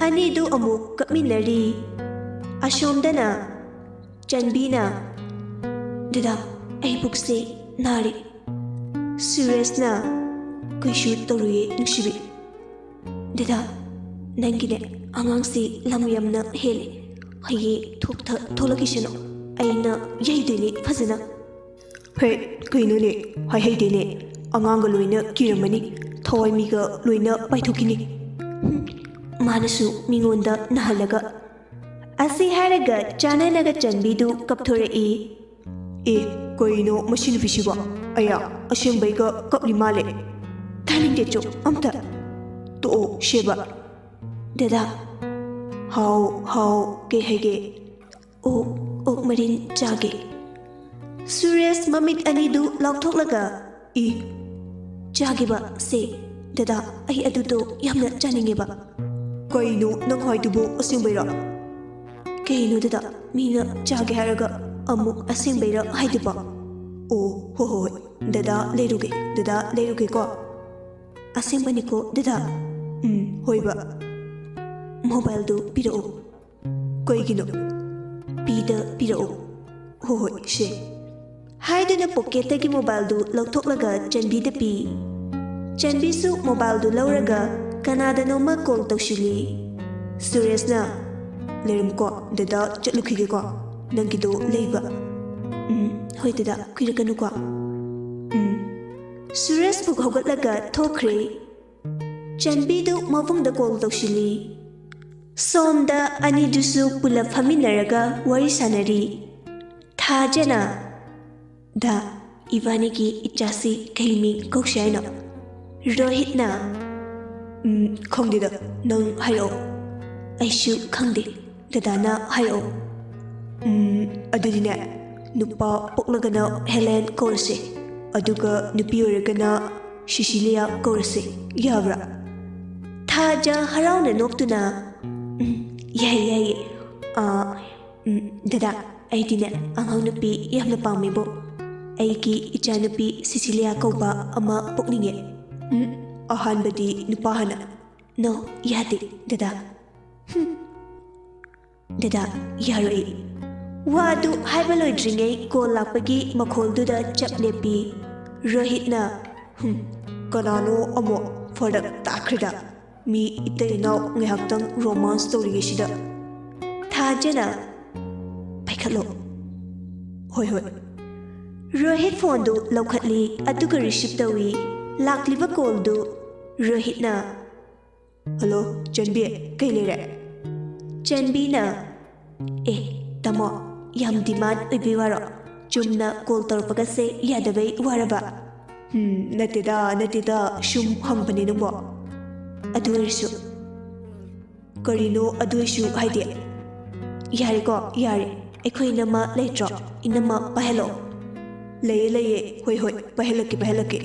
ꯑꯅꯤꯗꯨ ꯑꯃꯨꯛ ꯀꯞꯃꯤꯟꯅꯔꯤ꯫ ꯑꯁꯣꯝꯗꯅ ꯆꯟꯕꯤꯅ, "ꯗꯗꯥ, ꯑꯩ ꯄꯨꯛꯁꯦ ꯅꯥꯔꯦ꯫" ꯁꯨꯔꯦꯁꯅ, "ꯀꯩꯁꯨ ꯇꯧꯔꯣꯏꯌꯦ ꯅꯨꯡꯁꯤꯕꯤ꯫" "ꯗꯗꯥ, ꯅꯪꯒꯤꯅꯦ ꯑꯉꯥꯡꯁꯤ ꯂꯝ ꯌꯥꯝꯅ ꯍꯦꯜꯂꯦ꯫ ꯍꯌꯦꯡ ꯊꯣꯛꯇ ꯊꯣꯛꯂꯛꯈꯤꯁꯅꯨ, ꯑꯩꯅ ꯌꯩꯗꯣꯏꯅꯦ ꯐꯖꯅ꯫" "ꯍꯦ, ꯀꯩꯅꯣꯅꯦ, ꯍꯥꯏꯍꯩꯗꯦꯅꯦ꯫ ꯑꯉꯥꯡꯒ ꯂꯣꯏꯅ ꯀꯤꯔꯝꯃꯅꯤ, ꯊꯋꯥꯏ ꯃꯤꯒ ꯂꯣꯏꯅ ꯄꯥꯏꯊꯣꯛꯈꯤꯅꯤ꯫" ꯍꯨꯝ, ꯃꯥꯅꯁꯨ ꯃꯤꯉꯣꯟꯗ ꯅꯥꯍꯜꯂꯒ꯫ ꯑꯁꯤ ꯍꯥꯏꯔꯒ ꯆꯥꯅꯅꯒ ꯆꯟꯕꯤꯗꯨ ꯀꯞꯊꯣꯔꯛꯏ꯫ "ꯑꯦ, ꯀꯩꯅꯣ ꯃꯁꯤ ꯅꯨꯄꯤꯁꯤꯕꯣ? ꯑꯌꯥ, ꯑꯁꯦꯡꯕꯩꯒ ꯀꯞꯂꯤ ꯃꯥꯜꯂꯦ꯫ ꯇꯥꯅꯤꯡꯗꯦ, ꯆꯣ ꯑꯝꯇ꯫ ꯇꯣꯛꯑꯣ, ꯁꯦꯕ꯫" "ꯗꯗꯥ꯫" "ꯍꯥꯎ, ꯍꯥꯎ, ꯀꯩ ꯍꯥꯏꯒꯦ?" "ꯑꯣꯛ, ꯑꯣꯛ ꯃꯔꯤꯟ ꯆꯥꯒꯦ꯫" ꯁꯨꯔꯦꯁ ꯃꯃꯤꯠ ꯑꯅꯤꯗꯨ ꯂꯥꯎꯊꯣꯛꯂꯒ, "ꯏ, ꯆꯥꯒꯦꯕ ꯁꯦ, ꯗꯗꯥ, ꯑꯩ ꯑꯗꯨꯗꯣ ꯌꯥꯝꯅ ꯆꯥꯅꯤꯡꯉꯦꯕ꯫" "ꯀꯩꯅꯣ ꯅꯪ ꯍꯥꯏꯗꯨꯕꯨ ꯑꯁꯦꯡꯕꯩꯔꯣ?" "ꯀꯩꯅꯣ ꯗꯗꯥ, ꯃꯤꯅ ꯆꯥꯒꯦ ꯍꯥꯏꯔꯒ ꯑꯃꯨꯛ ꯑꯁꯦꯡꯕꯩꯔꯥ ꯍꯥꯏꯗꯨꯕꯣ?" "ꯑꯣ, ꯍꯣ ꯍꯣ ꯍꯣꯏ, ꯗꯗꯥ ꯂꯩꯔꯨꯒꯦ, ꯗꯗꯥ ꯂꯩꯔꯨꯒꯦꯀꯣ꯫" ꯑꯁꯦꯡꯕꯅꯤꯀꯣ ꯗꯗꯥ? ꯎꯝ, ꯍꯣꯏꯕ꯫ ꯃꯣꯕꯥꯏꯜꯗꯨ ꯄꯤꯔꯛꯑꯣ꯫ ꯀꯩꯒꯤꯅꯣ? ꯄꯤꯗ ꯄꯤꯔꯛꯑꯣ꯫ ꯍꯣꯏ ꯍꯣꯏ, ꯁꯦ꯫ ꯍꯥꯏꯗꯨꯅ ꯄꯣꯀꯦꯠꯇꯒꯤ ꯃꯣꯕꯥꯏꯜꯗꯨ ꯂꯧꯊꯣꯛꯂꯒ ꯆꯟꯕꯤꯗ ꯄꯤ꯫ ꯆꯟꯕꯤꯁꯨ ꯃꯣꯕꯥꯏꯜꯗꯨ ꯂꯧꯔꯒ ꯀꯅꯥꯗꯅꯣꯃ ꯀꯣꯜ ꯇꯧꯁꯤꯜꯂꯤ꯫ ꯁꯨꯔꯦꯁꯅ, "ꯂꯩꯔꯝꯃꯨꯀꯣ, ꯗꯗꯥ ꯆꯠꯂꯨꯈꯤꯒꯦꯀꯣ, ꯅꯪꯒꯤꯗꯣ ꯂꯩꯕ꯫" "ꯎꯝ, ꯍꯣꯏ ꯗꯗꯥ, ꯀꯨꯏꯔꯛꯀꯅꯨꯀꯣ꯫" ꯎꯝ꯫ ꯁꯨꯔꯦꯁ ꯐꯨꯛ ꯍꯧꯒꯠꯂꯒ ꯊꯣꯛꯈ꯭ꯔꯦ꯫ ꯆꯟꯕꯤꯗꯨ ꯃꯕꯨꯡꯗ ꯀꯣꯜ ꯇꯧꯁꯤꯜꯂꯤ꯫ ꯁꯣꯝꯗ ꯑꯅꯤꯗꯨꯁꯨ ꯄꯨꯂꯞ ꯐꯝꯃꯤꯟꯅꯔꯒ ꯋꯥꯔꯤ ꯁꯥꯟꯅꯔꯤ꯫ ꯊꯥꯖꯅ, "ꯗꯥ, ꯏꯕꯥꯅꯤꯒꯤ ꯏꯆꯥꯁꯤ ꯀꯩ ꯃꯤꯡ ꯀꯧꯁꯦ ꯍꯥꯏꯅꯣ?" ꯔꯣꯍꯤꯠꯅ, "ꯎꯝ, ꯈꯪꯗꯦꯗ, ꯅꯪ ꯍꯥꯏꯔꯛꯑꯣ꯫" "ꯑꯩꯁꯨ ꯈꯪꯗꯦ, ꯗꯗꯥꯅ ꯍꯥꯏꯔꯛꯑꯣ꯫" "ꯎꯝ, ꯑꯗꯨꯗꯤꯅꯦ, ꯅꯨꯄꯥ ꯄꯣꯛꯂꯒꯅ ꯍꯦꯂꯦꯟ ꯀꯧꯔꯁꯦ, ꯑꯗꯨꯒ ꯅꯨꯄꯤ ꯑꯣꯏꯔꯒꯅ ꯁꯤꯁꯤꯂꯤꯌꯥ ꯀꯧꯔꯁꯦ, ꯌꯥꯕ꯭ꯔꯥ?" ꯊꯥꯖ ꯍꯔꯥꯎꯅ ꯅꯣꯛꯇꯨꯅ, "ꯎꯝ, ꯌꯥꯏꯌꯦ, ꯌꯥꯏꯌꯦ꯫ ꯑꯥ, ꯎꯝ, ꯗꯗꯥ, ꯑꯩꯗꯤꯅꯦ ꯑꯉꯥꯡ ꯅꯨꯄꯤ ꯌꯥꯝꯅ ꯄꯥꯝꯃꯦꯕꯣ꯫ ꯑꯩꯒꯤ ꯏꯆꯥꯅꯨꯄꯤ ꯁꯤꯁꯤꯂꯤꯌꯥ ꯀꯧꯕ ꯑꯃ ꯄꯣꯛꯅꯤꯡꯉꯦ꯫" "ꯎꯝ, ꯑꯍꯥꯟꯕꯗꯤ ꯅꯨꯄꯥ ꯍꯥꯟꯅ꯫" "ꯅꯣ, ꯌꯥꯗꯦ, ꯗꯗꯥ꯫" "ꯍꯨꯝ꯫" "ꯗꯗꯥ, ꯌꯥꯔꯣꯏ꯫" ꯋꯥꯗꯨ ꯍꯥꯏꯕ ꯂꯣꯏꯗ꯭ꯔꯤꯉꯩ ꯀꯣꯜ ꯂꯥꯛꯄꯒꯤ ꯃꯈꯣꯜꯗꯨꯗ ꯆꯞ ꯂꯦꯞꯄꯤ꯫ ꯔꯣꯍꯤꯠꯅ, "ꯍꯨꯝ, ꯀꯅꯥꯅꯣ ꯑꯃꯨꯛ ꯐꯔꯛ ꯇꯥꯈ꯭ꯔꯤꯗ? ꯃꯤ ꯏꯇꯩ ꯏꯅꯥꯎ ꯉꯥꯏꯍꯥꯛꯇꯪ ꯔꯣꯃꯥꯟꯁ ꯇꯧꯔꯤꯉꯩꯁꯤꯗ꯫" ꯊꯥꯖꯅ, "ꯄꯥꯏꯈꯠꯂꯣ꯫" "ꯍꯣꯏ, ꯍꯣꯏ꯫" ꯔꯣꯍꯤꯠ ꯐꯣꯟꯗꯨ ꯂꯧꯈꯠꯂꯤ, ꯑꯗꯨꯒ ꯔꯤꯁꯤꯞ ꯇꯧꯏ꯫ ꯂꯥꯛꯂꯤꯕ ꯀꯣꯜꯗꯨ ꯔꯣꯍꯤꯠꯅ꯫ "ꯍꯜꯂꯣ, ꯆꯟꯕꯤ, ꯀꯩ ꯂꯩꯔꯦ?" ꯆꯟꯕꯤꯅ, "ꯑꯦ, ꯇꯥꯃꯣ, ꯌꯥꯝ ꯗꯤꯃꯥꯟ ꯑꯣꯏꯕꯩ ꯋꯥꯔꯣ? ꯆꯨꯝꯅ ꯀꯣꯜ ꯇꯧꯔꯛꯄꯒꯁꯦ ꯌꯥꯗꯕꯩ ꯋꯥꯔꯕ?" "ꯎꯝ, ꯅꯠꯇꯦꯗ, ꯅꯠꯇꯦꯗ, ꯁꯨꯝ ꯍꯪꯕꯅꯦ ꯅꯪꯕꯣ꯫" "ꯑꯗꯨ ꯑꯣꯏꯔꯁꯨ꯫" "ꯀꯔꯤꯅꯣ ꯑꯗꯨ ꯑꯣꯏꯁꯨ ꯍꯥꯏꯗꯤ?" "ꯌꯥꯔꯦꯀꯣ, ꯌꯥꯔꯦ꯫ ꯑꯩꯈꯣꯏ ꯏꯅꯝꯃ ꯂꯩꯇ꯭ꯔꯣ? ꯏꯅꯝꯃ ꯄꯥꯏꯍꯜꯂꯣ꯫" "ꯂꯩꯌꯦ, ꯂꯩꯌꯦ꯫ ꯍꯣꯏ, ꯍꯣꯏ, ꯄꯥꯏꯍꯜꯂꯛꯀꯦ, ꯄꯥꯏꯍꯜꯂꯛꯀꯦ꯫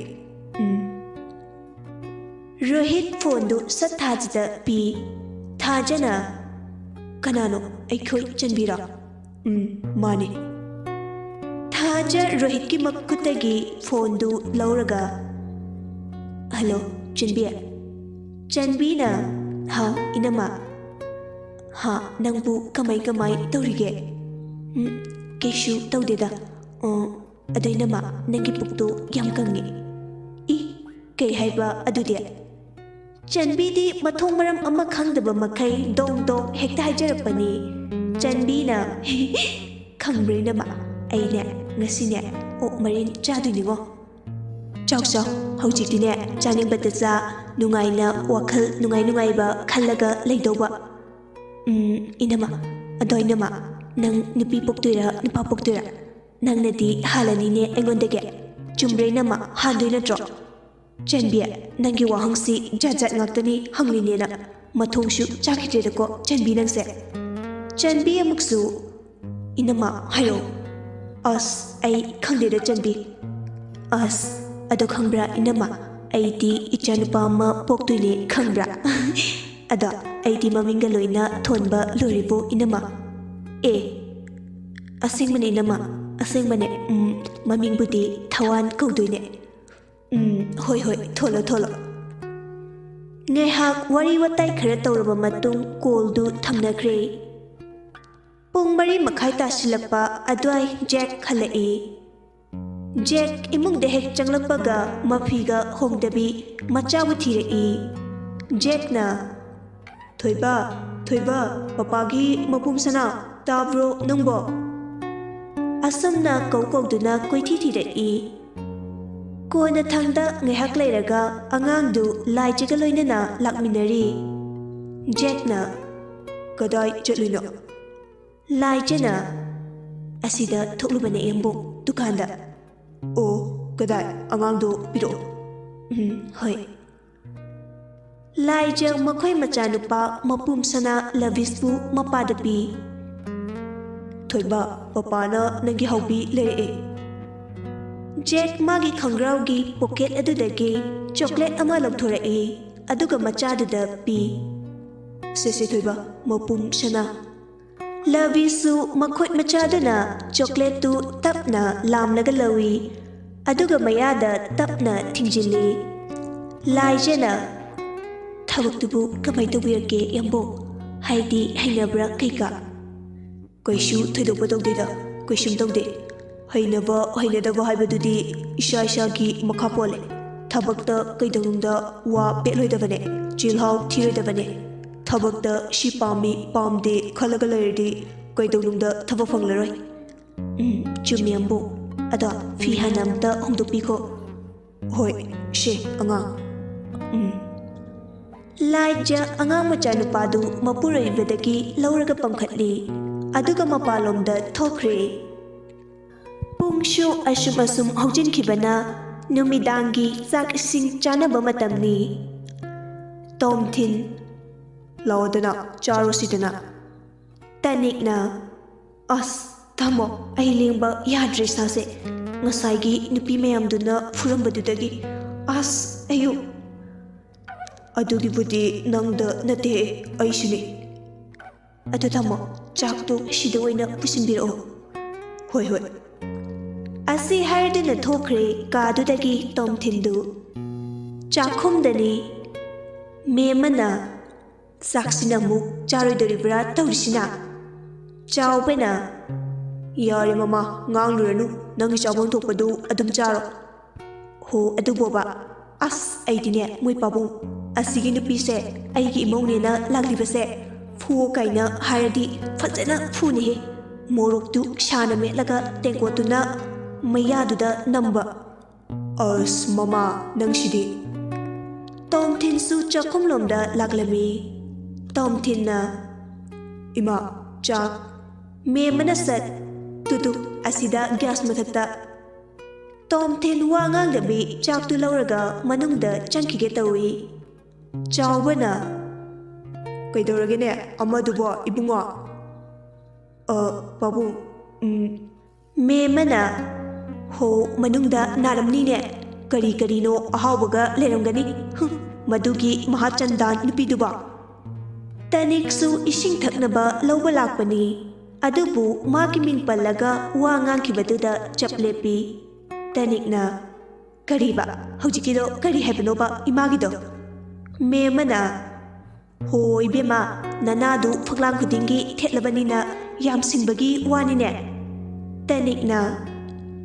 ꯎꯝ꯫" ꯔꯣꯍꯤꯠ ꯐꯣꯟꯗꯨ ꯁꯠ ꯊꯥꯖꯗ ꯄꯤ꯫ ꯊꯥꯖꯅ, "ꯀꯅꯥꯅꯣ? ꯑꯩꯈꯣꯏ ꯆꯟꯕꯤꯔꯣ?" "ꯎꯝ, ꯃꯥꯅꯦ꯫" ꯊꯥꯖ ꯔꯣꯍꯤꯠꯀꯤ ꯃꯈꯨꯠꯇꯒꯤ ꯐꯣꯟꯗꯨ ꯂꯧꯔꯒ, "ꯍꯜꯂꯣ, ꯆꯟꯕꯤ꯫ ꯆꯟꯕꯤꯅ, "ꯍꯥꯎ, ꯏꯅꯝꯃ꯫ ꯍꯥ, ꯅꯪꯕꯨ ꯀꯃꯥꯏ ꯀꯃꯥꯏ ꯇꯧꯔꯤꯒꯦ?" "ꯎꯝ, ꯀꯩꯁꯨ ꯇꯧꯗꯦꯗ꯫ ꯑꯣ, ꯑꯗꯣ ꯏꯅꯝꯃ, ꯅꯪꯒꯤ ꯄꯨꯛꯇꯣ ꯌꯥꯝ ꯀꯪꯉꯦ꯫" "ꯏ, ꯀꯩ ꯍꯥꯏꯕ ꯑꯗꯨꯗꯤ?" ꯆꯟꯕꯤꯗꯤ ꯃꯊꯣꯡ ꯃꯔꯝ ꯑꯃ ꯈꯪꯗꯕ ꯃꯈꯩ ꯗꯣꯡ ꯗꯣꯡ ꯍꯦꯛꯇ ꯍꯥꯏꯖꯔꯛꯄꯅꯤ꯫ ꯆꯟꯕꯤꯅ, "ꯈꯪꯕ꯭ꯔꯥ ꯏꯅꯝꯃ, ꯑꯩꯅꯦ ꯉꯁꯤꯅꯦ ꯑꯣꯛ ꯃꯔꯤꯟ ꯆꯥꯗꯣꯏꯅꯤꯉꯣ꯫" "ꯆꯥꯎ ꯆꯥꯎ, ꯍꯧꯖꯤꯛꯇꯤꯅꯦ ꯆꯥꯅꯤꯡꯕꯇ ꯆꯥ, ꯅꯨꯡꯉꯥꯏꯅ ꯋꯥꯈꯜ ꯅꯨꯡꯉꯥꯏ ꯅꯨꯡꯉꯥꯏꯕ ꯈꯜꯂꯒ ꯂꯩꯗꯧꯕ꯫" "ꯎꯝ, ꯏꯅꯝꯃ, ꯑꯗꯣ ꯏꯅꯝꯃ, ꯅꯪ ꯅꯨꯄꯤ ꯄꯣꯛꯇꯣꯏꯔꯥ ꯅꯨꯄꯥ ꯄꯣꯛꯇꯣꯏꯔꯥ? ꯅꯪꯅꯗꯤ ꯍꯥꯜꯂꯅꯤꯅꯦ ꯑꯩꯉꯣꯟꯗꯒꯤ꯫ ꯆꯨꯝꯕ꯭ꯔꯥ ꯏꯅꯝꯃ, ꯍꯥꯟꯗꯣꯏ ꯅꯠꯇ꯭ꯔꯣ?" "ꯆꯟꯕꯤ, ꯅꯪꯒꯤ ꯋꯥꯍꯪꯁꯤ ꯖꯥꯠ ꯖꯥꯠ ꯉꯥꯛꯇꯅꯤ ꯍꯪꯂꯤꯅꯦꯅ꯫ ꯃꯊꯣꯡꯁꯨ ꯆꯥꯈꯤꯗ꯭ꯔꯦꯗꯀꯣ ꯆꯟꯕꯤ ꯅꯪꯁꯦ꯫" ꯆꯟꯕꯤ ꯑꯃꯨꯛꯁꯨ, "ꯏꯅꯝꯃ, ꯍꯥꯏꯔꯛꯑꯣ꯫" "ꯑꯁ, ꯑꯩ ꯈꯪꯗꯦꯗ ꯆꯟꯕꯤ꯫" "ꯑꯁ, ꯑꯗꯣ ꯈꯪꯕ꯭ꯔꯥ ꯏꯅꯝꯃ, ꯑꯩꯗꯤ ꯏꯆꯥꯅꯨꯄꯥ ꯑꯃ ꯄꯣꯛꯇꯣꯏꯅꯦ ꯈꯪꯕ꯭ꯔꯥ?" "ꯑꯗꯣ ꯑꯩꯗꯤ ꯃꯃꯤꯡꯒ ꯂꯣꯏꯅ ꯊꯣꯟꯕ ꯂꯣꯏꯔꯤꯕꯣ ꯏꯅꯝꯃ?" "ꯑꯦ, ꯑꯁꯦꯡꯕꯅꯦ ꯏꯅꯝꯃ, ꯑꯁꯦꯡꯕꯅꯦ꯫ ꯎꯝ, ꯃꯃꯤꯡꯕꯨꯗꯤ ꯊꯋꯥꯟ ꯀꯧꯗꯣꯏꯅꯦ꯫" "ꯎꯝ, ꯍꯣꯏ ꯍꯣꯏ, ꯊꯣꯜꯂꯣ ꯊꯣꯜꯂꯣ꯫" ꯉꯥꯏꯍꯥꯛ ꯋꯥꯔꯤ ꯋꯥꯇꯥꯏ ꯈꯔ ꯇꯧꯔꯕ ꯃꯇꯨꯡ ꯀꯣꯜꯗꯨ ꯊꯝꯅꯈ꯭ꯔꯦ꯫ ꯄꯨꯡ ꯃꯔꯤ ꯃꯈꯥꯏ ꯇꯥꯁꯤꯜꯂꯛꯄ ꯑꯗꯨꯋꯥꯏ ꯖꯦꯛ ꯍꯜꯂꯛꯏ꯫ ꯖꯦꯛ ꯏꯃꯨꯡꯗ ꯍꯦꯛ ꯆꯪꯂꯛꯄꯒ ꯃꯐꯤꯒ ꯍꯣꯡꯗꯕꯤ ꯃꯆꯥꯕꯨ ꯊꯤꯔꯛꯏ꯫ ꯖꯦꯛꯅ, "ꯊꯣꯏꯕ, ꯊꯣꯏꯕ, ꯄꯄꯥꯒꯤ ꯃꯄꯨꯝ ꯁꯅꯥ, ꯇꯥꯕ꯭ꯔꯣ ꯅꯪꯕꯣ?" ꯑꯁꯨꯝꯅ ꯀꯧ ꯀꯧꯗꯨꯅ ꯀꯣꯏꯊꯤ ꯊꯤꯔꯛꯏ꯫ ꯀꯣꯟꯅꯊꯪꯗ ꯉꯥꯏꯍꯥꯛ ꯂꯩꯔꯒ ꯑꯉꯥꯡꯗꯨ ꯂꯥꯏꯖꯒ ꯂꯣꯏꯅꯅ ꯂꯥꯛꯃꯤꯟꯅꯔꯤ꯫ ꯖꯦꯛꯅ, "ꯀꯗꯥꯏ ꯆꯠꯂꯨꯏꯅꯣ?" ꯂꯥꯏꯖꯅ, "ꯑꯁꯤꯗ ꯊꯣꯛꯂꯨꯕꯅꯦ ꯏꯌꯥꯝꯕꯨꯡ, ꯗꯨꯀꯥꯟꯗ꯫" "ꯑꯣ, ꯀꯗꯥꯏ? ꯑꯉꯥꯡꯗꯣ ꯄꯤꯔꯛꯑꯣ꯫" "ꯎꯝ, ꯍꯣꯏ꯫" ꯂꯥꯏꯖ ꯃꯈꯣꯏ ꯃꯆꯥꯅꯨꯄꯥ ꯃꯄꯨꯝ ꯁꯅꯥ ꯂꯕꯤꯁꯄꯨ ꯃꯄꯥꯗ ꯄꯤ꯫ "ꯊꯣꯏꯕ, ꯄꯄꯥꯅ ꯅꯪꯒꯤ ꯍꯥꯎꯕꯤ ꯂꯩꯔꯛꯑꯦ꯫" ꯖꯦꯛ ꯃꯥꯒꯤ ꯈꯪꯒ꯭ꯔꯥꯎꯒꯤ ꯄꯣꯀꯦꯠ ꯑꯗꯨꯗꯒꯤ ꯆꯣꯀ꯭ꯂꯦꯠ ꯑꯃ ꯂꯧꯊꯣꯔꯛꯏ, ꯑꯗꯨꯒ ꯃꯆꯥꯗꯨꯗ ꯄꯤ꯫ "ꯁꯦ, ꯁꯦ, ꯊꯣꯏꯕ, ꯃꯄꯨꯝ ꯁꯅꯥ꯫" ꯂꯕꯤꯁꯨ ꯃꯈꯨꯠ ꯃꯆꯥꯗꯨꯅ ꯆꯣꯀ꯭ꯂꯦꯠꯇꯨ ꯇꯞꯅ ꯂꯥꯝꯂꯒ ꯂꯧꯏ, ꯑꯗꯨꯒ ꯃꯌꯥꯗ ꯇꯞꯅ ꯊꯤꯡꯖꯤꯜꯂꯤ꯫ ꯂꯥꯏꯖꯅ, "ꯊꯕꯛꯇꯨꯕꯨ ꯀꯃꯥꯏ ꯇꯧꯕꯤꯔꯛꯀꯦ, ꯌꯥꯝꯕꯨꯡ? ꯍꯥꯏꯗꯤ ꯍꯩꯅꯕ꯭ꯔꯥ ꯀꯩꯀꯥ?" "ꯀꯩꯁꯨ ꯊꯣꯏꯗꯣꯛꯄ ꯇꯧꯗꯦꯗ, ꯀꯩꯁꯨꯝ ꯇꯧꯗꯦ꯫ ꯍꯩꯅꯕ ꯍꯩꯅꯗꯕ ꯍꯥꯏꯕꯗꯨꯗꯤ ꯏꯁꯥ ꯏꯁꯥꯒꯤ ꯃꯈꯥ ꯄꯣꯜꯂꯦ꯫ ꯊꯕꯛꯇ ꯀꯩꯗꯧꯅꯨꯡꯗ ꯋꯥ ꯄꯦꯠꯂꯣꯏꯗꯕꯅꯦ, ꯆꯤꯜꯍꯥꯎ ꯊꯤꯔꯣꯏꯗꯕꯅꯦ꯫ ꯊꯕꯛꯇ ꯁꯤ ꯄꯥꯝꯃꯤ ꯄꯥꯝꯗꯦ ꯈꯜꯂꯒ ꯂꯩꯔꯗꯤ ꯀꯩꯗꯧꯅꯨꯡꯗ ꯊꯕꯛ ꯐꯪꯂꯔꯣꯏ꯫" "ꯎꯝ, ꯆꯨꯝꯃꯤ, ꯌꯥꯝꯕꯨꯡ꯫ ꯑꯗꯣ ꯐꯤ ꯍꯥꯟꯅ ꯑꯝꯇ ꯍꯣꯡꯗꯣꯛꯄꯤꯈꯣ꯫" "ꯍꯣꯏ, ꯁꯦ, ꯑꯉꯥꯡ꯫" ꯎꯝ꯫ ꯂꯥꯏꯖ ꯑꯉꯥꯡ ꯃꯆꯥꯅꯨꯄꯥꯗꯨ ꯃꯄꯨꯔꯣꯏꯕꯗꯒꯤ ꯂꯧꯔꯒ ꯄꯝꯈꯠꯂꯤ, ꯑꯗꯨꯒ ꯃꯄꯥꯟꯂꯣꯝꯗ ꯊꯣꯛꯈ꯭ꯔꯦ꯫ ꯄꯨꯡꯁꯨ ꯑꯁꯨꯝ ꯑꯁꯨꯝ ꯍꯧꯖꯤꯟꯈꯤꯕꯅ ꯅꯨꯃꯤꯗꯥꯡꯒꯤ ꯆꯥꯛ ꯏꯁꯤꯡ ꯆꯥꯅꯕ ꯃꯇꯝꯅꯤ꯫ "ꯇꯣꯝꯊꯤꯟ, ꯂꯥꯛꯑꯣꯗꯅ, ꯆꯥꯔꯣꯁꯤꯗꯅ꯫" ꯇꯅꯤꯛꯅ, "ꯑꯁ, ꯇꯥꯃꯣ, ꯑꯩ ꯂꯦꯡꯕ ꯌꯥꯗ꯭ꯔꯦ ꯏꯁꯥꯁꯦ꯫ ꯉꯁꯥꯏꯒꯤ ꯅꯨꯄꯤ ꯃꯌꯥꯝꯗꯨꯅ ꯐꯨꯔꯝꯕꯗꯨꯗꯒꯤ꯫ ꯑꯁ, ꯑꯌꯨ꯫ ꯑꯗꯨꯒꯤꯕꯨꯗꯤ ꯅꯪꯗ ꯅꯠꯇꯦ, ꯑꯩꯁꯨꯅꯤ꯫ ꯑꯗꯨ ꯇꯥꯃꯣ, ꯆꯥꯛꯇꯣ ꯁꯤꯗ ꯑꯣꯏꯅ ꯄꯨꯁꯤꯟꯕꯤꯔꯛꯑꯣ꯫" "ꯍꯣꯏ, ꯍꯣꯏ꯫" ꯑꯁꯤ ꯍꯥꯏꯔꯗꯨꯅ ꯊꯣꯛꯈ꯭ꯔꯦ ꯀꯥꯗꯨꯗꯒꯤ ꯇꯣꯝꯊꯤꯟꯗꯨ꯫ ꯆꯥꯛꯈꯨꯝꯗꯅꯤ꯫ ꯃꯦꯝꯃꯅ, "ꯆꯥꯛꯁꯤꯅ ꯑꯃꯨꯛ ꯆꯥꯔꯣꯏꯗꯣꯔꯤꯕ꯭ꯔꯥ ꯇꯧꯔꯤꯁꯤꯅ?" ꯆꯥꯎꯕꯅ, "ꯌꯥꯔꯦ ꯃꯃꯥ, ꯉꯥꯡꯂꯨꯔꯅꯨ, ꯅꯪꯒꯤ ꯆꯥꯐꯝ ꯊꯣꯛꯄꯗꯨ ꯑꯗꯨꯝ ꯆꯥꯔꯣ꯫" "ꯍꯣ ꯑꯗꯨꯕꯣꯕ, ꯑꯁ, ꯑꯩꯗꯤꯅꯦ, ꯃꯣꯏ ꯄꯥꯕꯨꯡ ꯑꯁꯤꯒꯤ ꯅꯨꯄꯤꯁꯦ ꯑꯩꯒꯤ ꯏꯃꯧꯅꯦꯅ ꯂꯥꯛꯂꯤꯕꯁꯦ ꯐꯨꯑꯣ ꯀꯥꯏꯅ ꯍꯥꯏꯔꯗꯤ ꯐꯖꯅ ꯐꯨꯅꯤꯍꯦ꯫ ꯃꯣꯔꯣꯛꯇꯨ ꯁꯥꯅ ꯃꯦꯠꯂꯒ ꯇꯦꯡꯀꯣꯠꯇꯨꯅ ꯃꯌꯥꯗꯨꯗ ꯅꯝꯕ꯫" "ꯑꯁ ꯃꯃꯥ, ꯅꯪꯁꯤꯗꯤ꯫" ꯇꯣꯝꯊꯤꯟꯁꯨ ꯆꯥꯛꯈꯨꯝꯂꯣꯝꯗ ꯂꯥꯛꯂꯝꯃꯤ꯫ ꯇꯣꯝꯊꯤꯟꯅ, "ꯏꯃꯥ, ꯆꯥꯛ꯫" ꯃꯦꯝꯃꯅ ꯁꯠ, "ꯇꯨ ꯇꯨ, ꯑꯁꯤꯗ ꯒ꯭ꯌꯥꯁ ꯃꯊꯛꯇ꯫" ꯇꯣꯝꯊꯤꯟ ꯋꯥ ꯉꯥꯡꯗꯕꯤ ꯆꯥꯛꯇꯨ ꯂꯧꯔꯒ ꯃꯅꯨꯡꯗ ꯆꯪꯈꯤꯒꯦ ꯇꯧꯏ꯫ ꯆꯥꯎꯕꯅ, "ꯀꯩꯗꯧꯔꯒꯦꯅꯦ ꯑꯃꯗꯨꯕꯣ, ꯏꯕꯨꯡꯉꯣ?" "ꯑ, ꯄꯥꯕꯨꯡ, ꯎꯝ꯫" ꯃꯦꯝꯃꯅ, "ꯍꯣ, ꯃꯅꯨꯡꯗ ꯅꯥꯔꯝꯅꯤꯅꯦ꯫ ꯀꯔꯤ ꯀꯔꯤꯅꯣ ꯑꯍꯥꯎꯕꯒ ꯂꯩꯔꯝꯒꯅꯤ꯫ ꯍꯨꯝ, ꯃꯗꯨꯒꯤ ꯃꯍꯥꯆꯟꯗꯥꯟ ꯅꯨꯄꯤꯗꯨꯕꯣ꯫" ꯇꯅꯤꯛꯁꯨ ꯏꯁꯤꯡ ꯊꯛꯅꯕ ꯂꯧꯕ ꯂꯥꯛꯄꯅꯤ꯫ ꯑꯗꯨꯕꯨ ꯃꯥꯒꯤ ꯃꯤꯡ ꯄꯜꯂꯒ ꯋꯥ ꯉꯥꯡꯈꯤꯕꯗꯨꯗ ꯆꯞ ꯂꯦꯞꯄꯤ꯫ ꯇꯅꯤꯛꯅ, "ꯀꯔꯤꯕ? ꯍꯧꯖꯤꯛꯀꯤꯗꯣ ꯀꯔꯤ ꯍꯥꯏꯕꯅꯣꯕ, ꯏꯃꯥꯒꯤꯗꯣ?" ꯃꯦꯝꯃꯅ, "ꯍꯣ ꯏꯕꯦꯝꯃ, ꯅꯅꯥꯗꯨ ꯐꯛꯂꯥꯡ ꯈꯨꯗꯤꯡꯒꯤ ꯊꯦꯠꯂꯕꯅꯤꯅ ꯌꯥꯝꯁꯤꯟꯕꯒꯤ ꯋꯥꯅꯤꯅꯦ꯫" ꯇꯅꯤꯛꯅ,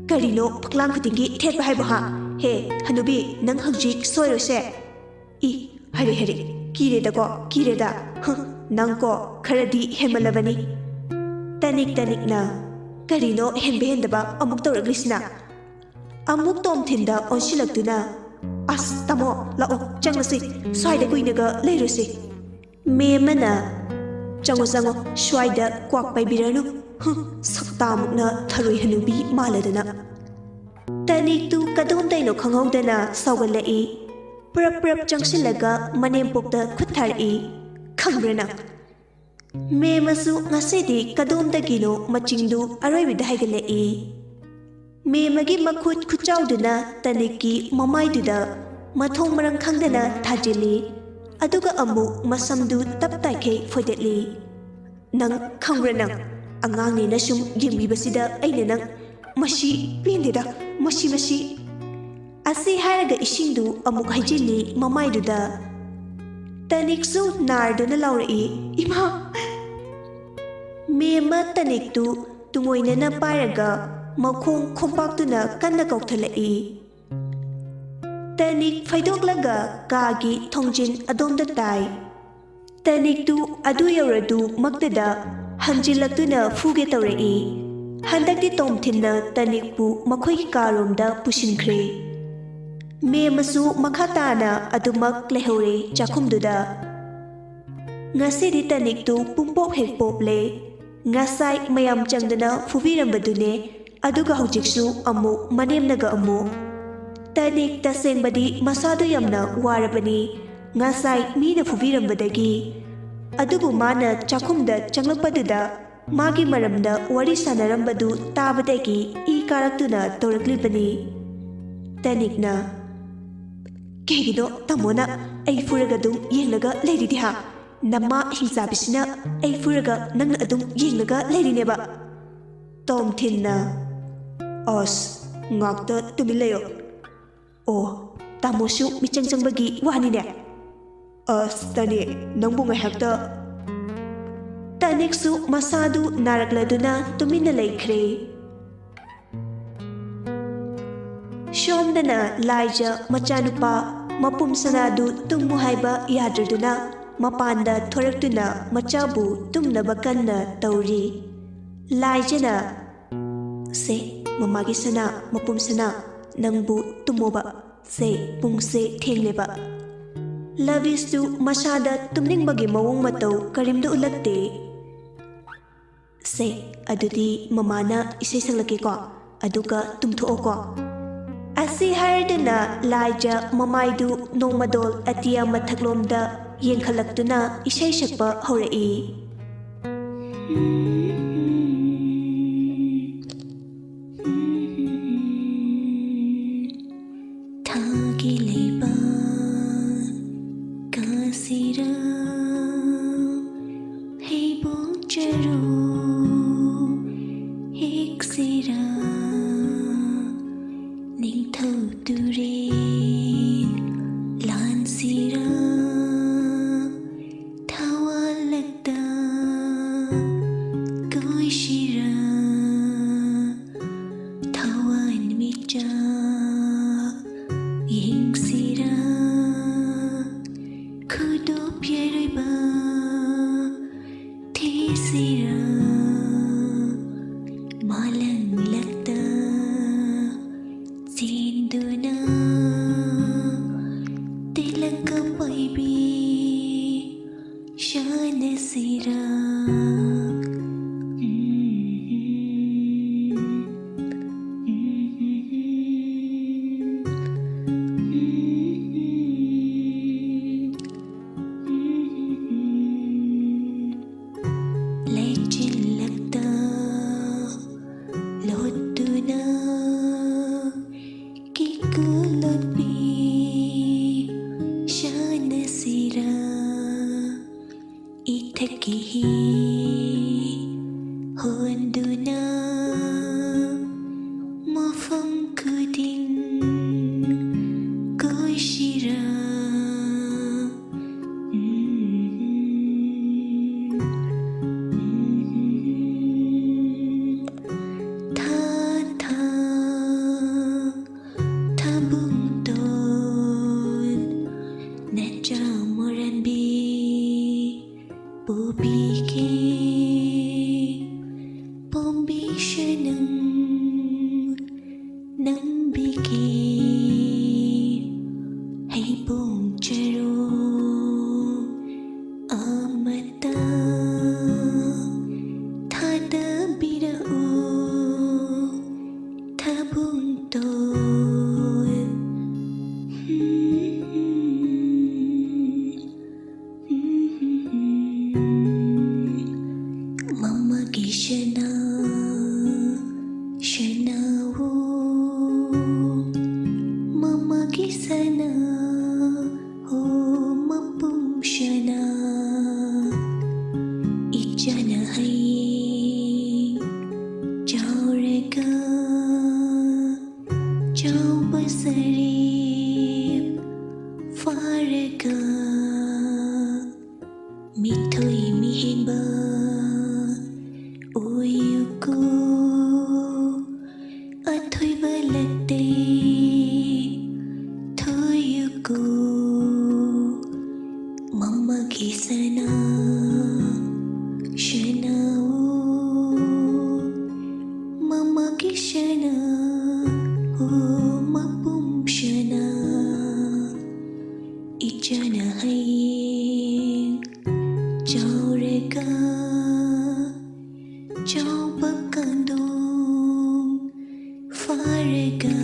"ꯀꯔꯤꯅꯣ ꯐꯛꯂꯥꯡ ꯈꯨꯗꯤꯡꯒꯤ ꯊꯦꯠꯄ ꯍꯥꯏꯕꯨ ꯍꯥ? ꯍꯦ, ꯍꯅꯨꯕꯤ, ꯅꯪ ꯍꯧꯖꯤꯛ ꯁꯣꯏꯔꯣꯏꯁꯦ꯫" "ꯏ, ꯍꯔꯦ ꯍꯔꯦ, ꯀꯤꯔꯦꯗꯀꯣ, ꯀꯤꯔꯦꯗ꯫ ꯍ, ꯅꯪꯀꯣ ꯈꯔꯗꯤ ꯍꯦꯟꯃꯜꯂꯕꯅꯤ꯫" ꯇꯅꯤꯛ ꯇꯅꯤꯛꯅ, "ꯀꯔꯤꯅꯣ ꯍꯦꯟꯕ ꯍꯦꯟꯗꯕ ꯑꯃꯨꯛ ꯇꯧꯔꯛꯂꯤꯁꯤꯅ?" ꯑꯃꯨꯛ ꯇꯣꯝꯊꯤꯟꯗ ꯑꯣꯟꯁꯤꯜꯂꯛꯇꯨꯅ, "ꯑꯁ, ꯇꯥꯃꯣ, ꯂꯥꯛꯑꯣ, ꯆꯪꯉꯁꯤ, ꯁ꯭ꯋꯥꯏꯗ ꯀꯨꯏꯅꯒ ꯂꯩꯔꯨꯁꯤ꯫" ꯃꯦꯝꯃꯅ, "ꯆꯪꯉꯣ, ꯆꯪꯉꯣ, ꯁ꯭ꯋꯥꯏꯗ ꯀ꯭ꯋꯥꯛ ꯄꯥꯏꯕꯤꯔꯅꯨ꯫ ꯍꯨꯝ, ꯁꯛꯇꯥꯃꯨꯛꯅ ꯊꯔꯣꯏ ꯍꯅꯨꯕꯤ ꯃꯥꯜꯂꯗꯅ꯫" ꯇꯅꯤꯛꯇꯨ ꯀꯗꯣꯝꯗꯩꯅꯣ ꯈꯪꯍꯧꯗꯅ ꯁꯥꯎꯒꯠꯂꯛꯏ꯫ ꯄ꯭ꯔꯞ ꯄ꯭ꯔꯞ ꯆꯪꯁꯤꯜꯂꯒ ꯃꯅꯦꯝꯄꯣꯛꯇ ꯈꯨꯠ ꯊꯥꯔꯛꯏ꯫ "ꯈꯪꯕ꯭ꯔꯥ ꯅꯪ?" ꯃꯦꯝꯃꯁꯨ ꯉꯁꯤꯗꯤ ꯀꯗꯣꯝꯗꯒꯤꯅꯣ ꯃꯆꯤꯡꯗꯨ ꯑꯔꯣꯏꯕꯤꯗ ꯍꯥꯏꯒꯠꯂꯛꯏ꯫ ꯃꯦꯝꯃꯒꯤ ꯃꯈꯨꯠ ꯈꯨꯠꯆꯥꯎꯗꯨꯅ ꯇꯅꯤꯛꯀꯤ ꯃꯃꯥꯏꯗꯨꯗ ꯃꯊꯣꯡ ꯃꯔꯝ ꯈꯪꯗꯅ ꯊꯥꯖꯤꯜꯂꯤ꯫ ꯑꯗꯨꯒ ꯑꯃꯨꯛ ꯃꯁꯝꯗꯨ ꯇꯞ ꯇꯥꯏꯈꯩ ꯐꯣꯏꯗꯠꯂꯤ꯫ "ꯅꯪ ꯈꯪꯕ꯭ꯔꯥ ꯅꯪ? ꯑꯉꯥꯡꯅꯦꯅ ꯁꯨꯝ ꯌꯦꯡꯕꯤꯕꯁꯤꯗ ꯑꯩꯅ ꯅꯪ, ꯃꯁꯤ ꯄꯦꯟꯗꯦꯗ, ꯃꯁꯤ, ꯃꯁꯤ꯫" ꯑꯁꯤ ꯍꯥꯏꯔꯒ ꯏꯁꯤꯡꯗꯨ ꯑꯃꯨꯛ ꯍꯩꯖꯤꯜꯂꯤ ꯃꯃꯥꯏꯗꯨꯗ꯫ ꯇꯅꯤꯛꯁꯨ ꯅꯥꯔꯗꯨꯅ ꯂꯥꯎꯔꯛꯏ, "ꯏꯃꯥ!" ꯃꯦꯝꯃ ꯇꯅꯤꯛꯇꯨ ꯇꯨꯡꯑꯣꯏꯅꯅ ꯄꯥꯏꯔꯒ ꯃꯈꯣꯡ ꯈꯣꯡꯄꯥꯛꯇꯨꯅ ꯀꯟꯅ ꯀꯧꯊꯠꯂꯛꯏ꯫ ꯇꯅꯤꯛ ꯐꯩꯗꯣꯛꯂꯒ ꯀꯥꯒꯤ ꯊꯣꯡꯖꯤꯟ ꯑꯗꯣꯝꯗ ꯇꯥꯏ꯫ ꯇꯅꯤꯛꯇꯨ ꯑꯗꯨ ꯌꯧꯔꯗꯨꯃꯛꯇꯗ ꯍꯟꯖꯤꯜꯂꯛꯇꯨꯅ ꯐꯨꯒꯦ ꯇꯧꯔꯛꯏ꯫ ꯍꯟꯗꯛꯇꯤ ꯇꯣꯝꯊꯤꯟꯅ ꯇꯅꯤꯛꯄꯨ ꯃꯈꯣꯏꯒꯤ ꯀꯥꯔꯣꯝꯗ ꯄꯨꯁꯤꯟꯈ꯭ꯔꯦ꯫ ꯃꯦꯝꯃꯁꯨ ꯃꯈꯥ ꯇꯥꯅ ꯑꯗꯨꯃꯛ ꯂꯩꯍꯧꯔꯦ ꯆꯥꯛꯈꯨꯝꯗꯨꯗ꯫ ꯉꯁꯤꯗꯤ ꯇꯅꯤꯛꯇꯨ ꯄꯨꯡꯄꯣꯞ ꯍꯦꯛ ꯄꯣꯞꯂꯦ꯫ ꯉꯁꯥꯏ ꯃꯌꯥꯝ ꯆꯪꯗꯅ ꯐꯨꯕꯤꯔꯝꯕꯗꯨꯅꯦ, ꯑꯗꯨꯒ ꯍꯧꯖꯤꯛꯁꯨ ꯑꯃꯨꯛ ꯃꯅꯦꯝꯅꯒ ꯑꯃꯨꯛ꯫ ꯇꯅꯤꯛ ꯇꯁꯦꯡꯕꯗꯤ ꯃꯁꯥꯗꯨ ꯌꯥꯝꯅ ꯋꯥꯔꯕꯅꯤ, ꯉꯁꯥꯏ ꯃꯤꯅ ꯐꯨꯕꯤꯔꯝꯕꯗꯒꯤ꯫ ꯑꯗꯨꯕꯨ ꯃꯥꯅ ꯆꯥꯛꯈꯨꯝꯗ ꯆꯪꯂꯛꯄꯗꯨꯗ ꯃꯥꯒꯤ ꯃꯔꯝꯗ ꯋꯥꯔꯤ ꯁꯥꯟꯅꯔꯝꯕꯗꯨ ꯇꯥꯕꯗꯒꯤ ꯏ ꯀꯥꯔꯛꯇꯨꯅ ꯇꯧꯔꯛꯂꯤꯕꯅꯤ꯫ ꯇꯅꯤꯛꯅ, "ꯀꯩꯒꯤꯅꯣ ꯇꯥꯃꯣꯅ ꯑꯩ ꯐꯨꯔꯒ ꯑꯗꯨꯝ ꯌꯦꯡꯂꯒ ꯂꯩꯔꯤꯗꯤ ꯍꯥ? ꯅꯃꯥ ꯍꯤꯡꯆꯥꯕꯤꯁꯤꯅ ꯑꯩ ꯐꯨꯔꯒ ꯅꯪꯅ ꯑꯗꯨꯝ ꯌꯦꯡꯂꯒ ꯂꯩꯔꯤꯅꯦꯕ?" ꯇꯣꯝꯊꯤꯟꯅ, "ꯑꯁ, ꯉꯥꯛꯇ ꯇꯨꯃꯤꯟ ꯂꯩꯌꯣ꯫ ꯑꯣ, ꯇꯥꯃꯣꯁꯨ ꯃꯤꯆꯪ ꯆꯪꯕꯒꯤ ꯋꯥꯅꯤꯅꯦ꯫ ꯑꯁ, ꯇꯅꯤꯛ, ꯅꯪꯕꯨ ꯉꯥꯏꯍꯥꯛꯇ꯫ ꯇꯅꯤꯛꯁꯨ ꯃꯁꯥꯗꯨ ꯅꯥꯔꯛꯂꯗꯨꯅ ꯇꯨꯃꯤꯟꯅ ꯂꯩꯈ꯭ꯔꯦ꯫ ꯁꯣꯝꯗꯅ ꯂꯥꯏꯖ ꯃꯆꯥꯅꯨꯄꯥ ꯃꯄꯨꯝ ꯁꯅꯥꯗꯨ ꯇꯨꯝꯃꯨ ꯍꯥꯏꯕ ꯌꯥꯗ꯭ꯔꯗꯨꯅ ꯃꯄꯥꯟꯗ ꯊꯣꯔꯛꯇꯨꯅ ꯃꯆꯥꯕꯨ ꯇꯨꯝꯅꯕ ꯀꯟꯅ ꯇꯧꯔꯤ꯫ ꯂꯥꯏꯖꯅ, "ꯁꯦ, ꯃꯃꯥꯒꯤ ꯁꯅꯥ, ꯃꯄꯨꯝ ꯁꯅꯥ, ꯅꯪꯕꯨ ꯇꯨꯝꯃꯣꯕ꯫ ꯁꯦ, ꯄꯨꯡꯁꯦ ꯊꯦꯡꯂꯦꯕ꯫" ꯂꯕꯤꯁꯇꯨ ꯃꯁꯥꯗ ꯇꯨꯝꯅꯤꯡꯕꯒꯤ ꯃꯑꯣꯡ ꯃꯇꯧ ꯀꯔꯤꯝꯇ ꯎꯠꯂꯛꯇꯦ꯫ "ꯁꯦ, ꯑꯗꯨꯗꯤ ꯃꯃꯥꯅ ꯏꯁꯩ ꯁꯛꯂꯛꯀꯦꯀꯣ, ꯑꯗꯨꯒ ꯇꯨꯝꯊꯣꯛꯑꯣꯀꯣ꯫" ꯑꯁꯤ ꯍꯥꯏꯔꯗꯨꯅ ꯂꯥꯏꯖ ꯃꯃꯥꯏꯗꯨ ꯅꯣꯡꯃꯗꯣꯜ ꯑꯇꯤꯌꯥ ꯃꯊꯛꯂꯣꯝꯗ ꯌꯦꯡꯈꯠꯂꯛꯇꯨꯅ ꯏꯁꯩ ꯁꯛꯄ ꯍꯧꯔꯛꯏ꯫ ꯊꯥꯒꯤ ꯂꯩꯕꯥꯛ ꯀꯥꯁꯤꯔ, ꯍꯩꯕꯣꯛ ꯆꯔꯨ ꯍꯦꯛꯁꯤꯔ, ꯅꯤꯡꯊꯧ ꯇꯨꯔꯦꯜ ꯂꯥꯟꯁꯤꯔ, ꯊꯋꯥꯜꯂꯛꯇ ꯀꯣꯏꯁꯤꯔ, ꯊꯋꯥꯟ ꯃꯤꯆꯥꯛ ꯌꯦꯡꯁꯤꯔ, ꯈꯨꯗꯣꯞ ꯌꯥꯏꯔꯣꯏꯕ ꯊꯤꯁꯤꯔ, ꯃꯥꯂꯪꯂꯛꯇ ꯆꯦꯟꯗꯨꯅ ꯇꯤꯂꯛꯀ ꯄꯥꯏꯕꯤ ꯁꯥꯟꯅꯁꯤꯔ꯫ ꯂꯩꯆꯤꯜꯂꯛꯇ ꯂꯣꯠꯇꯨꯅ ꯀꯤꯀꯨ ꯂꯣꯠꯄꯤ ꯁꯥꯟꯅꯁꯤꯔ꯫ ꯏꯊꯛꯀꯤ ꯍꯤ ꯍꯣꯟꯗꯨꯅ ꯃꯐꯝ ꯈꯨꯗꯤꯡ ꯄꯣꯝꯕꯤ ꯁꯅꯪ ꯅꯝꯕꯤꯒꯦ, ꯍꯩꯕꯣꯡ ꯆꯔꯨ ꯑꯃꯇ ꯊꯥꯗꯕꯤꯔꯛꯎ, ꯊꯥꯕꯨꯡ ꯇꯣꯜ꯫ ꯃꯃꯥꯒꯤ ꯁꯅꯥ, ꯁꯅꯥꯋꯣ, ꯃꯃꯥꯒꯤ ꯁꯅꯥ, ꯍꯣ ꯃꯄꯨꯝ ꯁꯅꯥ, ꯏꯆꯥꯅ ꯍꯌꯦꯡ ꯆꯥꯎꯔꯒ, ꯆꯥꯎꯕ ꯁꯔꯤꯞ ꯐꯥꯔꯒ, ꯃꯤꯊꯣꯏ ꯃꯤꯍꯦꯟꯕ ꯑꯣꯏꯌꯨꯀꯣ, ꯑꯊꯣꯏꯕ ꯂꯛꯇꯦ ꯊꯣꯏꯌꯨꯀꯣ, ꯃꯃꯥꯒꯤ ꯁꯅꯥ, ꯁꯅꯥꯋꯣ, ꯃꯃꯥꯒꯤ ꯁꯅꯥ, ꯍꯣ ꯃꯄꯨꯝ ꯁꯅꯥ, ꯏꯆꯥꯅ ꯍꯌꯦꯡ ꯆꯥꯎꯔꯒ, ꯆꯥꯎꯕ ꯀꯥꯡꯗꯣꯡ ꯐꯥꯔꯒ,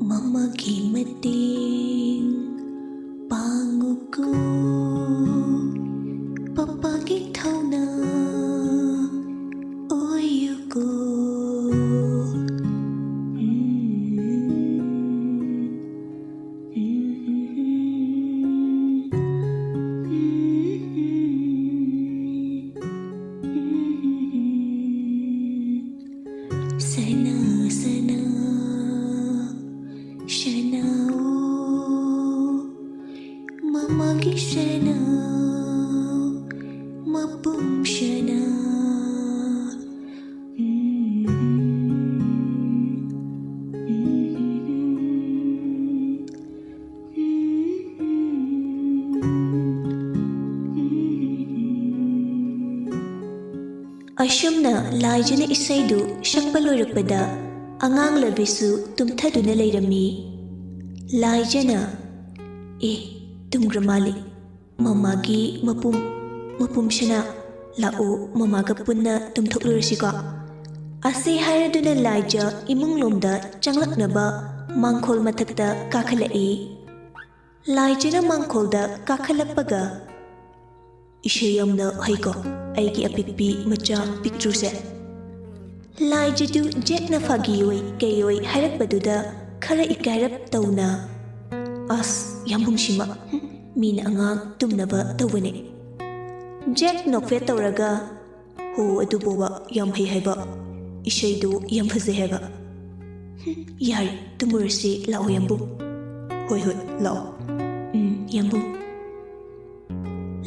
ꯃꯃꯥꯒꯤ ꯃꯇꯦꯡ ꯄꯥꯡꯉꯨꯀꯣ, ꯄꯄꯥꯒꯤ ꯊꯧꯅꯥ ꯑꯣꯏꯌꯨꯀꯣ꯫ ꯁꯅꯥ, ꯁꯅꯥ, ꯁꯅꯥꯋꯣ, ꯃꯃꯥꯒꯤ ꯁꯅꯥ, ꯃꯄꯨꯝ ꯁꯅꯥ꯫ ꯑꯁꯨꯝꯅ ꯂꯥꯏꯖꯅ ꯏꯁꯩꯗꯨ ꯁꯛꯄ ꯂꯣꯏꯔꯛꯄꯗ ꯑꯉꯥꯡ ꯂꯕꯤꯁꯨ ꯇꯨꯝꯊꯗꯨꯅ ꯂꯩꯔꯝꯃꯤ꯫ ꯂꯥꯏꯖꯅ, "ꯑꯦ, ꯇꯨꯝꯈ꯭ꯔ ꯃꯥꯜꯂꯤ꯫ ꯃꯃꯥꯒꯤ ꯃꯄꯨꯝ, ꯃꯄꯨꯝꯁꯤꯅ, ꯂꯥꯛꯑꯣ, ꯃꯃꯥꯒ ꯄꯨꯟꯅ ꯇꯨꯝꯊꯣꯛꯂꯨꯔꯁꯤꯀꯣ?" ꯑꯁꯤ ꯍꯥꯏꯔꯗꯨꯅ ꯂꯥꯏꯖ ꯏꯃꯨꯡꯂꯣꯝꯗ ꯆꯪꯂꯛꯅꯕ ꯃꯥꯡꯈꯣꯜ ꯃꯊꯛꯇ ꯀꯥꯈꯠꯂꯛꯏ꯫ ꯂꯥꯏꯖꯅ ꯃꯥꯡꯈꯣꯜꯗ ꯀꯥꯈꯠꯂꯛꯄꯒ, "ꯏꯁꯩ ꯌꯥꯝꯅ ꯍꯩꯀꯣ, ꯑꯩꯒꯤ ꯑꯄꯤꯛꯄꯤ ꯃꯆꯥ ꯄꯤꯛꯇ꯭ꯔꯨꯁꯦ?" ꯂꯥꯏꯖꯗꯨ ꯖꯦꯛꯅ ꯐꯥꯒꯤ ꯑꯣꯏ ꯀꯩ ꯑꯣꯏ ꯍꯥꯏꯔꯛꯄꯗꯨꯗ ꯈꯔ ꯏꯀꯥꯏꯔꯞ ꯇꯧꯅ, "ꯑꯁ, ꯌꯥꯝꯕꯨꯡꯁꯤꯃ, ꯍꯨꯝ, ꯃꯤꯅ ꯑꯉꯥꯡ ꯇꯨꯝꯅꯕ ꯇꯧꯕꯅꯦ꯫" ꯖꯦꯛ ꯅꯣꯛꯐꯦꯠ ꯇꯧꯔꯒ, "ꯍꯣ, ꯑꯗꯨꯕꯣꯕ ꯌꯥꯝ ꯍꯩ ꯍꯥꯏꯕ, ꯏꯁꯩꯗꯣ ꯌꯥꯝ ꯐꯖꯩ ꯍꯥꯏꯕ꯫ ꯍꯨꯝ, ꯌꯥꯔꯦ, ꯇꯨꯝꯃꯨꯔꯁꯤ, ꯂꯥꯛꯑꯣ ꯌꯥꯝꯕꯨꯡ꯫" "ꯍꯣꯏ, ꯍꯣꯏ, ꯂꯥꯛꯑꯣ꯫ ꯎꯝ, ꯌꯥꯝꯕꯨꯡ꯫"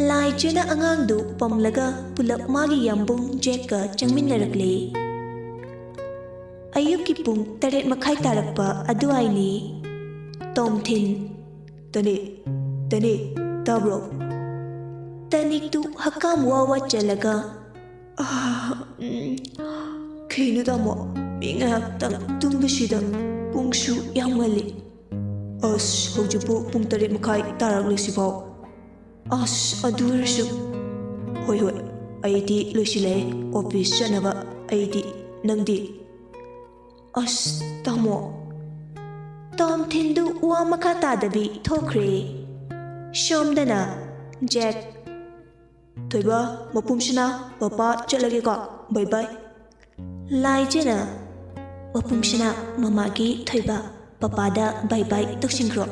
ꯂꯥꯏꯖꯅ ꯑꯉꯥꯡꯗꯨ ꯄꯝꯂꯒ ꯄꯨꯂꯞ ꯃꯥꯒꯤ ꯌꯥꯝꯕꯨꯡ ꯖꯦꯛꯀ ꯆꯪꯃꯤꯟꯅꯔꯛꯂꯦ꯫ ꯑꯌꯨꯛꯀꯤ ꯄꯨꯡ ꯇꯔꯦꯠ ꯃꯈꯥꯏ ꯇꯥꯔꯛꯄ ꯑꯗꯨꯋꯥꯏꯅꯤ꯫ ꯇꯣꯝꯊꯤꯟ, "ꯇꯅꯤꯛ, ꯇꯅꯤꯛ, ꯇꯥꯕ꯭ꯔꯣ?" ꯇꯅꯤꯛꯇꯨ ꯍꯛꯀꯥꯝ ꯋꯥ ꯋꯥ ꯆꯜꯂꯒ, "ꯑꯥ, ꯎꯝ, ꯀꯩꯅꯣ ꯇꯥꯃꯣ, ꯃꯤ ꯉꯥꯏꯍꯥꯛꯇꯪ ꯇꯨꯝꯕꯁꯤꯗ ꯄꯨꯡꯁꯨ ꯌꯥꯝ ꯉꯜꯂꯤ꯫" "ꯑꯁ, ꯍꯧꯖꯤꯛꯄꯨ ꯄꯨꯡ ꯇꯔꯦꯠ ꯃꯈꯥꯏ ꯇꯥꯔꯛꯂꯤꯁꯤꯐꯥꯎ꯫ ꯑꯁ, ꯑꯗꯨ ꯑꯣꯏꯔꯁꯨ꯫" "ꯍꯣꯏ, ꯍꯣꯏ, ꯑꯩꯗꯤ ꯂꯣꯏꯁꯤꯜꯂꯦ, ꯑꯣꯐꯤꯁ ꯆꯠꯅꯕ ꯑꯩꯗꯤ꯫ ꯅꯪꯗꯤ?" "ꯑꯁ, ꯇꯥꯃꯣ꯫" ꯇꯣꯝꯊꯤꯟꯗꯨ ꯋꯥ ꯃꯈꯥ ꯇꯥꯗꯕꯤ ꯊꯣꯛꯈ꯭ꯔꯦ꯫ ꯁꯣꯝꯗꯅ ꯖꯦꯛ, "ꯊꯣꯏꯕ, ꯃꯄꯨꯝꯁꯤꯅ, ꯄꯄꯥ ꯆꯠꯂꯒꯦꯀꯣ, ꯕꯥꯏ ꯕꯥꯏ꯫" ꯂꯥꯏꯖꯅ, "ꯃꯄꯨꯝꯁꯤꯅ, ꯃꯃꯥꯒꯤ ꯊꯣꯏꯕ, ꯄꯄꯥꯗ ꯕꯥꯏ ꯕꯥꯏ ꯇꯧꯁꯤꯟꯈ꯭ꯔꯣ,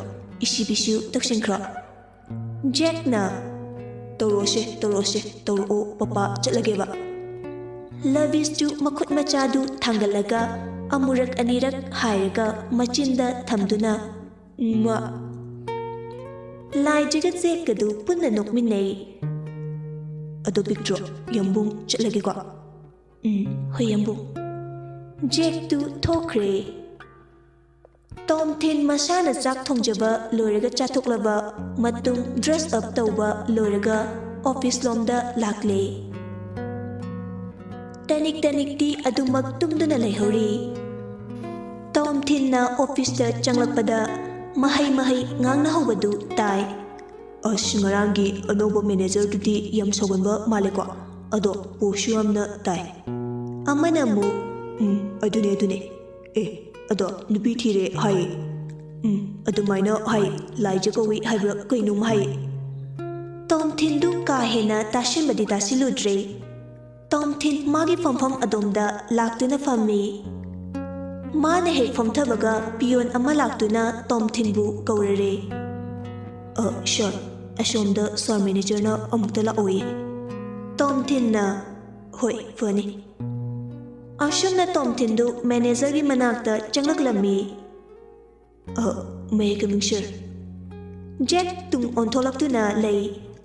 ꯏꯁꯤꯕꯤꯁꯨ ꯇꯧꯁꯤꯟꯈ꯭ꯔꯣ꯫" ꯖꯦꯛꯅ, "ꯇꯧꯔꯛꯑꯣꯁꯦ, ꯇꯧꯔꯛꯑꯣꯁꯦ, ꯇꯧꯔꯛꯑꯣ, ꯄꯄꯥ ꯆꯠꯂꯒꯦꯕ꯫" ꯂꯕꯤꯁꯇꯨ ꯃꯈꯨꯠ ꯃꯆꯥꯗꯨ ꯊꯥꯡꯒꯠꯂꯒ ꯑꯃꯨꯔꯛ ꯑꯅꯤꯔꯛ ꯍꯥꯏꯔꯒ ꯃꯆꯤꯟꯗ ꯊꯝꯗꯨꯅ, "ꯃꯥ꯫" ꯂꯥꯏꯖꯒ ꯖꯦꯛꯀꯗꯨ ꯄꯨꯟꯅ ꯅꯣꯛꯃꯤꯟꯅꯩ꯫ "ꯑꯗꯣ ꯄꯤꯛꯇ꯭ꯔꯣ, ꯌꯥꯝꯕꯨꯡ ꯆꯠꯂꯒꯦꯀꯣ?" "ꯎꯝ, ꯍꯣꯏ ꯌꯥꯝꯕꯨꯡ꯫" ꯖꯦꯛꯇꯨ ꯊꯣꯛꯈ꯭ꯔꯦ꯫ ꯇꯣꯝꯊꯤꯟ ꯃꯁꯥꯅ ꯆꯥꯛ ꯊꯣꯡꯖꯕ ꯂꯣꯏꯔꯒ ꯆꯥꯊꯣꯛꯂꯕ ꯃꯇꯨꯡ, ꯗ꯭ꯔꯦꯁ ꯑꯞ ꯇꯧꯕ ꯂꯣꯏꯔꯒ ꯑꯣꯐꯤꯁ ꯂꯣꯝꯗ ꯂꯥꯛꯂꯦ꯫ ꯇꯅꯤꯛ ꯇꯅꯤꯛꯇꯤ ꯑꯗꯨꯃꯛ ꯇꯨꯝꯗꯨꯅ ꯂꯩꯍꯧꯔꯤ꯫ ꯇꯣꯝꯊꯤꯟꯅ ꯑꯣꯐꯤꯁꯇ ꯆꯪꯂꯛꯄꯗ ꯃꯍꯩ ꯃꯍꯩ ꯉꯥꯡꯅꯍꯧꯕꯗꯨ ꯇꯥꯏ꯫ "ꯑꯁ, ꯉꯔꯥꯡꯒꯤ ꯑꯅꯧꯕ ꯃꯦꯅꯦꯖꯔꯗꯨꯗꯤ ꯌꯥꯝ ꯁꯥꯎꯒꯟꯕ ꯃꯥꯜꯂꯦꯀꯣ꯫ ꯑꯗꯣ ꯄꯣꯁꯁꯨ ꯌꯥꯝꯅ ꯇꯥꯏ꯫" ꯑꯃꯅ ꯑꯃꯨꯛ, "ꯎꯝ, ꯑꯗꯨꯅꯦ, ꯑꯗꯨꯅꯦ꯫ ꯑꯦ, ꯑꯗꯣ ꯅꯨꯄꯤ ꯊꯤꯔꯦ ꯍꯥꯏ꯫ ꯎꯝ, ꯑꯗꯨꯃꯥꯏꯅ ꯍꯥꯏ꯫ ꯂꯥꯏꯖ ꯀꯧꯏ ꯍꯥꯏꯕ꯭ꯔꯥ ꯀꯩꯅꯣꯝ ꯍꯥꯏ꯫" ꯇꯣꯝꯊꯤꯟꯗꯨ ꯀꯥ ꯍꯦꯟꯅ ꯇꯥꯁꯤꯟꯕꯗꯤ ꯇꯥꯁꯤꯜꯂꯨꯗ꯭ꯔꯦ꯫ ꯇꯣꯝꯊꯤꯟ ꯃꯥꯒꯤ ꯐꯝꯐꯝ ꯑꯗꯣꯝꯗ ꯂꯥꯛꯇꯨꯅ ꯐꯝꯃꯤ꯫ ꯃꯥꯅ ꯍꯦꯛ ꯐꯝꯊꯕꯒ ꯄꯤꯌꯣꯟ ꯑꯃ ꯂꯥꯛꯇꯨꯅ ꯇꯣꯝꯊꯤꯟꯕꯨ ꯀꯧꯔꯔꯦ꯫ "ꯑ, ꯁꯥꯔ, ꯑꯁꯣꯝꯗ ꯁꯥꯔ ꯃꯦꯅꯦꯖꯔꯅ ꯑꯃꯨꯛꯇ ꯂꯥꯛꯑꯣꯌꯦ꯫" ꯇꯣꯝꯊꯤꯟꯅ, "ꯍꯣꯏ, ꯐꯅꯤ꯫" ꯑꯁꯨꯝꯅ ꯇꯣꯝꯊꯤꯟꯗꯨ ꯃꯦꯅꯦꯖꯔꯒꯤ ꯃꯅꯥꯛꯇ ꯆꯪꯂꯛꯂꯝꯃꯤ꯫ "ꯑ, may I coming, sir?" ꯖꯦꯛ ꯇꯨꯡ ꯑꯣꯟꯊꯣꯛꯂꯛꯇꯨꯅ ꯂꯩ꯫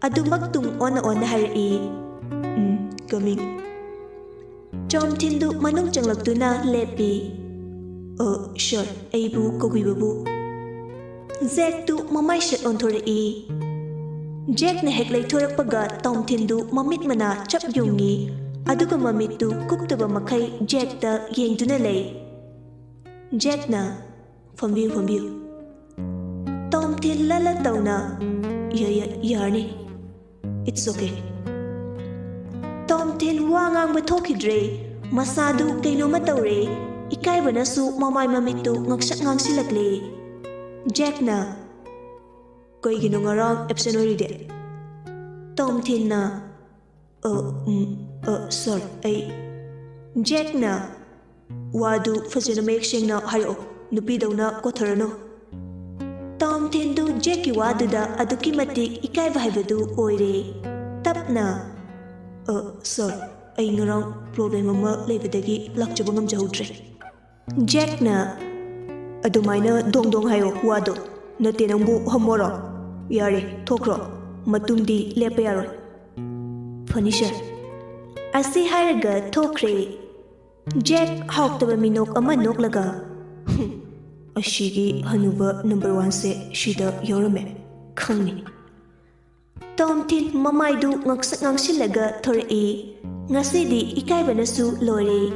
ꯑꯗꯨꯃꯛ ꯇꯨꯡ ꯑꯣꯟꯅ ꯑꯣꯟꯅ ꯍꯥꯏꯔꯛꯏ꯫ "ꯎꯝ, coming." ꯇꯣꯝꯊꯤꯟꯗꯨ ꯃꯅꯨꯡ ꯆꯪꯂꯛꯇꯨꯅ ꯂꯦꯞꯄꯤ꯫ "ꯑ, ꯁꯥꯔ, ꯑꯩꯕꯨ ꯀꯧꯕꯤꯕꯕꯨ?" ꯖꯦꯛꯇꯨ ꯃꯃꯥꯏ ꯁꯠ ꯑꯣꯟꯊꯣꯔꯛꯏ꯫ ꯖꯦꯛꯅ ꯍꯦꯛ ꯂꯩꯊꯣꯔꯛꯄꯒ ꯇꯣꯝꯊꯤꯟꯗꯨ ꯃꯃꯤꯠ ꯃꯅꯥ ꯆꯞ ꯌꯨꯡꯉꯤ, ꯑꯗꯨꯒ ꯃꯃꯤꯠꯇꯨ ꯀꯨꯞꯇꯕ ꯃꯈꯩ ꯖꯦꯛꯇ ꯌꯦꯡꯗꯨꯅ ꯂꯩ꯫ ꯖꯦꯛꯅ, "ꯐꯝꯕꯤꯌꯨ, ꯐꯝꯕꯤꯌꯨ꯫" ꯇꯣꯝꯊꯤꯟ ꯂꯠ ꯂꯠ ꯇꯧꯅ, "ꯌꯥ-, ꯌꯥ-, ꯌꯥꯔꯅꯤ꯫ It's okay." ꯇꯣꯝꯊꯤꯟ ꯋꯥ ꯉꯥꯡꯕ ꯊꯣꯛꯈꯤꯗ꯭ꯔꯦ꯫ ꯃꯁꯥꯗꯨ ꯀꯩꯅꯣꯝꯃ ꯇꯧꯔꯦ꯫ ꯏꯀꯥꯏꯕꯅꯁꯨ ꯃꯃꯥꯏ ꯃꯃꯤꯠꯇꯨ ꯉꯛꯁꯛ ꯉꯥꯡꯁꯤꯜꯂꯛꯂꯦ꯫ ꯖꯦꯛꯅ, "ꯀꯩꯒꯤꯅꯣ ꯉꯔꯥꯡ ꯑꯦꯞꯁꯦꯟ ꯑꯣꯏꯔꯤꯗꯤ?" ꯇꯣꯝꯊꯤꯟꯅ, "ꯑ, ꯎꯝ, ꯑ, ꯁꯥꯔ, ꯑꯩ꯫" ꯖꯦꯛꯅ, "ꯋꯥꯗꯨ ꯐꯖꯅ ꯃꯌꯦꯛ ꯁꯦꯡꯅ ꯍꯥꯏꯔꯛꯑꯣ, ꯅꯨꯄꯤꯗꯧꯅ ꯀꯣꯊꯔꯅꯨ꯫" ꯇꯣꯝꯊꯤꯟꯗꯨ ꯖꯦꯛꯀꯤ ꯋꯥꯗꯨꯗ ꯑꯗꯨꯛꯀꯤ ꯃꯇꯤꯛ ꯏꯀꯥꯏꯕ ꯍꯥꯏꯕꯗꯨ ꯑꯣꯏꯔꯦ꯫ ꯇꯞꯅ, "ꯑ, ꯁꯥꯔ, ꯑꯩ ꯉꯔꯥꯡ ꯄ꯭ꯔꯣꯕ꯭ꯂꯦꯝ ꯑꯃ ꯂꯩꯕꯗꯒꯤ ꯂꯥꯛꯆꯕ ꯉꯝꯖꯍꯧꯗ꯭ꯔꯦ꯫" ꯖꯦꯛꯅ, "ꯑꯗꯨꯃꯥꯏꯅ ꯗꯣꯡ ꯗꯣꯡ ꯍꯥꯏꯌꯣ ꯋꯥꯗꯣ꯫ ꯅꯠꯇꯦ, ꯅꯪꯕꯨ ꯍꯣꯃꯣꯔꯣ? ꯌꯥꯔꯦ, ꯊꯣꯛꯈ꯭ꯔꯣ꯫ ꯃꯇꯨꯡꯗꯤ ꯂꯦꯞꯄ ꯌꯥꯔꯣꯏ꯫" "ꯐꯅꯤ, ꯁꯥꯔ꯫" ꯑꯁꯤ ꯍꯥꯏꯔꯒ ꯊꯣꯛꯈ꯭ꯔꯦ꯫ ꯖꯦꯛ ꯍꯥꯎꯇꯕ ꯃꯤꯅꯣꯛ ꯑꯃ ꯅꯣꯛꯂꯒ, "ꯍꯨꯝ, ꯑꯁꯤꯒꯤ ꯍꯅꯨꯕ ꯅꯝꯕꯔ ꯋꯥꯟꯁꯦ ꯁꯤꯗ ꯌꯥꯎꯔꯝꯃꯦ꯫ ꯈꯪꯅꯤ꯫" ꯇꯣꯝꯊꯤꯟ ꯃꯃꯥꯏꯗꯨ ꯉꯛꯁꯛ ꯉꯥꯡꯁꯤꯜꯂꯒ ꯊꯣꯔꯛꯏ꯫ ꯉꯁꯤꯗꯤ ꯏꯀꯥꯏꯕꯅꯁꯨ ꯂꯣꯏꯔꯦ꯫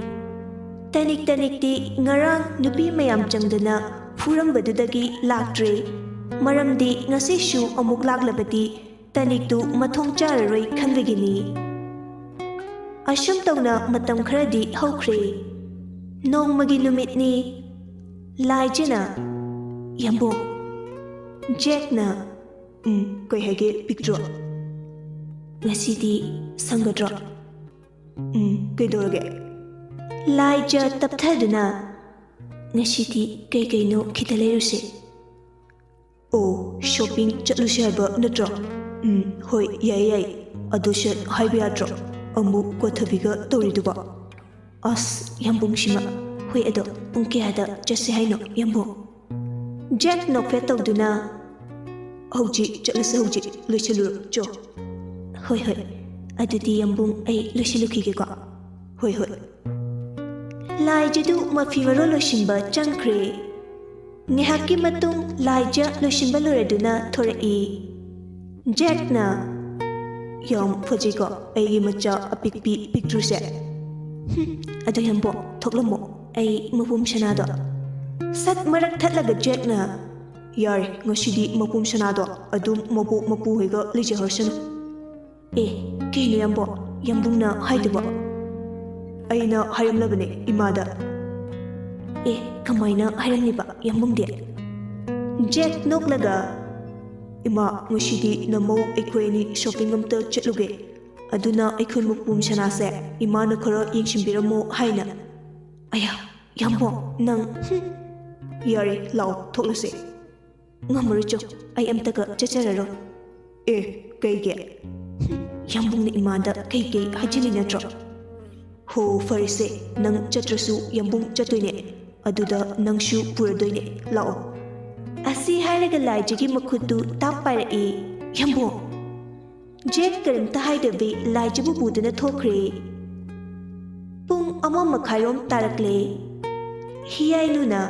ꯇꯅꯤꯛ ꯇꯅꯤꯛꯇꯤ ꯉꯔꯥꯡ ꯅꯨꯄꯤ ꯃꯌꯥꯝ ꯆꯪꯗꯅ ꯐꯨꯔꯝꯕꯗꯨꯗꯒꯤ ꯂꯥꯛꯇ꯭ꯔꯦ꯫ ꯃꯔꯝꯗꯤ ꯉꯁꯤꯁꯨ ꯑꯃꯨꯛ ꯂꯥꯛꯂꯕꯗꯤ ꯇꯅꯤꯛꯇꯨ ꯃꯊꯣꯡ ꯆꯥꯔꯔꯣꯏ ꯈꯟꯕꯒꯤꯅꯤ꯫ ꯑꯁꯨꯝ ꯇꯧꯅ ꯃꯇꯝ ꯈꯔꯗꯤ ꯍꯧꯈ꯭ꯔꯦ꯫ ꯅꯣꯡꯃꯒꯤ ꯅꯨꯃꯤꯠꯅꯤ꯫ ꯂꯥꯏꯖꯅ, "ꯌꯥꯝꯕꯨꯡ꯫" ꯖꯦꯛꯅ, "ꯎꯝ, ꯀꯩ ꯍꯥꯏꯒꯦ ꯄꯤꯛꯇ꯭ꯔꯨ? ꯉꯁꯤꯗꯤ ꯁꯪꯒꯗ꯭ꯔꯣ?" "ꯎꯝ, ꯀꯩꯗꯧꯔꯒꯦ?" ꯂꯥꯏꯖ ꯇꯞꯊꯗꯨꯅ, "ꯉꯁꯤꯗꯤ ꯀꯩ ꯀꯩꯅꯣ ꯈꯤꯇ ꯂꯩꯔꯨꯁꯦ꯫" "ꯑꯣ, ꯁꯣꯄꯤꯡ ꯆꯠꯂꯨꯁꯦ ꯍꯥꯏꯕ ꯅꯠꯇ꯭ꯔꯣ?" "ꯎꯝ, ꯍꯣꯏ, ꯌꯥꯏ, ꯌꯥꯏ꯫ ꯑꯗꯨ ꯁꯠ ꯍꯥꯏꯕ ꯌꯥꯗ꯭ꯔꯣ? ꯑꯃꯨꯛ ꯀꯣꯊꯕꯤꯒ ꯇꯧꯔꯤꯗꯨꯕꯣ?" "ꯑꯁ, ꯌꯥꯝꯕꯨꯡꯁꯤꯃ꯫ ꯍꯣꯏ, ꯑꯗꯣ ꯄꯨꯡ ꯀꯌꯥꯗ ꯆꯠꯁꯦ ꯍꯥꯏꯅꯣ, ꯌꯥꯝꯕꯨꯡ?" ꯖꯦꯛ ꯅꯣꯛꯐꯦꯠ ꯇꯧꯗꯨꯅ, "ꯍꯧꯖꯤꯛ ꯆꯠꯂꯁꯦ, ꯍꯧꯖꯤꯛ꯫ ꯂꯣꯏꯁꯤꯜꯂꯨꯔꯣ, ꯆꯣ꯫" "ꯍꯣꯏ, ꯍꯣꯏ꯫ ꯑꯗꯨꯗꯤ ꯌꯥꯝꯕꯨꯡ, ꯑꯩ ꯂꯣꯏꯁꯤꯜꯂꯨꯈꯤꯒꯦꯀꯣ꯫" "ꯍꯣꯏ, ꯍꯣꯏ꯫" ꯂꯥꯏꯖꯗꯨ ꯃꯐꯤ ꯃꯔꯣꯜ ꯂꯣꯏꯁꯤꯟꯕ ꯆꯪꯈ꯭ꯔꯦ꯫ ꯉꯥꯏꯍꯥꯛꯀꯤ ꯃꯇꯨꯡ ꯂꯥꯏꯖ ꯂꯣꯏꯁꯤꯟꯕ ꯂꯣꯏꯔꯗꯨꯅ ꯊꯣꯔꯛꯏ꯫ ꯖꯦꯛꯅ, "ꯌꯥꯝ ꯐꯖꯩꯀꯣ ꯑꯩꯒꯤ ꯃꯆꯥ ꯑꯄꯤꯛꯄꯤ ꯄꯤꯛꯇ꯭ꯔꯨꯁꯦ꯫ ꯍꯨꯝ, ꯑꯗꯨ ꯌꯥꯝꯕꯨꯡ, ꯊꯣꯛꯂꯝꯃꯣ, ꯑꯩ ꯃꯄꯨꯝ ꯁꯅꯥꯗꯣ꯫" ꯁꯠ ꯃꯔꯛ ꯊꯠꯂꯒ ꯖꯦꯛꯅ, "ꯌꯥꯔꯦ, ꯉꯁꯤꯗꯤ ꯃꯄꯨꯝ ꯁꯅꯥꯗꯣ ꯑꯗꯨꯝ ꯃꯕꯣꯛ ꯃꯄꯨ ꯍꯣꯏꯒ ꯂꯩꯖꯍꯧꯔꯁꯅꯨ꯫" "ꯑꯦ, ꯀꯩꯅꯣ ꯌꯥꯝꯕꯨꯡ, ꯌꯥꯝꯕꯨꯡꯅ ꯍꯥꯏꯗꯨꯕꯣ?" "ꯑꯩꯅ ꯍꯥꯏꯔꯝꯂꯕꯅꯦ ꯏꯃꯥꯗ꯫" "ꯑꯦ, ꯀꯃꯥꯏꯅ ꯍꯥꯏꯔꯝꯂꯤꯕ ꯌꯥꯝꯕꯨꯡꯗꯤ?" ꯖꯦꯛ ꯅꯣꯛꯂꯒ, "ꯏꯃꯥ, ꯉꯁꯤꯗꯤ ꯅꯃꯧ ꯑꯩꯈꯣꯏ ꯑꯅꯤ ꯁꯣꯄꯤꯡ ꯑꯝꯇ ꯆꯠꯂꯨꯒꯦ꯫ ꯑꯗꯨꯅ ꯑꯩꯈꯣꯏ ꯃꯄꯨꯝ ꯁꯅꯥꯁꯦ ꯏꯃꯥꯅ ꯈꯔ ꯌꯦꯡꯁꯤꯟꯕꯤꯔꯝꯃꯣ ꯍꯥꯏꯅ꯫" "ꯑꯌꯥ, ꯌꯥꯝꯕꯨꯡ, ꯅꯪ, ꯍꯨꯝ꯫" "ꯌꯥꯔꯦ, ꯂꯥꯛꯑꯣ, ꯊꯣꯛꯂꯁꯦ꯫" "ꯉꯝꯃꯔꯣꯏ ꯆꯣ, ꯑꯩ ꯑꯝꯇꯒ ꯆꯠꯆꯔꯔꯣꯏ꯫" "ꯑꯦ, ꯀꯩꯒꯤ?" "ꯍꯨꯝ, ꯌꯥꯝꯕꯨꯡꯅ ꯏꯃꯥꯗ ꯀꯩꯀꯩ ꯍꯥꯏꯖꯤꯜꯂꯤ ꯅꯠꯇ꯭ꯔꯣ?" "ꯍꯣ, ꯐꯔꯦꯁꯦ, ꯅꯪ ꯆꯠꯇ꯭ꯔꯁꯨ ꯌꯥꯝꯕꯨꯡ ꯆꯠꯇꯣꯏꯅꯦ, ꯑꯗꯨꯗ ꯅꯪꯁꯨ ꯄꯨꯔꯗꯣꯏꯅꯦ, ꯂꯥꯛꯑꯣ꯫" ꯑꯁꯤ ꯍꯥꯏꯔꯒ ꯂꯥꯏꯖꯒꯤ ꯃꯈꯨꯠꯇꯨ ꯇꯥꯞ ꯄꯥꯏꯔꯛꯏ꯫ "ꯌꯥꯝꯕꯨꯡ!" ꯖꯦꯛ ꯀꯔꯤꯝꯇ ꯍꯥꯏꯗꯕꯤ ꯂꯥꯏꯖꯕꯨ ꯄꯨꯗꯨꯅ ꯊꯣꯛꯈ꯭ꯔꯦ꯫ ꯄꯨꯡ ꯑꯃ ꯃꯈꯥꯏꯔꯣꯝ ꯇꯥꯔꯛꯂꯦ꯫ ꯍꯤꯌꯥꯏꯂꯨꯅ,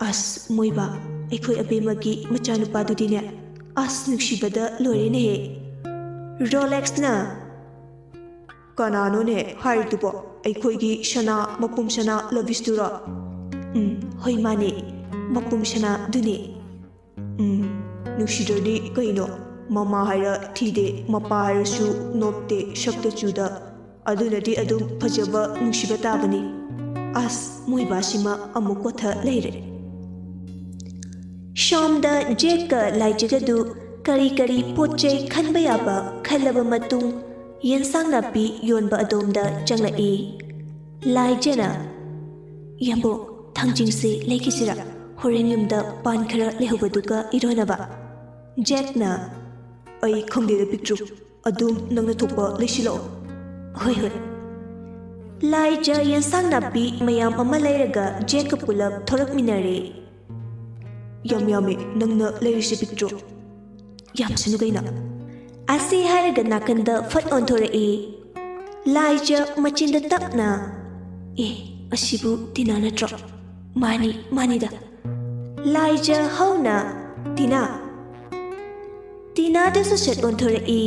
"ꯑꯁ, ꯃꯣꯏꯕꯥ, ꯑꯩꯈꯣꯏ ꯑꯕꯦꯝꯃꯒꯤ ꯃꯆꯥꯅꯨꯄꯥꯗꯨꯗꯤꯅꯦ, ꯑꯁ, ꯅꯨꯡꯁꯤꯕꯗ ꯂꯣꯏꯔꯦꯅꯦꯍꯦ꯫ ꯔꯣꯂꯦꯛꯁꯅ ꯀꯅꯥꯅꯣꯅꯦ ꯍꯥꯏꯔꯤꯗꯨꯕꯣ? ꯑꯩꯈꯣꯏꯒꯤ ꯁꯅꯥ, ꯃꯄꯨꯝ ꯁꯅꯥ ꯂꯕꯤꯁꯇꯨꯔꯣ? ꯎꯝ, ꯍꯣꯏ, ꯃꯥꯅꯦ, ꯃꯄꯨꯝ ꯁꯅꯥꯗꯨꯅꯦ꯫ ꯎꯝ, ꯅꯨꯡꯁꯤꯗ꯭ꯔꯗꯤ ꯀꯩꯅꯣ? ꯃꯃꯥ ꯍꯥꯏꯔ ꯊꯤꯗꯦ, ꯃꯄꯥ ꯍꯥꯏꯔꯁꯨ ꯅꯣꯞꯇꯦ, ꯁꯛꯇ ꯆꯨꯗ꯫ ꯑꯗꯨꯅꯗꯤ ꯑꯗꯨꯝ ꯐꯖꯕ, ꯅꯨꯡꯁꯤꯕ ꯇꯥꯕꯅꯤ꯫ ꯑꯁ, ꯃꯣꯏ ꯕꯥꯁꯤꯃ ꯑꯃꯨꯛ ꯀꯣꯊ ꯂꯩꯔꯦ꯫ ꯁꯣꯝꯗ ꯖꯦꯛꯀ ꯂꯥꯏꯖꯒꯗꯨ ꯀꯔꯤ ꯀꯔꯤ ꯄꯣꯠ ꯆꯩ ꯈꯟꯕ ꯌꯥꯕ ꯈꯜꯂꯕ ꯃꯇꯨꯡ, ꯌꯦꯟꯁꯥꯡ ꯅꯥꯄꯤ ꯌꯣꯟꯕ ꯑꯗꯣꯝꯗ ꯆꯪꯂꯛꯏ꯫ ꯂꯥꯏꯖꯅ, "ꯌꯥꯝꯕꯨꯡ, ꯊꯥꯡꯖꯤꯡꯁꯤ ꯂꯩꯈꯤꯁꯤꯔꯥ? ꯍꯣꯔꯦꯟ ꯌꯨꯝꯗ ꯄꯥꯟ ꯈꯔ ꯂꯩꯍꯧꯕꯗꯨꯒ ꯏꯔꯣꯟꯅꯕ꯫" ꯖꯦꯛꯅ, "ꯑꯩ ꯈꯪꯗꯦꯗ ꯄꯤꯛꯇ꯭ꯔꯨ, ꯑꯗꯨꯝ ꯅꯪꯅ ꯊꯣꯛꯄ ꯂꯩꯁꯤꯜꯂꯛꯑꯣ꯫" "ꯍꯣꯏ, ꯍꯣꯏ꯫" ꯂꯥꯏꯖ ꯌꯦꯟꯁꯥꯡ ꯅꯥꯄꯤ ꯃꯌꯥꯝ ꯑꯃ ꯂꯩꯔꯒ ꯖꯦꯛꯀ ꯄꯨꯂꯞ ꯊꯣꯔꯛꯃꯤꯟꯅꯔꯦ꯫ "ꯌꯥꯝ ꯌꯥꯝꯃꯦ ꯅꯪꯅ ꯂꯩꯔꯤꯁꯦ ꯄꯤꯛꯇ꯭ꯔꯨ꯫" "ꯌꯥꯝꯁꯅꯨ ꯀꯩꯅꯣ꯫" ꯑꯁꯤ ꯍꯥꯏꯔꯒ ꯅꯥꯀꯟꯗ ꯐꯠ ꯑꯣꯟꯊꯣꯔꯛꯏ꯫ ꯂꯥꯏꯖ ꯃꯆꯤꯟꯗ ꯇꯞꯅ, "ꯑꯦ, ꯑꯁꯤꯕꯨ ꯇꯤꯅꯥ ꯅꯠꯇ꯭ꯔꯣ? ꯃꯥꯅꯤ, ꯃꯥꯅꯤꯗ꯫" ꯂꯥꯏꯖ ꯍꯧꯅ, "ꯇꯤꯅꯥ꯫" ꯇꯤꯅꯥꯗꯁꯨ ꯁꯠ ꯑꯣꯟꯊꯣꯔꯛꯏ꯫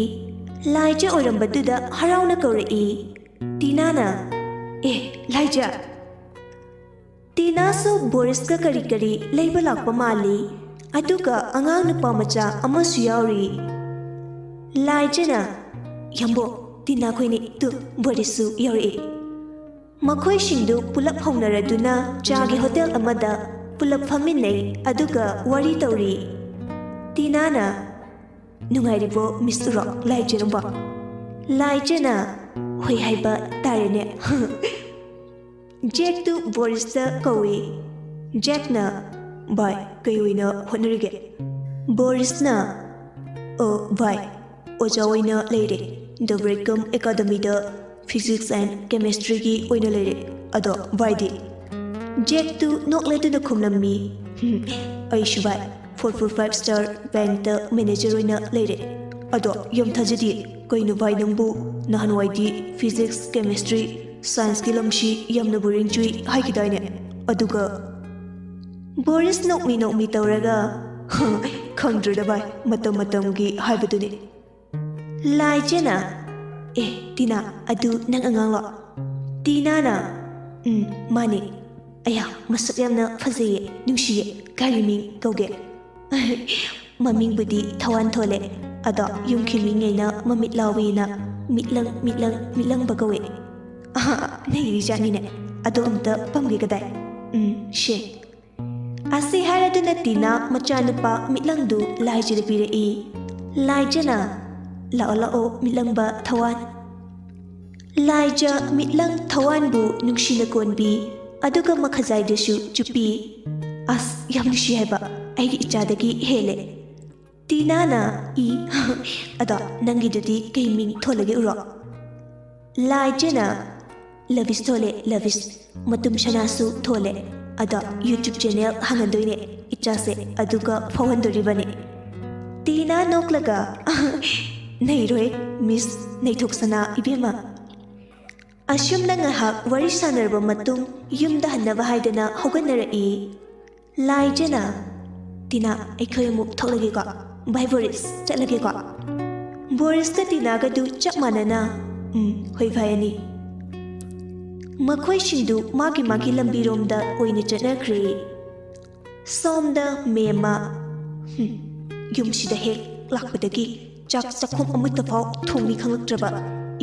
ꯂꯥꯏꯖ ꯑꯣꯏꯔꯝꯕꯗꯨꯗ ꯍꯔꯥꯎꯅ ꯀꯧꯔꯛꯏ꯫ ꯇꯤꯅꯥꯅ, "ꯑꯦ, ꯂꯥꯏꯖ!" ꯇꯤꯅꯥꯁꯨ ꯕꯣꯔꯤꯁꯀ ꯀꯔꯤ ꯀꯔꯤ ꯂꯩꯕ ꯂꯥꯛꯄ ꯃꯥꯜꯂꯤ꯫ ꯑꯗꯨꯒ ꯑꯉꯥꯡ ꯅꯨꯄꯥ ꯃꯆꯥ ꯑꯃꯁꯨ ꯌꯥꯎꯔꯤ꯫ ꯂꯥꯏꯖꯅ, "ꯌꯥꯝꯕꯣ, ꯇꯤꯅꯥ ꯈꯣꯏꯅꯤ, ꯇꯨ, ꯕꯣꯔꯤꯁꯁꯨ ꯌꯥꯎꯔꯛꯑꯦ꯫" ꯃꯈꯣꯏꯁꯤꯡꯗꯨ ꯄꯨꯂꯞ ꯍꯧꯅꯔꯗꯨꯅ ꯆꯥꯒꯤ ꯍꯣꯇꯦꯜ ꯑꯃꯗ ꯄꯨꯂꯞ ꯐꯝꯃꯤꯟꯅꯩ, ꯑꯗꯨꯒ ꯋꯥꯔꯤ ꯇꯧꯔꯤ꯫ ꯇꯤꯅꯥꯅ, "ꯅꯨꯡꯉꯥꯏꯔꯤꯕꯣ ꯃꯤꯁ ꯎꯔꯣꯛ, ꯂꯥꯏꯖꯔꯝꯕꯣ?" ꯂꯥꯏꯖꯅ, "ꯍꯣꯏ ꯍꯥꯏꯕ ꯇꯥꯔꯦꯅꯦ꯫" ꯖꯦꯛꯇꯨ ꯕꯣꯔꯤꯁꯇ ꯀꯧꯏ꯫ ꯖꯦꯛꯅ, "ꯚꯥꯏ, ꯀꯩ ꯑꯣꯏꯅ ꯍꯣꯠꯅꯔꯤꯒꯦ?" ꯕꯣꯔꯤꯁꯅ, "ꯑꯣ ꯚꯥꯏ, ꯑꯣꯖꯥ ꯑꯣꯏꯅ ꯂꯩꯔꯦ, ꯗꯕ꯭ꯔꯦꯀꯝ ꯑꯦꯀꯥꯗꯃꯤꯗ physics and chemistryꯒꯤ ꯑꯣꯏꯅ ꯂꯩꯔꯦ꯫ ꯑꯗꯣ ꯚꯥꯏꯗꯤ?" ꯖꯦꯛꯇꯨ ꯅꯣꯛꯂꯗꯨꯅ ꯈꯨꯝꯂꯝꯃꯤ, "ꯍꯝ, ꯑꯩꯁꯨ ꯚꯥꯏ, four four five star bankꯇ manager ꯑꯣꯏꯅ ꯂꯩꯔꯦ꯫ ꯑꯗꯣ ꯌꯥꯝ ꯊꯥꯖꯗꯦ, ꯀꯩꯅꯣ ꯚꯥꯏ ꯅꯪꯕꯨ? ꯅꯍꯥꯟꯋꯥꯏꯗꯤ physics, chemistry, scienceꯀꯤ ꯂꯝꯁꯤ ꯌꯥꯝꯅ boring ꯆꯨꯏ ꯍꯥꯏꯈꯤꯗꯥꯏꯅꯦ? ꯑꯗꯨꯒ" ꯕꯣꯔꯤꯁ ꯅꯣꯛꯃꯤ ꯅꯣꯛꯃꯤ ꯇꯧꯔꯒ, "ꯈꯪꯗ꯭ꯔꯦꯗ ꯚꯥꯏ, ꯃꯇꯝ ꯃꯇꯝꯒꯤ ꯍꯥꯏꯕꯗꯨꯅꯤ꯫" ꯂꯥꯏꯖꯅ, ꯑꯦ, ꯇꯤꯅꯥ, ꯑꯗꯨ ꯅꯪ ꯑꯉꯥꯡꯂꯣ? ꯇꯤꯅꯥꯅ, "ꯎꯝ, ꯃꯥꯅꯦ꯫ ꯑꯌꯥ, ꯃꯁꯛ ꯌꯥꯝꯅ ꯐꯖꯩꯌꯦ, ꯅꯨꯡꯁꯤꯌꯦ, ꯀꯔꯤ ꯃꯤꯡ ꯀꯧꯒꯦ?" "ꯃꯃꯤꯡꯕꯨꯗꯤ ꯊꯋꯥꯟ ꯊꯣꯜꯂꯦ, ꯑꯗꯣ ꯌꯨꯝꯒꯤ ꯃꯤꯉꯩꯅ ꯃꯃꯤꯠ ꯂꯥꯎꯋꯦꯅ ꯃꯤꯠꯂꯪ, ꯃꯤꯠꯂꯪ, ꯃꯤꯠꯂꯪꯕ ꯀꯧꯋꯦ꯫" "ꯑꯍꯥ, ꯅꯩꯔꯤꯖꯥꯠꯅꯤꯅꯦ꯫ ꯑꯗꯣ ꯑꯝꯇ ꯄꯝꯒꯦ ꯀꯗꯥꯏ? ꯎꯝ, ꯁꯦ꯫" ꯑꯁꯤ ꯍꯥꯏꯔꯗꯨꯅ ꯇꯤꯅꯥ ꯃꯆꯥꯅꯨꯄꯥ ꯃꯤꯠꯂꯪꯗꯨ ꯂꯥꯏꯖꯗ ꯄꯤꯔꯛꯏ꯫ ꯂꯥꯏꯖꯅ, "ꯂꯥꯛꯑꯣ, ꯂꯥꯛꯑꯣ, ꯃꯤꯠꯂꯪꯕ ꯊꯋꯥꯟ꯫" ꯂꯥꯏꯖ ꯃꯤꯠꯂꯪ ꯊꯋꯥꯟꯕꯨ ꯅꯨꯡꯁꯤꯅ ꯀꯣꯟꯕꯤ, ꯑꯗꯨꯒ ꯃꯈꯖꯥꯏꯗꯁꯨ ꯆꯨꯞꯄꯤ꯫ ꯑꯁ, ꯌꯥꯝ ꯅꯨꯡꯁꯤ ꯍꯥꯏꯕ, ꯑꯩꯒꯤ ꯏꯆꯥꯗꯒꯤ ꯍꯦꯜꯂꯦ꯫ ꯇꯤꯅꯥꯅ, "ꯏ, ꯑꯗꯣ ꯅꯪꯒꯤꯗꯨꯗꯤ ꯀꯩ ꯃꯤꯡ ꯊꯣꯜꯂꯒꯦ ꯎꯔꯣ?" ꯂꯥꯏꯖꯅ, "ꯂꯕꯤꯁ ꯊꯣꯜꯂꯦ, ꯂꯕꯤꯁ꯫ ꯃꯇꯨꯝ ꯁꯅꯥꯁꯨ ꯊꯣꯜꯂꯦ꯫ ꯑꯗꯣ YouTube channel ꯍꯥꯡꯍꯟꯗꯣꯏꯅꯦ ꯏꯆꯥꯁꯦ, ꯑꯗꯨꯒ ꯐꯥꯎꯍꯟꯗꯣꯔꯤꯕꯅꯦ꯫" ꯇꯤꯅꯥ ꯅꯣꯛꯂꯒ, "ꯅꯩꯔꯣꯏ, ꯃꯤꯁ ꯅꯩꯊꯣꯛꯁꯅꯥ ꯏꯕꯦꯝꯃ꯫" ꯑꯁꯨꯝꯅ ꯉꯥꯏꯍꯥꯛ ꯋꯥꯔꯤ ꯁꯥꯟꯅꯔꯕ ꯃꯇꯨꯡ, ꯌꯨꯝꯗ ꯍꯟꯅꯕ ꯍꯥꯏꯗꯅ ꯍꯧꯒꯠꯅꯔꯛꯏ꯫ ꯂꯥꯏꯖꯅ, "ꯇꯤꯅꯥ, ꯑꯩꯈꯣꯏ ꯑꯃꯨꯛ ꯊꯣꯛꯂꯒꯦꯀꯣ꯫ ꯚꯥꯏ ꯕꯣꯔꯤꯁ, ꯆꯠꯂꯒꯦꯀꯣ꯫" ꯕꯣꯔꯤꯁꯀ ꯇꯤꯅꯥꯒꯗꯨ ꯆꯞ ꯃꯥꯟꯅꯅ, "ꯎꯝ, ꯍꯣꯏ ꯚꯥꯏ ꯑꯅꯤ꯫" ꯃꯈꯣꯏꯁꯤꯡꯗꯨ ꯃꯥꯒꯤ ꯃꯥꯒꯤ ꯂꯝꯕꯤꯔꯣꯝꯗ ꯑꯣꯏꯅ ꯆꯠꯅꯈ꯭ꯔꯦ꯫ ꯁꯣꯝꯗ ꯃꯦꯝꯃ, ꯍꯨꯝ, ꯌꯨꯝꯁꯤꯗ ꯍꯦꯛ ꯂꯥꯛꯄꯗꯒꯤ ꯆꯥꯛ ꯆꯥꯛꯈꯨꯝ ꯑꯃꯠꯇ ꯐꯥꯎ ꯊꯣꯡꯅꯤ ꯈꯪꯂꯛꯇ꯭ꯔꯕ,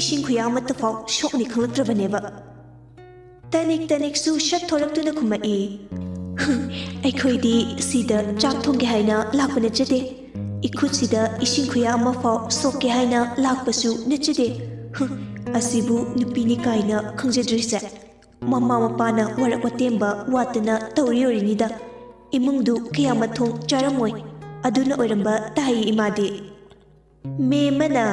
ꯏꯁꯤꯡ ꯈꯨꯌꯥ ꯑꯃꯠꯇ ꯐꯥꯎ ꯁꯣꯛꯅꯤ ꯈꯪꯂꯛꯇ꯭ꯔꯕꯅꯦꯕ꯫ ꯇꯅꯤꯛ ꯇꯅꯤꯛꯁꯨ ꯁꯛ ꯊꯣꯔꯛꯇꯨꯅ ꯈꯨꯝꯃꯛꯏ, "ꯑꯩꯈꯣꯏꯗꯤ ꯁꯤꯗ ꯆꯥꯛ ꯊꯣꯡꯒꯦ ꯍꯥꯏꯅ ꯂꯥꯛꯄ ꯅꯠꯆꯗꯦ꯫ ꯏꯈꯨꯠꯁꯤꯗ ꯏꯁꯤꯡ ꯈꯨꯌꯥ ꯑꯃ ꯐꯥꯎ ꯁꯣꯛꯀꯦ ꯍꯥꯏꯅ ꯂꯥꯛꯄꯁꯨ ꯅꯠꯆꯗꯦ꯫ ꯍꯨꯝ, ꯑꯁꯤꯕꯨ ꯅꯨꯄꯤꯅꯤ ꯀꯥꯏꯅ ꯈꯪꯖꯗ꯭ꯔꯤꯁꯦ꯫ ꯃꯃꯥ ꯃꯄꯥꯅ ꯋꯥꯔꯛ ꯋꯥꯇꯦꯝꯕ ꯋꯥꯠꯇꯅ ꯇꯧꯔꯤ ꯑꯣꯏꯔꯤꯅꯤꯗ꯫ ꯏꯃꯨꯡꯗꯨ ꯀꯌꯥ ꯃꯊꯣꯡ ꯆꯥꯔꯝꯃꯣꯏ꯫ ꯑꯗꯨꯅ ꯑꯣꯏꯔꯝꯕ ꯇꯥꯏ ꯏꯃꯥꯗꯤ꯫" ꯃꯦꯝꯃꯅ,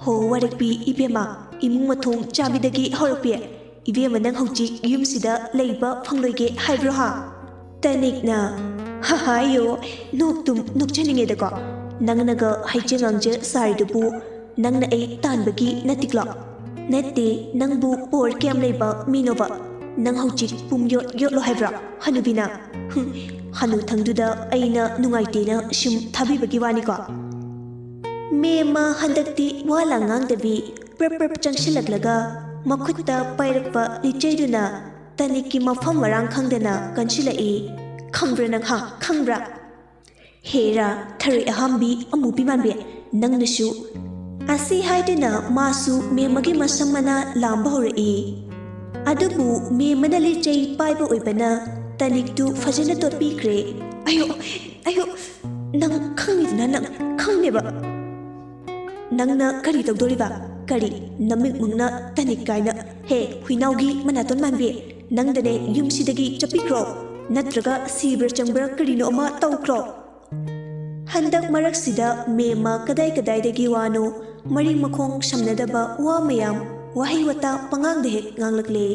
"ꯍꯣ ꯋꯥꯔꯛꯄꯤ ꯏꯕꯦꯝꯃ, ꯏꯃꯨꯡ ꯃꯊꯣꯡ ꯆꯥꯕꯤꯗꯒꯤ ꯍꯧꯔꯛꯄꯤ꯫ ꯏꯕꯦꯝꯃ, ꯅꯪ ꯍꯧꯖꯤꯛ ꯌꯨꯝꯁꯤꯗ ꯂꯩꯕ ꯐꯪꯂꯣꯏꯒꯦ ꯍꯥꯏꯕ꯭ꯔꯣ ꯍꯥ?" ꯇꯅꯤꯛꯅ, "ꯍꯥꯍꯥꯌꯣ, ꯅꯣꯛꯇꯨꯝ ꯅꯣꯛꯆꯅꯤꯡꯉꯦꯗꯀꯣ꯫ ꯅꯪꯅꯒ ꯍꯩꯖ ꯉꯥꯡꯖ ꯁꯥꯔꯤꯗꯨꯕꯨ ꯅꯪꯅ ꯑꯩ ꯇꯥꯟꯕꯒꯤ ꯅꯠꯇꯤꯛꯂꯣ? ꯅꯠꯇꯦ, ꯅꯪꯕꯨ ꯄꯣꯔ ꯀꯌꯥꯝ ꯂꯩꯕ ꯃꯤꯅꯣꯕ? ꯅꯪ ꯍꯧꯖꯤꯛ ꯄꯨꯝ ꯌꯣꯠ ꯌꯣꯠꯂꯣ ꯍꯥꯏꯕ꯭ꯔꯣ, ꯍꯅꯨꯕꯤꯅ? ꯍꯨꯝ, ꯍꯅꯨꯊꯪꯗꯨꯗ ꯑꯩꯅ ꯅꯨꯡꯉꯥꯏꯇꯦꯅ ꯁꯨꯝ ꯊꯥꯕꯤꯕꯒꯤ ꯋꯥꯅꯤꯀꯣ꯫" ꯃꯦꯝꯃ ꯍꯟꯗꯛꯇꯤ ꯋꯥ ꯂꯥꯡ ꯉꯥꯡꯗꯕꯤ, ꯄ꯭ꯔꯞ ꯄ꯭ꯔꯞ ꯆꯪꯁꯤꯜꯂꯛꯂꯒ ꯃꯈꯨꯠꯇ ꯄꯥꯏꯔꯛꯄ ꯂꯤꯆꯩꯗꯨꯅ ꯇꯅꯤꯛꯀꯤ ꯃꯐꯝ ꯃꯔꯥꯡ ꯈꯪꯗꯅ ꯀꯟꯁꯤꯜꯂꯛꯏ꯫ "ꯈꯪꯕ꯭ꯔꯥ ꯅꯪ, ꯍꯥ? ꯈꯪꯕ꯭ꯔꯥ?" "ꯍꯦꯔꯥ, ꯊꯔꯣꯏ ꯑꯍꯥꯝꯕꯤ, ꯑꯃꯨꯕꯤ ꯃꯥꯟꯕꯤ, ꯅꯪꯅꯁꯨ!" ꯑꯁꯤ ꯍꯥꯏꯗꯨꯅ ꯃꯥꯁꯨ ꯃꯦꯝꯃꯒꯤ ꯃꯁꯝ ꯃꯅꯥ ꯂꯥꯝꯕ ꯍꯧꯔꯛꯏ꯫ ꯑꯗꯨꯕꯨ ꯃꯦꯝꯃꯅ ꯂꯤꯆꯩ ꯄꯥꯏꯕ ꯑꯣꯏꯕꯅ ꯇꯅꯤꯛꯇꯨ ꯐꯖꯅ ꯇꯣꯠꯄꯤꯈ꯭ꯔꯦ꯫ "ꯑꯌꯣ, ꯑꯌꯣ, ꯅꯪ ꯈꯪꯉꯤꯗꯅ, ꯅꯪ ꯈꯪꯉꯦꯕ꯫ ꯅꯪꯅ ꯀꯔꯤ ꯇꯧꯗꯣꯔꯤꯕ? ꯀꯔꯤ, ꯅꯃꯤꯠ ꯃꯪꯅ ꯇꯅꯤꯛ ꯀꯥꯏꯅ? ꯍꯦ, ꯍꯨꯏꯅꯥꯎꯒꯤ ꯃꯅꯥꯇꯣꯟ ꯃꯥꯟꯕꯤ, ꯅꯪꯗꯅꯦ ꯌꯨꯝꯁꯤꯗꯒꯤ ꯆꯠꯄꯤꯈ꯭ꯔꯣ, ꯅꯠꯇ꯭ꯔꯒ ꯁꯤꯕ꯭ꯔꯥ ꯆꯪꯕ꯭ꯔꯥ ꯀꯔꯤꯅꯣ ꯑꯃ ꯇꯧꯈ꯭ꯔꯣ!" ꯍꯟꯗꯛ ꯃꯔꯛꯁꯤꯗ ꯃꯦꯝꯃ ꯀꯗꯥꯏ ꯀꯗꯥꯏꯗꯒꯤ ꯋꯥꯅꯣ, ꯃꯔꯤ ꯃꯈꯣꯡ ꯁꯝꯅꯗꯕ ꯋꯥ ꯃꯌꯥꯝ, ꯋꯥꯍꯩ ꯋꯥꯇꯥ ꯄꯉꯥꯡꯗ ꯍꯦꯛ ꯉꯥꯡꯂꯛꯂꯦ꯫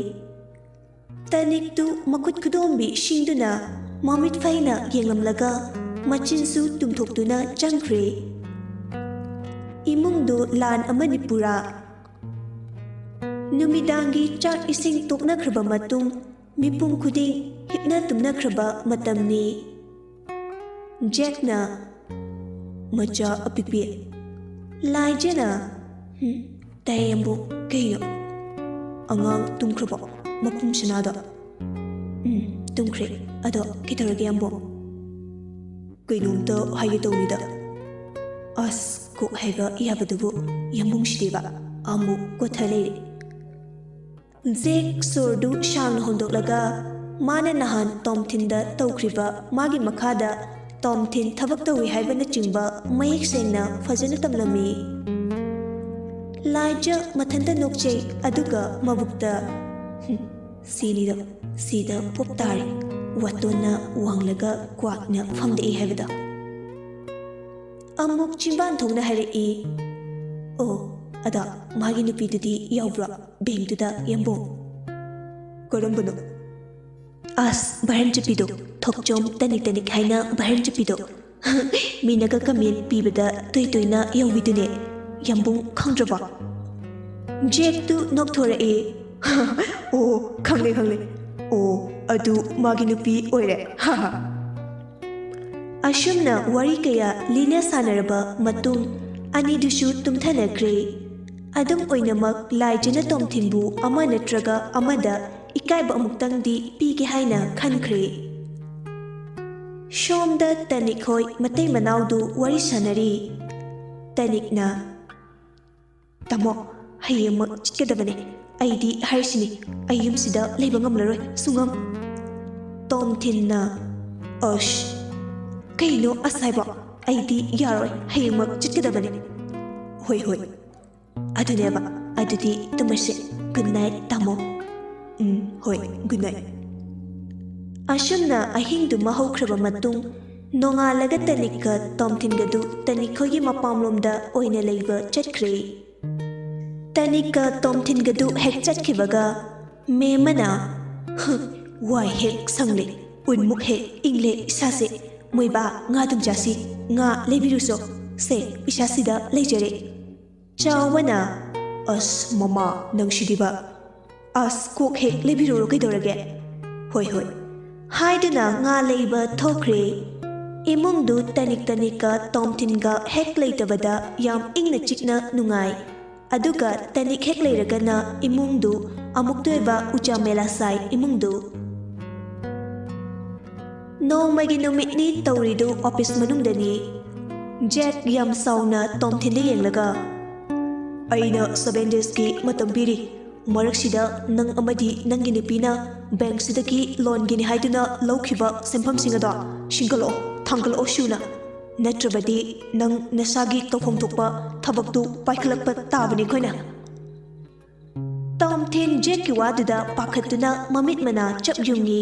ꯇꯅꯤꯛꯇꯨ ꯃꯈꯨꯠ ꯈꯨꯗꯣꯝꯕꯤ ꯁꯤꯡꯗꯨꯅ ꯃꯃꯤꯠ ꯐꯩꯅ ꯌꯦꯡꯂꯝꯂꯒ ꯃꯆꯤꯟꯁꯨ ꯇꯨꯝꯊꯣꯛꯇꯨꯅ ꯆꯪꯈ꯭ꯔꯦ꯫ ꯏꯃꯨꯡꯗꯨ ꯂꯥꯟ ꯑꯃꯅꯤ ꯄꯨꯔꯥ꯫ ꯅꯨꯃꯤꯗꯥꯡꯒꯤ ꯆꯥꯛ ꯏꯁꯤꯡ ꯇꯣꯛꯅꯈ꯭ꯔꯕ ꯃꯇꯨꯡ ꯃꯤꯄꯨꯝ ꯈꯨꯗꯤꯡ ꯍꯤꯞꯅ ꯇꯨꯝꯅꯈ꯭ꯔꯕ ꯃꯇꯝꯅꯤ꯫ ꯖꯦꯛꯅ, "ꯃꯆꯥ ꯑꯄꯤꯛꯄꯤ?" ꯂꯥꯏꯖꯅ, "ꯍꯨꯝ, ꯇꯥꯏ ꯌꯥꯝꯕꯨꯡ, ꯀꯩꯅꯣ?" "ꯑꯉꯥꯡ ꯇꯨꯝꯈ꯭ꯔꯕꯣ? ꯃꯄꯨꯝ ꯁꯅꯥꯗꯣ?" "ꯎꯝ, ꯇꯨꯝꯈ꯭ꯔꯦ꯫ ꯑꯗꯣ ꯀꯩꯗꯧꯔꯒꯦ ꯌꯥꯝꯕꯨꯡ?" "ꯀꯩꯅꯣꯝꯇ ꯍꯥꯏꯒꯦ ꯇꯧꯅꯤꯗ꯫" ꯑꯁ, ꯀꯣꯛ ꯍꯥꯏꯕ ꯌꯥꯕꯗꯨꯕꯨ ꯌꯥꯝꯕꯨꯡꯁꯤꯗꯤꯕ ꯑꯃꯨꯛ ꯀꯣꯊ ꯂꯩꯔꯦ꯫ ꯖꯦꯛ ꯁꯣꯔꯗꯨ ꯁꯥꯡꯅ ꯍꯣꯟꯗꯣꯛꯂꯒ ꯃꯥꯅ ꯅꯍꯥꯟ ꯇꯣꯝꯊꯤꯟꯗ ꯇꯧꯈ꯭ꯔꯤꯕ ꯃꯥꯒꯤ ꯃꯈꯥꯗ ꯇꯣꯝꯊꯤꯟ ꯊꯕꯛ ꯇꯧꯏ ꯍꯥꯏꯕꯅꯆꯤꯡꯕ ꯃꯌꯦꯛ ꯁꯦꯡꯅ ꯐꯖꯅ ꯇꯝꯂꯝꯃꯤ꯫ ꯂꯥꯏꯖ ꯃꯊꯟꯇ ꯅꯣꯛꯆꯩ, ꯑꯗꯨꯒ ꯃꯕꯨꯛꯇ, "ꯍꯨꯝ, ꯁꯤꯅꯤꯗ, ꯁꯤꯗ ꯄꯣꯛ ꯇꯥꯔꯦ, ꯋꯥꯇꯣꯟꯅ ꯋꯥꯡꯂꯒ ꯀ꯭ꯋꯥꯛꯅ ꯐꯝꯗꯛꯏ ꯍꯥꯏꯕꯗꯣ!" ꯑꯃꯨꯛ ꯆꯤꯝꯕꯥꯟ ꯊꯣꯡꯅ ꯍꯥꯏꯔꯛꯏ, "ꯑꯣ, ꯑꯗꯣ ꯃꯥꯒꯤ ꯅꯨꯄꯤꯗꯨꯗꯤ ꯌꯥꯎꯕ꯭ꯔꯣ ꯕꯦꯡꯛꯇꯨꯗ, ꯌꯥꯝꯕꯨꯡ?" "ꯀꯔꯝꯕꯅꯣ?" "ꯑꯁ, ꯚꯥꯔꯟ ꯆꯠꯄꯤꯗꯣ, ꯊꯣꯛꯆꯣꯝ ꯇꯅꯤꯛ ꯇꯅꯤꯛ ꯍꯥꯏꯅ ꯚꯥꯔꯟ ꯆꯠꯄꯤꯗꯣ꯫ ꯃꯤꯅꯒ ꯀꯃꯦꯟ ꯄꯤꯕꯗ ꯇꯣꯏ ꯇꯣꯏꯅ ꯌꯥꯎꯕꯤꯗꯨꯅꯦ꯫ ꯌꯥꯝꯕꯨꯡ ꯈꯪꯗ꯭ꯔꯕꯣ?" ꯖꯦꯛꯇꯨ ꯅꯣꯛꯊꯣꯔꯛꯏ꯫ "ꯑꯣ, ꯈꯪꯂꯦ, ꯈꯪꯂꯦ꯫ ꯑꯣ, ꯑꯗꯨ ꯃꯥꯒꯤ ꯅꯨꯄꯤ ꯑꯣꯏꯔꯦ꯫ ꯍꯥ ꯍꯥ꯫" ꯑꯁꯨꯝꯅ ꯋꯥꯔꯤ ꯀꯌꯥ ꯂꯤꯅ ꯁꯥꯟꯅꯔꯕ ꯃꯇꯨꯡ ꯑꯅꯤꯗꯨꯁꯨ ꯇꯨꯝꯊꯅꯈ꯭ꯔꯦ꯫ ꯑꯗꯨꯝ ꯑꯣꯏꯅꯃꯛ, ꯂꯥꯏꯖꯅ ꯇꯣꯝꯊꯤꯟꯕꯨ ꯑꯃ ꯅꯠꯇ꯭ꯔꯒ ꯑꯃꯗ ꯏꯀꯥꯏꯕ ꯑꯃꯨꯛꯇꯪꯗꯤ ꯄꯤꯒꯦ ꯍꯥꯏꯅ ꯈꯟꯈ꯭ꯔꯦ꯫ ꯁꯣꯝꯗ ꯇꯅꯤꯛ ꯍꯣꯏ ꯃꯇꯩ ꯃꯅꯥꯎꯗꯨ ꯋꯥꯔꯤ ꯁꯥꯟꯅꯔꯤ꯫ ꯇꯅꯤꯛꯅ, "ꯇꯥꯃꯣ, ꯍꯌꯦꯡꯃꯛ ꯆꯠꯀꯗꯕꯅꯦ꯫ ꯑꯩꯗꯤ ꯍꯥꯏꯔꯤꯁꯤꯅꯤ, ꯑꯩ ꯌꯨꯝꯁꯤꯗ ꯂꯩꯕ ꯉꯝꯂꯔꯣꯏ, ꯁꯨꯡꯉꯝ꯫" ꯇꯣꯝꯊꯤꯟꯅ, "ꯑꯁ, ꯀꯩꯅꯣ ꯑꯁ ꯍꯥꯏꯕꯣ? ꯑꯩꯗꯤ ꯌꯥꯔꯣꯏ, ꯍꯌꯦꯡꯃꯛ ꯆꯠꯀꯗꯕꯅꯦ꯫" "ꯍꯣꯏ, ꯍꯣꯏ, ꯑꯗꯨꯅꯦꯕ, ꯑꯗꯨꯗꯤ ꯇꯨꯝꯃꯁꯦ꯫ Good night, ꯇꯥꯃꯣ꯫" "ꯎꯝ, ꯍꯣꯏ, good night꯫" ꯑꯁꯨꯝꯅ ꯑꯍꯤꯡꯗꯨꯃ ꯍꯧꯈ꯭ꯔꯕ ꯃꯇꯨꯡ, ꯅꯣꯡꯉꯥꯜꯂꯒ ꯇꯅꯤꯛꯀ ꯇꯣꯝꯊꯤꯟꯒꯗꯨ ꯇꯅꯤꯛ ꯈꯣꯏꯒꯤ ꯃꯄꯥꯝꯂꯣꯝꯗ ꯑꯣꯏꯅ ꯂꯩꯕ ꯆꯠꯈ꯭ꯔꯦ꯫ ꯇꯅꯤꯛꯀ ꯇꯣꯝꯊꯤꯟꯒꯗꯨ ꯍꯦꯛ ꯆꯠꯈꯤꯕꯒ, ꯃꯦꯝꯃꯅ, "ꯍ, ꯋꯥꯏ ꯍꯦꯛ ꯁꯪꯂꯦ, ꯎꯟꯃꯨꯛ ꯍꯦꯛ ꯏꯪꯂꯦ ꯏꯁꯥꯁꯦ꯫ ꯃꯣꯏꯕꯥ, ꯉꯥ ꯑꯗꯨꯝ ꯆꯥꯁꯤ, ꯉꯥ ꯂꯩꯕꯤꯔꯨꯁꯣ꯫ ꯁꯦ, ꯄꯩꯁꯥꯁꯤꯗ ꯂꯩꯖꯔꯦ꯫" ꯆꯥꯎꯕꯅ, "ꯑꯁ ꯃꯃꯥ, ꯅꯪꯁꯤꯗꯤꯕ꯫ ꯑꯁ, ꯀꯣꯛ ꯍꯦꯛ ꯂꯩꯕꯤꯔꯨꯔꯣ, ꯀꯩꯗꯧꯔꯒꯦ?" "ꯍꯣꯏ, ꯍꯣꯏ," ꯍꯥꯏꯗꯨꯅ ꯉꯥ ꯂꯩꯕ ꯊꯣꯛꯈ꯭ꯔꯦ꯫ ꯏꯃꯨꯡꯗꯨ ꯇꯅꯤꯛ ꯇꯅꯤꯛꯀ ꯇꯣꯝꯊꯤꯟꯒ ꯍꯦꯛ ꯂꯩꯇꯕꯗ ꯌꯥꯝ ꯏꯪꯅ ꯆꯤꯛꯅ ꯅꯨꯡꯉꯥꯏ꯫ ꯑꯗꯨꯒ ꯇꯅꯤꯛ ꯍꯦꯛ ꯂꯩꯔꯒꯅ ꯏꯃꯨꯡꯗꯨ ꯑꯃꯨꯛꯇꯣꯏꯕ ꯎꯆꯥ ꯃꯦꯂꯥ ꯁꯥꯏ ꯏꯃꯨꯡꯗꯨ꯫ ꯅꯣꯡꯃꯒꯤ ꯅꯨꯃꯤꯠꯅꯤ ꯇꯧꯔꯤꯗꯨ ꯑꯣꯐꯤꯁ ꯃꯅꯨꯡꯗꯅꯤ꯫ ꯖꯦꯛ ꯌꯥꯝ ꯁꯥꯎꯅ ꯇꯣꯝꯊꯤꯟꯗ ꯌꯦꯡꯂꯒ, "ꯑꯩꯅ seven daysꯀꯤ ꯃꯇꯝ ꯄꯤꯔꯤ꯫ ꯃꯔꯛꯁꯤꯗ ꯅꯪ ꯑꯃꯗꯤ ꯅꯪꯒꯤ ꯅꯨꯄꯤꯅ ꯕꯦꯡꯛꯁꯤꯗꯒꯤ ꯂꯣꯟꯒꯤꯅꯤ ꯍꯥꯏꯗꯨꯅ ꯂꯧꯈꯤꯕ ꯁꯦꯟꯐꯝꯁꯤꯡ ꯑꯗꯣ ꯁꯤꯡꯀꯠꯂꯛꯑꯣ, ꯊꯥꯡꯒꯠꯂꯛꯑꯣ ꯁꯨꯅ꯫ ꯅꯠꯇ꯭ꯔꯕꯗꯤ ꯅꯪ ꯅꯁꯥꯒꯤ ꯇꯧꯐꯝ ꯊꯣꯛꯄ ꯊꯕꯛꯇꯨ ꯄꯥꯏꯈꯠꯂꯛꯄ ꯇꯥꯕꯅꯤ ꯑꯩꯈꯣꯏꯅ꯫" ꯇꯣꯝꯊꯤꯟ ꯖꯦꯛꯀꯤ ꯋꯥꯗꯨꯗ ꯄꯥꯈꯠꯇꯨꯅ ꯃꯃꯤꯠ ꯃꯅꯥ ꯆꯞ ꯌꯨꯡꯉꯤ꯫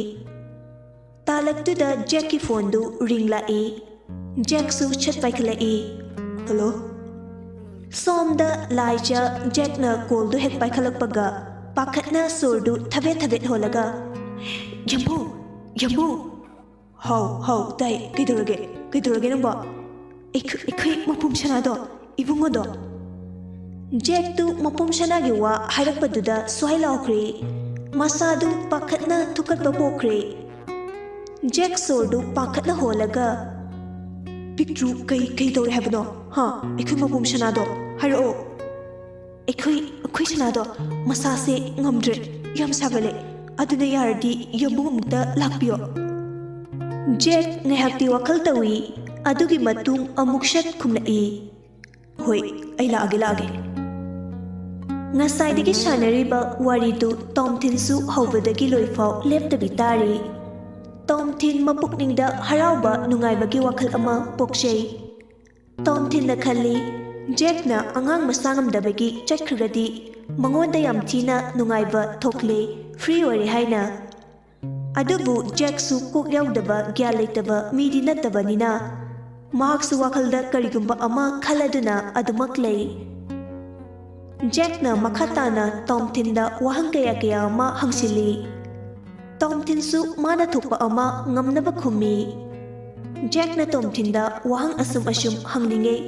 ꯇꯥꯂꯛꯇꯨꯗ ꯖꯦꯛꯀꯤ ꯐꯣꯟꯗꯨ ꯔꯤꯡ ꯂꯥꯛꯏ꯫ ꯖꯦꯛꯁꯨ ꯁꯠ ꯄꯥꯏꯈꯠꯂꯛꯏ꯫ "ꯍꯜꯂꯣ?" ꯁꯣꯝꯗ ꯂꯥꯏꯖ ꯖꯦꯛꯅ ꯀꯣꯜꯗꯨ ꯍꯦꯛ ꯄꯥꯏꯈꯠꯂꯛꯄꯒ ꯄꯥꯈꯠꯅ ꯁꯣꯔꯗꯨ ꯊꯕꯦꯠ ꯊꯕꯦꯠ ꯍꯣꯜꯂꯒ, "ꯌꯥꯝꯕꯨ! ꯌꯥꯝꯕꯨ!" "ꯍꯥꯎ, ꯍꯥꯎ, ꯇꯥꯏ꯫ ꯀꯩꯗꯧꯔꯒꯦ? ꯀꯩꯗꯧꯔꯒꯦ ꯅꯪꯕꯣ?" "ꯑꯩꯈꯣꯏ, ꯑꯩꯈꯣꯏ ꯃꯄꯨꯝ ꯁꯅꯥꯗꯣ, ꯏꯕꯨꯡꯉꯣꯗꯣ꯫" ꯖꯦꯛꯇꯨ ꯃꯄꯨꯝ ꯁꯅꯥꯒꯤ ꯋꯥ ꯍꯥꯏꯔꯛꯄꯗꯨꯗ ꯁ꯭ꯋꯥꯏ ꯂꯥꯎꯈ꯭ꯔꯦ꯫ ꯃꯁꯥꯗꯨ ꯄꯥꯈꯠꯅ ꯊꯨꯀꯠꯄ ꯄꯣꯛꯈ꯭ꯔꯦ꯫ ꯖꯦꯛ ꯁꯣꯔꯗꯨ ꯄꯥꯈꯠꯅ ꯍꯣꯜꯂꯒ, "ꯄꯤꯛꯇ꯭ꯔꯨ, ꯀꯩ, ꯀꯩ ꯇꯧꯔꯦ ꯍꯥꯏꯕꯅꯣ? ꯍꯥ? ꯑꯩꯈꯣꯏ ꯃꯄꯨꯝ ꯁꯅꯥꯗꯣ ꯍꯥꯏꯔꯛꯑꯣ꯫" ꯑꯩꯈꯣꯏ ꯑꯩꯈꯣꯏ ꯁꯅꯥꯗꯣ ꯃꯁꯥꯁꯦ ꯉꯝꯗ꯭ꯔꯦ, ꯌꯥꯝ ꯁꯥꯒꯠꯂꯦ꯫ ꯑꯗꯨꯅ ꯌꯥꯔꯗꯤ ꯌꯥꯝꯕꯨꯡ ꯑꯃꯨꯛꯇ ꯂꯥꯛꯄꯤꯌꯣ꯫ ꯖꯦꯛ ꯉꯥꯏꯍꯥꯛꯇꯤ ꯋꯥꯈꯜ ꯇꯧꯏ꯫ ꯑꯗꯨꯒꯤ ꯃꯇꯨꯡ ꯑꯃꯨꯛ ꯁꯠ ꯈꯨꯝꯂꯛꯏ, "ꯍꯣꯏ, ꯑꯩ ꯂꯥꯛꯑꯒꯦ, ꯂꯥꯛꯑꯒꯦ"꯫ ꯉꯁꯥꯏꯗꯒꯤ ꯁꯥꯟꯅꯔꯤꯕ ꯋꯥꯔꯤꯗꯨ ꯇꯣꯝꯊꯤꯟꯁꯨ ꯍꯧꯕꯗꯒꯤ ꯂꯣꯏꯐꯥꯎ ꯂꯦꯞꯇꯕꯤ ꯇꯥꯔꯤ꯫ ꯇꯣꯝꯊꯤꯟ ꯃꯄꯨꯛꯅꯤꯡꯗ ꯍꯔꯥꯎꯕ, ꯅꯨꯡꯉꯥꯏꯕꯒꯤ ꯋꯥꯈꯜ ꯑꯃ ꯄꯣꯛꯆꯩ꯫ ꯇꯣꯝꯊꯤꯟꯅ ꯈꯜꯂꯤ, ꯖꯦꯛꯅ ꯑꯉꯥꯡ ꯃꯁꯥ ꯉꯝꯗꯕꯒꯤ ꯆꯠꯈ꯭ꯔꯒꯗꯤ ꯃꯉꯣꯟꯗ ꯌꯥꯝ ꯊꯤꯅ ꯅꯨꯡꯉꯥꯏꯕ ꯊꯣꯛꯂꯦ, ꯐ꯭ꯔꯤ ꯑꯣꯏꯔꯦ ꯍꯥꯏꯅ꯫ ꯑꯗꯨꯕꯨ ꯖꯦꯛꯁꯨ ꯀꯣꯛ ꯌꯥꯎꯗꯕ, ꯒ꯭ꯌꯥꯟ ꯂꯩꯇꯕ ꯃꯤꯗꯤ ꯅꯠꯇꯕꯅꯤꯅ ꯃꯍꯥꯛꯁꯨ ꯋꯥꯈꯜꯗ ꯀꯔꯤꯒꯨꯝꯕ ꯑꯃ ꯈꯜꯂꯗꯨꯅ ꯑꯗꯨꯃꯛ ꯂꯩ꯫ ꯖꯦꯛꯅ ꯃꯈꯥ ꯇꯥꯅ ꯇꯣꯝꯊꯤꯟꯗ ꯋꯥꯍꯪ ꯀꯌꯥ ꯀꯌꯥ ꯑꯃ ꯍꯪꯁꯤꯜꯂꯤ꯫ ꯇꯣꯝꯊꯤꯟꯁꯨ ꯃꯥꯅ ꯊꯣꯛꯄ ꯑꯃ ꯉꯝꯅꯕ ꯈꯨꯝꯃꯤ꯫ ꯖꯦꯛꯅ ꯇꯣꯝꯊꯤꯟꯗ ꯋꯥꯍꯪ ꯑꯁꯨꯝ ꯑꯁꯨꯝ ꯍꯪꯂꯤꯉꯩ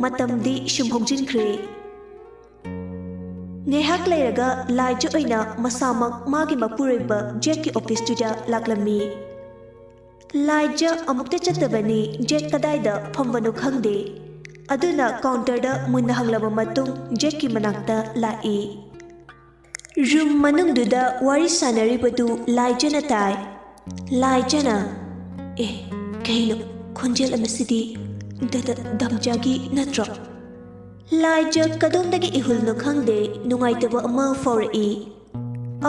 ꯃꯇꯝꯗꯤ ꯁꯨꯝ ꯍꯧꯖꯤꯟꯈ꯭ꯔꯦ꯫ ꯉꯥꯏꯍꯥꯛ ꯂꯩꯔꯒ ꯂꯥꯏꯖ ꯑꯣꯏꯅ ꯃꯁꯥꯃꯛ ꯃꯥꯒꯤ ꯃꯄꯨꯔꯣꯏꯕ ꯖꯦꯛꯀꯤ ꯑꯣꯐꯤꯁꯇꯨꯗ ꯂꯥꯛꯂꯝꯃꯤ꯫ ꯂꯥꯏꯖ ꯑꯃꯨꯛꯇ ꯆꯠꯇꯕꯅꯤ ꯖꯦꯛ ꯀꯗꯥꯏꯗ ꯐꯝꯕꯅꯣ ꯈꯪꯗꯦ꯫ ꯑꯗꯨꯅ ꯀꯥꯎꯟꯇꯔꯗ ꯃꯨꯟꯅ ꯍꯪꯂꯕ ꯃꯇꯨꯡ ꯖꯦꯛꯀꯤ ꯃꯅꯥꯛꯇ ꯂꯥꯛꯏ꯫ ꯔꯨꯝ ꯃꯅꯨꯡꯗꯨꯗ ꯋꯥꯔꯤ ꯁꯥꯟꯅꯔꯤꯕꯗꯨ ꯂꯥꯏꯖꯅ ꯇꯥꯏ꯫ ꯂꯥꯏꯖꯅ, "ꯑꯦ, ꯀꯩꯅꯣ, ꯈꯣꯟꯖꯦꯜ ꯑꯃꯁꯤꯗꯤ ꯗ-, ꯗ-, ꯗꯝꯖꯥꯒꯤ ꯅꯠꯇ꯭ꯔꯣ?" ꯂꯥꯏꯖ ꯀꯗꯣꯝꯗꯒꯤ ꯏꯍꯨꯜꯅꯣ ꯈꯪꯗꯦ, ꯅꯨꯡꯉꯥꯏꯇꯕ ꯑꯃ ꯐꯥꯎꯔꯛꯏ꯫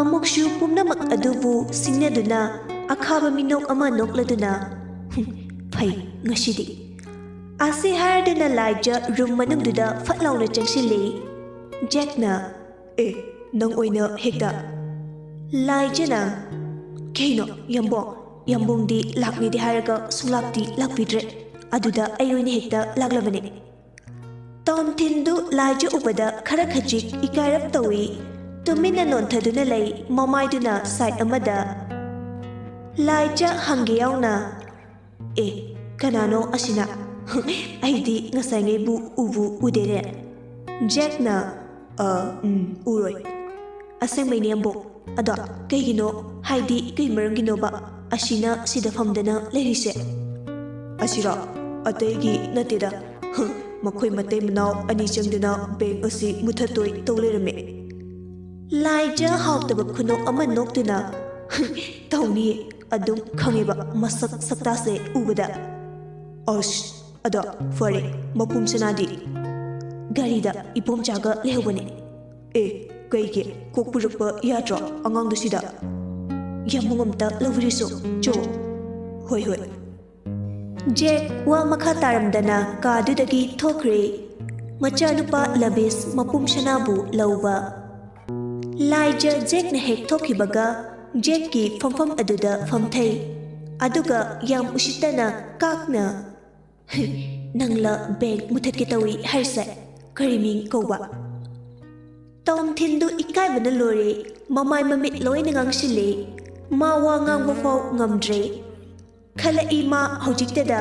ꯑꯃꯨꯛꯁꯨ ꯄꯨꯝꯅꯃꯛ ꯑꯗꯨꯕꯨ ꯁꯤꯡꯅꯗꯨꯅ ꯑꯈꯥꯕ ꯃꯤꯅꯣꯛ ꯑꯃ ꯅꯣꯛꯂꯗꯨꯅ, "ꯍꯨꯝ, ꯐꯩ ꯉꯁꯤꯗꯤ"꯫ ꯑꯁꯤ ꯍꯥꯏꯔꯗꯨꯅ ꯂꯥꯏꯖ ꯔꯨꯝ ꯃꯅꯨꯡꯗꯨꯗ ꯐꯠ ꯂꯥꯎꯅ ꯆꯪꯁꯤꯜꯂꯤ꯫ ꯖꯦꯛꯅ, "ꯑꯦ, ꯅꯪ ꯑꯣꯏꯅ ꯍꯦꯛꯇ"꯫ ꯂꯥꯏꯖꯅ, "ꯀꯩꯅꯣ, ꯌꯥꯝꯕꯣꯡ? ꯌꯥꯝꯕꯣꯡꯗꯤ ꯂꯥꯛꯅꯤꯗꯤ ꯍꯥꯏꯔꯒ ꯁꯨꯡꯂꯥꯛꯇꯤ ꯂꯥꯛꯄꯤꯗ꯭ꯔꯦ꯫ ꯑꯗꯨꯗ ꯑꯩ ꯑꯣꯏꯅ ꯍꯦꯛꯇ ꯂꯥꯛꯂꯕꯅꯦ"꯫ ꯇꯣꯝꯊꯤꯟꯗꯨ ꯂꯥꯏꯖ ꯎꯕꯗ ꯈꯔ ꯈꯖꯤꯛ ꯏꯀꯥꯏꯔꯞ ꯇꯧꯏ꯫ ꯇꯨꯃꯤꯟꯅ ꯅꯣꯟꯊꯗꯨꯅ ꯂꯩ, ꯃꯃꯥꯏꯗꯨꯅ ꯁꯥꯏꯠ ꯑꯃꯗ꯫ ꯂꯥꯏꯖ ꯍꯪꯒꯦ ꯌꯥꯎꯅ, "ꯑꯦ, ꯀꯅꯥꯅꯣ ꯑꯁꯤꯅ? ꯑꯩꯗꯤ ꯉꯁꯥꯏꯉꯩꯕꯨ ꯎꯕꯨ ꯎꯗꯦꯅꯦ"꯫ ꯖꯦꯛꯅ, "ꯑ, ꯎꯝ, ꯎꯔꯣꯏ꯫ ꯑꯁꯦꯡꯕꯩꯅꯦ, ꯑꯝꯕꯣ꯫ ꯑꯗꯣ ꯀꯩꯒꯤꯅꯣ, ꯍꯥꯏꯗꯤ ꯀꯩ ꯃꯔꯝꯒꯤꯅꯣꯕ ꯑꯁꯤꯅ ꯁꯤꯗ ꯐꯝꯗꯅ ꯂꯩꯔꯤꯁꯦ?" "ꯑꯁꯤꯔꯣ? ꯑꯇꯩꯒꯤ ꯅꯠꯇꯦꯗ꯫ ꯍ, ꯃꯈꯣꯏ ꯃꯇꯩ ꯃꯅꯥꯎ ꯑꯅꯤ ꯆꯪꯗꯨꯅ ꯕꯦꯡꯛ ꯑꯁꯤ ꯃꯨꯊꯠꯇꯣꯏ ꯇꯧ ꯂꯩꯔꯝꯃꯦ꯫ ꯂꯥꯏꯖ ꯍꯥꯎꯇꯕ ꯈꯨꯅꯣꯛ ꯑꯃ ꯅꯣꯛꯇꯨꯅ, "ꯇꯧꯅꯤ, ꯑꯗꯨꯝ ꯈꯪꯉꯦꯕ ꯃꯁꯛ ꯁꯛꯇꯥꯁꯦ ꯎꯕꯗ꯫ ꯑꯁ, ꯑꯗꯣ ꯐꯔꯦ, ꯃꯄꯨꯝ ꯁꯅꯥꯗꯤ?" "ꯒꯥꯔꯤꯗ ꯏꯄꯣꯝꯆꯥꯒ ꯂꯩꯍꯧꯕꯅꯦ꯫" "ꯑꯦ, ꯀꯩꯒꯤ? ꯀꯣꯛ ꯄꯨꯔꯛꯄ ꯌꯥꯗ꯭ꯔꯣ ꯑꯉꯥꯡꯗꯣ ꯁꯤꯗ? ꯌꯥꯝꯕꯨꯡ ꯑꯝꯇ ꯂꯧꯕꯤꯔꯨꯁꯣ, ꯆꯣ꯫" "ꯍꯣꯏ, ꯍꯣꯏ꯫" ꯖꯦꯛ ꯋꯥ ꯃꯈꯥ ꯇꯥꯔꯝꯗꯅ ꯀꯥꯗꯨꯗꯒꯤ ꯊꯣꯛꯈ꯭ꯔꯦ꯫ ꯃꯆꯥꯅꯨꯄꯥ ꯂꯕꯤꯁ ꯃꯄꯨꯝ ꯁꯅꯥꯕꯨ ꯂꯧꯕ꯫ ꯂꯥꯏꯖ ꯖꯦꯛꯅ ꯍꯦꯛ ꯊꯣꯛꯈꯤꯕꯒ ꯖꯦꯛꯀꯤ ꯐꯝꯐꯝ ꯑꯗꯨꯗ ꯐꯝꯊꯩ꯫ ꯑꯗꯨꯒ ꯌꯥꯝ ꯎꯁꯤꯠꯇꯅ ꯀꯥꯛꯅ, "ꯅꯪꯂ ꯕꯦꯡꯛ ꯃꯨꯊꯠꯀꯦ ꯇꯧꯏ ꯍꯥꯏꯔꯤꯁꯦ? ꯀꯔꯤ ꯃꯤꯡ ꯀꯧꯕ?" ꯇꯣꯝꯊꯤꯟꯗꯨ ꯏꯀꯥꯏꯕꯅ ꯂꯣꯏꯔꯦ꯫ ꯃꯃꯥꯏ ꯃꯃꯤꯠ ꯂꯣꯏꯅ ꯉꯥꯡꯁꯤꯜꯂꯦ꯫ ꯃꯥ ꯋꯥ ꯉꯥꯡꯕ ꯐꯥꯎ ꯉꯝꯗ꯭ꯔꯦ꯫ ꯈꯜꯂꯛꯏ ꯃꯥ ꯍꯧꯖꯤꯛꯇꯗ꯫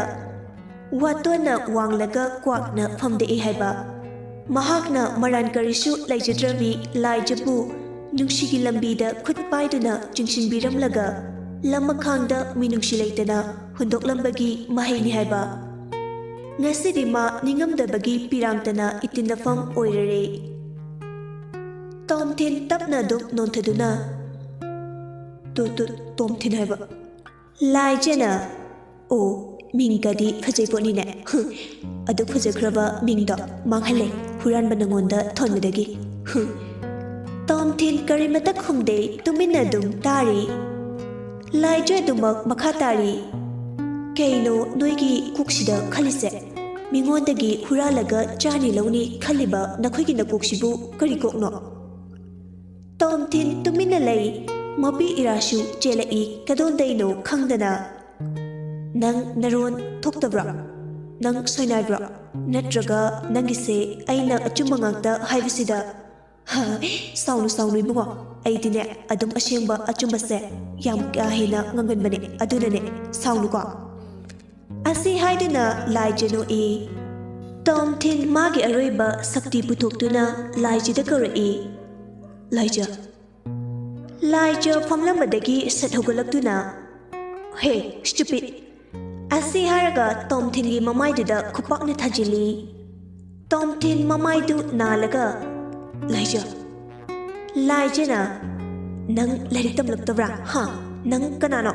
ꯋꯥꯇꯣꯟꯅ ꯋꯥꯡꯂꯒ ꯀ꯭ꯋꯥꯛꯅ ꯐꯝꯗꯛꯏ ꯍꯥꯏꯕ꯫ ꯃꯍꯥꯛꯅ ꯃꯔꯥꯟ ꯀꯔꯤꯁꯨ ꯂꯩꯖꯗ꯭ꯔꯕꯤ ꯂꯥꯏꯖꯕꯨ ꯅꯨꯡꯁꯤꯒꯤ ꯂꯝꯕꯤꯗ ꯈꯨꯠ ꯄꯥꯏꯗꯨꯅ ꯆꯤꯡꯁꯤꯟꯕꯤꯔꯝꯂꯒ ꯂꯝꯃꯈꯥꯡꯗ ꯃꯤꯅꯨꯡꯁꯤ ꯂꯩꯇꯅ ꯍꯨꯟꯗꯣꯛꯂꯝꯕꯒꯤ ꯃꯍꯩꯅꯤ ꯍꯥꯏꯕ꯫ ꯉꯁꯤꯗꯤ ꯃꯥ ꯅꯤꯡꯉꯝꯗꯕꯒꯤ ꯄꯤꯔꯥꯡꯇꯅ ꯏꯇꯤꯟꯅꯐꯝ ꯑꯣꯏꯔꯔꯦ꯫ ꯇꯣꯝꯊꯤꯟ ꯇꯞꯅ ꯑꯗꯨꯝ ꯅꯣꯟꯊꯗꯨꯅ, "ꯇꯨ, ꯇꯨ, ꯇꯣꯝꯊꯤꯟ ꯍꯥꯏꯕ꯫" ꯂꯥꯏꯖꯅ, "ꯑꯣ, ꯃꯤꯡꯒꯗꯤ ꯐꯖꯩ ꯄꯣꯠꯅꯤꯅꯦ꯫" ꯍꯨ, ꯑꯗꯨ ꯐꯖꯈ꯭ꯔꯕ ꯃꯤꯡꯗꯣ ꯃꯥꯡꯍꯜꯂꯦ ꯍꯨꯔꯥꯟꯕ ꯅꯉꯣꯟꯗ ꯊꯣꯟꯕꯗꯒꯤ꯫ ꯍꯨ꯫ ꯇꯣꯝꯊꯤꯟ ꯀꯔꯤꯃꯇ ꯈꯨꯝꯗꯦ, ꯇꯨꯃꯤꯟꯅ ꯑꯗꯨꯝ ꯇꯥꯔꯤ꯫ ꯂꯥꯏꯖ ꯑꯗꯨꯃꯛ ꯃꯈꯥ ꯇꯥꯔꯤ, "ꯀꯩꯅꯣ ꯅꯣꯏꯒꯤ ꯀꯣꯛꯁꯤꯗ ꯈꯜꯂꯤꯁꯦ? ꯃꯤꯉꯣꯟꯗꯒꯤ ꯍꯨꯔꯥꯜꯂꯒ ꯆꯥꯅꯤ ꯂꯧꯅꯤ ꯈꯜꯂꯤꯕ ꯅꯈꯣꯏꯒꯤ ꯅꯀꯣꯛꯁꯤꯕꯨ ꯀꯔꯤ ꯀꯣꯛꯅꯣ?" ꯇꯣꯝꯊꯤꯟ ꯇꯨꯃꯤꯟꯅ ꯂꯩ꯫ ꯃꯄꯤ ꯏꯔꯥꯁꯨ ꯆꯦꯜꯂꯛꯏ, ꯀꯗꯣꯝꯗꯩꯅꯣ ꯈꯪꯗꯅ꯫ "ꯅꯪ ꯅꯔꯣꯟ ꯊꯣꯛꯇꯕ꯭ꯔꯣ? ꯅꯪ ꯁꯣꯏꯅꯥꯏꯕ꯭ꯔꯣ? ꯅꯠꯇ꯭ꯔꯒ ꯅꯪꯒꯤꯁꯦ ꯑꯩꯅ ꯑꯆꯨꯝꯕ ꯉꯥꯛꯇ ꯍꯥꯏꯕꯁꯤꯗ?" "ꯍ, ꯁꯥꯎꯅꯨ, ꯁꯥꯎꯅꯨ ꯏꯕꯨꯡꯉꯣ, ꯑꯩꯗꯤꯅꯦ ꯑꯗꯨꯝ ꯑꯁꯦꯡꯕ ꯑꯆꯨꯝꯕꯁꯦ ꯌꯥꯝ ꯀꯥ ꯍꯦꯟꯅ ꯉꯥꯡꯒꯟꯕꯅꯦ, ꯑꯗꯨꯅꯅꯦ, ꯁꯥꯎꯅꯨꯀꯣ꯫" ꯑꯁꯤ ꯍꯥꯏꯗꯨꯅ ꯂꯥꯏꯖ ꯅꯣꯛꯏ꯫ ꯇꯣꯝꯊꯤꯟ ꯃꯥꯒꯤ ꯑꯔꯣꯏꯕ ꯁꯛꯇꯤ ꯄꯨꯊꯣꯛꯇꯨꯅ ꯂꯥꯏꯖꯗ ꯀꯧꯔꯛꯏ, "ꯂꯥꯏꯖ꯫" ꯂꯥꯏꯖ ꯐꯝꯂꯝꯕꯗꯒꯤ ꯁꯠ ꯍꯧꯒꯠꯂꯛꯇꯨꯅ, "ꯍꯦ, stupid!" ꯑꯁꯤ ꯍꯥꯏꯔꯒ ꯇꯣꯝꯊꯤꯟꯒꯤ ꯃꯃꯥꯏꯗꯨꯗ ꯈꯨꯄꯥꯛꯅ ꯊꯥꯖꯤꯜꯂꯤ꯫ ꯇꯣꯝꯊꯤꯟ ꯃꯃꯥꯏꯗꯨ ꯅꯥꯜꯂꯒ, "ꯂꯥꯏꯖ, ꯂꯥꯏꯖꯅ ꯅꯪ ꯂꯥꯏꯔꯤꯛ ꯇꯝꯂꯛꯇꯕ꯭ꯔꯥ? ꯍꯥ? ꯅꯪ ꯀꯅꯥꯅꯣ?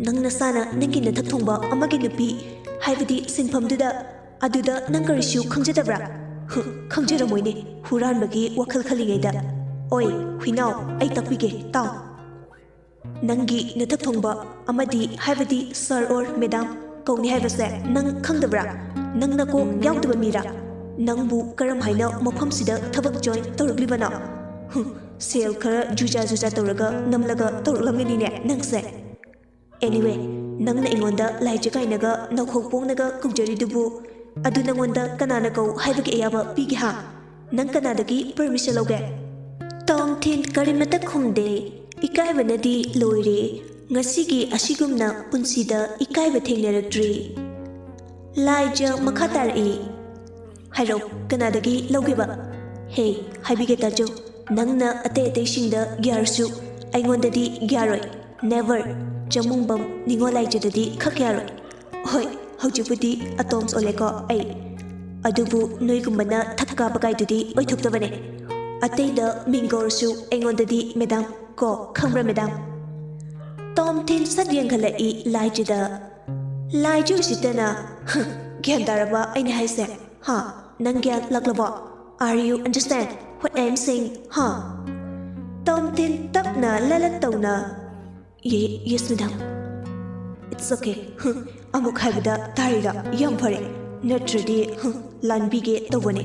ꯅꯪ ꯅꯁꯥꯅ ꯅꯪꯒꯤ ꯅꯊꯛ ꯊꯣꯡꯕ ꯑꯃꯒꯤ ꯅꯨꯄꯤ, ꯍꯥꯏꯕꯗꯤ ꯁꯤꯟꯐꯝꯗꯨꯗ, ꯑꯗꯨꯗ ꯅꯪ ꯀꯔꯤꯁꯨ ꯈꯪꯖꯗꯕ꯭ꯔꯥ?" "ꯍꯨ, ꯈꯪꯖꯔꯝꯃꯣꯏꯅꯦ, ꯍꯨꯔꯥꯟꯕꯒꯤ ꯋꯥꯈꯜ ꯈꯜꯂꯤꯉꯩꯗ꯫ ꯑꯣꯏ, ꯍꯨꯏꯅꯥꯎ, ꯑꯩ ꯇꯥꯛꯄꯤꯒꯦ, ꯇꯥꯎ꯫ ꯅꯪꯒꯤ ꯅꯊꯛ ꯊꯣꯡꯕ ꯑꯃꯗꯤ, ꯍꯥꯏꯕꯗꯤ sir or madam ꯀꯧꯅꯤ ꯍꯥꯏꯕꯁꯦ ꯅꯪ ꯈꯪꯗꯕ꯭ꯔꯥ? ꯅꯪ ꯅꯀꯣꯛ ꯌꯥꯎꯗꯕ ꯃꯤꯔꯥ? ꯅꯪꯕꯨ ꯀꯔꯝ ꯍꯥꯏꯅ ꯃꯐꯝꯁꯤꯗ ꯊꯕꯛ join ꯇꯧꯔꯛꯂꯤꯕꯅꯣ? ꯍꯨꯝ, ꯁꯦꯜ ꯈꯔ ꯖꯨꯖꯥ ꯖꯨꯖꯥ ꯇꯧꯔꯒ ꯅꯝꯂꯒ ꯇꯧꯔꯛꯂꯝꯒꯅꯤꯅꯦ ꯅꯪꯁꯦ꯫ Anyway, ꯅꯪꯅ ꯑꯩꯉꯣꯟꯗ ꯂꯥꯏꯖ ꯀꯥꯏꯅꯒ ꯅꯧꯍꯧ ꯄꯣꯡꯅꯒ ꯀꯧꯖꯔꯤꯗꯨꯕꯨ, ꯑꯗꯨ ꯅꯪꯉꯣꯟꯗ ꯀꯅꯥꯅ ꯀꯧ ꯍꯥꯏꯕꯒꯤ ꯑꯌꯥꯕ ꯄꯤꯒꯦ ꯍꯥ? ꯅꯪ ꯀꯅꯥꯗꯒꯤ permission ꯂꯧꯒꯦ?" ꯇꯣꯝꯊꯤꯟ ꯀꯔꯤꯃꯇ ꯈꯨꯝꯗꯦ꯫ ꯏꯀꯥꯏꯕꯅꯗꯤ ꯂꯣꯏꯔꯦ꯫ ꯉꯁꯤꯒꯤ ꯑꯁꯤꯒꯨꯝꯅ ꯄꯨꯟꯁꯤꯗ ꯏꯀꯥꯏꯕ ꯊꯦꯡꯅꯔꯛꯇ꯭ꯔꯤ꯫ ꯂꯥꯏꯖ ꯃꯈꯥ ꯇꯥꯔꯛꯏ, "ꯍꯥꯏꯔꯛꯑꯣ, ꯀꯅꯥꯗꯒꯤ ꯂꯧꯒꯦꯕ?" "ꯍꯦ, ꯍꯥꯏꯕꯤꯒꯦ ꯇꯥꯖꯧ, ꯅꯪꯅ ꯑꯇꯩ ꯑꯇꯩꯁꯤꯡꯗ ꯌꯥꯔꯁꯨ ꯑꯩꯉꯣꯟꯗꯗꯤ ꯌꯥꯔꯣꯏ꯫ Never꯫ ꯆꯃꯨꯡꯕꯝ ꯅꯤꯉꯣꯜ ꯂꯥꯏꯖꯗꯗꯤ ꯈꯛ ꯌꯥꯔꯣꯏ꯫ ꯍꯣꯏ, ꯍꯧꯖꯤꯛꯄꯨꯗꯤ ꯑꯇꯣꯝꯁ ꯑꯣꯜꯂꯦꯀꯣ ꯑꯩ, ꯑꯗꯨꯕꯨ ꯅꯣꯏꯒꯨꯝꯕꯅ ꯊꯛ ꯀꯥꯕ ꯀꯥꯏꯗꯨꯗꯤ ꯑꯣꯏꯊꯣꯛꯇꯕꯅꯦ꯫ ꯑꯇꯩꯗ ꯃꯤꯡ ꯀꯧꯔꯁꯨ ꯑꯩꯉꯣꯟꯗꯗꯤ madam ꯀꯣ, ꯈꯪꯕ꯭ꯔꯥ madam?" ꯇꯣꯝꯊꯤꯟ ꯁꯠ ꯌꯦꯡꯈꯠꯂꯛꯏ ꯂꯥꯏꯖꯗ꯫ ꯂꯥꯏꯖ ꯎꯁꯤꯠꯇꯅ, "ꯍ, ꯒ꯭ꯌꯥꯟ ꯇꯥꯔꯕ ꯑꯩꯅ ꯍꯥꯏꯁꯦ? ꯍꯥ? ꯅꯪ ꯒ꯭ꯌꯥꯟ ꯂꯥꯛꯂꯕꯣ? Are you understand what I am saying? ꯍꯥ?" ꯇꯣꯝꯊꯤꯟ ꯇꯞꯅ ꯂꯂꯠ ꯇꯧꯅ, "Ye-, yes madam." "It's okay." ꯍ, ꯑꯃꯨꯛ ꯍꯥꯏꯕꯗ ꯇꯥꯔꯤꯔ? ꯌꯥꯝ ꯐꯔꯦ꯫ ꯅꯠꯇ꯭ꯔꯗꯤ, ꯍ, ꯂꯥꯟꯕꯤꯒꯦ ꯇꯧꯕꯅꯦ꯫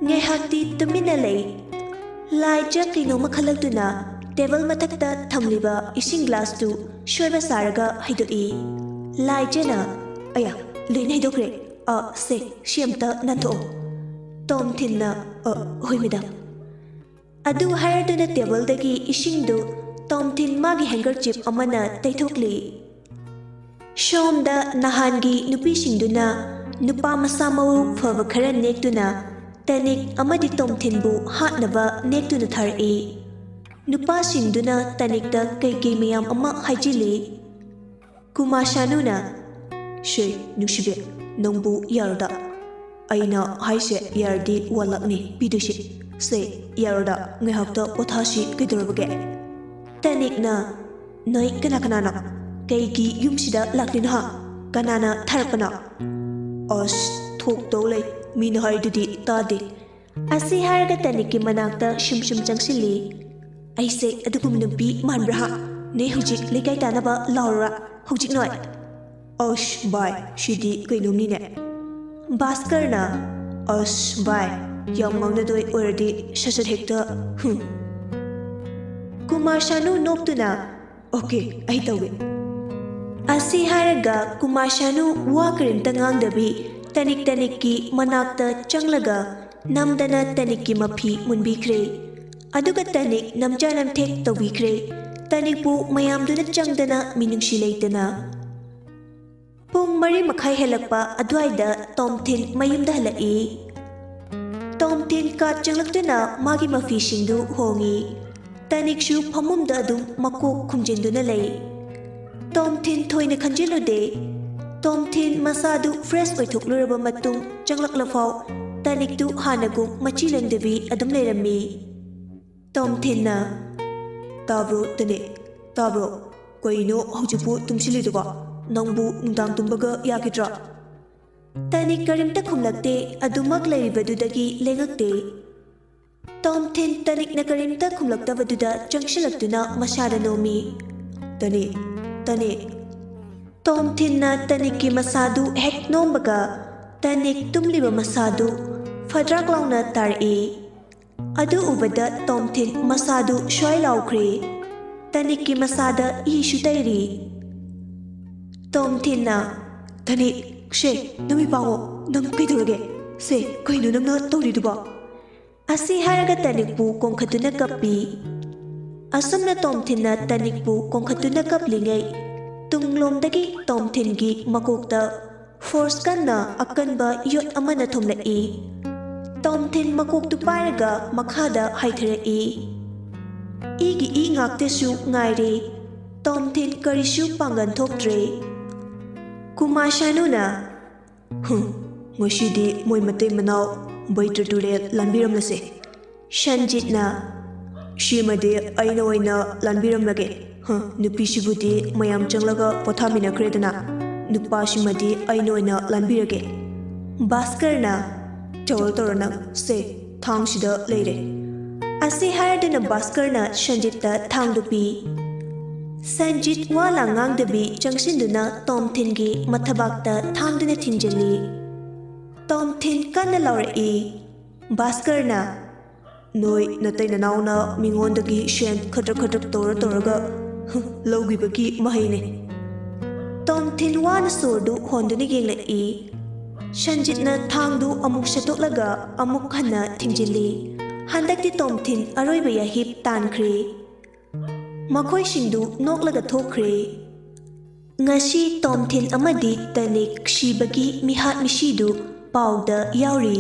ꯉꯥꯏꯍꯥꯛꯇꯤ ꯇꯨꯃꯤꯟꯅ ꯂꯩ꯫ ꯂꯥꯏꯖ ꯀꯩꯅꯣꯝꯃ ꯈꯜꯂꯛꯇꯨꯅ table ꯃꯊꯛꯇ ꯊꯝꯂꯤꯕ ꯏꯁꯤꯡ glassꯇꯨ ꯁꯣꯏꯕ ꯁꯥꯔꯒ ꯍꯩꯗꯣꯛꯏ꯫ ꯂꯥꯏꯖꯅ, "ꯑꯌꯥ, ꯂꯣꯏꯅ ꯍꯩꯗꯣꯛꯈ꯭ꯔꯦ꯫ ꯑ, ꯁꯦ, ꯁꯤ ꯑꯝꯇ ꯅꯥꯟꯊꯣꯛꯑꯣ꯫" ꯇꯣꯝꯊꯤꯟꯅ, "ꯑ, ꯍꯣꯏ madam꯫" ꯑꯗꯨ ꯍꯥꯏꯔꯗꯨꯅ tableꯗꯒꯤ ꯏꯁꯤꯡꯗꯨ ꯇꯣꯝꯊꯤꯟ ꯃꯥꯒꯤ handkerchief ꯑꯃꯅ ꯇꯩꯊꯣꯛꯂꯤ꯫ ꯁꯣꯝꯗ ꯅꯍꯥꯟꯒꯤ ꯅꯨꯄꯤꯁꯤꯡꯗꯨꯅ ꯅꯨꯄꯥ ꯃꯁꯥ ꯃꯎ ꯐꯕ ꯈꯔ ꯅꯦꯛꯇꯨꯅ ꯇꯅꯤꯛ ꯑꯃꯗꯤ ꯇꯣꯝꯊꯤꯟꯕꯨ ꯍꯥꯠꯅꯕ ꯅꯦꯛꯇꯨꯅ ꯊꯥꯔꯛꯏ꯫ ꯅꯨꯄꯥꯁꯤꯡꯗꯨꯅ ꯇꯅꯤꯛꯇ ꯀꯩꯀꯩ ꯃꯌꯥꯝ ꯑꯃ ꯍꯥꯏꯖꯤꯜꯂꯤ꯫ ꯀꯨꯃꯥꯔ ꯁꯥꯅꯨꯅ, "ꯁꯦ, ꯅꯨꯡꯁꯤꯕꯤ, ꯅꯪꯕꯨ ꯌꯥꯔꯗ?" ꯑꯩꯅ ꯍꯥꯏꯁꯦ ꯌꯥꯔꯗꯤ ꯋꯥꯟ ꯂꯥꯛꯅꯤ ꯄꯤꯗꯣꯏꯁꯦ꯫ ꯁꯦ, ꯌꯥꯔꯣꯗ, ꯉꯥꯏꯍꯥꯛꯇ ꯄꯣꯊꯥꯁꯤ, ꯀꯩꯗꯧꯔꯕꯒꯦ? ꯇꯅꯤꯛꯅ, ꯅꯣꯏ ꯀꯅꯥ ꯀꯅꯥꯅꯣ? ꯀꯩꯒꯤ ꯌꯨꯝꯁꯤꯗ ꯂꯥꯛꯂꯤꯅꯣ ꯍꯥ? ꯀꯅꯥꯅ ꯊꯥꯔꯛꯄꯅꯣ? ꯑꯁ, ꯊꯣꯛꯇꯧ ꯂꯩ, ꯃꯤꯅ ꯍꯥꯏꯗꯨꯗꯤ ꯇꯥꯗꯦ꯫ ꯑꯁꯤ ꯍꯥꯏꯔꯒ ꯇꯅꯤꯛꯀꯤ ꯃꯅꯥꯛꯇ ꯁꯨꯝ ꯁꯨꯝ ꯆꯪꯁꯤꯜꯂꯤ꯫ ꯑꯩꯁꯦ ꯑꯗꯨꯒꯨꯝꯕ ꯅꯨꯄꯤ ꯃꯥꯟꯕ꯭ꯔꯥ ꯍꯥ? ꯅꯣꯏ ꯍꯧꯖꯤꯛ ꯂꯩꯀꯥꯏ ꯇꯥꯅꯕ ꯂꯥꯎꯔꯨꯔꯥ ꯍꯧꯖꯤꯛ ꯅꯣꯏ? ꯑꯁ ꯚꯥꯏ, ꯁꯤꯗꯤ ꯀꯩꯅꯣꯝꯅꯤꯅꯦ꯫ ꯚꯥꯁꯀꯔꯅ, ꯑꯁ ꯚꯥꯏ, ꯌꯥꯝ ꯉꯥꯡꯅꯗꯣꯏ ꯑꯣꯏꯔꯗꯤ ꯁꯠ ꯁꯠ ꯍꯦꯛꯇ, ꯍꯨꯝ꯫ ꯀꯨꯃꯥꯔ ꯁꯥꯅꯨ ꯅꯣꯛꯇꯨꯅ, ꯑꯣꯀꯦ, ꯑꯩ ꯇꯧꯒꯦ꯫ ꯑꯁꯤ ꯍꯥꯏꯔꯒ ꯀꯨꯃꯥꯔ ꯁꯥꯅꯨ ꯋꯥ ꯀꯔꯤꯝꯇ ꯉꯥꯡꯗꯕꯤ ꯇꯅꯤꯛ ꯇꯅꯤꯛꯀꯤ ꯃꯅꯥꯛꯇ ꯆꯪꯂꯒ ꯅꯝꯗꯅ ꯇꯅꯤꯛꯀꯤ ꯃꯐꯤ ꯃꯨꯟꯕꯤꯈ꯭ꯔꯦ꯫ ꯑꯗꯨꯒ ꯇꯅꯤꯛ ꯅꯝꯖ ꯅꯝꯊꯦꯛ ꯇꯧꯕꯤꯈ꯭ꯔꯦ꯫ ꯇꯅꯤꯛꯄꯨ ꯃꯌꯥꯝꯗꯨꯅ ꯆꯪꯗꯅ ꯃꯤꯅꯨꯡꯁꯤ ꯂꯩꯇꯅ꯫ ꯄꯨꯡ ꯃꯔꯤ ꯃꯈꯥꯏ ꯍꯦꯜꯂꯛꯄ ꯑꯗꯨꯋꯥꯏꯗ ꯇꯣꯝꯊꯤꯟ ꯃꯌꯨꯝꯗ ꯍꯜꯂꯛꯏ꯫ ꯇꯣꯝꯊꯤꯟ ꯀꯥ ꯆꯪꯂꯛꯇꯨꯅ ꯃꯥꯒꯤ ꯃꯐꯤꯁꯤꯡꯗꯨ ꯍꯣꯡꯉꯤ꯫ ꯇꯅꯤꯛꯁꯨ ꯐꯃꯨꯡꯗ ꯑꯗꯨꯝ ꯃꯀꯣꯛ ꯈꯨꯝꯖꯤꯟꯗꯨꯅ ꯂꯩ꯫ ꯇꯣꯝꯊꯤꯟ ꯊꯣꯏꯅ ꯈꯟꯖꯤꯜꯂꯨꯗꯦ꯫ ꯇꯣꯝꯊꯤꯟ ꯃꯁꯥꯗꯨ ꯐ꯭ꯔꯦꯁ ꯑꯣꯏꯊꯣꯛꯂꯨꯔꯕ ꯃꯇꯨꯡ ꯆꯪꯂꯛꯂꯐꯥꯎ ꯇꯅꯤꯛꯇꯨ ꯍꯥꯟꯅꯒꯨꯝ ꯃꯆꯤ ꯂꯦꯡꯗꯕꯤ ꯑꯗꯨꯝ ꯂꯩꯔꯝꯃꯤ꯫ ꯇꯣꯝꯊꯤꯟꯅ, "ꯇꯥꯕ꯭ꯔꯣ ꯇꯅꯤꯛ? ꯇꯥꯕ꯭ꯔꯣ? ꯀꯩꯅꯣ ꯍꯧꯖꯤꯛꯄꯨ ꯇꯨꯝꯁꯤꯜꯂꯤꯗꯨꯕꯣ? ꯅꯪꯕꯨ ꯅꯨꯡꯗꯥꯡ ꯇꯨꯝꯕꯒ ꯌꯥꯈꯤꯗ꯭ꯔꯣ?" ꯇꯅꯤꯛ ꯀꯔꯤꯝꯇ ꯈꯨꯝꯂꯛꯇꯦ, ꯑꯗꯨꯃꯛ ꯂꯩꯔꯤꯕꯗꯨꯗꯒꯤ ꯂꯦꯡꯉꯛꯇꯦ꯫ ꯇꯣꯝꯊꯤꯟ ꯇꯅꯤꯛꯅ ꯀꯔꯤꯝꯇ ꯈꯨꯝꯂꯛꯇꯕꯗꯨꯗ ꯆꯪꯁꯤꯜꯂꯛꯇꯨꯅ ꯃꯁꯥꯗ ꯅꯣꯝꯃꯤ꯫ "ꯇꯅꯤꯛ, ꯇꯅꯤꯛ!" ꯇꯣꯝꯊꯤꯟꯅ ꯇꯅꯤꯛꯀꯤ ꯃꯁꯥꯗꯨ ꯍꯦꯛ ꯅꯣꯝꯕꯒ ꯇꯅꯤꯛ ꯇꯨꯝꯂꯤꯕ ꯃꯁꯥꯗꯨ ꯐꯗ꯭ꯔꯥꯛ ꯂꯥꯎꯅ ꯇꯥꯔꯛꯏ꯫ ꯑꯗꯨ ꯎꯕꯗ ꯇꯣꯝꯊꯤꯟ ꯃꯁꯥꯗꯨ ꯁ꯭ꯋꯥꯏ ꯂꯥꯎꯈ꯭ꯔꯦ꯫ ꯇꯅꯤꯛꯀꯤ ꯃꯁꯥꯗ ꯏꯁꯨ ꯇꯩꯔꯤ꯫ ꯇꯣꯝꯊꯤꯟꯅ, "ꯇꯅꯤꯛ, ꯁꯦ, ꯅꯃꯤꯠ ꯄꯥꯡꯉꯣ, ꯅꯪ ꯀꯩꯗꯧꯔꯒꯦ? ꯁꯦ, ꯀꯩꯅꯣ ꯅꯪꯅ ꯇꯧꯔꯤꯗꯨꯕꯣ?" ꯑꯁꯤ ꯍꯥꯏꯔꯒ ꯇꯅꯤꯛꯄꯨ ꯀꯣꯡꯈꯠꯇꯨꯅ ꯀꯞꯄꯤ꯫ ꯑꯁꯨꯝꯅ ꯇꯣꯝꯊꯤꯟꯅ ꯇꯅꯤꯛꯄꯨ ꯀꯣꯡꯈꯠꯇꯨꯅ ꯀꯞꯂꯤꯉꯩ, ꯇꯨꯡꯂꯣꯝꯗꯒꯤ ꯇꯣꯝꯊꯤꯟꯒꯤ ꯃꯀꯣꯛꯇ ꯐꯣꯔꯁ ꯀꯟꯅ ꯑꯀꯟꯕ ꯌꯣꯠ ꯑꯃꯅ ꯊꯣꯝꯂꯛꯏ꯫ ꯇꯣꯝꯊꯤꯟ ꯃꯀꯣꯛꯇꯨ ꯄꯥꯏꯔꯒ ꯃꯈꯥꯗ ꯍꯥꯏꯊꯔꯛꯏ꯫ ꯏꯒꯤ ꯏ ꯉꯥꯛꯇꯁꯨ ꯉꯥꯏꯔꯦ꯫ ꯇꯣꯝꯊꯤꯟ ꯀꯔꯤꯁꯨ ꯄꯥꯡꯒꯟ ꯊꯣꯛꯇ꯭ꯔꯦ꯫ ꯀꯨꯃꯥꯔ ꯁꯥꯅꯨꯅ, "ꯍꯨꯝ, ꯉꯁꯤꯗꯤ ꯃꯣꯏ ꯃꯇꯩ ꯃꯅꯥꯎ ꯕꯩꯇ꯭ꯔ ꯇꯨꯔꯦꯜ ꯂꯥꯟꯕꯤꯔꯝꯂꯁꯦ꯫ ꯁꯟꯖꯤꯠꯅ, "ꯁꯤꯃꯗꯤ ꯑꯩꯅ ꯑꯣꯏꯅ ꯂꯥꯟꯕꯤꯔꯝꯂꯒꯦ꯫ ꯍ, ꯅꯨꯄꯤꯁꯤꯕꯨꯗꯤ ꯃꯌꯥꯝ ꯆꯪꯂꯒ ꯄꯣꯊꯥꯃꯤꯟꯅꯈ꯭ꯔꯦꯗꯅ, ꯅꯨꯄꯥꯁꯤꯃꯗꯤ ꯑꯩꯅ ꯑꯣꯏꯅ ꯂꯥꯟꯕꯤꯔꯒꯦ꯫" ꯚꯥꯁꯀꯔꯅ, "ꯇꯧꯔꯣ ꯇꯧꯔꯣ ꯅꯪ, ꯁꯦ, ꯊꯥꯡꯁꯤꯗ ꯂꯩꯔꯦ꯫" ꯑꯁꯤ ꯍꯥꯏꯔꯗꯨꯅ ꯚꯥꯁꯀꯔꯅ ꯁꯟꯖꯤꯠꯇ ꯊꯥꯡꯗꯨ ꯄꯤ꯫ ꯁꯟꯖꯤꯠ ꯋꯥ ꯂꯥꯡ ꯉꯥꯡꯗꯕꯤ ꯆꯪꯁꯤꯟꯗꯨꯅ ꯇꯣꯝꯊꯤꯟꯒꯤ ꯃꯊꯕꯥꯛꯇ ꯊꯥꯡꯗꯨꯅ ꯊꯤꯟꯖꯤꯜꯂꯤ꯫ ꯇꯣꯝꯊꯤꯟ ꯀꯟꯅ ꯂꯥꯎꯔꯛꯏ꯫ ꯚꯥꯁꯀꯔꯅ, "ꯅꯣꯏ ꯅꯇꯩ ꯅꯅꯥꯎꯅ ꯃꯤꯉꯣꯟꯗꯒꯤ ꯁꯦꯟ ꯈꯗ꯭ꯔꯛ ꯈꯗ꯭ꯔꯛ ꯇꯧꯔ ꯇꯧꯔꯒ ꯂꯧꯈꯤꯕꯒꯤ ꯃꯍꯩꯅꯤ꯫" ꯇꯣꯝꯊꯤꯟ ꯋꯥꯅ ꯁꯣꯔꯗꯨ ꯍꯣꯟꯗꯨꯅ ꯌꯦꯡꯂꯛꯏ꯫ ꯁꯟꯖꯤꯠꯅ ꯊꯥꯡꯗꯨ ꯑꯃꯨꯛ ꯁꯠꯇꯣꯛꯂꯒ ꯑꯃꯨꯛ ꯍꯟꯅ ꯊꯤꯡꯖꯤꯜꯂꯤ꯫ ꯍꯟꯗꯛꯇꯤ ꯇꯣꯝꯊꯤꯟ ꯑꯔꯣꯏꯕ ꯌꯥꯍꯤꯞ ꯇꯥꯟꯈ꯭ꯔꯦ꯫ ꯃꯈꯣꯏꯁꯤꯡꯗꯨ ꯅꯣꯛꯂꯒ ꯊꯣꯛꯈ꯭ꯔꯦ꯫ ꯉꯁꯤ ꯇꯣꯝꯊꯤꯟ ꯑꯃꯗꯤ ꯇꯅꯤꯛ ꯁꯤꯕꯒꯤ ꯃꯤꯍꯥꯠ ꯃꯤꯁꯤꯗꯨ ꯄꯥꯎꯗ ꯌꯥꯎꯔꯤ꯫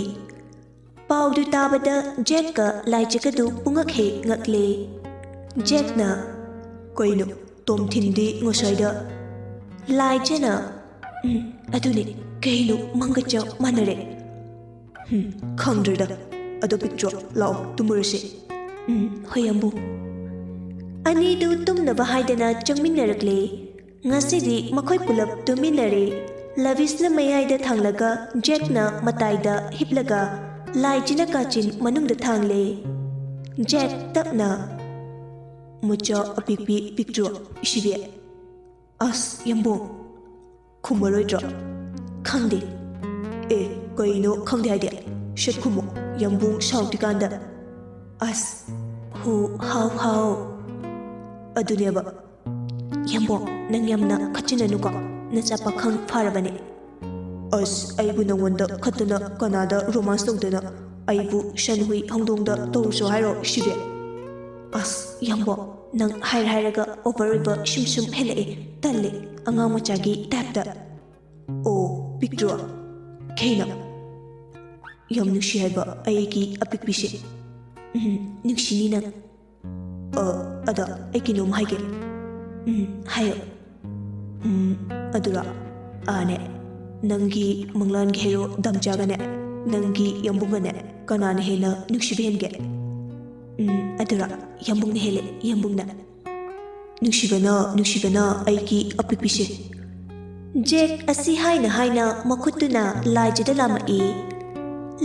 ꯄꯥꯎꯗꯨ ꯇꯥꯕꯗ ꯖꯦꯛꯀ ꯂꯥꯏꯖꯒꯗꯨ ꯄꯨꯡꯉꯛ ꯍꯦꯛ ꯉꯛꯂꯦ꯫ ꯖꯦꯛꯅ, "ꯀꯩꯅꯣ, ꯇꯣꯝꯊꯤꯟꯗꯤ ꯉꯁꯥꯏꯗ?" ꯂꯥꯏꯖꯅ, "ꯎꯝ, ꯑꯗꯨꯅꯦ, ꯀꯩꯅꯣ ꯃꯪꯒ ꯆꯞ ꯃꯥꯟꯅꯔꯦ꯫" "ꯎꯝ, ꯈꯪꯗ꯭ꯔꯦꯗ꯫ ꯑꯗꯣ ꯄꯤꯛꯇ꯭ꯔꯣ, ꯂꯥꯛꯑꯣ, ꯇꯨꯝꯃꯨꯔꯁꯤ꯫" "ꯎꯝ, ꯍꯣꯏ, ꯌꯥꯝꯕꯨꯡ꯫" ꯑꯅꯤꯗꯨ ꯇꯨꯝꯅꯕ ꯍꯥꯏꯗꯅ ꯆꯪꯃꯤꯟꯅꯔꯛꯂꯦ꯫ ꯉꯁꯤꯗꯤ ꯃꯈꯣꯏ ꯄꯨꯂꯞ ꯇꯨꯝꯃꯤꯟꯅꯔꯦ꯫ ꯂꯕꯤꯁꯅ ꯃꯌꯥꯏꯗ ꯊꯥꯡꯂꯒ ꯖꯦꯛꯅ ꯃꯇꯥꯏꯗ ꯍꯤꯞꯂꯒ ꯂꯥꯏꯖꯤꯅ ꯀꯥꯆꯤꯟ ꯃꯅꯨꯡꯗ ꯊꯥꯡꯂꯦ꯫ ꯖꯦꯛ ꯇꯞꯅ, "ꯃꯆꯥ ꯑꯄꯤꯛꯄꯤ ꯄꯤꯛꯇ꯭ꯔꯣ ꯁꯤꯕꯤ?" "ꯑꯁ, ꯌꯥꯝꯕꯨꯡ, ꯈꯨꯝꯃꯔꯣꯏꯗ꯭ꯔꯣ?" "ꯈꯪꯗꯦ꯫" "ꯑꯦ, ꯀꯩꯅꯣ ꯈꯪꯗꯦ ꯍꯥꯏꯗꯤ? ꯁꯠ ꯈꯨꯝꯃꯣ, ꯌꯥꯝꯕꯨꯡ ꯁꯥꯎꯗ꯭ꯔꯤꯀꯥꯟꯗ꯫" "ꯑꯁ, ꯍꯨ, ꯍꯥꯎ, ꯍꯥꯎ꯫ ꯑꯗꯨꯅꯦꯕ꯫" "ꯌꯥꯝꯕꯨꯡ, ꯅꯪ ꯌꯥꯝꯅ ꯈꯠꯆꯤꯟꯅꯅꯨꯀꯣ, ꯅꯆꯥ ꯄꯥꯈꯪ ꯐꯥꯔꯕꯅꯦ꯫" "ꯑꯁ, ꯑꯩꯕꯨ ꯅꯉꯣꯟꯗ ꯈꯠꯇꯅ ꯀꯅꯥꯗ ꯔꯣꯃꯥꯟꯁ ꯇꯧꯗꯅ, ꯑꯩꯕꯨ ꯁꯟ ꯍꯨꯏ ꯍꯧꯗꯣꯡꯗ ꯇꯧꯔꯨꯁꯣ ꯍꯥꯏꯔꯣ ꯁꯤꯕꯤ?" "ꯑꯁ, ꯌꯥꯝꯕꯨꯡ, ꯅꯪ ꯍꯥꯏꯔ ꯍꯥꯏꯔꯒ ꯑꯣꯚꯔ ꯑꯣꯏꯕ ꯁꯨꯝ ꯁꯨꯝ ꯍꯦꯜꯂꯛꯑꯦ, ꯇꯜꯂꯦ, ꯑꯉꯥꯡ ꯃꯆꯥꯒꯤ ꯇꯥꯏꯞꯇ꯫" "ꯑꯣ, ꯄꯤꯛꯇ꯭ꯔꯣ? ꯀꯩꯅꯣ?" "ꯌꯥꯝ ꯅꯨꯡꯁꯤ ꯍꯥꯏꯕ ꯑꯩꯒꯤ ꯑꯄꯤꯛꯄꯤꯁꯦ꯫" "ꯎꯝ, ꯅꯨꯡꯁꯤꯅꯤ ꯅꯪ꯫" "ꯑ, ꯑꯗ ꯑꯩ ꯀꯩꯅꯣꯝ ꯍꯥꯏꯒꯦ꯫" "ꯎꯝ, ꯍꯥꯏꯌꯣ꯫" "ꯎꯝ, ꯑꯗꯨꯔꯣ? ꯑꯥꯅꯦ, ꯅꯪꯒꯤ ꯃꯪꯂꯥꯟꯒꯤ ꯍꯦꯔꯣ ꯗꯥꯝꯆꯥꯒꯅꯦ, ꯅꯪꯒꯤ ꯌꯥꯝꯕꯨꯡꯒꯅꯦ, ꯀꯅꯥꯅ ꯍꯦꯟꯅ ꯅꯨꯡꯁꯤꯕ ꯍꯦꯟꯒꯦ? ꯎꯝ, ꯑꯗꯨꯔꯣ? ꯌꯥꯝꯕꯨꯡꯅ ꯍꯦꯜꯂꯦ, ꯌꯥꯝꯕꯨꯡꯅ꯫ ꯅꯨꯡꯁꯤꯕꯅ, ꯅꯨꯡꯁꯤꯕꯅ ꯑꯩꯒꯤ ꯑꯄꯤꯛꯄꯤꯁꯦ꯫ ꯖꯦꯛ ꯑꯁꯤ ꯍꯥꯏꯅ ꯍꯥꯏꯅ ꯃꯈꯨꯠꯇꯨꯅ ꯂꯥꯏꯖꯗ ꯂꯥꯝꯃꯛꯏ꯫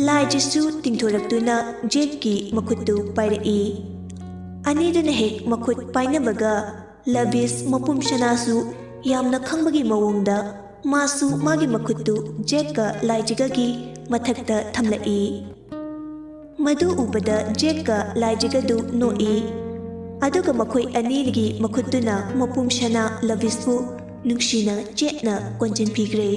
ꯂꯥꯏꯖꯁꯨ ꯇꯤꯡꯊꯣꯔꯛꯇꯨꯅ ꯖꯦꯛꯀꯤ ꯃꯈꯨꯠꯇꯨ ꯄꯥꯏꯔꯛꯏ꯫ ꯑꯅꯤꯗꯨꯅ ꯍꯦꯛ ꯃꯈꯨꯠ ꯄꯥꯏꯅꯕꯒ ꯂꯕꯤꯁ ꯃꯄꯨꯝ ꯁꯅꯥꯁꯨ ꯌꯥꯝꯅ ꯈꯪꯕꯒꯤ ꯃꯑꯣꯡꯗ ꯃꯥꯁꯨ ꯃꯥꯒꯤ ꯃꯈꯨꯠꯇꯨ ꯖꯦꯛꯀ ꯂꯥꯏꯖꯒꯒꯤ ꯃꯊꯛꯇ ꯊꯝꯂꯛꯏ꯫ ꯃꯗꯨ ꯎꯕꯗ ꯖꯦꯛꯀ ꯂꯥꯏꯖꯒꯗꯨ ꯅꯣꯛꯏ꯫ ꯑꯗꯨꯒ ꯃꯈꯣꯏ ꯑꯅꯤꯒꯤ ꯃꯈꯨꯠꯇꯨꯅ ꯃꯄꯨꯝ ꯁꯅꯥ ꯂꯕꯤꯁꯄꯨ ꯅꯨꯡꯁꯤꯅ ꯆꯦꯠꯅ ꯀꯣꯟꯁꯤꯟꯕꯤꯈ꯭ꯔꯦ꯫